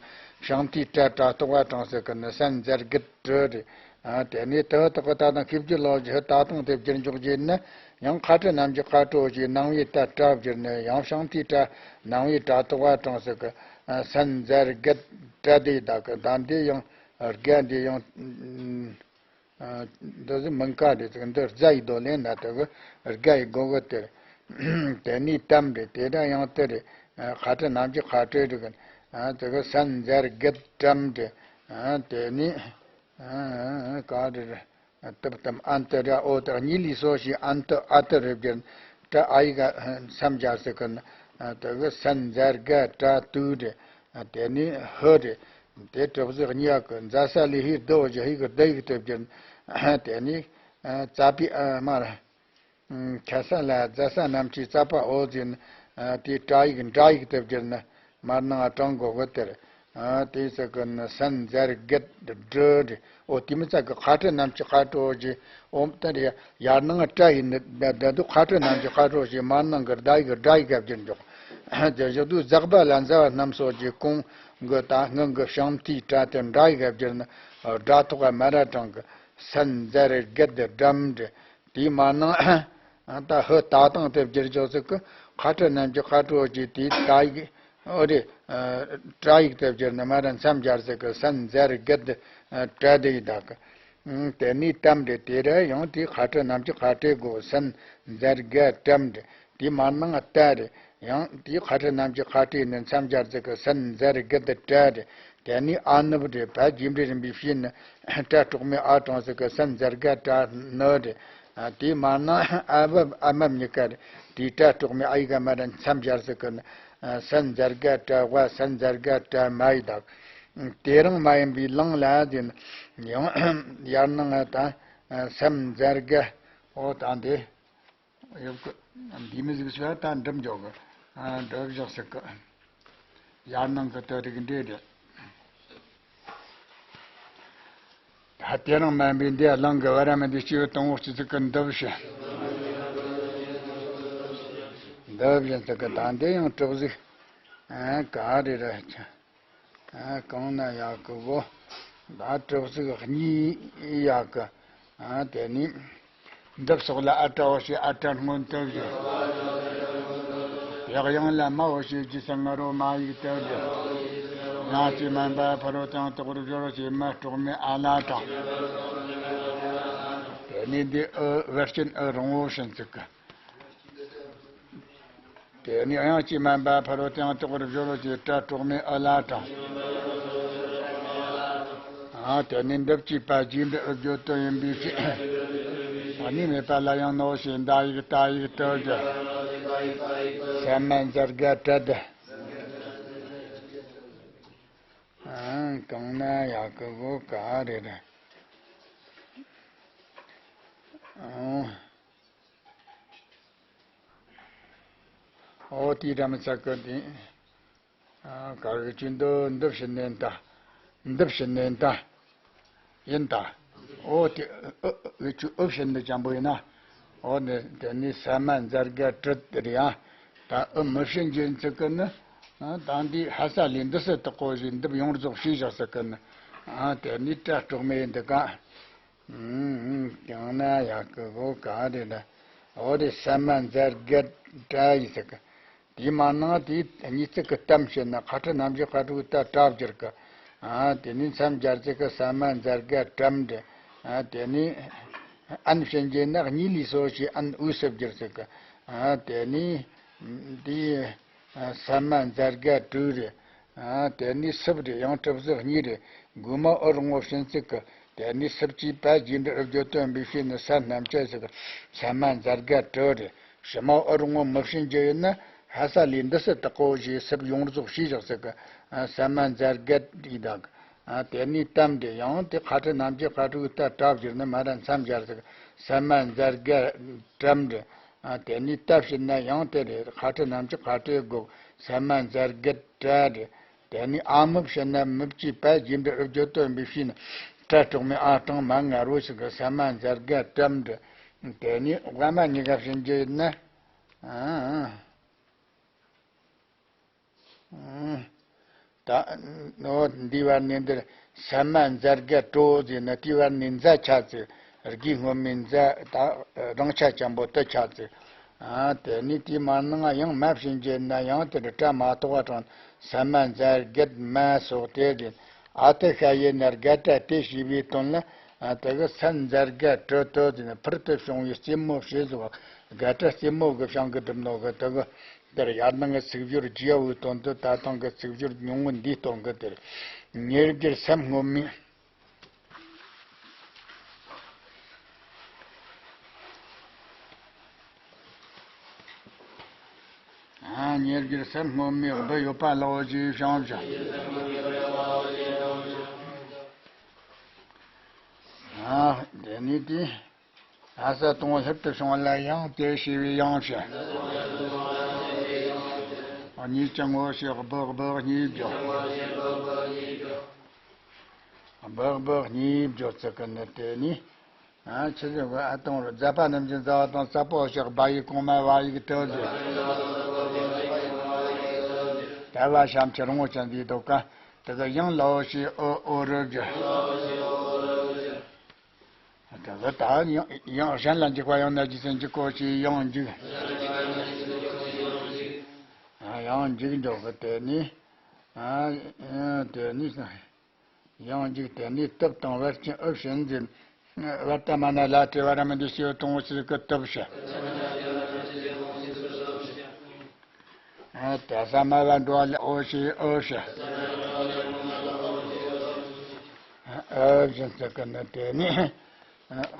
བྱང་མཐའི་ཏྲ་ཏྲ་ཐོག་ག་གྲངས་ཟེར་གི་ནི། སན་ཛར་གད་ཀྲི་རེད། ཨ། དེ་ནས་དུ་ཧི་དག་གི་ད་དང་ཤེས་བྱེད་ལོ་ཞེས་ད་དང་དེ་བསྒྱུར་འཇོག་རྒྱུ་ན་ཡང་ཁ་སྤྲོད་རྣམས་ཀྱི་ཁ་སྤྲོད་ཀྱི་སྣང་བའི་ཏ་ཏྲ་བསྒྱུར་ནས་ཡང་བྱང་མཐའི་ཏྲ་སྣང་བའི་ཏྲ་ཐོག་ག་གྲངས་ཟེར་གི། ཨ། སན་ཛར་གད་ཀྲ་དེ་ད་གི། ད་འདི་ཡང་རྒ་འདི་ཡང་། ཨ། འདི་ཟིག་མིང་ག་རེད་ཟེར། འདི་རྫ་ཡི་དོ་ལེན་ན་དེ་གི་རྒ་ཡི་སྒོ་གི་དེ་རེད། དེ་ནས་དམ་རེད། དེ་འདྲ་ཡང་དེ་རེད། ཨ། ཁ་སྤྲོད་རྣམས་ཀྱི་ཁ་སྤྲོད་རེད་གི། ཨ། དེ་གི་སན་ཛར་གད་དམ་རེད། ཨ། དེ་ནས། ཨ། ག་རེ་རེད། ཏུབ་དམ་ཨན་ཏུ་ར་ཨོ་དེ་གཉིས་ལས་སོ་ཞེས་ཨན་ཏུ་ཨ་ཏུ་རུ་བསྒྱུར་ན་སྒྲ་ཨ་ཡིག་ག་མཚམས་སྦྱར་ཟེར་གི། ཨ། དེ་གི་སན་ཛར་གད་ཀྲ་ཏུ་རེད། ཨ། དེ་ནས་ཧི་རེད། དེ་གྲུབ་ཚུལ་གཉིས་ཡག་གི། ཛ་ས་ལས་ཧི་རྡུ་བོ་ཞེས་ཧི་གི་རྡུ་ཡིག་ཏུ་བསྒྱུར་ན། ཨ། དེ་ནས། ཨ། ཙ་པི་ཨ་མ་ར། ཁ་ས་ལ་ཛ་ས་རྣམས་ཀྱི་ཙ་པ་ཨོ་ཟེར་ན། ཨ། དེ་ཏྲ་ཡིག་འདྲ་ཡིག་ཏུ་བསྒྱུར་ན་མར་ནང་གྲངས་དགོས་གི། དེར། ཨ། དེ་ཟེར་གི་ནི་སན་ཛར་གད་ཀྲི་རེད། ཨོ། དེ་མི་ཚད་གི་ཁ་སྤྲོད་རྣམས་ཀྱི་ཁ་སྤྲོད་ཀྱི། ཨོ། དེར་ཡར་ནང་ཏྲ་ཡིན་ནི་ད་དུ་ཁ་སྤྲོད་རྣམས་ཀྱི་ཁ་སྤྲོད་ཀྱི་མར་ནང་གི་རྡ་ཡིག་འདྲ་ཡིག་ག་བསྒྱུར་འཇོག། དེ་བཞག་དུས་ཛག་པ་ལ་ཛ་བ་རྣམས་སོགས་ཀྱི་གོང་གི་ད་སྔོན་གི་བྱང་མཐའི་ཏྲ་དེ་འདྲ་ཡིག་ག་བསྒྱུར་ན་སྒྲ་ཐོག་ག་མ་ར་གྲངས་གི། སན་ཛར་གད་དམ་རེད། དེའི་མར་ནང་། ད་ཧི་ད་དང་དེ་བསྒྱུར་འཇོག་ཟེར་གི། ཁ་སྤྲོད་རྣམས་ཀྱི་ཁ་སྤྲོད་ཀྱི་དེའི་ཏྲ་ཡིག་ཨོ་རེད། ཨ། ཏྲ་ཡིག་ཏུ་བསྒྱུར་ན་མ་ར་མཚམས་སྦྱར་ཟེར་གི། སན་ཛར་གད་ཀྲ་དེ་ཡི་དག་གི། ཨང་། དེ་ནས་དམ་རེད། དེ་ར་ཡང་དེའི་ཁ་སྤྲོད་རྣམས་ཀྱི་ཁ་སྤྲོད་དགོས། སན་ཛར་གད་དམ་རེད། དེའི་མར་ནང་ཏ་རེད། ཡང་དེའི་ཁ་སྤྲོད་རྣམས་ཀྱི་ཁ་སྤྲོད་ནི་མཚམས་སྦྱར་ཟེར་གི། སན་ཛར་གད་ཀྲ་རེད། དེ་ནས་ཨ་ནུབ་རེད། ཕ་རྒྱས་འབྲིང་རིམ་པས་བཤད་ན་སྒྲ་གྲོགས་མེད་ཨ་གྲངས་ཟེར་གི། སན་ཛར་གད་ཀྲ་ནུ་རེད། ཨ། དེའི་མར་ནང་ཨ་བབ་ཨ་མབ་གཉིས་ཀ་རེད། དེའི་སྒྲ་གྲོགས་མེད་ཨ་ཡིག་ག་མ་ར་མཚམས་སྦྱར་ཟེར་གི་ནི། ཨ། སན་ཛར་གད་ཀྲ་བ། སན་ཛར་གད་ཀྲ་མ་ཡི་དག། དེ་རང་མ་ཡིན་པའི་ལང་ལ་ཟེར་ན། ཡང་ཡར་ནང་ད་སེམས་མཛད་དགའ། འོ་ད་འདི་ཡོད་གི། འདི་མི་ཟིག་ཤོད་ད་འགྲུབ་འཇོག་གི། འགྲུབ་བཞག་ཟིག་གི། ཡར་ནང་གི་དོ་རིག་འདྲེ་རེད། ད་དེ་རང་མ་ཡིན་པའི་འདི་གླིང་གི་བ་ར་མི་འདི་སྐྱེས་བུ་དང་པོ་སྤྱི་གཙུག་གི་འདི་བཞིན། འདི་བཞིན་ཟེར་གི། ད་འདི་ཡང་གྲུབ་གཟུགས། ཨ། ག་རེ་རེད། ཨ། གང་ན་ཡག་གི་གོ། ད་གྲུབ་གཟུགས་གཉིས་ཡག་གི། ཨ། དེ་ནི། འདི་སོགས་ལ་ཨ་ཏྲ་འོ་ཞེས་ཨ་ཏྲ་སྔོན་དུ་བཞག། ཡང་ཡང་ལ་མ་འོ་ཞེས་རྗེས་སུ་ང་རོ་མ་ཡིག་དུ་བཞག། ཡང་ཅིག་མ་འབའ་ཕ་རོལ་ཏུ་ཡང་དག་པར་སྦྱོར་རོ་ཞེས་མ་སྲོག་མེད་ཨ་ལ་དང་། དེ་ནི་འདི་ཨུ་བར་ཅན་ཨུ་རིང་བོ་བཞིན་ཚིག་གི། དེ་ནི་ཡང་ཅིག་མ་འབའ་ཕ་རོལ་ཏུ་ཡང་དག་པར་སྦྱོར་རོ་ཞེས་ཏྲ་སྲོག་མེད་ཨུ་ལ་དང་། ཨ། དེ་ནི་འདི་བཅས་པ་རྗེས་འགྲོ་ཨུ་བརྗོད་དོན་ཡིན་པའི་ཕྱིར། ཨ་ནི་མེད་པ་ལ་ཡང་ནོ་ཞེས་འདའ་ཡིག་ཏ་ཡིག་ཏུ་བཞག། སེམས་མ་མཛད་དགའ་ཏྲ་དེ། ཨ། གང་ན་ཡག་གི་གོ། ག་རེ་རེད། ཨོ། ཨོ་དེ་འདྲ་མི་ཚ་གི་དེ། ཨ། ག་རེ་ཅི་འདི་འདི་བཞིན་ནན་ད། འདི་བཞིན་ནན་ད། ཡིན་ད། ཨོ་དེ་ཨུ་ཨུ་ཨུ་ཆུ་ཨུ་བཞིན་འདི་ཅན་པོ་ཡིན་ན། ཨོ་ནི་དེ་ནི་ས་མ་མཛད་དགའ་དྲུད་དེ་རེད་ཨ། ད་ཨུ་མི་བཞིན་རྗེན་ཚིག་གི་ནི། ཨ། ད་འདི་ཧ་ས་ལས་འདི་སི་དག་གོ་ཞིག་འདི་ཡོངས་རྫོགས་ཤེས་བཞག་ཟེར་གི་ནི། ཨ། དེ་ནི་ཏྲ་སྲོག་མེད་ཡིན་འདི་ག། ཨུམ། ཀྱང་ན་ཡག་གི་གོ། ག་རེ་ན། འོ་རེ་ས་མ་མཛད་དགའ་ཏྲ་ཡིན་ཟེར་གི། དེའི་མ་ནང་དེའི་གཉིས་ཚིག་གི་གཏམ་བཤད་ན་ཁ་ཁྲི་རྣམ་བཅད་ཁ་ཁྲི་གི་ཏྲ་ཏྲ་བསྒྱུར་གི། ཨ། དེ་ནི་མཚམས་སྦྱར་ཚིག་གི་ས་མ་མཛད་དགའ་ཏྲམ་འདྲ། ཨ། དེ་ནི་ཨན་བྱིན་རྗེས་ན་གཉིས་ལས་སོ་ཞེས་ཨན་འོས་སུ་བསྒྱུར་ཟེར་གི། ཨ། དེ་ནི་དེའི་ས་མ་མཛད་དགའ་ཏྲུ་རེད། ཨ། དེ་ནི་སུབ་རེད། ཡང་གྲུབ་གཟུགས་གཉིས་རེད། དགུ་མ་ཨུ་རིང་བོ་བཞིན་ཚིག་གི། དེ་ནི་སུབ་ཅེས་པ་རྗེས་འགྲོ་ཨུ་བརྗོད་དོན་འབའ་ཞིག་ནི་ས་རྣམ་བཅད་ཟེར་གི། ས་མ་མཛད་དགའ་ཏྲུ་རེད། ཕྱི་མ་ཨུ་རིང་བོ་མི་བཞིན་རྒྱུ་ཡིན་ན་ཧ་ས་ལས་འདི་སི་དག་གོ་ཞེས་སུབ་ཡོངས་རྫོགས་ཤེས་བཞག་ཟེར་གི། ཨ། ས་མ་མཛད་དགའ་ཡི་དག། ཨ། དེ་ནི་ཏྲམ་རེད། ཡང་དེ་ཁ་ཁྲི་རྣམ་བཅད་ཁ་ཁྲི་གི་ཏྲ་ཏྲ་བསྒྱུར་ནི་མ་ར་མཚམས་སྦྱར་ཟེར་གི། ས་མ་མཛད་དགའ་ཏྲམ་རེད། ཨ། དེ་ནི་ཏྲ་བསྒྱུར་ན་ཡང་དེ་རེད། ཁ་ཁྲི་རྣམ་བཅད་ཁ་ཁྲི་དགོས། ས་མ་མཛད་དགའ་ཏྲ་རེད། དེ་ནི་ཨ་མི་བསྒྱུར་ན་མི་བཅས་པ་རྗེས་འགྲོ་ཨུ་བརྗོད་དོན་འབའ་ཞིག་ནི་ཏྲ་སྲོག་མེད་ཨ་ཏྲང་མ་ང་རོ་ཞིག་གི། ས་མ་མཛད་དགའ་ཏྲམ་རེད། དེ་ནི་ཝ་མ་གཉིས་ཀ་བསྒྱུར་རྒྱུ་ཡིན་ན། ཨ། ཨ། ད་ནོ་འདི་བར་ནས་འདིར་ས་མ་མཛད་དགའ་ཏྲོ་ཟེར་ན་དེའི་བར་ནས་མཛའ་ཆ་ཚིག། དགུའི་སྔོན་མའི་མཛའ་ད་རང་ཆ་ཅན་པོ་དེ་ཆ་ཚིག། ཨ། དེ་ནི་དེའི་མ་ནང་ཡང་མ་བསྒྱུར་རྒྱུ་ན་ཡང་དེར་ཏྲ་མ་གཏོགས་པ་དྲངས། ས་མ་མཛད་དགའ་མ་སོགས་དེ་རེད། ཨ་ཏི་ཤ་ཡེ་ན་དགའ་ཏྲ་ཏྲེ་ཞེས་པའི་དོན་ལ། ཨ། དེ་གི་ས་མཛད་དགའ་ཏྲོ་ཏོ་ཟེར་ན་ཕུར་དུ་བྱུང་བའི་རྩེ་མོ་ཞེས་བཟོ་བ། དགའ་ཏྲ་རྩེ་མོ་གི་བྱང་གི་གྲུབ་ནོ་གི། དེ་གི་དེར་ཡར་ནང་གི་ཚིག་སྦྱོར་རྒྱས་པོའི་དོན་དུ་ད་ཐེངས་ཀྱི་ཚིག་སྦྱོར་ཉུང་ངུ་འདིའི་སྟོན་གི། དེར་ཉེར་སྦྱར་སེམས་སྔོན་མའི། ཨ། ཉེར་སྦྱར་སེམས་སྔོན་མའི་སྦུ་ཡོད་པ་ལའོ་ཞེས་བྱང་བྱ། ཨ། དེ་ནི་དེ། ཨ་ས་དང་ལྷུར་དུ་བྱུང་བ་ལ་ཡང་དེ་ཞེས་པའི་ཡང་བྱ། གཉིས་ཀྱང་ངོ་ཞེས་སྦུ་སྦུ་གཉིས་བརྗོད། སྦུ་སྦུ་གཉིས་བརྗོད་ཚིག་གི་ནི་དེ་ནི། ཨ། ཆི་ཟེར་གི། ཨ། དང་རུ་མཛད་པ་རྣམས་ཀྱི་མཛད་པ་དང་། ས་པོ་ཞེས་སྦ་ཡིག་གོང་མ་བ་ཡིག་ཏུ་ཟེར། ད་བ་ཞབས་ཀྱུ་རིང་བོ་ཅན་འདི་འདུག་ག། དེ་གི་ཡང་ལའོ་ཞེས་ཨོ་ཨོ་རུ་བརྗོད། དེ་གི་ད་ཡང་ཡང་གཞན་ལ་འཇུག་པ་ཡང་ན་རྗེས་སུ་འཇུག་གོ་ཞེས་ཡང་འཇུག། ཨ། ཡང་འཇུག་འཇོག་གི་དེ་ནི། ཨ། དེ་ནི་ཡང་འཇུག་དེ་ནི་སྟབས་དང་བར་གྱི་ཨུ་བྱིན་ཟེར། བར་ཏ་མ་ན་ལ་ཏྲེ་བ་ར་མི་འདི་ཞེས་དང་ཞེས་ཀྱི་སྟབས་བྱ། ཨ། ད་ས་མ་བ་འགྲོ་བ་ལ་ཨོ་ཞེས་ཨུ་བྱ། ཨུ་བྱིན་ཟེར་གི་ནི་དེ་ནི།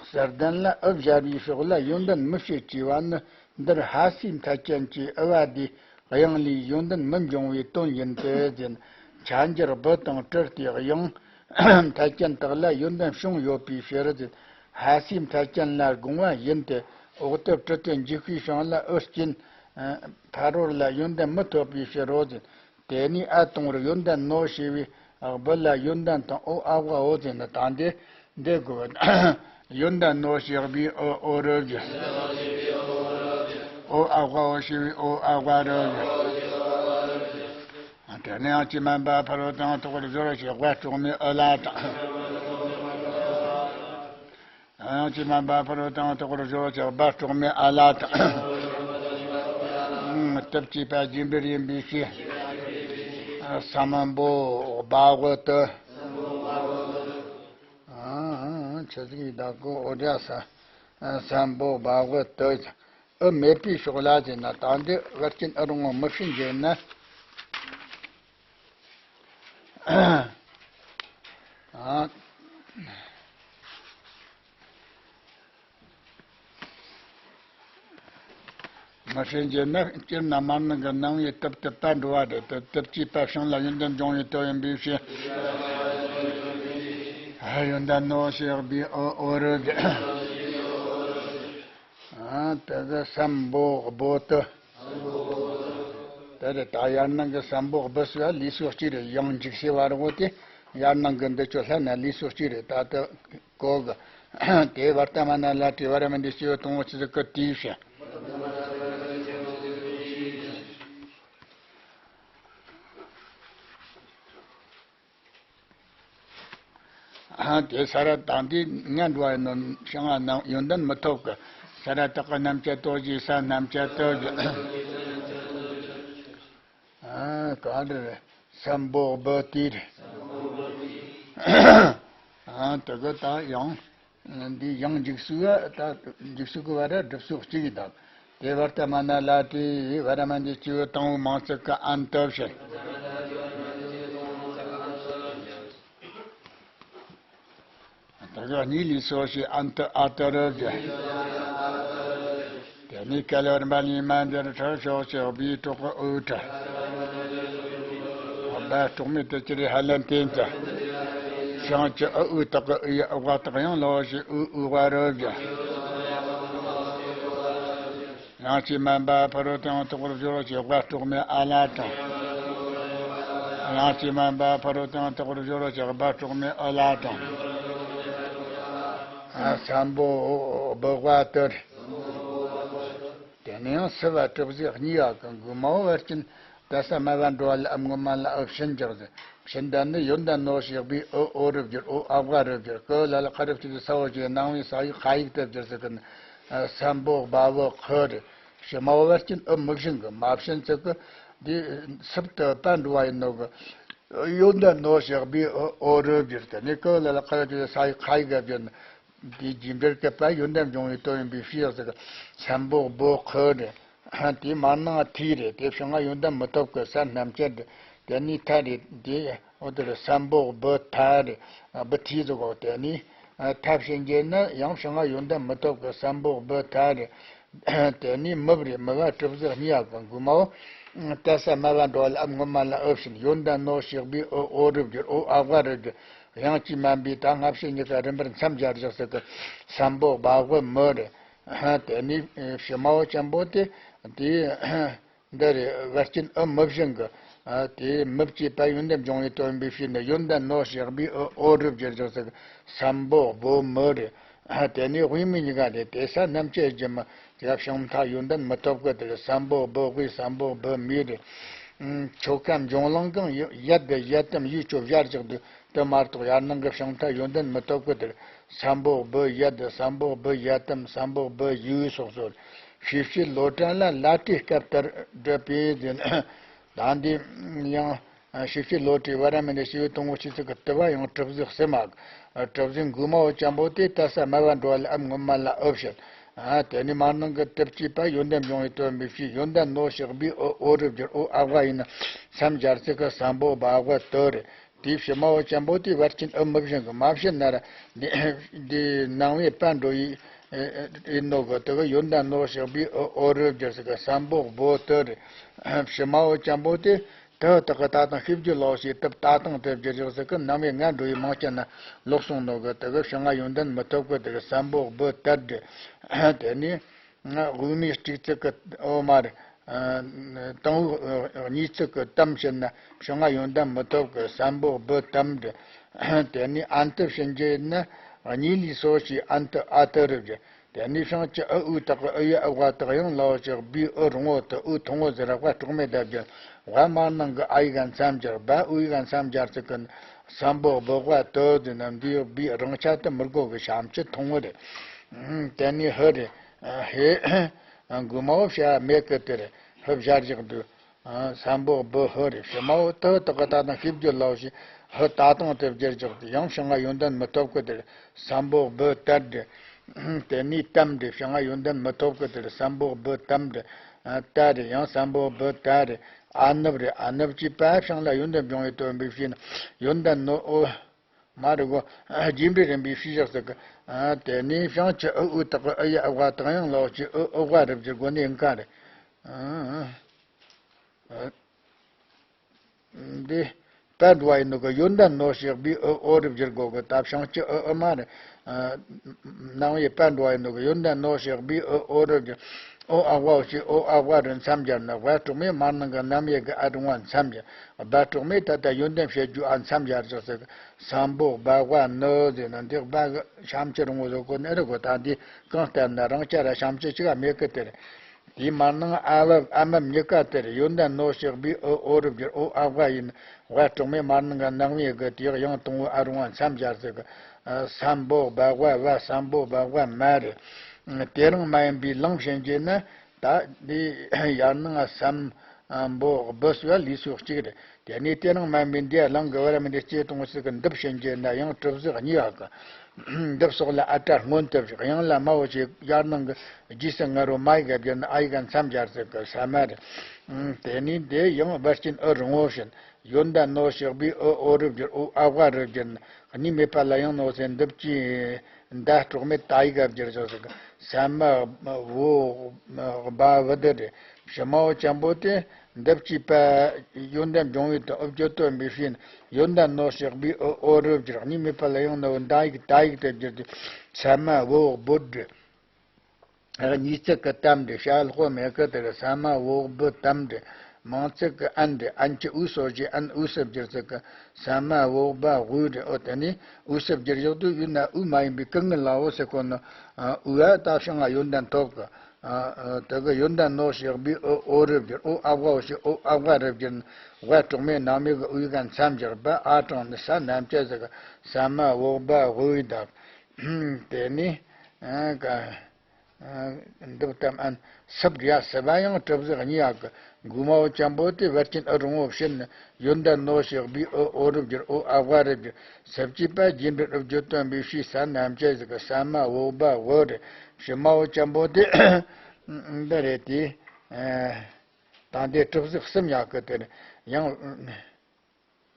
གསེར་ལྡན་ལ་ཨུ་སྦྱར་བའི་ཕྱོགས་ལ་ཡོན་ཏན་མི་བྱེད་ཅེས་པ་ནི། འདིར་ཧ་སའི་མཐའ་ཅན་གྱི་ཨུ་བ་དེའི་དབྱངས་ལས་ཡོན་ཏན་མི་འབྱུང་བའི་དོན་ཡིན་ཏེ་ཟེར། ཁྱད་འགྱུར་བུ་དང་དྲུ་སྟེ་དབྱངས་མཐའ་ཅན་དག་ལ་ཡོན་ཏན་བྱུང་ཡོད་པའི་ཕྱིར། ཧ་སིའི་མཐའ་ཅན་ལ་དགོངས་པ་ཡིན་ཏེ། འོག་ཏུ་དྲུ་སྟེ་འཇུག་པའི་བྱིངས་ལ་ཨུ་རྐྱེན་ཕ་རོལ་ལ་ཡོན་ཏན་མི་ཐོབ་པའི་ཕྱིར་རོ། དེ་ནས་ཨ་དང་པོར་ཡོན་ཏན་ནོ་ཞེས་པའི་བུ་ལ་ཡོན་ཏན་དང་ཨོ་ཨ་བ་འོ་ཟེར་ན། ད་འདི་འདི་དགོས། ཡོན་ཏན་ནོ་ཞེས་པའི་ཨོ་ཨོ་རུ་བཞག་ཨོ་ཨ་བ་འོ་ཞེས་པའི་ཨོ་ཨ་བ་རུ་བཞག་དེ་ནས་ཡང་ཅི་མན་པ་ཕ་རོལ་དང་ཐོག་རུ་སྦྱོར་བྱེད་དབ་དཀྲོག་མའི་ཨུ་ལ་དང་། ཡང་ཅི་མན་པ་ཕ་རོལ་དང་ཐོག་རུ་སྦྱོར་བྱེད་བ་དཀྲོག་མའི་ཨ་ལ་དང་། ཏུ་བཅས་པ་རྗེས་འབྲེལ་ཡིན་པའི་ཕྱིར། སམ་བོ་བ་འོ་ཏུ། ཨ་ཆི་ཟིག་ཡིན་ད་གོ་འོ་འདྲ་ས། སམ་བོ་བ་འོ་ཏུ། ཨུ་མེད་པའི་ཕྱོགས་ལ་ཟེར་ན། ད་འདི་བར་གྱི་ཨུ་རུང་བོ་མི་ཤིན་བརྗོད་ན། ཨ། མི་ཤིན་བརྗོད་ན། སྤྱིར་ན་མར་ནང་གི་ནང་བའི་ཏུ་བཏུ་བ་འགྲོ་བ་རེད། ཏུ་བཏུ་བཅས་པ་བྱིངས་ལ་ཡོན་ཏན་འབྱུང་བའི་དོན་ཡིན་པའི་ཕྱིར། ཨ་ཡོན་ཏན་ནོ་ཞེས་པའི་ཨོ་ཨོ་རུ་བཞག་ཨ་དེ་གི་སམ་བོ་བོ་ཏུ། དེ་རེད། ད་ཡར་ནང་གི་སམ་བོ་བོ་སུ་ཡ་ལུས་སུ་གཅིག་རེད། ཡང་འཇིག་ཤེས་བ་རོ་དེ་ཡར་ནང་གི་འདི་ཆོ་ལྷ་ན་ལུས་སུ་གཅིག་རེད། ད་དེ་གོ་གི། དེ་བར་ཏ་མ་ན་ལ་ཏི་བ་ར་མ་འདི་སྤྱི་བོ་དང་པོ་ཆི་ཟིག་གི་དེའི་ཕྱིར། ཨ་དེ་ས་ར་དང་དེ་ང་འགྲོ་བ་ཡིན་ནོ། བྱིངས་ལ་ཡོན་ཏན་མི་ཐོབ་གི། ས་ར་དག་གི་རྣམ་བཅད་དོ་ཞེས་ས་རྣམ་བཅད་དོ་ཞེས། ཨ་ག་འདྲ་རེད། སམ་བོ་བོ་ཏི་རེད། ཨ་དེ་གི་ད་ཡང་འདི་ཡང་འཇིག་སུ་ད་འཇིག་སུ་གི་བ་ར་སྒྲུབ་སུ་གཅིག་གི་དང་། དེ་བར་ཏ་མ་ན་ལ་ཏི་བ་ར་མ་འདི་སྤྱི་བོ་དང་པོ་མང་ཚིག་གི་ཨན་ཏུ་བྱེད། དེ་ག་གཉིས་ལས་སོ་ཞེས་ཨན་ཏུ་ཨ་ཏུ་རུ་བཞག་དེ་ནས་སྐལ་བར་འབའ་ལིང་མ་འདིར་ཁྲ་ཤོག་ཅེས་བིའི་དྲུག་གི་ཨུ་ཁྲ། བ་དཀྲོག་མའི་ཏུ་ཅི་རེ་ཧ་ལན་བསྟན་ཅིང་། བྱིངས་ཀྱི་ཨུ་ཨུ་དག་གི་ཨུ་ཡ་ཨུ་བ་དག་ཡང་ལོ་ཞེས་ཨུ་ཨུ་བ་རུ་བཞག་ཡང་ཅི་མན་པ་ཕ་རོལ་དང་ཐོག་རུ་སྦྱོར་བྱེད་བ་དཀྲོག་མའི་ཨ་ལ་དང་། ཡང་ཅི་མན་པ་ཕ་རོལ་དང་ཐོག་རུ་སྦྱོར་བྱེད་བ་དཀྲོག་མའི་ཨུ་ལ་དང་། ཨ་སམ་བོ་བོ་བ་ཏུ་རེད། དེ་ནས་ཡང་སུ་བ་གྲུབ་ཟིག་གཉིས་ཡ་གི་མགོ་མའོ་བར་གྱིན། ཏ་ས་མ་བ་འགྲོ་བ་ལ་ཨ་སྔོན་མ་ལ་ཨུ་བྱིན་རྒྱག་ཟེར། བྱིན་ད་ནི་ཡོན་ད་ནོ་ཞེས་པའི་ཨོ་ཨོ་རུ་བསྒྱུར། ཨོ་ཨ་བ་རུ་བསྒྱུར། ཀ་ལ་ལ་ཁ་རུ་བསྐྱེད་དེ་ས་འོ་ཞེས་ནང་བའི་ས་ཡིག་ཁ་ཡིག་ཏུ་བསྒྱུར་ཟེར་གི་ནི། ཨ་སམ་བོ་བ་བོ་ཁུ་རེད། ཕྱི་མ་བར་གྱིན་ཨུ་མི་བྱིན་གི་མ་བྱིན་ཚིག་གི། འདི་སུབ་ཏུ་པ་འགྲོ་བ་ཡིན་ནོ་གི། ཡོན་ད་ནོ་ཞེས་པའི་ཨོ་ཨོ་རུ་བསྒྱུར། དེ་ནི་ཀ་ལ་ལ་ཁ་རུ་བསྐྱེད་དེ་ས་ཡིག་ཁ་ཡིག་ག་བསྒྱུར་ནི། དེའི་རྗེས་འབྲེལ་སྐབས་པ་ཡོན་ཏན་འབྱུང་བའི་དོན་ཡིན་པའི་ཕྱིར་ཟེར་གི། སམ་བོ་བོ་ཁུ་རེད། དེའི་མར་ནང་ཐི་རེད། དེ་བྱིངས་ཡོན་ཏན་མི་ཐོབ་གི། ས་རྣམ་བཅད་རེད། དེ་ནི་ཐ་རེད། དེ་འོ་དེ་རེད། སམ་བོ་བོ་ཐ་རེད། བོ་ཐི་ཟེར་གོ། དེ་ནི་ཐ་བྱིན་རྒྱུ་ན་ཡང་བྱིངས་ཡོན་ཏན་མི་ཐོབ་གི། སམ་བོ་བོ་ཐ་རེད། དེ་ནི་མུབ་རེད། མུ་བ་གྲུབ་ཟིག་གཉིས་ཡ་གི་མགོ་མའོ། ཏ་ས་མ་བ་འགྲོ་བ་ལ་ཨ་སྔོན་མ་ལ་ཨུ་བྱིན། ཡོན་ད་ནོ་ཞེས་པའི་ཨོ་ཨོ་རུ་བསྒྱུར། ཨོ་ཨ་བ་རུ་བསྒྱུར། ཡང་ཅི་མན་པའི་ད་སྔ་ཕྱི་གཉིས་ཀ་རིམ་པར་མཚམས་སྦྱར་བཞག་ཟེར་གི། སམ་བོ་བ་བོ་མུ་རེད། དེ་ནི་ཕྱི་མའོ་ཅན་པོ་དེ་དེ་འདི་རེད། བར་གྱིན་ཨུ་མི་བྱིན་གི། དེ་མུ་བཅས་པ་ཡོན་ཏན་འབྱུང་བའི་དོན་ཡིན་པའི་ཕྱིར་ནི། ཡོན་ད་ནོ་ཞེས་པའི་ཨོ་ཨོ་རུ་བསྒྱུར་བཞག་ཟེར་གི། སམ་བོ་བོ་མུ་རེད། དེ་ནི་དབུས་མའི་གཉིས་ཀ་རེད། དེ་ས་རྣམ་བཅད་རྒྱུ་མ། དེ་བྱིངས་མཐའ་ཡོན་ཏན་མི་ཐོབ་གི། དེ་སམ་བོ་བོ་དབུས། སམ་བོ་བོ་མུས་རེད། ཆོ་ག་འབྱུང་ལང་གང་ཡ་དེ་ཡ་དམ་ཡུ་ཆོ་བཞག་ཅིག་དུ་དེ་མ་གཏོགས་ཡར་ནང་གི་བྱིངས་མཐའ་ཡོན་ཏན་མི་ཐོབ་གི། དེར་སམ་བོ་བོ་ཡ་དེ། སམ་བོ་བོ་ཡ་དམ། སམ་བོ་བོ་ཡུ་སོགས་སོ། ཤེས་བྱའི་བློ་གྲོས་ལ་ལ་ཏིའི་སྐབས་ལྟར་བསྒྲུབས་པས་ཟེར། ད་འདི་ཡང་ཤེས་བྱའི་བློ་གྲོས་བ་ར་མི་འདི་སྤྱི་བོའི་དང་པོ་ཆོས་ཚིག་གི་དུ་བ་ཡང་གྲུབ་ཟིག་གསུམ་མ། གྲུབ་ཟིག་མགོ་མའོ་ཅན་པོ་དེ་ཏ་ས་མ་བ་འགྲོ་བ་ལ་ཨ་སྔོན་མ་ལ་ཨུ་བྱིན། དེ་ནི་མར་ནང་གི་ཏུ་བཅས་པ་ཡོན་ཏན་འབྱུང་བའི་དོན་ཡིན་པའི་ཕྱིར། ཡོན་ད་ནོ་ཞེས་པའི་ཨོ་ཨོ་རུ་བསྒྱུར། ཨོ་ཨ་བ་ཡིན་ན་མཚམས་སྦྱར་ཚིག་གི། སམ་བོ་བ་བོ་ཏུ་རེད། དེའི་ཕྱི་མའོ་ཅན་པོ་དེ་བར་གྱིན་ཨུ་མི་བྱིན་གི། མ་བྱིན་ན་ར་འདི་འདི་ནང་བའི་པ་འགྲོ་ཡི་ཡིན་ནོ་གི། དེ་གི་ཡོན་ད་ནོ་ཞེས་པའི་ཨོ་ཨོ་རུ་བསྒྱུར་ཟེར་གི། སམ་བོ་བོ་ཏུ་རེད། ཕྱི་མའོ་ཅན་པོ་དེ་ དུ་དག་གི་ད་དང་ཤེས་རྒྱུ་ལོག་ཞེས་དུབ་ད་དང་དུ་བསྒྱུར་བཞག་ཟིག་གི་ནམ་ཡིན་ང་འགྲོ་ཡི་མང་སྐྱ་ན་ལོག་སོང་ནོ་གི་དུ་གི་ཕྱི་ང་ཡོན་ཏན་མི་ཐོབ་གི་དུ་གི་སམ་བོ་བུ་དར་དྲི། དེ་ནས་དབུགས་མེད་དྲུག་ཚིག་གི་འོ་མ་རེད། དང་པོ་གཉིས་ཚིག་གི་དམ་ཕྱིན་ན་ཕྱི་ང་ཡོན་ཏན་མི་ཐོབ་གི་སམ་བོ་བུ་དམ་དྲི། དེ་ནས་ཨན་དུ་ཕྱིན་རྒྱུ་ཡིན་ན་གཉིས་ལས་སོ་ཞེས་ཨན་དུ་ཨ་དུ་རུ་བསྒྱུར། དེ་ནས་བྱང་ཆུབ་ཨུ་ཨུ་དག་གི་ཨུ་ཡ་ཨུ་བ་དག་ཡང་ལའོ་ཞེས་བི་ཨུ་རིང་བོ་དུ་ཨུ་ཐུང་བོ་ཟེར་བ་གྲོགས་མེད་བརྡ་བརྒྱབ། བ་མར་ནང་གི་ཨ་ཡིག་མཚམས་སྦྱར་བ་ཨུ་ཡིག་མཚམས་སྦྱར་ཚིག་གི་སམ་བོ་བུ་བ་དུ་ཟེར་ན་འདིའི་བི་རིང་ཆ་དུ་མི་དགོ་གི་བྱང་ཆུབ་ཐུང་བོ་རེད། དེ་ནས་ཧུ་རེད། ཧེ། དགུ་མའོ་བྱ་མེད་གི་དེ་རེད། ཧུ་བཞག་བཞག་འདུག་སམ་བོ་བུ་ཧུ་རེ་ཕྱི་མའོ་དུ་དག་གི་ད་དང་ཤེས་རྒྱུ་ལའོ་ཞེས་ཧུ་ད་དང་དུ་བསྒྱུར་བཞག་སྟེ་ཡང་ཕྱི་ང་ཡོན་ཏན་མི་ཐོབ་གི་དེར་སམ་བོ་བུ་དར་དྲི། དེ་ནས་དམ་དྲི་ཕྱི་ང་ཡོན་ཏན་མི་ཐོབ་གི་དེར་སམ་བོ་བུ་དམ་དྲི། ད་རེ་ཡང་སམ་བོ་བུ་ད་རེ། ཨ་ནུབ་རེ་ཨ་ནུབ་ཀྱི་པ་ཕྱི་ལ་ཡོན་ཏན་སྦྱོང་བའི་དོན་པའི་ཕྱིན་ཡོན་ཏན་ནོ་ཨོ། མ་རེ་གོ་རྗེས་འབྲས་རིམ་པའི་ཕྱི་བཞག་ཟིག་གི་དེ་ནས་བྱང་ཆུབ་ཨུ་ཨུ་དག་གི་ཨུ་ཡ་ཨུ་བ་དག་ཡང་ལའོ་ཞེས་ཨུ་ཨུ་བ་རུ་བསྒྱུར་དགོ་ནི་ཡིན་ཀ་རེད། འདི། པ་འགྲོ་བ་ཡིན་ནོ་གི་ཡོན་ཏན་ནོ་ཞེས་བི་ཨུ་ཨོ་རུ་བསྒྱུར་དགོ་གི་ད་བྱང་ཆུབ་ཨུ་ཨུ་མ་རེད། ནང་ཡི་པ་འགྲོ་བ་ཡིན་ནོ་གི་ཡོན་ཏན་ནོ་ཞེས་བི་ཨུ་ཨོ་རུ་བསྒྱུར། ཨོ་ཨ་བ་ཞེས་ཨོ་ཨ་བ་རུ་མཚམས་སྦྱར་ན་བ་གྲོགས་མེད་མར་ནང་གི་རྣམ་དབྱེ་གི་ཨ་རུང་བ་མཚམས་སྦྱར། བ་གྲོགས་མེད་ད་ལྟ་ཡོན་ཏན་བྱེད་རྒྱུ་ཨ་མཚམས་སྦྱར་ཟེར་ཟེར་གི་སམ་བོ་བ་བ་ནི་ཟེར་ན་འདི་བ་གི་བྱང་ཆུབ་རིང་བོ་ཟེར་གོ་ནི་རེད་གོ་ད་འདི་གང་ལྟར་ན་རང་ཅག་ར་བྱང་ཆུབ་ཅིག་ག་མེད་གི་དེ་རེད། དེའི་མར་ནང་ཨ་བབ་ཨ་མབ་གཉིས་ཀ་དེར་ཡོན་ཏན་ནོ་ཞེས་བི་ཨུ་ཨོ་རུ་བསྒྱུར་ཨོ་ཨ་བ་ཡིན། བ་གྲོགས་མེད་མར་ནང་གི་ནང་མི་གི་དེའི་ཡང་དང་བོ་ཨ་རུང་བ་མཚམས་སྦྱར་ཟེར་གི་སམ་བོ་བ་བ་བ་སམ་བོ་བ་བ་མ་རེད། དེ་རང་མ་ཡིན་པའི་ལང་བྱེད་རྒྱུ་ན་ད་འདི་ཡར་ནང་སམ་བོ་བུ་སུ་ལི་སུ་གཅིག་རེད། དེ་ནས་དེ་རང་མ་ཡིན་པའི་འདི་ལང་གི་བར་མི་འདི་སྐྱེ་གཏོང་སྲིད་གི་འདི་བྱེད་རྒྱུ་ན་ཡང་གྲུབ་ཟིག་གཉིས་ཡག་གི་འདི་སོགས་ལ་ཨ་ཏྲ་སྔོན་དུ་བཞག་ཡང་ལ་མ་འོ་ཞེས་ཡར་ནང་གི་རྗེས་སུ་ང་རོ་མ་ཡིག་བསྒྱུར་ན་ཨ་ཡིག་མཚམས་སྦྱར་ཟེར་གི་ས་མ་རེད། དེ་ནས་འདི་ཡང་བར་སྐྱིན་ཨུ་རིང་བོ་བྱིན། ཡོན་ཏན་ནོ་ཞེས་བི་ཨུ་ཨོ་རུ་བསྒྱུར་ཨོ་ཨ་བ་རུ་བསྒྱུར་ན་གཉིས་མེད་པ་ལ་ཡང་ནོ་ཟེར་འདི་ཀྱི་མདའ་གྲོགས་མེད་ད་ཡིག་བསྒྱུར་ཟེར་གི་ས་མ་བོ་བ་བུ་དི་རེད། ཕྱི་མའོ་ཅན་པོ་དེ་འདི་ཀྱི་པ་ཡོན་ཏན་འབྱུང་བའི་དང་ཨུ་བསྒྱུར་དོན་པའི་ཕྱིན་ཡོན་ཏན་ནོ་ཞེས་བི་ཨུ་ཨོ་རུ་བསྒྱུར་གཉིས་མེད་པ་ལ་ཡང་ནོ་མདའ་ཡིག་ད་ཡིག་དུ་བསྒྱུར་ཏེ་ས་མ་བོ་བུ་དི་རེད། གཉིས་ཚིག་གི་དམ་འདི་བྱ་ལྷོ་མེད་གི་དེར་ས་མ་འོག་བུ་དམ་འདི། མང་ཚིག་གི་ཨན་འདི་ཨན་གྱི་འུ་སོ་ཞེས་ཨན་འུ་སུ་བསྒྱུར་ཚིག་གི་ས་མ་འོག་བ་འུ་འདི་ཨོ་དེ་ནི་འུ་སུ་བསྒྱུར་བཞག་དུས་ཡུལ་ན་འུ་མ་ཡིན་པའི་ཀུན་ངི་ལ་འོ་ཟེར་གོ་ནི། འུ་ཨ་ད་ཤང་ང་ཡོན་ཏན་ཐོབ་གི་དེ་གི་ཡོན་ཏན་ནོ་ཞེས་བི་ཨོ་ཨོ་རུ་བསྒྱུར་ཨོ་ཨ་བ་འོ་ཞེས་ཨོ་ཨ་བ་རུ་བསྒྱུར་ན་བ་གྲོགས་མེད་ནང་མེད་གི་འུ་ག་མཚམས་སྦྱར་བ་ཨ་དྲང་ནི་ས་རྣམ་བཅད་ཟེར་གི་ས་མ་འོག་བ་འུ་ཡི་དག་དེ་ནི་ཨ་ག་འདུག་དམ་ཨན། སུབ་རྒྱ་སུ་བ་ཡང་གྲུབ་ཟིག་གཉིས་ཡག་གི་མགུ་མའོ་ཅན་པོ་དེ་བར་གྱིན་ཨུ་རུང་བོ་བྱིན་ནི་ཡོན་ཏན་ནོ་ཞེས་བི་ཨུ་ཨོ་རུ་བསྒྱུར་ཨོ་ཨ་བ་རུ་བསྒྱུར་སུབ་ཀྱི་པ་རྗེས་འབྲེལ་ཨུ་བསྒྱུར་དོན་པའི་ཕྱིའི་ས་རྣམ་བཅད་ཟིག་གི་ས་མ་འོག་བ་འོ་རེ་ཕྱི་མའོ་ཅན་པོ་དེ་འདི་རེད་དེ། ད་འདི་གྲུབ་ཟིག་གསུམ་ཡག་གི་དེ་ཡང་།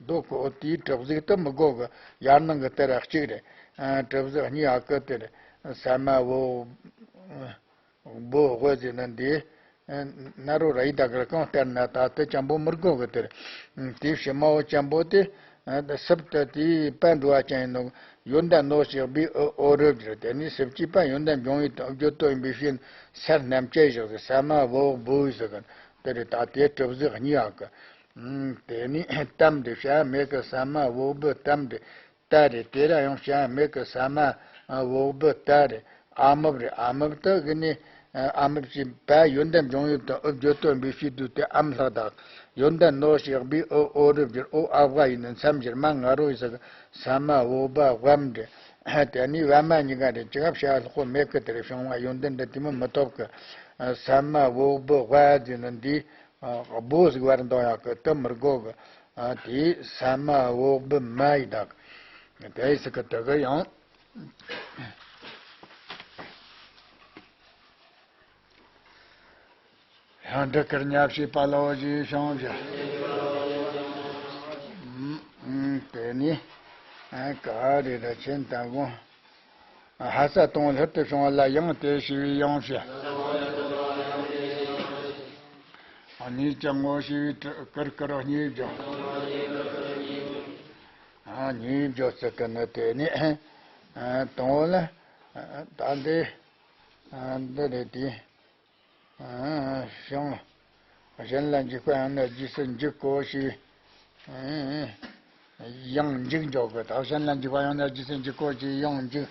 རྡོ་ཁོ་དེའི་གྲུབ་གཟུགས་དུ་མི་དགོ་གི་ཡར་ནང་གི་དེ་ར་གཅིག་རེད། གྲུབ་གཟུགས་གཉིས་ཨ་ཀི་དེ་རེད། ས་མ་བོ། བོ་དབུ་ཟེར་ན་འདི། ན་རོ་ར་ཡི་ད་གར་གང་ལྟར་ན་ད་དེ་ཅན་པོ་མི་དགོ་གི་དེ་རེད། དེའི་ཕྱི་མ་བོ་ཅན་པོ་དེ། སུབ་ཏུ་དེའི་པ་འགྲོ་བ་ཅན་ཡིན་ནོ། ཡོན་ཏན་ནོ་ཞེས་བི་ཨོ་ཨོ་རུ་བསྒྱུར་དེ་ནི་སུབ་ཀྱི་པ་ཡོན་ཏན་འབྱུང་བའི་དང་བརྗོད་དོན་ཡིན་པའི་ཕྱིར་སར་རྣམ་བཅད་བཞག་ཟེར་ས་མ་བོ་བོ་ཟེར་གི་དེ་རེད། ད་དེ་གྲུབ་གཟུགས་གཉིས་ཨ་ཀི། དེ་ནི་གཏམ་འདི་བྱ་མེད་ཀི་ས་མ་འོག་བུ་གཏམ་འདི་ཏ་རེད། དེ་ར་ཡང་བྱ་མེད་ཀི་ས་མ་འོག་བུ་ཏ་རེད། ཨ་མུབ་རེད། ཨ་མུབ་ཏུ་གི་ནི་ཨ་མུབ་ཀྱི་བ་ཡོན་ཏན་འབྱུང་ཡུལ་དང་ཨུ་བརྗོད་དོན་པའི་ཕྱིར་དུ་དེ་ཨམ་ལྷག་དག་ཡོན་ཏན་ནོ་ཞེས་བི་ཨོ་ཨོ་རུ་བསྒྱུར་ཨོ་ཨ་བ་ཡིན་ནི་མཚམས་བཞིར་མ་ང་རོ་ཡི་ས་གི་ས་མ་འོག་བ་བམ་རེད། དེ་ནི་བ་མ་གཉིས་ཀ་རེད། ཅི་ག་བྱ་ལྷག་པོ་མེད་ཀི་དེ་རེད། བྱུང་བ་ཡོན་ཏན་འདི་དེ་མོ་མི་ཐོབ་ཀི། ས་མ་འོག་བུ་བ་ཟེར་ནི་འདི། སྦོ་ཟིག་བར་འདོང་ཡག་གི་དུ་མི་དགོ་གི་དེའི་ས་མ་འོག་བུ་མ་ཡི་དག་དེའི་སི་ཀི་དུ་གི་ཡང་། ཡང་འདི་ཀིར་ཉ་བྱེད་པ་ལོ་ཞེས་བྱུང་བྱ། དེ་ནི་ག་རེ་ར་ཆེན་དང་གོ། ཧ་ས་དང་ལྷུར་དུ་བྱུང་བ་ལ་ཡང་དེ་ཞེས་པའི་ཡང་བྱ། གཉིས་ཀྱང་ངོ་ཤེས་པའི་གུ་རུ་གུ་རུ་གཉིས་བརྗོད། ཨ། གཉིས་བརྗོད་ཟེར་གི་ནི་དེ་ནི། ཨ། དང་པོ་ལ། ཨ། ད་འདི། ཨ། འདི་རེད་དེ། ཨ། ཞིང་། གཞན་ལ་འཇུག་པ་ཡང་ན་རྗེས་སུ་འཇུག་གོ་ཞེས། ཨ། ཡང་འཇུག་འཇོག་གི། ད་གཞན་ལ་འཇུག་པ་ཡང་ན་རྗེས་སུ་འཇུག་གོ་ཞེས་ཡང་འཇུག།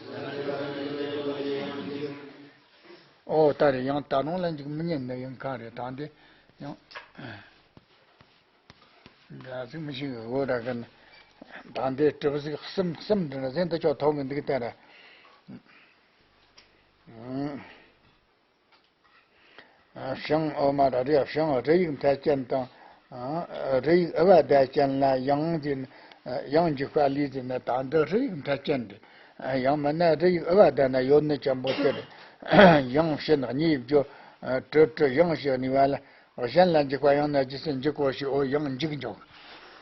ཨོ། ད་རེད། ཡང་ད་རུང་ལ་འཇུག་མི་ཉན་ནི་ཡིན་གང་རེད། ད་འདི་ཡང་། འདྲ་ཟིག་མི་ཤེས་གི་འོ་ར་གི། ད་འདི་གྲུབ་ཟིག་གསུམ་གསུམ་འདི་འདྲ་ཟིག་འདི་ཅོག་ཐོག་གི་འདུག་སྟེ་ར། ཨ། ཞིང་། ཨོ་མ་ར་རེད། ཞིང་རི་ཡིག་མཐའ་ཅན་དང་། ཨ། རི་ཡིག་དབུ་བ་བརྡ་ཅན་ལ་ཡང་འཛིན། ཡང་འཇུག་པ་ལས་ཟེར་ན་ད་འདི་རི་ཡིག་མཐའ་ཅན་རེད། ཡང་མིན་ན་རི་ཡིག་དབུ་བ་བརྡ་ན་ཡོད་ནི་ཅན་པོ་དེ་རེད། ཡང་ཕྱིན་གཉིས་བརྗོད། གྲུ་གྲུ་ཡང་ཞེས་གཉིས་པ་ལ། གཞན་ལ་འཇུག་པ་ཡང་ན་རྗེས་སུ་འཇུག་གོ་ཞེས། ཨོ། ཡང་འཇུག་འཇོག།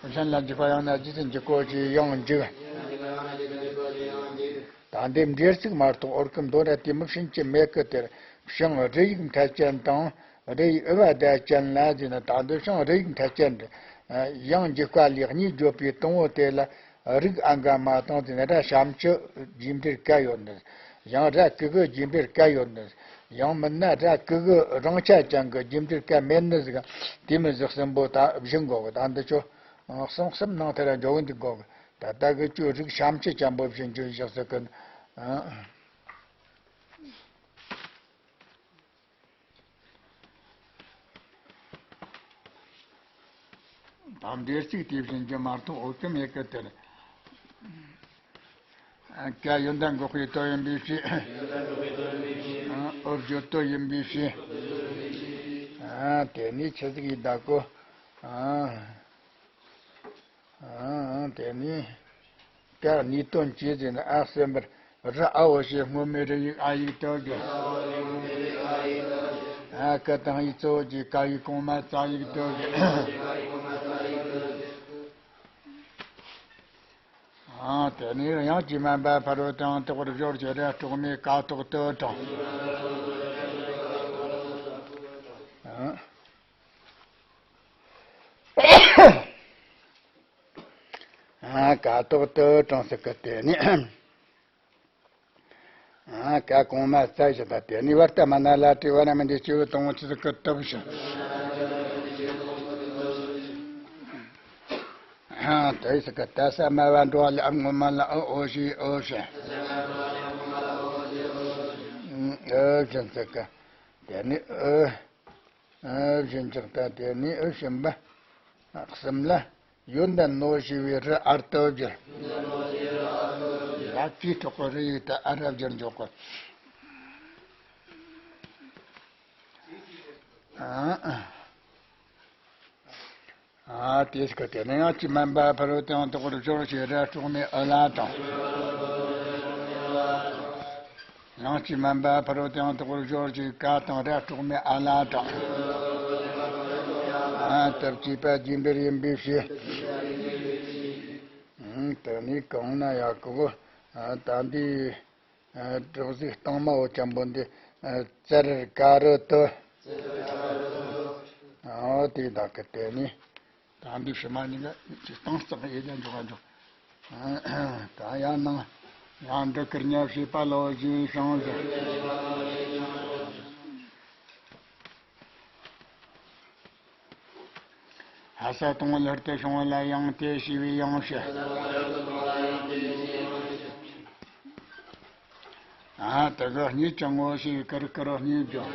གཞན་ལ་འཇུག་པ་ཡང་ན་རྗེས་སུ་འཇུག་གོ་ཞེས་ཡང་འཇུག། ད་འདི་འབྲེལ་ཚིག་མ་གཏོགས་འོར་གི་མདོ་ར་དེ་མི་ཕྱིན་གྱི་མེད་གི། དེར་ཞིང་རི་ཡིག་མཐའ་ཅན་དང་རི་ཡིག་དབུ་བ་བརྡ་ཅན་ལ་ཟེར་ན་ད་འདི་ཞིང་རི་ཡིག་མཐའ་ཅན་རེད། ཡང་འཇུག་པ་ལས་གཉིས་བརྗོད་པའི་དང་པོ་དེ་ལ་རིགས་ཨ་འགའ་མ་དང་ཟེར་ན་ར་ཞབས་ཀྱུ་རྗེས་འབྲེལ་ཀ་ཡོད་ནི། ཡང་ར་གི་གུ་རྗེས་འབྲེལ་ཀ་ཡོད་ནི། ཡང་མིན་ན་ར་གི་གུ་རང་ཆ་ཅན་གི་རྗེས་འབྲེལ་ཀ་མེད་ནི་ཟིག། དེ་མི་ཟིག་གསུམ་པོ་ད་བཞིན་གོ་གི། ད་འདི་ཆོ་གསུམ་གསུམ་ནང་ཐད་ར་འཇོག་གི་འདུག་གོ་གི། ད་ལྟ་གི་ཆོ་རིགས་ཞབས་ཀྱུ་ཅན་པོ་བཞིན་བརྗོད་བཞག་ཟིག་གི། ཨ། དམ་འབྲེལ་གཅིག་དེ་བཞིན་གྱི་མ་གཏོགས་འོག་གི་མེད་ཀི་དེར། ཀ་ཡོན་ཏན་འགོག་པའི་དོན་ཡིན་པའི་ཕྱིར། འོག་བརྗོད་དོན་ཡིན་པའི་ཕྱིར། དེ་ནས་ཆི་ཟིག་ཡིན་ད་གོ། དེ་ནས། ཀ་གཉིས་དོན་གྱིས་ཟེར་ན་ཨ་གསུམ་པར་རི་ཨའོ་ཞེས་སྔོན་མའི་རི་ཡིག་ཨ་ཡིག་དོན་གྱི། ཨ་ཀ་དང་ཡིག་གཙོ་བོ་གྱི་ཀ་ཡིག་གོང་མ་ཙ་ཡིག་དོན་གྱི། ཨ་དེ་ནས་དབྱངས་ཀྱིས་དམན་པ་ཕ་རོལ་ཏུ་ཡང་དག་པར་སྦྱོར་གྱི་ར་དྲུག་མའི་ཀ་ཐོག་ཏུ་དྲངས། ཨ་ཀ་ཐོག་ཏུ་དྲངས་ཟེར་གི། དེ་ནས་ཨ་ཀ་གོང་མ་ཙ་ཞེས་དང་། དེ་ནས་བར་ཏུ་མ་ན་ལ་དྲི་བ་ན་མི་འདི་སྐྱེ་བོ་དང་པོ་ཆི་ཟིག་གི་སྟོབས་ཤིང་། ཨ་དེ་ཟེར་གི། ད་ས་མ་བ་འགྲོ་བ་ལ་ཨ་སྔོན་མ་ལ་ཨ་ཨོ་ཞེས་ཨོ་ཞེས། ཨོ་ཞེས་ཟེར་གི། དེ་ནས་ཨོ། ཨ་བཞིན་ཅིག་ད་དེ་ནས་ཨ་གསུམ་པ། གསུམ་ལ་ཡོན་ཏན་ནོ་ཞེས་པའི་རི་ཨར་དུ་བསྒྱུར། ལ་ཙིའི་ཐོག་གི་རི་ཡིག་ད་ཨ་ར་བསྒྱུར་འཇོག་གི། ཨ་ཨ། ཨ་དེ་ཟེར་གི། དེ་ནས་དབྱངས་ཀྱིས་དམན་པ་ཕ་རོལ་ཏུ་ཡང་དག་པར་སྦྱོར་ཞེས་ར་དྲུག་མའི་ཨུ་ལ་དང་། དབྱངས་ཀྱིས་དམན་པ་ཕ་རོལ་ཏུ་ཡང་དག་པར་སྦྱོར་ཞེས་ཀ་དང་ར་དྲུག་མའི་ཨ་ལ་དང་། ཨ་སྟོབས་བསྐྱེད་པ་རྗེས་འབྲེལ་ཡིན་པའི་ཕྱིར། ཨ་དེ་ནས་གང་ན་ཡག་གོ། ཨ་ད་འདི། ཨ་གྲུབ་གཟུགས་སྟེང་མ་འོ་ཅན་པོ་འདི། ཨ་ཙར་ཀ་རུ་ཏུ། ཨོ་དེ་དག་གི། དེ་ནས་ད་འདི་ཕྱི་མ་གཉིས་ཀ་ཅི་སྟངས་རྩག་ཡེ་ལ་འཇོག་ག་འཇོག། ད་ཡང་ནང་ཡང་འདི་ཀིར་ཉ་བྱེད་པ་ལོ་ཞེས་བྱུང་ཟེར། ཧ་ས་དང་པོ་ལྷུར་དུ་བྱུང་བ་ལ་ཡང་དེ་ཞེས་པའི་ཡང་ཞེས། ཨ་དེ་ག་གཉིས་ཀྱང་ངོ་ཤེས་པའི་ཀིར་ཀིར་གཉིས་བརྗོད།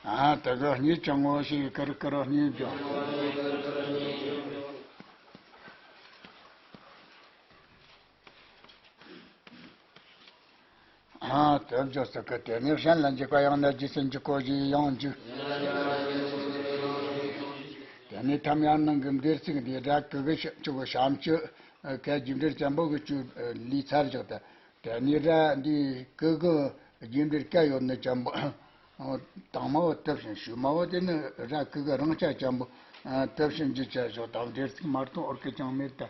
ཨ་དེ་གི་གཉིས་ཀྱང་ངོ་ཤེས་ཀིར་ཀིར་གཉིས་བརྗོད། ཨ་དེ་བརྗོད་ས་གི་དེ་ནས་གཞན་ལ་འཇུག་པ་ཡང་ན་རྗེས་སུ་འཇུག་གོ་ཞེས་ཡང་འཇུག་དེ་ནས་ཐམ་ཡང་ནང་གི་འབྲེལ་ཚིག་འདི་སྒྲ་གི་གི་ཤ་ཆུ་གི་ཤམ་ཆུ་ཨ་ཀ་རྒྱུ་འབྲས་ཅན་པོ་གི་ཆུ་ལུས་ཚར་བཞག་སྟེ། དེ་ནས་ར་འདི་གི་གི་རྒྱུ་འབྲས་ཀ་ཡོད་ནི་ཅན་པོ། དང་མ་བོ་དུ་བཞིན་ཞུ་མ་བོ་དེ་ནི་ར་གི་གི་རང་ཆ་ཅན་པོ། དུ་བཞིན་རྒྱུ་ཆ་བཞག་དང་འབྲེལ་ཚིག་མ་གཏོགས་འོར་གི་ཅང་མེད་དེ།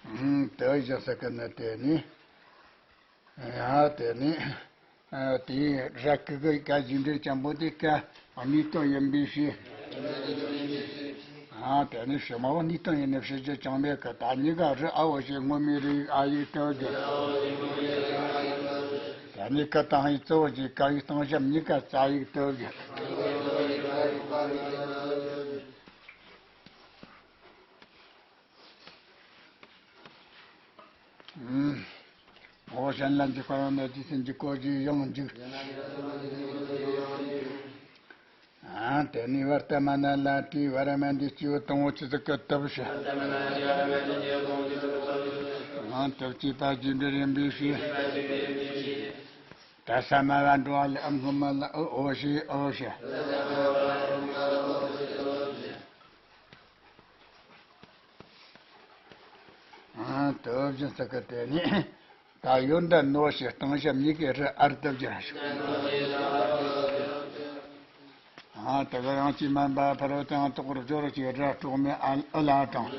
ཨུམ། དེ་བཞག་ས་གི་ནི་དེ་ནི། ཡང་དེ་ནི། ཨ་དེའི་ར་གི་གི་ཀ་རྒྱུ་འབྲས་ཅན་པོ་དེ་ཀ་གནས་དོན་ཡིན་པའི་ཕྱིར། ཨ་དེ་ནི་ཕྱི་མ་བོ་གནས་དོན་ཡིན་ནི་ཕྱི་རྒྱུ་ཅང་མེད་གི། ད་གཉིས་ཀ་རི་ཨ་བོ་ཞེས་སྔོན་མའི་རི་ཡིག་ཨ་ཡིག་ཏུ་གི། དེ་ནི་ཀ་དང་ཧི་གཙོ་བོ་གི་ཀ་ཡིག་སྟོང་ཞབས་གཉིས་ཀ་ཙ་ཡིག་ཏུ་གི། ཨུམ། འོ་གཞན་ལ་འཇུག་པ་ཡང་ན་རྗེས་སུ་འཇུག་གོ་ཞེས་ཡང་འཇུག་ཨ་དེ་ནས་བར་ཏ་མ་ན་ལ་ཏིའི་བར་མ་འདི་སྐྱེས་བུ་དང་པོ་ཆུ་ཚོད་ཀྱི་སྟོབས་ཞེས། ཨ་སྟོབས་སྐྱེས་པ་རྒྱུ་འབྲས་ཡིན་པའི་ཕྱིར། ད་ས་མ་བ་འགྲོ་བ་ལ་ཨ་སྔོན་མ་ལ་ཨུ་འོ་ཞེས་ཨོ་ཞེས། ཨ་དུ་བཞིན་ས་གི་དེ་ནས་ད་ཡོན་ཏན་ནོ་ཞེས་སྟོང་ཞབས་གཉིས་ཀྱི་རི་ཨར་དུ་བསྒྱུར་ཞིང་། ཨ་དེ་གི་ཡང་ཅི་མན་པ་ཕ་རོལ་ཏུ་ཡང་དག་པར་སྦྱོར་ཞེས་ར་དྲུག་མའི་ཨ་ཨུ་ལ་དང་།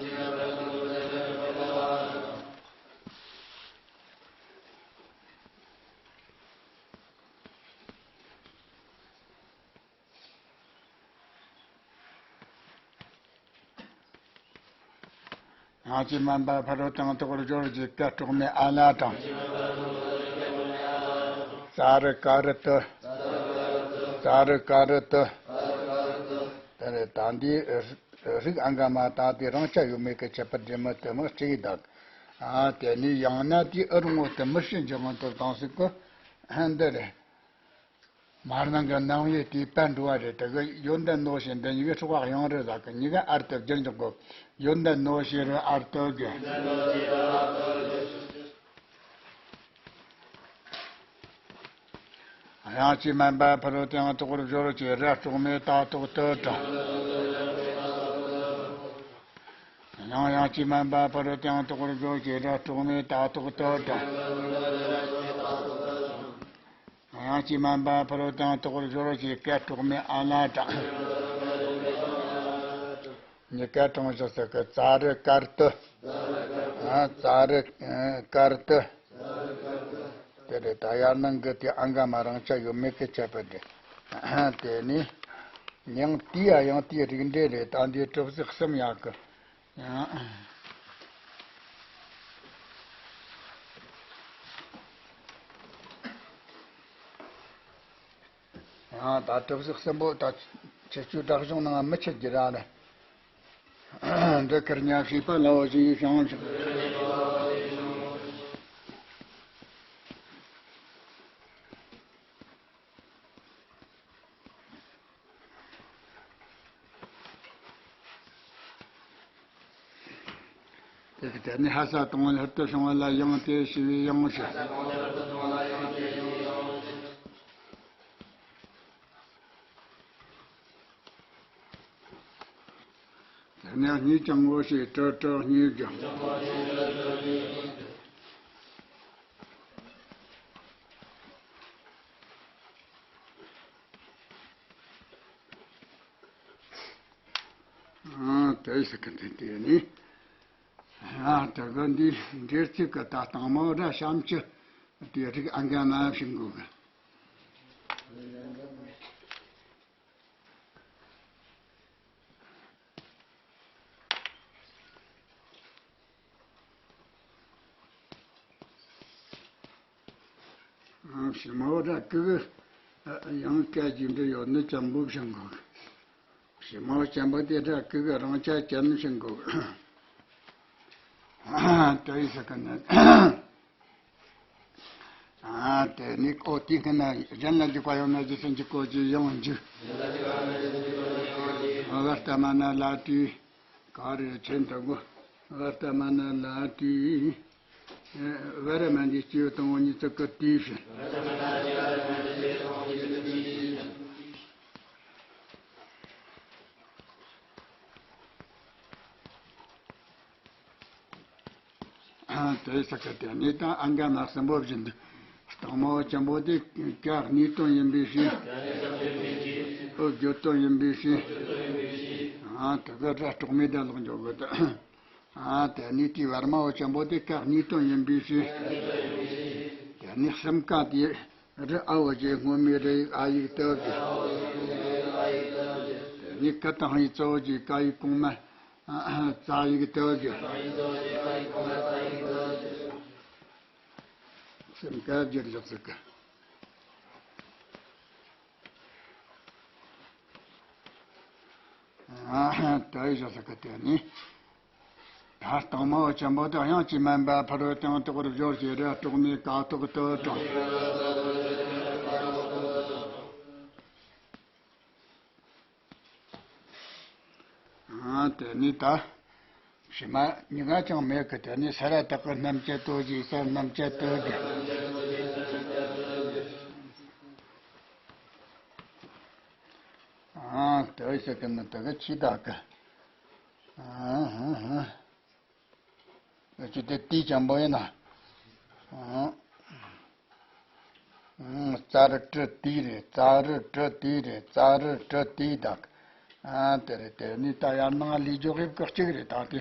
ཡང་ཅི་མན་པ་ཕ་རོལ་ཏུ་ཡང་དག་པར་སྦྱོར་ཞེས་ཀ་དྲུག་མའི་ཨ་ལ་དང་། ཙ་རི་ཀ་རི་ཏུ། ཙ་རི་ཀ་རི་ཏུ། དེ་ནས་ད་འདིའི་རིགས་ཨང་ག་མ་དང་དེ་རང་ཆ་ཡོད་མེད་ཀྱི་ཁྱད་པར་འདྲེས་མ་དེ་མོ་གཅིག་གི་བདག་ཨ་དེ་ནས་ཡང་ན་དེའི་ཨུ་རུ་ངོ་དེ་མི་ཤེས་འཇོག་མ་ཐུབ་དང་ཟིག་གི། འདི་རེད། མར་ནང་གི་རྣམ་དབྱེ་དེའི་པར་འགྲོ་བ་རེད། དེ་གི་ཡོན་ཏན་ནོ་ཞེས་འདི་གཉིས་ཀ་སྲོག་ཡང་རེད་ཟེར་གི། གཉིས་ཀ་ཨར་དུ་བསྒྱུར་འཇོག་དགོས། ཡོན་ཏན་ནོ་ཞེས་རི་ཨར་དུ་གི། ཡང་ཅི་མན་པ་ཕ་རོལ་ཏུ་ཡང་དག་པར་སྦྱོར་ཞེས་ར་དྲུག་མའི་ད་དོག་ཏུ་དྲངས། ཡང་ཡང་ཅི་མན་པ་ཕ་རོལ་ཏུ་ཡང་དག་པར་སྦྱོར་ཞེས་ར་དྲུག་མའི་ད་དོག་ཏུ་དྲངས། ཡང་ཅི་མན་པ་ཕ་རོལ་ཏུ་ཡང་དག་པར་སྦྱོར་ཞེས་ཀ་དྲུག་མའི་ཨ་ལ་དྲངས། གཉིས་ཀ་དྲངས་བཞག་ས་གི་ཙ་རི་ཀར་ཏུ། ཨ་ཙ་རི་ཀར་ཏུ། དེ་རེད། ད་ཡར་ནང་གི་དེ་ཨང་ག་མ་རང་ཆ་ཡོད་མེད་ཀྱི་ཁྱད་པར་རེད། དེ་ནི་ཡང་དེ་ཡ་ཡང་དེའི་རིགས་འགྲེ་རེད། ད་འདིའི་གྲུབ་ཚུལ་གསུམ་ཡག་གི། ཡང་ཡང་ད་གྲུབ་ཚུལ་གསུམ་པོ་ད་ཁྱེད་ཚོའི་སྒྲ་གཞུང་ནང་མི་ཆད་ཀྱི་ར་ལ། འདི་ཁར་ཉ་ཤེས་པ་ལའོ་ཞེས་བྱུང་ཞིང་། དེ་དེ་ནི་ཧ་ས་དང་ལྷུར་དུ་བྱུང་བ་ལ་ཡང་དེ་ཞེས་པའི་ཡང་ཞེས། དེ་ནས་གཉིས་ཀྱང་ངོ་ཤེས་དྲུག་དྲུག་གཉིས་ཀྱང་། ཨ་དེ་ཟེར་གི་འདི་དེ་ནི། ཨ་དེ་གི་འདི་འདིར་ཚིག་གི་ད་དང་མོ་ར་བྱམས་ཀྱི་དེ་རིགས་ཨང་ག་མ་བྱིན་དགོས་གི། ཞི་མོ་ར་ཀི་གི་ཡང་སྐད་ཅིག་འདྲ་ཡོད་ནི་ཅམ་བུ་བྱིན་དགོས། ཞི་མོ་ཅམ་བུ་དེ་ར་ཀི་གི་རང་ཅག་ཅན་བྱིན་དགོས། ཨ་དེ་ཡིན་ས་ག་ནས། ཨ་དེ་ནི་ཨོ་དེ་ག་ན་གཞན་ལ་འཇུག་པ་ཡང་ན་རྗེས་སུ་འཇུག་གོ་ཅི་ཡང་འཇུག་བར་ལྟ་མ་ན་ལ་དུས། ག་རེ་ཆེན་དུ་གོ། བར་ལྟ་མ་ན་ལ་དུས། བར་མ་འདི་སྐྱེ་བོ་དང་པོ་ཉིད་ཚུལ་གྱི་དུས་ཕྱིན། དེ་ས་ཀ་དེ་ནི་ད་ཨང་ཀ་མ་གསུམ་པོ་བཞིན་དུ། སྟག་མོ་ཆེན་པོ་དེ་ཀ་གནས་དོན་ཡིན་པའི་ཕྱིར། འོ་བརྗོད་དོན་ཡིན་པའི་ཕྱིར། ཨ་དེ་ག་ར་གྲོགས་མེད་ད་ལོག་འཇོག་དགོས་ད། ཨ་དེ་ནི་དེའི་བར་མ་བོ་ཆེན་པོ་དེ་ཀ་གནས་དོན་ཡིན་པའི་ཕྱིར། དེ་ནི་གསུམ་ཀ་དེ་རི་ཨ་བོ་རྗེ་སྔོན་མའི་རི་ཡིག་ཨ་ཡིག་ཏུ་བརྗོད། དེ་ནི་ཀ་དང་ཧི་གཙོ་བོ་རྗེ་ཀ་ཡིག་གོང་མ། ཙ་ཡིག་ཏུ་བརྗོད། སེམས་དཀར་བརྗོད་ལགས་སུ་ཀ། ཨ་ཧ་ད་ཡི་ཞག་ས་ཀ་དེ་ནི། ད་སྟག་མོ་ཆེན་པོ་དེ་དབྱངས་ཀྱིས་མ་འབད་ཕ་རོལ་ཏུ་ཡང་དག་པར་སྦྱོར་ཞེས་ར་གྲོགས་མེད་ཀ་ཐོག་ཏུ་དྲངས། ཨ་དེ་ནི་ད། ཕྱི་མ་གཉིས་ཀ་ཅང་མེད་ཀི་དེ་ནི་ས་ར་བཏགས་ཀྱི་རྣམ་བཅད་དོ་ཞེས་ས་རྣམ་བཅད་དོ་དེ། ཨ་དེ་ཟེར་གི་ནི་དེ་གི་ཆི་དག་གི། ཨ་ཧ་ཧ། ཅི་སྟེ་དེ་ཅན་པོ་ཡིན་ན། ཨ། ཙ་རི་ཏྲི་དེ་རེད། ཙ་རི་ཏྲི་དེ་རེད། ཙ་རི་ཏྲི་དེ་དག་ཨ་དེ་རེད། དེ་ནི་ད་ཡར་ནང་ལས་སྦྱོར་དབྱིབས་ཀྱི་གཅིག་རེད། ད་དེ་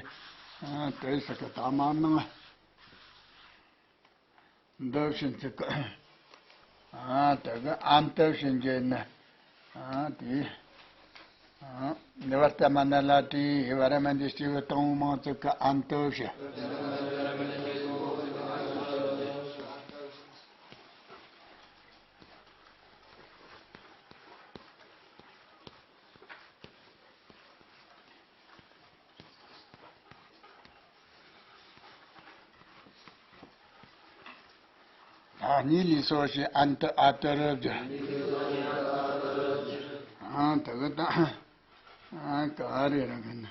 ཨ་དེ་ཟེར་གི་ད་མ་ནང་འདི་བཞིན་ཚིག་གི། ཨ་དེ་གི་ཨན་ཏི་བཞིན་བརྗོད་ན། ཨ་དེ། ཨ་ནི་བར་ལྟ་མ་ན་ལ་དུས་བར་མ་འདི་སྐྱེ་བོ་དང་པོ་མང་ཚིག་གི་ཨན་ཏི་བཞིན། ཨ་ནི་ལི་སོ་ཞེས་ཨན་ཏི་ཨ་ཏི་རུ་བརྗོད། ཨ་དེ་གི་ད་ཨ་ག་རེ་ར་གི་ན།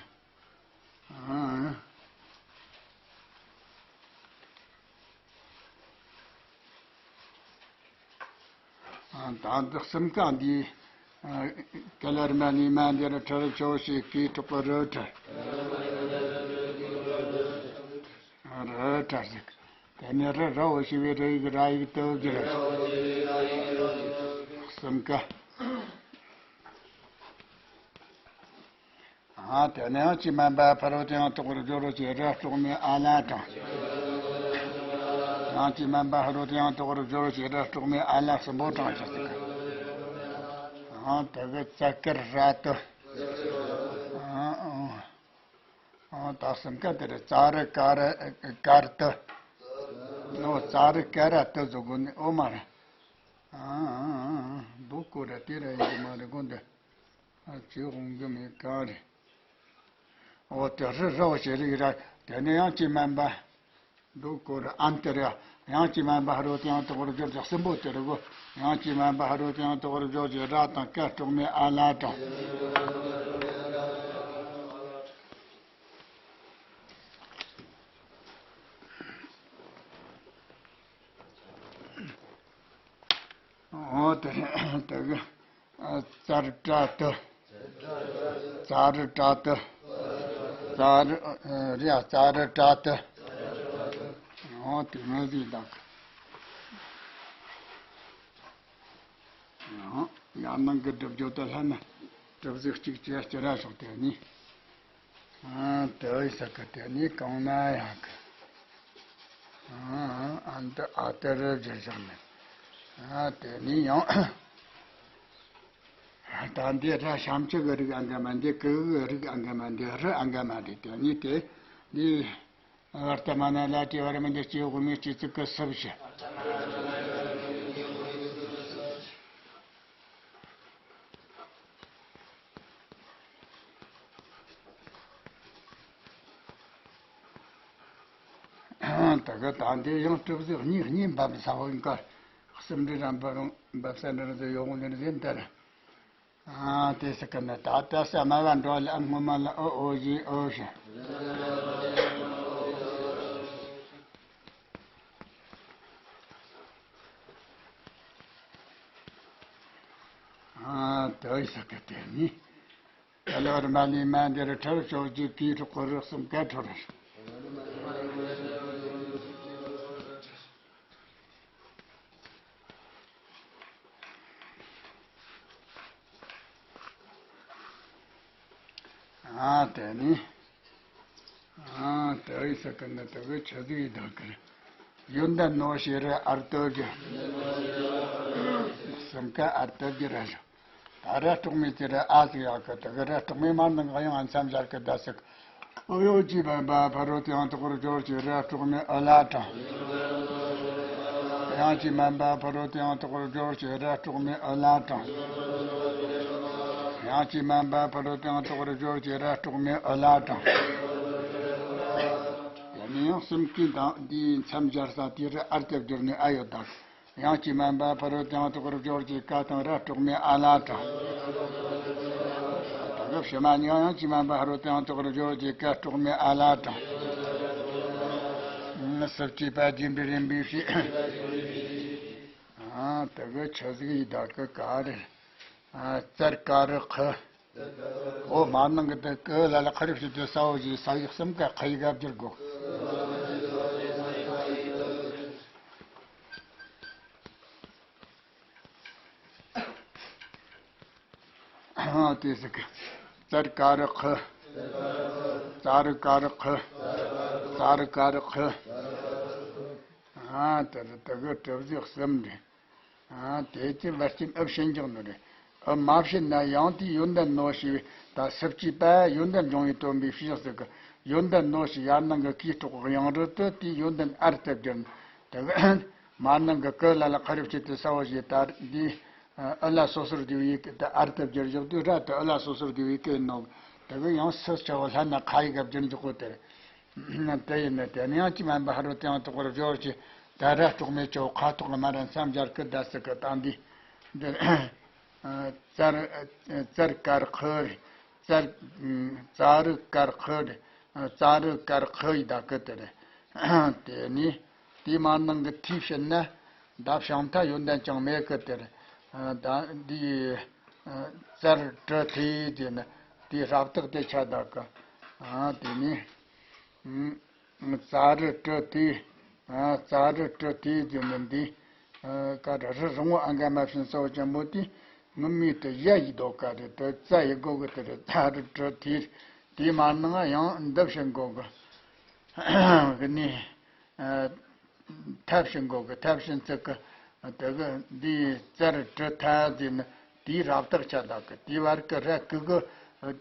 ཨ། ད་འདི་གསུམ་ཀ་འདི། ཀ་ལ་རི་མ་ནི་མ་འདི་རུ་ཁྲ་རུ་ཆོ་ཞེས་ཀི་གྲོགས་པོ་རུ་ཁྲ། རུ་ཁྲ་ཟིག་དེ་ནས་རི་ར་འོ་ཞི་བའི་རི་ཡིག་ར་ཡིག་ཏུ་བསྒྱུར། གསུམ་ཀ་ཨ་དེ་ནས་ཡང་ཅི་མན་པ་ཕ་རོལ་ཏུ་ཡང་དག་པར་སྦྱོར་རོ་ཞེས་ར་གྲོགས་མེད་ཨ་ལ་དང་། ཡང་ཅི་མན་པ་ཕ་རོལ་ཏུ་ཡང་དག་པར་སྦྱོར་རོ་ཞེས་ར་གྲོགས་མེད་ཨ་ལ་གསུམ་པོ་དྲངས་ཤག་ཟེར་གི། ཨ་དེ་གི་ཙ་ཀར་ར་ཏུ། ཨ་ཨ་ད་གསུམ་ཀ་དེ་རེད། ཙ་རི་ཀ་རི་ཀར་ཏུ། ཨོ་ཙ་རི་ཀ་ར་ཏུ་ཟེར་དགོས་ནི་ཨོ་མ་རེད། ཨ་ཨ་ཨ་འདུག་གོ་ར་དེ་ར་ཡིན་གི་མ་རེད་གོ་འདི། ཨ་ཅི་འོང་གི་མེད་ག་རེད། འོ་དེ་རི་རི་བོ་ཞེས་རིག་ར། དེ་ནས་ཡང་ཅི་མན་པ། འདུག་གོ་ར་ཨན་ཏི་ར། ཡང་ཅི་མན་པ་ཧ་རོ་ཏི་ཡང་དག་པར་སྦྱོར་ཏེ་གསུམ་པོ་དེ་རུ་གོ། ཡང་ཅི་མན་པ་ཧ་རོ་ཏི་ཡང་དག་པར་སྦྱོར་ཏེ་ར་དང་ཀ་གྲོགས་མེད་ཨ་ལ་དང་། འོ་དེ་དེ་གི། ཙར་ཏྲ་ཏུ། ཙར་ཏྲ་ཏུ། ཙར་རེད་ཡ། ཙར་ཏྲ་ཏུ། འོ་དེ་ནས་ཟིག་དང་། ཡང་ནང་གི་སྒྲུབ་བརྗོད་དུ་ལྷན་ནི་གྲུབ་གཟུགས་གཅིག་བཅས་སྤྱི་ར་སོགས་དེ་ནི། ཨ་དེ་ཡི་ས་ཀ་དེ་ནི་གང་ན་ཡང་གི། ཨ་ཨ་འདི་ཨ་ཏི་རུ་བཞིན་བཞག་ནས། ཨ་དེ་ནི་ཡང་། ད་འདི་ར་ཤམ་ཆུ་གི་རིགས་ཨང་ག་མ་འདི་གི་གི་རིགས་ཨང་ག་མ་འདི་རི་ཨང་ག་མ་འདི་དེ་ནི་དེ་ནི། བར་ལྟ་མ་ན་ལ་དེ་བར་མ་འདི་སྐྱེ་བོ་དངོས་མེད་སྐྱེ་ཚུལ་གི་སུ་བཞི། ད་གི་ད་འདི་ཡང་གྲུབ་ཟིག་གཉིས་གཉིས་འབབ་ས་བོ་ཡིན་ཀར། གསུམ་འདྲི་ར་འབབ་རུང་འབབ་ས་འདྲི་རུང་ཟེར་ཡོང་ལེན་ཟེར་འདིར། ཨ་དེ་སི་ཀི་ནི་ད་ལྟ་ས་མ་བ་འགྲོ་ལ་ཨ་སྔོན་མ་ལ་ཨོ་ཨོ་ཞེས་ཨོ་ཞེས། ཨ་དེ་སི་ཀི་དེ་ནི། ད་ལོར་མ་ལི་མ་འདིར་ཁྲར་ཕྱོགས་ཀྱི་གུས་གྲོགས་རིགས་གསུམ་ཀ་ཁྲོ་རེད། ཨ་དེ་ནི། ཨ་དེ་ཡི་ས་ཀི་ནི་དེ་གི་ཆི་ཟིག་ཡི་དང་ཀི་རེད། ཡོན་ཏན་ནོ་ཞེས་རེ་ཨར་ཏོ་གི། སེམས་ཀ་ཨར་ཏོ་གི་རེ་ཞོ། ད་ར་གྲོགས་མེད་ཀྱི་རེ་ཨ་ཟིག་ཡག་གི་དེ་གི་ར་གྲོགས་མེད་མ་ནང་གི་ཡང་ཨ་མཚམས་སྦྱར་གི་ད་ཟིག་ཨོ་ཡོ་ཅི་བན་པ་ཕ་རོ་དེའང་དོག་རུ་སྦྱོར་གྱི་ར་གྲོགས་མེད་ཨོ་ལ་དྲང་། ཡང་ཅི་མན་པ་ཕ་རོ་དེའང་དོག་རུ་སྦྱོར་གྱི་ར་གྲོགས་མེད་ཨོ་ལ་དྲང་། ཡང་ཅི་མན་པ་ཕ་རོ་དེའང་དོག་རུ་སྦྱོར་གྱི་ར་གྲོགས་མེད་ཨོ་ལ་དྲང་། ཡང་ནི་ཡང་སེམས་ཀྱི་དང་འདིའི་མཚམས་སྦྱར་ས་དེ་རུ་ཨར་ཏེ་བསྒྱུར་ནས་ཨ་ཡོད་དང་། ཡང་ཅི་མན་པ་ཕ་རོལ་ཏེའང་དོག་རུ་སྦྱོར་གྱི་ཀ་དང་ར་གྲོགས་མེད་ཨ་ལ་དྲང་། ད་གི་ཕྱི་མ་གཉིས་ཡང་ཅི་མན་པ་ཕ་རོལ་ཏེའང་དོག་རུ་སྦྱོར་གྱི་ཀ་གྲོགས་མེད་ཨ་ལ་དྲང་། སུ་སྐྱེས་པ་སྦྱིན་པའི་རིམ་པའི་ཕྱིར། ཨ་ད་གི་ཆི་ཟིག་ཡི་ད་གི་ག་རེ། ཨ་ཙར་ཀ་རུ་ཁུ། ཨོ་མ་ནང་གི་དེ་ཀི་ལ་ལ་ཁ་རིབ་ཞིག་དེ་ས་འོ་ཞིག་ས་ཡིག་གསུམ་ཀ་ཁ་ཡིག་ག་བསྒྱུར་དགོས། དེ་ཟིག་གི། ཙར་ཀ་རུ་ཁུ། ཙ་རུ་ཀ་རུ་ཁུ། ཙ་རུ་ཀ་རུ་ཁུ། ཨ་དེ་རུ་དེ་གི་གྲུབ་ཟིག་གསུམ་རེད། ཨ་དེ་ཚེ་བར་སྐྱིན་ཨུ་བྱིན་འཇོག་ནི་རེད། ཨུ་མ་བྱིན་ན་ཡང་དེའི་ཡོན་ཏན་ནོ་ཞེས་པའི་ད་སུ་སྐྱེས་པ་ཡོན་ཏན་སྦྱོང་བའི་སྟོན་པའི་ཕྱིར་ཟིག་གི་ཡོན་ཏན་ནོ་ཞེས་ཡར་ནང་གི་གུས་གྲོགས་ཡང་རུ་དུ་དེའི་ཡོན་ཏན་ཨར་ཏེ་བསྒྱུར་ནི། དེ་གི་མར་ནང་གི་ཀི་ལ་ལ་ཁ་རིབ་བྱེད་དུ་ས་འོ་ཞེས་ད་འདི་ཨུ་ལ་སོ་སོར་བསྡུས་པའི་ཡི་གེ་དེ་ཨར་ཏེ་བསྒྱུར་འཇོག་དུས་ར་དེ་ཨུ་ལ་སོ་སོར་བསྡུས་པའི་ཡི་གེ་ནོ། དེ་གི་ཡང་སུ་ཆ་བོ་ལྷ་ན་ཁ་ཡི་ག་བསྒྱུར་འཇོག་གོ་དེ་རེད། དེ་ཡིན་ནི་དེ་ནི་ཡང་ཅི་མན་པ་ཕ་རོལ་ཏེའང་དོག་རུ་སྦྱོར་གྱི་ད་ར་གྲོགས་མེད་ཀྱོ་ཁ་དོག་གི་མ་ར་མཚམས་སྦྱར་གི་ད་སི་གི་ད་འདི། འདི་ཙར་ཙར་ཀར་ཁུ་རེད། ཙར་ཙ་རུ་ཀར་ཁུ་རེད། ཙ་རུ་ཀར་ཁུ་ཡི་ད་གི་དེ་རེད། དེ་ནི་དེའི་མ་ནང་གི་ཐིས་བྱིན་ན་ད་བྱང་མཐའ་ཡོན་ཏན་ཅང་མེད་གི་དེ་རེད། ད་འདི་ཙར་གྲུ་ཐི་དེ་ནི་དེའི་རབ་རྟགས་དེ་ཆ་ད་གི། དེ་ནི། ཙ་རུ་གྲུ་ཐི། ཙ་རུ་གྲུ་ཐི་ཟེར་ནི་འདི། ཀ་ར་རི་རིང་བོ་ཨ་ག་མ་བྱིན་ས་བོ་ཅན་པོ་དེ་ངུ་མི་དེ་ཡ་ཡི་དོ་ཀ་རེད་དེ་ཙ་ཡི་གོ་གི་དེ་རེད། ཙ་རུ་གྲུ་ཐི། དེའི་མ་ནང་ཡང་འདི་བྱིན་གོ་གི། གི་ནི། ཐབས་བྱིན་གོ་གི་ཐབས་བྱིན་ཚིག་གི། དེ་གི་འདི་ཙར་གྲུ་ཐ་ཟེར་ནི་དེའི་རབ་རྟགས་ཆ་ད་གི་དེའི་བར་གི་ར་གི་གི་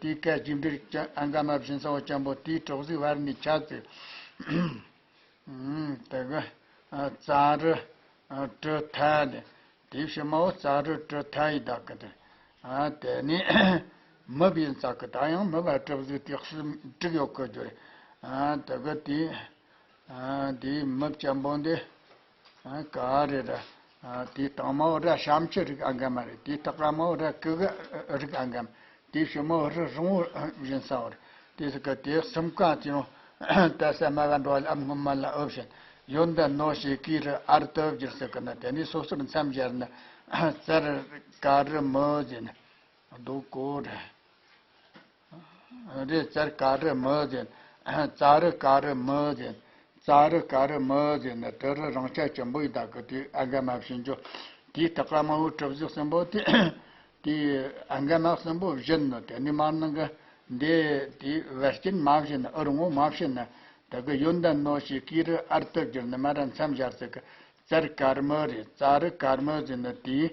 དེའི་ཀ་རྗེས་འབྲེལ་ཨ་ག་མ་བྱིན་ས་བོ་ཅན་པོ་དེའི་གྲོགས་ཟིག་བར་ནི་ཆ་ཚིག་དེ་གི་ཙ་རུ་གྲུ་ཐ་ནི་དེའི་ཕྱི་མ་བོ་ཙ་རུ་གྲུ་ཐ་ཡི་ད་གི་དེ། དེ་ནི་མི་བྱིན་ཚ་གི་ད་ཡང་མི་བ་གྲུབ་ཟིག་དེ་གསུམ་དྲུག་ཡོད་གི་རྒྱུ་རེད། དེ་གི་དེ། དེའི་མི་ཅན་པོ་འདི། ག་རེ་ར། དེའི་དང་མ་བོ་ར་ཤམ་ཆུ་རིགས་ཨ་ག་མ་རེད། དེའི་ཐག་ག་མ་བོ་ར་གི་གི་རིགས་ཨ་ག་མ། དེའི་ཕྱི་མ་བོ་རི་རིང་བོ་བྱིན་ས་བོ་རེད། དེ་སི་གི་དེ་གསུམ་ཀ་ཅི་རུང་ད་ས་མ་ག་འགྲོ་བ་ལ་ཨ་སྔོན་མ་ལ་ཨུ་བྱིན། ཡོན་ཏན་ནོ་ཞེས་གུས་རུ་ཨར་ཏོ་བསྒྱུར་སི་གི་ན་དེ་ནི་སོ་སོར་མཚམས་སྦྱར་ན་ཙར་ཀ་རུ་མི་ཟེར་ན་རྡོ་གོ་རེད། རེད། ཙར་ཀ་རུ་མི་ཟེར། ཙ་རུ་ཀ་རུ་མི་ཟེར། ཙ་རུ་ཀ་རུ་མི་ཟེར་ནི་དེ་རུ་རང་ཆ་ཅན་པོ་ཡི་ད་གི་དེ་ཨ་ག་མ་བྱིན་རྒྱུ། དེའི་ཐག་ག་མ་བོ་གྲུབ་ཟིག་གསུམ་པོ་དེ། དེ་ཨ་ག་མ་གསུམ་པོ་བྱིན་ནི་དེ་ནི་མ་ནང་གི་འདི་དེ་བར་སྐྱིན་མ་བྱིན་ནི་ཨུ་རུ་ངོ་མ་བྱིན་ནི་དེ་གི་ཡོན་ཏན་ནོ་ཞེས་གུས་རུ་ཨར་ཏོ་བསྒྱུར་ནི་མ་ར་མཚམས་སྦྱར་ཟིག་གི། ཙར་ཀརྨ་རེད། ཙ་རུ་ཀརྨ་ཟེར་ནི་དེའི་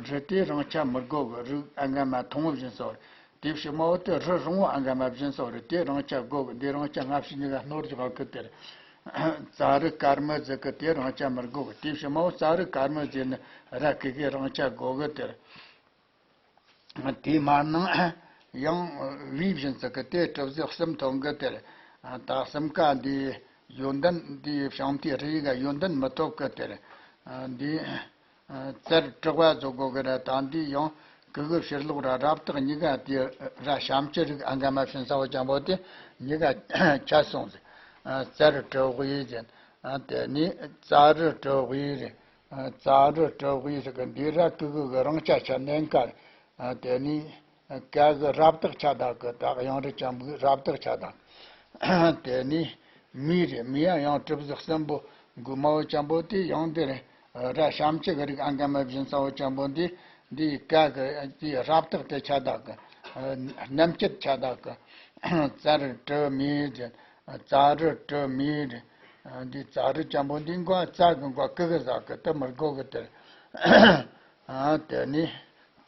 རི་དེ་རང་ཆ་མི་དགོས་གི་རིགས་ཨ་ག་མ་མཐོང་བ་བཞིན་སོ། དེ་ཕྱི་མ་བོ་དེ་རི་རིང་བོ་ཨ་ག་མ་བཞིན་སོ་རེད། དེ་རང་ཆ་དགོས་གི་འདི་རང་ཆ་སྔ་ཕྱི་གཉིས་ཀ་སྣོར་གྱི་བ་གི་དེར། ཙ་རུ་ཀརྨ་ཟེར་གི་དེ་རང་ཆ་མི་དགོས་གི་དེ་ཕྱི་མ་བོ་ཙ་རུ་ཀརྨ་ཟེར་ནི་ར་གི་གི་རང་ཆ་དགོས་གི་དེར། དེའི་མ་ནང་ཡང་བི་བཞིན་ཚིག་གི་དེ་གྲུབ་ཟིག་གསུམ་ཐོན་གི་དེར། ད་གསུམ་ཀ་འདི་ ཡོན་ཏན་འདི་བྱང་མཐའི་རིགས་ཡོན་ཏན་མི་ཐོབ་གི་དེར། འདི། ཙར་དྲག་པ་བཟོ་དགོས་གི་ར། ད་འདི་ཡང་གི་གུ་ཕྱིར་ལོག་ར་རབ་རྟགས་གཉིས་ཀ་དེ་ར་ཞབས་ཀྱུ་རིགས་ཨ་ག་མ་ཕྱིན་ས་བོ་ཅན་པོ་དེ་གཉིས་ཀ་ཆད་སོང་ཟེར། ཙར་དྲག་པའི་ཟེར། དེ་ནས་ཙ་རི་དྲག་པའི་རེད། ཙ་རི་དྲག་པའི་ཟེར་གི་འདི་ར་གི་གུ་གི་རང་ཆ་ཆད་ནན་ཀ་རེད། དེ་ནས། ཀ་གི་རབ་རྟགས་ཆད་ད་གི། ད་དབྱངས་རིགས་ཅན་པོའི་རབ་རྟགས་ཆད་ད། དེ་ནས་མི་རེད། མི་ཡང་ཡང་གྲུབ་གཟུགས་གསུམ་པོ་དགུ་མ་བོ་ཅན་པོ་དེ་ཡང་དེ་རེད། ར་ཞབས་ཀྱུ་གི་རིགས་ཨ་ག་མ་བཞིན་ས་བོ་ཅན་པོ་འདི། འདི་ཀ་གི་དེའི་རབ་རྟགས་དེ་ཆད་ད་གི། རྣམ་བཅད་ཆད་ད་གི། ཙ་རི་དྲི་མི་རེད། ཙ་རི་དྲི་མི་རེད། འདི་ཙ་རི་ཅན་པོ་འདི་མགོ་ཙ་གི་མགོ་གི་གུ་ཟ་གི་དེ་མི་དགོས་གི་དེར། དེ་ནས།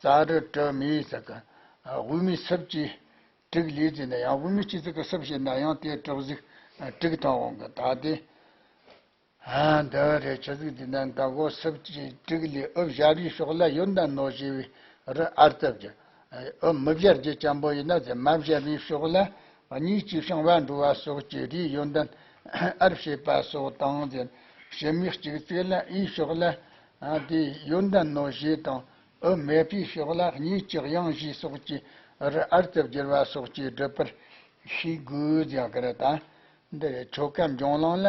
ཙ་རི་དྲི་མི་ཟེར་གི། དབུ་མའི་སུབ་ཀྱི་དྲུག་ལས་ཟེར་ན་ཡང་། དབུ་མའི་སྤྱི་གཙུག་གི་སུབ་བྱེད་ན་ཡང་དེ་གྲུབ་གཟུགས་དྲུག་ཐོན་འོང་གི། ད་དེ། འདི་རེད། ཆི་ཟིག་དེ་ན་ད་གོ་སུབ་ཀྱི་དྲུག་ལས་དབུ་བཞར་བའི་ཕྱོགས་ལ་ཡོན་ཏན་ནོ་ཞེས་པའི་རི་ཨར་ཏུ་བསྒྱུར། དབུ་མི་བཞར་རྒྱུ་ཅན་པོ་ཡིན་ན་ཟེར། མ་བཞར་བའི་ཕྱོགས་ལ་གཉིས་ཀྱིས་བྱང་བ་འགྲོ་བ་སོགས་ཀྱི་རིའི་ཡོན་ཏན་ཨར་བྱེད་པ་སོགས་དང་ཟེར། ཕྱི་མའི་སྤྱི་གཙུག་ལ་ཨི་ཕྱོགས་ལ། ཨ། དེའི་ཡོན་ཏན་ནོ་ཞེས་དང་། དབུ་མེད་པའི་ཕྱོགས་ལ་གཉིས་ཀྱི་དབྱངས་ཞེས་སོགས་ཀྱི་རི་ཨར་ཏུ་བསྒྱུར་བ་སོགས་ཀྱིས་སྒྲུབ་པར་ཤེས་དགོས་ཀྱང་གི་རེད་ད། འདི་རེད། ཆོ་ག་འབྱུང་ལམ་ལ།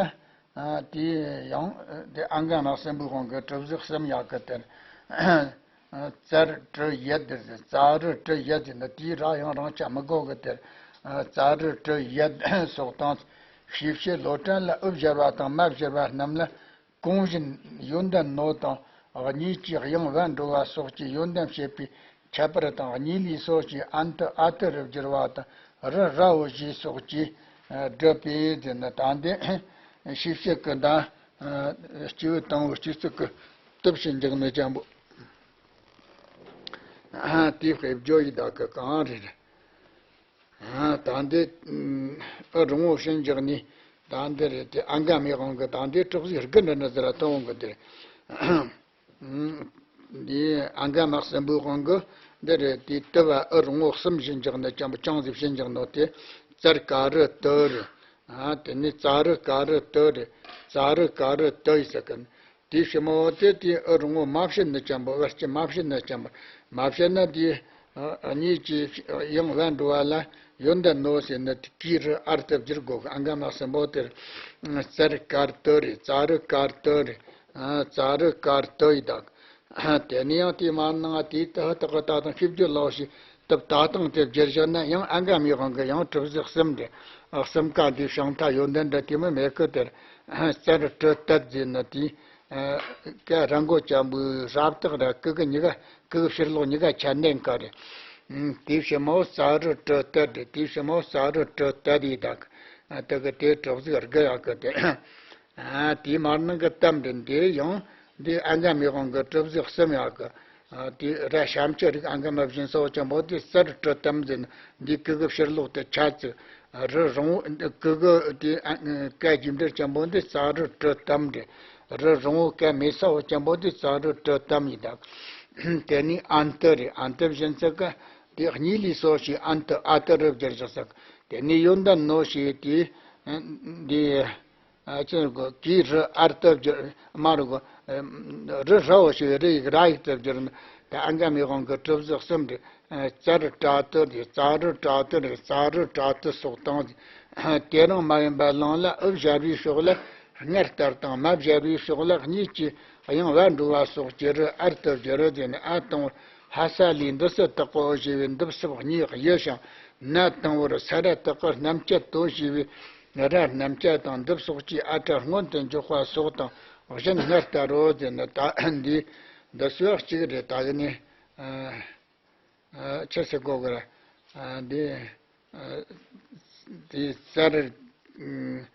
ཨ། དེའི་ཡང་དེ་ཨ་ག་མ་གསུམ་པོའི་དབང་གི་གྲུབ་གཟུགས་གསུམ་ཡག་གི་དེར། ཙ་རི་དྲི་ཡི་དེ་ཟེར། ཙ་རི་དྲི་ཡི་དེ་ནི་དེའི་ར་ཡང་རང་ཆ་མི་དགོས་གི་དེར། ཙ་རི་དྲི་ཡི་སོགས་དང་། ཤེས་བྱའི་བློ་གྲལ་ལ་དབུ་བཞར་བ་དང་མ་བཞར་བ་རྣམས་ལ། གོང་བཞིན་ཡོན་ཏན་ནོ་དང་གཉིས་ཀྱི་དབྱངས་བ་འགྲོ་བ་སོགས་ཀྱི་ཡོན་ཏན་བྱེད་པའི་ཁྱད་པར་དང་། གཉིས་ལས་སོགས་ཀྱི་ཨན་ཏུ་ཨ་ཏུ་རུ་བསྒྱུར་བ་དང་། རི་ར་འོ་ཞེས་སོགས་ཀྱིས་སྒྲུབ་པའི་དེ་ནི། ད་འདི་ཤེས་བྱེད་ཀྱི་ད་སྐྱེས་བུ་དང་པོའི་སྤྱི་གཙུག་གི་སྟོབས་ཞེས་འཇོག་ནི་ཅན་པོ། དེའི་དཔེ་བརྗོད་ཡི་དྭགས་ཀྱི་གང་རེད། ད་འདི་ཨུ་རིང་བོ་ཕྱིན་འཇགས་ནས། ད་འདི་རེད། དེ་ཨ་ག་མའི་དབང་གིས་ད་འདི་གྲུབ་གཟུགས་དགུ་འདྲ་འདྲ་ཟེར་ལ་ཐོན་འོང་གི་དེ། འདི་ཨ་ག་མ་གསུམ་པོའི་དབང་གིས་འདི་རེད། དེ་ཏུ་བ་ཨུ་རིང་བོ་གསུམ་ཕྱིན་འཇགས་ནས་ཅང་པོ་ཅང་ཟིག་ཕྱིན་འཇགས་ནོ་དེ། ཙར་ཀ་རི་ཏུ་རེད། ཨ། དེ་ནས་ཙ་རི་ཀ་རི་ཏུ་རེད། ཙ་རི་ཀ་རི་ཏུ་ཡི་ཟེར་གི། དེའི་ཕྱི་མ་བོ་དེ་དེའི་ཨུ་རིང་བོ་མ་ཕྱིན་ནི་ཅན་པོ། ཨུ་སྐྱི་མ་ཕྱིན་ནི་ཅན་པོ། མ་ཕྱིན་ན་དེའི་གཉིས་ཀྱི་དབྱངས་བ་འགྲོ་བ་ལ་ཡོན་ཏན་ནོ་ཟེར་ནི་དེ་གི་རི་ཨར་ཏུ་བསྒྱུར་དགོས་གི། ཨ་ག་མ་གསུམ་པོ་དེར། ཙར་ཀར་ཏུ་རེད། ཙ་རི་ཀར་ཏུ་རེད། ཙ་རི་ཀར་ཏུ་ཡི་དྭགས། དེ་ནས་ཡང་དེའི་མ་ནང་དེའི་ཏུ་ཧི་དག་གི་ད་དང་ཤེས་བརྗོད་ལོག་ཞིག་སྟབས་ད་དང་དེ་བསྒྱུར་བཞག་ན་ཡང་ཨ་ག་མའི་དབང་གིས་ཡང་གྲུབ་གཟུགས་གསུམ་རེད། གསུམ་ཀ་འདི་བྱང་མཐའ་ཡོན་ཏན་འདྲ་དེ་མི་མེད་གི་དེར། ཙར་དྲི་ཏར་ཟེར་ན་དེའི་ཀ་ར་མགོ་ཅན་པོའི་རབ་རྟགས་ར་གི་གུ་གཉིས་ཀ་གི་གུ་ཕྱིར་ལོག་གཉིས་ཀ་ཆད་ནན་ཀ་རེད། དེའི་ཕྱི་མའོ་ཙ་རི་དྲི་ཏར་རེད། དེའི་ཕྱི་མའོ་ཙ་རི་དྲི་ཏར་ཡི་དྭགས། དེ་གི་དེ་གྲུབ་གཟུགས་དགུ་ཡག་གི་དེ། ཨ། དེའི་མར་ནང་གི་ཏམ་རེད། འདི་ཡང་འདི་ཨ་ག་མའི་དབང་གིས་གྲུབ་གཟུགས་གསུམ་ཡག་གི། ཨ། དེ་ར་ཞབས་ཀྱུ་རིགས་ཨ་ག་མ་བཞིན་ས་བོ་ཅན་པོ་དེ་ཙར་དྲི་ཏམ་ཟེར་ན་འདི་གི་གུ་ཕྱིར་ལོག་དེ་ཆད་ཚུལ། རི་རིང་བོ་གི་གུ་དེ་ཨ་ཀ་རྒྱས་འབྲིང་ཅན་པོ་འདི་ཙ་རི་དྲི་ཏམ་རེད། རི་རིང་བོ་ཀ་མེད་ས་བོ་ཅན་པོ་འདི་ཙ་རི་དྲི་ཏམ་ཡི་དྭགས། དེ་ནས་ཨན་ཏུ་རེད། ཨན་ཏུ་བཞིན་ཚུལ་ག་དེ་གཉིས་ལས་སོགས་ཀྱི་ཨན་ཏུ་ཨ་ཏུ་རུ་བསྒྱུར་བཞག་ས་གི། དེ་ནས་ཡོན་ཏན་ནོ་ཞེས་དེ་འདི། ཨ། ཅི་གོ་གི་རི་ཨར་ཏུ་བསྒྱུར་མ་རུ་གོ། རི་ར་འོ་ཞེས་རི་ཡི་ར་ཡིག་ཏུ་བསྒྱུར་ན། ད་ཨ་ག་མའི་དབང་གིས་གྲུབ་གཟུགས་གསུམ་རེད། ཙར་ཏྲ་ཏུ་རེད། ཙ་རི་ཏྲ་ཏུ་རེད། ཙ་རི་ཏྲ་ཏུ་སོགས་དང་། དེ་རང་མ་ཡིན་པ་ལང་ལ་དབུ་བཞར་བའི་ཕྱོགས་ལ་སྔར་ལྟར་དང་། མ་བཞར་བའི་ཕྱོགས་ལ་གཉིས་ཀྱི་དབྱངས་བ་འགྲོ་བ་སོགས་ཀྱི་རི་ཨར་ཏུ་བསྒྱུར་རོ་ཟེར་ན། ཨ་དང་པོ་ཧ་ས་ལས་འདི་སུ་དག་གོ་ཞེས་པའི་འདི་སུ་གཉིས་དབྱེ་ཞིང་། ན་དང་པོར་ས་ར་དག་གི་རྣམ་བཅད་དོ་ཞེས་པའི་ར་རྣམ་བཅད་དང་། འདི་སོགས་ཀྱི་ཨ་ཏྲ་སྔོན་དུ་འཇོག་པ་སོགས་དང་། གཞན་སྔར་ལྟར་རོ་ཟེར་ན། ད་འདི་འདི་སུ་གཅིག་རེད། ད་གི་ནི། ཨ། ཨ། ཆི་ཟེར་གོ་གི་ར། ཨ། འདི། ཨ། འདི་ཙར། ཨ།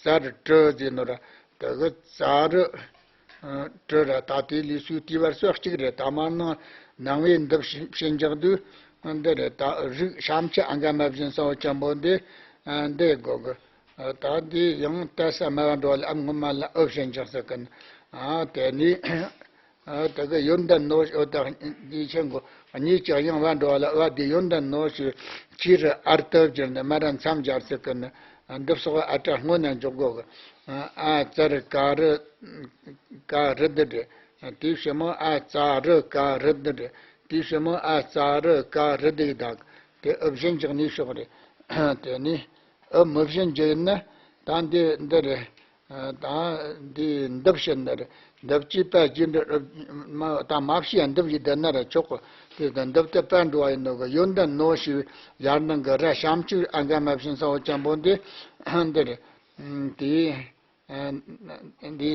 ཙར་དྲི་ཟེར་ནོ་ར། དེ་གི་ཙ་རི། ཨ། དྲི་ར། ད་དེ་ལས་སུ་དེའི་བར་སུ་གཅིག་རེད། ད་མ་ནང་ནང་བའི་འདི་ཕྱི་ཕྱི་འཇགས་དུས་འདི་རེད། ད་རིགས་ཞབས་ཀྱུ་ཨ་ག་མ་བཞིན་ས་བོ་ཅན་པོ་འདི། ཨ། འདི་གོ་གི། ཨ། ད་འདི་ཡང་ཏ་ས་མ་བ་འགྲོ་བ་ལ་ཨ་སྔོན་མ་ལ་ཨུ་ཕྱིན་ཅིག་ཟེར་གི་ན། ཨ། དེ་ནི། ཨ། དེ་གི་ཡོན་ཏན་ནོ་ཞེས། ཨོ། ད་འདི་ཆེན་གོ། གཉིས་ཀྱི་དབྱངས་བ་འགྲོ་བ་ལ་བ་འདི་ཡོན་ཏན་ནོ་ཞེས་ཕྱིར་ཨར་ཏུ་བསྒྱུར་ནས་མ་ར་མཚམས་སྦྱར་ཟེར་གི་ན། འདི་སོགས་ཨ་སྒྲ་སྔོན་ན་འཇོག་དགོས་གི། ཨ་ཙ་རི་ཀ་རི། ཀ་རི་འདི་འདྲ། དེའི་ཕྱི་མོ་ཨ་ཙ་རི་ཀ་རི་འདི་འདྲ། དེའི་ཕྱི་མོ་ཨ་ཙ་རི་ཀ་རི་འདི་ཡི་དག་དེ་ཨུ་བཞིན་འཇོག་ནས་ཤོག་རེད། དེ་ནས་ཨུ་མི་བཞིན་འཇོག་ཡིན་ན་ད་འདི་འདི་རེད། ད་འདི་འདི་བཞིན་འདི་རེད། འདི་བཅས་པ་རྗེས་འདི་ཨུ་མ་ད་མ་བྱས་འདི་ཡི་འདི་ན་ར་ཆོག་གི། དེ་དང་འདི་དེ་པ་འགྲོ་བ་ཡིན་ནོ་གི། ཡོན་ཏན་ནོ་ཞེས་པའི་ཡར་ནང་གི་ར་ཞབས་ཀྱུ་ཨ་འགའ་མ་བཞིན་ས་འོག་ཅན་པོ་འདི་འདི་རེད། དེ། འདི་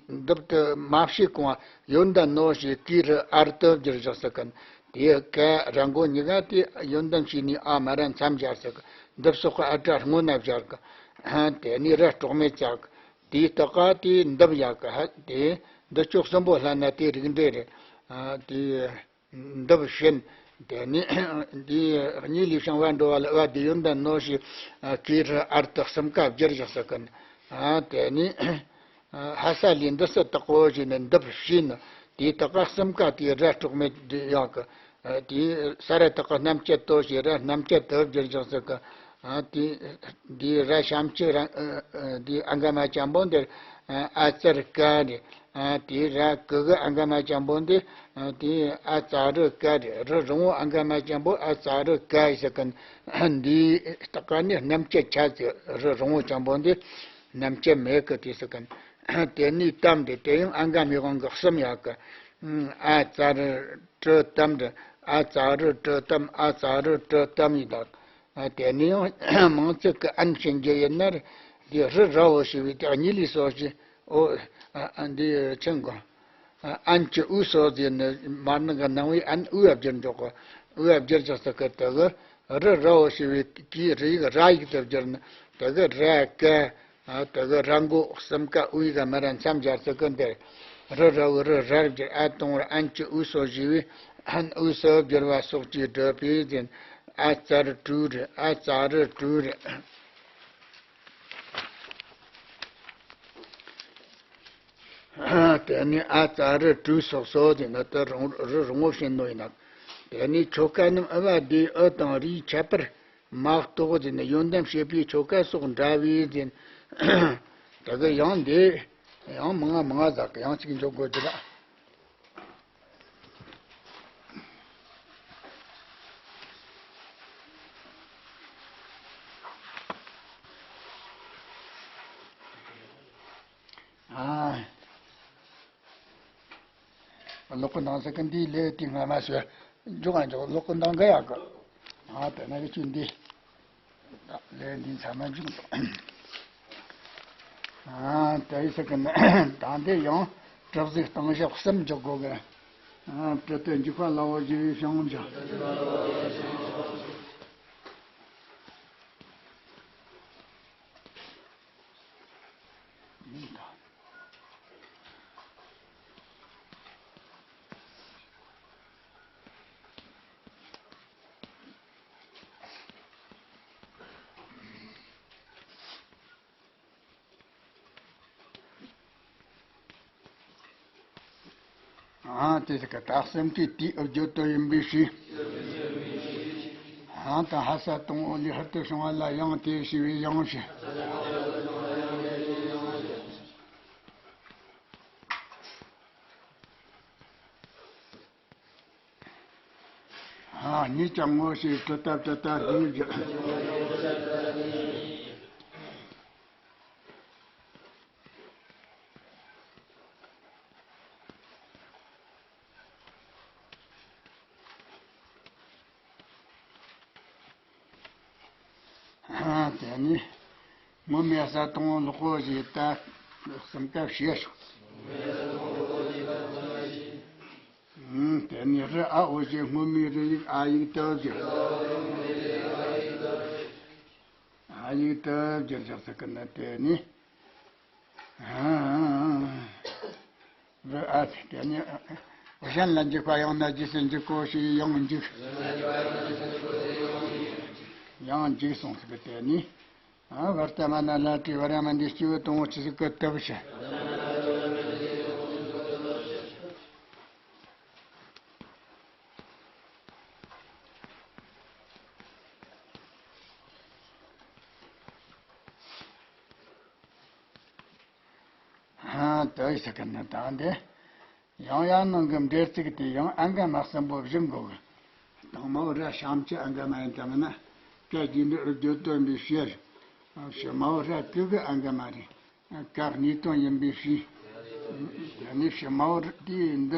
འདི་དེ་མ་བྱས་གོང་ཡོན་ཏན་ནོ་ཞེས་གི་རི་ཨར་དུ་བསྒྱུར་བཞག་ས་གི། དེ་ཀ་ར་མགོ་གཉིས་ཀ་དེ་ཡོན་ཏན་བྱས་ནས་ཨ་མ་ར་མཚམས་སྦྱར་ས་གི། འདི་སོགས་ཀྱི་ཨ་སྒྲ་སྔོན་ན་སྦྱར་གི། དེ་ནས་ར་དཀྲོག་མེད་བྱ་གི། དེའི་སྟག་ག་དེ་འདི་ཡག་གི། དེ་འདི་ཅོག་གསུམ་པོ་ལྷན་ན་དེ་རིགས་འགྲེ་རེད། དེ། འདི་བཞིན། དེ་ནས་འདིའི་གཉིས་ལས་བྱུང་བ་འགྲོ་བ་ལ་བ་དེ་ཡོན་ཏན་ནོ་ཞེས་གི་རི་ཨར་དུ་གསུམ་ཀ་བསྒྱུར་བཞག་ས་གི། དེ་ནས་ཧ་ས་ལས་འདི་སུ་དག་གོ་ཞེས་ནས་འདི་བཞིན། དེའི་སྟག་ག་གསུམ་ཀ་དེའི་ར་དཀྲོག་མེད་ཡག་གི། དེའི་ས་ར་དག་གི་རྣམ་བཅད་དོ་ཞེས་ར་རྣམ་བཅད་དུ་བསྒྱུར་བཞག་ས་གི། དེ་དེའི་ར་ཞབས་ཀྱུ་ར་དེའི་ཨ་འགའ་མ་ཅན་པོ་འདིར་ཨ་ཙར་ཀ་རེད། ཨ་དེའི་ར་གི་གི་ཨ་འགའ་མ་ཅན་པོ་འདི། ཨ་དེའི་ཨ་ཙ་རི་ཀ་རེད། རི་རིང་བོ་ཨ་འགའ་མ་ཅན་པོ་ཨ་ཙ་རི་ཀ་ཡི་ཟེར་གི། འདིའི་སྟག་ག་ནི་རྣམ་བཅད་ཆ་ཟེར། རི་རིང་བོ་ཅན་པོ་འདི་རྣམ་བཅད་མེད་གི་དེ་ཟེར་གི། དེ་ནས་ཏམ་རེད། དེ་ཡང་ཨ་འགའ་མའི་དབང་གི་གསུམ་ཡག་གི། ཨ་ཙ་རི་ཏྲི་ཏམ་རེད། ཨ་ཙ་རི་ཏྲི་ཏམ། ཨ་ཙ་རི་ཏྲི་ཏམ་ཡི་དག་ཨ་དེ་ནས་ཡང་མིང་ཚིག་གི་ཨན་བྱིན་རྒྱུ་ཡིན་ན་རེད། འདི་རི་ར་འོ་ཞེས་པའི་སྟེགས་གཉིས་ལས་སོགས་ཀྱི་འོ། ཨ་ཨ་འདི་ཆེན་གོ་ཨན་གྱི་འུ་སོགས་ཟེར་ནས་མར་ནང་གི་ནང་བའི་ཨན་འུ་ཨ་བསྒྱུར་འཇོག་གོ་འུ་ཨ་བསྒྱུར་ཅག་ས་ཀི་དེ་གི་རི་ར་འོ་ཞེས་པའི་གི་རི་ཡིག་ར་ཡིག་ཏུ་བསྒྱུར་ན་དེ་གི་ར་ཀ་ཨ་དེ་གི་ར་མགོ་གསུམ་ཀ་འུའི་ག་མ་ར་མཚམས་སྦྱར་ཚུལ་ཀུན་དེར། རི་ར་འུ་རི་རར་བསྒྱུར། ཨ་དང་པོར་ཨན་གྱི་འུ་སོགས་ཞེས་པའི་ཨན་འུ་སོགས་བསྒྱུར་བ་སོགས་ཀྱིས་བསྒྲུབས་པས་ཟིན། ཨ་ཙར་ཀྲུ་རེད། ཨ་ཙ་རི་ཀྲུ་རེད། དེ་ནས་ཨ་ཙ་རི་ཀྲུ་སོགས་སོ་ཟིན་ན་དེ་རང་རི་རང་ངོ་བྱེད་ནོ་ཡིན་ན། དེ་ནས་ཆོ་ག་རྣམས་ཨུ་བ་དེའི་ཨུ་དང་རིའི་ཁྱད་པར། མ་གཏོགས་དེ་ནི་ཡོན་ཏན་བྱེད་པའི་ཆོ་ག་སོགས་འདྲ་བས་ཟིན། ད་གི་ཡང་འདི་ཡང་མང་ང་མང་ང་ཟག་གི་ཡང་གཅིག་འཇོག་དགོས་ཀྱི་ལ། ཨ། ལོག་གི་འདང་ཟེར་གི་འདིའི་ལས་དེ་སྔ་མ་ཞུ། འཇུག་ཨ་འཇུག་ལོག་གི་འདང་གི་ཡག་གི། ཨ་དེ་ན་གི་ཆུ་འདི། ལས་འདི་ཚང་མ་འཇུག་འདུག་ཨ་དེ་ཡི་ཟེར་གི་ན་ད་འདི་ཡང་གྲུབ་གཟུགས་སྟོང་ཞག་གསུམ་འཇོག་དགོས་གི། ཨ་གྲུབ་སྟེ་འཇུག་པ་ལ་འོ་ཞེས་བྱང་འཇོག་ཨ་དེ་ཟེར་གི་ད་སེམས་ཅན་དེའི་ཨུ་བརྗོད་དོན་ཡིན་པའི་ཕྱིར། ཨ་ད་ཧ་ས་དང་པོ་ལས་ཧུར་དུ་བྱུང་བ་ལ་ཡང་དེ་ཞེས་པའི་ཡང་ཞེས། ཨ་གཉིས་ཀྱང་ངོ་ཤེས་གྲུབ་མཐའ་གྲུབ་མཐའ་སྡེ་བརྒྱད། དེ་ནི་སྔོན་མའི་ས་དང་པོ་ལོག་གོ་ཞེས་ད་གསུམ་ཀ་བཤད་ཤོག་ཨུམ། དེ་ནི་རི་ཨ་འོ་ཞེས་སྔོན་མའི་རི་ཡིག་ཨ་ཡིག་ཏུ་བསྒྱུར། ཨ་ཡིག་ཏུ་བསྒྱུར་བཞག་ཟེར་གི་ན་དེ་ནི། ཨ་རི་ཨ་དེ་ནི་གཞན་ལ་འཇུག་པ་ཡང་ན་རྗེས་སུ་འཇུག་གོ་ཞེས་ཡང་འཇུག་ཡང་འཇུག་སོང་ཟེར་གི་དེ་ནི། ཨ་བར་ཏ་མ་ན་ལ་ཏྲི་བ་ར་མ་འདི་སྐྱེ་བོ་དང་པོ་ཆི་ཟིག་གི་སྟབས་བྱས། དུ་ཡི་ཟེར་གི་ནི་དང་དེ། ཡང་ཡང་ནང་གི་འབྲེལ་ཚིག་དེ་ཡང་ཨ་འགའ་མ་གསུམ་པོ་བཞི་འགོ་གི། དང་མོ་ར་ཤམ་གྱི་ཨ་འགའ་མ་ཡིན་དང་ན། སྐད་ཀྱི་འདི་བརྗོད་དོན་པའི་ཕྱིར། ཕྱི་མའོ་ར་ཀུ་གི་ཨ་འགའ་མ་རེད། ཀ་གནས་དོན་ཡིན་པའི་ཕྱིར། དེ་ནི་ཕྱི་མའོ་དེ་འདི་རེད།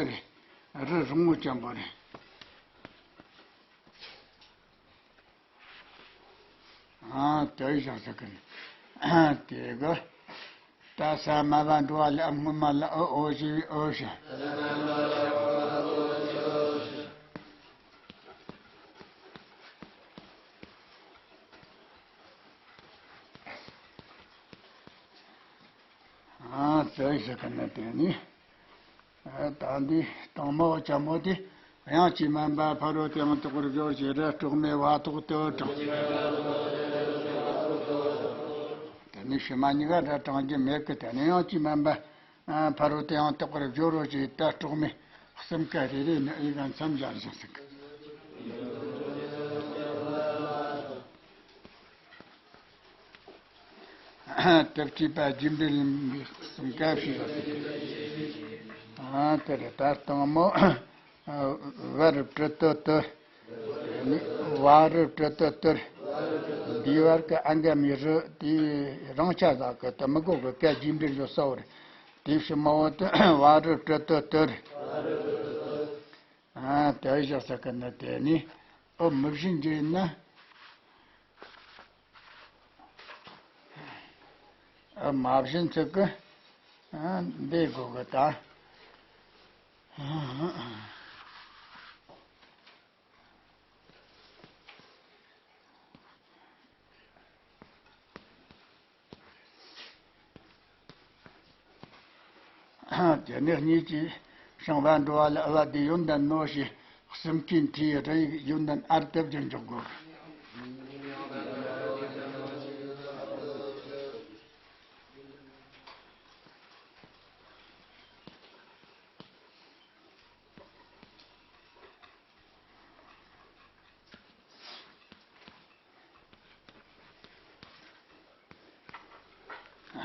རི་རོང་བོ་ཅན་པོ་རེད། ཨ་དེ་བཞག་ཟེར་གི་ནི། དེ་གི། ད་ས་མ་བ་འགྲོ་བ་ལ་སྔོན་མ་ལ་ཨ་ཨོ་ཞེས་པའི་ཨོ་ཞེས། ཨ་དེ་བཞག་གི་ནི་དེ་ནི། ད་འདི་དང་མོ་ཅན་མོ་དེ། དབྱངས་ཀྱིས་དམན་པ་ཕ་རོལ་ཏུ་ཡང་དག་པར་སྦྱོར་ཞེས་ར་དྲུག་མའི་བ་ཐོག་ཏུ་དྲངས། དེ་ནས་ཕྱི་མ་གཉིས་ཀ་ར་དྲངས་རྒྱུ་མེད་ཀི། དེ་ནས་དབྱངས་ཀྱིས་དམན་པ་ཕ་རོལ་ཏུ་ཡང་དག་པར་སྦྱོར་རོ་ཞེས་ད་དྲུག་མའི་གསུམ་ཀ་རེ་རེ་ནས་ཨི་ག་མཚམས་སྦྱར་ཞིང་ཟེར་གི། དེ་སྐྱེས་པ་རྒྱུ་འབྲས་ཡིན་པའི་གསུམ་ཀ་ཞེས་པ་ཟེར་གི། དེ་རེད། ད་དང་མོ། བ་རུ་ཏྲི་ཏི་ཏི། བ་རུ་ཏྲི་ཏི་ཏིར། འདིའི་བར་གྱི་ཨ་འགའ་མའི་རུ་དེ་རང་ཆ་ཟག་གི་དེ་མི་གོ་གི་ཀ་རྒྱས་འབྲེལ་བྱེད་ས་བོ་རེད། དེའི་ཕྱི་མ་བོ་དེ་བ་རུ་ཏྲི་ཏི་ཏིར། ཨ་དེ་བཞག་ས་གི་ནི་དེ་ནི་ཨོ་མི་བཞིན་གྱི་ཡིན་ན། ཨ་མ་བཞིན་ཚིག་གི། ཨ་འདི་དགོས་གི་ད། དེ་ནས་གཉིས་ཀྱིས་ཤིང་བ་འགྲོ་བ་ལ་ཨ་བ་དེ་ཡོན་ཏན་ནོ་ཞེས་གསུམ་གྱིས་མཐའི་རི་ཡིག་ཡོན་ཏན་ཨར་ཏེ་བརྒྱུད་འཇོག་དགོས།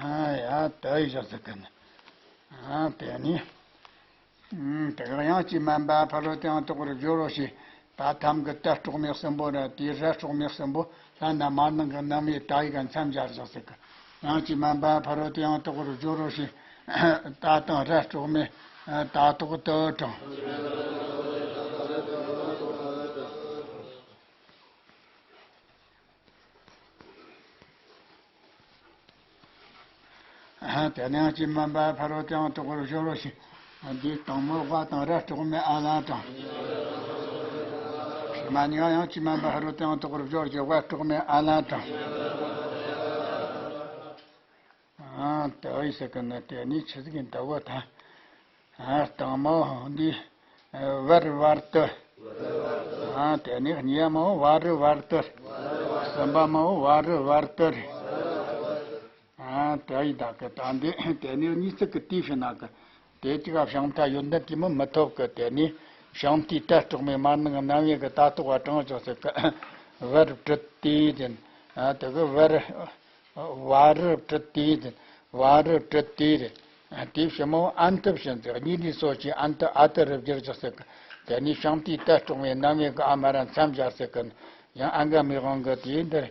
ཨ་ཡ་ད་ཡི་བཞག་ཟེར་གི་ནི། ཨ་དེ་ནི། ཨུམ་དེ་ག་དབྱངས་ཀྱིས་དམན་པ་ཕ་རོལ་ཏུ་ཡང་དག་པར་སྦྱོར་རོ་ཞེས་ད་ཐམ་གྱི་ཏ་དྲུག་མའི་གསུམ་པོ་ར་དེའི་ར་དྲུག་མའི་གསུམ་པོ་ལྷ་ན་མར་ནང་གི་རྣམ་དབྱེ་ད་ཡི་ག་མཚམས་སྦྱར་བཞག་ཟེར་གི། དབྱངས་ཀྱིས་དམན་པ་ཕ་རོལ་ཏུ་ཡང་དག་པར་སྦྱོར་རོ་ཞེས་ད་དང་ར་དྲུག་མའི་ད་དོག་ཏུ་དྲངས། དེ་ནས་དབྱངས་ཀྱིས་དམན་པ་ཕ་རོལ་ཏུ་ཡང་དག་པར་སྦྱོར་རོ་ཞེས། འདིའི་དང་མོ་བ་དང་ར་དྲུག་མའི་ཨ་ལན་དྲངས། ཕྱི་མ་གཉིས་ཀ་དབྱངས་ཀྱིས་དམན་པ་ཕ་རོལ་ཏུ་ཡང་དག་པར་སྦྱོར་ཞེས་བ་དྲུག་མའི་ཨ་ལན་དྲངས། ཨ་དེ་ཡི་ཟེར་གི་ནི་དེ་ནི་ཆི་ཟིག་ཡིན་ད་བོ་ད། ཨ་དང་མོ་འདི་བར་བར་དུ། ཨ་དེ་ནི་གཉིས་མོ་བ་རུ་བར་དུ། གསུམ་པ་མོ་བ་རུ་བར་དུ་རེད། ཨ་དེ་ཡི་ད་གི་ད་འདི་དེ་ནི་གཉིས་ཚིག་གི་དེའི་ཕྱི་ན་གི། དེ་གཅིག་ག་ཕྱག་མཐའ་ཡོན་ཏན་གྱིས་མི་མི་ཐོབ་གི། དེ་ནི་ཕྱག་མཐའི་ཏ་དྲུག་མའི་མར་ནང་གི་རྣམ་དབྱེ་གི་ད་དོག་པ་དྲངས་ཆོག་ཟེར་གི། བར་བྲི་ཏི་ཟེར། ཨ་དེ་གི་བར། བ་རུ་བྲི་ཏི་ཟེར། བ་རུ་བྲི་ཏི་རེད། དེའི་ཕྱི་མོ་ཨན་ཏི་བྱིན་ཟེར། གཉིས་ལས་སོ་ཅི་ཨན་ཏི་ཨ་ཏི་རུ་བསྒྱུར་ཆོག་ཟེར་གི། དེ་ནི་ཕྱག་མཐའི་ཏ་དྲུག་མའི་རྣམ་དབྱེ་གི་ཨ་མ་ར་མཚམས་སྦྱར་ཟེར་གི། ཡང་ཨ་འགའ་མའི་དབང་གི་དེའི་འདིར།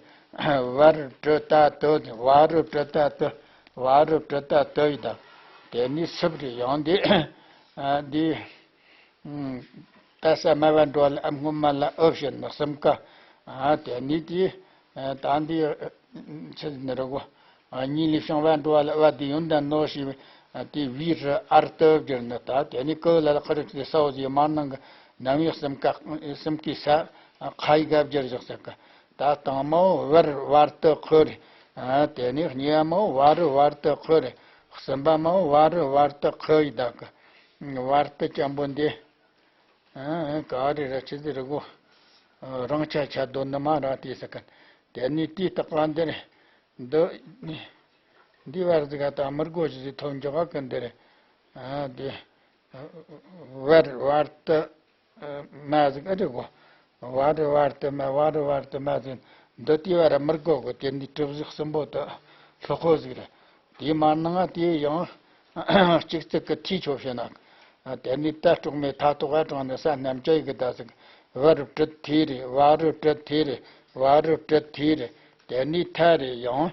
བར་བྲི་ཏ་ཏི་ཟེར། བ་རུ་བྲི་ཏ་ཏི། བ་རུ་བྲི་ཏ་ཏི་ཡི་ད། དེ་ནི་སུབ་རེད། ཡང་འདི། ཨ་འདི། ཨུམ། ད་ས་མ་བ་འགྲོ་བ་ལ་ཨ་སྔོན་མ་ལ་ཨུ་བྱིན་ནི་གསུམ་ཀ། ཨ་དེ་ནི་དེ། ཨ་ད་འདི། ཨ་ཆི་ཟེར་ནི་རེད་གོ། ཨ་གཉིས་ལས་བྱུང་བ་འགྲོ་བ་ལ་ཨ་བ་དེ་ཡོན་ཏན་ནོ་ཞེས་པའི། ཨ་དེ་བི་རུ་ཨར་ཏི་བསྒྱུར་ནི་ད། དེ་ནི་ཀུ་ལ་ལ་ཁ་རུ་ཆི་ས་འོ་ཟེར་མར་ནང་གི་རྣམ་དབྱེ་གསུམ་ཀ་གསུམ་ཀའི་ས་ཨ་ཁ་ཡི་ག་བསྒྱུར་བཞག་ཟེར་གི། ད་དང་མོ་བར་བར་དུ་ཁུ་རེད། ཨ་དེ་ནས་གཉིས་མོ་བ་རུ་བར་དུ་ཁུ་རེད། གསུམ་པ་མོ་བ་རུ་བར་དུ་ཁུ་ཡི་ད་གི། བར་དུ་ཅན་པོ་འདི། ཨ་ག་རེ་ར་ཆི་ཟིག་རེད་གོ། རང་ཆ་ཆ་དོ་ནི་མ་ར་དེ་ཟེར་གི། དེ་ནས་དེའི་རྟགས་པ་འདི་རེད། འདི་ནི། འདི་བར་ཟིག་ག་ད་མི་དགོས་ཞིག་ཟིག་ཐོབ་འཇོག་ག་གི་འདི་རེད། ཨ་དེ། བར་བར་དུ། མ་ཟིག་ཨེ་རེད་གོ། བ་རི་བར་དུ་མ། བ་རི་བར་དུ་མ་ཟིག། འདི་དེ་བ་ར་མི་དགོས་གོ། དེ་འདི་གྲུབ་གཟུགས་གསུམ་པོ་དུ་ལྷག་གོ་ཟིག་རེད། དེའི་མ་ནང་ང་དེ་ཡང་ གཅིག་ཙིག་གི་ཐིས་ཆོ་བྱེད་ན། དེ་ནས་ཏ་དཀྲོག་མའི་ཐ་ཐོག་ག་དྲངས་ནས་ས་རྣམ་ཅ་ཡི་གི་ད་ཟིག་བ་རུ་དྲུ་ཐི་རེ། བ་རུ་དྲུ་ཐི་རེ། བ་རུ་དྲུ་ཐི་རེ། དེ་ནས་ཐ་རེ་ཡང་།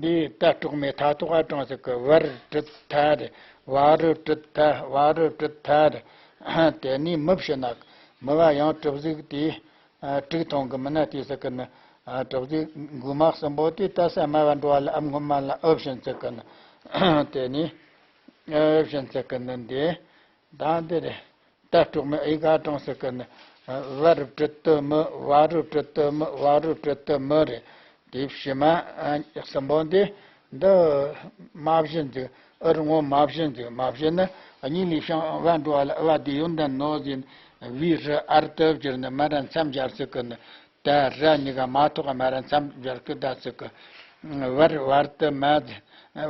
འདི་ཏ་དཀྲོག་མའི་ཐ་ཐོག་ག་དྲངས་ཟིག་གི་བ་རུ་དྲུ་ཐ་རེ། བ་རུ་དྲུ་ཐ། བ་རུ་དྲུ་ཐ་རེ། དེ་ནས་མི་བྱེད་ན། མི་བ་ཡང་གྲུབ་གཟུགས་དེ། ཨ། དྲུག་ཐོང་གི་མི་ན་དེ་ཟེར་གི་ནི། ཨ། གྲུབ་ཟིག་མགུ་མ་གསུམ་པོ་དེ་ད་ས་སྨ་བ་འགྲོ་བ་ལ་ཨ་སྔོན་མ་ལ་ཨུ་བྱིན་ཟེར་གི་ནི། དེ་ནི་ཨུ་བྱིན་ཟེར་གི་ནི་འདི། ད་འདི་རེད། ཏ་དཀྲོག་མའི་ཨི་ག་དྲངས་ཟེར་གི་ནི། བ་རུ་དྲུ་ཏུ་མི། བ་རུ་དྲུ་ཏུ་མི། བ་རུ་དྲུ་ཏུ་མི་རེད། དེ་ཕྱི་མ་གསུམ་པོ་འདི། འདི་མ་བྱིན་ཟིག་ཨུ་རུ་ངོ་མ་བྱིན་ཟིག་མ་བྱིན་ན་གཉིས་ལས་བྱུང་བ་འགྲོ་བ་ལ་ཨུ་བ་དེ་ཡོན་ཏན་ནོ་ཟིན། བི་རུ་ཨར་ཏུ་བསྒྱུར་ནས་མ་ར་མཚམས་སྦྱར་ཟེར་གི་ནི། ད་ར་གཉིས་ཀ་མ་ཐོགས་མ་ར་མཚམས་སྦྱར་གི་ད་ཟེར་གི། བར་བར་ཏུ་མ་ཟིན།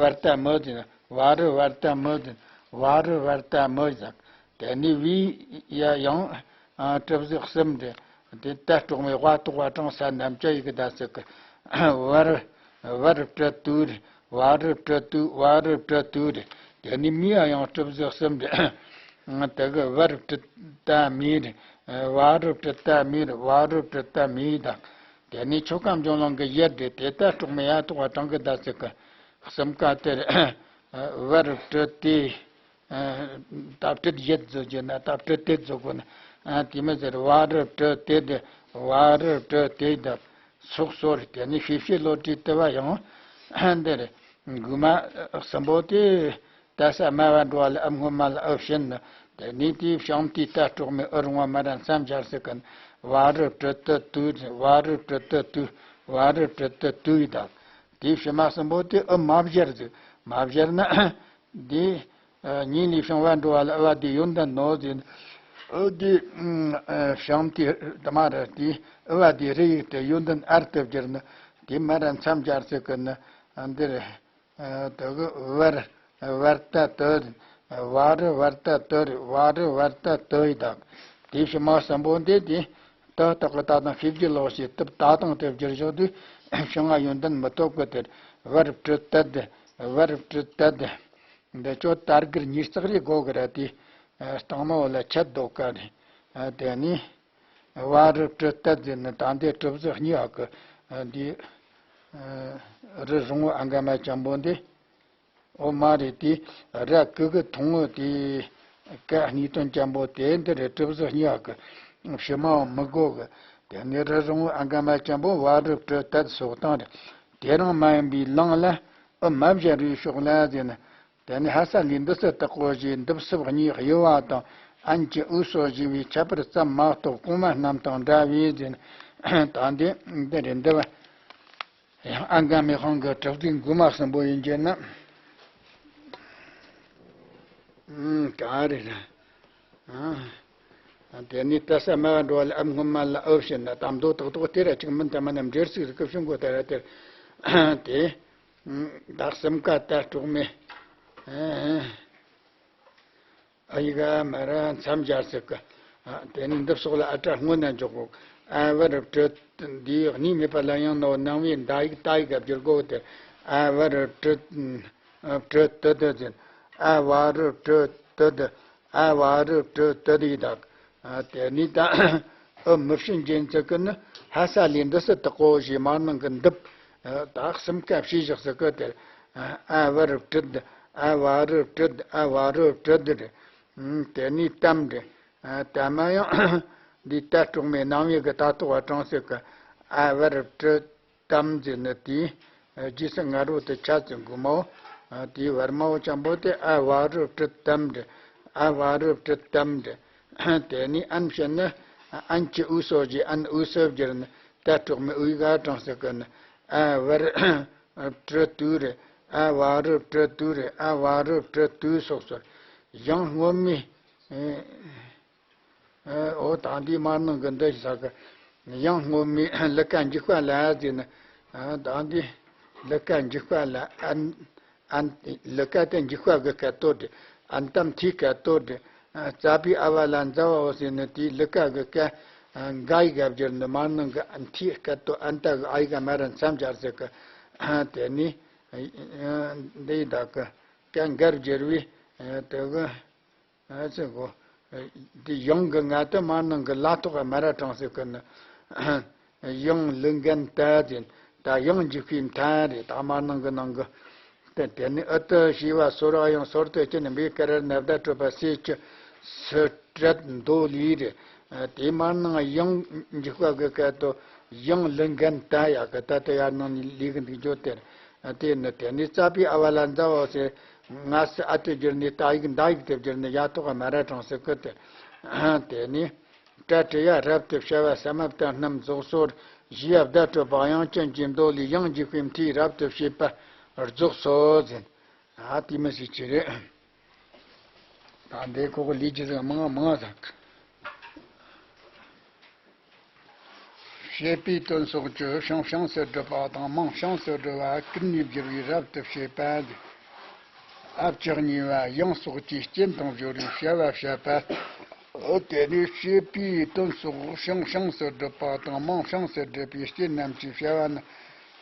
བར་ཏུ་མི་ཟིན། བ་རུ་བར་ཏུ་མི་ཟིན། བ་རུ་བར་ཏུ་མི་ཟིན། དེ་ནས་བི་ཡ་ཡང་། ཨ། གྲུབ་གཟུགས་གསུམ་དེ། དེ་ཏ་དཀྲོག་མའི་བ་ཐོག་ག་དྲངས་ས་རྣམ་ཅ་ཡི་གི་ད་ཟེར་གི། བར་བར་དྲུ་དུ་རེ། བ་རུ་དྲུ་དུ། བ་རུ་དྲུ་དུ་རེ། དེ་ནས་མི་ཡ་ཡང་གྲུབ་གཟུགས་གསུམ་དེ། དེ་གི་བར་དྲུ་ཏ་མི་རེ། བ་རུ་དྲུ་ཏ་མི་རེ། བ་རུ་དྲུ་ཏ་མི་དང་། དེ་ནས་ཆོ་ག་འབྱུང་ལམ་གི་ཡར་དེ་དེ་ཏ་དཀྲོག་མའི་ཡ་ཐོག་ག་དྲངས་གི་ད་ཟེར་གི། གསུམ་ཀ་དེ་རེ། བར་དྲུ་ཏེ། ཨ། ད་དྲུ་ཏེ་ཡེད་བཟོ་རྒྱུ་ན་ད་དྲུ་ཏེ་བཟོ་དགོས་ན། ཨ། དེ་མི་ཟེར། བ་རུ་དྲུ་ཏེ་དེ། བ་རུ་དྲུ་ཏེ་དེ། སོགས་སོར་དེ་ནི་ཤེས་བྱའི་བློ་གྲོས་དུ་བ་ཡང་། འདིར་མགུ་མ་གསུམ་པོ་དེ། ད་ས་སྨ་བ་འགྲོ་བ་ལ་ཨུ་སྔོན་མ་ལ་ཨུ་བྱིན་ནི། དེ་ནས་དེའི་བྱང་དེའི་ཏ་དཀྲོག་མའི་ཨུ་རུ་ངོ་མ་ར་མཚམས་སྦྱར་ཟེར་གི་ནི། བ་རུ་དྲུ་ཏུ་དུ། བ་རུ་དྲུ་ཏུ་དུ། བ་རུ་དྲུ་ཏུ་དུ་ཡི་དང་། དེའི་ཕྱི་མ་གསུམ་པོ་དེ་ཨུ་མ་སྦྱར་ཟིག་མ་སྦྱར་ན། འདི། ཨ། གཉིས་ལས་བྱུང་བ་འགྲོ་བ་ལ་ཨུ་བ་དེ་ཡོན་ཏན་ནོ་ཟིན། ཨུ་དེ། ཨ། བྱང་དེ་དུ་མ་རེད་དེ། ཨུ་བ་དེ་རི་ཡིག་དེ་ཡོན་ཏན་ཨར་ཏུ་བསྒྱུར་ནི། དེ་མ་ར་མཚམས་སྦྱར་ཟེར་གི་ནི། ཨ། འདི་རེད། ཨ། དེ་གི་བར་བར་ཏུ་དུ། བ་རུ་བར་ཏུ་དུ་རེ། བ་རུ་བར་ཏུ་དུ་ཡི་དང་། དེའི་ཕྱི་མ་གསུམ་པོ་འདི་དེ། ཏུ་དག་གི་ད་དང་ཤེས་བྱའི་ལོག་ཤེས་སྟབས་ད་དང་དེ་བསྒྱུར་ཞོག་དུས་བྱུང་བ་ཡོན་ཏན་མི་ཐོབ་གི་དེར། བར་དྲུ་ཏུ་དེ། བར་དྲུ་ཏུ་དེ། འདི་ཅོ་དར་གིར་ཉིས་བརྩེགས་རེ་དགོས་གི་ར་དེ། སྟེང་མ་བོ་ལ་ཆད་འདུག་ག་རེ། དེ་ནི། བ་རུ་དྲུ་ཏུ་ཟེར་ནི་ད་འདི་གྲུབ་གཟུགས་གཉིས་ཨ་གི། འདི། རི་རོང་བོ་ཨ་ག་མ་ཅན་པོ་འདི། ཨོ་མ་རེད་དེ། ར་གི་གི་ཐུང་ངུ་དེ། ཀ་གཉིས་དོན་ཅན་པོ་དེ་འདི་རེད། གྲུབ་གཟུགས་གཉིས་ཨ་གི། ཕྱི་མ་མི་དགོས་གི། དེ་ནི་རི་རོང་བོ་ཨ་ག་མ་ཅན་པོ་བ་རུ་དྲུ་ཏུ་སོགས་དང་རེད། དེ་རང་མ་ཡིན་པའི་ལང་ལ་ཨུ་མ་སྦྱར་བའི་ཕྱོགས་ལ་ཟེར་ན། དེ་ནི་ཧ་ས་ལས་འདི་སུ་དག་གོ་ཞེས་འདི་སུ་གཉིས་དབྱེ་བ་དང་། ཨན་གྱི་ཨུ་སོགས་ཞེས་པའི་ཁྱད་པར་ཙམ་མ་གཏོགས་གོང་མ་རྣམས་དང་འདྲ་བས་ཟེར། ད་འདི་འདི་རེད། འདི་བ་ཡང་ཨ་ག་མའི་ཁོང་གི་གྲུབ་ཚུལ་མགུ་མ་གསུམ་པོ་ཡིན་གྱི་ན། ཨུམ། ག་རེ་རེད། ཨ། དེ་ནི་ད་ས་སྨ་བ་འགྲོ་བ་ལ་ཨུ་སྔོན་མ་ལ་ཨུ་བྱིན་ན་དམ་དོ་ཏག་ཏག་དེ་ར་ཅིག་མིན་ད་མ་ན་འབྲེལ་ཚིག་རིག་གི་བྱུང་གོ་དེ་ར་དེར། དེ། ད་གསུམ་ཀ་ཏ་དཀྲོག་མའི། ཨ། ཨ་ཡི་ག་མ་ར་མཚམས་སྦྱར་ཟེར་གི། ཨ། དེ་ནི་འདི་སོགས་ལ་ཨ་སྒྲ་སྔོན་ན་འཇོག་གོ། ཨ་བར་དྲུ། འདིའི་གཉིས་མེད་པ་ལ་ཡང་ནོ། ནང་བའི་ད་ཡིག་ཏ་ཡིག་ག་བསྒྱུར་གོ་དེ། ཨ་བར་དྲུ། དྲུ་ཏུ་དུ་ཟེར། ཨ་བ་རུ་དྲུ་ཏུ་དུ། ཨ་བ་རུ་དྲུ་ཏུ་དུ་ཡི་དང་། ཨ། དེ་ནི་ད་ཨུ་མི་བྱིན་རྒྱུ་ཚིག་གི་ནི་ཧ་ས་ལས་འདི་སུ་དག་གོ་ཞེས་མར་ནང་གི་འདི། ཨ། ད་གསུམ་ཀ་བྱས་བཞག་ཟེར་གི་དེ། ཨ་བ་རུ་དྲུ། ཨ་བ་རུ་དྲུ། ཨ་བ་རུ་དྲུ་དུ་རེད། དེ་ནི་ཏམ་རེད། ཨ། ཏ་མ་ཡང་འདི་ཏ་དཀྲོག་མའི་ནང་བའི་གི་ད་ཐོག་ག་དྲངས་ཟེར་གི། ཨ་བར་དྲུ། ཏམ་ཟེར་ནི་དེའི་རྗེས་སུ་ང་རོ་དེ་ཆ་ཙམ་དགོས་མོ། དེའི་བར་མའོ་ཅན་པོ་དེ་ཨ་བ་རུ་དྲུ་ཏམ་རེད། ཨ་བ་རུ་དྲུ་ཏམ་རེད། དེ་ནས་ཨན་བྱས་ན་ཨན་གྱི་ཨུ་སོགས་ཀྱི་ཨན་ཨུ་སུ་བསྒྱུར་ནི་ཏ་དཀྲོག་མའི་ཨུ་ག་དྲངས་ཟེར་གི་ནི། ཨ་བར་དྲུ་ཏུ་རེད། ཨ་བ་རུ་དྲུ་ཏུ་རེད། ཨ་བ་རུ་དྲུ་ཏུ་སོགས་སོ། ཡང་སྔོན་མའི། ཨོ་ད་འདི་མར་ནང་གི་འདི་ཞིག་ཟ་གི། ཡང་སྔོན་མའི་ལི་ཀ་འཇིགས་པ་ལ་ཟེར་ནི། ད་འདི་ལི་ཀ་འཇིགས་པ་ལ་ཨན། ཨན། ལི་ཀ་དེ་འཇིགས་པ་གི་སྐད་དོད་དེ། ཨན་ཏམ་ཐིའི་སྐད་དོད་དེ། རྩ་བའི་ཨ་བ་ལ་མཛའ་བའོ་ཟེར་ནི་དེའི་ལི་ཀ་གི་སྐད། འགའ་ཡི་ག་བསྒྱུར་ནི་མར་ནང་གི་ཨན་ཐིའི་སྐད་དོད་ཨན་ཏ་གི་ཨ་ཡི་ག་མ་ར་མཚམས་སྦྱར་ཟེར་གི། དེ་ནི། འདི་ཡི་ད་གི། ཀ་འགར་བསྒྱུར་བས་དེ་གི་ཨ་ཙི་གོ། དེ་ཡང་གི་ང་དུ་མར་ནང་གི་ལ་ཐོག་ག་མ་ར་གྲངས་སུ་ཀུན་ནི། ཡང་ལུག་འགན་ད་ཟིན། ད་ཡང་འཇིག་པའི་མཐའ་རེད། ད་མར་ནང་གི་ནང་གི། དེ་དེ་ནི་ཨུ་ཏུ་ཤི་བ་སོ་ར་ཡང་སོར་དུ་སྐྱེ་ནི་འབའི་ཀ་ར་ནབ་ད་གྲུབ་པ་སེ་ཅི་སི་ཏྲད་མདོ་ལི་རེད། དེ་མར་ནང་ཡང་འཇིག་པ་གི་སྐད་དུ་ཡང་ལུག་འགན་ད་ཡག་གི་ད་དུ་ཡར་ནང་ནི་ལི་གི་འདུག་འཇོག་དེར། དེ་ནི་དེ་ནི་རྩ་བའི་ཨ་བ་ལ་མཛའ་བོ་སེ། ང་སི་ཨ་ཏི་བསྒྱུར་ནས་ཏ་ཡིག་མདའ་ཡིག་དེ་བསྒྱུར་ནས་ཡ་ཐོག་ག་མ་ར་གྲངས་སུ་ཀུ་དེ། དེ་ནི། ཏྲ་ཏྲི་ཡ་རབ་ཏུ་བྱ་བ་ས་མ་པ་ཏ་རྣམ་རྫོགས་སོ། བཞི་ཡ་བརྡ་སྤྲོད་པ་དབྱངས་ཅན་གྱི་མདོ་ལས་ཡང་འཇིག་པའི་མཐའི་རབ་ཏུ་བྱེད་པ་རྫོགས་སོ་ཟེར། ཨ་དེ་མི་ཞིག་ཅི་རེད། ད་འདི་ཁོ་གི་ལས་ཀྱི་ཟིག་མང་མང་ཟིག་བྱེད་པའི་དོན་སོགས་ཀྱི་ཤིང་བྱང་སེ་སྒྲུབ་པ་དང་མིང་བྱང་སེ་སྒྲུབ་པ་ཀུན་ནས་བསྒྱུར་བའི་རབ་ཏུ་བྱེད་པ་འདི། ཨ་བཅག་གཉིས་པ་ཡང་སོགས་ཀྱི་རྐྱེན་དང་སྦྱོར་བའི་བྱ་བ་བཤད་པ། དེ་ནས་བྱེད་པའི་དོན་སོགས་ཤིང་བྱང་སེ་སྒྲུབ་པ་དང་མིང་བྱང་སེ་སྒྲུབ་པའི་རྐྱེན་རྣམས་ཀྱི་བྱ་བ་ནི་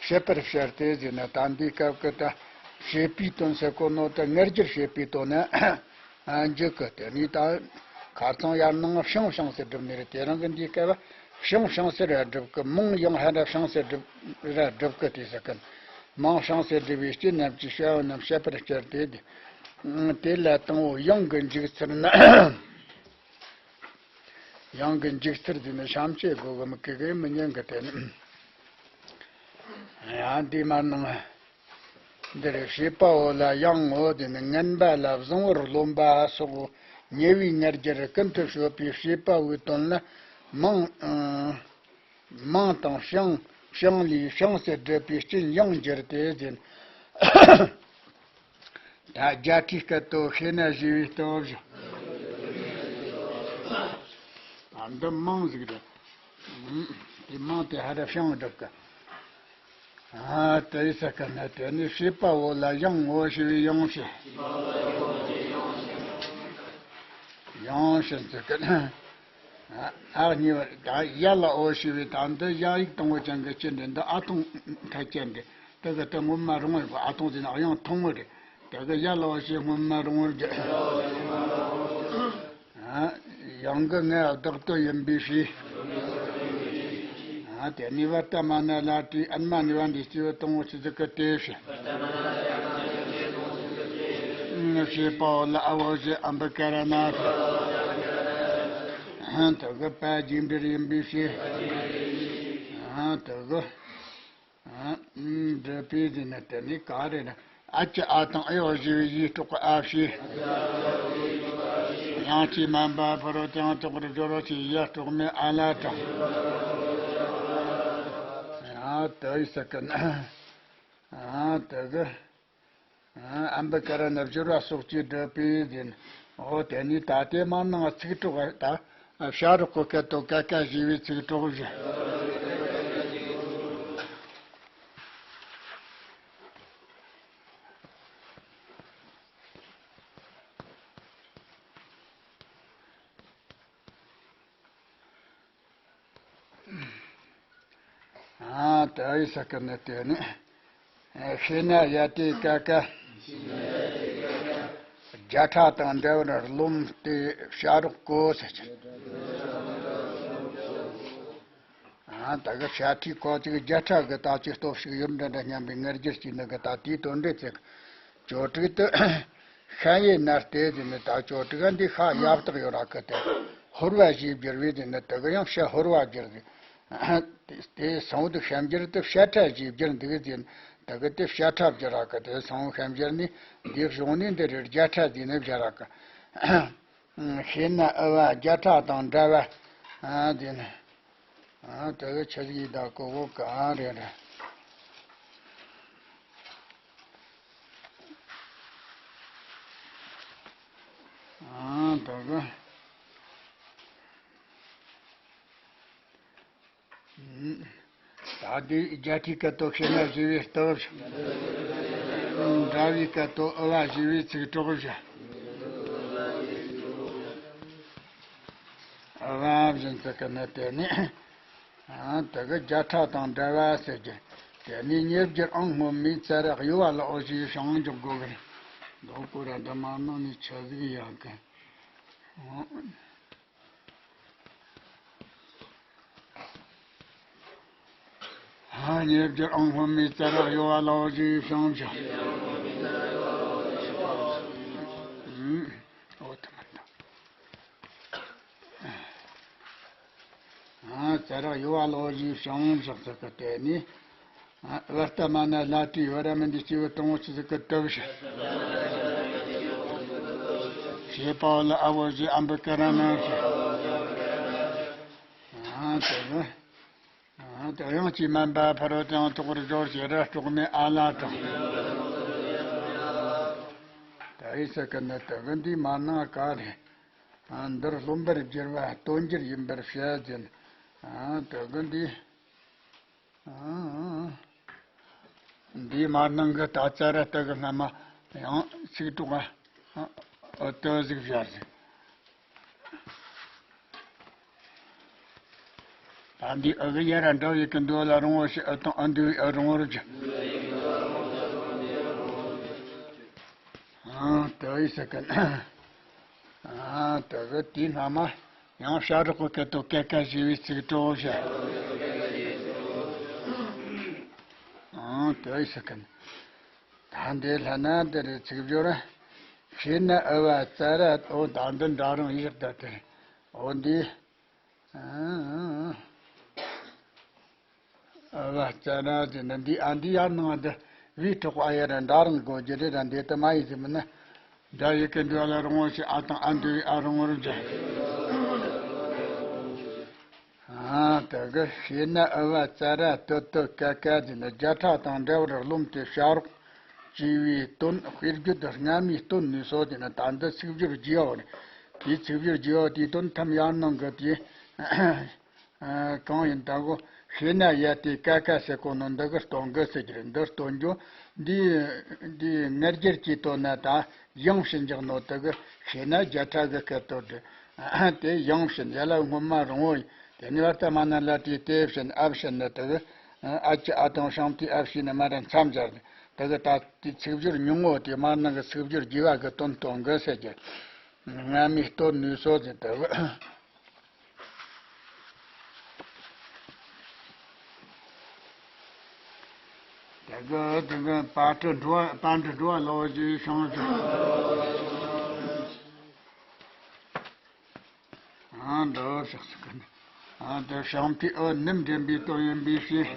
བྱེད་པར་བཤད་དེ་ཟེར་ན། ད་འདིའི་སྐབས་ཀྱི་ད་བྱེད་པའི་དོན་ཟེར་གོ་ནོ་ད་ང་རྒྱལ་བྱེད་པའི་དོན་ནི། ཨ་འཇུག་གི་དེ་ནི་ད་ཁ་རྩང་ཡར་ནང་ཤིང་བྱང་སེ་སྒྲུབ་ནི་རེད། དེ་རིང་གི་འདིའི་སྐབས་ཤིང་བྱང་སེ་ར་སྒྲུབ་གི། མིང་ཡང་ཧ་ར་བྱང་སེ་སྒྲུབ་ར་སྒྲུབ་གི་དེ་ཟེར་གི། མིང་བྱང་སེ་སྒྲུབ་པའི་རྐྱེན་རྣམས་ཀྱི་བྱ་བ་རྣམས་བཤད་པར་བསྐྱར་ཏེ། དེ་ལ་དང་པོ་ཡང་གི་འཇུག་ཚུལ་ནི། ཡང་གི་འཇུག་ཚུལ་དེ་ནི་བྱམས་བརྩེ་དགོས་གི་མི་དགོས་གི་མི་ཉན་གི་དེ་ནི། ཡང་འདི་མ་ནང་། འདིར་བྱེད་པ་པོ་ལ་ཡང་ངོ་། དེ་ནི་ངན་པ་ལ་བཟང་བོར་རློམ་པ་སོགས་ཉེ་བའི་ང་རྒྱལ་ཀུན་ཏུ་སྤྱོད་པའི་བྱེད་པ་པོའི་དོན་ལ་མིང་། ཨང་། མིང་དང་བྱང་། བྱང་ལས་བྱང་སེ་སྒྲུབ་པའི་རྐྱེན་ཡང་འགྱུར་ཏེ་ཟེར། ད་རྒྱ་ཁྲིད་སྐད་དུ་ཤེ་ན་ཞེས་པའི་སྟོབས་བཞིན། ད་འདི་མིང་ཟིག་རེད། དེ་མིང་དེ་ཧ་ར་བྱང་སྒྲུབ་གི། ཨ་དེ་ས་ཀ་ན་དེ་ནི་བྱེད་པ་པོ་ལ་ཡང་ངོ་ཞེས་པའི་ཡང་ཞེས། ཡང་ཞེས་ཟེར་གི། ཨ་གཉིས་པ་ད་ཡ་ལ་འོ་ཞེས་པའི་ད་འདི་ཡ་ཡིག་དང་པོ་ཅན་གྱི་སྤྱི་འདི་འདི་ཨ་ཐུང་ཐ་ཅན་འདི། དེ་གི་དེ་སྔོན་མ་རུང་བའི་ཨ་ཐུང་ཟེར་ན་ཨ་ཡང་ཐུང་ངུ་རེད། དེ་གི་ཡ་ལ་འོ་ཞེས་སྔོན་མ་རུང་བར་བརྒྱུད། ཨ་ཡང་གི་ངའི་བདག་ཏུ་ཡིན་པའི་ཕྱིར། ཨ་དེ་ནི་བར་ཏ་མ་ན་ལ་ཏི་ཨན་མ་ནི་བ་འདི་སྤྱི་བོ་དང་པོ་ཆི་ཟིག་གི་དེ་ཕྱིར། ཞེས་པའོ་ལ་ཨ་བོ་ཞེས་ཨམ་བི་ཀ་ར་ན། དེ་གི་པ་རྗེས་འབྲེལ་ཡིན་པའི་ཕྱིར། དེ་གི་འབྲེལ་པའི་དེ་ནི་དེ་ནི་ག་རེ་ན། ཨ་ཅི་ཨ་དང་ཨེ་འོ་ཞེས་པའི་ཡིད་འཕྲོག་གི་ཨ་ཕྱིར། ཡང་ཅི་མན་པ་ཕ་རོལ་ཏུ་ཡང་དག་པར་སྦྱོར་བ་ཞེས་ཡ་འཕྲོག་མེད་ཨ་ལ་དང་། ཡང་དེ་ཡི་ས་ཀ་ན། ཨ་དེ་གི། ཨ་ཨམ་བི་ཀ་ར་ན་སྦྱོར་བ་སོགས་ཀྱིས་བསྒྲུབས་པའི་ཟིན། འོ་དེ་ནི་ད་ལྟའི་མ་ནང་ཚིག་གྲོགས་ད་བྱ་རོག་གི་སྐད་དུ་ཀ་ཀ་ཞེས་པའི་ཚིག་གྲོགས་བཞིན། ཨ་དེ་ཡི་ས་ཀ་ནི་དེ་ནི། ཤེ་ན་ཡ་ཏི་ཀ་ཀ། བརྒྱ་ཕྲག་དང་འདྲ་བར་རློམ་སྟེ་བྱ་རོག་གོ་ཟེར་གྱི། ཨ་ད་གི་བྱ་ཁྲིད་ཁོ་ཅིག་བརྒྱ་ཕྲག་གི་ད་ཅིག་སྟོབས་ཤིག་ཡུལ་འདྲ་འདྲ་སྙམ་པའི་ང་རྒྱལ་གྱིས་ནི་གི་ད་དེའི་དོན་འགྲེལ་ཚིག་ཅོ་དྲུག་ཏུ། ཤན་ཡེ་ན་སྟེ་དེ་ནི་ད་ཅོ་དྲུག་འདི་ཤ་ཡབ་དག་ཡོད་ར་གི་དེ། ཧོར་བ་ཞེས་བསྒྱུར་བས་དེ་ནི་དེ་གི་ཡང་བྱ་ཧོར་བ་བསྒྱུར་ཏེ། དེ་སང་དུ་ཤན་སྦྱར་དུ་བྱ་ཁྲ་ཞེས་བསྒྱུར་འདུག་དེ་དེ་གི་དེ་བྱ་ཁྲ་བསྒྱུར་ར་གི་དེ་སང་ཤན་སྦྱར་ནི་འདི་གཞུང་ནི་འདི་རེད་བརྒྱ་ཁྲ་ཟེར་ནི་བཞག་ར་གི། ཤེ་ན་ཨུ་བ་བརྒྱ་ཕྲག་དང་འདྲ་བ། ཨ་དེ་ནི། ཨ་དེ་གི་ཆ་ཞིག་ད་གོ་གོ་ག་རེ་རེ། ཨ་དེ་གི། ད་དེ་རྒྱ་ཁྲིད་སྐད་དུ་ཤེ་ན་ཞེས་པའི་སྟོབས། འདྲ་བའི་སྐད་དུ་ཨུ་བ་ཞེས་པའི་ཚིག་གྲོགས་བཞིན། ཨུ་བ་བཞིན་ཚིག་གི་ནི་དེ་ནི། ཨ་དེ་གི་བརྒྱ་ཕྲག་དང་འདྲ་བ་ཟེར་གྱི། དེ་ནི་ཉེ་བརྒྱུད་ཨང་སྔོན་མའི་ཙ་ར་གཡོ་བ་ལ་འོ་ཞེས་བྱང་འཇོག་དགོས་གི་རེད། མདོ་སྐོར་ར་འདི་མ་ནང་ནས་ཆི་ཟིག་ཡོད་གི། ཨ། ཉེ་སྦྱོར་ཨང་སྔོན་མའི་ཙ་རག་གཡོ་བ་ལོ་ཞེས་བྱང་ཆ། ཨོ་ཐ་མ་ད། ཙ་རག་ཡོ་བ་ལོ་ཞེས་བྱང་བཞག་ཚུལ་གི་དེ་ནི། བར་ལྟ་མ་ན་ལྷ་བྲིས་བར་མི་འདི་སྐྱེས་བུ་དང་པོ་ཆི་ཟིག་གི་དུ་བཞི། བྱེད་པ་ལ་ཨ་བོ་ཞེས་ཨམ་བུ་ཀ་ར་ན་ཞེས། དེ་ནི། དེ་ཡང་ཅི་མན་པ་ཕ་རོལ་ཏུ་ཡང་དག་པར་སྦྱོར་ཞེས་ར་སྤྲོག་མེད་ཨ་ལ་དང་། ད་ཨི་ས་ཀི་ནི་དེ་གི་འདིའི་མ་ནང་ག་རེ། འདིར་རློམ་པར་བསྒྱུར་བ་སྟོན་རྒྱུར་ཡིན་པར་བཤད་ཅིང་། དེ་གི་འདི། འདིའི་མ་ནང་གི་ད་ཙ་ར་དེ་གི་སྔ་མ་ཡང་ཚིག་གྲོགས་ཨ་དོ་ཟིག་བཞག་ཟིག་ད་འདི་ཨ་གི་ཡ་ར་འདྲ་བའི་ཀུན་འདུས་ལ་རིང་བོ་ཞེས་ཨ་དང་ཨ་འདུས་པའི་ཨ་རིང་བོར་གྱུར། ཨ་དེ་ཡི་ས་ཀི་ན། ཨ་དེ་གི་དེའི་སྔ་མ་ཡང་བྱ་རོག་གི་སྐད་དོད་ཀ་ཀ་ཞེས་པའི་ཚིག་གྲོགས་བྱ། ཨ་དེ་ཡི་ས་ཀི་ན། ད་འདི་ལྷ་ན་འདི་རེ་ཚིག་སྦྱོར། ཤེས་ན་ཨ་བ་ཙ་ར་ཨོ་ད་འདི་འདྲ་རང་ཡིག་ད་དེ་ཨོ་འདི། ཨ་བ་ཙ་ར་དེ་ནི་འདི་ཨ་འདི་ཡར་ནང་འདི་བི་གྲོགས་ཨ་ཡ་ར་འདྲ་རང་དགོས་རྒྱུ་རེད་ར་འདི་ལྟ་མ་ཡིན་ཟེར་མིན་ན། འདྲ་ཡི་གེ་འདུས་ལ་རང་ངོ་ཞེས་ཨ་དང་ཨ་འདུས་ཨ་རང་ངོར་འཇལ། ཨ་དེ་གི་ཤེས་ན་ཨ་བ་ཙ་ར་ཏོ་ཏོ་ཀ་ཀ་དེ་ནི་བརྒྱ་ཕྲག་དང་འདྲ་བར་རློམ་སྟེ་བྱ་རོག་ཅེས་པའི་དོན་དཔེ་བརྗོད་སྔ་མའི་དོན་ནུས་སོ་དེ་ནི་ད་འདི་ཚིག་སྦྱོར་རྒྱས་པ་རེད། དེའི་ཚིག་སྦྱོར་རྒྱས་པ་དེའི་དོན་ཐམ་ཡར་ནང་གི་དེ། གང་ཡིན་ད་གོ། ཤེས་ན་ཡ་དེ་ཀ་ཀ་ཟེར་གོ་ནོ་འདི་གི་སྟོན་གི་ཟེར་གྱི་རེད། འདི་སྟོན་རྒྱུ་འདི་འདི་ངར་རྒྱལ་གྱི་དོན་ན་ད་ཡང་ཕྱིན་འཇགས་ནོ་དེ་གི་ཤེས་ན་བརྒྱ་ཕྲག་གི་སྐད་དོད་དེ་དེ་ཡང་ཕྱིན་ཡ་ལ་སྔོན་མ་རང་བོ་ཡིན། དེ་ནི་བར་ལྟ་མ་ན་ལ་དེ་དེ་ཕྱིན་ཨ་ཕྱིན་ནི་དེ་གི་ཨ་ཅི་ཨ་དང་ཤང་དེ་ཨ་ཕྱིན་ནི་མ་ར་མཚམས་སྦྱར་ནི་དེ་གི་ད་དེ་ཚིག་སྦྱོར་ཉུང་ངོ་དེ་མ་ནང་གི་ཚིག་སྦྱོར་རྒྱས་པ་གི་དོན་སྟོན་གི་ཟེར་གྱི། སྔ་མའི་དོན་ནུས་སོ་ཟེར་དེ་གི། དེ་གི་དེ་གི་པ་ཏྲི་འགྲོ་བ་པ་ཏྲི་འགྲོ་བ་ལོ་ཞེས་བྱང་ཆུབ། ཨ་འདི་བྱང་ཆུབ་ཀུན། ཨ་འདི་བྱང་ཆུབ་ཨོ་ནུབ་འདྲེན་པའི་དོན་ཡིན་པའི་ཕྱིར།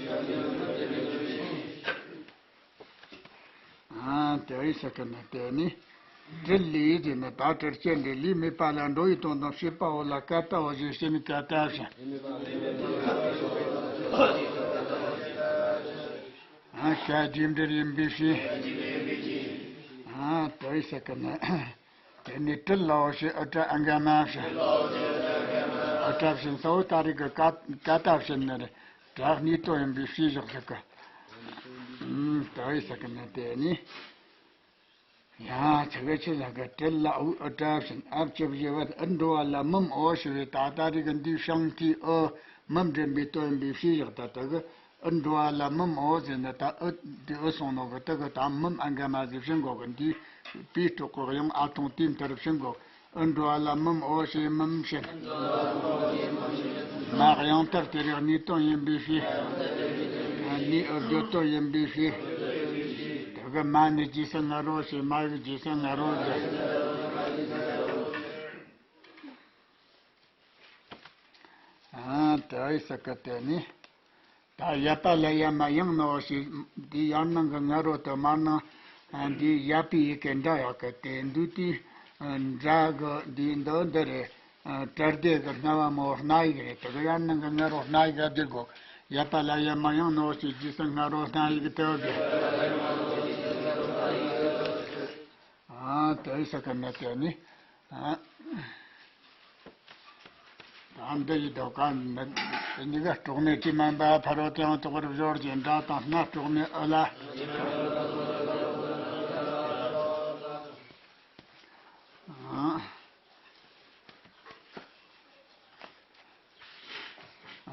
ཨ་དེ་ཡི་ས་ཀི་ན་དེ་ནི། དྲིལ་ལས་དེ་ནི་ད་དྲིལ་ཅན་དེ་ལས་མེད་པ་ལ་འགྲོ་བའི་དོན་དང་བྱེད་པ་འོ་ལ་ཀ་ཏའོ་ཞེས་བྱ་ནི་ཀ་ཏ་བྱ། ཨ་ཤ་རྗེས་འབྲེལ་ཡིན་པའི་ཕྱིར། ཨ་དེ་ཡི་ས་ཀི་ན། དེ་ནི་དྲིལ་ལའོ་ཞེས་ཨུ་ཏྲ་ཨ་ག་མ་བྱ། ཨུ་ཏྲ་བྱིན་ས་འོ་ད་རེ་གི་ཀ་ཀ་ཏ་བྱིན་ནི་རེད། དྲག་ནི་དོན་ཡིན་པའི་ཕྱིར་བཞག་ཟིག་གི། ཨུམ་ད་ཡི་ས་ཀི་ན་དེ་ནི། ཡང་ཚེ་གེ་ཆི་ལ་གི་དྲིལ་ལ་འུ་ཨུ་ཏྲ་བྱིན་ཨ་བཅུ་བཞི་བ་ཨུ་འགྲོ་བ་ལ་མུམ་འོ་ཞེས་པའི་ད་ལྟ་རིག་གི་འདིའི་ཤང་ཐི་འུ་མུམ་འདྲེན་པའི་དོན་ཡིན་པའི་ཕྱིར་བཞག་ད་ལྟ་གི་ཨུ་འགྲོ་བ་ལ་མུམ་འོ་ཟེར་ནི་ད་ཨུ་དེ་ཨུ་སོང་ནོ་གི་དེ་གི་ད་མུམ་ཨ་ག་མ་ཟེར་བྱིན་གོ་གི་འདིའི་པའི་སྤྲོ་གོ་ཡང་ཨ་ཐོང་དེའི་མཐར་བྱིན་གོ། ཨུ་འགྲོ་བ་ལ་མུམ་འོ་ཞེས་མུམ་བྱིན། མ་གཡང་ལྟར་དེ་རིག་ནུས་དོན་ཡིན་པའི་ཕྱིར། ནུས་ཨུ་བརྗོད་དོན་ཡིན་པའི་ཕྱིར། དེ་གི་མ་ནི་རྗེས་སུ་ངར་རོ་ཞེས་མ་ཡིག་རྗེས་སུ་ངར་རོ་ཟེར། ཨ་དེ་ཡི་ས་ཀི་དེ་ནི། ད་ཡ་པ་ལ་ཡ་མ་ཡང་ནོ་ཞེས་འདི་ཡར་ནང་གི་ང་རོ་དུ་མར་ནང་འདི་ཡ་པའི་ཡི་གེ་འདྲ་ཡག་གི་དེ་འདུས་ཏེ་འདྲ་གི་འདི་འདི་འདི་རེད། དྲ་སྡེ་གི་སྔ་བ་མོ་སྣ་ཡིག་རེད། དེ་གི་ཡར་ནང་གི་ང་རོ་སྣ་ཡིག་ག་བསྒྱུར་དགོས། ཡ་པ་ལ་ཡ་མ་ཡང་ནོ་ཞེས་རྗེས་སུ་ང་རོ་སྣ་ཡིག་དེ་བ་དགོས། ཨ་དེ་ས་ཀི་ན་དེ་ནི། ཨ། ད་འདི་ཡི་དོ་ག་འདི་གཉིས་ཀ་གྲོགས་མེད་ཀྱི་མིན་པ་ཕ་རོལ་ཏུ་ཡང་དག་པར་སྦྱོར་གྱི་འདྲ་དང་སྣ་གྲོགས་མེད་ཨུ་ལ། ཨ།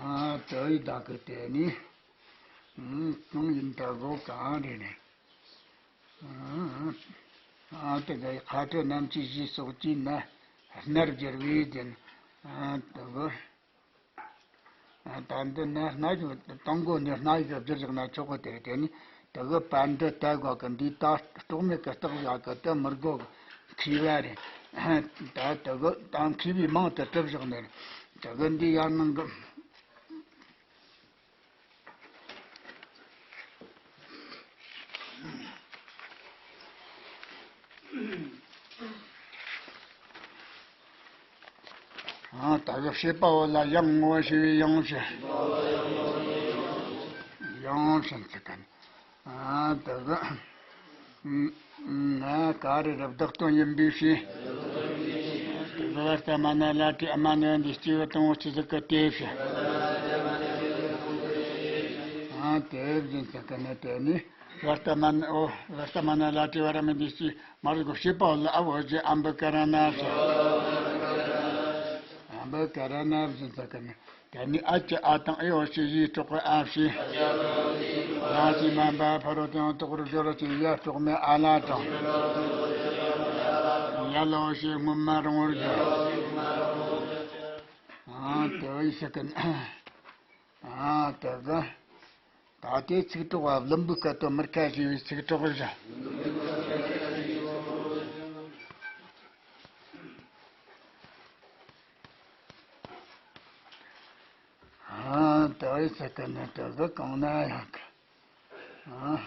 ཨ་དེ་ཡི་དག་གི་དེ་ནི། ཨ་གང་ཡིན་ད་གོ་གང་རེད་ནི། ཨ་ ཨ་དེ་ག་ཁ་དྲི་རྣམ་བཅུ་བཞི་སོགས་ཀྱིས་ནི་སྣར་བསྒྱུར་བས་ཟེར། ཨ་དེ་གི། ད་འདི་ནི་སྣ་ཡིག་དང་མགོ་ནས་སྣ་ཡིག་བསྒྱུར་བཞག་ན་ཆོག་གི། དེ་དེ་ནི་དེ་གི་པ་འདི་ད་གོ་གི། འདི་ད་སྲོག་མེད་གི་རྟགས་བཞག་གི། དེ་མི་དགོས་གི། མཁས་པ་རེད། ད་དེ་གི་ད་མཁས་པའི་མིང་དེ་གྲུབ་བཞག་ནི་རེད། དེ་གི་འདི་ཡར་ནང་གི། ཨ་ད་གི་བྱེད་པ་པོ་ལ་ཡང་ངོ་ཤེས་པའི་ཡང་ཞེས། ཡང་ཞེས་ཟེར་གི། ཨ་ད་གི། ང་ག་རེ་རེད། བདག་དོན་ཡིན་པའི་ཕྱིར། བར་ལྟ་མ་ན་བླ་བྲེ་ཨ་མ་ནི་འདི་སྐྱེ་བོ་དང་པོ་ཆི་ཟིག་གི་དེ་ཕྱིར། ཨ་དེ་བཞིན་ཟེར་གི་ནི་དེ་ནི། བར་ལྟ་མ་ན། ཨོ། བར་ལྟ་མ་ན་བླ་བྲེ་བ་ར་མི་འདི་སྐྱེ་མ་རེད་གོ། བྱེད་པ་པོ་ལ་ཨ་བོ་ཞེས་ཨམ་བུ་ཀ་ར་ན་ཕྱིར། ཨམ་བུ་ཀ་ར་ན་བཞིན་ཟེར་གི་ནི། དེ་ནི་ཨ་ཀྱི་ཨ་དང་ཨེ་འོ་ཞེས་ཡིད་འཕྲོག་པའི་ཨ་ཕྱིར། ཡང་ཅིག་མ་འབད་ཕ་རོལ་ཏུ་ཡང་དོག་པར་སྦྱོར་བ་ཅིག་ཡ་སྲོག་མེད་ཨ་ལ་དང་། ཡ་ལ་འོ་ཞེས་སྔོན་མ་རུང་བར་སྦྱོར། ཨ་དེ་བས་ཟེར་གི་ནི། ཨ་དེ་གི། ད་ལྟའི་ཚིག་གྲོགས་པ་བླུན་པོའི་སྐད་དོད་མི་ཁ་ཞེས་པའི་ཚིག་གྲོགས་བཞག། ཨ་དེ་བས་ཟེར་གི་ནི་དེ་གི་གང་ན་ཡང་གི། ཨ།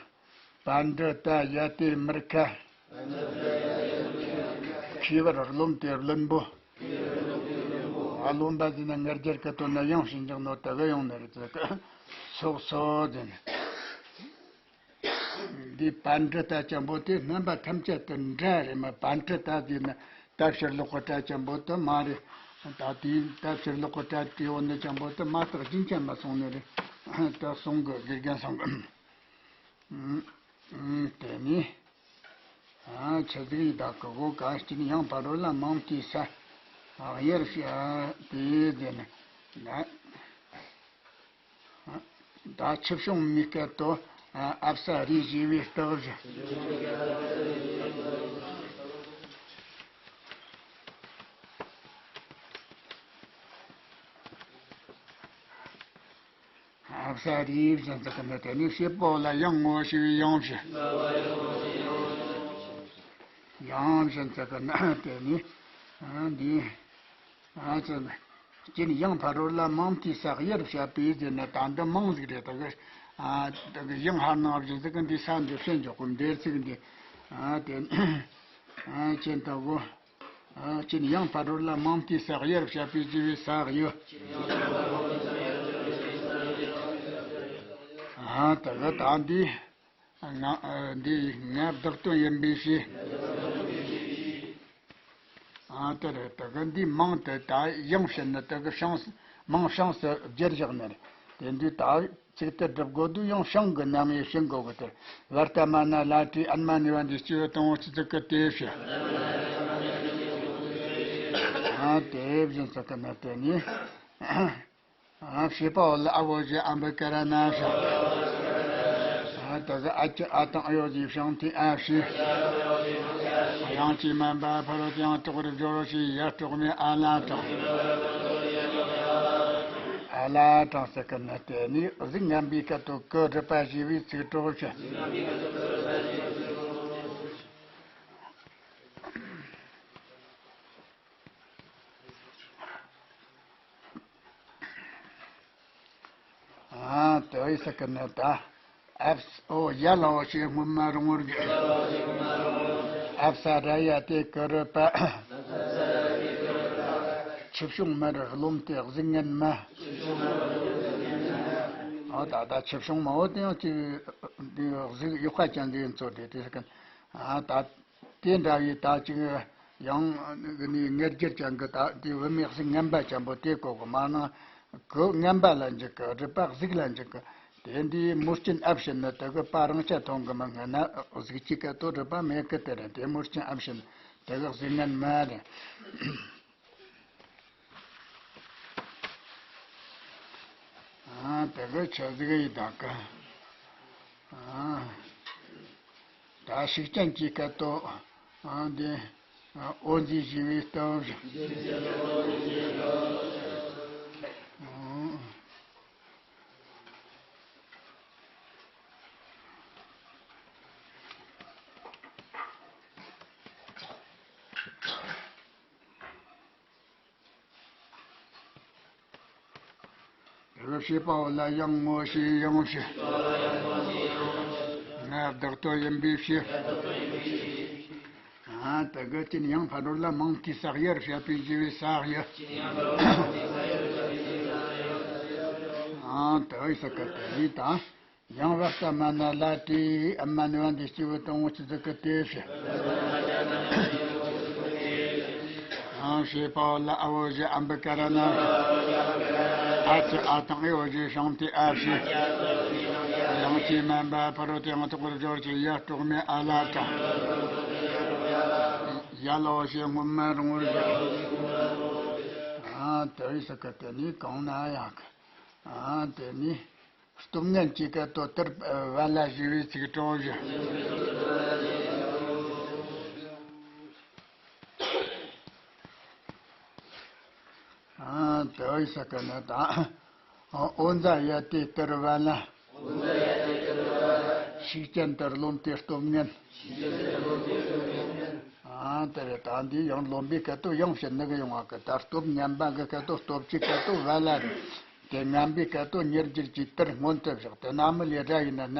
པཎྜི་ཏ་ཡ་ཏི་མི་ཁ། མཁས་པར་རློམ་སྟེ་བླུན་པོ། ཨ་རློམ་པ་ཟེར་ན་ང་རྒྱལ་གི་དོན་ན་ཡང་ཕྱིན་ཅིག་ནོ་དེ་གི་ཡོང་ནི་རེད་ཟེར་གི། སོགས་སོ་ཟེར་ནས། འདི་པཎྜི་ཏ་ཅན་པོ་དེ་རྣམ་པ་ཐམས་ཅད་དུ་འདྲ་རེད་མ། པཎྜི་ཏ་ཟེར་ན་ད་ཕྱིར་ལོག་གི་སྒྲ་ཅན་པོ་དེ་མ་རེད། ད་དེའི་ད་ཕྱིར་ལོག་གི་སྒྲ་དེའི་འོག་ནས་ཅན་པོ་དེ་མ་གཏོགས་རྒྱུན་ཆད་མ་སོང་ནི་རེད། ད་གསུང་གི་དགེ་རྒན་གསུང་གི། དེ་ནས་ཆི་ཟིག་ཡིན་ད་གི་གོ། ག་སྐྱིད་ཡང་ཕ་རོལ་ལ་མང་དུས་ས་དབྱེར་བྱ་དེ་ཟེར་ནས། ད་ཆུ་བྱུང་མའི་སྐད་དོད་ཨ་བ་ས་རི་ཞེས་པའི་རྟགས་བཞག། ཨ་བ་ས་རི་བཞིན་དུ་གི་ནི། དེ་ནི་བྱེད་པ་པོ་ལ་ཡང་ངོ་ཤེས་པའི་ཡང་བཞིན། ཡང་བཞིན་དུ་གི་ནི་དེ་ནི་ཨ་འདི། ཨ་ཙི། སྐྱིད་ཡང་ཕ་རོལ་ལ་མང་དུས་ས་དབྱེར་བྱ་བའི་ཟེར་ན་ད་འདི་མང་ཟིག་རེད། ད་གི་ཨ་ད་གི་ཡང་ཧར་ནང་བཞིན་དུ་གི་འདི་ས་འདི་བྱེད་འཇོག་གི་འདིར་ཚིག་འདི། ཨ་དེ་ཨ་ཅན་ད་གོ། ཨ་ཅན་ཡང་ཕ་རོལ་ལ་མང་དུས་ས་དབྱེར་བྱ་བའི་ཟེར་བའི་ས་དབྱེ། ཨ་ད་གི་ད་འདི། ང་འདི་ང་བདག་དོན་ཡིན་པའི་ཕྱིར། ཨ་དེ་རེད། ད་གི་འདི་མང་དུ་ད་ཡང་བྱས་ནས་ད་གི་བྱང་མང་བྱང་སུ་བསྒྱུར་བཞག་ནི་རེད། དེ་འདི་ད་ཚིག་དེ་སྒྲུབ་དགོས་དུས་ཡང་བྱང་གི་རྣམ་དབྱེ་ཤེས་དགོས་གི། དེར་བར་ལྟ་མ་ན་བླ་བྲེ་ཨན་མ་ནི་བ་འདི་སྐྱེ་བོ་དང་པོ་ཆི་ཟིག་གི་དེ་ཕྱིར། ཨ་དེ་བཞིན་ཟེར་གི་ནི་དེ་ནི། ཨ་བྱེད་པ་པོ་ལ་ཨ་བོ་ཞེས་ཨམ་བུ་ཀ་ར་ན་ཕྱིར། ཨ་ད་གི་ཨ་ཀྱི་ཨ་དང་ཨ་ཡོ་ཟེར་བྱང་དེ་ཨ་ཕྱིར། ཡང་ཅིག་མ་འབད་ཕ་རོལ་ཏུ་ཡང་དོག་པར་སྦྱོར་བ་ཞེས་ཡ་སྲོག་མེད་ཨ་ལ་དང་། ཨ་ལ་དང་ཟེར་གི་ནི་དེ་ནི་གཟུགས་ངན་པའི་སྐད་དོད་ཀུ་རུ་པ་ཞེས་པའི་ཚིག་གྲོགས་བྱས། ཨ་དེ་བས་ཟེར་གི་ནི་ད། ཨ་བ་ས་འོ་ཡ་ལ་འོ་ཞེས་སྔོན་མ་རུང་བར་བརྗོད། ཨ་བ་ས་ར་ཡ་ཏེ་ཀུ་རུ་པ། ཆུ་བྱུང་མར་རློམ་སྟེ་གཟུགས་ངན་མ། འོ་ད་ད་ཆུ་བྱུང་མ་འོ་དེ་ཡང་ཅིག་གཟུགས་ཡག་པ་ཅན་ཟིག་ཡིན་ཚོད་དེ་དེ་ཟེར་གི། ཨ་ད། དེ་འདྲ་བའི་ད་ཅིག་ཡང་ནི་ངེར་སྒྱུར་ཅན་གྱི་ད་དེ་བུད་མེད་གཟུགས་ངན་པ་ཅན་པོ་དེ་གོ་གི་མ་ན། གོས་ངན་པ་ལ་འཇུག་གི། རུས་པ་གཟུགས་ལ་འཇུག་གི། དེ་འདིའི་མུ་སྐྱེན་ཨ་བ་ཞེས་ནི་དེ་གི་པ་རང་ཆ་མཐོང་གི་མི་ངན་ན་གཟུགས་ཀྱི་སྐད་དོད་རུས་པ་མེད་གི། དེ་རེད། དེ་མུ་སྐྱེན་ཨ་བ་ཞེས་ནི་དེ་གི་གཟུགས་ངན་མ་རེད། ཨ་དེ་གི་ཆ་ཟིག་ཡིན་ད་གི། ཨ་ད་ཤུགས་ཅན་གྱི་སྐད་དོད། ཨ་འདི་ཨ་འོ་འདི་ཞི་བའི་སྟོབས། དེ་བཞིན་གཤེགས་པ་འོད་ལ་ཡང་ངོ་ཞེས་ཡང་ཞུ། ང་བདག་ཏུ་ཡིན་པའི་ཕྱིར། ཨ་དེ་གི་ཅི་ནས་ཡང་ཕ་རོལ་ལ་མང་དུ་བསགས་ཡར་བཤད་པའི་ཞི་བའི་ས་ཡི། ཨ་དེ་ཡི་ས་ཀ་དེ་ནི་དང་། ཡང་བ་ལྟ་མ་ན་ལ་ཏྲི་ཨ་མ་ནི་བ་འདི་སྐྱེ་བོ་དང་བོ་ཆུ་ཟིག་གི་དེ་ཕྱིར། ཡང་བཞེས་པ་ལ་ཨ་བོ་ཞེས་ཨམ་བི་ཀ་ར་ན། ཨ་ཙི་ཨ་དང་ཨེ་བོ་ཞེས་ཤང་ཏི་ཨ་ཕྱིར། ཡང་ཅི་མན་པ་ཕ་རོལ་ཏེ་ཡང་དག་པར་སྦྱོར་གྱི་ཡ་སྤྲོག་མེད་ཨ་ལ་དང་། ཡ་ལ་བོ་ཞེས་སྔོན་མ་རུང་བར་སྦྱོར། ཨ་དེ་ཡི་ས་ཀ་དེ་ནི་གང་ན་ཡང་གི། ཨ་དེ་ནི། སྟོབས་ངན་གྱི་སྐད་དོད་ལྟར་བ་ལ་ཞི་བའི་ཚིག་གྲོགས་བཞི། ཨ་དེ་ཡི་ས་ཀ་ན་དང་། ཨོ་འཛའ་ཡ་དེ་ལྟར་བ་ལ། ཤུགས་ཅན་དུ་རློམ་སྟེ་སྟོབས་ངན། ཨ་དེ་རེད། ད་འདི་ཡང་རློམ་པའི་སྐད་དོད་ཡང་བཤད་ནི་གི་ཡོང་བ་གི། ད་སྟོབས་ངན་པ་གི་སྐད་དོད་སྟོབས་ཆེ་སྐད་དོད་བ་ལ་རེད། དེ་ངན་པའི་སྐད་དོད་ཉེར་འགྱུར་གྱིས་དེར་སྔོན་དུ་བཞག་དེ་རྣམ་སྨིན་ལས་ར་ཡིན་ན་ན།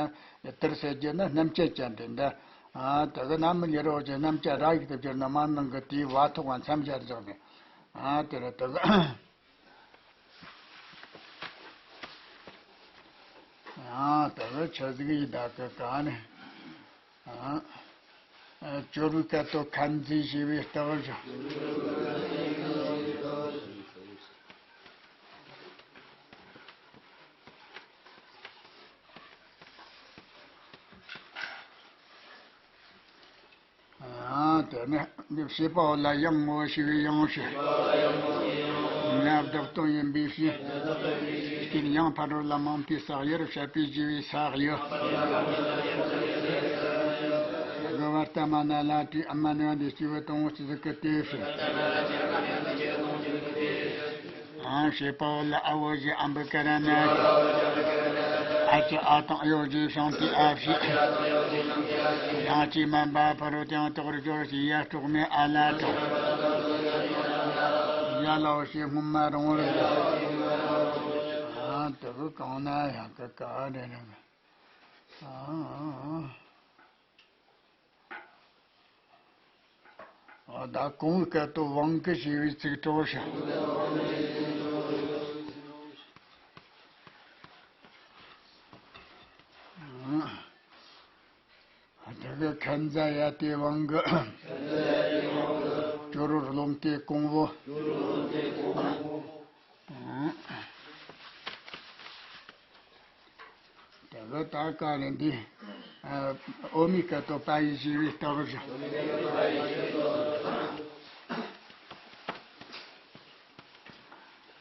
དེར་ཟེར་རྒྱུ་ན་རྣམ་བཅད་ཅན་དེ་འདྲ། ཨ་དེ་གི་རྣམ་སྨིན་ལས་རོ་ཅན་རྣམ་བཅད་ར་ཡིག་ཏུ་བསྒྱུར་ན་མ་ནང་གི་དེའི་བ་ཐོག་ག་མཚམས་སྦྱར་བཞག་ནས། ཨ་དེ་རེད་དེ་གི། ཨ་དེ་གི་ཆ་ཟིག་ཡིན་ད་གི་ག་ནས། ཨ། ཨ། སྦྱོར་བའི་སྐད་དོད་ཁ་འཛིན་ཞི་བའི་སྟོབས་བཞི། ཨ། དེ་ནས་བཞེས་པ་འོད་ལ་ཡང་ངོ་ཞེས་པའི་ཡང་ཞུ། ང་བདག་ཏུ་ཡིན་པའི་ཕྱིར། ཡང་ཕ་རོལ་ལ་མང་པོས་བསགས་ཡར་བཤད་པའི་ཞི་བའི་ས་ཡི། དགུ་བ་ལྟ་མ་ན་ལ་ཏྲི་ཨ་མ་ནི་བ་འདི་སྐྱེ་བོ་དང་བོ་ཆུ་ཟིག་གི་དེ་ཕྱིར། ཨང་བཞེས་པ་འོད་ལ་ཨ་བོ་ཞེས་ཨམ་བི་ཀ་ར་ན། ཨ་ཙི་ཨ་དང་ཨེ་བོ་ཞེས་ཤང་ཏི་ཨ་ཕྱིར། ཡང་ཅི་མན་པ་ཕ་རོལ་ཏེ་ཡང་དག་པར་སྦྱོར་གྱི་ཡ་སྤྲོག་མེད་ཨ་ལ་དང་། ཡ་ལ་བོ་ཞེས་སྔོན་མ་རུང་བར་སྦྱོར། ཨ་དེ་གི་གང་ན་ཡང་གི་ག་རེ་རེད། ཨ། ཨ། ད་གོང་བུའི་སྐད་དོད་དབང་གིས་ཞི་བའི་ཚིག་གྲོགས་བཞི། ཨ། དེ་གི་ཁ་འཛིན་ཡ་དེ་དབང་གིས། སྦྱོར་བར་རློམ་སྟེ་གོང་བུ། ཨ། དེ་གི་ད་ག་ནས་འདི། ཨ། འོག་མའི་སྐད་དོད་པ་ཡིས་ཞི་བའི་སྟོབས་བཞི།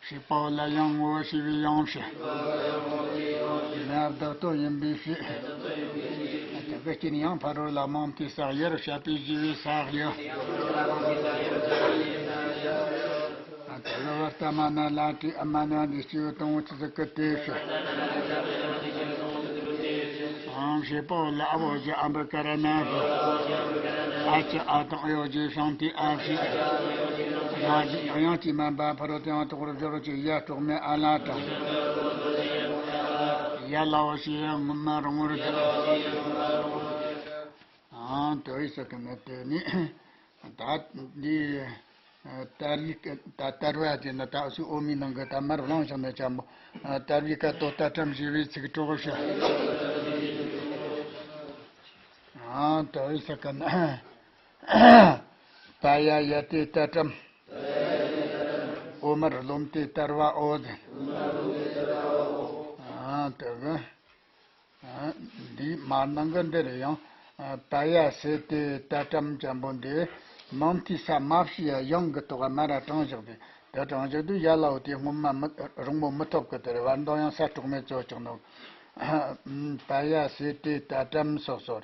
བཞེས་པ་འོད་ལ་ཡང་ངོ་ཞེས་པའི་ཡང་ཞུ། ང་བདག་ཏུ་ཡིན་པའི་ཕྱིར། དེ་གི་རྐྱེན་ཡང་ཕ་རོལ་ལ་མང་པོས་བསགས་ཡར་བཤད་པའི་ཞི་བའི་ས་ཡི། དེ་གི་བ་ལྟ་མ་ན་ལ་ཏྲི་ཨ་མ་ནི་བ་འདི་སྐྱེ་བོ་དང་བོ་ཆུ་ཟིག་གི་དེ་ཕྱིར། ཨང་བཞེས་པ་འོད་ལ་ཨ་བོ་ཞེས་ཨམ་བི་ཀ་ར་ན། ཨ་ཙི་ཨ་དང་ཨེ་བོ་ཞེས་ཤང་ཏི་ཨ་ཕྱིར། ཡང་ཅི་མན་པ་ཕ་རོལ་ཏེ་ཡང་དག་པར་སྦྱོར་གྱི་ཡ་སྤྲོག་མེད་ཨ་ལ་དང་། ཡ་ལ་བོ་ཞེས་སྔོན་མ་རུང་བར་སྦྱོར། ཨང་དེ་ཡི་ས་ཀ་ན་དེ་ནི། ད་འདི། ཨ། དར་བའི་སྐད། ད་དར་བ་དེ་ན་ད་སུ་འོག་མའི་ནང་གི་ད་མར་བླངས་བཞག་ན་འཇམ་པོ། ཨ། དར་བའི་སྐད་དོད་ལྟར་བཀྲམ་ཞི་བའི་ཚིག་གྲོགས་བཞི། ཨ། དེ་ཡི་ས་ཀ་ན། པ་ཡ་ཡ་དེ་ལྟར་བཀྲམ། འོག་མར་རློམ་སྟེ་དར་བ་འོད། ཨ། དེ་གི། ཨ། འདིའི་མར་ནང་གི་འདི་རུ་ཡང་། ཨ། པ་ཡ་སེ་ཏེ་ཏ་ཏྲམ་ཅན་པོ་འདི་མང་ཐོས་ས་མ་ཕྱི་ཡ་ཡང་གི་ཐོག་མ་ར་དྲངས་བཞག་པས། དེ་དྲངས་བཞག་དུས་ཡ་ལ་འོ་དེ་སྔོན་མ་མི་རིང་མོ་མི་ཐོབ་གི། དེ་རུ་བར་འདང་ཡང་ས་སྤྲོག་མེད་ཚོ་ཆགས་ནོ། པ་ཡ་སེ་ཏེ་ཏ་ཏྲམ་སོགས་སོར།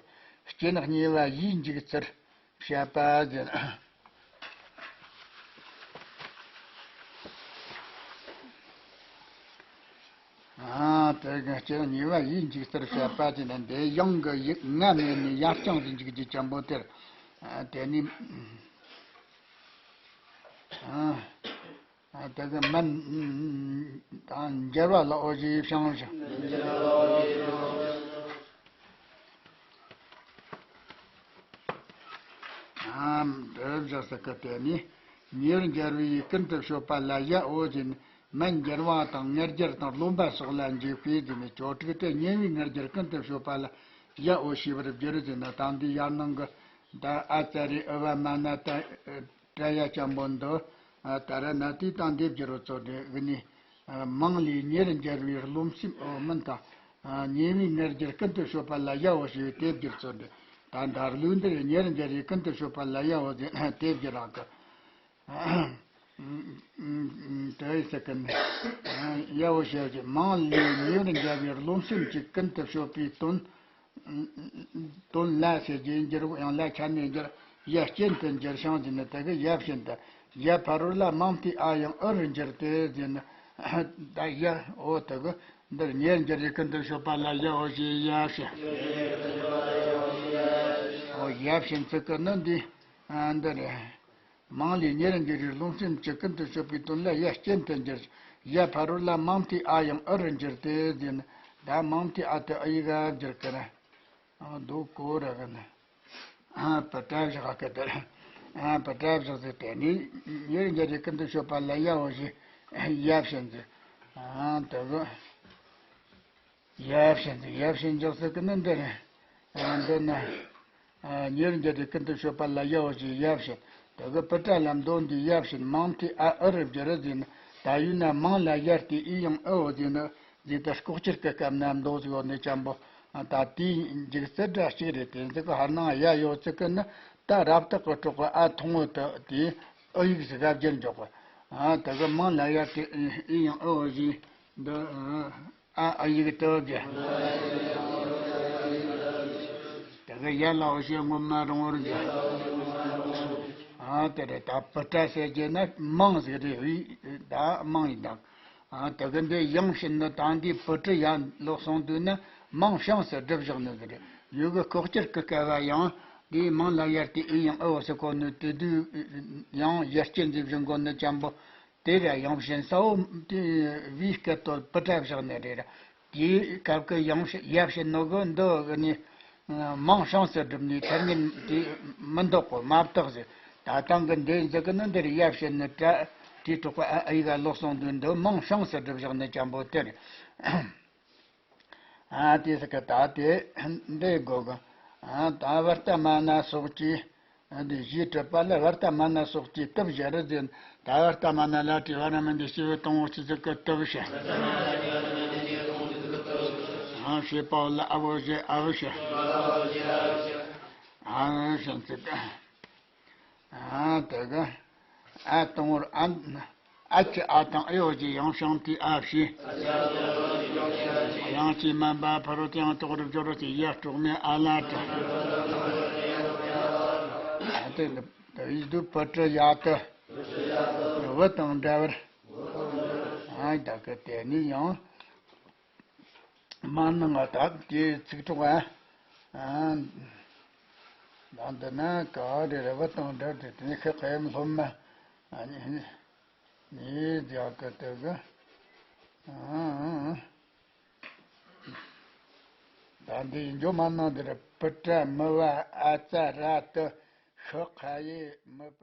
སྐྱེ་ནག་ཉེ་བ་ཡིས་འཇིག་ཚུལ། བཤད་པ་ཟེར། ཨ་དེ་གི་སྤྱིར་ཉེས་པ་ཡིད་འཇིགས་སར་བཤད་པ་ཟེར་ན། འདི་ཡང་གི་ཡིད་ང་མེད་ནས་ཡར་བརྐྱངས་སུ་འཇུག་རྒྱུ་ཅན་པོ་དེར། ཨ་དེ་ནི། ཨ། ཨ་དེ་གི་མན་དང་འགྱུར་བ་ལ་འོ་ཞེས་བྱང་ཞིང་། ཨ་འདི་བཞག་ས་གི་དེ་ནི་ཉེར་འགྱུར་བའི་ཀུན་ཏུ་སྤྱོད་པ་ལ་ཡ་འོ་ཞེས་ནི། མན་འགྱུར་བ་དང་ངེར་འགྱུར་དང་རློམ་པ་སོགས་ལ་འཇུག་པའི་དེ་ནི་ཆོས་དྲུག་སྟེ། ཉེ་བའི་ངེར་འགྱུར་ཀུན་ཏུ་སྤྱོད་པ་ལ་ཡ་འོ་ཞེས་པར་བསྒྱུར་ཟེར་ན། ད་འདི་ཡར་ནང་གི་ད་ཨ་ཙ་རེ་ཨུ་བ་མ་ན་ཏ་ཏྲ་ཡ་ཅན་པོ་འདི། ཨ་ད་ར་ན་དེའི་སྟེང་འདི་བསྒྱུར་རོ་ཚོ་འདི་གི་ནི། ཨ་མང་ལས་ཉེར་འགྱུར་བའི་རློམ་སེམས་འོ་མིན་དང་། ཨ་ཉེ་བའི་ངེར་འགྱུར་ཀུན་ཏུ་སྤྱོད་པ་ལ་ཡ་འོ་ཞེས་པའི་དེ་བསྒྱུར་ཚོ་འདི། ད་འདར་ལུགས་འདིར་ཉེར་འགྱུར་བའི་ཀུན་ཏུ་སྤྱོད་པ་ལ་ཡ་འོ་ཟེར་དེ་བསྒྱུར་རང་གི། དེ་ཡི་སེ་ཀུན་ནི། ཡ་འོ་ཞེས་བྱས། མང་ལས་ཉེར་འགྱུར་བའི་རློམ་སེམས་ཀྱི་ཀུན་ཏུ་སྤྱོད་པའི་དོན། དོན་ལ་ཟེར་རྗེས་འགྱུར་འོ་ཡང་ལ་ཆ་ནས་འགྱུར། ཡ་རྐྱེན་དུ་འགྱུར་ཞིང་ཟེར་ན། དེ་གི་ཡ་བྱིན་དུ། ཡ་ཕ་རོལ་ལ་མང་མཐའི་ཨ་ཡང་ཨུ་རུ་འགྱུར་ཏེ་ཟེར་ན། ད་ཡ་འོ་དེ་གི་འདིར་ཉེར་འགྱུར་བའི་ཀུན་ཏུ་སྤྱོད་པ་ལ་ཡ་འོ་ཞེས་ཡ་བྱིན། འོ་ཡ་བྱིན་ཚིག་གི་ནི་འདི། ཨ་འདི་རེད། མང་ལས་ཉེར་འགྱུར་བའི་རློམ་སེམས་ཀྱི་ཀུན་ཏུ་སྤྱོད་པའི་དོན་ལ་ཡ་རྐྱེན་དུ་འགྱུར། ཡ་ཕ་རོལ་ལ་མང་མཐའི་ཨ་ཡང་ཨུ་རུ་འགྱུར་ཏེ་ཟེར་ན། ད་མང་མཐའི་ཨ་དེ་ཨ་ཡིག་ག་བསྒྱུར་གི་ར། ཨ་འདུག་གོ་ར་གི་ན། ཨ་པ་ཏྲ་བཞག་གི་དེར། ཨ་པ་ཏྲ་བཞག་ཟེར་དེ་ནི་ཉེར་འགྱུར་བའི་ཀུན་ཏུ་སྤྱོད་པ་ལ་ཡ་འོ་ཞེས་ཡ་བྱིན་ཟེར། ཨ་དེ་གི། ཡ་བྱིན་ཟེར། ཡ་བྱིན་འཇོག་ཟེར་གི་ནི་འདི་རེད། ཨ་འདི་ན། ཨ་ཉེར་འགྱུར་བའི་ཀུན་ཏུ་སྤྱོད་པ་ལ་ཡ་འོ་ཞེས་ཡ་བྱིན། དེ་གི་པུ་ཏྲ་ལ་མདོ་འདི་ཡ་བྱིན། མང་མཐའི་ཨ་ཨུ་རུ་བསྒྱུར་ཟེར་ན། ད་ཡུལ་ན་མང་ལ་ཡ་སྟེ་ཨི་ཡང་ཨུ་འོ་ཟེར་ན། ཟེར་ད་ལྐོག་གྱུར་གྱི་སྐབས་ན་མདོ་ཟིག་ཡོད་ནི་ཅན་པོ། ཨ་ད་དེའི་འཇིག་ཚུལ་འདྲ་གཅིག་རེད། དེ་ཟིག་གི་ཧར་ནང་ཡ་ཡོད་ཚིག་གི་ནི། ད་རབ་རྟགས་ཀྱི་གྲོགས་ཀྱི་ཨ་ཐུང་ངུ་དེ་དེའི་ཨུ་ཡིག་ཟིག་ག་བསྒྱུར་འཇོག་གི། ཨ་དེ་གི་མང་ལ་ཡ་སྟེ་ཨི་ཡང་ཨུ་འོ་ཟེར་འདི། ཨ་ཨ་ཡིག་ཏུ་བརྒྱབ། དེ་གི་ཡ་ལ་འོ་ཞེས་སྔོན་མ་རིང་པོར་བརྒྱབ། ཨ་དེ་རེད། ད་པུ་ཏྲ་ཟེར་རྒྱུ་ན་མང་ཟིག་རེད་བས། ད་མང་ཡིན་དང་། ཨ་དེ་གི་འདི་ཡང་བྱིན་ནི་དང་འདི་པུ་ཏྲ་ཡ་ལོག་སོང་དུས་ན་མང་བྱིན་ཟེར་སྒྲུབ་བཞག་ནི་ཟིག་རེད། ཡུལ་གི་ལྐོག་གྱུར་གི་སྐལ་བ་ཡང་འདི་མང་ལ་ཡ་སྟེ་ཨི་ཡང་ཨུ་འོ་ཟེར་གོ་ནི་དེ་དུས་ཡང་ཡ་རྐྱེན་ཟེར་བཞིན་གོ་ནི་ཅན་པོ། དེ་ར་ཡང་བྱིན་ས་བོ་དེ་བའི་སྐད་དོད་པུ་ཏྲ་བཞག་ནི་རེད། དེའི་སྐབས་ཀྱི་ཡང་ཡ་བྱིན་ནོ་གི་འདི་གི་ནི་མང་བྱིན་ཟེར་སྒྲུབ་ནི་ཐ་སྙད་དེ་མི་འདོག་གོ་མ་བཏགས་ཟེར། ད་ཐེངས་གི་འདི་ཟེར་གི་ནི་འདིར་ཡ་བྱིན་ནི་ཏྲ་དེའི་གྲོགས་པ་ཨ་ཨི་ག་ལོག་སོང་དུས་འདི་མང་བྱིན་ཟེར་སྒྲུབ་བཞག་ནི་ཅན་པོ་དེ་རེད། ཨ་དེ་ཟེར་གི་ད་དེ་འདི་དགོས་གི། ཨ་ད་བར་ཏ་མ་ན་སོགས་ཀྱིས། ཨ་འདི་གཞས་གྲུབ་པ་ལ་བར་ཏ་མ་ན་སོགས་ཀྱིས་བཏུབ་བཞག་རེད་ཟེར། ད་བར་ཏ་མ་ན་ལ་དྲི་བ་ར་མི་འདི་སྐྱེ་བོ་དང་པོ་ཆི་ཟིག་གི་བཏུབ་ཤ། ཨ་བྱེད་པ་ལ་ཨ་བོ་ཞེས་ཨ་བོ་ཤ། ཨ་བྱིན་ཚིག་ཨ་དེ་གི་ཨ་དང་པོར་ཨ། ཨ་ཅི་ཨ་དང་ཨེ་འོ་ཅི་ཡང་བྱིན་ཏེ་ཨ་བྱས། ཡང་ཅི་མན་པ་ཕ་རོལ་ཏུ་ཡང་དག་རུ་སྦྱོར་རོ་ཅི། ཡ་དཀྲོག་མེ་ཨ་ལ་ཏྲ། ཨ་དེ་ཡི་དུ་པུ་ཏྲ་ཡ་ཏི། བུ་དང་འདྲ་བར། ཨ་ད་གི་དེ་ནི་ཡང་། མ་ནི་ང་ད་དེ་ཚིག་གྲོགས་ཨ། ཨ་ད་འདི་ན་ག་རེ་རེ་བ་དང་འདྲ་དེ་དེ་ནི་ཁ་ཁ་ཡམ་ལྷོ་མ། ཨ་ནི་ནི་རྒྱ་གི་དེ་གི། ཨ་ད་འདི་འཇོ་མ་ནང་འདི་རེ་པུ་ཏྲ་མི་བ་ཨ་ཙ་ར་ཏི་ཤི་ཁ་ཡེ་མི་པ།